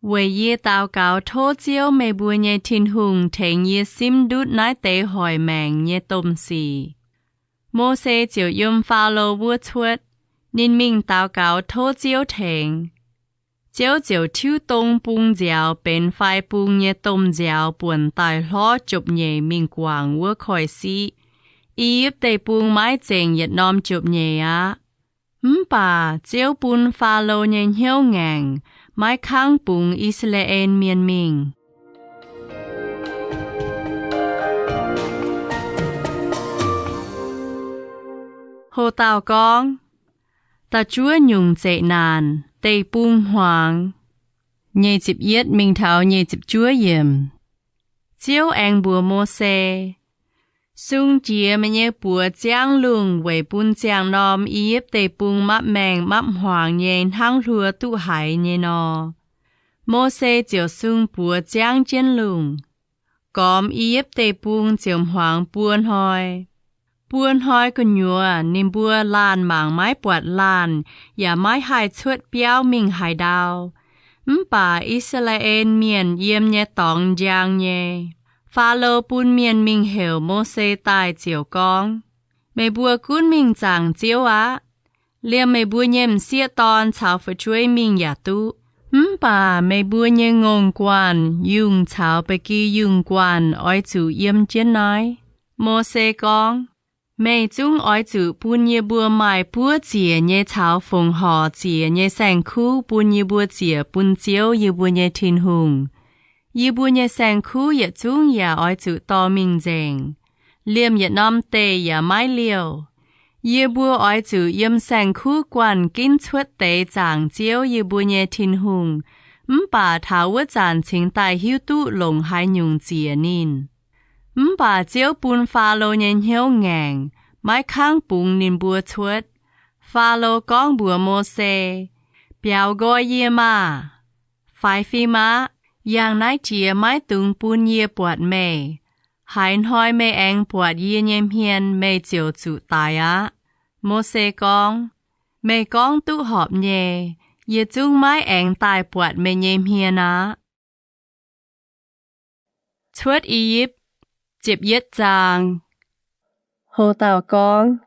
weic yie daux gaux tov Ziouv, meih mbuo nyei Tin-Hungh, tengx yie simv ndutv naaiv deix hoic maengc nyei domh sic. Mose ziouc yiem Faalo wuov cuotv. Ninh mingh daux gaux tov Ziouv tengx. Ziouv ziouc tiuv dong bung nziaaux benx fai bung nyei domh nziaaux buonc daaih hlorv jopv-nyeic mingh guangc wuov koiv-siqv. I^yipv Deic-Bung maiv zengc yietc norm jopv-nyeic aqv. Mv baac Ziouv bun Faalo nyei hnyouv ngaengc, maiv kangv bungx I^saa^laa^en Mienh mingh. Ho dauh gorngv, Da'juov nyungc zeqc naanc, deic-bung hmuangx. Nyic ziepc yietv mingh taux nyic ziepc juov yiemc. Ziouv aengx mbuox Mose, Sung jiex meih nyei buoz ziangv lungh weic bun ziangh norm I^yipv Deic-Bung mapv maengh mapv hmuangx nyei hnangv hluo duqv haiz nyei nor. Mose ziouc sung buoz ziangv jienv lungh. Gormx I^yipv Deic-Bung ziouc hmuangx buo hnoi. Buo hnoi gu'nyuoz ninh mbuo laanh mangc maiv buatc laanh yaac maiv haih cuotv biauv mingh haaix ndau. Mv baac I^saa^laa^en Mienh yiem nyei dorngx njang nyei. Faalo bun mienh mingh heuc Mose daaih ziouc gorngv, Meih mbuo gunv mingh zaangc Ziouv aqv. Liemh meih mbuo nyei m'sieqv dorn caux fu'jueiv mingh yaac duqv. Mv baac meih mbuo nyei ngongh guanh, yungh caux ba'gi yungh guanh oix zuqc yiem jienv naaiv. Mose gorngv, Meih zungv oix zuqc bun yie mbuo maaih buov ziec nyei caux fongc horc ziec nyei saeng-kuv bun yie mbuo ziec bun Ziouv, yie mbuo nyei Tin-Hungh. Yie mbuo nyei saeng-kuv yietc zungv yaac oix zuqc dorh mingh nzengc. Liemh yietc norm deic yaac maiv liouh. Yie mbuo oix zuqc yiem saeng-kuv guanh ginv cuotv deix zaangc Ziouv, yie mbuo nyei Tin-Hungh. Mv baac taux wuov zanc cingx daaih hiuv duqv longc haaix nyungc ziec ninh. Mv baac Ziouv bun Faalo nyei hnyouv ngaengc, maiv kangv bungx ninh mbuo cuotv. Faalo gorngv mbuox Mose, Biaux nqoi yie maah! Faix fim aqv. Yangh naaiv jiex maiv dungx bun yie buatc meih. Haaix hnoi meih aengx buatc yie nyei hmien, meih ziouc zuqc daic aqv. Mose gorngv, Meih gorngv duqv horpc nyei. Yie zungv maiv aengx daaih buatc meih nyei hmien aqv. Cuotv I^yipv, ziepc yietv zaang. Ho dauh gorngv,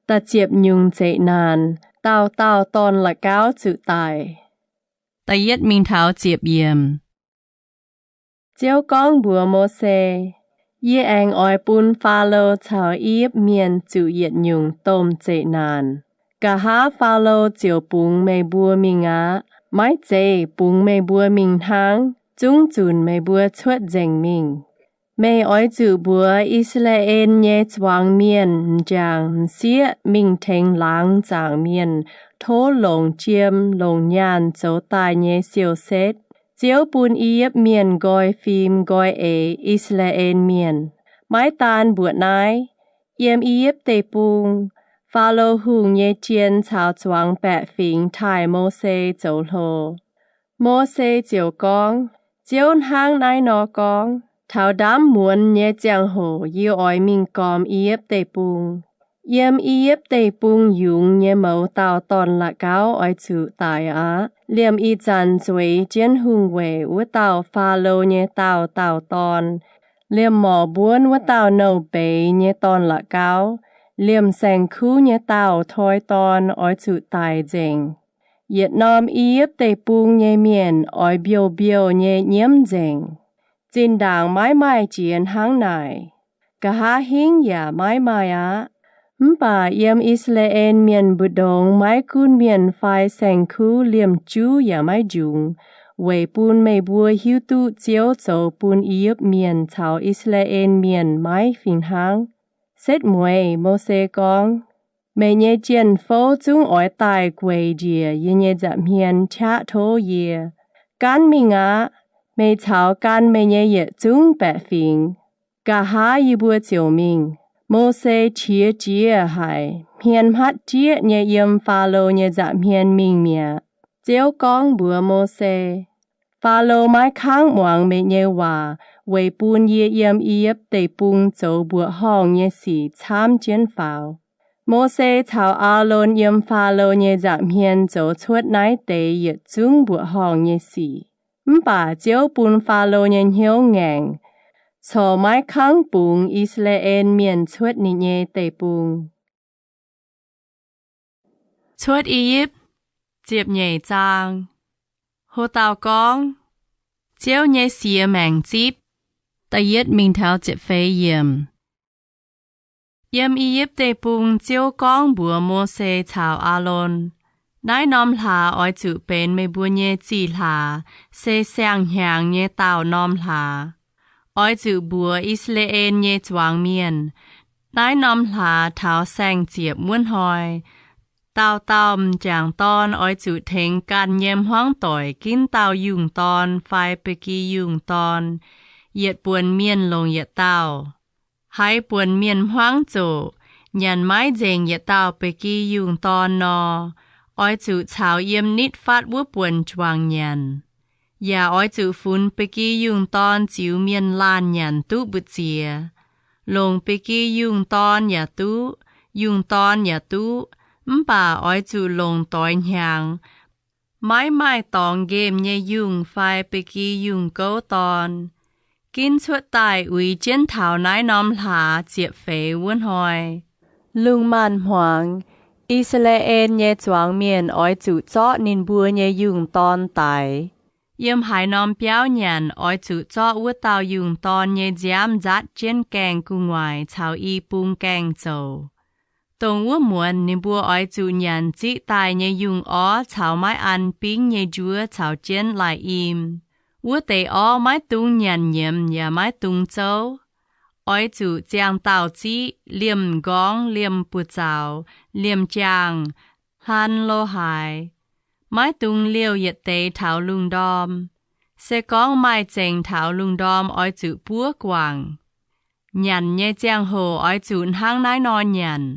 Da'ziepc nyungc zeqc naanc, dauh dauh dorn-la'gauv zuqc daic. Da'yietv mingh taux ziepc yiemc. Ziouv gorngv mbuox Mose, Yie aengx oix bun Faalo caux I^yipv Mienh zuqc yietc nyungc domh zeqc naanc. Nqa'haav Faalo ziouc bungx meih mbuo mingh aqv. Maiv zeiz bungx meih mbuo mingh hnangv, zungv zunc meih mbuo cuotv nzengc mingh. Meih oix zuqc mbuox I^saa^laa^en nyei zuangx mienh m'jangc m'sieqv mingh tengx laangz zaangc mienh tov longc jiem longc nyaanh zoux daaih nyei siou-setv, Ziouv bun I^yipv Mienh nqoi fim nqoi eix I^saa^laa^en Mienh. Maiv daan mbuoqc naaiv, yiem I^yipv Deic-Bung, Faalo Hungh nyei jien caux zuangx baeqc fingx taaih Mose zoux hlo. Mose ziouc gorngv, Ziouv hnangv naaiv nor gorngv, Taux ndaamv muonz nyei ziangh hoc yie oix mingh gormx I^yipv Deic-Bung. Yiem I^yipv Deic-Bung yungz nyei mouz dauh dorn-la'gauv oix zuqc daic aqv. Liemh ih zanc zueiz jienv hungh weic wuov dauh Faalo nyei dauh dauh dorn, liemh morc mbuonv wuov dauh nouh mbeix nyei dorn-la'gauv, liemh saeng-kuv nyei dauh toi dorn oix zuqc daic nzengc. Yietc norm I^yipv Deic-Bung nyei mienh oix mbiouh mbiouh nyei nyiemv nzengc. Zinh ndaangc maiv maaih jiex hnangv naaic. Nqa'haav hingv yaac maiv maaih aqv. Mv baac yiem I^saa^laa^en Mienh mbu'ndongx maiv gunv mienh fai saeng-kuv liemh juv yaac maiv njungx, weic bun meih mbuo hiuv duqv Ziouv zoux bun I^yipv Mienh caux I^saa^laa^en Mienh maiv fih hnangv. Setv mueiz Mose gorngv, Meih nyei jien-fouv zungv oix daaih gueic njiec yie nyei nza'hmien qaqv tov yie. Gaanv mingh aqv. Meih caux gan meih nyei yietc zungv baeqc fingx, nqa'haav yie mbuo ziouc mingh. Mose qiex jiez haic, hmien hmatv jieqv nyei yiem Faalo nyei nza'hmien mingh mi'aqv. Ziouv gorngv mbuox Mose, Faalo maiv kangv muangx meih nyei waac weic bun yie yiem I^yipv Deic-Bung zoux mbuoqc horngh nyei sic camv jienv faaux. Mose caux Aalon yiem Faalo nyei nza'hmien zoux cuotv naaiv deix yietc zungv mbuoqc horngh nyei sic. Mv baac Ziouv bun Faalo nyei hnyouv ngaengc, corc maiv kangv bungx I^saa^laa^en Mienh cuotv ninh nyei deic-bung. Cuotv I^yipv, ziepc nyeic zaang. Ho dauh gorngv, Ziouv nyei siex maengc zipv. Da'yietv mingh taux ziepc feix yiemc. Yiem I^yipv Deic-Bung Ziouv gorngv mbuox Mose caux Aalon, Naaiv norm hlaax oix zuqc benx meih mbuo nyei zih hlaax, se siang-hnyangx nyei daauh norm hlaax. Oix zuqc mbuox I^saa^laa^en nyei zuangx mienh, Naaiv norm hlaax taux saeng-ziepc wuov hnoi, dauh dauh m'jangc dorn oix zuqc tengx ganh nyei hmuangv doic ginv dauh yungh dorn fai ba'gi yungh dorn, yietc buonc mienh longc yietc dauh. Haaix buonc mienh hmuangv zoqc, nyanc maiv nzengc yietc dauh ba'gi yungh dorn nor, oix zuqc caux yiem nitv fatv wuov buonc juangc nyanc. Yaac oix zuqc funx ba'gi yungh dorn ziux mienh laanh nyanc duqv mbu'ziex. Longc ba'gi yungh dorn yaac duqv, yungh dorn yaac duqv, mv baac oix zuqc longc doix hnyangx, maiv maaih dorngx nqemh nyei yungh fai ba'gi yungh gouv dorn, ginv cuotv daaih uix jienv taux naaiv norm hlaax ziepc feix wuov hnoi. Lungh maanz-hmuangx, I^saa^laa^en nyei zuangx mienh oix zuqc zorqv ninh mbuo nyei yungh dorn daix. Yiem haaix norm biauv nyanc oix zuqc zorqv wuov dauh yungh dorn nyei nziaamv nzaatv jienv gaengh gu'nguaaic caux i bung gaengh zoux. Dongh wuov muonz ninh mbuo oix zuqc nyanc ziqv daaih nyei yungh orv caux maiv an bingv nyei njuov caux jienv lai-im. Wuov deix orv maiv dungx nyanc nyiemz yaac maiv dungx zouv. Oix zuqc ziangh dauh ziqv, liemh m'nqorngv, liemh buoz-zaux, liemh jaangh, hlan lo haaix. Maiv dungx liouh yietc deix taux lungh ndorm. Se gorngv maaih zengc taux lungh ndorm oix zuqc buov guangc. Nyanc nyei ziangh hoc oix zuqc hnangv naaiv nor nyanc.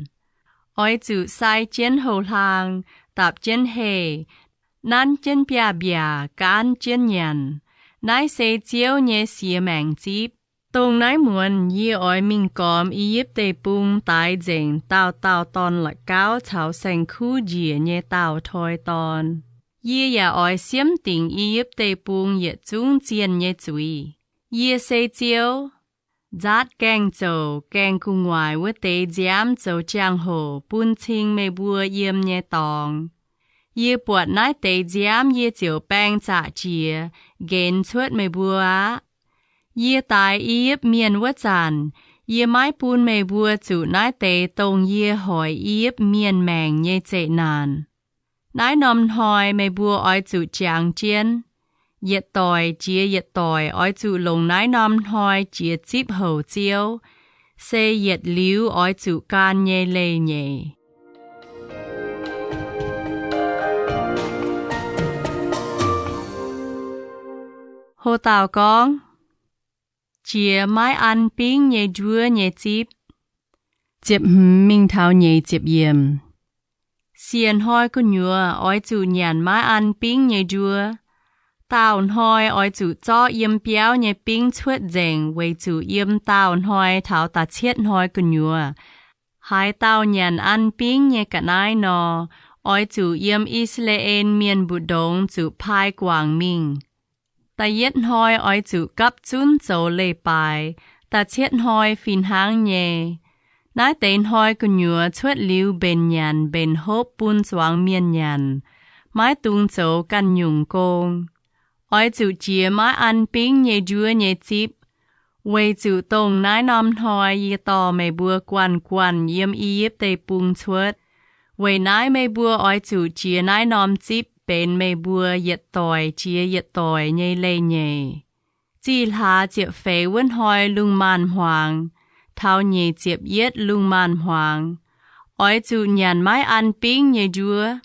Oix zuqc sai jienv houx-hlaang, dapc jienv heh, nanv jienv biaav-mbiaac, gaanv jienv nyanc. Naaiv se Ziouv nyei siex maengc zipv. Dongh naaiv muonz yie oix mingh gormx I^yipv Deic-Bung daix nzengc dauh dauh dorn-la'gauv caux saeng-kuv njiec nyei dauh toi dorn. Yie yaac oix siemv dingc I^yipv Deic-Bung yietc zungv zienh nyei zuiz. Yie se Ziouv. Nzaatv gaengh zouc gaengh gu'nguaaic wuov deix nziaamv zoux jangx-hoc bun cing meih mbuo yiem nyei dorngx. Yie buatc naaiv deix nziaamv yie ziouc baeng zaqc jiex, nqenx cuotv meih mbuo aqv. Yie daix I^yipv Mienh wuov zanc, yie maiv bun meih mbuo zuqc naaiv deix dongh yie hoic I^yipv Mienh maengc nyei zeqc naanc. Naaiv norm hnoi meih mbuo oix zuqc jangx jienv. Yietc doic jiex yietc doic oix zuqc longc naaiv norm hnoi jiex zipv houc Ziouv, se yietc liuz oix zuqc gan nyei leih nyeic. Ho dauh gorngv, Jiex maiv an bingv nyei njuov nyei zipv. Ziepc hmz mingh taux nyeic ziepc yiemc. Siec hnoi gu'nyuoz oix zuqc nyanc maiv an bingv nyei njuov. Daauh hnoi oix zuqc zorqv yiem biauv nyei bingv cuotv nzengc, weic zuqc yiem daauh hnoi taux da'cietv hnoi gu'nyuoz, haaix dauh nyanc an bingv nyei ga'naaiv nor, oix zuqc yiem I^saa^laa^en Mienh mbu'ndongx zuqc paaiv guangc mingh. Da'yietv hnoi oix zuqc gapv zunv zoux leiz-baaix, da'cietv hnoi fih hnangv nyei. Naaiv deix hnoi gu'nyuoz cuotv liuz mbenc nyanc mbenc hopv bun zuangx mienh nyanc, maiv dungx zoux ganh nyungc gong. Oix zuqc jiex maiv an bingv nyei njuov nyei zipv, weic zuqc dongh naaiv norm hnoi yie dorh meih mbuo guanh guanh yiem I^yipv Deic-Bung cuotv. Weic naaiv meih mbuo oix zuqc jiex naaiv norm zipv benx meih mbuo yietc doic jiex yietc doic nyei leiz-nyeic. Zih hlaax ziepc feix wuov hnoi lungh maanz-hmuangx taux nyic ziepc yietv lungh maanz-hmuangx, oix zuqc nyanc maiv an bingv nyei njuov.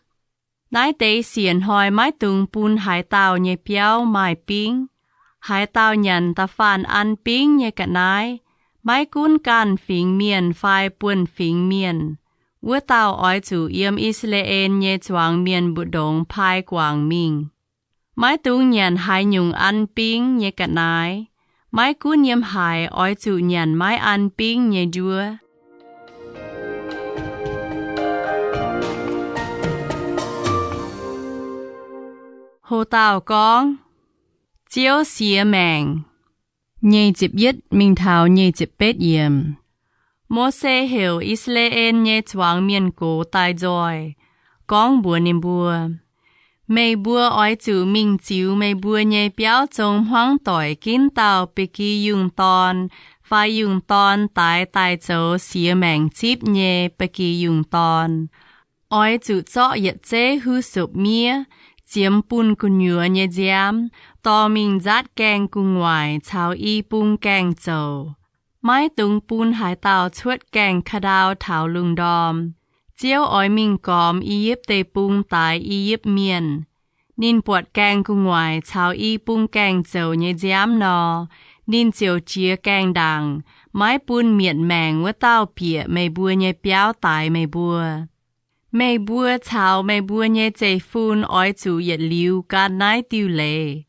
Naaiv deix siec hnoi maiv dungx bun haaix dauh nyei biauv maaih bingv. Haaix dauh nyanc da'faanh an bingv nyei ga'naaiv, maiv gunv ganh fingx mienh fai buonv-fingx mienh, wuov dauh oix zuqc yiem I^saa^laa^en nyei zuangx mienh mbu'ndongx pai guangc mingh. Maiv dungx nyanc haaix nyungc an bingv nyei ga'naaiv. Maiv gunv yiem haaix, oix zuqc nyanc maiv an bingv nyei njuov. Ho dauh gorngv, Ziouv siex maengc. Nyic ziepc yietv mingh taux nyic ziepc betv yiemc. Mose heuc I^saa^laa^en nyei zuangx mienh gox daaih nzoih, gorngv mbuox ninh mbuo, Meih mbuo oix zuqc mingh ziux meih mbuo nyei biauv zong hmuangv doic ginv dauh ba'gi yungh dorn fai yungh dorn daix daaih zoux siex maengc zipv nyei ba'gi yungh dorn. Oix zuqc zorqv yietc zeiv huv sopc miev ziemx bun gu'nyuoz nyei nziaamv dorh mingh nzaatv gaengh gu'nguaaic caux i bung gaengh zouc. Maiv dungx bun haaix dauh cuotv gaengh ka'ndau taux lungh ndorm. Ziouv oix mingh gormx I^yipv Deic-Bung daix I^yipv Mienh. Ninh buatc gaengh gu'nguaaic caux i bung gaengh zouc nyei nziaamv nor, ninh ziouc jiez gaengh ndaangc, maiv bun mietc maengc wuov dauh bieqc meih mbuo nyei biauv daix meih mbuo. Meih mbuo caux meih mbuo nyei zeiv-fun oix zuqc yietc liuz gan naaiv diuh leiz.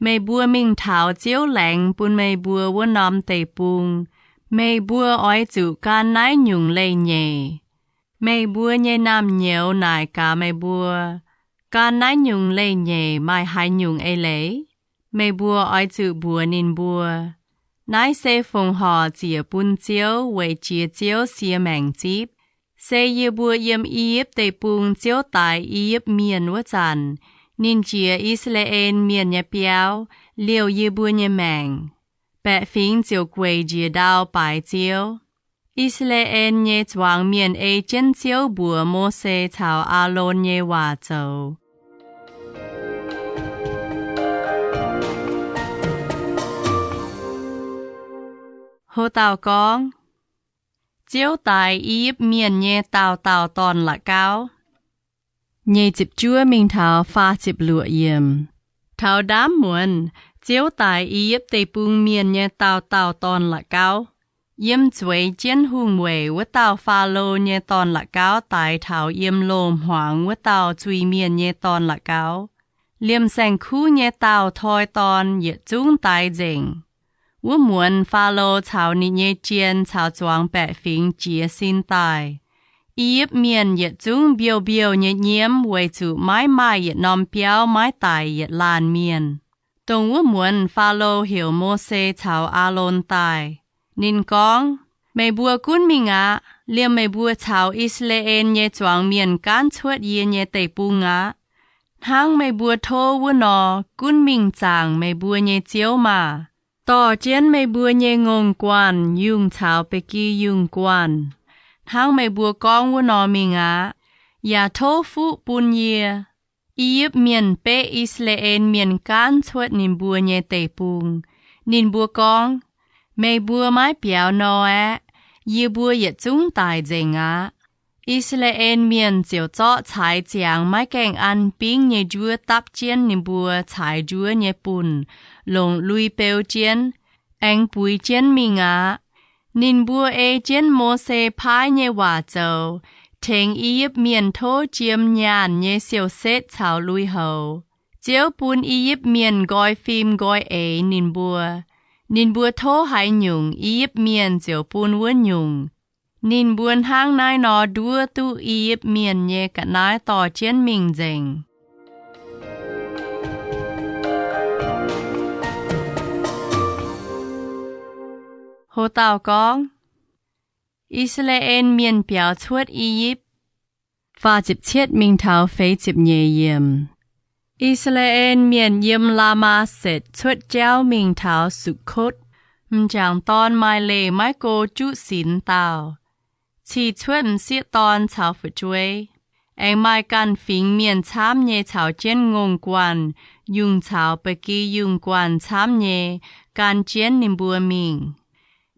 Meih mbuo mingh taux Ziouv laengz bun meih mbuo wuov norm deic-bung, meih mbuo oix zuqc gan naaiv nyungc leiz-nyeic. Meih mbuo nyei naamh nyouz naaic gaax meih mbuo, Gan naaiv nyungc leiz-nyeic maaih haaix nyungc eix leiz? Meih mbuo oix zuqc mbuox ninh mbuo, Naaiv se fongc horc ziec bun Ziouv weic jiex Ziouv siex maengc zipv. Se yie mbuo yiem I^yipv Deic-Bung ziouv daix I^yipv Mienh wuov zanc, ninh jiex I^saa^laa^en Mienh nyei biauv, liouh yie mbuo nyei maengc. Baeqc fingx ziouc gueic njiec ndau baaix Ziouv. I^saa^laa^en nyei zuangx mienh ei jienv Ziouv mbuox Mose caux Aalon nyei waac zoux. Houv dauh gorngv, Ziouv daix I^yipv Mienh nyei dauh dauh dorn-la'gauv. Nyei ziepc juov mingh taux faah ziepc luoqc yiemc. Taux ndaamv muonz, Ziouv daix I^yipv Deic-Bung Mienh nyei dauh dauh dorn-la'gauv. Yiem zueiz jienv hungh weic wuov dauh Faalo nyei dorn-la'gauv daix taux yiem loz-hmuangx wuov dauh zuiz-mienh nyei dorn-la'gauv. Liemh saeng-kuv nyei dauh toi dorn yietc zungv daix nzengc. Wuov muonz Faalo caux ninh nyei jien caux zuangx baeqc fingx jiez sin daaih. I^yipv Mienh yietc zungv mbiouh mbiouh nyei nyiemv weic zuqc maiv maaih yietc norm biauv maiv daic yietc laanh mienh. Dongh wuov muonz Faalo heuc Mose caux Aalon daaih. Ninh gorngv, Meih mbuo gunv mingh aqv. Liemh meih mbuo caux I^saa^laa^en nyei zuangx mienh gaanv cuotv yie nyei deic-bung aqv. Hnangv meih mbuo tov wuov nor, gunv mingh zaangc meih mbuo nyei ziouv maah! Dorh jienv meih mbuo nyei ngongh guanh yungh caux ba'gi yungh guanh, hnangv meih mbuo gorngv wuov nor mingh aqv. Yaac tov fuqv bun yie. I^yipv Mienh beqv I^saa^laa^en Mienh gaanv cuotv ninh mbuo nyei deic-bung. Ninh mbuo gorngv, Meih mbuo maiv biaux nor aeqv, yie mbuo yietc zungv daic nzengc aqv. I^saa^laa^en Mienh ziouc zorqv caaix ziangx maiv gaengh an bingv nyei njuov dapv jienv ninh mbuo caaix njuov nyei bunh, longc lui beu jienv, aengx buix jienv mingh aqv. Ninh mbuo ei jienv Mose paaiv nyei waac zoux, tengx I^yipv Mienh tov jiem nyaanh nyei siou-setv caux lui-houx. Ziouv bun I^yipv Mienh nqoi fim nqoi eix ninh mbuo. Ninh mbuo tov haaix nyungc, I^yipv Mienh ziouc bun wuov nyungc. Ninh mbuo hnangv naaiv nor nduov duqv I^yipv Mienh nyei ga'naaiv dorh jienv mingh nzengc. Houv dauh gorngv, I^saa^laa^en Mienh biaux cuotv I^yipv. Faah ziepc cietv mingh taux feix ziepc nyeic yiemc. I^saa^laa^en Mienh yiem Laa^maa^setc cuotv jauv mingh taux Sukv^kotv. M'jangc dorn maaih leih maiv go juqv sinx dauh, cih cuotv m'sieqv dorn caux fu'jueiv. Aengx maaih ganh fingx mienh camv nyei caux jienv ngongh guanh, yungh caux ba'gi yungh guanh camv nyei, gan jienv ninh mbuo mingh.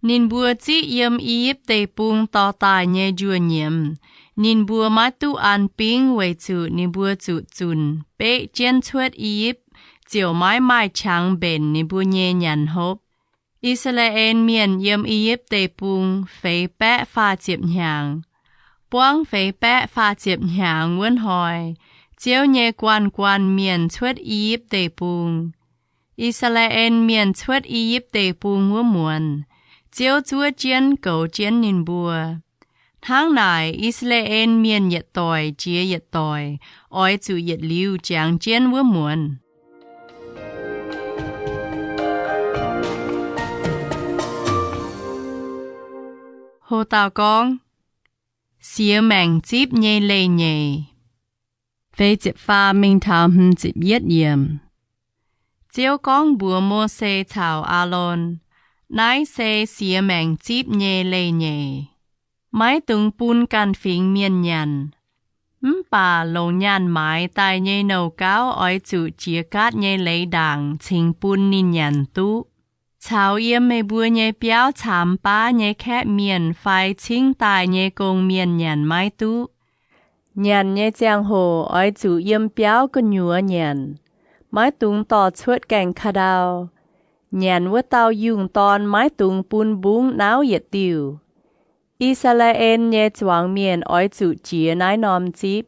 Ninh mbuo ziqv yiem I^yipv Deic-Bung dorh daaih nyei njuov nyiemz, ninh mbuo maiv duqv an bingv weic zuqc ninh mbuo zuqc zunc beqv jienv cuotv I^yipv, ziouc maiv maaih qangx mbenc ninh mbuo nyei nyanc hopv. I^saa^laa^en Mienh yiem I^yipv Deic-Bung feix baeqv faah ziepc hnyangx. Buangv feix baeqv faah ziepc hnyangx wuov hnoi, Ziouv nyei guanh guanh mienh cuotv I^yipv Deic-Bung. I^saa^laa^en Mienh cuotv I^yipv Deic-Bung wuov muonz, Ziouv zuov jienv goux jienv ninh mbuo. Hnangv naaic, I^saa^laa^en Mienh yietc doic jiex yietc doic oix zuqc yietc liuz jangx jienv wuov muonz. Ho dauh gorngv, Siex Maengc Zipv Nyei Leiz-Nyeic. Feix ziepc faam mingh taux hmz ziepc yietv yiemc. Ziouv gorngv mbuox Mose caux Aalon, Naaiv se siex maengc zipv nyei leiz-nyeic. Maiv dungx bun ganh fingx mienh nyanc. Mv baac longc nyaanh maaiz daaih nyei nouh gauv oix zuqc jiex gaatv nyei leiz ndaangc cingx bun ninh nyanc duqv. Caux yiem meih mbuo nyei biauv caamx baav nyei kaeqv mienh fai cingv daaih nyei gong-mienh nyanc maiv duqv. Nyanc nyei ziangh hoc oix zuqc yiem biauv gu'nyuoz nyanc, maiv dungx dorh cuotv gaengh ka'ndau. Nyanc wuov dauh yungh dorn maiv dungx bun mbungv nauv yietc diuh. I^saa^laa^en nyei zuangx mienh oix zuqc jiex naaiv norm zipv.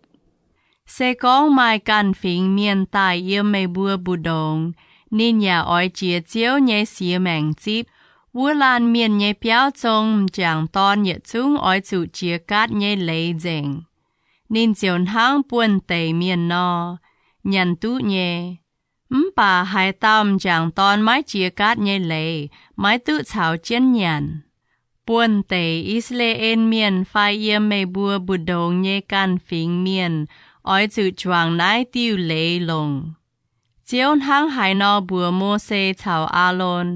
Se gorngv maaih ganh fingx mienh daaih yiem meih mbuo mbu'ndongx, ninh yaac oix jiex Ziouv nyei siex maengc zipv. Wuov laanh mienh nyei biauv zong m'jangc dorn yietc zungv oix zuqc jiex gaatv nyei leiz nzengc. Ninh ziouc hnangv buonv-deic mienh nor, nyanc duqv nyei. Mv baac haaix dauh m'jangc dorn maiv jiex gaatv nyei leiz, maiv duqv caux jienv nyanc. Buonv-deic I^saa^laa^en Mienh fai yiem meih mbuo mbu'ndongx nyei ganh fingx mienh oix zuqc juangc naaiv diuh leiz longc. Ziouv hnangv haaix nor mbuox Mose caux Aalon,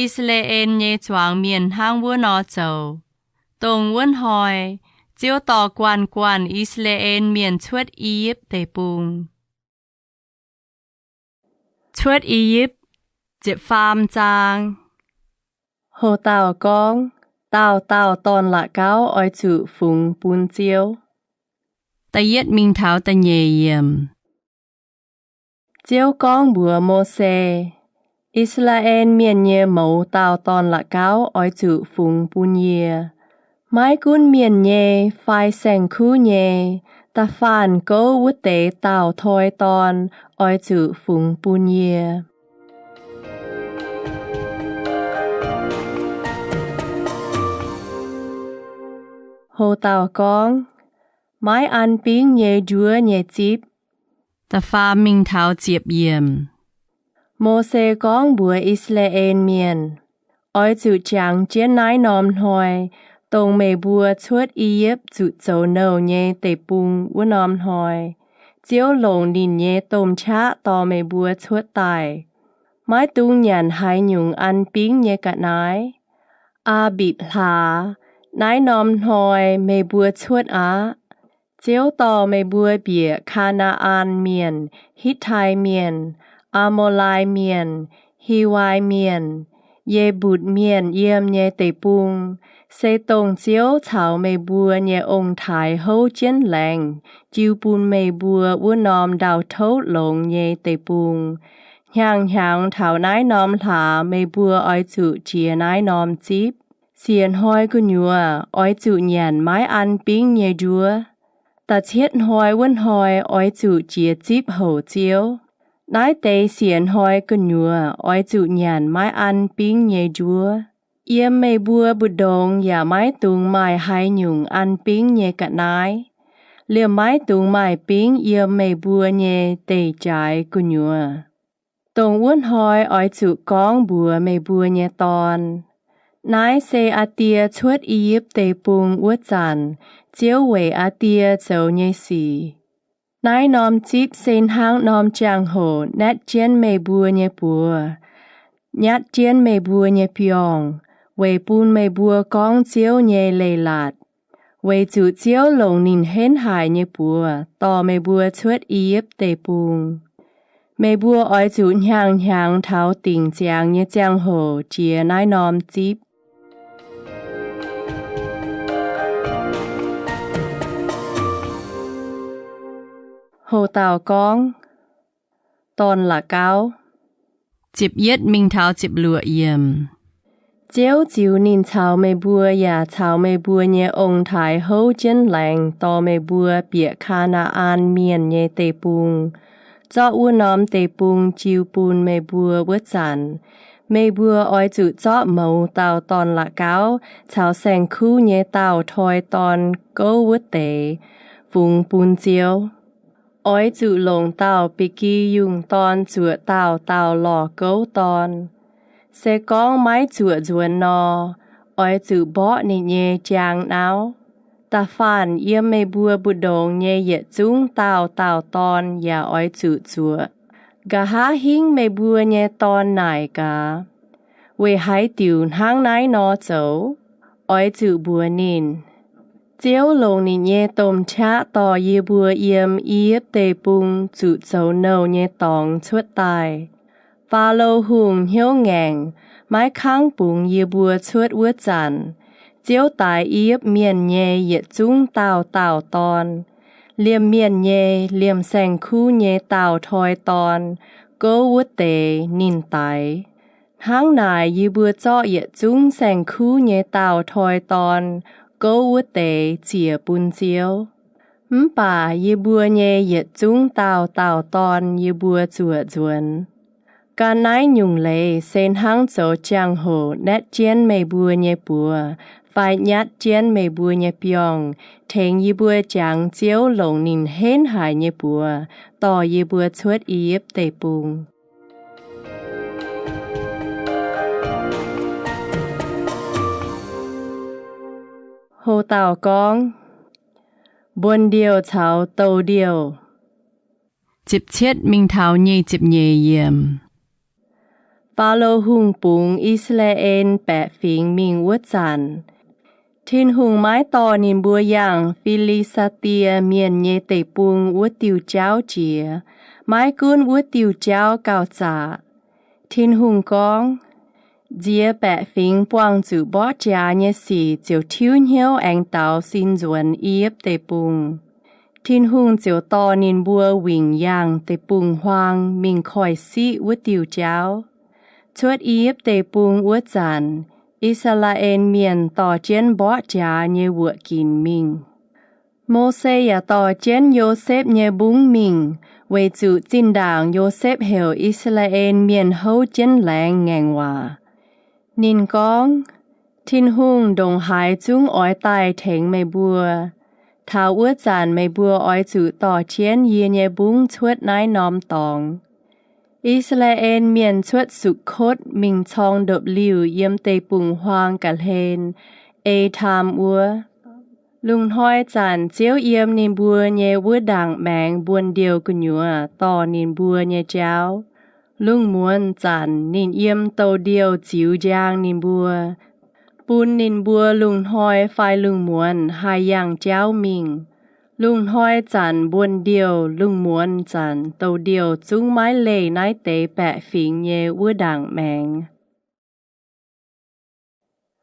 I^saa^laa^en nyei zuangx mienh hnangv wuov nor zoux. Dongh wuov hnoi Ziouv dorh guanh guanh I^saa^laa^en Mienh cuotv I^yipv Deic-Bung. Cuotv I^yipv, ziepc faam zaang. Ho dauh gorngv, Dauh dauh dorn-la'gauv oix zuqc fungx bun Ziouv. Da'yietv mingh taux da'nyeic yiemc. Ziouv gorngv mbuox Mose, I^saa^laa^en Mienh nyei mouz dauh dorn-la'gauv oix zuqc fungx bun yie. Maiv gunv mienh nyei fai saeng-kuv nyei, da'faanh gouv wuov deix dauh toi dorn oix zuqc fungx bun yie. Ho dauh gorngv, Maiv an bingv nyei njuov nyei zipv. Da'faam mingh taux ziepc yiemc. Mose gorngv mbuox I^saa^laa^en Mienh, Oix zuqc jangx jienv naaiv norm hnoi, dongh meih mbuo cuotv I^yipv zuqc zoux nouh nyei deic-bung wuov norm hnoi, Ziouv longc ninh nyei domh qaqv dorh meih mbuo cuotv daaih. Maiv dungx nyanc haaix nyungc an bingv nyei ga'naaiv. Aa^mbipc hlaax, naaiv norm hnoi meih mbuo cuotv aqv. Ziouv dorh meih mbuo bieqc Kaa^naa^an Mienh, Hitv^tai Mienh, Aa^mo^lai Mienh, Hiwai Mienh, Ye^mbutc Mienh yiem nyei deic-bung, se dongh Ziouv caux meih mbuo nyei ong-taaix houv jienv laengz jiu bun meih mbuo wuov norm ndau-touv longx nyei deic-bung. Hnyangx-hnyangx taux naaiv norm hlaax meih mbuo oix zuqc jiex naaiv norm zipv. Siec hnoi gu'nyuoz oix zuqc nyanc maiv an bingv nyei njuov. Da'cietv hnoi wuov hnoi oix zuqc jiex zipv houc Ziouv. Naaiv deix siec hnoi gu'nyuoz oix zuqc nyanc maiv an bingv nyei njuov. Yiem meih mbuo mbu'ndongx yaac maiv dungx maaih haaix nyungc an bingv nyei ga'naaiv. Liemh maiv dungx maaih bingv yiem meih mbuo nyei deic-jaaix gu'nyuoz. Dongh wuov hnoi oix zuqc gorngv mbuox meih mbuo nyei dorn, Naaiv se aa Die cuotv I^yipv Deic-Bung wuov zanc, Ziouv weic aa Die zoux nyei sic. Naaiv norm zipv se hnangv norm jangx-hoc naetv jienv meih mbuo nyei buoz, nyatv jienv meih mbuo nyei biorngh, weic bun meih mbuo gorngv Ziouv nyei leiz-latc. weic zuqc Ziouv longc ninh henv haic nyei buoz dorh meih mbuo cuotv I^yipv Deic-Bung. Meih mbuo oix zuqc hnyangx-hnyangx taux dingc ziangx nyei ziangh hoc jiex naaiv norm zipv. Houc dauh gorngv, Dorn-La'gauv. Ziepc yietv mingh taux ziepc luoqc yiemc. Ziouv ziux ninh caux meih mbuo yaac caux meih mbuo nyei ong-taaix houv jienv laengz dorh meih mbuo bieqc Kaa^naa^an Mienh nyei deic-bung, zorqv wuov norm deic-bung jiu bun meih mbuo wuov zanc, meih mbuo oix zuqc zorqv mouz dauh dorn-la'gauv caux saeng-kuv nyei dauh toi dorn gouv wuov deix fungx bun Ziouv. Oix zuqc longc dauh ba'gi yungh dorn zuoqc dauh dauh lorh gouv dorn. Se gorngv maiv zuoqc nzuonx nor, oix zuqc mborqv ninh nyei jaang nauv. Da'faanh yiem meih mbuo mbu'ndongx nyei yietc zungv dauh dauh dorn yaac oix zuqc zuoqc. Nqa'haav hingv meih mbuo nyei dorn naaic gaax, Weic haaix diuc hnangv naaiv nor zoux? Oix zuqc mbuox ninh, Ziouv longc ninh nyei domh qaqv dorh yie mbuo yiem I^yipv Deic-Bung zuqc zoux nouh nyei dorngx cuotv daaih. Faalo Hungh hnyouv ngaengc, maiv kangv bungx yie mbuo cuotv wuov zanc, Ziouv daix I^yipv Mienh nyei yietc zungv dauh dauh dorn, liemh mienh nyei, liemh saeng-kuv nyei dauh toi dorn, gouv wuov deix ninh daix. Hnangv naaic yie mbuo zorqv yietc zungv saeng-kuv nyei dauh toi dorn gouv wuov deix ziec bun Ziouv. Mv baac yie mbuo nyei yietc zungv dauh dauh dorn yie mbuo zuoqc nzuonx. Gan naaiv nyungc leiz se hnangv zoux jangx-hoc naetv jienv meih mbuo nyei buoz fai nyatv jienv meih mbuo nyei biorngh, tengx yie mbuo jangx Ziouv longc ninh henv haic nyei buoz dorh yie mbuo cuotv I^yipv Deic-Bung. Houc dauh gorngv, Mbuonx-ndiouh caux douh ndiouh. Ziepc cietv mingh taux nyic ziepc nyeic yiemc. Faalo Hungh bungx I^saa^laa^en baeqc fingx mingh wuov zanc, Tin-Hungh maiv dorh ninh mbuo yangh Fi^li^saa^die Mienh nyei deic-bung wuov diuh jauv jiex. Maiv gunv wuov diuh jauv gauh zaqc. Tin-Hungh gorngv, Nziex baeqc fingx buangh zuqc mborqv jaax nyei sic ziouc tiuv hnyouv aengx daaux sin nzuonx I^yipv Deic-Bung. Tin-Hungh ziouc dorh ninh mbuo wingc yangh deic-bung-huaang mingh koiv-siqv wuov diuh jauv. Cuotv I^yipv Deic-Bung wuov zanc, I^saa^laa^en Mienh dorh jienv mborqv jaax nyei wuoqc ginc mingh. Mose yaac dorh jienv Yosepv nyei mbungv mingh, weic zuqc zinh ndaangc Yosepv heuc I^saa^laa^en Mienh houv jienv laengz ngaengc waac. Ninh gorngv, Tin-Hungh ndongc haaix zungv oix daaih tengx meih mbuo. Taux wuov zanc meih mbuo oix zuqc dorh jienv yie nyei mbungv cuotv naaiv norm dorngx. I^saa^laa^en Mienh cuotv Sukotv mingh corng ndopv-liuh yiem deic-bung-huaang ga'hlen, Etaam wuov. Lungh hnoi zanc Ziouv yiem ninh mbuo nyei wuov ndaangc maengx mbuonx-ndiouh gu'nyuoz dorh ninh mbuo nyei jauv. Lungh muonz zanc ninh yiem douh-ndiouh ziux njang ninh mbuo, bun ninh mbuo lungh hnoi fai lungh muonz haih yangh jauv mingh. Lungh hnoi zanc mbuonx-ndiouh, lungh muonz zanc douh-ndiouh zungv maiv leih naaiv deix baeqc fingx nyei wuov ndaangc maengx.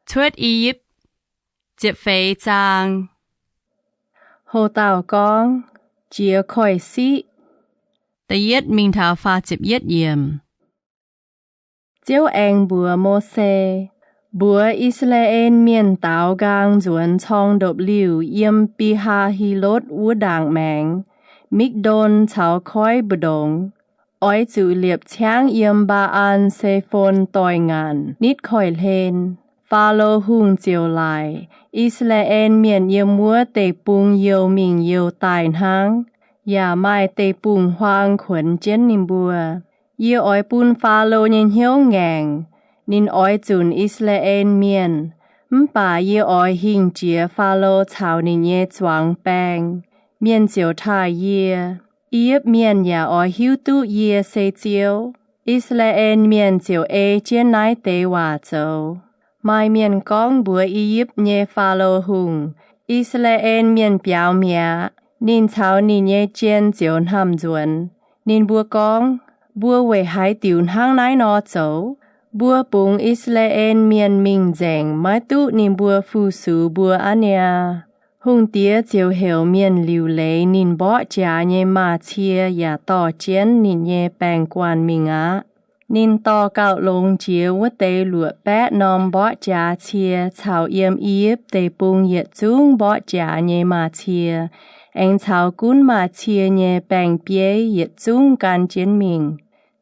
Cuotv I^yipv, ziepc feix zaang. Houc dauh gorngv, Jiex koiv-siqv. Da'yietv mingh taux faah ziepc yietv yiemc. Ziouv aengx mbuox Mose, Mbuox I^saa^laa^en Mienh daaux nqaang nzuonx corng ndopv-liuh yiem Bi^haa^hi^lotv wuov ndaangc maengx, Mikv^ndon caux koiv mbu'ndongx. Oix zuqc liepc ciangv yiem Mbaa^an Se^fon doic ngaanc nitv koiv-hlen. Faalo Hungh ziouc laaic, I^saa^laa^en Mienh yiem wuov deic-bung youh mingh youh daaih hnangv, yaac maaih deic-bung-huaang kuonx jienv ninh mbuo. Yie oix bun Faalo nyei hnyouv ngaengc. Ninh oix zunc I^saa^laa^en Mienh. Mv baac yie oix hingh jiex Faalo caux ninh nyei zuangx baeng. Mienh ziouc taaih yie. I^yipv Mienh yaac oix hiuv duqv yie se Ziouv. I^saa^laa^en Mienh ziouc ei jienv naaiv deix waac zoux. Maaih mienh gorngv mbuox I^yipv nyei Faalo Hungh, I^saa^laa^en Mienh biaux mi'aqv. Ninh caux ninh nyei jien ziouc hnamv nzuonx. Ninh mbuo gorngv, Mbuo weic haaix diuc hnangv naaiv nor zoux? Mbuo bungx I^saa^laa^en Mienh mingh nzengc maiv duqv ninh mbuo fu-sux mbuo aqv niaa. Hungh diex ziouc heuc mienh liuc leiz ninh mborqv jaax nyei maa-cie yaac dorh jienv ninh nyei baeng-guanh mingh aqv. Ninh dorh gauh longx jiex wuov deix luoqc baeqv norm mborqv jaax cie caux yiem I^yipv Deic-Bung yietc zungv mborqv jaax nyei maa-cie, aengx caux gunv maa-cie nyei baeng-bieiv yietc zungv gan jienv mingh.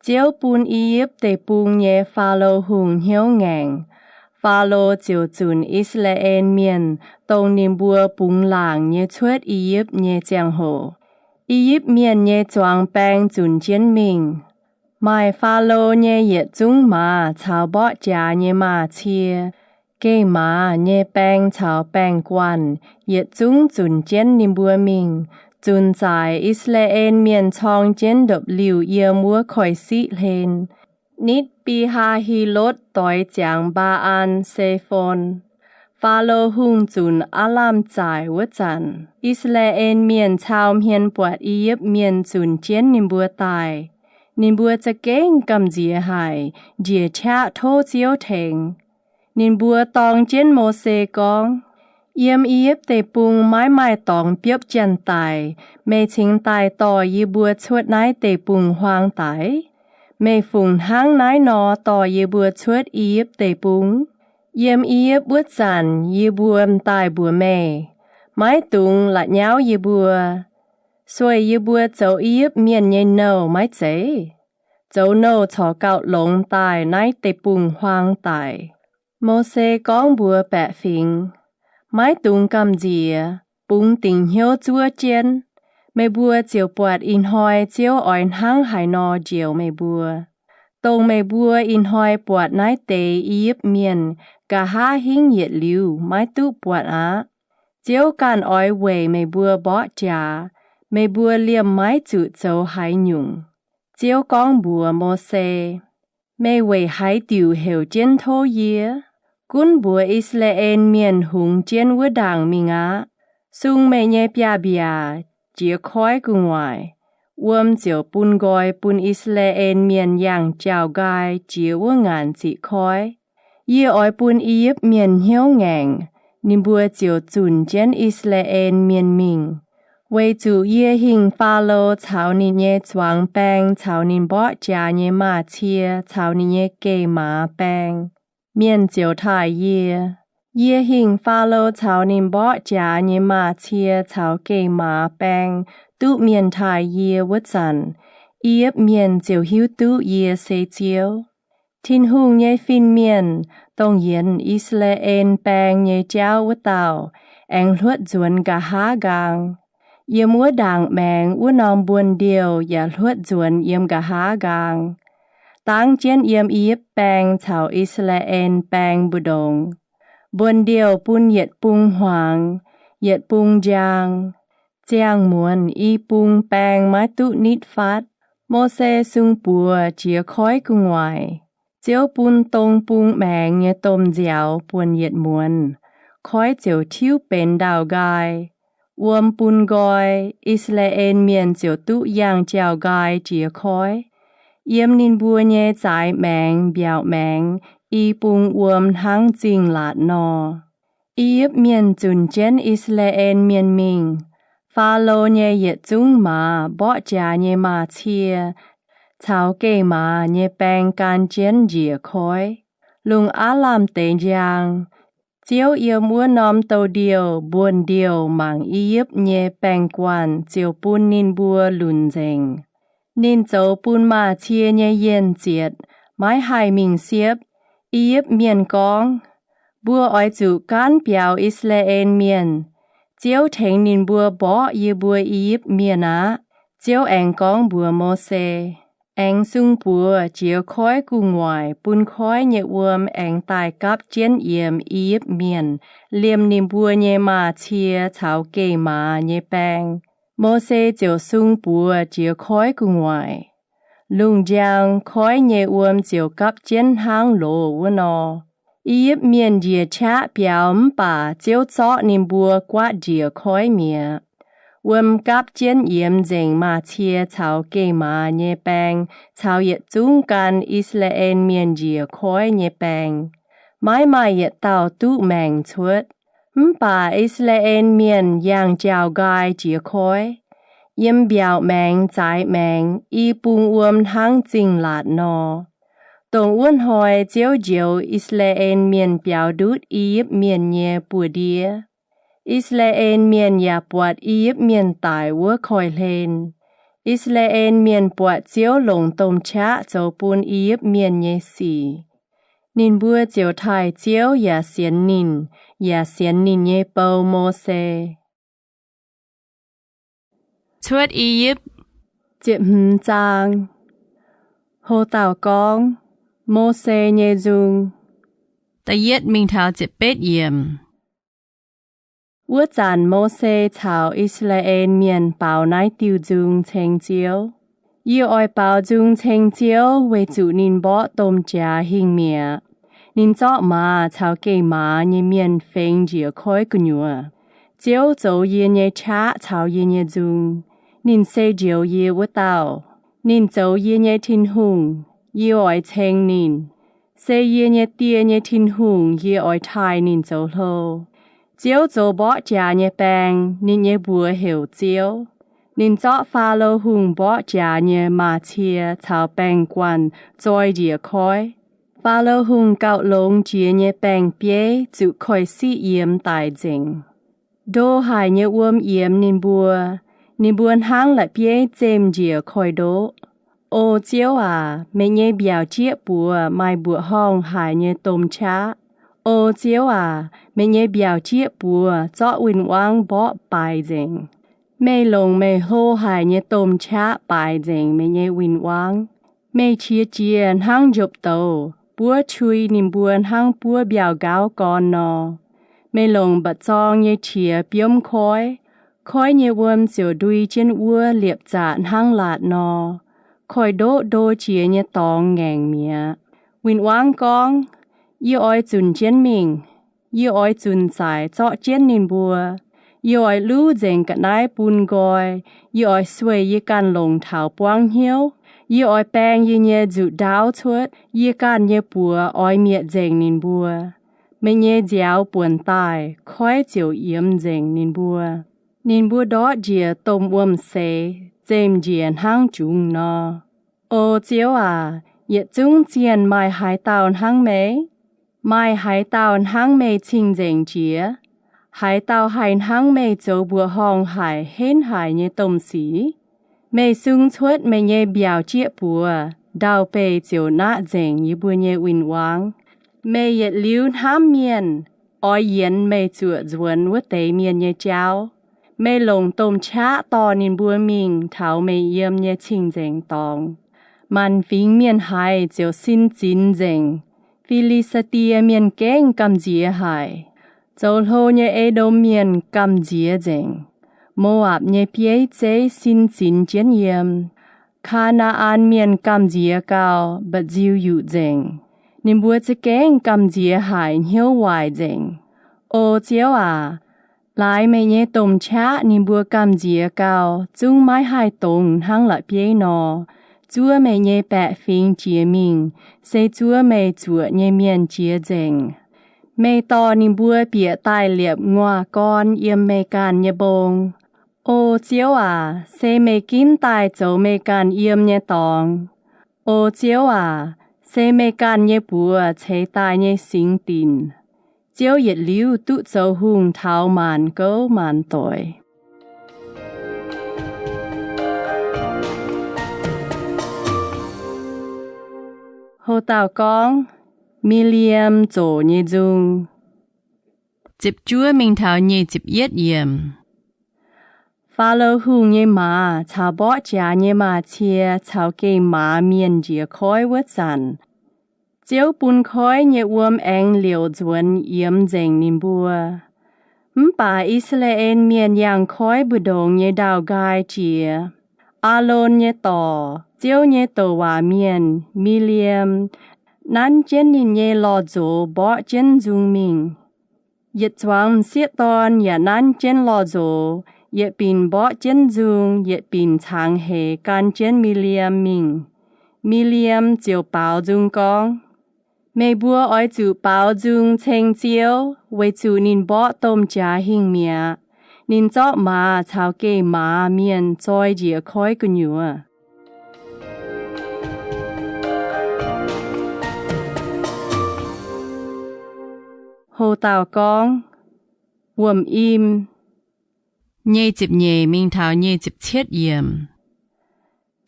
Ziouv bun I^yipv Deic-Bung nyei Faalo Hungh hnyouv ngaengc. Faalo ziouc zunc I^saa^laa^en Mienh dongh ninh mbuo bungx laangc nyei cuotv I^yipv nyei ziangh hoc. I^yipv Mienh nyei zuangx baeng zunc jienv mingh. Maaih Faalo nyei yietc zungv maaz caux mborqv jaax nyei maa-cie, geh maaz nyei baeng caux baeng-guanh yietc zungv zunc jienv ninh mbuo mingh, zunc zaaic I^saa^laa^en Mienh corng jienv ndopv-liuh yiem wuov koiv-siqv hlen, nitv Bi^haa^hi^lotv doix ziangx Mbaa^an Se^fon. Faalo Hungh zunc aav lamh zaaic wuov zanc, I^saa^laa^en Mienh cau hmien buatc I^yipv Mienh zunc jienv ninh mbuo daaih. Ninh mbuo za'gengh gamh nziex haic, njiec qaqv tov Ziouv tengx. Ninh mbuo dorng jienv Mose gorngv, Yiem I^yipv Deic-Bung maiv maaih dorngx biopv janx-daic, meih cingx daaih dorh yie mbuo cuotv naaiv deic-bung-huaang daic? Meih fungc hnangv naaiv nor dorh yie mbuo cuotv I^yipv Deic-Bung? Yiem I^yipv wuov zanc yie mbuo m'daaih mbuox meih, maiv dungx la'nyauv yie mbuo. Sueih yie mbuo zoux I^yipv Mienh nyei nouh maiv zeiz? Zoux nouh corc gauh longx daaih naaiv deic-bung-huaang daic. Mose gorngv mbuox baeqc fingx, Maiv dungx gamh nziex, bungx dingc hnyouv zuov jienv. Meih mbuo ziouc buatc ih hnoi Ziouv oix hnangv haaix nor njoux meih mbuo. Dongh meih mbuo ih hnoi buatc naaiv deix I^yipv Mienh, nqa'haav hingv yietc liuz maiv duqv buatc aqv. Ziouv ganh oix weic meih mbuo mborqv jaax. Meih mbuo liemh maiv zuqc zoux haaix nyungc. Ziouv gorngv mbuox Mose, Meih weic haaix diuc heuc jienv tov yie? Gunv mbuox I^saa^laa^en Mienh hungx jienv wuov ndaangc mingh aqv. Sung meih nyei biaav-mbiaac jiex koiv gu'nguaaic. Wuom ziouc bun nqoi bun I^saa^laa^en Mienh yangh jauv-nqaai jiex wuov ngaanc ziqc koiv. Yie oix bun I^yipv Mienh hnyouv ngaengc, ninh mbuo ziouc zunc jienv I^saa^laa^en Mienh mingh. Weic zuqc yie hingh Faalo caux ninh nyei zuangx baeng caux ninh mborqv jaax nyei maa-cie caux ninh nyei geh maaz baeng, mienh ziouc taaih yie. Yie hingh Faalo caux ninh mborqv jaax nyei maa-cie caux geh maaz baeng duqv mienh taaih yie wuov zanc, I^yipv Mienh ziouc hiuv duqv yie se Ziouv. Tin-Hungh nyei fin-mienh, dongh yienx I^saa^laa^en Baeng nyei jauv wuov dauh, aengx hluotv nzuonx nqa'haav nqaang. Yiem wuov ndaangc maengx wuov norm mbuonx-ndiouh yaac hluotv nzuonx yiem nqa'haav nqaang, dangv jienv yiem I^yipv Baeng caux I^saa^laa^en Baeng mbu'ndongx. Mbuonx-ndiouh bun yietc bung hmuangx, yietc bung njang. Ziangh muonz i bung baeng maiv duqv nitv fatv. Mose sung buoz jiex koiv gu'nguaaic. Ziouv bun dong bung maengx nyei domh nziaaux buonc yietc muonz, koiv ziouc tiuv benx ndau-nqaai. Wuom bun nqoi, I^saa^laa^en Mienh ziouc duqv yangh jauv-nqaai jiex koiv. Yiem ninh mbuo nyei zaaix maengx mbiaauc maengx i bung wuom hnangv zingh laatc nor. I^yipv Mienh zunc jienv I^saa^laa^en Mienh mingh. Faalo nyei yietc zungv maaz mborqv jaax nyei maa-cie caux geh maaz nyei baeng gan jienv njiec koiv. Lungh aav lamh deix njang. Ziouv yiem wuov norm douz-ndiouh mbuonx-ndiouh mangc I^yipv nyei baeng-guanh ziouc bun ninh mbuo lunc nzengc. Ninh zoux bun maa-cie nyei yienh zietc, maiv haih mingh siepv. I^yipv Mienh gorngv, Mbuo oix zuqc gaanv biaux I^saa^laa^en Mienh. Ziouv tengx ninh mbuo mborqv yie mbuo I^yipv Mienh aqv. Ziouv aengx gorngv mbuox Mose, Aengx sung buoz jiex koiv gu'nguaaic bun koiv nyei wuom aengx daaih gapv jienv yiemx I^yipv Mienh, liemh ninh mbuo nyei maa-cie caux geh maaz nyei baeng. Mose ziouc sung buoz jiex koiv gu'nguaaic. Lungh njang, koiv nyei wuom ziouc gapv jienv hnangv loz wuov nor. I^yipv Mienh njiec qaqv biaux mv baac Ziouv zorqv ninh mbuo guaatv njiec koiv mi'aqv. Wuom gapv jienv yiemx nzengc maaz-cie caux geh-maaz nyei baeng caux yietc zungv gan I^saa^laa^en Mienh njiec koiv nyei baeng. Maiv maaih yietc dauh duqv maengc cuotv. Mv baac I^saa^laa^en Mienh yangh njaaux nqaai jiex koiv, yiem mbiaauc maengx zaaix maengx i bung wuom hnangv zingh laatc nor. Dongh wuov hnoi Ziouv njoux I^saa^laa^en Mienh biaux ndutv I^yipv Mienh nyei buoz-ndiev. I^saa^laa^en Mienh yaac buatc I^yipv Mienh daic wuov koiv-hlen. I^saa^laa^en Mienh buatc Ziouv longc domh qaqv zoux bun I^yipv Mienh nyei sic. Ninh mbuo ziouc taaih Ziouv yaac sienx ninh, yaac sienx ninh nyei bou, Mose. Cuotv I^yipv. Ziepc hmz zaang. Ho dauh gorngv, Mose nyei nzung. Da'yietv mingh taux ziepc betv yiemc. Wuov zanc Mose caux I^saa^laa^en Mienh baaux naaiv diuh nzung ceng Ziouv, Yie oix baaux nzung ceng Ziouv weic zuqc ninh mborqv domh jaax hingh mi'aqv. Ninh zorqv maaz caux geh-maaz nyei mienh fengx njiec koiv gu'nyuoz. Ziouv zoux yie nyei qaqv caux yie nyei nzung. Ninh se njoux yie wuov dauh. Ninh zoux yie nyei Tin-Hungh. Yie oix ceng ninh. Se yie nyei die nyei Tin-Hungh. Yie oix taaih ninh zoux hlo. Ziouv zoux mborqv jaax nyei baeng. Ninh nyei mbuox heuc Ziouv. Ninh zorqv Faalo Hungh mborqv jaax nyei maaz-cie caux baeng-guanh zoi njiec koiv. Faalo Hungh gauh longx jiex nyei baeng-bieiv zuqc koiv-siqv yiemx daic nzengc. Ndo haic nyei wuom yiemx ninh mbuo. Ninh mbuo hnangv la'bieiv zemh njiec koiv-ndoqv. O Ziouv aac, meih nyei mbiaauc jieqv buoz maaih mbuoqc horngh haic nyei domh qaqv. O Ziouv aac, meih nyei mbiaauc jieqv buoz zorqv win-wangv mborqv baaix nzengc. Meih longc meih hlo haic nyei domh qaqv baaix nzengc meih nyei win-wangv. Meih qiex jiez hnangv njopv douz, buov qui ninh mbuo hnangv buov mbiauh nqaauv gorn nor. Meih longc mba'zorng nyei qiex biomv koiv. Koiv nyei wuom ziouc ndui jienv wuov liepc zaqc hnangv laatc nor. Koiv-ndoqv ndo jiex nyei dorngx ngaengc mi'aqv. Win-wangv gorngv, Yie oix zunc jienv mingh. Yie oix zunc zaic zorqv jienv ninh mbuo. Yie oix luv nzengc ga'naaiv bun nqoi. Yie oix sueih yie ganh longc taux buangv hnyouv. Yie oix baeng yie nyei nzuqc ndaauv cuotv. Yie ganh nyei buoz oix mietc nzengc ninh mbuo. Meih nyei nziaaux buonc daaih, koiv ziouc yiemx nzengc ninh mbuo. Ninh mbuo ndortv njiec domh wuom-seix, zemh njiec hnangv jungx nor. O Ziouv aac, yietc zungv zienh maaih haaix dauh hnangv meih? Maaih haaix dauh hnangv meih cing-nzengc jiex? Haaix dauh haih hnangv meih zoux mbuoqc horngh haic henv haic nyei domh sic? Meih sung cuotv meih nyei mbiaauc jieqv buoz, ndau-beih ziouc naqv nzengc yie mbuo nyei win-wangv. Meih yietc liuz hnamv mienh, oix yienx meih zuoqc nzuonx wuov deix mienh nyei jauv. Meih longc domh qaqv dorh ninh mbuo mingh taux meih yiem nyei cing-nzengc dorngx. Maanc fingx mienh haiz ziouc sin zinx nzengc. Fi^li^saa^die Mienh gengh gamh nziex haic. Zoux hlo nyei E^ndom Mienh gamh nziex nzengc. Mo^apc nyei bieiv zeiv sin zinx jienv yiem. Kaa^naa^an Mienh gamh nziex gau, mba'nziu yuqc nzengc. Ninh mbuo za'gengh gamh nziex haic, hnyouv waaic nzengc. O Ziouv aac, laaix meih nyei domh qaqv ninh mbuo gamh nziex gau, zungv maiv haih dongz hnangv la'bieiv nor. Zuov meih nyei baeqc fingx jiex mingh, se zuov meih zuoqc nyei mienh jiex nzengc. Meih dorh ninh mbuo bieqc daaih liepc nguaaz-gorn yiem meih ganh nyei mbong. O Ziouv aac, se meih ginv daaih zoux meih ganh yiem nyei dorngx. O Ziouv aac, se meih ganh nyei buoz ceix daaih nyei singx dinc. Ziouv yietc liuz duqv zoux hungh taux maanc gouv maanc doic. Ho dauh gorngv, Mi^li^am zoqc nyei nzung. Ziepc juov mingh taux nyic ziepc yietv yiemc. Faalo Hungh nyei maaz caux mborqv jaax nyei maaz-cie caux geh maaz mienh njiec koiv wuov zanc, Ziouv bun koiv nyei wuom aengx liouc nzuonx yiemx nzengc ninh mbuo. Mv baac I^saa^laa^en Mienh yangh koiv mbu'ndongx nyei ndau-nqaai jiex. Aalon nyei dorc, Ziouv nyei douc waac mienh, Mi^li^am, nanv jienv ninh nyei lorh nzox mborqv jienv nzung mingh. Yietc zuangx m'sieqv dorn yaac nanv jienv lorh nzox, yietc binc mborqv jienv nzung, yietc binc caangx heix gan jienv Mi^li^am mingh. Mi^li^am ziouc baaux nzung gorngv, Meih mbuo oix zuqc baaux nzung ceng Ziouv, weic zuqc ninh mborqv domh jaax hingh mi'aqv. Ninh zorqv maaz caux geh maaz mienh zoi njiec koiv gu'nyuoz. Ho dauh gorngv, Wuom-im. Nyei ziepc nyeic mingh taux nyei ziepc cietv yiemc.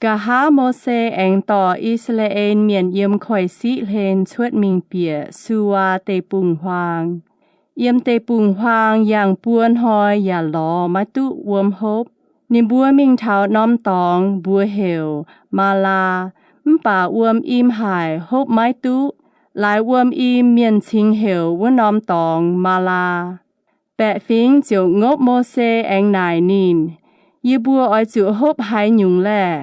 Nqa'haav Mose aengx dorh I^saa^laa^en Mienh yiem Koiv-Siqv Hlen cuotv mingh bieqc Suwaa Deic-Bung-Huaang. Yiem deic-bung-huaang yangh buo hnoi yaac lorz maiv duqv wuom hopv. Ninh mbuo mingh taux norm dorngx mbuox heuc Maalaa, mv baac wuom im haic, hopv maiv duqv. Laaix wuom im, mienh cingx heuc wuov norm dorngx Maalaa. Baeqc fingx ziouc ngopv Mose aengx naaic ninh, Yie mbuo oix zuqc hopv haaix nyungc laeh?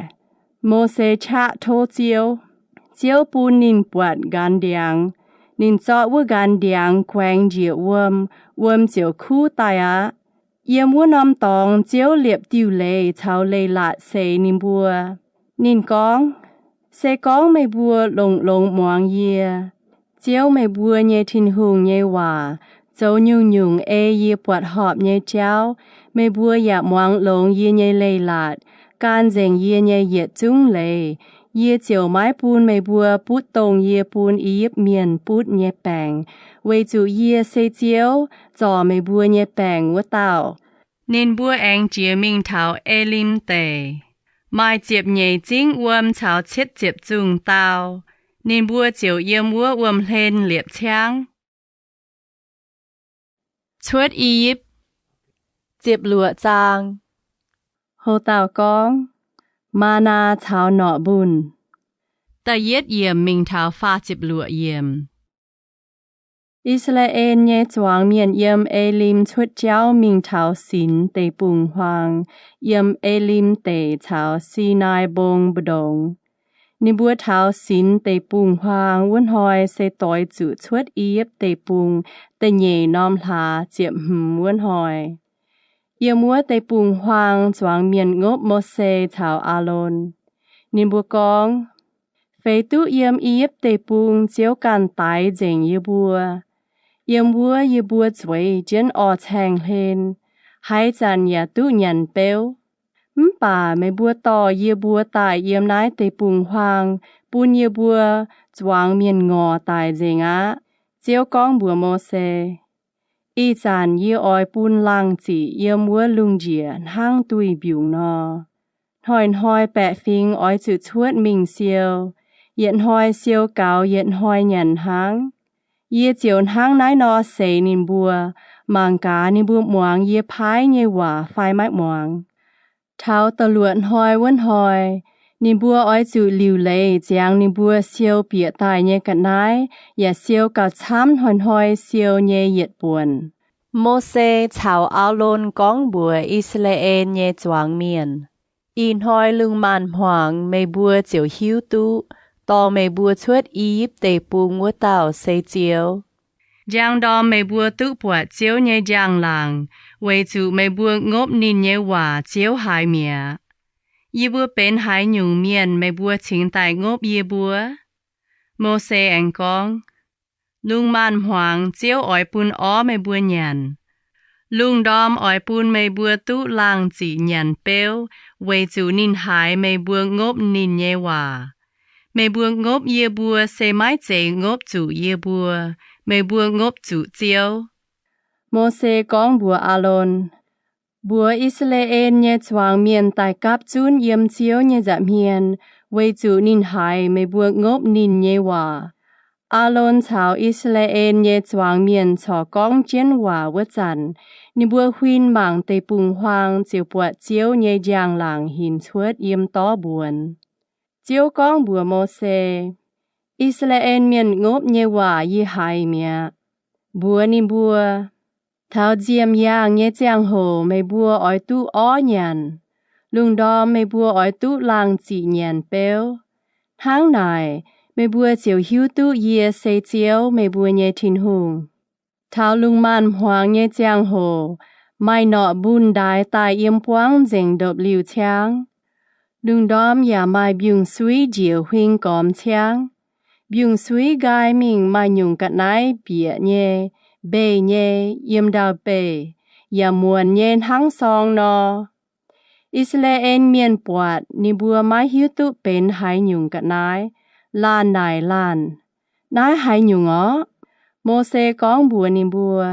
Mose qaqv tov Ziouv. Ziouv bun ninh buatc nqanx ndiangx. Ninh zorqv wuov nqanx ndiangx guaengx njiec wuom, wuom ziouc kuv daaih aqv. Yiem wuov norm dorngx Ziouv liepc diuh leiz caux leiz-latc seix ninh mbuo. Ninh gorngv, Se gorngv meih mbuo longx-longx muangx yie, Ziouv meih mbuo nyei Tin-Hungh nyei waac, zoux nyungc-nyungc ei yie buatc horpc nyei jauv, meih mbuo yaac muangx longx yie nyei leiz-latc, gan nzengc yie nyei yietc zungv leiz, yie ziouc maiv bun meih mbuo butv dongh yie bun I^yipv Mienh butv nyei baengc, weic zuqc yie se Ziouv, zorc meih mbuo nyei baengc wuov dauh. Ninh mbuo aengx jiex mingh taux Elim Deic. Maaih ziepc nyeic zingv wuom caux cietv ziepc zungh dau. Ninh mbuo ziouc yiem wuov wuom-hlen liepc ciangv. Cuotv I^yipv. Ziepc luoqc zaang. Ho dauh gorngv, Maanaa caux norqc mbunh. Da'yietv yiemc mingh taux faah ziepc luoqc yiemc. I^saa^laa^en nyei zuangx mienh yiem Elim cuotv jauv mingh taux Sinx Deic-Bung-Huaang, yiem Elim Deic caux Sinaai Mbong mbu'ndongx. Ninh mbuo taux Sinx Deic-Bung-Huaang wuov hnoi se doix zuqc cuotv I^yipv Deic-Bung da'nyeic norm hlaax ziepc hmz wuov hnoi. Yiem wuov deic-bung-huaang zuangx mienh ngopv Mose caux Aalon. Ninh mbuo gorngv, Feix duqv yiem I^yipv Deic-Bung Ziouv ganh daix nzengc yie mbuo. Yiem wuov yie mbuo zueiz jienv orv-caeng hlen, haaix zanc yaac duqv nyanc beuv. Mv baac meih mbuo dorh yie mbuo daaih yiem naaiv deic-bung-huaang, bun yie mbuo zuangx mienh ngorc daic nzengc aqv. Ziouv gorngv mbuox Mose, Ih zanc yie oix bun laangh ziqc yiem wuov lungh njiec hnangv duih mbiungc nor. Hnoi-hnoi baeqc fingx oix zuqc cuotv mingh siou. Yietc hnoi siou gaux yietc hnoi nyanc hnangv. Yie ziouc hnangv naaiv nor seix ninh mbuo. Mangc gaax ninh mbuo muangx yie paaiv nyei waac fai maiv muangx. Taux da'luoqc hnoi wuov hnoi, ninh mbuo oix zuqc liuc leiz ziangx ninh mbuo siou bieqc daaih nyei ga'naaiv, yaac siou gauh camv hnoi-hnoi siou nyei yietc buonc. Mose caux Aalon gorngv mbuox I^saa^laa^en nyei zuangx mienh, Ih hnoi lungh maanz-hmuangx meih mbuo ziouc hiuv duqv dorh meih mbuo cuotv I^yipv Deic-Bung wuov dauh se Ziouv. Njang ndorm meih mbuo duqv buatc Ziouv nyei njang-laangc, weic zuqc meih mbuo ngopv ninh nyei waac ziouv haiz mi'aqv. Yie mbuo benx haaix nyungc mienh meih mbuo cingx daaih ngopv yie mbuo? Mose aengx gorngv, Lungh maanz-hmuangx Ziouv oix bun orv meih mbuo nyanc. Lungh ndorm oix bun meih mbuo duqv laangh ziqc nyanc beuv, weic zuqc ninh haiz meih mbuo ngopv ninh nyei waac. Meih mbuo ngopv yie mbuo se maiv zeiz ngopv zuqc yie mbuo. Meih mbuo ngopv zuqc Ziouv. Mose gorngv mbuox Aalon, Mbuox I^saa^laa^en nyei zuangx mienh daaih gapv zunv yiem Ziouv nyei nza'hmien, weic zuqc ninh haiz meih mbuo ngopv ninh nyei waac. Aalon caux I^saa^laa^en nyei zuangx mienh corc gorngv jienv waac wuov zanc, ninh mbuo huin mangc deic-bung-huaang ziouc buatc Ziouv nyei njang-laangc hinc cuotv yiem dorv mbuonx. Ziouv gorngv mbuox Mose, I^saa^laa^en Mienh ngopv nyei waac yie haiz mi'aqv. Mbuox ninh mbuo, Taux nziemh yaangh nyei ziangh hoc meih mbuo oix duqv orv nyanc. Lungh ndorm meih mbuo oix duqv laangh ziqc nyanc beuv. Hnangv naaic, meih mbuo ziouc hiuv duqv yie se Ziouv, meih mbuo nyei Tin-Hungh. Taux lungh maanz-hmuangx nyei ziangh hoc, maaih norqc mbunh ndaix daaih yiem buangv nzengc ndopv-liuh ciangv. Lungh ndorm yaac maaih mbiungc-suiv njiec huing gormx ciangv. Mbiungc-suiv nqaai mingh maaih nyungc ga'naaiv bieqc nyei, mbeih nyei, yiem ndau-beih, yaac muonc nyei hnangv sorng nor. I^saa^laa^en Mienh buatc, ninh mbuo maiv hiuv duqv benx haaix nyungc ga'naaiv, laanh naaic laanh, Naaiv haaix nyungc orqv? Mose gorngv mbuox ninh mbuo,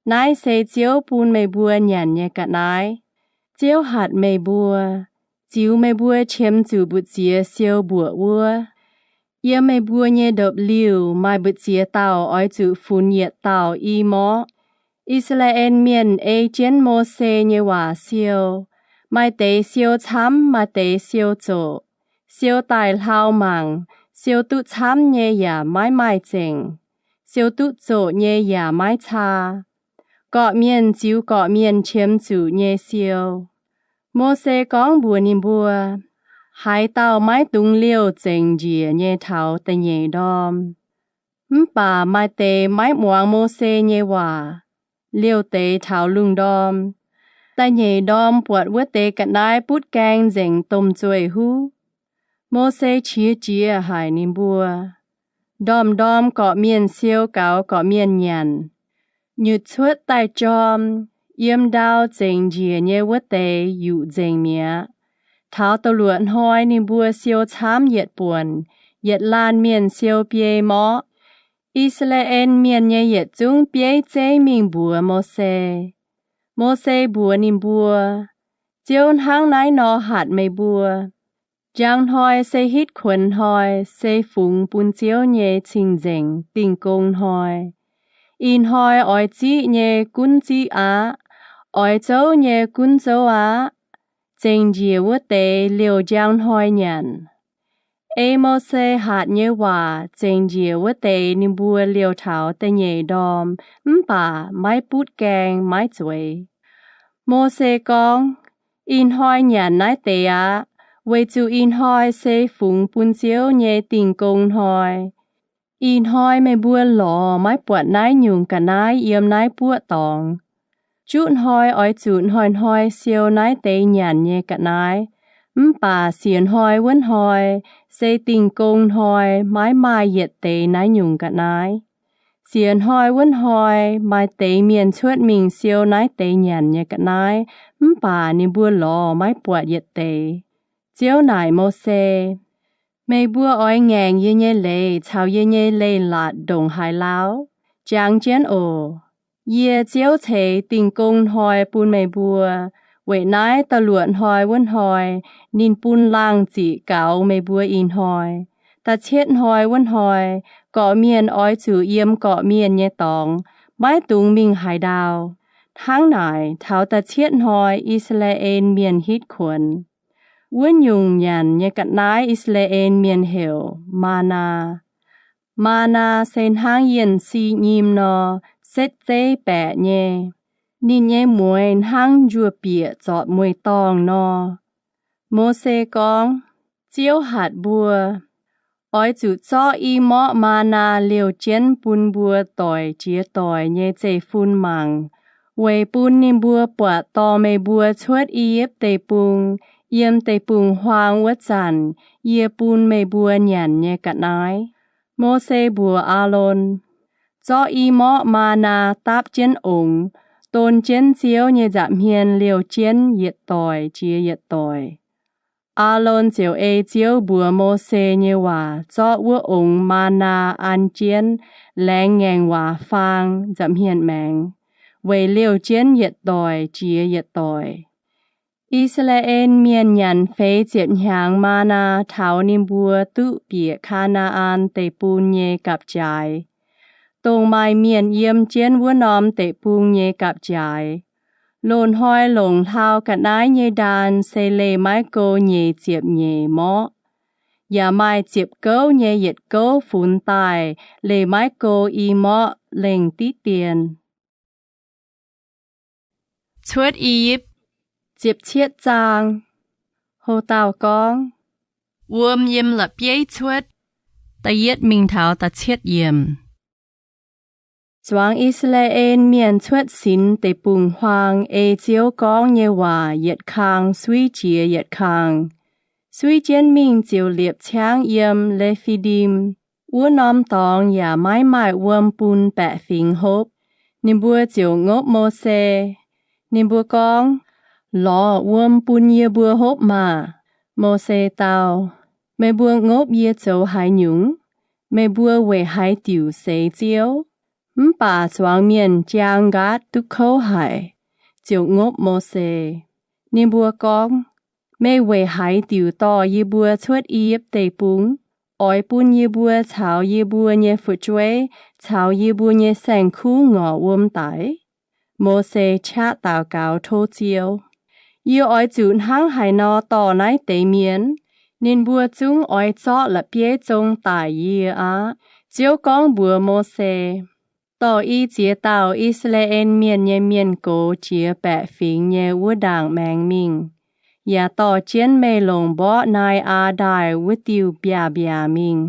Naaiv se Ziouv bun meih mbuo nyanc nyei ga'naaiv. Ziouv hatc meih mbuo, ziux meih mbuo qiemx zuqc mbu'ziex siou mbuoqc wuov. Yiem meih mbuo nyei ndopv-liuh maaih mbu'ziex dauh oix zuqc funx yietc dauh i morqv. I^saa^laa^en Mienh ei jienv Mose nyei waac siou. Maaih deix siou camv, maaih deix siou zoqc. Siou daaih hlau mangc, siou duqv camv nyei yaac maiv maaih zengc. Siou duqv zoqc nyei yaac maiv caa. Gorqv-mienh ziux gorqv-mienh qiemx zuqc nyei siou. Mose gorngv mbuox ninh mbuo, Haaix dauh maiv dungx liouh zengc njiec nyei taux da'nyeic ndorm. Mv baac maaih deix maiv muangx Mose nyei waac, liouh deix taux lungh ndorm. Da'nyeic ndorm buatc wuov deix ga'naaiv butv gaeng nzengc, domh zueih huv. Mose qiex jiez haic ninh mbuo. Ndorm-ndorm gorqv-mienh siou gaux gorqv-mienh nyanc. Nyutc cuotv daaih jorm, yiem ndau zengc njiec nyei wuov deix yuqc nzengc mi'aqv. Taux da'luoqc hnoi ninh mbuo siou camv yietc buonc, yietc laanh mienh siou biei morqv. I^saa^laa^en Mienh nyei yietc zungv bieiv zeiv mingh mbuox Mose. Mose mbuox ninh mbuo, Ziouv hnangv naaiv nor hatc meih mbuo, Njang hnoi se hitv kuonx hnoi, se fungx bun Ziouv nyei cing-nzengc Dingh Gong Hnoi. Ih hnoi oix ziqv nyei gunv ziqv aqv. Oix zouv nyei gunv zouv aqv. Zengc njiec wuov deix liouh njang hnoi nyanc. Ei Mose hatc nyei waac zengc njiec wuov deix ninh mbuo liouh taux da'nyeic ndorm, mv baac maiv butv gaeng, maiv zueiz. Mose gorngv, Ih hnoi nyanc naaiv deix aqv, weic zuqc ih hnoi se fungx bun Ziouv nyei Dingh Gong Hnoi. Ih hnoi meih mbuo lorz maiv buatc naaiv nyungc ga'naaiv yiem naaiv buoqv dorngx. Juqv hnoi oix zuqc hnoi-hnoi siou naaiv deix nyanc nyei ga'naaiv. Mv baac siec hnoi wuov hnoi, se Dingh Gong Hnoi, maiv maaih yietc deix naaiv nyungc ga'naaiv. Siec hnoi wuov hnoi maaih deix mienh cuotv mingh siou naaiv deix nyanc nyei ga'naaiv, mv baac ninh mbuo lorz maiv buatc yietc deix. Ziouv naaic Mose, Meih mbuo oix ngaengc yie nyei leiz caux yie nyei leiz-latc ndongc haaix lauh? Jangx jienv oc. Yie, Ziouv, ceix Dingh Gong Hnoi bun meih mbuo. Weic naaiv da'luoqc hnoi wuov hnoi, ninh bun laangh ziqc gaux meih mbuo ih hnoi. Da'cietv hnoi wuov hnoi, gorqv-mienh oix zuqc yiem gorqv-mienh nyei dorngx, maiv dungx mingh haaix ndau. Hnangv naaic, taux da'cietv hnoi I^saa^laa^en Mienh hitv kuonx. Wuov nyungc nyanc nyei ga'naaiv I^saa^laa^en Mienh heuc maa^naa. Maa^naa se hnangv yienh si nyim nor, setv zeiv baeqc nyei. Ninh nyei mueiz hnangv njuov bieqc zorpc mueiz-dorngh nor. Mose gorngv, Ziouv hatc mbuo, Oix zuqc zorqv i morqv maa^naa liouh jienv bun mbuo doic jiex doic nyei zeiv-fun mangc, weic bun ninh mbuo buatc dorh meih mbuo cuotv I^yipv Deic-Bung, yiem deic-bung-huaang wuov zanc yie bun meih mbuo nyanc nyei ga'naaiv. Mose mbuox Aalon, Zorqv i morqv maa^naa dapv jienv ongx, don jienv Ziouv nyei nza'hmien liouh jienv yietc doic jiex yietc doic. Aalon ziouc ei Ziouv mbuox Mose nyei waac zorqv wuov ongx maa^naa an jienv, laengz ngaengc waac faang nza'hmien maengx, weic liouh jienv yietc doic jiex yietc doic. I^saa^laa^en Mienh nyanc feix ziepc hnyangx maa^naa taux ninh mbuo duqv bieqc Kaa^naa^an Deic-Bung nyei gapv-jaaix, dongh maaih mienh yiem jienv wuov norm deic-bung nyei gapv-jaaix. Loz-hnoi longc hlaau ga'naaiv nyei ndaan se leih maiv go nyeic ziepc nyeic morqv, yaac maaih ziepc gouv nyei yietc gouv funx daaih leih maiv go i morqv lengh diqv dien. Cuotv I^yipv, ziepc cietv zaang. Houc dauh gorngv, Wuom yiem la'bieiv cuotv. Da'yietv mingh taux da'cietv yiemc. Zuangx I^saa^laa^en Mienh cuotv sinx deic-bung-huaang ei Ziouv gorngv nyei waac yietc kang suiv jiex yietc kang. Suiv jienv mingh ziouc liepc ciangv yiem Le^fi^ndim. Wuov norm dorngx yaac maiv maaih wuom bun baeqc fingx hopv. Ninh mbuo ziouc ngopv Mose. Ninh mbuo gorngv, Lorz wuom bun yie mbuo hopv maah! Mose dau, Meih mbuo ngopv yie zoux haaix nyungc? Meih mbuo weic haaix diuc seix Ziouv? Mv baac zuangx mienh jaang nqaatv duqv kouv haic, ziouc ngopv Mose. Ninh mbuo gorngv, Meih weic haaix diuc dorh yie mbuo cuotv I^yipv Deic-Bung, oix bun yie mbuo caux yie mbuo nyei fu'jueiv caux yie mbuo nyei saeng-kuv ngorc wuom daic? Mose qaqv daux gaux tov Ziouv, Yie oix zuqc hnangv haaix nor dorh naaiv deix mienh? Ninh mbuo zungv oix zorqv la'bieiv zong daic yie aqv. Ziouv gorngv mbuox Mose, Dorh i ziex dauh I^saa^laa^en Mienh nyei mienh gox jiex baeqc fingx nyei wuov ndaangc maengx mingh, yaac dorh jienv meih longc mborqv Naa^aa Ndaaih wuov diuh mbiaac-mbiaac mingh.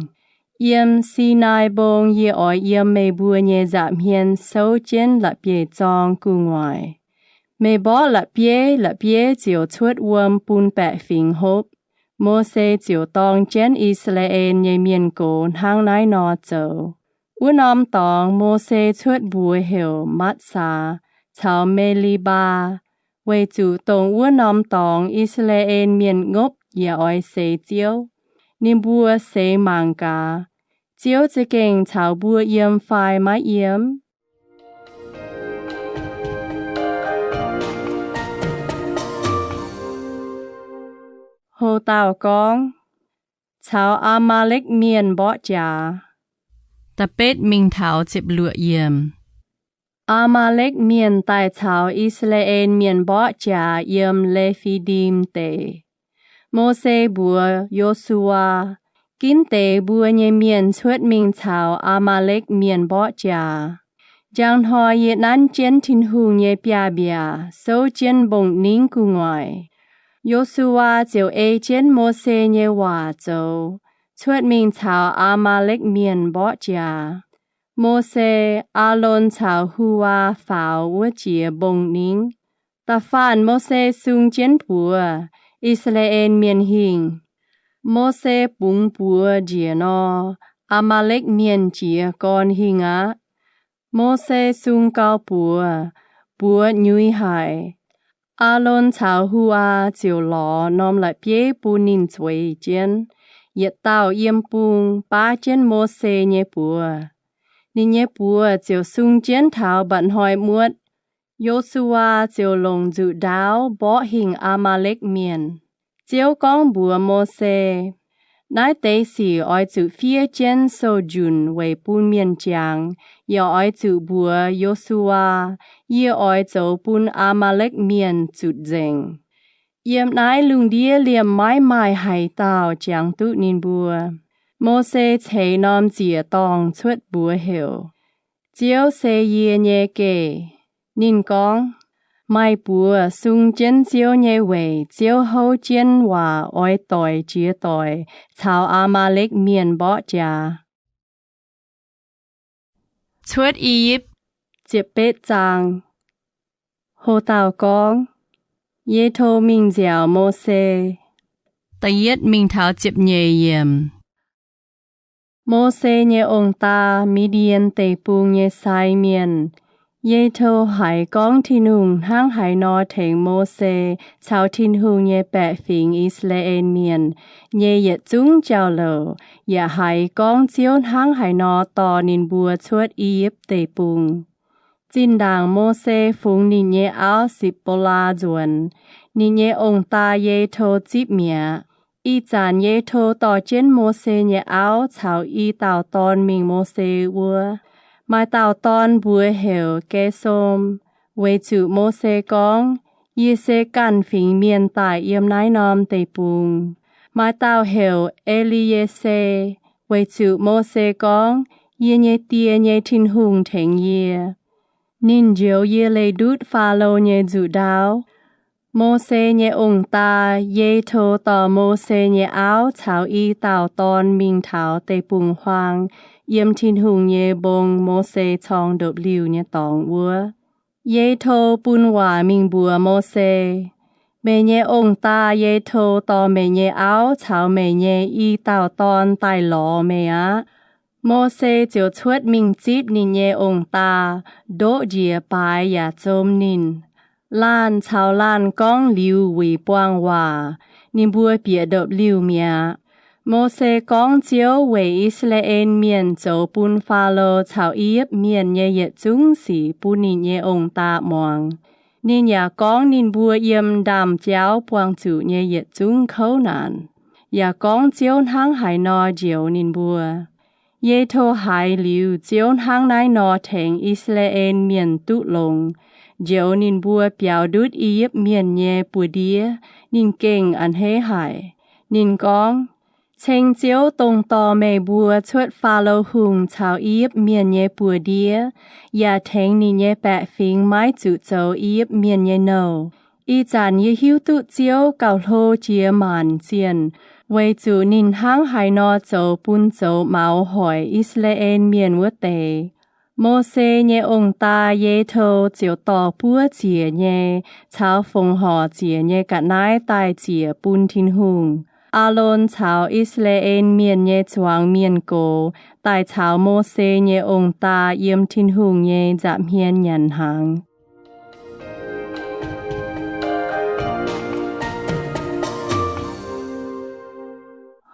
Yiem Sinaai Mbong yie oix yiem meih mbuo nyei nza'hmien souv jienv la'bieiv-zorng gu'nguaaic. Meih mborqv la'bieiv, la'bieiv ziouc cuotv wuom bun baeqc fingx hopv. Mose ziouc dorng jienv I^saa^laa^en nyei mienh gox hnangv naaiv nor zoux. Wuov norm dorngx Mose cuotv mbuox heuc Matv^saa caux Me^li^mbaa, weic zuqc dongh wuov norm dorngx I^saa^laa^en Mienh ngopv yaac oix seix Ziouv. Ninh mbuo seix mangc gaax, Ziouv za'gengh caux mbuo yiem fai maiv yiem? Ho dauh gorngv, Caux Aa^maa^lekv Mienh Mborqv Jaax. Da'betv mingh taux ziepc luoqc yiemc. Aa^maa^lekv Mienh daaih caux I^saa^laa^en Mienh mborqv jaax yiem Le^fi^ndim Deic. Mose mbuox Yo^su^waa, Ginv deix mbuo nyei mienh cuotv mingh caux Aa^maa^lekv Mienh mborqv jaax. Njang hnoi yie nanv jienv Tin-Hungh nyei biaav-mbiaac souv jienv mbong-ningv gu'nguaaic. Yo^su^waa ziouc ei jienv Mose nyei waac zoux, cuotv mingh caux Aa^maa^lekv Mienh mborqv jaax. Mose, Aalon caux Hu^waa faaux wuov jiex mbong-ningv. Da'faanh Mose sung jienv buoz, I^saa^laa^en Mienh hingh. Mose bungx buoz njiec nor, Aa^maa^lekv Mienh jiez gorn hingh aqv. Mose sung gau buoz, buoz nyuix haic. Aalon caux Hu^waa ziouc lorz norm la'bieiv bun ninh zueiz jienv. Yietc dauh yiem bung baav jienv Mose nyei buoz. Ninh nyei buoz ziouc sung jienv taux mba'hnoi muotv. Yo^su^waa ziouc longc nzuqc ndaauv mborqv hingh Aa^maa^lekv Mienh. Ziouv gorngv mbuox Mose, Naaiv deix sic oix zuqc fiev jienv sou-njunc weic bun mienh jangx. Yaac oix zuqc mbuox Yo^su^waa, Yie oix zoux bun Aa^maa^lekv Mienh zutc nzengc. Yiem naaiv lungh ndiev liemh maiv maaih haaix dauh jangx duqv ninh mbuo. Mose ceix norm ziec-dorngh cuotv mbuox heuc, Ziouv se yie nyei geh. Ninh gorngv, Maaih buoz sung jienv Ziouv nyei weic Ziouv houv jienv waac oix doic jiex doic caux Aa^maa^lekv Mienh mborqv jaax. Cuotv I^yipv, ziepc betv zaang. Ho dauh gorngv, Yetho mingh nziaauc Mose. Da'yietv mingh taux ziepc nyeic yiemc. Mose nyei ong-daa, Mi^ndien Deic-Bung nyei sai mienh, Yetho, haiz gorngv Tin-Hungh hnangv haaix nor tengx Mose caux Tin-Hungh nyei baeqc fingx, I^saa^laa^en Mienh, nyei yietc zungv jauv-louc, yaac haiz gorngv Ziouv hnangv haaix nor dorh ninh mbuo cuotv I^yipv Deic-Bung. Zinh ndaangc Mose fungx ninh nyei auv, Sipc^bo^laa, nzuonx, ninh nyei ong-daa, Yetho, zipv mi'aqv. Ih zanc Yetho dorh jienv Mose nyei auv caux i dauh dorn mingh Mose wuov. Maaih dauh dorn mbuox heuc Gesom, weic zuqc Mose gorngv, Yie se ganh fingx mienh daaih yiem naaiv norm deic-bung. Maaih dauh heuc E^li^ye^se, weic zuqc Mose gorngv, Yie nyei Die nyei Tin-Hungh tengx yie. Ninh njoux yie leih ndutv Faalo nyei nzuqc ndaauv. Mose nyei ong-daa, Yeto, dorh Mose nyei auv caux i dauh dorn mingh taux deic-bung-huaang yiem Tin-Hungh nyei mbong, Mose corng ndopv-liuh nyei dorngx wuov. Yeto bun waac mingh mbuox Mose, Meih nyei ong-daa, Yeto, dorh meih nyei auv caux meih nyei i dauh dorn daaih lorz meih aqv. Mose ziouc cuotv mingh zipv ninh nyei ong-daa, ndoqv njiec baaix yaac zom ninh. Laanh caux laanh gorngv liuz wuic buangh waac, ninh mbuo bieqc ndopv-liuh mi'aqv. Mose gorngv Ziouv weic I^saa^laa^en Mienh zoux bun Faalo caux I^yipv Mienh nyei yietc zungv sic bun ninh nyei ong-daa muangx. Ninh yaac gorngv ninh mbuo yiem ndaamv-jauv buangh zuqc nyei yietc zungv kouv naanc, yaac gorngv Ziouv hnangv haaix nor njoux ninh mbuo. Yeto haiz liuz Ziouv hnangv naaiv nor tengx I^saa^laa^en Mienh duqv longx, njoux ninh mbuo biaux ndutv I^yipv Mienh nyei buoz-ndiev, ninh gengh a'hneiv haic. Ninh gorngv, Ceng Ziouv, dongh dorh meih mbuo cuotv Faalo Hungh caux I^yipv Mienh nyei buoz-ndiev, yaac tengx ninh nyei baeqc fingx maiv zuqc zoux I^yipv Mienh nyei nouh. Ih zanc yie hiuv duqv Ziouv gauh hlo jiex maanc zienh, weic zuqc ninh hnangv haaix nor zoux bun zoux maux hoic I^saa^laa^en Mienh wuov deix. Mose nyei ong-daa, Yeto, ziouc dorh buov ziec nyei caux fongc horc ziec nyei ga'naaiv daaih ziec bun Tin-Hungh. Aalon caux I^saa^laa^en Mienh nyei zuangx mienh gox daaih caux Mose nyei ong-daa yiem Tin-Hungh nyei nza'hmien nyanc hnaangx.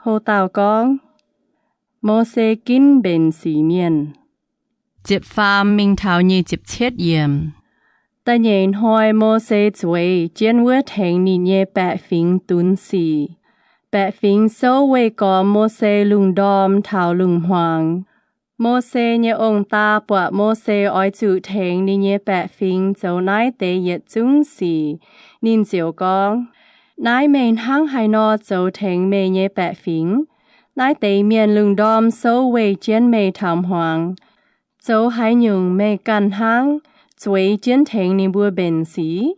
Houv dauh gorngv, Mose ginv mbenc sic mienh. Ziepc faam mingh taux nyic ziepc cietv yiemc. Da'nyeic hnoi Mose zueiz jienv wuov tengx ninh nyei baeqc fingx dunx sic. Baeqc fingx souv weih gormx Mose lungh ndorm taux lungh hmuangx. Mose nyei ong-daa buatc Mose oix zuqc tengx ninh nyei baeqc fingx zoux naaiv deix yietc zungv sic, ninh ziouc gorngv, Naaiv meih hnangv haaix nor zoux tengx meih nyei baeqc fingx? Naaiv deix mienh lungh ndorm souv weih jienv meih taux hmuangx. Zoux haaix nyungc meih ganh hnangv, zueiz jienv tengx ninh mbuo mbenc sic?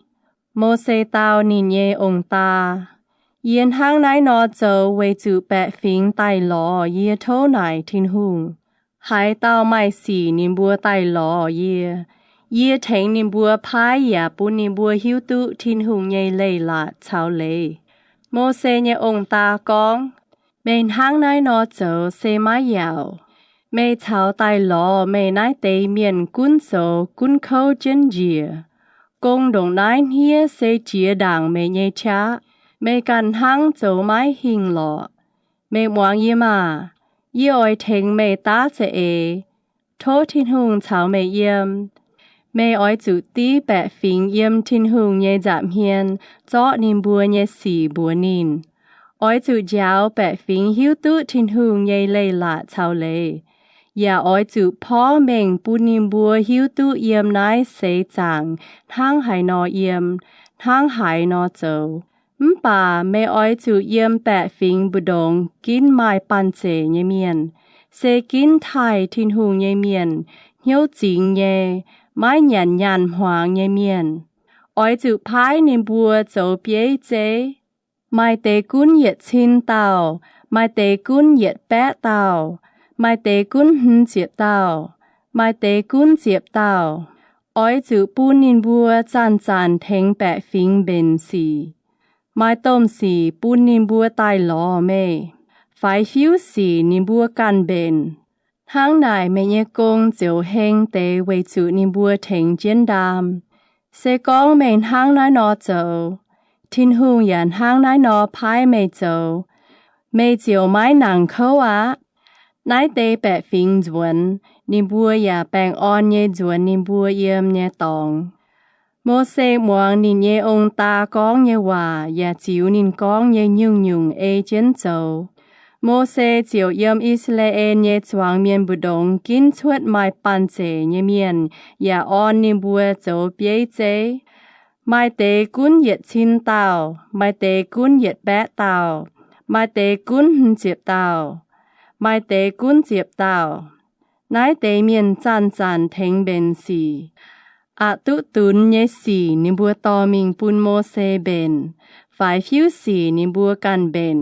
Mose dau ninh nyei ong-daa, Yie hnangv naaiv nor zoux weic zuqc baeqc fingx daaih lorz yie tov naaic Tin-Hungh. Haaix dauh maaih sic ninh mbuo daaih lorz yie, yie tengx ninh mbuo paaiv yaac bun ninh mbuo hiuv duqv Tin-Hungh nyei leiz-latc caux leiz. Mose nyei ong-daa gorngv, Meih hnangv naaiv nor zoux se maiv yaauc. Meih caux daaih lorz meih naaiv deix mienh gunv zoux gunv kouv jienv njiec. Gong ndongc naaiv hniev se jiex ndaangc meih nyei qaqv. Meih ganh hnangv zoux maiv hingh lorqc. Meih muangx yie maah! Yie oix tengx meih daav za'eix. Tov Tin-Hungh caux meih yiem. Meih oix zuqc div baeqc fingx yiem Tin-Hungh nyei nza'hmien zorqv ninh mbuo nyei sic mbuox ninh. Oix zuqc njaaux baeqc fingx hiuv duqv Tin-Hungh nyei leiz-latc caux leiz, yaac oix zuqc porv mengh bun ninh mbuo hiuv duqv yiem naaiv seix zaangc hnangv haaix nor yiem, hnangv haaix nor zoux. Mv baac meih oix zuqc yiem baeqc fingx mbu'ndongx ginv maaih banh zeic nyei mienh, se ginv taaih Tin-Hungh nyei mienh, hnyouv zingx nyei, maiv nyanc nyaanh hmuangx nyei mienh. Oix zuqc paaiv ninh mbuo zoux bieiv zeiv. Maaih deix gunv yietc cin dauh, maaih deix gunv yietc baeqv dauh, maaih deix gunv hmz ziepc dauh, maaih deix gunv ziepc dauh. Oix zuqc bun ninh mbuo zanc-zanc tengx baeqc fingx mbenc sic. Maaih domh sic bun ninh mbuo daaih lorz meih. Faix fiuv sic ninh mbuo ganh mbenc. Hnangv naaic meih nyei gong ziouc heng deix weic zuqc ninh mbuo tengx jienv ndaam. Se gorngv meih hnangv naaiv nor zoux, Tin-Hungh yaac hnangv naaiv nor paaiv meih zoux, meih ziouc maiv nangc kouv aqv. Naaiv deix baeqc fingx nzuonx, ninh mbuo yaac baengh orn nyei nzuonx ninh mbuo yiem nyei dorngx. Mose muangx ninh nyei ong-daa gorngv nyei waac yaac ziux ninh gorngv nyei nyungc-nyungc ei jienv zoux. Mose ziouc yiem I^saa^laa^en nyei zuangx mienh mbu'ndongx ginv cuotv maaih banh zeic nyei mienh yaac orn ninh mbuo zoux bieiv zeiv. Maaih deix gunv yietc cin dauh, maaih deix gunv yietc baeqv dauh, maaih deix gunv hmz ziepc dauh, maaih deix gunv ziepc dauh. Naaiv deix mienh zanc-zanc tengx mbenc sic. Aqc duqv dunx nyei sic ninh mbuo dorh mingh bun Mose mbenc. Faix fiuv sic ninh mbuo ganh mbenc.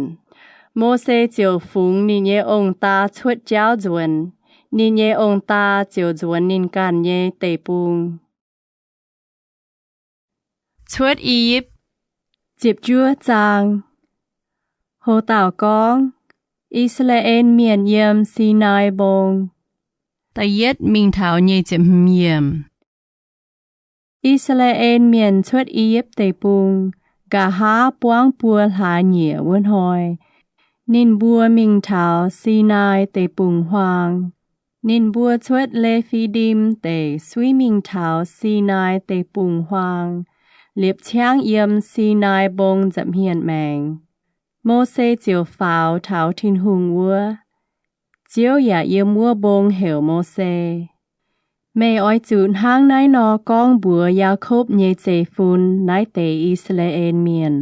Mose ziouc fungx ninh nyei ong-daa cuotv jauv nzuonx. Ninh nyei ong-daa ziouc nzuonx ninh ganh nyei deic-bung. Cuotv I^yipv. Ziepc juov zaang. Ho dauh gorngv, I^saa^laa^en Mienh yiem Sinaai Mbong. Da'yietv mingh taux nyic ziepc hmz yiemc. I^saa^laa^en Mienh cuotv I^yipv Deic-Bung, nqa'haav buangv buo hlaax nyieqc wuov hnoi, ninh mbuo mingh taux Sinaai Deic-Bung-Huaang. Ninh mbuo cuotv Le^fi^ndim Deic suiv mingh taux Sinaai Deic-Bung-Huaang, liepc ciangv yiem Sinaai Mbong nza'hmien maengx. Mose ziouc faaux taux Tin-Hungh wuov. Ziouv yaac yiem wuov mbong heuc Mose, Meih oix zuqc hnangv naaiv nor gorngv mbuox Yaakopv nyei zeiv-fun naaiv deix I^saa^laa^en Mienh,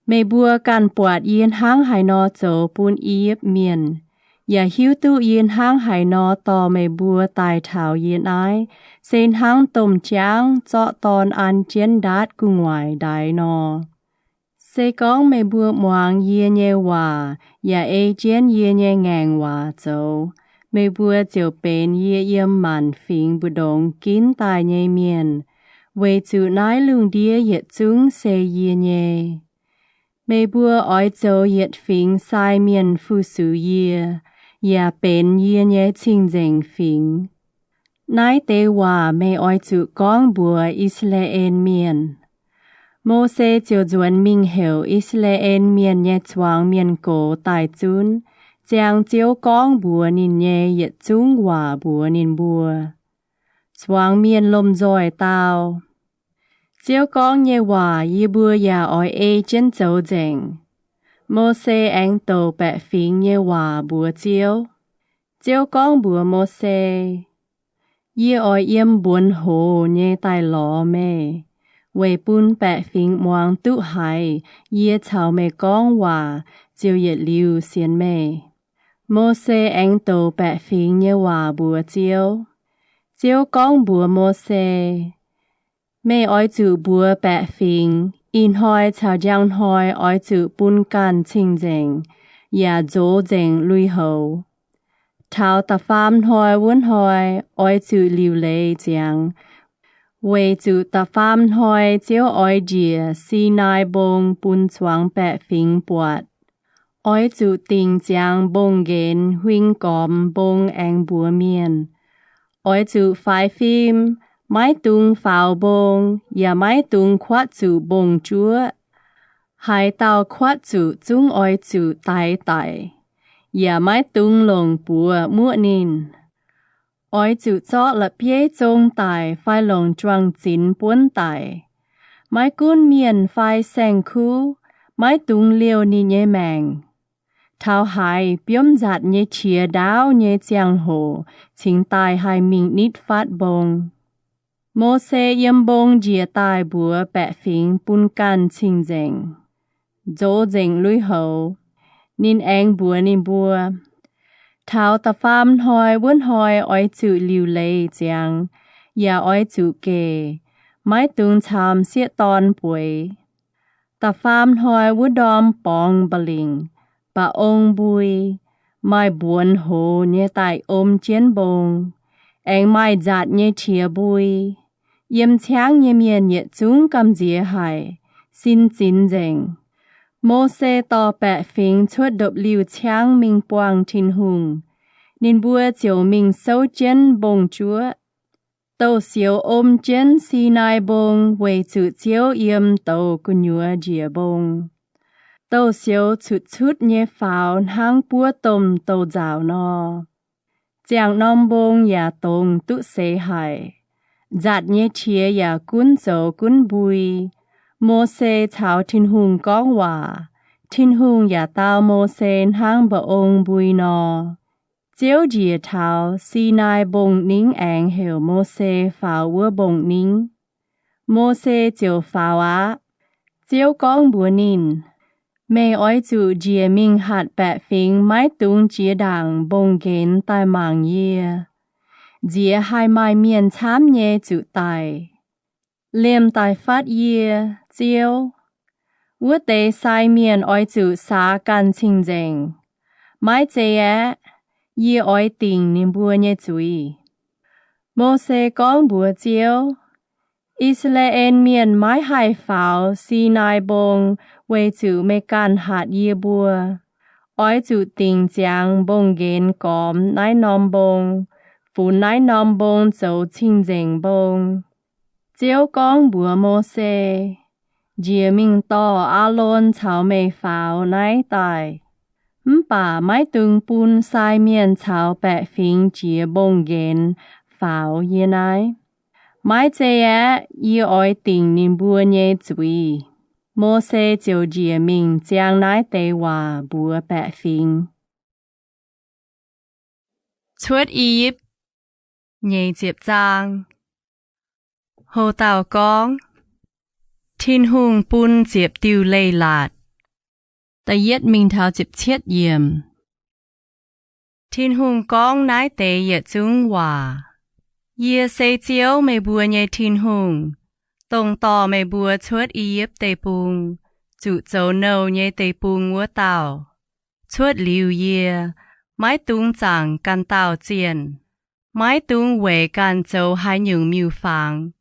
Meih mbuo ganh buatc yie hnangv haaix nor zoux bun I^yipv Mienh, yaac hiuv duqv yie hnangv haaix nor dorh meih mbuo daaih taux yie naaiv, se hnangv domh jaangv zorqv dorn an jienv ndaatv gu'nguaaic ndaix nor. Se gorngv meih mbuo muangx yie nyei waac yaac ei jienv yie nyei ngaengc waac zoux, meih mbuo ziouc benx yie yiem maanc fingx mbu'ndongx ginv daaih nyei mienh, weic zuqc naaiv lungh ndiev yietc zungv se yie nyei. Meih mbuo oix zoux yietc fingx sai mienh fu-sux yie, yaac benx yie nyei cing-nzengc fingx. Naaiv deix waac meih oix zuqc gorngv mbuox I^saa^laa^en Mienh. Mose ziouc nzuonx mingh heuc I^saa^laa^en Mienh nyei zuangx mienh gox daaih zunv, ziangh Ziouv gorngv mbuox ninh nyei yietc zungv waac mbuox ninh mbuo. Zuangx mienh lomh nzoih dau, Ziouv gorngv nyei waac yie mbuo yaac oix ei jienv zoux nzengc. Mose aengx douc baeqc fingx nyei waac mbuox Ziouv. Ziouv gorngv mbuox Mose, Yie oix yiem mbuonx hoz nyei daaih lorz meih, weic bun baeqc fingx muangx duqv haiz yie caux meih gorngv waac ziouc yietc liuz sienx meih. Mose aengx douc baeqc fingx nyei waac mbuox Ziouv. Ziouv gorngv mbuox Mose, Meih oix zuqc mbuox baeqc fingx, ih hnoi caux njang hnoi oix zuqc bun ganh cing-nzengc, yaac nzox nzengc lui-houx. Taux da'faam hnoi wuov hnoi oix zuqc liuc leiz ziangx, weic zuqc da'faam hnoi Ziouv oix njiec Sinaai Mbong bun zuangx baeqc fingx buatc. Oix zuqc dingc ziangx mbong-nqenx huing gormx mbong aengx mbuox mienh, Oix zuqc faix fim, maiv dungx faaux mbong, yaac maiv dungx kuotv zuqc mbong-juoqv. Haaix dauh kuotv zuqc zungv oix zuqc daix daic, yaac maiv dungx longc buoz muoqv ninh. Oix zuqc zorqv la'bieiv zong daic fai longc juang-zinx buonv daic. Maiv gunv mienh fai saeng-kuv, maiv dungx liouh ninh nyei maengc. Taux haaix biomv nzatc nyei qiex ndaauv nyei ziangh hoc cingx daaih haih mingh nitv fatv mbong. Mose yiem mbong njiec daaih mbuox baeqc fingx bun ganh cing-nzengc, nzox nzengc lui-houx. Ninh aengx mbuox ninh mbuo, Taux da'faam hnoi wuov hnoi oix zuqc liuc leiz ziangx, yaac oix zuqc gec, maiv dungx camx sieqv dorn bueix. Da'faam hnoi wuov ndorm borngz mba'lingc, mba'ong mbui, maaih mbuonx hoz nyei daaih om jienv mbong, aengx maaih nzatc nyei qiex mbui. Yiem ciangv nyei mienh yietc zungv gamh nziex haic, sin zinx nzengc. Mose dorh baeqc fingx cuotv ndopv-liuh ciangv mingh buangh Tin-Hungh. Ninh mbuo ziouc mingh souv jienv mbong-juoqv. Douz-sioux om jienv Sinaai Mbong weic zuqc Ziouv yiem douz gu'nyuoz njiec mbong. Douz-sioux cutv-cutv nyei faaux hnangv buov domh douz-nzauc nor. Ziangh norm mbong yaac dongz duqv seix haic. Nzatc nyei qiex yaac gunv zoux gunv mbui. Mose caux Tin-Hungh gorngv waac. Tin-Hungh yaac dau Mose hnangv mba'ong mbui nor. Ziouv njiec taux Sinaai Mbong-Ningv aengx heuc Mose faaux wuov mbong-ningv. Mose ziouc faaux aqv. Ziouv gorngv mbuox ninh, Meih oix zuqc njiec mingh hatc baeqc fingx maiv dungx jiex ndaangc mbong-nqenx daaih mangc yie. Nziex haih maaih mienh camv nyei zuqc daic. Liemh daic fatv yie, Ziouv. Wuov deix sai mienh oix zuqc saax ganh cing-nzengc. Maiv zei aeqv, yie oix dingc ninh mbuo nyei zuiz. Mose gorngv mbuox Ziouv, I^saa^laa^en Mienh maiv haih faaux Sinaai Mbong weic zuqc meih ganh hatc yie mbuo. Oix zuqc dingc ziangx mbong-nqenx gormx naaiv norm mbong, funx naaiv norm mbong zoux cing-nzengc mbong. Ziouv gorngv mbuox Mose, Njiec mingh dorh Aalon caux meih faaux naaiv daaih. Mv baac maiv dungx bun sai mienh caux baeqc fingx jiex mbong-nqenx faaux yie naaiv. Maiv zei aeqv, yie oix dingc ninh mbuo nyei zuiz. Mose ziouc njiec mingh ziang naaiv deix waac mbuox baeqc fingx. Cuotv I^yipv nyeic ziepc zaang. Ho dauh gorngv, Tin-Hungh bun ziepc diuh leiz-latc. Da'yietv mingh taux ziepc cietv yiemc. Tin-Hungh gorngv naaiv deix yietc zungv waac, Yie se Ziouv, meih mbuo nyei Tin-Hungh, dongh dorh meih mbuo cuotv I^yipv Deic-Bung, zuqc zoux nouh nyei deic-bung wuov dauh. Cuotv liuz yie, maiv dungx zaangc ganh dauh zienh, maiv dungx weic ganh zoux haaix nyungc miuc-fangx.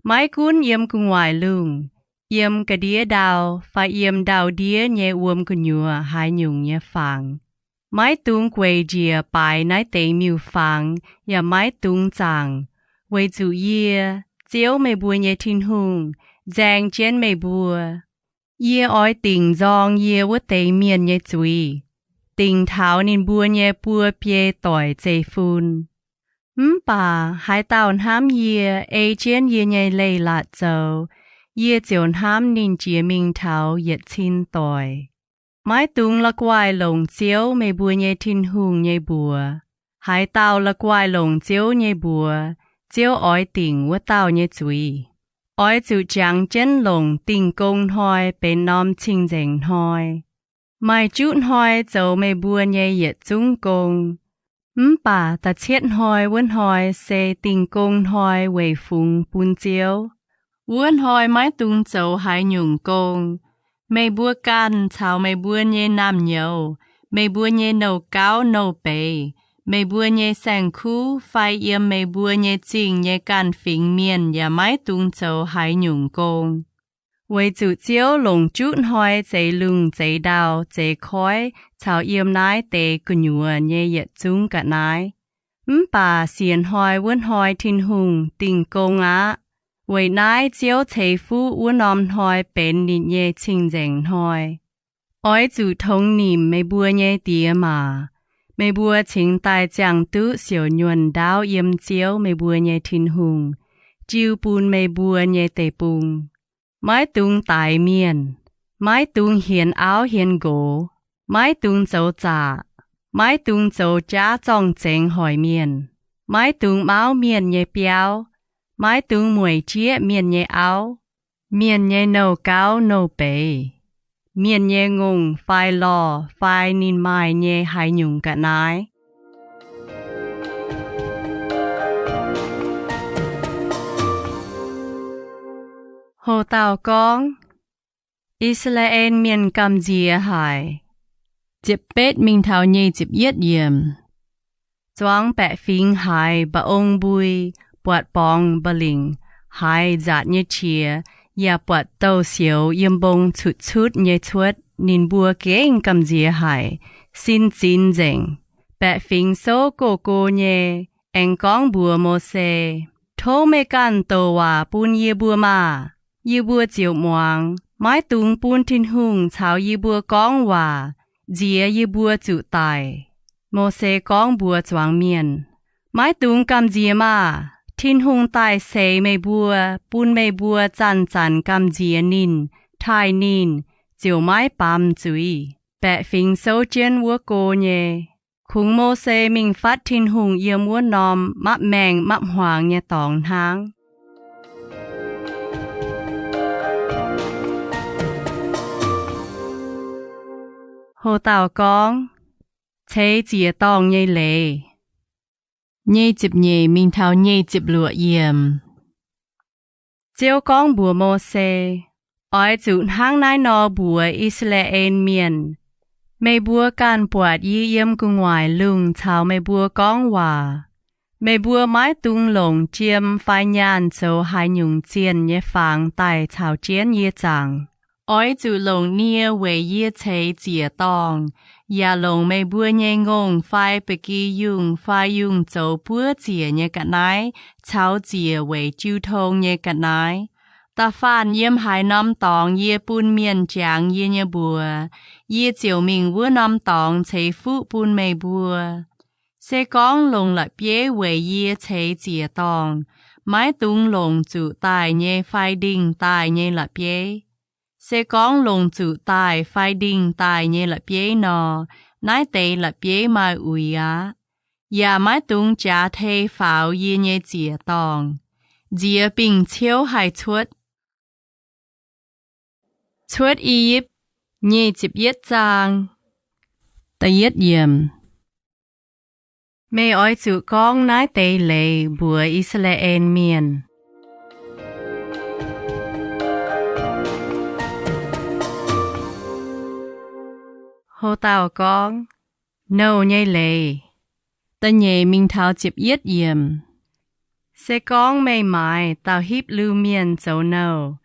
Maiv gunv yiem gu'nguaaic lungh, yiem ga'ndiev ndau, fai yiem ndau-ndiev nyei wuom gu'nyuoz haaix nyungc nyei fangx, maiv dungx gueic njiec baaix naaiv deix miuc-fangx, yaac maiv dungx zaangc, weic zuqc yie, Ziouv, meih mbuo nyei Tin-Hungh, nzaeng jienv meih mbuo. Yie oix dingc nzorng yie wuov deix mienh nyei zuiz, dingc taux ninh mbuo nyei buo biei doic zeiv-fun. Mv baac haaix dauh hnamv yie, ei jienv yie nyei leiz-latc zoux, yie ziouc hnamv ninh jiex mingh taux yietc cin doic. Maiv dungx la'guaih longc Ziouv, meih mbuo nyei Tin-Hungh, nyei mbuox. Haaix dauh la'guaih longc Ziouv nyei mbuox, Ziouv oix dingc wuov dauh nyei zuiz. Oix zuqc jangx jienv longc Dingh Gong Hnoi benx norm cing-nzengc hnoi. Maaih juqv hnoi zoux meih mbuo nyei yietc zungv gong, mv baac da'cietv hnoi wuov hnoi se Dingh Gong Hnoi weic fungx bun Ziouv. Wuov hnoi maiv dungx zoux haaix nyungc gong. Meih mbuo ganh caux meih mbuo nyei naamh-nyouz, meih mbuo nyei nouh gauv nouh beiz, meih mbuo nyei saeng-kuv fai yiem meih mbuo nyei zingh nyei ganh fingx mienh yaac maiv dungx zoux haaix nyungc gong. Weic zuqc Ziouv longc juqv hnoi zeix lungh zeix ndau zeix koiv caux yiem naaiv deix gu'nyuoz nyei yietc zungv ga'naaiv. Mv baac siec hnoi wuov hnoi Tin-Hungh dingh gong aqv. Weic naaiv Ziouv ceix fuqv wuov norm hnoi benx ninh nyei cing-nzengc hnoi. Oix zuqc tongx nimc meih mbuo nyei diex maac. Meih mbuo cingx daaih ziangh duqv siouc nyuonh ndaauv yiem Ziouv, meih mbuo nyei Tin-Hungh, jiu bun meih mbuo nyei deic-bung. Maiv dungx daix mienh. Maiv dungx hienx auv hienx nqox. Maiv dungx zoux zaqc. Maiv dungx zoux jaav zorng-zengx hoic mienh. Maiv dungx mauv mienh nyei biauv. Maiv dungx mueic jieqv mienh nyei auv, mienh nyei nouh gauv nouh beiz, mienh nyei ngongh fai lorh fai ninh maaih nyei haaix nyungc ga'naaiv. Houc dauh gorngv, I^saa^laa^en Mienh gamh nziex haic. Ziepc betv mingh taux nyic ziepc yietv yiemc. Zuangx baeqc fingx haiz mba'ong mbui, buatc borngz mba'lingc, haiz nzaatc nyei qiex, yaac buatc douz-sioux yiem mbong cutv-cutv nyei cuotv. Ninh mbuo gengh gamh nziex haic, sin zinx nzengc. Baeqc fingx souv gox-go nyei, aengx gorngv mbuox Mose, Tov meih ganh douc waac bun yie mbuo maah! Yie mbuo ziouc muangx. Maiv dungx bun Tin-Hungh caux yie mbuo gorngv waac, nziex yie mbuo zuqc daic. Mose gorngv mbuox zuangx mienh, Maiv dungx gamh nziex maah! Tin-Hungh daaih seix meih mbuo, bun meih mbuo zanc-zanc gamh nziex ninh, taaih ninh, ziouc maiv baamz zuiz. Baeqc fingx souv jienv wuov go nyei. Kungx Mose mingh fatv Tin-Hungh yiem wuov norm mapv maengh mapv hmuangx nyei dorngx hnangv. Houc dauh gorngv, Ceix ziec-dorngh nyei leiz. nyic ziepc nyeic mingh taux nyic ziepc luoqc yiemc. Ziouv gorngv mbuox Mose, Oix zuqc hnangv naaiv nor mbuox I^saa^laa^en Mienh, Meih mbuo ganh buatc yie yiem gu'nguaaic lungh caux meih mbuo gorngv waac. Meih mbuo maiv dungx longc jiem fai nyaanh zoux haaix nyungc zienh nyei fangx daaih caux jienv yie zaangc. Oix zuqc longc nie weic yie ceix ziec-dorngh, yaac longc meih mbuo nyei ngongh fai ba'gi yungh fai yungh zoux buov ziec nyei ga'naaiv caux ziec weic jiu tong nyei ga'naaiv. Da'faanh yiem haaix norm dorngx yie bun mienh jangx yie nyei mbuox, yie ziouc mingh wuov norm dorngx ceix fuqv bun meih mbuo. Se gorngv longc la'bieiv weic yie ceix ziec-dorngh, maiv dungx longc zuqc daaih nyei fai ndingh daaih nyei la'bieiv. Se gorngv longc zuqc daaih fai ndingh daaih nyei la'bieiv nor, naaiv deix la'bieiv maaih uix aqv. Yaac maiv dungx jaax tei faaux yie nyei ziec-dorngh. Nziex bingh ciouv haih cuotv. Cuotv I^yipv, nyic ziepc yietv zaang. Da'yietv yiemc. Meih oix zuqc gorngv naaiv deix leiz mbuox I^saa^laa^en Mienh. Houc dauh gorngv, Nouh nyei leiz. Da'nyeic mingh taux ziepc yietv yiemc. Se gorngv meih maaiz dauh Hipv^lu Mienh zoux nouh,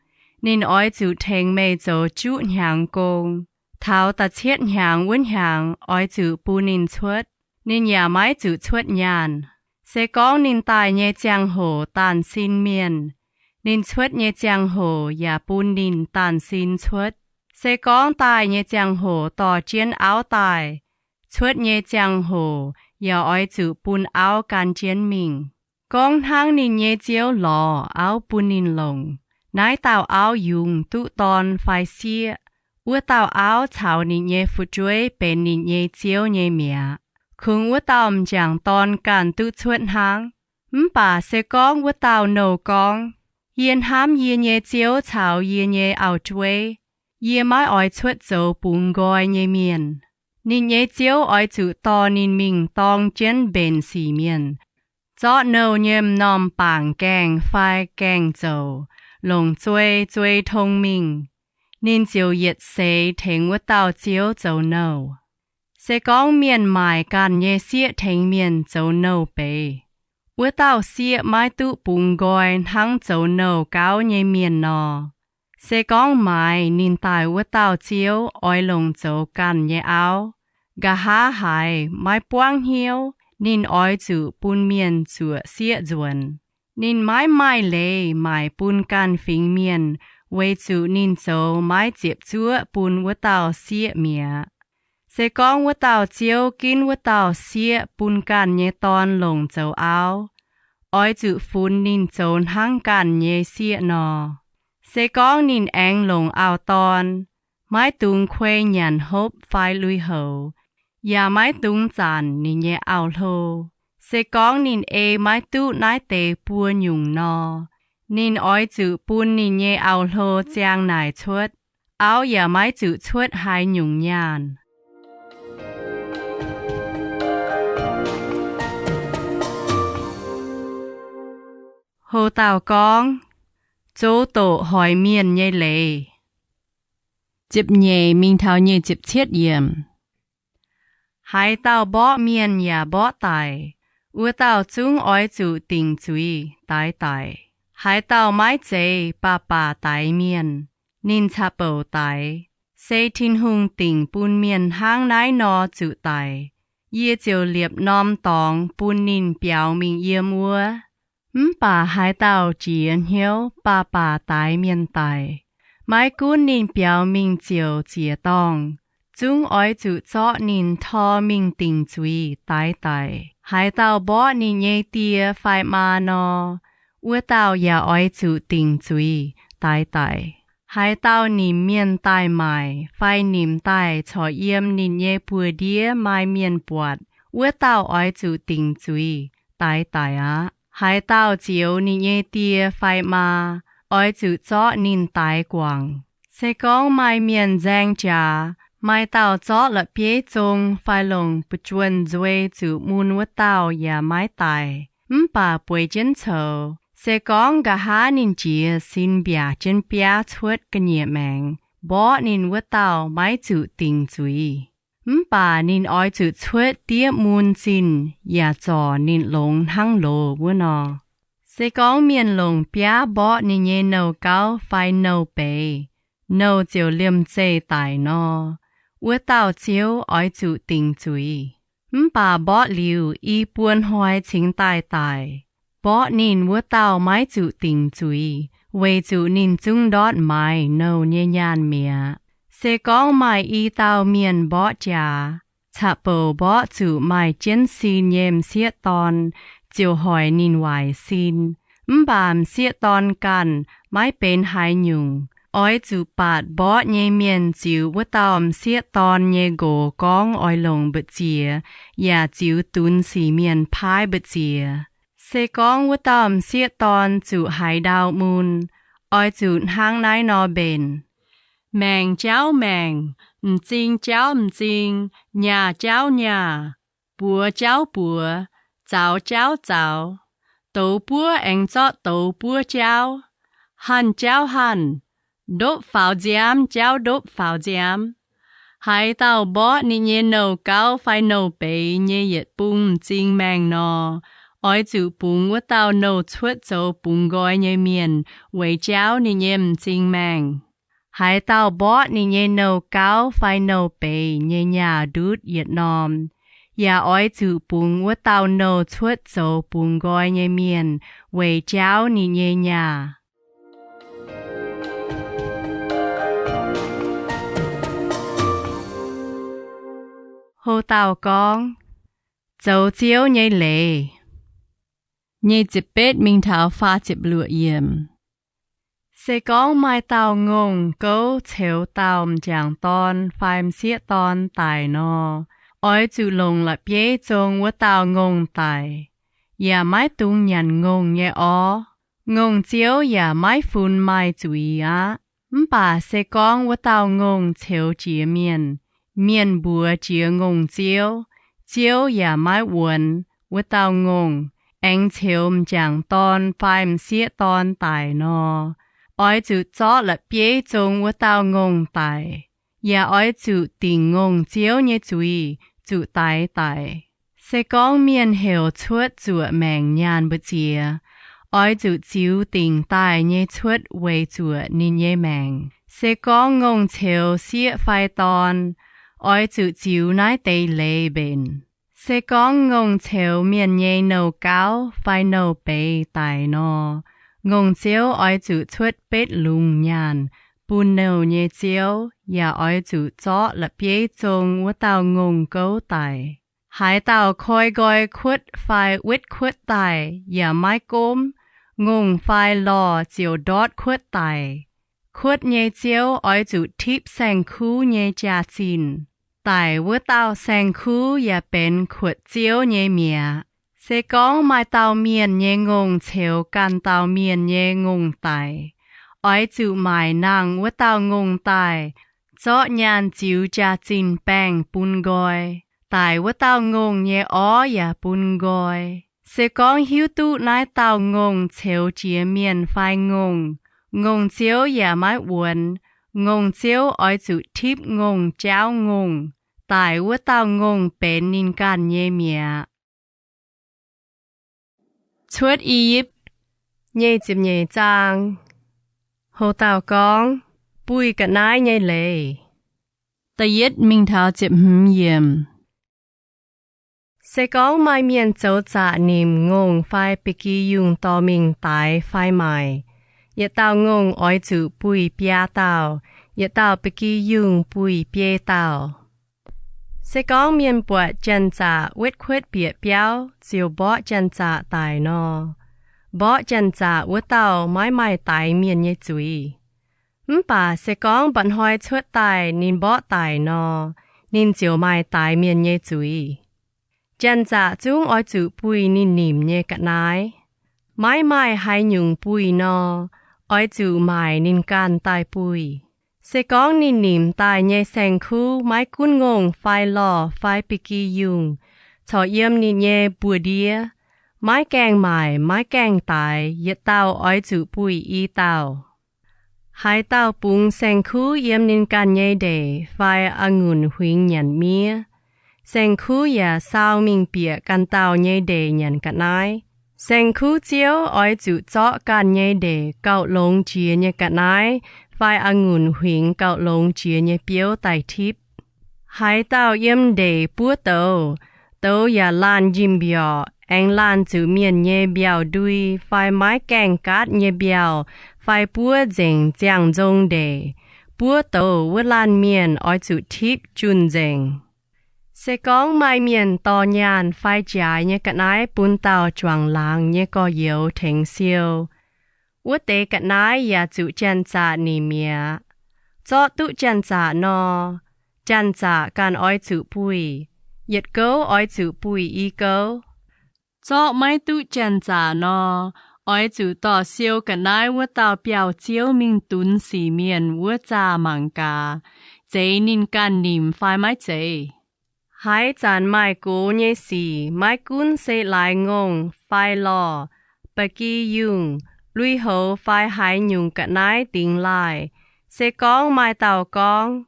ninh oix zuqc tengx meih zoux juqv hnyangx gong. Taux da'cietv hnyangx wuov hnyangx oix zuqc bun ninh cuotv. Ninh yaac maiv zuqc cuotv nyaanh. Se gorngv ninh daaih nyei ziangh hoc daanh sin mienh, ninh cuotv nyei ziangh hoc yaac bun ninh daanh sin cuotv. Se gorngv daaih nyei ziangh hoc dorh jienv auv daaih, cuotv nyei ziangh hoc yaac oix zuqc bun auv gan jienv mingh. Gorngv hnangv ninh nyei ziouv lorz auv bun ninh longc, naaiv dauh auv yungz duqv dorn fai sieqv, wuov dauh auv caux ninh nyei fu'jueiv benx ninh nyei ziouv nyei mi'aqv. Kungx wuov dauh m'jangc dorn ganh duqv cuotv hnangv. Mv baac se gorngv wuov dauh nouh gorngv, Yie hnamv yie nyei ziouv caux yie nyei auv-jueiv, yie maiv oix cuotv zoux bungx nqoi nyei mienh, ninh nyei ziouv oix zuqc dorh ninh mingh dorng jienv mbenc sic mienh, zorqv nouh nyei m'normh bangc gaengh fai gaengh zouc, longc zuei zuei tong mingh. Ninh ziouc yietc seix tengx wuov dauh ziouv zoux nouh. Se gorngv mienh maaic ganh nyei sieqv tengx mienh zoux nouh beiz, wuov dauh sieqv maiv duqv bungx nqoi hnangv zoux nouh gauv nyei mienh nor. Se gorngv maaiz ninh daaih wuov dauh ziouv oix longc zoux ganh nyei auv, nqa'haav haiz maiv buangv hnyouv ninh oix zuqc bun mienh zuoqc sieqv nzuonx. Ninh maiv maaih leiz maaic bun ganh fingx mienh weic zuqc ninh zoux maiv ziepc zuoqv bun wuov dauh sieqv mi'aqv. Se gorngv wuov dauh ziouv ginv wuov dauh sieqv bun ganh nyei dorn longc zoux auv, oix zuqc funx ninh zoux hnangv ganh nyei sieqv nor. Se gorngv ninh aengx longc auv-dorn, maiv dungx kuei nyanc hopv fai lui-houx, yaac maiv dungx zanc ninh nyei auv-hlo. Se gorngv ninh ei maiv duqv naaiv deix buo nyungc nor, ninh oix zuqc bun ninh nyei auv-hlo ziang naaic cuotv. Auv yaac maiv zuqc cuotv haaix nyungc nyaanh. Houc dauh gorngv, Zoux doqc hoic mienh nyei leiz. Ziepc nyeic mingh taux nyic ziepc cietv yiemc. Haaix dauh mborqv mienh yaac mborqv daic, wuov dauh zungv oix zuqc dingc zuiz daix daic. Haaix dauh maiv zeiz baac baac daix mienh, ninh caqv-bouc daix, se Tin-Hungh dingc bun mienh hnangv naaiv nor zuqc daic, yie ziouc liepc norm dorngx bun ninh biaux mingh yiem wuov. Mv baac haaix dauh jiex hnyouv baac baac daix mienh daic, maiv gunv ninh biaux mingh ziouc ziec-dorngh, zungv oix zuqc zorqv ninh tor mingh dingc zuiz daix daic. Haaix dauh mborqv ninh nyei die fai maa nor, wuov dauh yaac oix zuqc dingc zuiz daix daic. Haaix dauh nimc mienh daaih maaic fai nimc daaih corc yiem ninh nyei buoz-ndiev maaih mienh buatc, wuov dauh oix zuqc dingc zuiz daix daic aqv. Haaix dauh zioux ninh nyei die fai maa, oix zuqc zorqv ninh daix guangc. Se gorngv maaih mienh nzaeng jaax Maaih dauh zorqv la'bieiv zong fai longc buoz-juonh nzuei zuqc mun wuov dauh yaac maiv daic, mv baac bueix jienv coux. Se gorngv nqa'haav ninh jiez sin mbiaac jienv biaav cuotv ga'nyiec maengx, mborqv ninh wuov dauh maiv zuqc dingc zuiz. Mv baac ninh oix zuqc cuotv diev mun zinh yaac zorc ninh longx hnangv loz wuov nor. Se gorngv mienh longc biaav mborqv ninh nyei nouh gauv fai nouh beiz, nouh ziouc liemh zeih daic nor, wuov dauh ziouv oix zuqc dingc zuiz. Mv baac mborqv liuz i buo hnoi cingx daaih daic, mborqv ninh wuov dauh maiv zuqc dingc zuiz, weic zuqc ninh zungv ndortv maaiz nouh nyei nyaanh mi'aqv. Se gorngv maaih i dauh mienh mborqv jaax, caqv-bouc mborqv zuqc maaih jienv sin nyei m'sieqv dorn ziouc hoic ninh waaic sin. Mv baac m'sieqv dorn ganh maiv benx haaix nyungc. Oix zuqc baatc mborqv nyei mienh ziux wuov dauh m'sieqv dorn nyei nqox gorngv oix longc mbu'ziex, yaac ziux dunx sic mienh paaiv mbu'ziex. Se gorngv wuov dauh m'sieqv dorn zuqc haaix ndau mun, oix zuqc hnangv naaiv nor mbenc: Maengc jauv maengc, m'zing jauv m'zing, nyaah jauv nyaah, buoz jauv buoz, zaux jauv zaux, douz buov aengx zorqv douz buov jauv, hanh jauv hanh, ndopv faaux nziaamv jauv ndopv faaux nziaamv. Haaix dauh mborqv ninh nyei nouh gauv fai nouh beiz nyei yietc bung m'zing maengh nor, oix zuqc bungx wuov dauh nouh cuotv zoux bungx nqoi nyei mienh weic jauv ninh nyei m'zing maengh. Haaix dauh mborqv ninh nyei nouh gauv fai nouh beiz nyei nyaah ndutv yietc norm, yaac oix zuqc bungx wuov dauh nouh cuotv zoux bungx nqoi nyei mienh weic jauv ninh nyei nyaah. Houc dauh gorngv, zoux Ziouv nyei leiz. Nyic ziepc betv mingh taux faah ziepc luoqc yiemc. Se gorngv maaih dauh ngongh gouv ceux dauh m'jangc dorn fai m'sieqv dorn daic nor, oix zuqc longc la'bieiv zong wuov dauh ngongh daic, yaac maiv dungx nyanc ngongh nyei orv. Ngongh ziouv yaac maiv funx maaih zuiz aqv. Mv baac se gorngv wuov dauh ngongh ceux jiex mienh, mienh mbuox jiex ngongh ziouv, ziouv yaac maiv wuonx wuov dauh ngongh, aengx ceux m'jangc dorn fai m'sieqv dorn daic nor, oix zuqc zorqv la'bieiv zong wuov dauh ngongh daic, yaac oix zuqc dingc ngongh ziouv nyei zuiz zuqc daix daic. Se gorngv mienh heuc cuotv zuoqc maengc nyaanh mbu'ziex, oix zuqc ziux dingc daaih nyei cuotv weic zuoqc ninh nyei maengc. Se gorngv ngongh ceux sieqv fai dorn, oix zuqc ziux naaiv deix leiz mbenc. Se gorngv ngongh ceux mienh nyei nouh gauv fai nouh beiz daic nor, ngongh ziouv oix zuqc cuotv betv lungz nyaanh bun nouh nyei ziouv, yaac oix zuqc zorqv la'bieiv zong wuov dauh ngongh gouv daic. Haaix dauh koi nqoi kuotv fai wetv kuotv daaih yaac maiv gomv, ngongh fai lorh ziouc ndortv kuotv daic. Kuotv nyei ziouv oix zuqc tipv saeng-kuv nyei jaax-zinh. Daic wuov dauh saeng-kuv yaac benx kuotv ziouv nyei mi'aqv. Se gorngv maaih dauh mienh nyei ngongh ceux ganh dauh mienh nyei ngongh daic, oix zuqc maaic nangh wuov dauh ngongh daaih, zorqv nyaanh ziux jaax-zinh baengh bun nqoi. Daic wuov dauh ngongh nyei orv yaac bun nqoi. Se gorngv hiuv duqv naaiv dauh ngongh ceux jiex mienh fai ngongh, ngongh ziouv yaac maiv wuonx. Ngongh ziouv oix zuqc tipv ngongh jaauv ngongh. Daic wuov dauh ngongh benx ninh ganh nyei mi'aqv. Cuotv I^yipv nyic ziepc nyeic zaang. Houc dauh gorngv, buih ga'naaiv nyei leiz. Da'yietv mingh taux ziepc hmz yiemc. Se gorngv maaih mienh zoux zaqc nimc ngongh fai ba'gi yungh dorh mingh daix fai maaic, yietc dauh ngongh oix zuqc buih biaa dauh, yietc dauh ba'gi yungh buih biei dauh. Se gorngv mienh buatc janx-zaqc wetv kuotv bieqc biauv ziouc mborqv janx-zaqc daic nor, mborqv janx-zaqc wuov dauh maiv maaih daix mienh nyei zuiz. Mv baac se gorngv mba'hnoi cuotv daaih ninh mborqv daic nor, ninh ziouc maaih daix mienh nyei zuiz. Janx-zaqc zungv oix zuqc buih ninh nimc nyei ga'naaiv. Maiv maaih haaix nyungc buih nor, oix zuqc maaic ninh ganh daaih buih. Se gorngv ninh nimc daaih nyei saeng-kuv maiv gunv ngongh fai lorh fai ba'gi yungh corc yiem ninh nyei mbu'ndiev, maiv gaengh maaic maiv gaengh daix, yietc dauh oix zuqc buih i dauh. Haaix dauh bungx saeng-kuv yiem ninh ganh nyei ndeic fai a'ngunc huingx nyanc miev, saeng-kuv yaac sau mingh bieqc ganh dauh nyei ndeic nyanc ga'naaiv. Saeng-kuv ziouv oix zuqc zorqv ganh nyei ndeic gauh longx jiex nyei ga'naaiv fai a'ngunc huingx gauh longx jiex nyei biouv daaih tipv. Haaix dauh yiem ndeic buov douz, douz yaac laanh njimv mbiorqc, aengx laanh zuqc mienh nyei mbiauh ndui fai maiv gaengh gaatv nyei mbiauh fai buov nzengc ziangh nzong ndeic, buov douz wuov laanh mienh oix zuqc tipv junh nzengc. Se gorngv maaih mienh dorh nyaanh fai jaaix nyei ga'naaiv bun dauh juangc laangz nyei gorx-youz tengx siou, wuov deix ga'naaiv yaac zuqc janx-zaqc nimc mi'aqv. Zorqv duqv janx-zaqc nor, janx-zaqc ganh oix zuqc buih, yietc gouv oix zuqc buih i gouv. Zorqv maiv duqv janx-zaqc nor, oix zuqc dorh siou ga'naaiv wuov dauh biauv-ziouv mingh dunx sic mienh wuov zaah mangc gaax, zeiz ninh ganh nimc fai maiv zeiz. Haaix zanc maaih gox nyei sic, maiv gunv se laaix ngongh fai lorh, ba'gi yungh, lui-houx fai haaix nyungc ga'naaiv dingx laaih, se gorngv maaih dauh gorngv,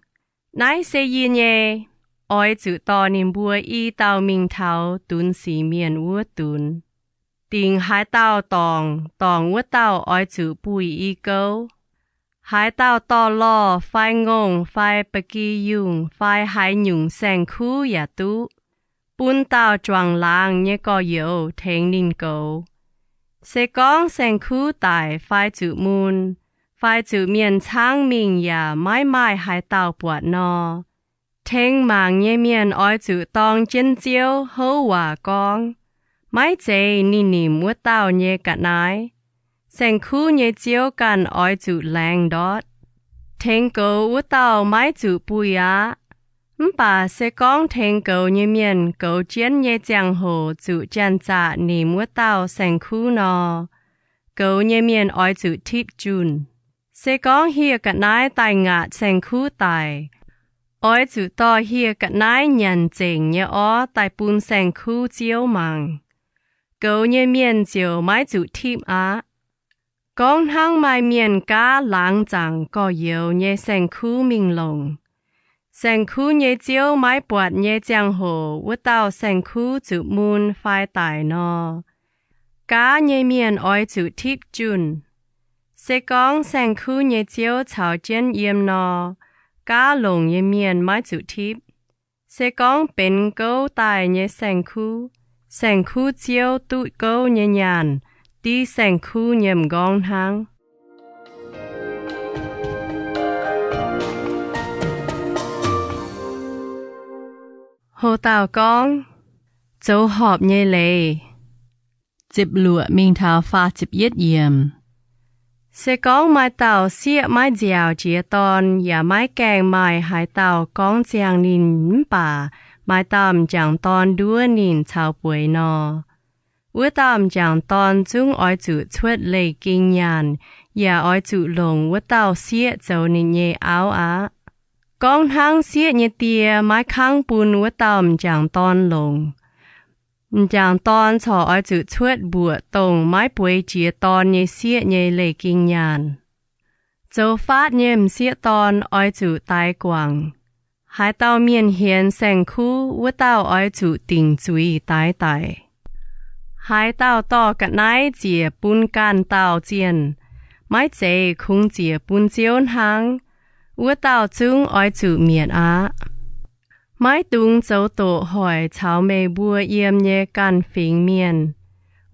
Naaiv se yie nyei, oix zuqc dorh ninh mbuo i dauh mingh taux dunx sic mienh wuov dunx. Dingc haaix dauh dorngc, dorngc wuov dauh oix zuqc buih i gouv. Haaix dauh dorh lorh fai ngongh fai ba'gi yungh fai haaix nyungc saeng-kuv yaac duqv, bun dauh juangc laangz nyei gorx-youz tengx ninh goux. Se gorngv saeng-kuv daic fai zuqc mun, fai zuqc mienh caangv mingh yaac maiv maaih haaix dauh buatc nor, tengx mangc nyei mienh oix zuqc dorng jienv ziouv houv waac gorngv, Maiv zeiz ninh nimc wuov dauh nyei ga'naaiv. Saeng-kuv nyei ziouv ganh oix zuqc laengz ndortv. Tengx goux wuov dauh maiv zuqc buih aqv. Mv baac se gorngv tengx goux nyei mienh goux jienv nyei ziangh hoc zuqc janx-zaqc nimc wuov dauh saeng-kuv nor, goux nyei mienh oix zuqc tipv junh. Se gorngv hieh ga'naaiv daaih ngaatc saeng-kuv daic, oix zuqc dorh hieh ga'naaiv nyanc zengc nyei orv daaih bun saeng-kuv ziouv mangc. Goux nyei mienh ziouc maiv zuqc tipv aqv. Gorngv hnangv maaih mienh gaav laangz zaangc gorx-youz nyei saeng-kuv mingh longc, saeng-kuv nyei ziouv maiv buatc nyei ziangh hoc wuov dauh saeng-kuv zuqc mun fai daic nor, gaav nyei mienh oix zuqc tipv junh. Se gorngv saeng-kuv nyei ziouv caux jienv yiem nor, gaav longc nyei mienh maiv zuqc tipv. Se gorngv benx gouv daaih nyei saeng-kuv, saeng-kuv ziouv duqv gouv nyei nyaanh div saeng-kuv nyei m'nqorngv hnangv. Ho dauh gorngv, zoux horpc nyei leiz. Ziepc luoqc mingh taux faah ziepc yietv yiemc. Se gorngv maaih dauh sieqv maiv nziaauc jiex dorn yaac maiv gaengh maaih haaix dauh gorngv ziangh ninh mv baac maaih dauh m'jangc dorn nduov ninh caux bueix nor, wuov dauh m'jangc dorn zungv oix zuqc cuotv leih ging nyaanh yaac oix zuqc longc wuov dauh sieqv zoux ninh nyei auv aqv. Gorngv hnangv sieqv nyei die maiv kangv bun wuov dauh m'jangc dorn longc, m'jangc dorn corc oix zuqc cuotv mbuoqc dongh maiv bueix jiex dorn nyei sieqv nyei leih ging nyaanh. Zoux faatv nyei m'sieqv dorn oix zuqc daix guangc. Haaix dauh mienh hienx saeng-kuv, wuov dauh oix zuqc dingc zuiz daix daic. Haaix dauh dorh ga'naaiv ziec bun ganh dauh zienh, maiv zeiz kungx ziec bun Ziouv hnangv, wuov dauh zungv oix zuqc mietc aqv. Maiv dungx zoux doqc hoic caux meih mbuo yiem nyei ganh fingx mienh,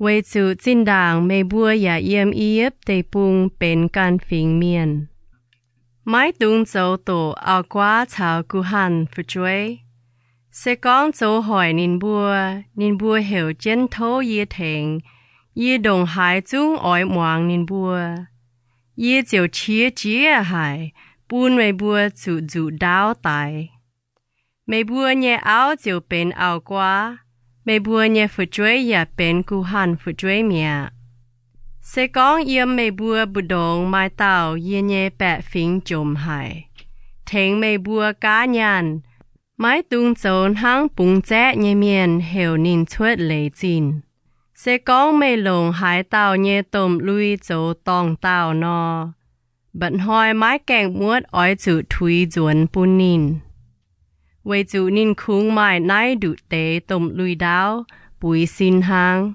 weic zuqc zinh ndaangc meih mbuo yaac yiem I^yipv Deic-Bung benx ganh fingx mienh. Maiv dungx zoux doqc auv-guaav caux guh hanh fu'jueiv. Se gorngv zoux hoic ninh mbuo, ninh mbuo heuc jienv tov yie tengx, yie ndongc haaix zungv oix muangx ninh mbuo. Yie ziouc qiex jiez haic, bun meih mbuo zuqc nzuqc ndaauv daix. Meih mbuo nyei auv ziouc benx auv-guaav, meih mbuo nyei fu'jueiv yaac benx guh hanh fu'jueiv mi'aqv. Se gorngv yiem meih mbuo mbu'ndongx maaih dauh yie nyei baeqc fingx jomc haic, tengx meih mbuo gaav nyaanh. Maiv dungx zoux hnangv bungx zaeqv nyei mienh heuc ninh cuotv leiz zinh. Se gorngv meih longc haaix dauh nyei domh lui zoux dorngh dauh nor, mba'hnoi maiv gaengh muotv oix zuqc tuix nzuonx bun ninh, weic zuqc ninh kungx maaih naaiv nduqc deix domh lui ndaauv buix sin hnangv.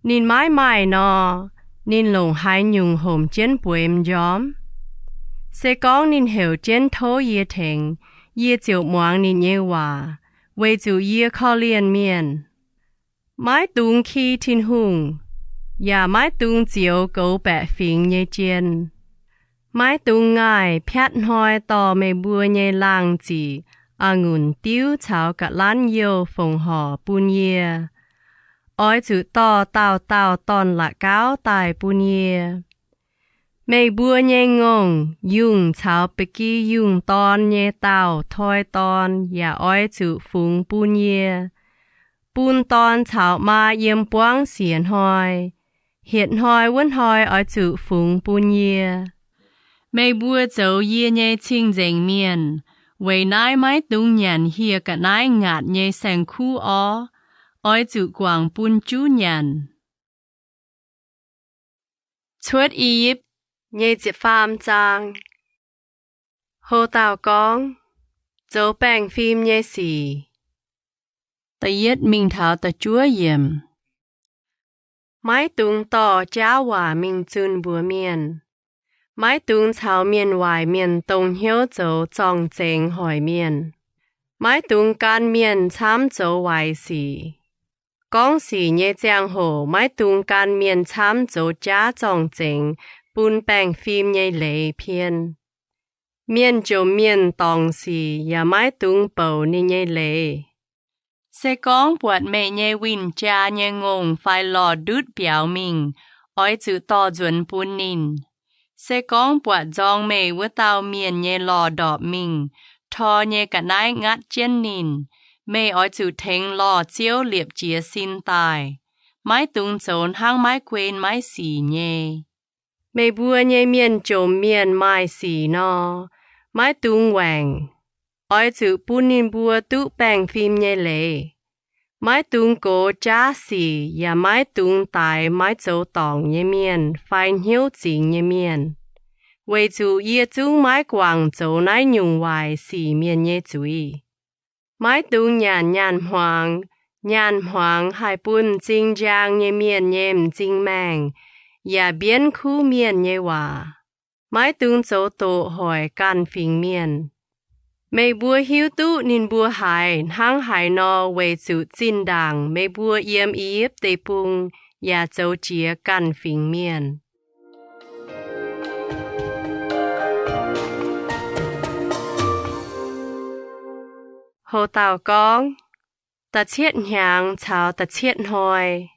Ninh maiv maaih nor, ninh longc haaix nyungc homc jienv bueix m'njormv? Se gorngv ninh heuc jienv tov yie tengx, yie ziouc muangx ninh nyei waac, weic zuqc yie korv-lienh mienh. Maiv dungx ki Tin-Hungh, yaac maiv dungx zioux goux baeqc fingx nyei jien. Maiv dungx ngaih piatv hnoi dorh meih mbuo nyei laangh ziqc, a'ngunc diuv caux ga'lanv youh fongc horc bun yie. Oix zuqc dorh dauh dauh dorn-la'gauv daaih bun yie. Meih mbuo nyei ngongh, yungh caux ba'gi yungh dorn nyei dauh toi dorn yaac oix zuqc fungx bun yie. Bun dorn caux maa yiem buangv siec hnoi. Hietc hnoi wuov hnoi oix zuqc fungx bun yie. Meih mbuo zoux yie nyei cing-nzengc mienh. Weic naaiv maiv dungx nyanc hieh ga'naaiv ngaatc nyei saeng-kuv orv. Oix zuqc guangc bun juv nyanc. Cuotv I^yipv nyei ziepc faam zaang. Hlo dauh gorngv, zoux baengh fim nyei sic. Da'yietv mingh taux da'juov yiemc. Maiv dungx dorh jaav waac mingh zunh mbuox mienh. Maiv dungx caux mienh waaic mienh dongh hnyouv zoux zorng-zengx hoic mienh. Maiv dungx gan mienh camv zoux waaic sic. Gorngv sic nyei ziangh hoc maiv dungx gan mienh camv zoux jaav zorng-zengx bun baengh fim nyei leiz pien. Mienh jomc mienh dorngc sic yaac maiv dungx bouc ninh nyei leiz. Se gorngv buatc meih nyei win-jaa nyei ngongh fai lorh ndutv biaux mingh, oix zuqc dorh nzuonx bun ninh. Se gorngv buatc nzorng meih wuov dauh mienh nyei lorh ndorpc mingh, tor nyei ga'naaiv ngatv jienv ninh, meih oix zuqc tengx lorh ziouv liepc jiez sin daaih. Maiv dungx zoux hnangv maiv guen maiv sic nyei. Meih mbuo nyei mienh jomc mienh maaih sic nor, maiv dungx waengc. Oix zuqc bun ninh mbuo duqv baengh fim nyei leiz. Maiv dungx gox jaav sic yaac maiv dungx daix maiv zoux dorngc nyei mienh fai hnyouv zingx nyei mienh, weic zuqc yie zungv maiv guangc zoux naaiv nyungc waaic sic mienh nyei zuiz. Maiv dungx nyanc nyaanh hmuangx. Nyaanh hmuangx haih bun m'zing njang nyei mienh nyei m'zing maengh, yaac mbienv kuv mienh nyei waac. Maiv dungx zoux doqc hoic ganh fingx mienh. Meih mbuo hiuv duqv ninh mbuo haiz hnangv haaix nor weic zuqc zinh ndaangc meih mbuo yiem I^yipv Deic-Bung yaac zoux jiex ganh fingx mienh. Hlo dauh gorngv, da'cietv hnyangx caux da'cietv hnoi.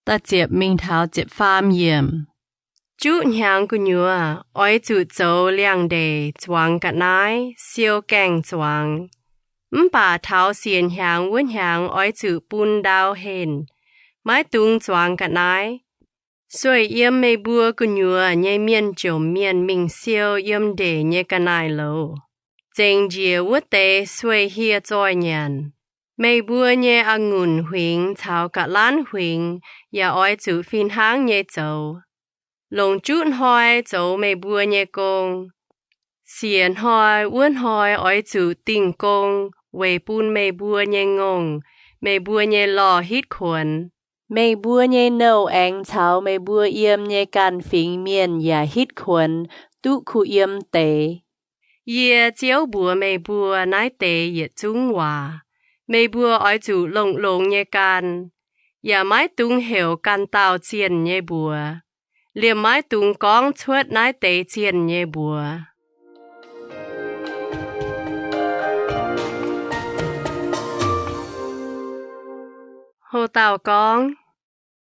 Da'ziepc mingh taux ziepc faam yiemc. Juqv hnyangx gu'nyuoz oix zuqc zoux liangx-ndeic zuangx ga'naaiv, siou gaengh zuangx. Mv baac taux siec hnyangx wuov hnyangx oix zuqc bun ndau henh, maiv dungx zuangx ga'naaiv. Sueih yiem meih mbuo gu'nyuoz nyei mienh jomc mienh mingh siou yiem ndeic nyei ga'naaiv-louz. Zengc njiec wuov deix sueih hieh zoih nyanc. Meih mbuo nyei a'ngunc huingx caux ga'lanv huingx yaac oix zuqc fih hnangv nyei zoux. Longc juqv hnoi zoux meih mbuo nyei gong. Siec hnoi wuov hnoi oix zuqc dingh gong weic bun meih mbuo nyei ngongh, meih mbuo nyei lorh hitv kuonx. Meih mbuo nyei nouh aengx caux meih mbuo yiem nyei ganh fingx mienh yaac hitv kuonx, duqv kuh yiem deix. Yie, Ziouv, mbuox meih mbuo naaiv deix yietc zungv waac. Meih mbuo oix zuqc longx-longx nyei gan, yaac maiv dungx heuc ganh dauh zienh nyei mbuox. Liemh maiv dungx gorngv cuotv naaiv deix zienh nyei mbuox. Hlo dauh gorngv,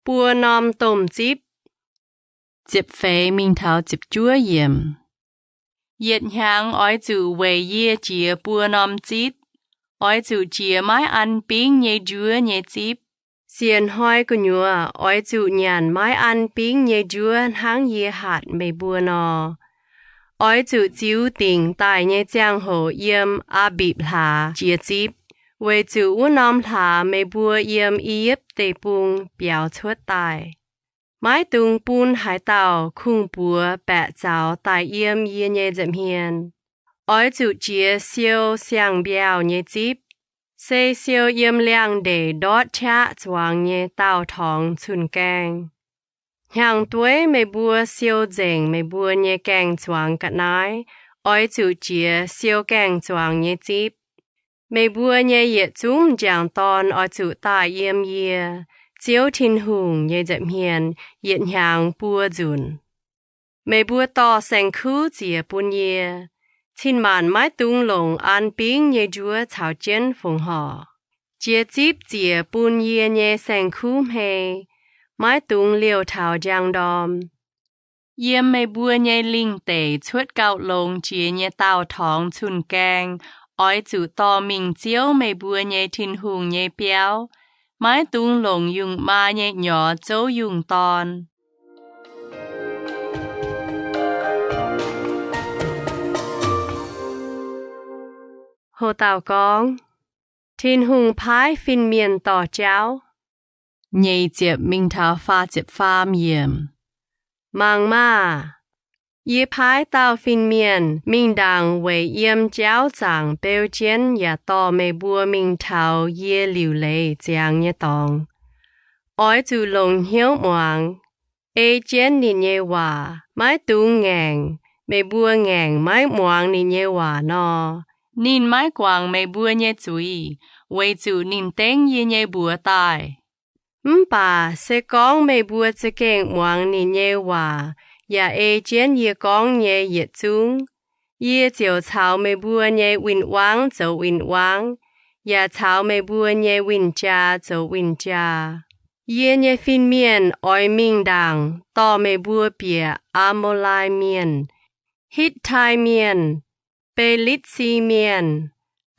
buo norm domh zipv. Ziepc feix mingh taux ziepc juov yiemc. Yietc hnyangx oix zuqc weic yie jiex buo norm zipv. Oix zuqc jiex maiv an bingv nyei njuov nyei zipv. Siec hnoi gu'nyuoz oix zuqc nyanc maiv an bingv nyei njuov hnangv yie hatc meih mbuo nor. Oix zuqc ziux dingc daaih nyei ziangh hoc yiem Aa^mbipc Hlaax jiex zipv, weic zuqc wuov norm hlaax meih mbuo yiem I^yipv Deic-Bung biaux cuotv daaih. Maiv dungx bun haaix dauh kungx-buoz baeqc zaux daaih yiem yie nyei nza'hmien. Oix zuqc jiex siou siang-mbiauh nyei zipv, se siou yiem liangx-ndeic ndortv qaqv zuangx nyei daauh torngx cun-gaeng. Hnyangx-dueiv meih mbuo siou nzengc meih mbuo nyei gaeng-zuangx ga'naaiv, oix zuqc jiex siou gaeng-zuangx nyei zipv. Meih mbuo nyei yietc zungv m'jangc dorn oix zuqc daaih yiem yie, Ziouv Tin-Hungh, nyei nza'hmien yietc hnyangx buo nzunc. Meih mbuo dorh saeng-kuv ziec bun yie. Cin-maanc maiv dungx longc an bingv nyei njuov caux jienv fongc horc. Jiex zipv ziec bun yie nyei saeng-kuv hmei. Maiv dungx liouh taux njang ndorm. Yiem meih mbuo nyei lingh deic cuotv gauh longx jiex nyei daauh torngx cun-gaeng oix zuqc dorh mingh ziouv meih mbuo nyei Tin-Hungh nyei biauv. Maiv dungx longc yungh maa nyei nyorx zouv yungh dorn. Ho dauh gorngv, Tin-Hungh paaiv fin-mienh dorh jauv. Nyeic ziepc mingh taux faah ziepc faam yiemc. Mangc maah! Yie paaiv dauh fin-mienh mingh ndaangc weic yiem jauv zaangc beu jienv yaac dorh meih mbuo mingh taux yie liuc leiz ziangx nyei dorngx. Oix zuqc longc hnyouv muangx, ei jienv ninh nyei waac. Maiv dungx ngaengc. Meih mbuo ngaengc maiv muangx ninh nyei waac nor, ninh maiv guangc meih mbuo nyei zuiz, weic zuqc ninh dengv yie nyei mbuox daaih. Mv baac se gorngv meih mbuo za'gengh muangx ninh nyei waac yaac ei jienv yie gorngv nyei yietc zungv, yie ziouc caux meih mbuo nyei win-wangv zoux win-wangv, yaac caux meih mbuo nyei win-jaa zoux win-jaa. Yie nyei fin-mienh oix mingh ndaangc dorh meih mbuo bieqc Aa^mo^lai Mienh, Hitv^tai Mienh, Be^litv^si Mienh,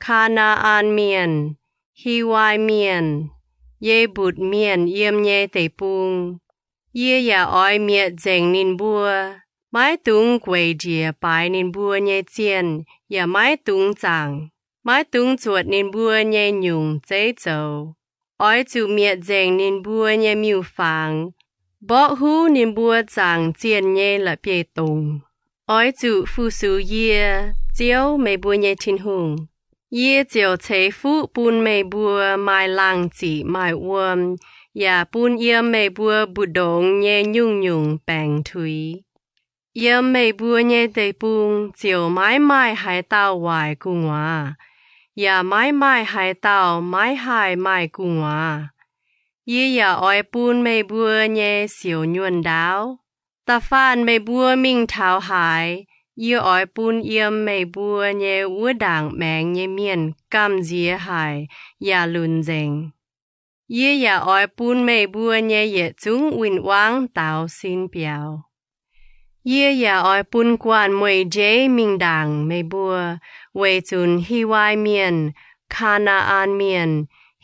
Kaa^naa^an Mienh, Hiwai Mienh, Ye^mbutc Mienh yiem nyei deic-bung. Yie yaac oix mietc nzengc ninh mbuo. Maiv dungx gueic njiec baaix ninh mbuo nyei zienh, yaac maiv dungx zaangc. Maiv dungx zuotc ninh mbuo nyei nyungc zeiv zoux. Oix zuqc mietc nzengc ninh mbuo nyei miuc-fangx, mborqv huv ninh mbuo zaangc zienh nyei la'bieiv-dongc. Oix zuqc fu-sux yie, Ziouv, meih mbuo nyei Tin-Hungh. Yie ziouc ceix fuqv bun meih mbuo maaih laangh ziqc maaih wuom, yaac bun yiem meih mbuo mbu'ndongx nyei nyungc-nyungc baengc tuix. Yiem meih mbuo nyei deic-bung ziouc maiv maaih haaix dauh waaic gu'nguaaz, yaac maiv maaih haaix dauh maiv haih maaih gu'nguaaz. Yie yaac oix bun meih mbuo nyei sioux nyuonh ndaauv. Da'faanh meih mbuo mingh taux haaix, yie oix bun yiem meih mbuo nyei wuov ndaangc maengx nyei mienh gamh nziex haic yaac lunc nzengc. Yie yaac oix bun meih mbuo nyei yietc zungv win-wangv daaux sin biaux. Yie yaac oix bun guanh mueic-njeiv mingh ndaangc meih mbuo, weic zunc Hiwai Mienh, Kaa^naa^an Mienh,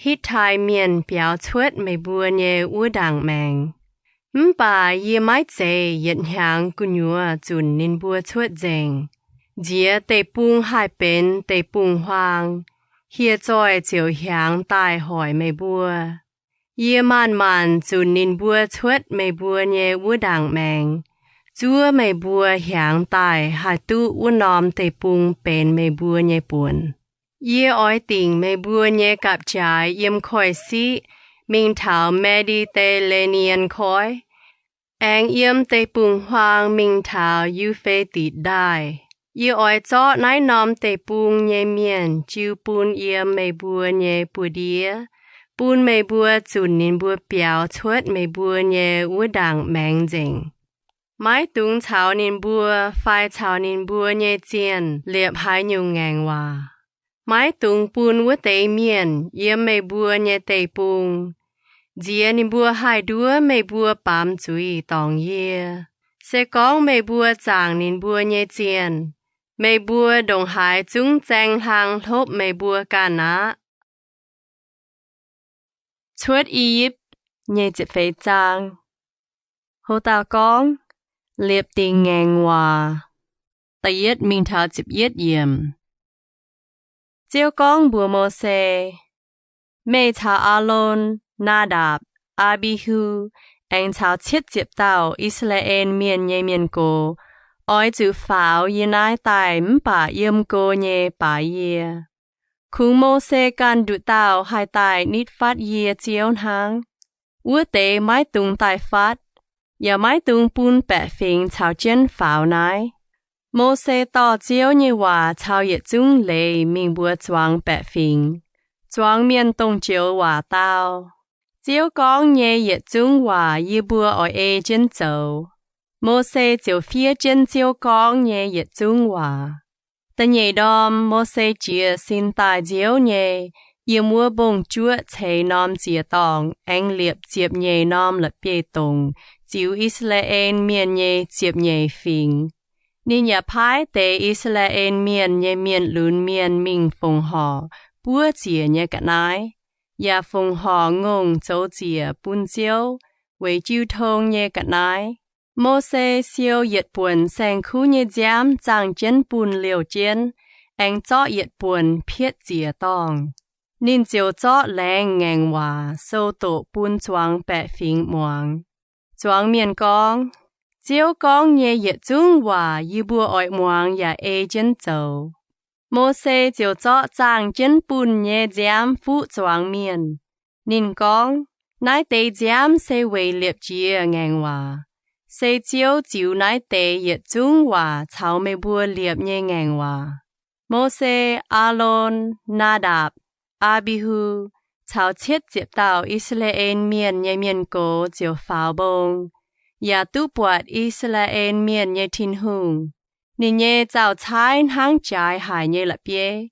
Hitv^tai Mienh biaux cuotv meih mbuo nyei wuov ndaangc maengx. Mv baac yie maiv zeiz yietc hnyangx gu'nyuoz zunc ninh mbuo cuotv nzengc. Nziex deic-bung haih benx deic-bung-huaang, hieh zoih ziouc hiaangx daaih hoic meih mbuo. Yie maanc-maanc zunc ninh mbuo cuotv meih mbuo nyei wuov ndaangc maengx, zuov meih mbuo hiaangx daaih haih duqv wuov norm deic-bung benx meih mbuo nyei buonc. Yie oix dingc meih mbuo nyei gapv-jaaix yiem koiv-siqv mingh taux Maa^di^te^la^nie Koiv, aengx yiem deic-bung-huaang mingh taux Yu^fe^ditc Ndaaih. Yie oix zorqv naaiv norm deic-bung nyei mienh jiu bun yiem meih mbuo nyei buoz-ndiev, bun meih mbuo zunc ninh mbuo biaux cuotv meih mbuo nyei wuov ndaangc maengx nzengc. Maiv dungx caux ninh mbuo fai caux ninh mbuo nyei zienh liepc haaix nyungc ngaengc waac. Maiv dungx bun wuov deix mienh yiem meih mbuo nyei deic-bung. Nziex ninh mbuo haih nduov meih mbuo baamz zuiz dorngc yie. Se gorngv meih mbuo zaangc ninh mbuo nyei zienh, meih mbuo ndongc haaix zungv zaeng hlang hlopv meih mbuo ganh aqv. Cuotv I^yipv Nyeic Ziepc Feix Zaang. Ho dauh gorngv, Liepc dingc ngaengc waac. da'yietv mingh taux ziepc yietv yiemc. Ziouv gorngv mbuox Mose, Meih caux Aalon, Naadapc, Aa^mbi^hu, aengx caux cietv ziepc dauh I^saa^laa^en Mienh nyei mienh gox oix zuqc faaux yie naaiv daaih mv baac yiem go nyei baaix yie. Kungx Mose ganh nduqc dauh haih daaih nitv fatv yie Ziouv hnangv. Wuov deix maiv dungx daaih fatv, yaac maiv dungx bun baeqc fingx caux jienv faaux naaiv. Mose dorh Ziouv nyei waac caux yietc zungv leiz mingh mbuox zuangx baeqc fingx. Zuangx mienh dongh joux waac dau, Ziouv gorngv nyei yietc zungv waac yie mbuo oix ei jienv zoux. Mose ziouc fiev jienv Ziouv gorngv nyei yietc zungv waac. Da'nyeic ndorm Mose jiez sin daaih nziouv nyei, yiem wuov mbong-juoqv ceix norm ziec-dorngh aengx liepc ziepc nyeic norm la'bieiv-dongc ziux I^saa^laa^en Mienh nyei ziepc nyeic fingx. Ninh yaac paaiv deix I^saa^laa^en Mienh nyei mienh lunx mienh mingh fongc horc buov ziec nyei ga'naaiv, yaac fongc horc ngongh zoux ziec bun Ziouv weic jiu tong nyei ga'naaiv. Mose siou yietc buonc saeng-kuv nyei nziaamv zaangh jienv bunh liouh jienv, aengx zorqv yietc buonc pietv ziec dorngh. Ninh ziouc zorqv laengz ngaengc waac sou doqc bun zuangx baeqc fingx muangx. Zuangx mienh gorngv, Ziouv gorngv nyei yietc zungv waac yie mbuo oix muangx yaac ei jienv zoux. Mose ziouc zorqv zaangh jienv bunh nyei nziaamv fuqv zuangx mienh. Ninh gorngv, Naaiv deix nziaamv se weic liepc jiez ngaengc waac. Se Ziouv ziux naaiv deix yietc zungv waac caux meih mbuo liepc nyei ngaengc waac. Mose, Aalon, Naadapc, Aa^mbi^hu, caux cietv ziepc dauh I^saa^laa^en Mienh nyei mienh gox ziouc faaux mbong, yaac duqv buatc I^saa^laa^en Mienh nyei Tin-Hungh. Ninh nyei zaux-caaiv hnangv jaaix haic nyei la'bieiv,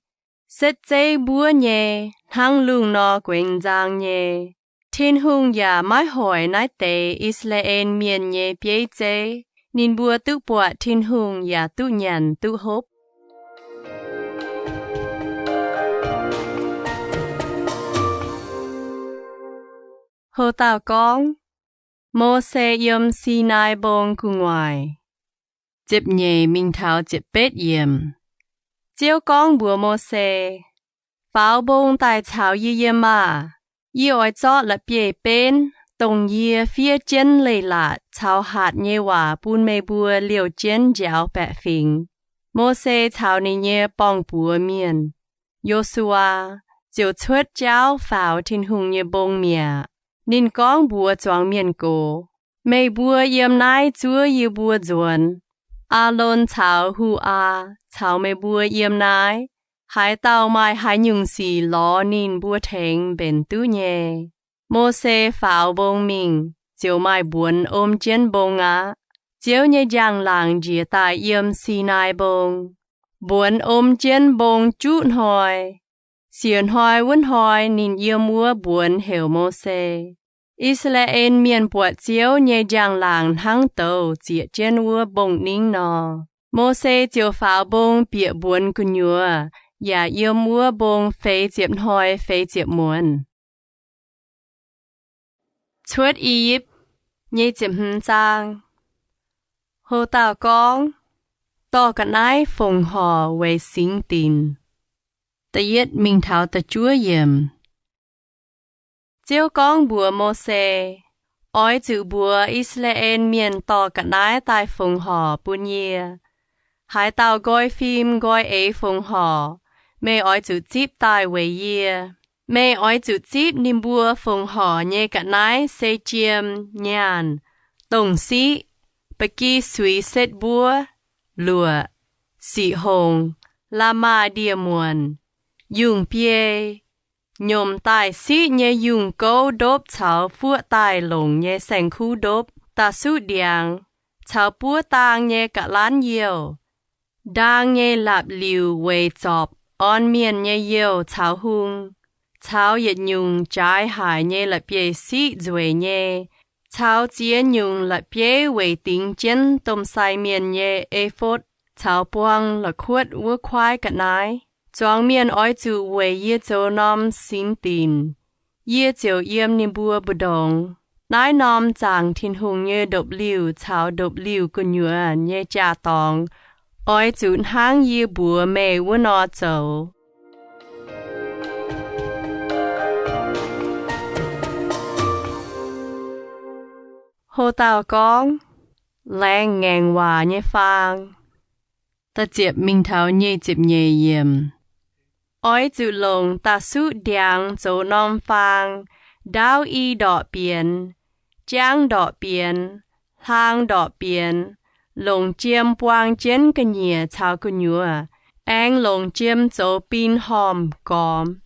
setv zeiv mbuov nyei, hnangv lungh nor guengx nzang nyei. Tin-Hungh yaac maiv hoic naaiv deix I^saa^laa^en Mienh nyei bieiv zeiv. Ninh mbuo duqv buatc Tin-Hungh yaac duqv nyanc duqv hopv. Houc dauh gorngv, Mose yiem Sinaai Mbong gu'nguaaic. Ziepc nyeic mingh taux ziepc betv yiemc. Ziouv gorngv mbuox Mose, Faaux mbong daaih caux yie yiem maah! Yie oix zorqv la'bieiv-benv, dongh yie fiev jienv leiz-latc caux hatc nyei waac bun meih mbuo liouh jienv njaaux baeqc fingx. Mose caux ninh nyei borng-buoz mienh, Yo^su^waa, ziouc cuotv jauv faaux Tin-Hungh nyei mbong mi'aqv. Ninh gorngv mbuox zuangx mienh gox, Meih mbuo yiem naaiv zuov yie mbuo nzuonx. Aalon caux Hu^aa caux meih mbuo yiem naaiv. Haaix dauh maaih haaix nyungc sic lorz ninh mbuo tengx mbenc duqv nyei. Mose faaux mbong mingh, ziouc maaih mbuonx om jienv mbong aqv. Ziouv nyei njang-laangc njiec daaih yiem Sinaai Mbong. Mbuonx om jienv mbong juqv hnoi. Siec hnoi wuov hnoi ninh yiem wuov mbuonx heuc Mose. I^saa^laa^en Mienh buatc Ziouv nyei njang-laangc hnangv douz zieqc jienv wuov mbong-ningv nor. Mose ziouc faaux mbong bieqc mbuonx gu'nyuoz, yaac yiem wuov mbong feix ziepc hnoi feix ziepc muonz. Cuotv I^yipv nyei ziepc hmz zaang. Houc dauh gorngv, Dorh ga'naaiv fongc horc weic singx dinc. Da'yietv mingh taux da'juov yiemc. Ziouv gorngv mbuox Mose, Oix zuqc mbuox I^saa^laa^en Mienh dorh ga'naaiv daaih fongc horc bun yie. Haaix dauh nqoi fim nqoi eix fongc horc, meih oix zuqc zipv daaih weic yie. Meih oix zuqc zipv ninh mbuo fongc horc nyei ga'naaiv se jiem, nyaanh, dongh siqv, ba'gi suix setv mbuov, luoqc, siqv hongc, la'maah ndie-muonc, yungh biei, nyomc daaih siqv nyei yungh gouv ndopv caux fuoqv daaih longc nyei saeng-kuv ndopv, da'suqv ndiangx, caux buov daang nyei ga'lanv youh, ndaang nyei la'liuc weic zorpc orn mienh nyei youh caux hung, caux yietc nyungc jaaix haic nyei la'bieiv-siqv nzueic nyei, caux ziex nyungc la'bieiv weic dingx jienv domh sai mienh nyei e^fotv, caux buang la'kuotv wuov kuaaiv ga'naaiv. Zuangx mienh oix zuqc weic yie zoux norm singx dinc. Yie ziouc yiem ninh mbuo mbu'ndongx. Naaiv norm zaangc Tin-Hungh nyei ndopv-liuh caux ndopv-liuh gu'nyuoz nyei jaa-dorngx Oix zuqc hnangv yie mbuox meih wuov nor zoux. Ho dauh gorngv, Laengz ngaengc waac nyei faang. Da'ziepc mingh taux nyic ziepc nyeic yiemc. Oix zuqc longc da'suqv ndiangx zoux norm faang, ndaauv i ndorqc bienx, jangv ndorqc bienx, hlang ndorqc bienx, longc jiem buang jienv ga'nyiec caux gu'nyuoz, aengx longc jiem zoux bin hormh gormx.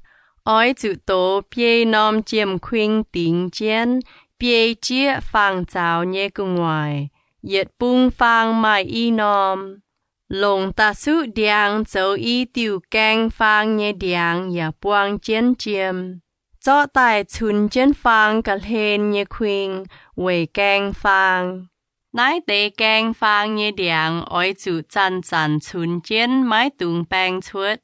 Oix zuqc dox biei norm jiem-kuing dingx jienv biei jieqv faang-zaux nyei gu'nguaaic, yietc bung faang maaih i norm. Longc da'suqv ndiangx zoux i diuh gaeng faang nyei ndiangx yaac buang jienv jiem. Zorqv daaih cunx jienv faang ga'hlen nyei kuing weic gaeng faang. Naaiv deix gaeng faang nyei ndiangx oix zuqc zanc-zanc cunx jienv, maiv dungx baeng cuotv.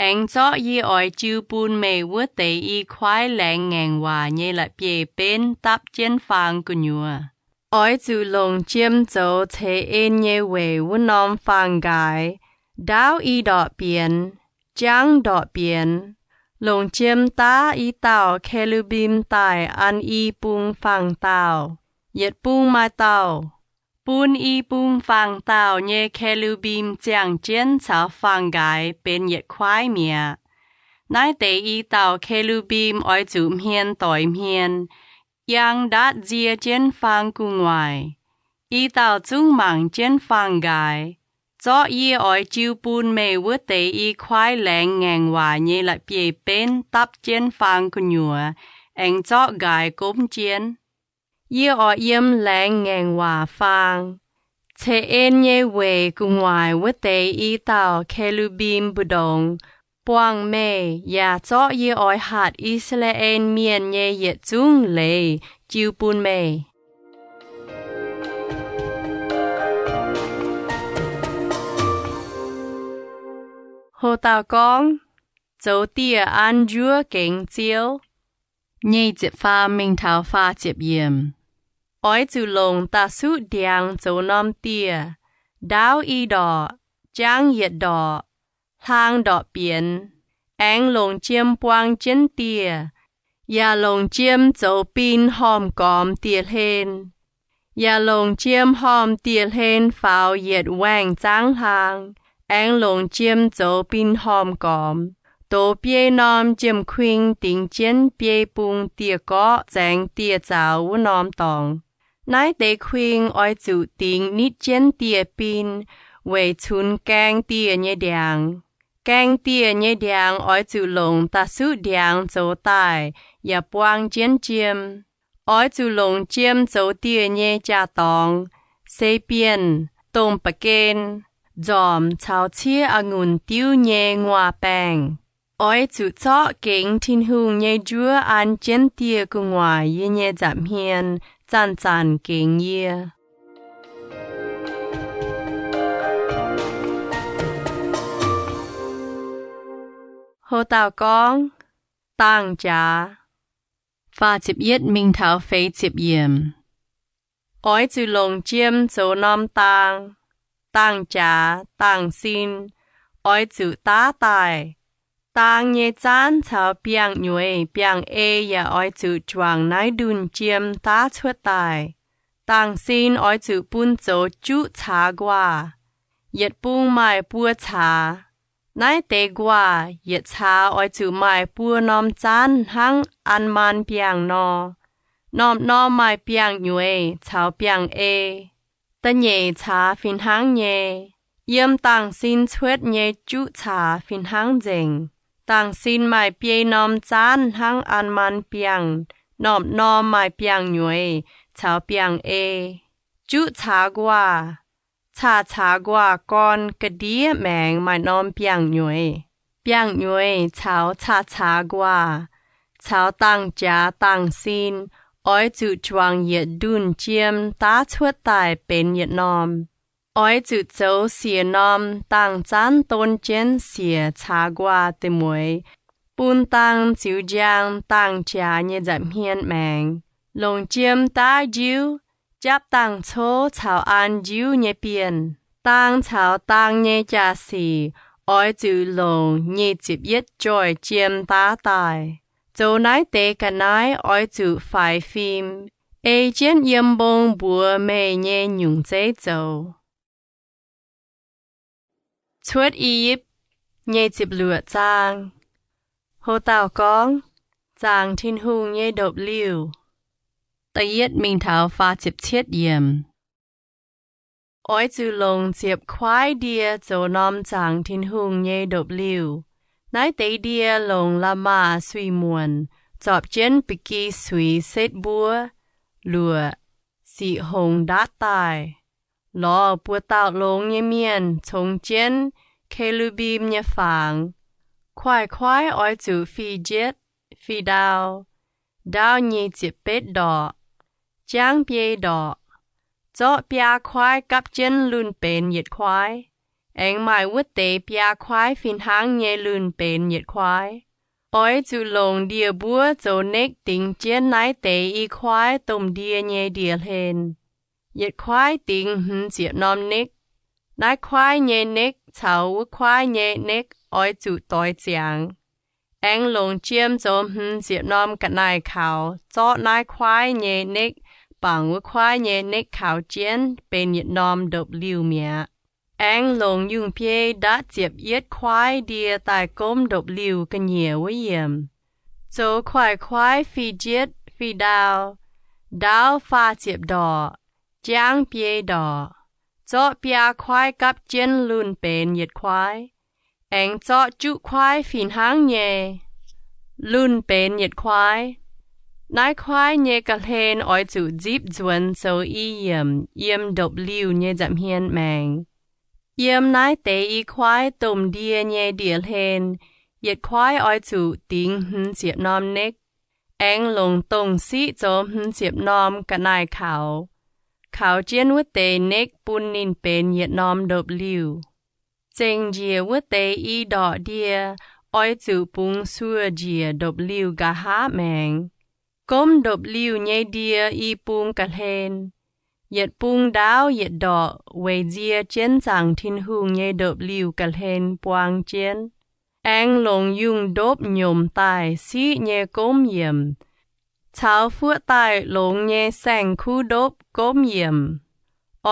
Aengx zorqv yie oix jiu bun meih wuov deix i kuaaiv laengz ngaengc waac nyei la'bieiv-benv dapv jienv faang gu'nyuoz. Oix zuqc longc jiem zoux ceix en nyei weic wuov norm faang-nqaaix, ndaauv i ndorqc bienx, jangv ndorqc bienx, longc jiem daav i dauh ke^lu^mbim daaih an i bung faang-daauh, yietc bung maaih dauh. Bun i bung faang-daauh nyei ke^lu^mbim ziangh jienv caux faang-nqaaix benx yietc kuaaiv mi'aqv. Naaiv deix i dauh ke^lu^mbim oix zuqc hmien doix hmien, yang ndatv nzie jienv faang gu'nguaaic. I dauh zungv mangc jienv faang-nqaaix. Zorqv yie oix jiu bun meih wuov deix i kuaaiv laengz ngaengc waac nyei la'bieiv-benv dapv jienv faang gu'nyuoz, aengx zorqv nqaaix gomv jienv. Yie oix yiem laengz ngaengc waac faang. Ceix en nyei weic gu'nguaaic wuov deix i dauh ke^lu^mbim mbu'ndongx buangh meih, yaac zorqv yie oix hatc I^saa^laa^en Mienh nyei yietc zungv leiz jiu bun meih. Ho dauh gorngv, Zoux dieh an njuov gengx Ziouv. Nyic ziepc faam mingh taux faah ziepc yiemc. Oix zuqc longc da'suqv ndiangx zoux norm dieh, ndaauv i ndorqc, jangv yietc ndorqc, hlang ndorqc bienx. Aengx longc jiem buang jienv dieh, yaac longc jiem zoux bin hormh gormx dieh hlen. Yaac longc jiem hormh dieh hlen faaux yietc waengh zaangv hlang, aengx longc jiem zoux bin hormh gormx, dox biei norm jiem-kuing dingx jienv biei bung dieh gorqv zaengx dieh zaux wuov norm dorngx. Naaiv deix kuing oix zuqc dingx nitv jienv dieh bin weic cunx gaeng dieh nyei ndiangx. Gaeng dieh nyei ndiangx oix zuqc longc da'suqv ndiangx zoux daaih yaac buang jienv jiem. Oix zuqc longc jiem zoux dieh nyei jaa-dorngx, se bienh, domh ba'gen, nzormc caux ciev a'ngunc diuv nyei nguaaz-baengh. Oix zuqc zorqv gengx Tin-Hungh nyei njuov an jienv dieh gu'nguaaic yie nyei nza'hmien zanc-zanc gengx yie. Ho dauh gorngv, Dangh jaax. Faah ziepc yietv mingh taux feix ziepc yiemc. Oix zuqc longc jiem zoux norm daang. Dangh jaax, dangh sin, oix zuqc daav daaih. Daang nyei zaanv caux biangh nyueiz biangh ei yaac oix zuqc juangc naaiv ndunh jiem daav cuotv daaih. Dangh sin oix zuqc bun zoux juqv caax nquaah. Yietc bung maaih buo caax. Naaiv deix nquaah yietc caax oix zuqc maaih buo norm zaanv hnangv an maan biangh nor. Norm-norm maaih biangh nyueiz caux biangh ei. Da'nyeic caax fih hnangv nyei. Yiem dangh sin cuotv nyei juqv caax fih hnangv nzengc. Dangh sin maaih biei norm zaanv hnangv an maan biangh. Norm-norm maaih biangh nyueiz caux biangh ei. Juqv caax nquaah, caa caax nquaah gorn ga'ndiev maengx maaih norm biangh nyueiz. Biangh nyueiz caux caa caax nquaah caux dangh jaax dangh sin oix zuqc juangc yietc ndunh jiem daav cuotv daaih benx yietc norm. Oix zuqc zoux siec norm dangh zaanv don jienv siec caax nquaah deic mueiz, bun dangh ziux njang dangh jaax nyei nza'hmien maengx. Longc jiem daav njiuv japv dangh cov caux an njiuv nyei bienh. Daang caux daang nyei jaa-sic oix zuqc longc nyic ziepc yietv joih jiem daav daaih. Zoux naaiv deix ga'naaiv oix zuqc faix fim, ei jienv yiem mbong mbuox meih nyei nyungc zeiv zoux. Cuotv I^yipv nyei ziepc luoqc zaang. Ho dauh gorngv, Zaangc Tin-Hungh nyei ndopv-liuh. Da'yietv mingh taux faah ziepc cietv yiemc. Oix zuqc longc ziepc kuaaiv ndie zoux norm zaangc Tin-Hungh nyei ndopv-liuh. Naaiv deix ndie longc la'maah suiv-muonc, zorpc jienv ba'gi suiz setv mbuov, luoqc, siqc hongx ndaatv daaih. Lorz buoz-dauh longx nyei mienh congx jienv ke^lu^mbim nyei fangx. Kuaaiv-kuaaiv oix zuqc fih njietv, fih ndau, ndaauv nyic ziepc betv ndorqc, jangv biei ndorqc. Zorqv biaa kuaaiv gapv jienv lunh benx yietc kuaaiv, aengx maaih wuov deix biaa kuaaiv fih hnangv nyei lunh benx yietc kuaaiv. Oix zuqc longc ndie-mbuov zoux nekv dingx jienv naaiv deix i kuaaiv domh ndie nyei ndie-hlen. Yietc kuaaiv dingx hmz ziepc norm nekv. Naaiv kuaaiv nyei nekv caux wuov kuaaiv nyei nekv oix zuqc doix ziangx. Aengx longc jiem zoux hmz ziepc norm ga'naaiv kaux zorqv naaiv kuaaiv nyei nekv bangc wuov kuaaiv nyei nekv kaux jienv benx yietc norm ndopv-liuh mi'aqv. Aengx longc yungh biei ndaatv ziepc yietv kuaaiv ndie daaih gomv ndopv-liuh ga'nyiec wuov yiemc. Zoux kuaaiv-kuaaiv fih njietv, fih ndau, ndaauv faah ziepc ndorqc, jangv biei ndorqc. Zorqv biaa kuaaiv gapv jienv lunh benx yietc kuaaiv. Aengx zorqv juqv kuaaiv fih hnangv nyei, lunh benx yietc kuaaiv. Naaiv kuaaiv nyei ga'hlen oix zuqc nzipv nzuonx zoux i yiemc yiem ndopv-liuh nyei nza'hmien maengx. Yiem naaiv deix i kuaaiv domh ndie nyei ndie-hlen, yietc kuaaiv oix zuqc dingx hmz ziepc norm nekv. Aengx longc dongh siqv zoux hmz ziepc norm ga'naaiv kaux, kaux jienv wuov deix nekv bun ninh benx yietc norm ndopv-liuh. Zengc njiec wuov deix i ndorqc ndie oix zuqc bungx suoh njiec ndopv-liuh nqa'haav maengx. Gomv ndopv-liuh nyei ndie i bung ga'hlen. Yietc bung ndaauv yietc ndorqc weic nzie jienv zaangc Tin-Hungh nyei ndopv-liuh ga'hlen buang jienv. Aengx longc yungh ndopv nyomc daaih siqv nyei gomv yiemc, caux fuoqv daaih longx nyei saeng-kuv ndopv gomv yiemc.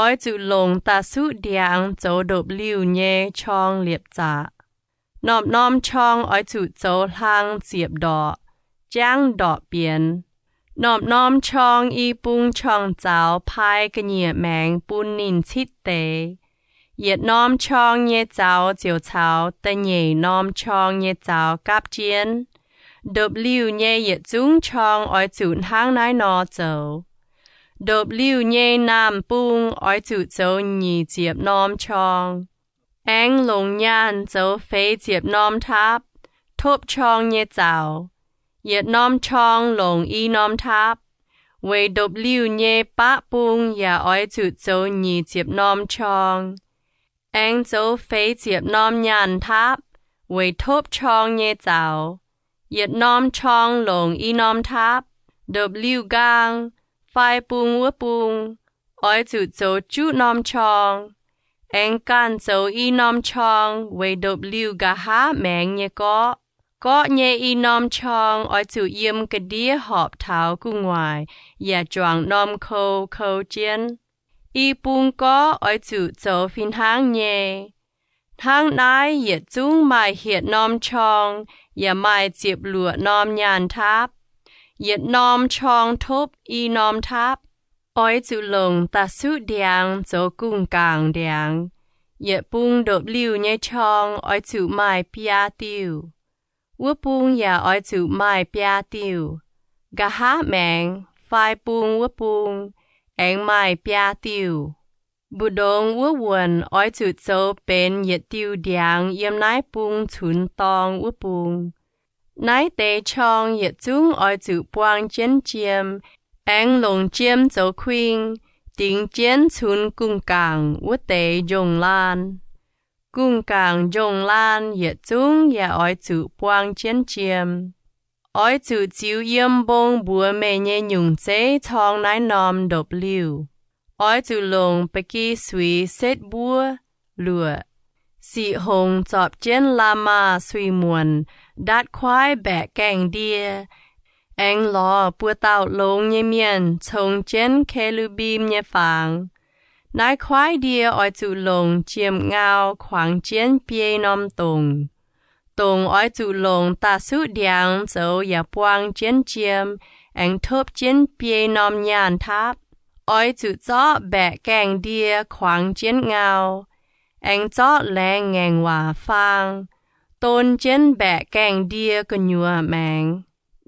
Oix zuqc longc da'suqv ndiangx zoux ndopv-liuh nyei qorng liepc zaqc. Norm-norm qorng oix zuqc zoux hlang ziepc ndorqc, jangv ndorqc bienx. Norm-norm qorng i bung qorng-zaux pai ga'nyiec maengx bun ninh citv deix. Yietc norm qorng nyei zaux ziouc caux da'nyeic norm qorng nyei zaux gapv jienv. Ndopv-liuh nyei yietc zungv qorng oix zuqc hnangv naaiv nor zoux. Ndopv-liuh nyei naamh bung oix zuqc zoux nyic ziepc norm qorng. Aengx longc nyaanh zoux feix ziepc norm taapv, topv qorng nyei zaux. Yietc norm qorng longc i norm taapv. Weic ndopv-liuh nyei baqv bung yaac oix zuqc zoux nyic ziepc norm qorng. Aengx zoux feix ziepc norm nyaanh taapv weic topv qorng nyei zaux. Yietc norm qorng longc i norm taapv. Ndopv-liuh nqaang fai bung wuov bung oix zuqc zoux juqv norm qorng. Aengx ganh zoux i norm qorng weic ndopv-liuh nqa'haav maengx nyei gorqv. Gorqv nyei i norm qorng oix zuqc yiem ga'ndiev horpc taux gu'nguaaic yaac juangc norm kou kou jienv. I bung gorqv oix zuqc zoux fih hnangv nyei. Hnangv naaiv yietc zungv maaih hietc norm qorng yaac maaih ziepc luoqc norm nyaanh taapv. Yietc norm qorng topv i norm taapv. Oix zuqc longc da'suqv ndiangx zoux gungh gaangc ndiangx. Yietc bung ndopv-liuh nyei qorng oix zuqc maaih biaa diuh. Wuov bung yaac oix zuqc maaih biaa diuh. Nqa'haav maengx fai bung wuov bung aengx maaih biaa diuh. Mbu'ndongx wuov wuonc oix zuqc zoux benx yietc diuh ndiangx yiem naaiv bung cunx dorng wuov bung. Naaiv deix qorng yietc zungv oix zuqc buang jienv jiem, aengx longc jiem zoux kuing, dingx jienv cunx gungh gaangc wuov deix njongh laan. Gungh gaangc njongh laan yietc zungv yaac oix zuqc buang jienv jiem. Oix zuqc ziux yiem mbong mbuox meih nyei nyungc zeiv corng naaiv norm ndopv-liuh. Oix zuqc longc ba'gi suiz setv mbuov, luoqc. Siqc hongx zorpc jienv la'maah suiv-muonc ndatv kuaaiv mbaeqc gaengh ndie, aengx lorz buo dauh longx nyei mienh congx jienv ke^lu^mbim nyei fangx. Naaiv kuaaiv ndie oix zuqc longc jiem-ngau kuangx jienv biei norm dongc. Dongc oix zuqc longc da'suqv ndiangx zoux yaac buang jienv jiem, aengx topv jienv biei norm nyaanh taapv. Oix zuqc zorqv mbaeqc gaengh ndie kuangx jienv ngau, aengx zorqv laengz ngaengc waac faang don jienv mbaeqc gaengh ndie gu'nyuoz maengx.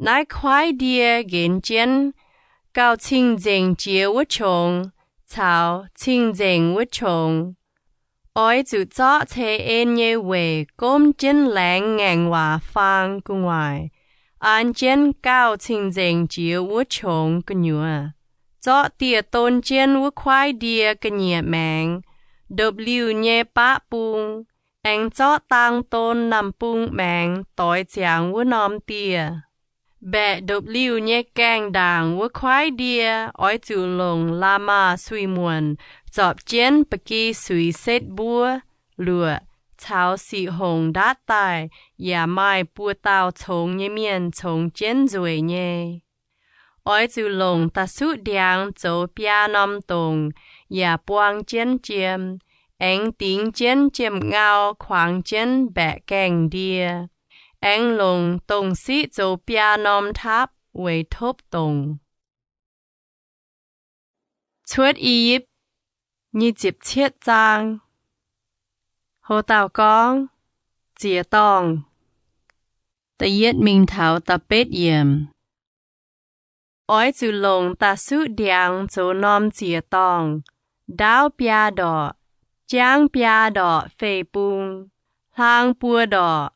Naaiv kuaaiv ndie nqenx jienv gauh cing-nzengc jiex wuov qongx caux cing-nzengc wuov qongx. Oix zuqc zorqv ceix en nyei weic gomv jienv laengz ngaengc waac faang gu'nguaaic, an jienv gauh cing-nzengc jiex wuov qongx gu'nyuoz. Zorqv dieh don jienv wuov kuaaiv ndie ga'nyiec maengx, ndopv-liuh nyei baqv bung, aengx zorqv dang don naamh bung maengx doix ziangx wuov norm dieh. Mbaeqc ndopv-liuh nyei gaengh ndaangc wuov kuaaiv ndie oix zuqc longc la'maah suiv-muonc zorpc jienv ba'gi suiz setv mbuov, luoqc, caux siqv hongx ndatv daaih yaac maaih buo dauh congx nyei mienh congx jienv nzueic nyei. Oix zuqc longc da'suqv ndiangx zoux biaa norm dongc yaac buang jienv jiem, aengx dingx jienv jiem-ngau kuangx jienv mbaeqc gaengh ndie, aengx longc dongh siqv zoux biaa norm taapv weic topv dongc. Cuotv I^yipv nyic ziepc cietv zaang. Houc dauh gorngv, ziex dorngh. Da'yietv mingh taux da'betv yiemc. Oix zuqc longc da'suqv ndiangx zoux norm ziex dorngh, ndaauv biaa ndorqc, jangv biaa ndorqc fei bung, hlang buo ndorqc.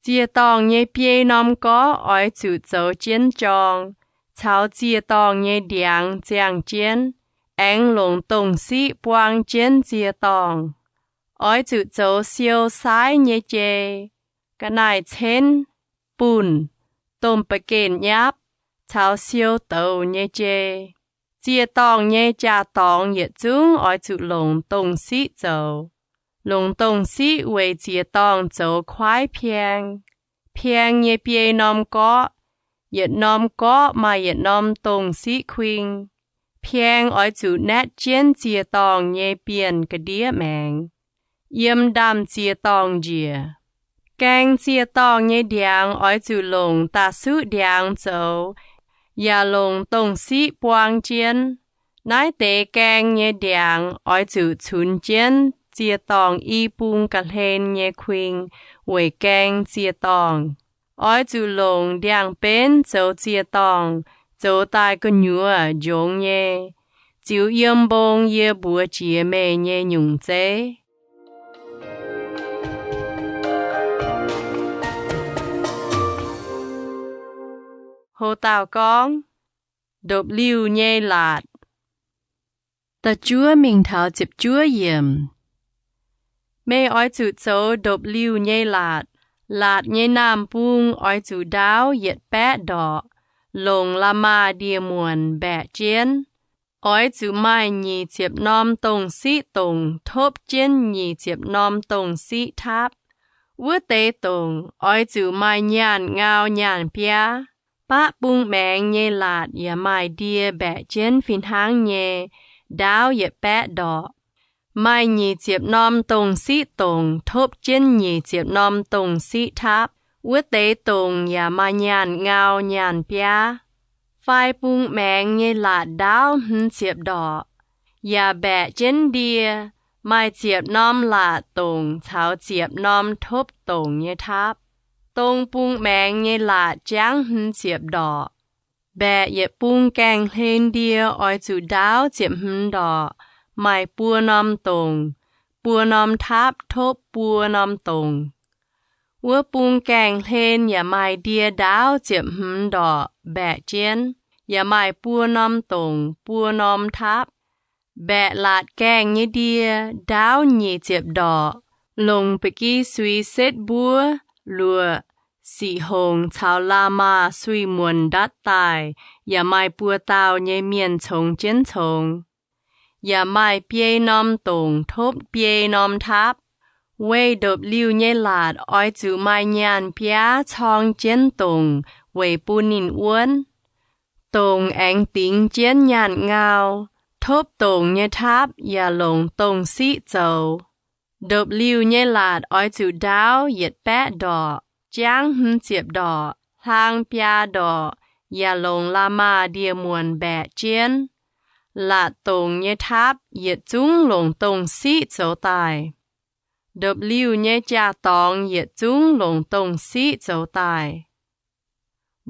Ziex dorngh nyei biei norm gorqv oix zuqc zoux jienv jorng, caux ziex dorngh nyei ndiangx ziangh jienv, aengx longc dongh siqv buang jienv ziex dorngh. Oix zuqc zoux siou saaiv nyei jei, ga'naaiv-cienv, bunh, domh ba'gengh nyapv, caux siou douz nyei jei. Ziex dorngh nyei jaa-dorngx yietc zungv oix zuqc longc dongh siqv zoux. Longc dongh siqv weic ziex dorngh zoux kuaaiv piang. Piang nyei biei norm gorqv, yietc norm gorqv maaih yietc norm dongh siqv kuing. Piang oix zuqc naetv jienv ziex dorngh nyei bienh ga'ndiev maengx, yiem ndaamv-ziex dorngh njiec. Gaeng ziex dorngh nyei ndiangx oix zuqc longc da'suqv ndiangx zoux, yaac longc dongh siqv buang jienv. Naaiv deix gaeng nyei ndiangx oix zuqc cunx jienv ziex dorngh i bung ga'hlen nyei kuing weic gaeng ziex dorngh. Oix zuqc longc ndiangx-benv zoux ziex dorngh, zoux daaih gu'nyuoz njongx nyei, ziux yiem mbong yie mbuox jiex meih nyei nyungc zeiv. Houc dauh gorngv, ndopv-liuh nyei laatc. Da'juov mingh taux ziepc juov yiemc. Meih oix zuqc zoux ndopv-liuh nyei laatc. Laatc nyei naamh bung oix zuqc ndaauv yietc baeqv ndorqc, longc la'maah ndie-muonc mbaeqc jienv. Oix zuqc maaih nyic ziepc norm dongh siqv dongc topv jienv nyic ziepc norm dongh siqv taapv. Wuov deix dongc oix zuqc maaih nyaanh ngau nyaanh biaav. Baqv bung maengx nyei laatc yaac maaih ndie mbaeqc jienv fih hnangv nyei, ndaauv yietc baeqv ndorqc. Maaih nyic ziepc norm dongh siqv dongc topv jienv nyic ziepc norm dongh siqv taapv. Wuov deix dongc yaac maaih nyaanh ngau nyaanh biaav. Fai bung maengx nyei laatc ndaauv hmz ziepc ndorqc, yaac mbaeqc jienv ndie, maaih ziepc norm laatc dongc caux ziepc norm topv dongc nyei taapv. Dong bung maengx nyei laatc jangv hmz ziepc ndorqc. Mbaeqc yietc bung gaengh hlen ndie oix zuqc ndaauv ziepc hmz ndorqc, maaih buo norm dongc, buo norm taapv topv buo norm dongc. Wuov bung gaengh hlen yaac maaih ndie ndaauv ziepc hmz ndorqc mbaeqc jienv, yaac maaih buo norm dongc buo norm taapv. Mbaeqc laatc gaengh nyei ndie ndaauv nyic ziepc ndorqc, longc ba'gi suiz setv mbuov, luoqc, siqv hongx caux la'maah suiv-muonc ndatv daaih, yaac maaih buo dauh nyei mienh congx jienv congx. yaac maaih biei norm dongc topv biei norm taapv. Weih ndopv-liuh nyei laatc oix zuqc maaih nyaanh biaav corng jienv dongc weic bun ninh wuonv. Dongc aengx dingx jienv nyaanh ngau. Topv dongc nyei taapv yaac longc dongh siqv zoux. Ndopv-liuh nyei laatc oix zuqc ndaauv yietc baeqv ndorqc, jangv hmz ziepc ndorqc, hlang biaa ndorqc, yaac longc la'maah ndie-muonc mbaeqc jienv. Laatc dongc nyei taapv yietc zungv longc dongh siqv zoux daaih. Ndopv-liuh nyei jaa-dorngx yietc zungv longc dongh siqv zoux daaih.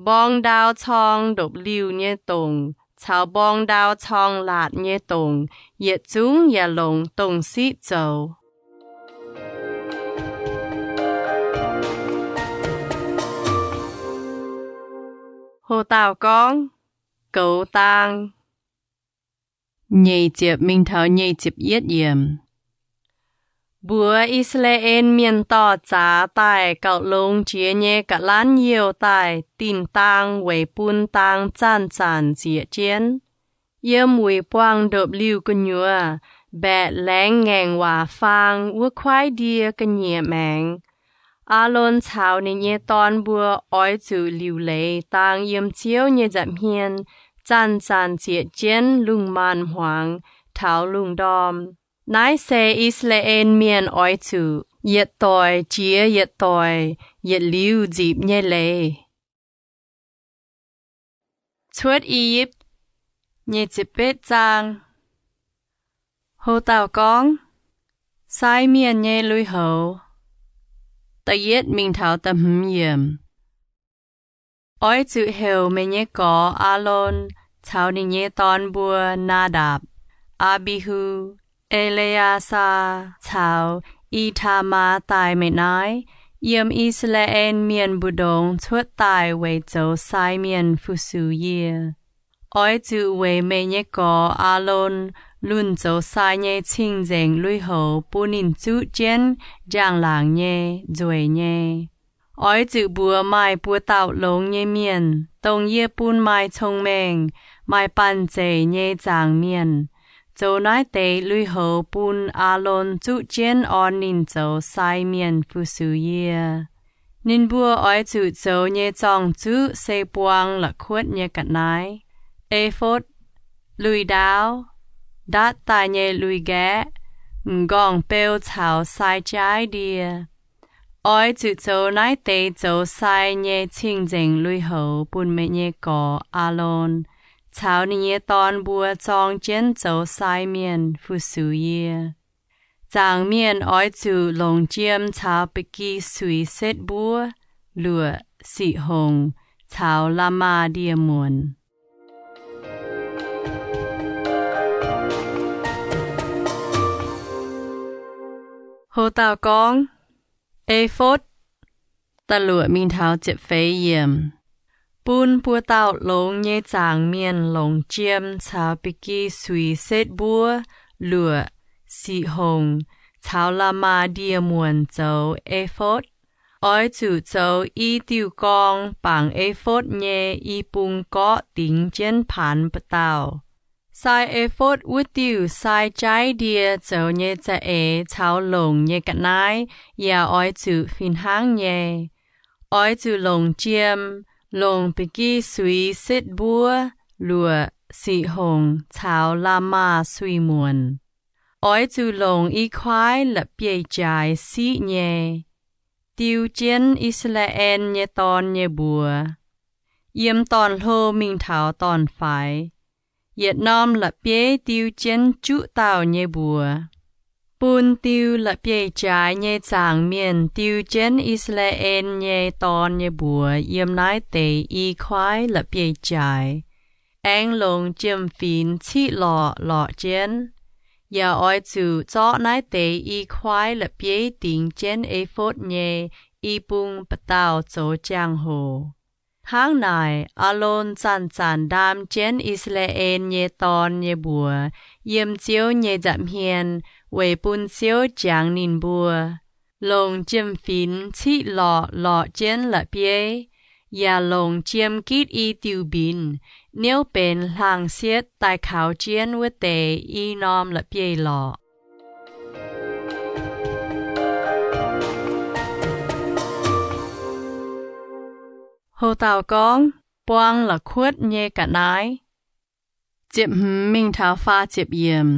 Mborng ndau corng ndopv-liuh nyei dongc caux mborng ndau corng laatc nyei dongc yietc zungv yaac longc dongh siqv zoux. Ho dauh gorngv, goux daang. Nyeic ziepc mingh taux nyeic ziepc yietv yiemc. Mbuox I^saa^laa^en Mienh dorh zaax daaih gauh longx jiex nyei ga'lanv youh daaih dinh daang weic bun daang zanc-zanc nzieqc jienv. Yiem wuic buangh ndopv-liuh gu'nyuoz mbaeqc laengz ngaengc waac faang wuov kuaaiv ndie ga'nyiec maengx. Aalon caux ninh nyei dorn mbuo oix zuqc liuc leiz daang yiem Ziouv nyei nza'hmien zanc-zanc nzieqc jienv lungh maanz hmuangx taux lungh ndorm. Naaiv se I^saa^laa^en Mienh oix zuqc yietc doic jiex yietc doic yietc liuz nzipc nyei leiz. Cuotv I^yipv. Nyeic ziepc betv zaang. Ho dauh gorngv, sai mienh nyei lui-houx. Da'yietv mingh taux da'hmz yiemc. Oix zuqc heuc meih nyei gorx, Aalon, caux ninh nyei dorn mbuo, Naadapc, Aa^mbi^hu, E^le^yaa^saa, caux I^taa^maa daaih meih naaiv, yiem I^saa^laa^en Mienh mbu'ndongx cuotv daaih weic zoux sai mienh fu-sux yie. Oix zuqc weic meih nyei gorx, Aalon, lunh zoux sai nyei cing-nzengc lui-houx bun ninh zuqv jienv njang-laangc nyei, nzueic nyei. Oix zuqc mbuox maaih buoz-dauh longx nyei mienh, dongh yie bun maaih cong-mengh, maaih banh zeic nyei nzaangc mienh, zoux naaiv deix lui-houx bun Aalon zuqv jienv orn ninh zoux sai mienh fu-sux yie. Ninh mbuo oix zuqc zoux nyei zorng-zuqv se buang la'kuotv nyei ga'naaiv, e^fotv, lui-ndaauv, ndatv daaih nyei lui-nqaeqv, m'nqorngv-beu caux sai jaaiv ndie. Oix zuqc zoux naaiv deix zoux sai nyei cing-nzengc lui-houx bun meih nyei gorx, Aalon, caux ninh nyei dorn mbuo zorng jienv zoux sai mienh fu-sux yie. Nzaangc mienh oix zuqc longc jiem caux ba'gi suix setv mbuov, luoqc, siqv hongc, caux la'maah ndie-muonc. Ho dauh gorngv, e^fotv. Da'luoqc mingh taux ziepc feix yiemc. Bun buoz-dauh longx nyei nzaangc mienh longc jiem caux ba'gi suix setv mbuov, luoqc, siqv hongc, caux la'maah ndie-muonc zoux e^fotv. Oix zuqc zoux i diuh gorng bangc e^fotv nyei i bung gorqv dingx jienv paanx ba'dauh. Sai e^fotv wuov diuh sai jaaiv ndie zoux nyei za'eix caux longc nyei ga'naaiv yaac oix zuqc fih hnangv nyei. Oix zuqc longc jiem, longc ba'gi suix setv mbuov, luoqc, siqv hongc caux la'maah suix muonc. Oix zuqc longc i kuaaiv la'bieiv-jaaix siqv nyei, diu jienv I^saa^laa^en nyei dorn nyei mbuox, yiem dorn-hlo mingh taux dorn-faix, yietc norm la'bieiv diu jienv juqv dauh nyei mbuox. Bun diu la'bieiv-jaaix nyei nzaangc mienh diu jienv I^saa^laa^en nyei dorn nyei mbuox yiem naaiv deix i kuaaiv la'bieiv-jaaix. Aengx longc jiem-finx ciqv lorqc lorqc jienv. Yaac oix zuqc zorqv naaiv deix i kuaaiv la'bieiv dingx jienv e^fotv nyei i bung ba'dauh zoux jangx-hoc. Hnangv naaic, Aalon zanc-zanc ndaam jienv I^saa^laa^en nyei dorn nyei mbuox yiem Ziouv nyei nza'hmien weic bun Ziouv jangx ninh mbuo. Longc jiem-finx ciqv lorqc lorqc jienv la'bieiv, yaac longc jiem gitv i diuh mbinx niouv benx hlang sietv daaih kaux jienv wuov deix i norm la'bieiv-lorqc. Houc dauh gorngv buang la'kuotv nyei ga'naaiv. Ziepc hmz mingh taux faah ziepc yiemc.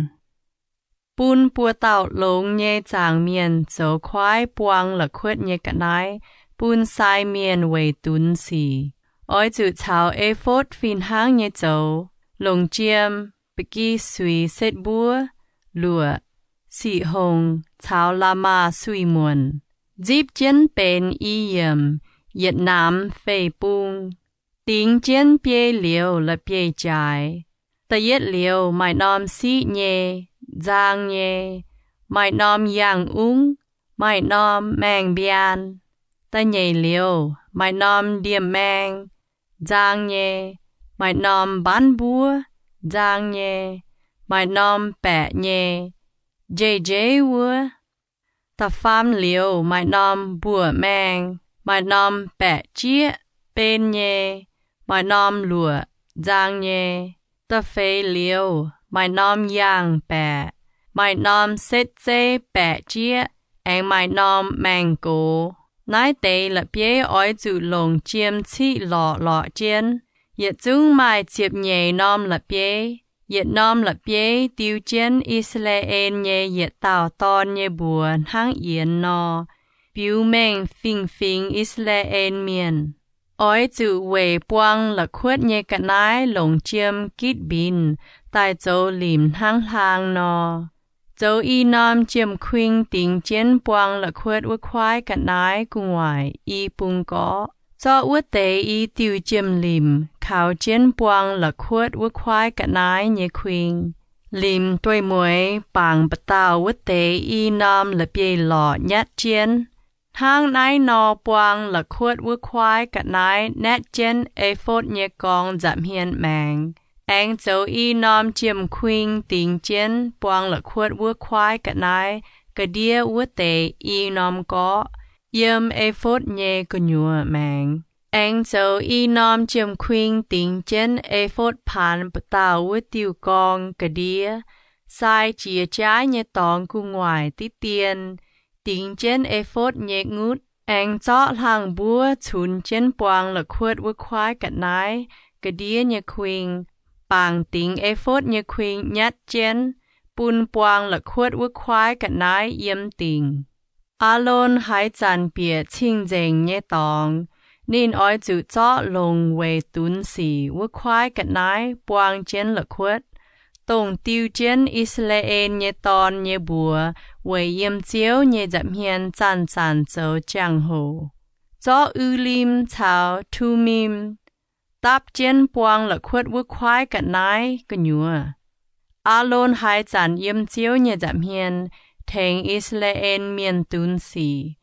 Bun buo dauh longx nyei zaangc mienh zoux kuaaiv buang la'kuotv nyei ga'naaiv bun sai mienh weic dunx sic. Oix zuqc caux efotv fih hnangv nyei zoux, longc jiem, ba'gi suix setv mbuov, luoqc, siqv hongx caux la'maah suix muonc, nzipv jienv benx i yiemc yietc namx feix bung, dingx jienv biei liouc la'bieiv-jaaix. Da'yietv liouc maaih norm siqv nyei, nzang nyei, maaih norm yangh ungv, maaih norm maengh mbiaan. Da'nyeic liouc maaih norm ndiemh maeng, nzang nyei, maaih norm mbanv mbuov, nzang nyei, maaih norm baeqc nyei, njeiv-njeiv wuov. Da'faam liouc maaih norm mbuoqc maeng, maaih norm baeqc jieqv, ben nyei, maaih norm luoqc, nzang nyei. Da'feix liouc maaih norm yangh baeqc, maaih norm setv zeiv baeqc jieqv, aengx maaih norm maengh gox. Naaiv deix la'bieiv oix zuqc longc jiem ciqv lorqc lorqc jienv. Yietc zungv maaih ziepc nyeic norm la'bieiv. Yietc norm la'bieiv diu jienv I^saa^laa^en nyei yietc dauh dorn nyei mbuox hnangv yienx nor, biux mengh fingx-fingx I^saa^laa^en Mienh. Oix zuqc weic buang la'kuotv nyei ga'naaiv longc jiem gitv mbinx daaih zoux limc hnangv hlaang nor. Zoux i norm jiem-kuing dingx jienv buang la'kuotv wuov kuaaiv ga'naaiv gu'nguaaic i bung gorqv. Zorqv wuov deix i diuh jiem-limc kaux jienv buang la'kuotv wuov kuaaiv ga'naaiv nyei kuing. Limc dueiv-mueiz bangc ba'dauh wuov deix i norm la'bieiv-lorqc nyatv jienv. Hnangv naaiv nor buang la'kuotv wuov kuaaiv ga'naaiv natv jienv efotv nyei gorngv nza'hmien maengx. Aengx zoux i norm jiem-kuing dingx jienv buang la'kuotv wuov kuaaiv ga'naaiv ga'ndiev wuov deix i norm gorqv yiem efotv nyei gu'nyuoz maengx. Aengx zoux i norm jiem-kuing dingx jienv efotv paanx ba'dauh wuov diuh gorngv ga'ndiev, sai jiex jaaiv nyei dorngx gu'nguaaic diqv dien, dingx jienv efotv nyei ngutv. Aengx zorqv hlang mbuov cunx jienv buang la'kuotv wuov kuaaiv ga'naaiv ga'ndiev nyei kuing, bangc dingx efotv nyei kuing nyatv jienv, bun buang la'kuotv wuov kuaaiv ga'naaiv yiem dingc. Aalon haaix zanc bieqc cing-nzengc nyei dorngx, ninh oix zuqc zorqv longc weic dunx sic wuov kuaaiv ga'naaiv buang jienv la'kuotv, dongh diu jienv I^saa^laa^en nyei dorn nyei mbuox weic yiem Ziouv nyei nza'hmien zanc-zanc zoux jangx-hoc. Zorqv U^lim caux Tu^mim dapv jienv buang la'kuotv wuov kuaaiv ga'naaiv gu'nyuoz. Aalon haaix zanc yiem Ziouv nyei nza'hmien tengx I^saa^laa^en Mienh dunx sic,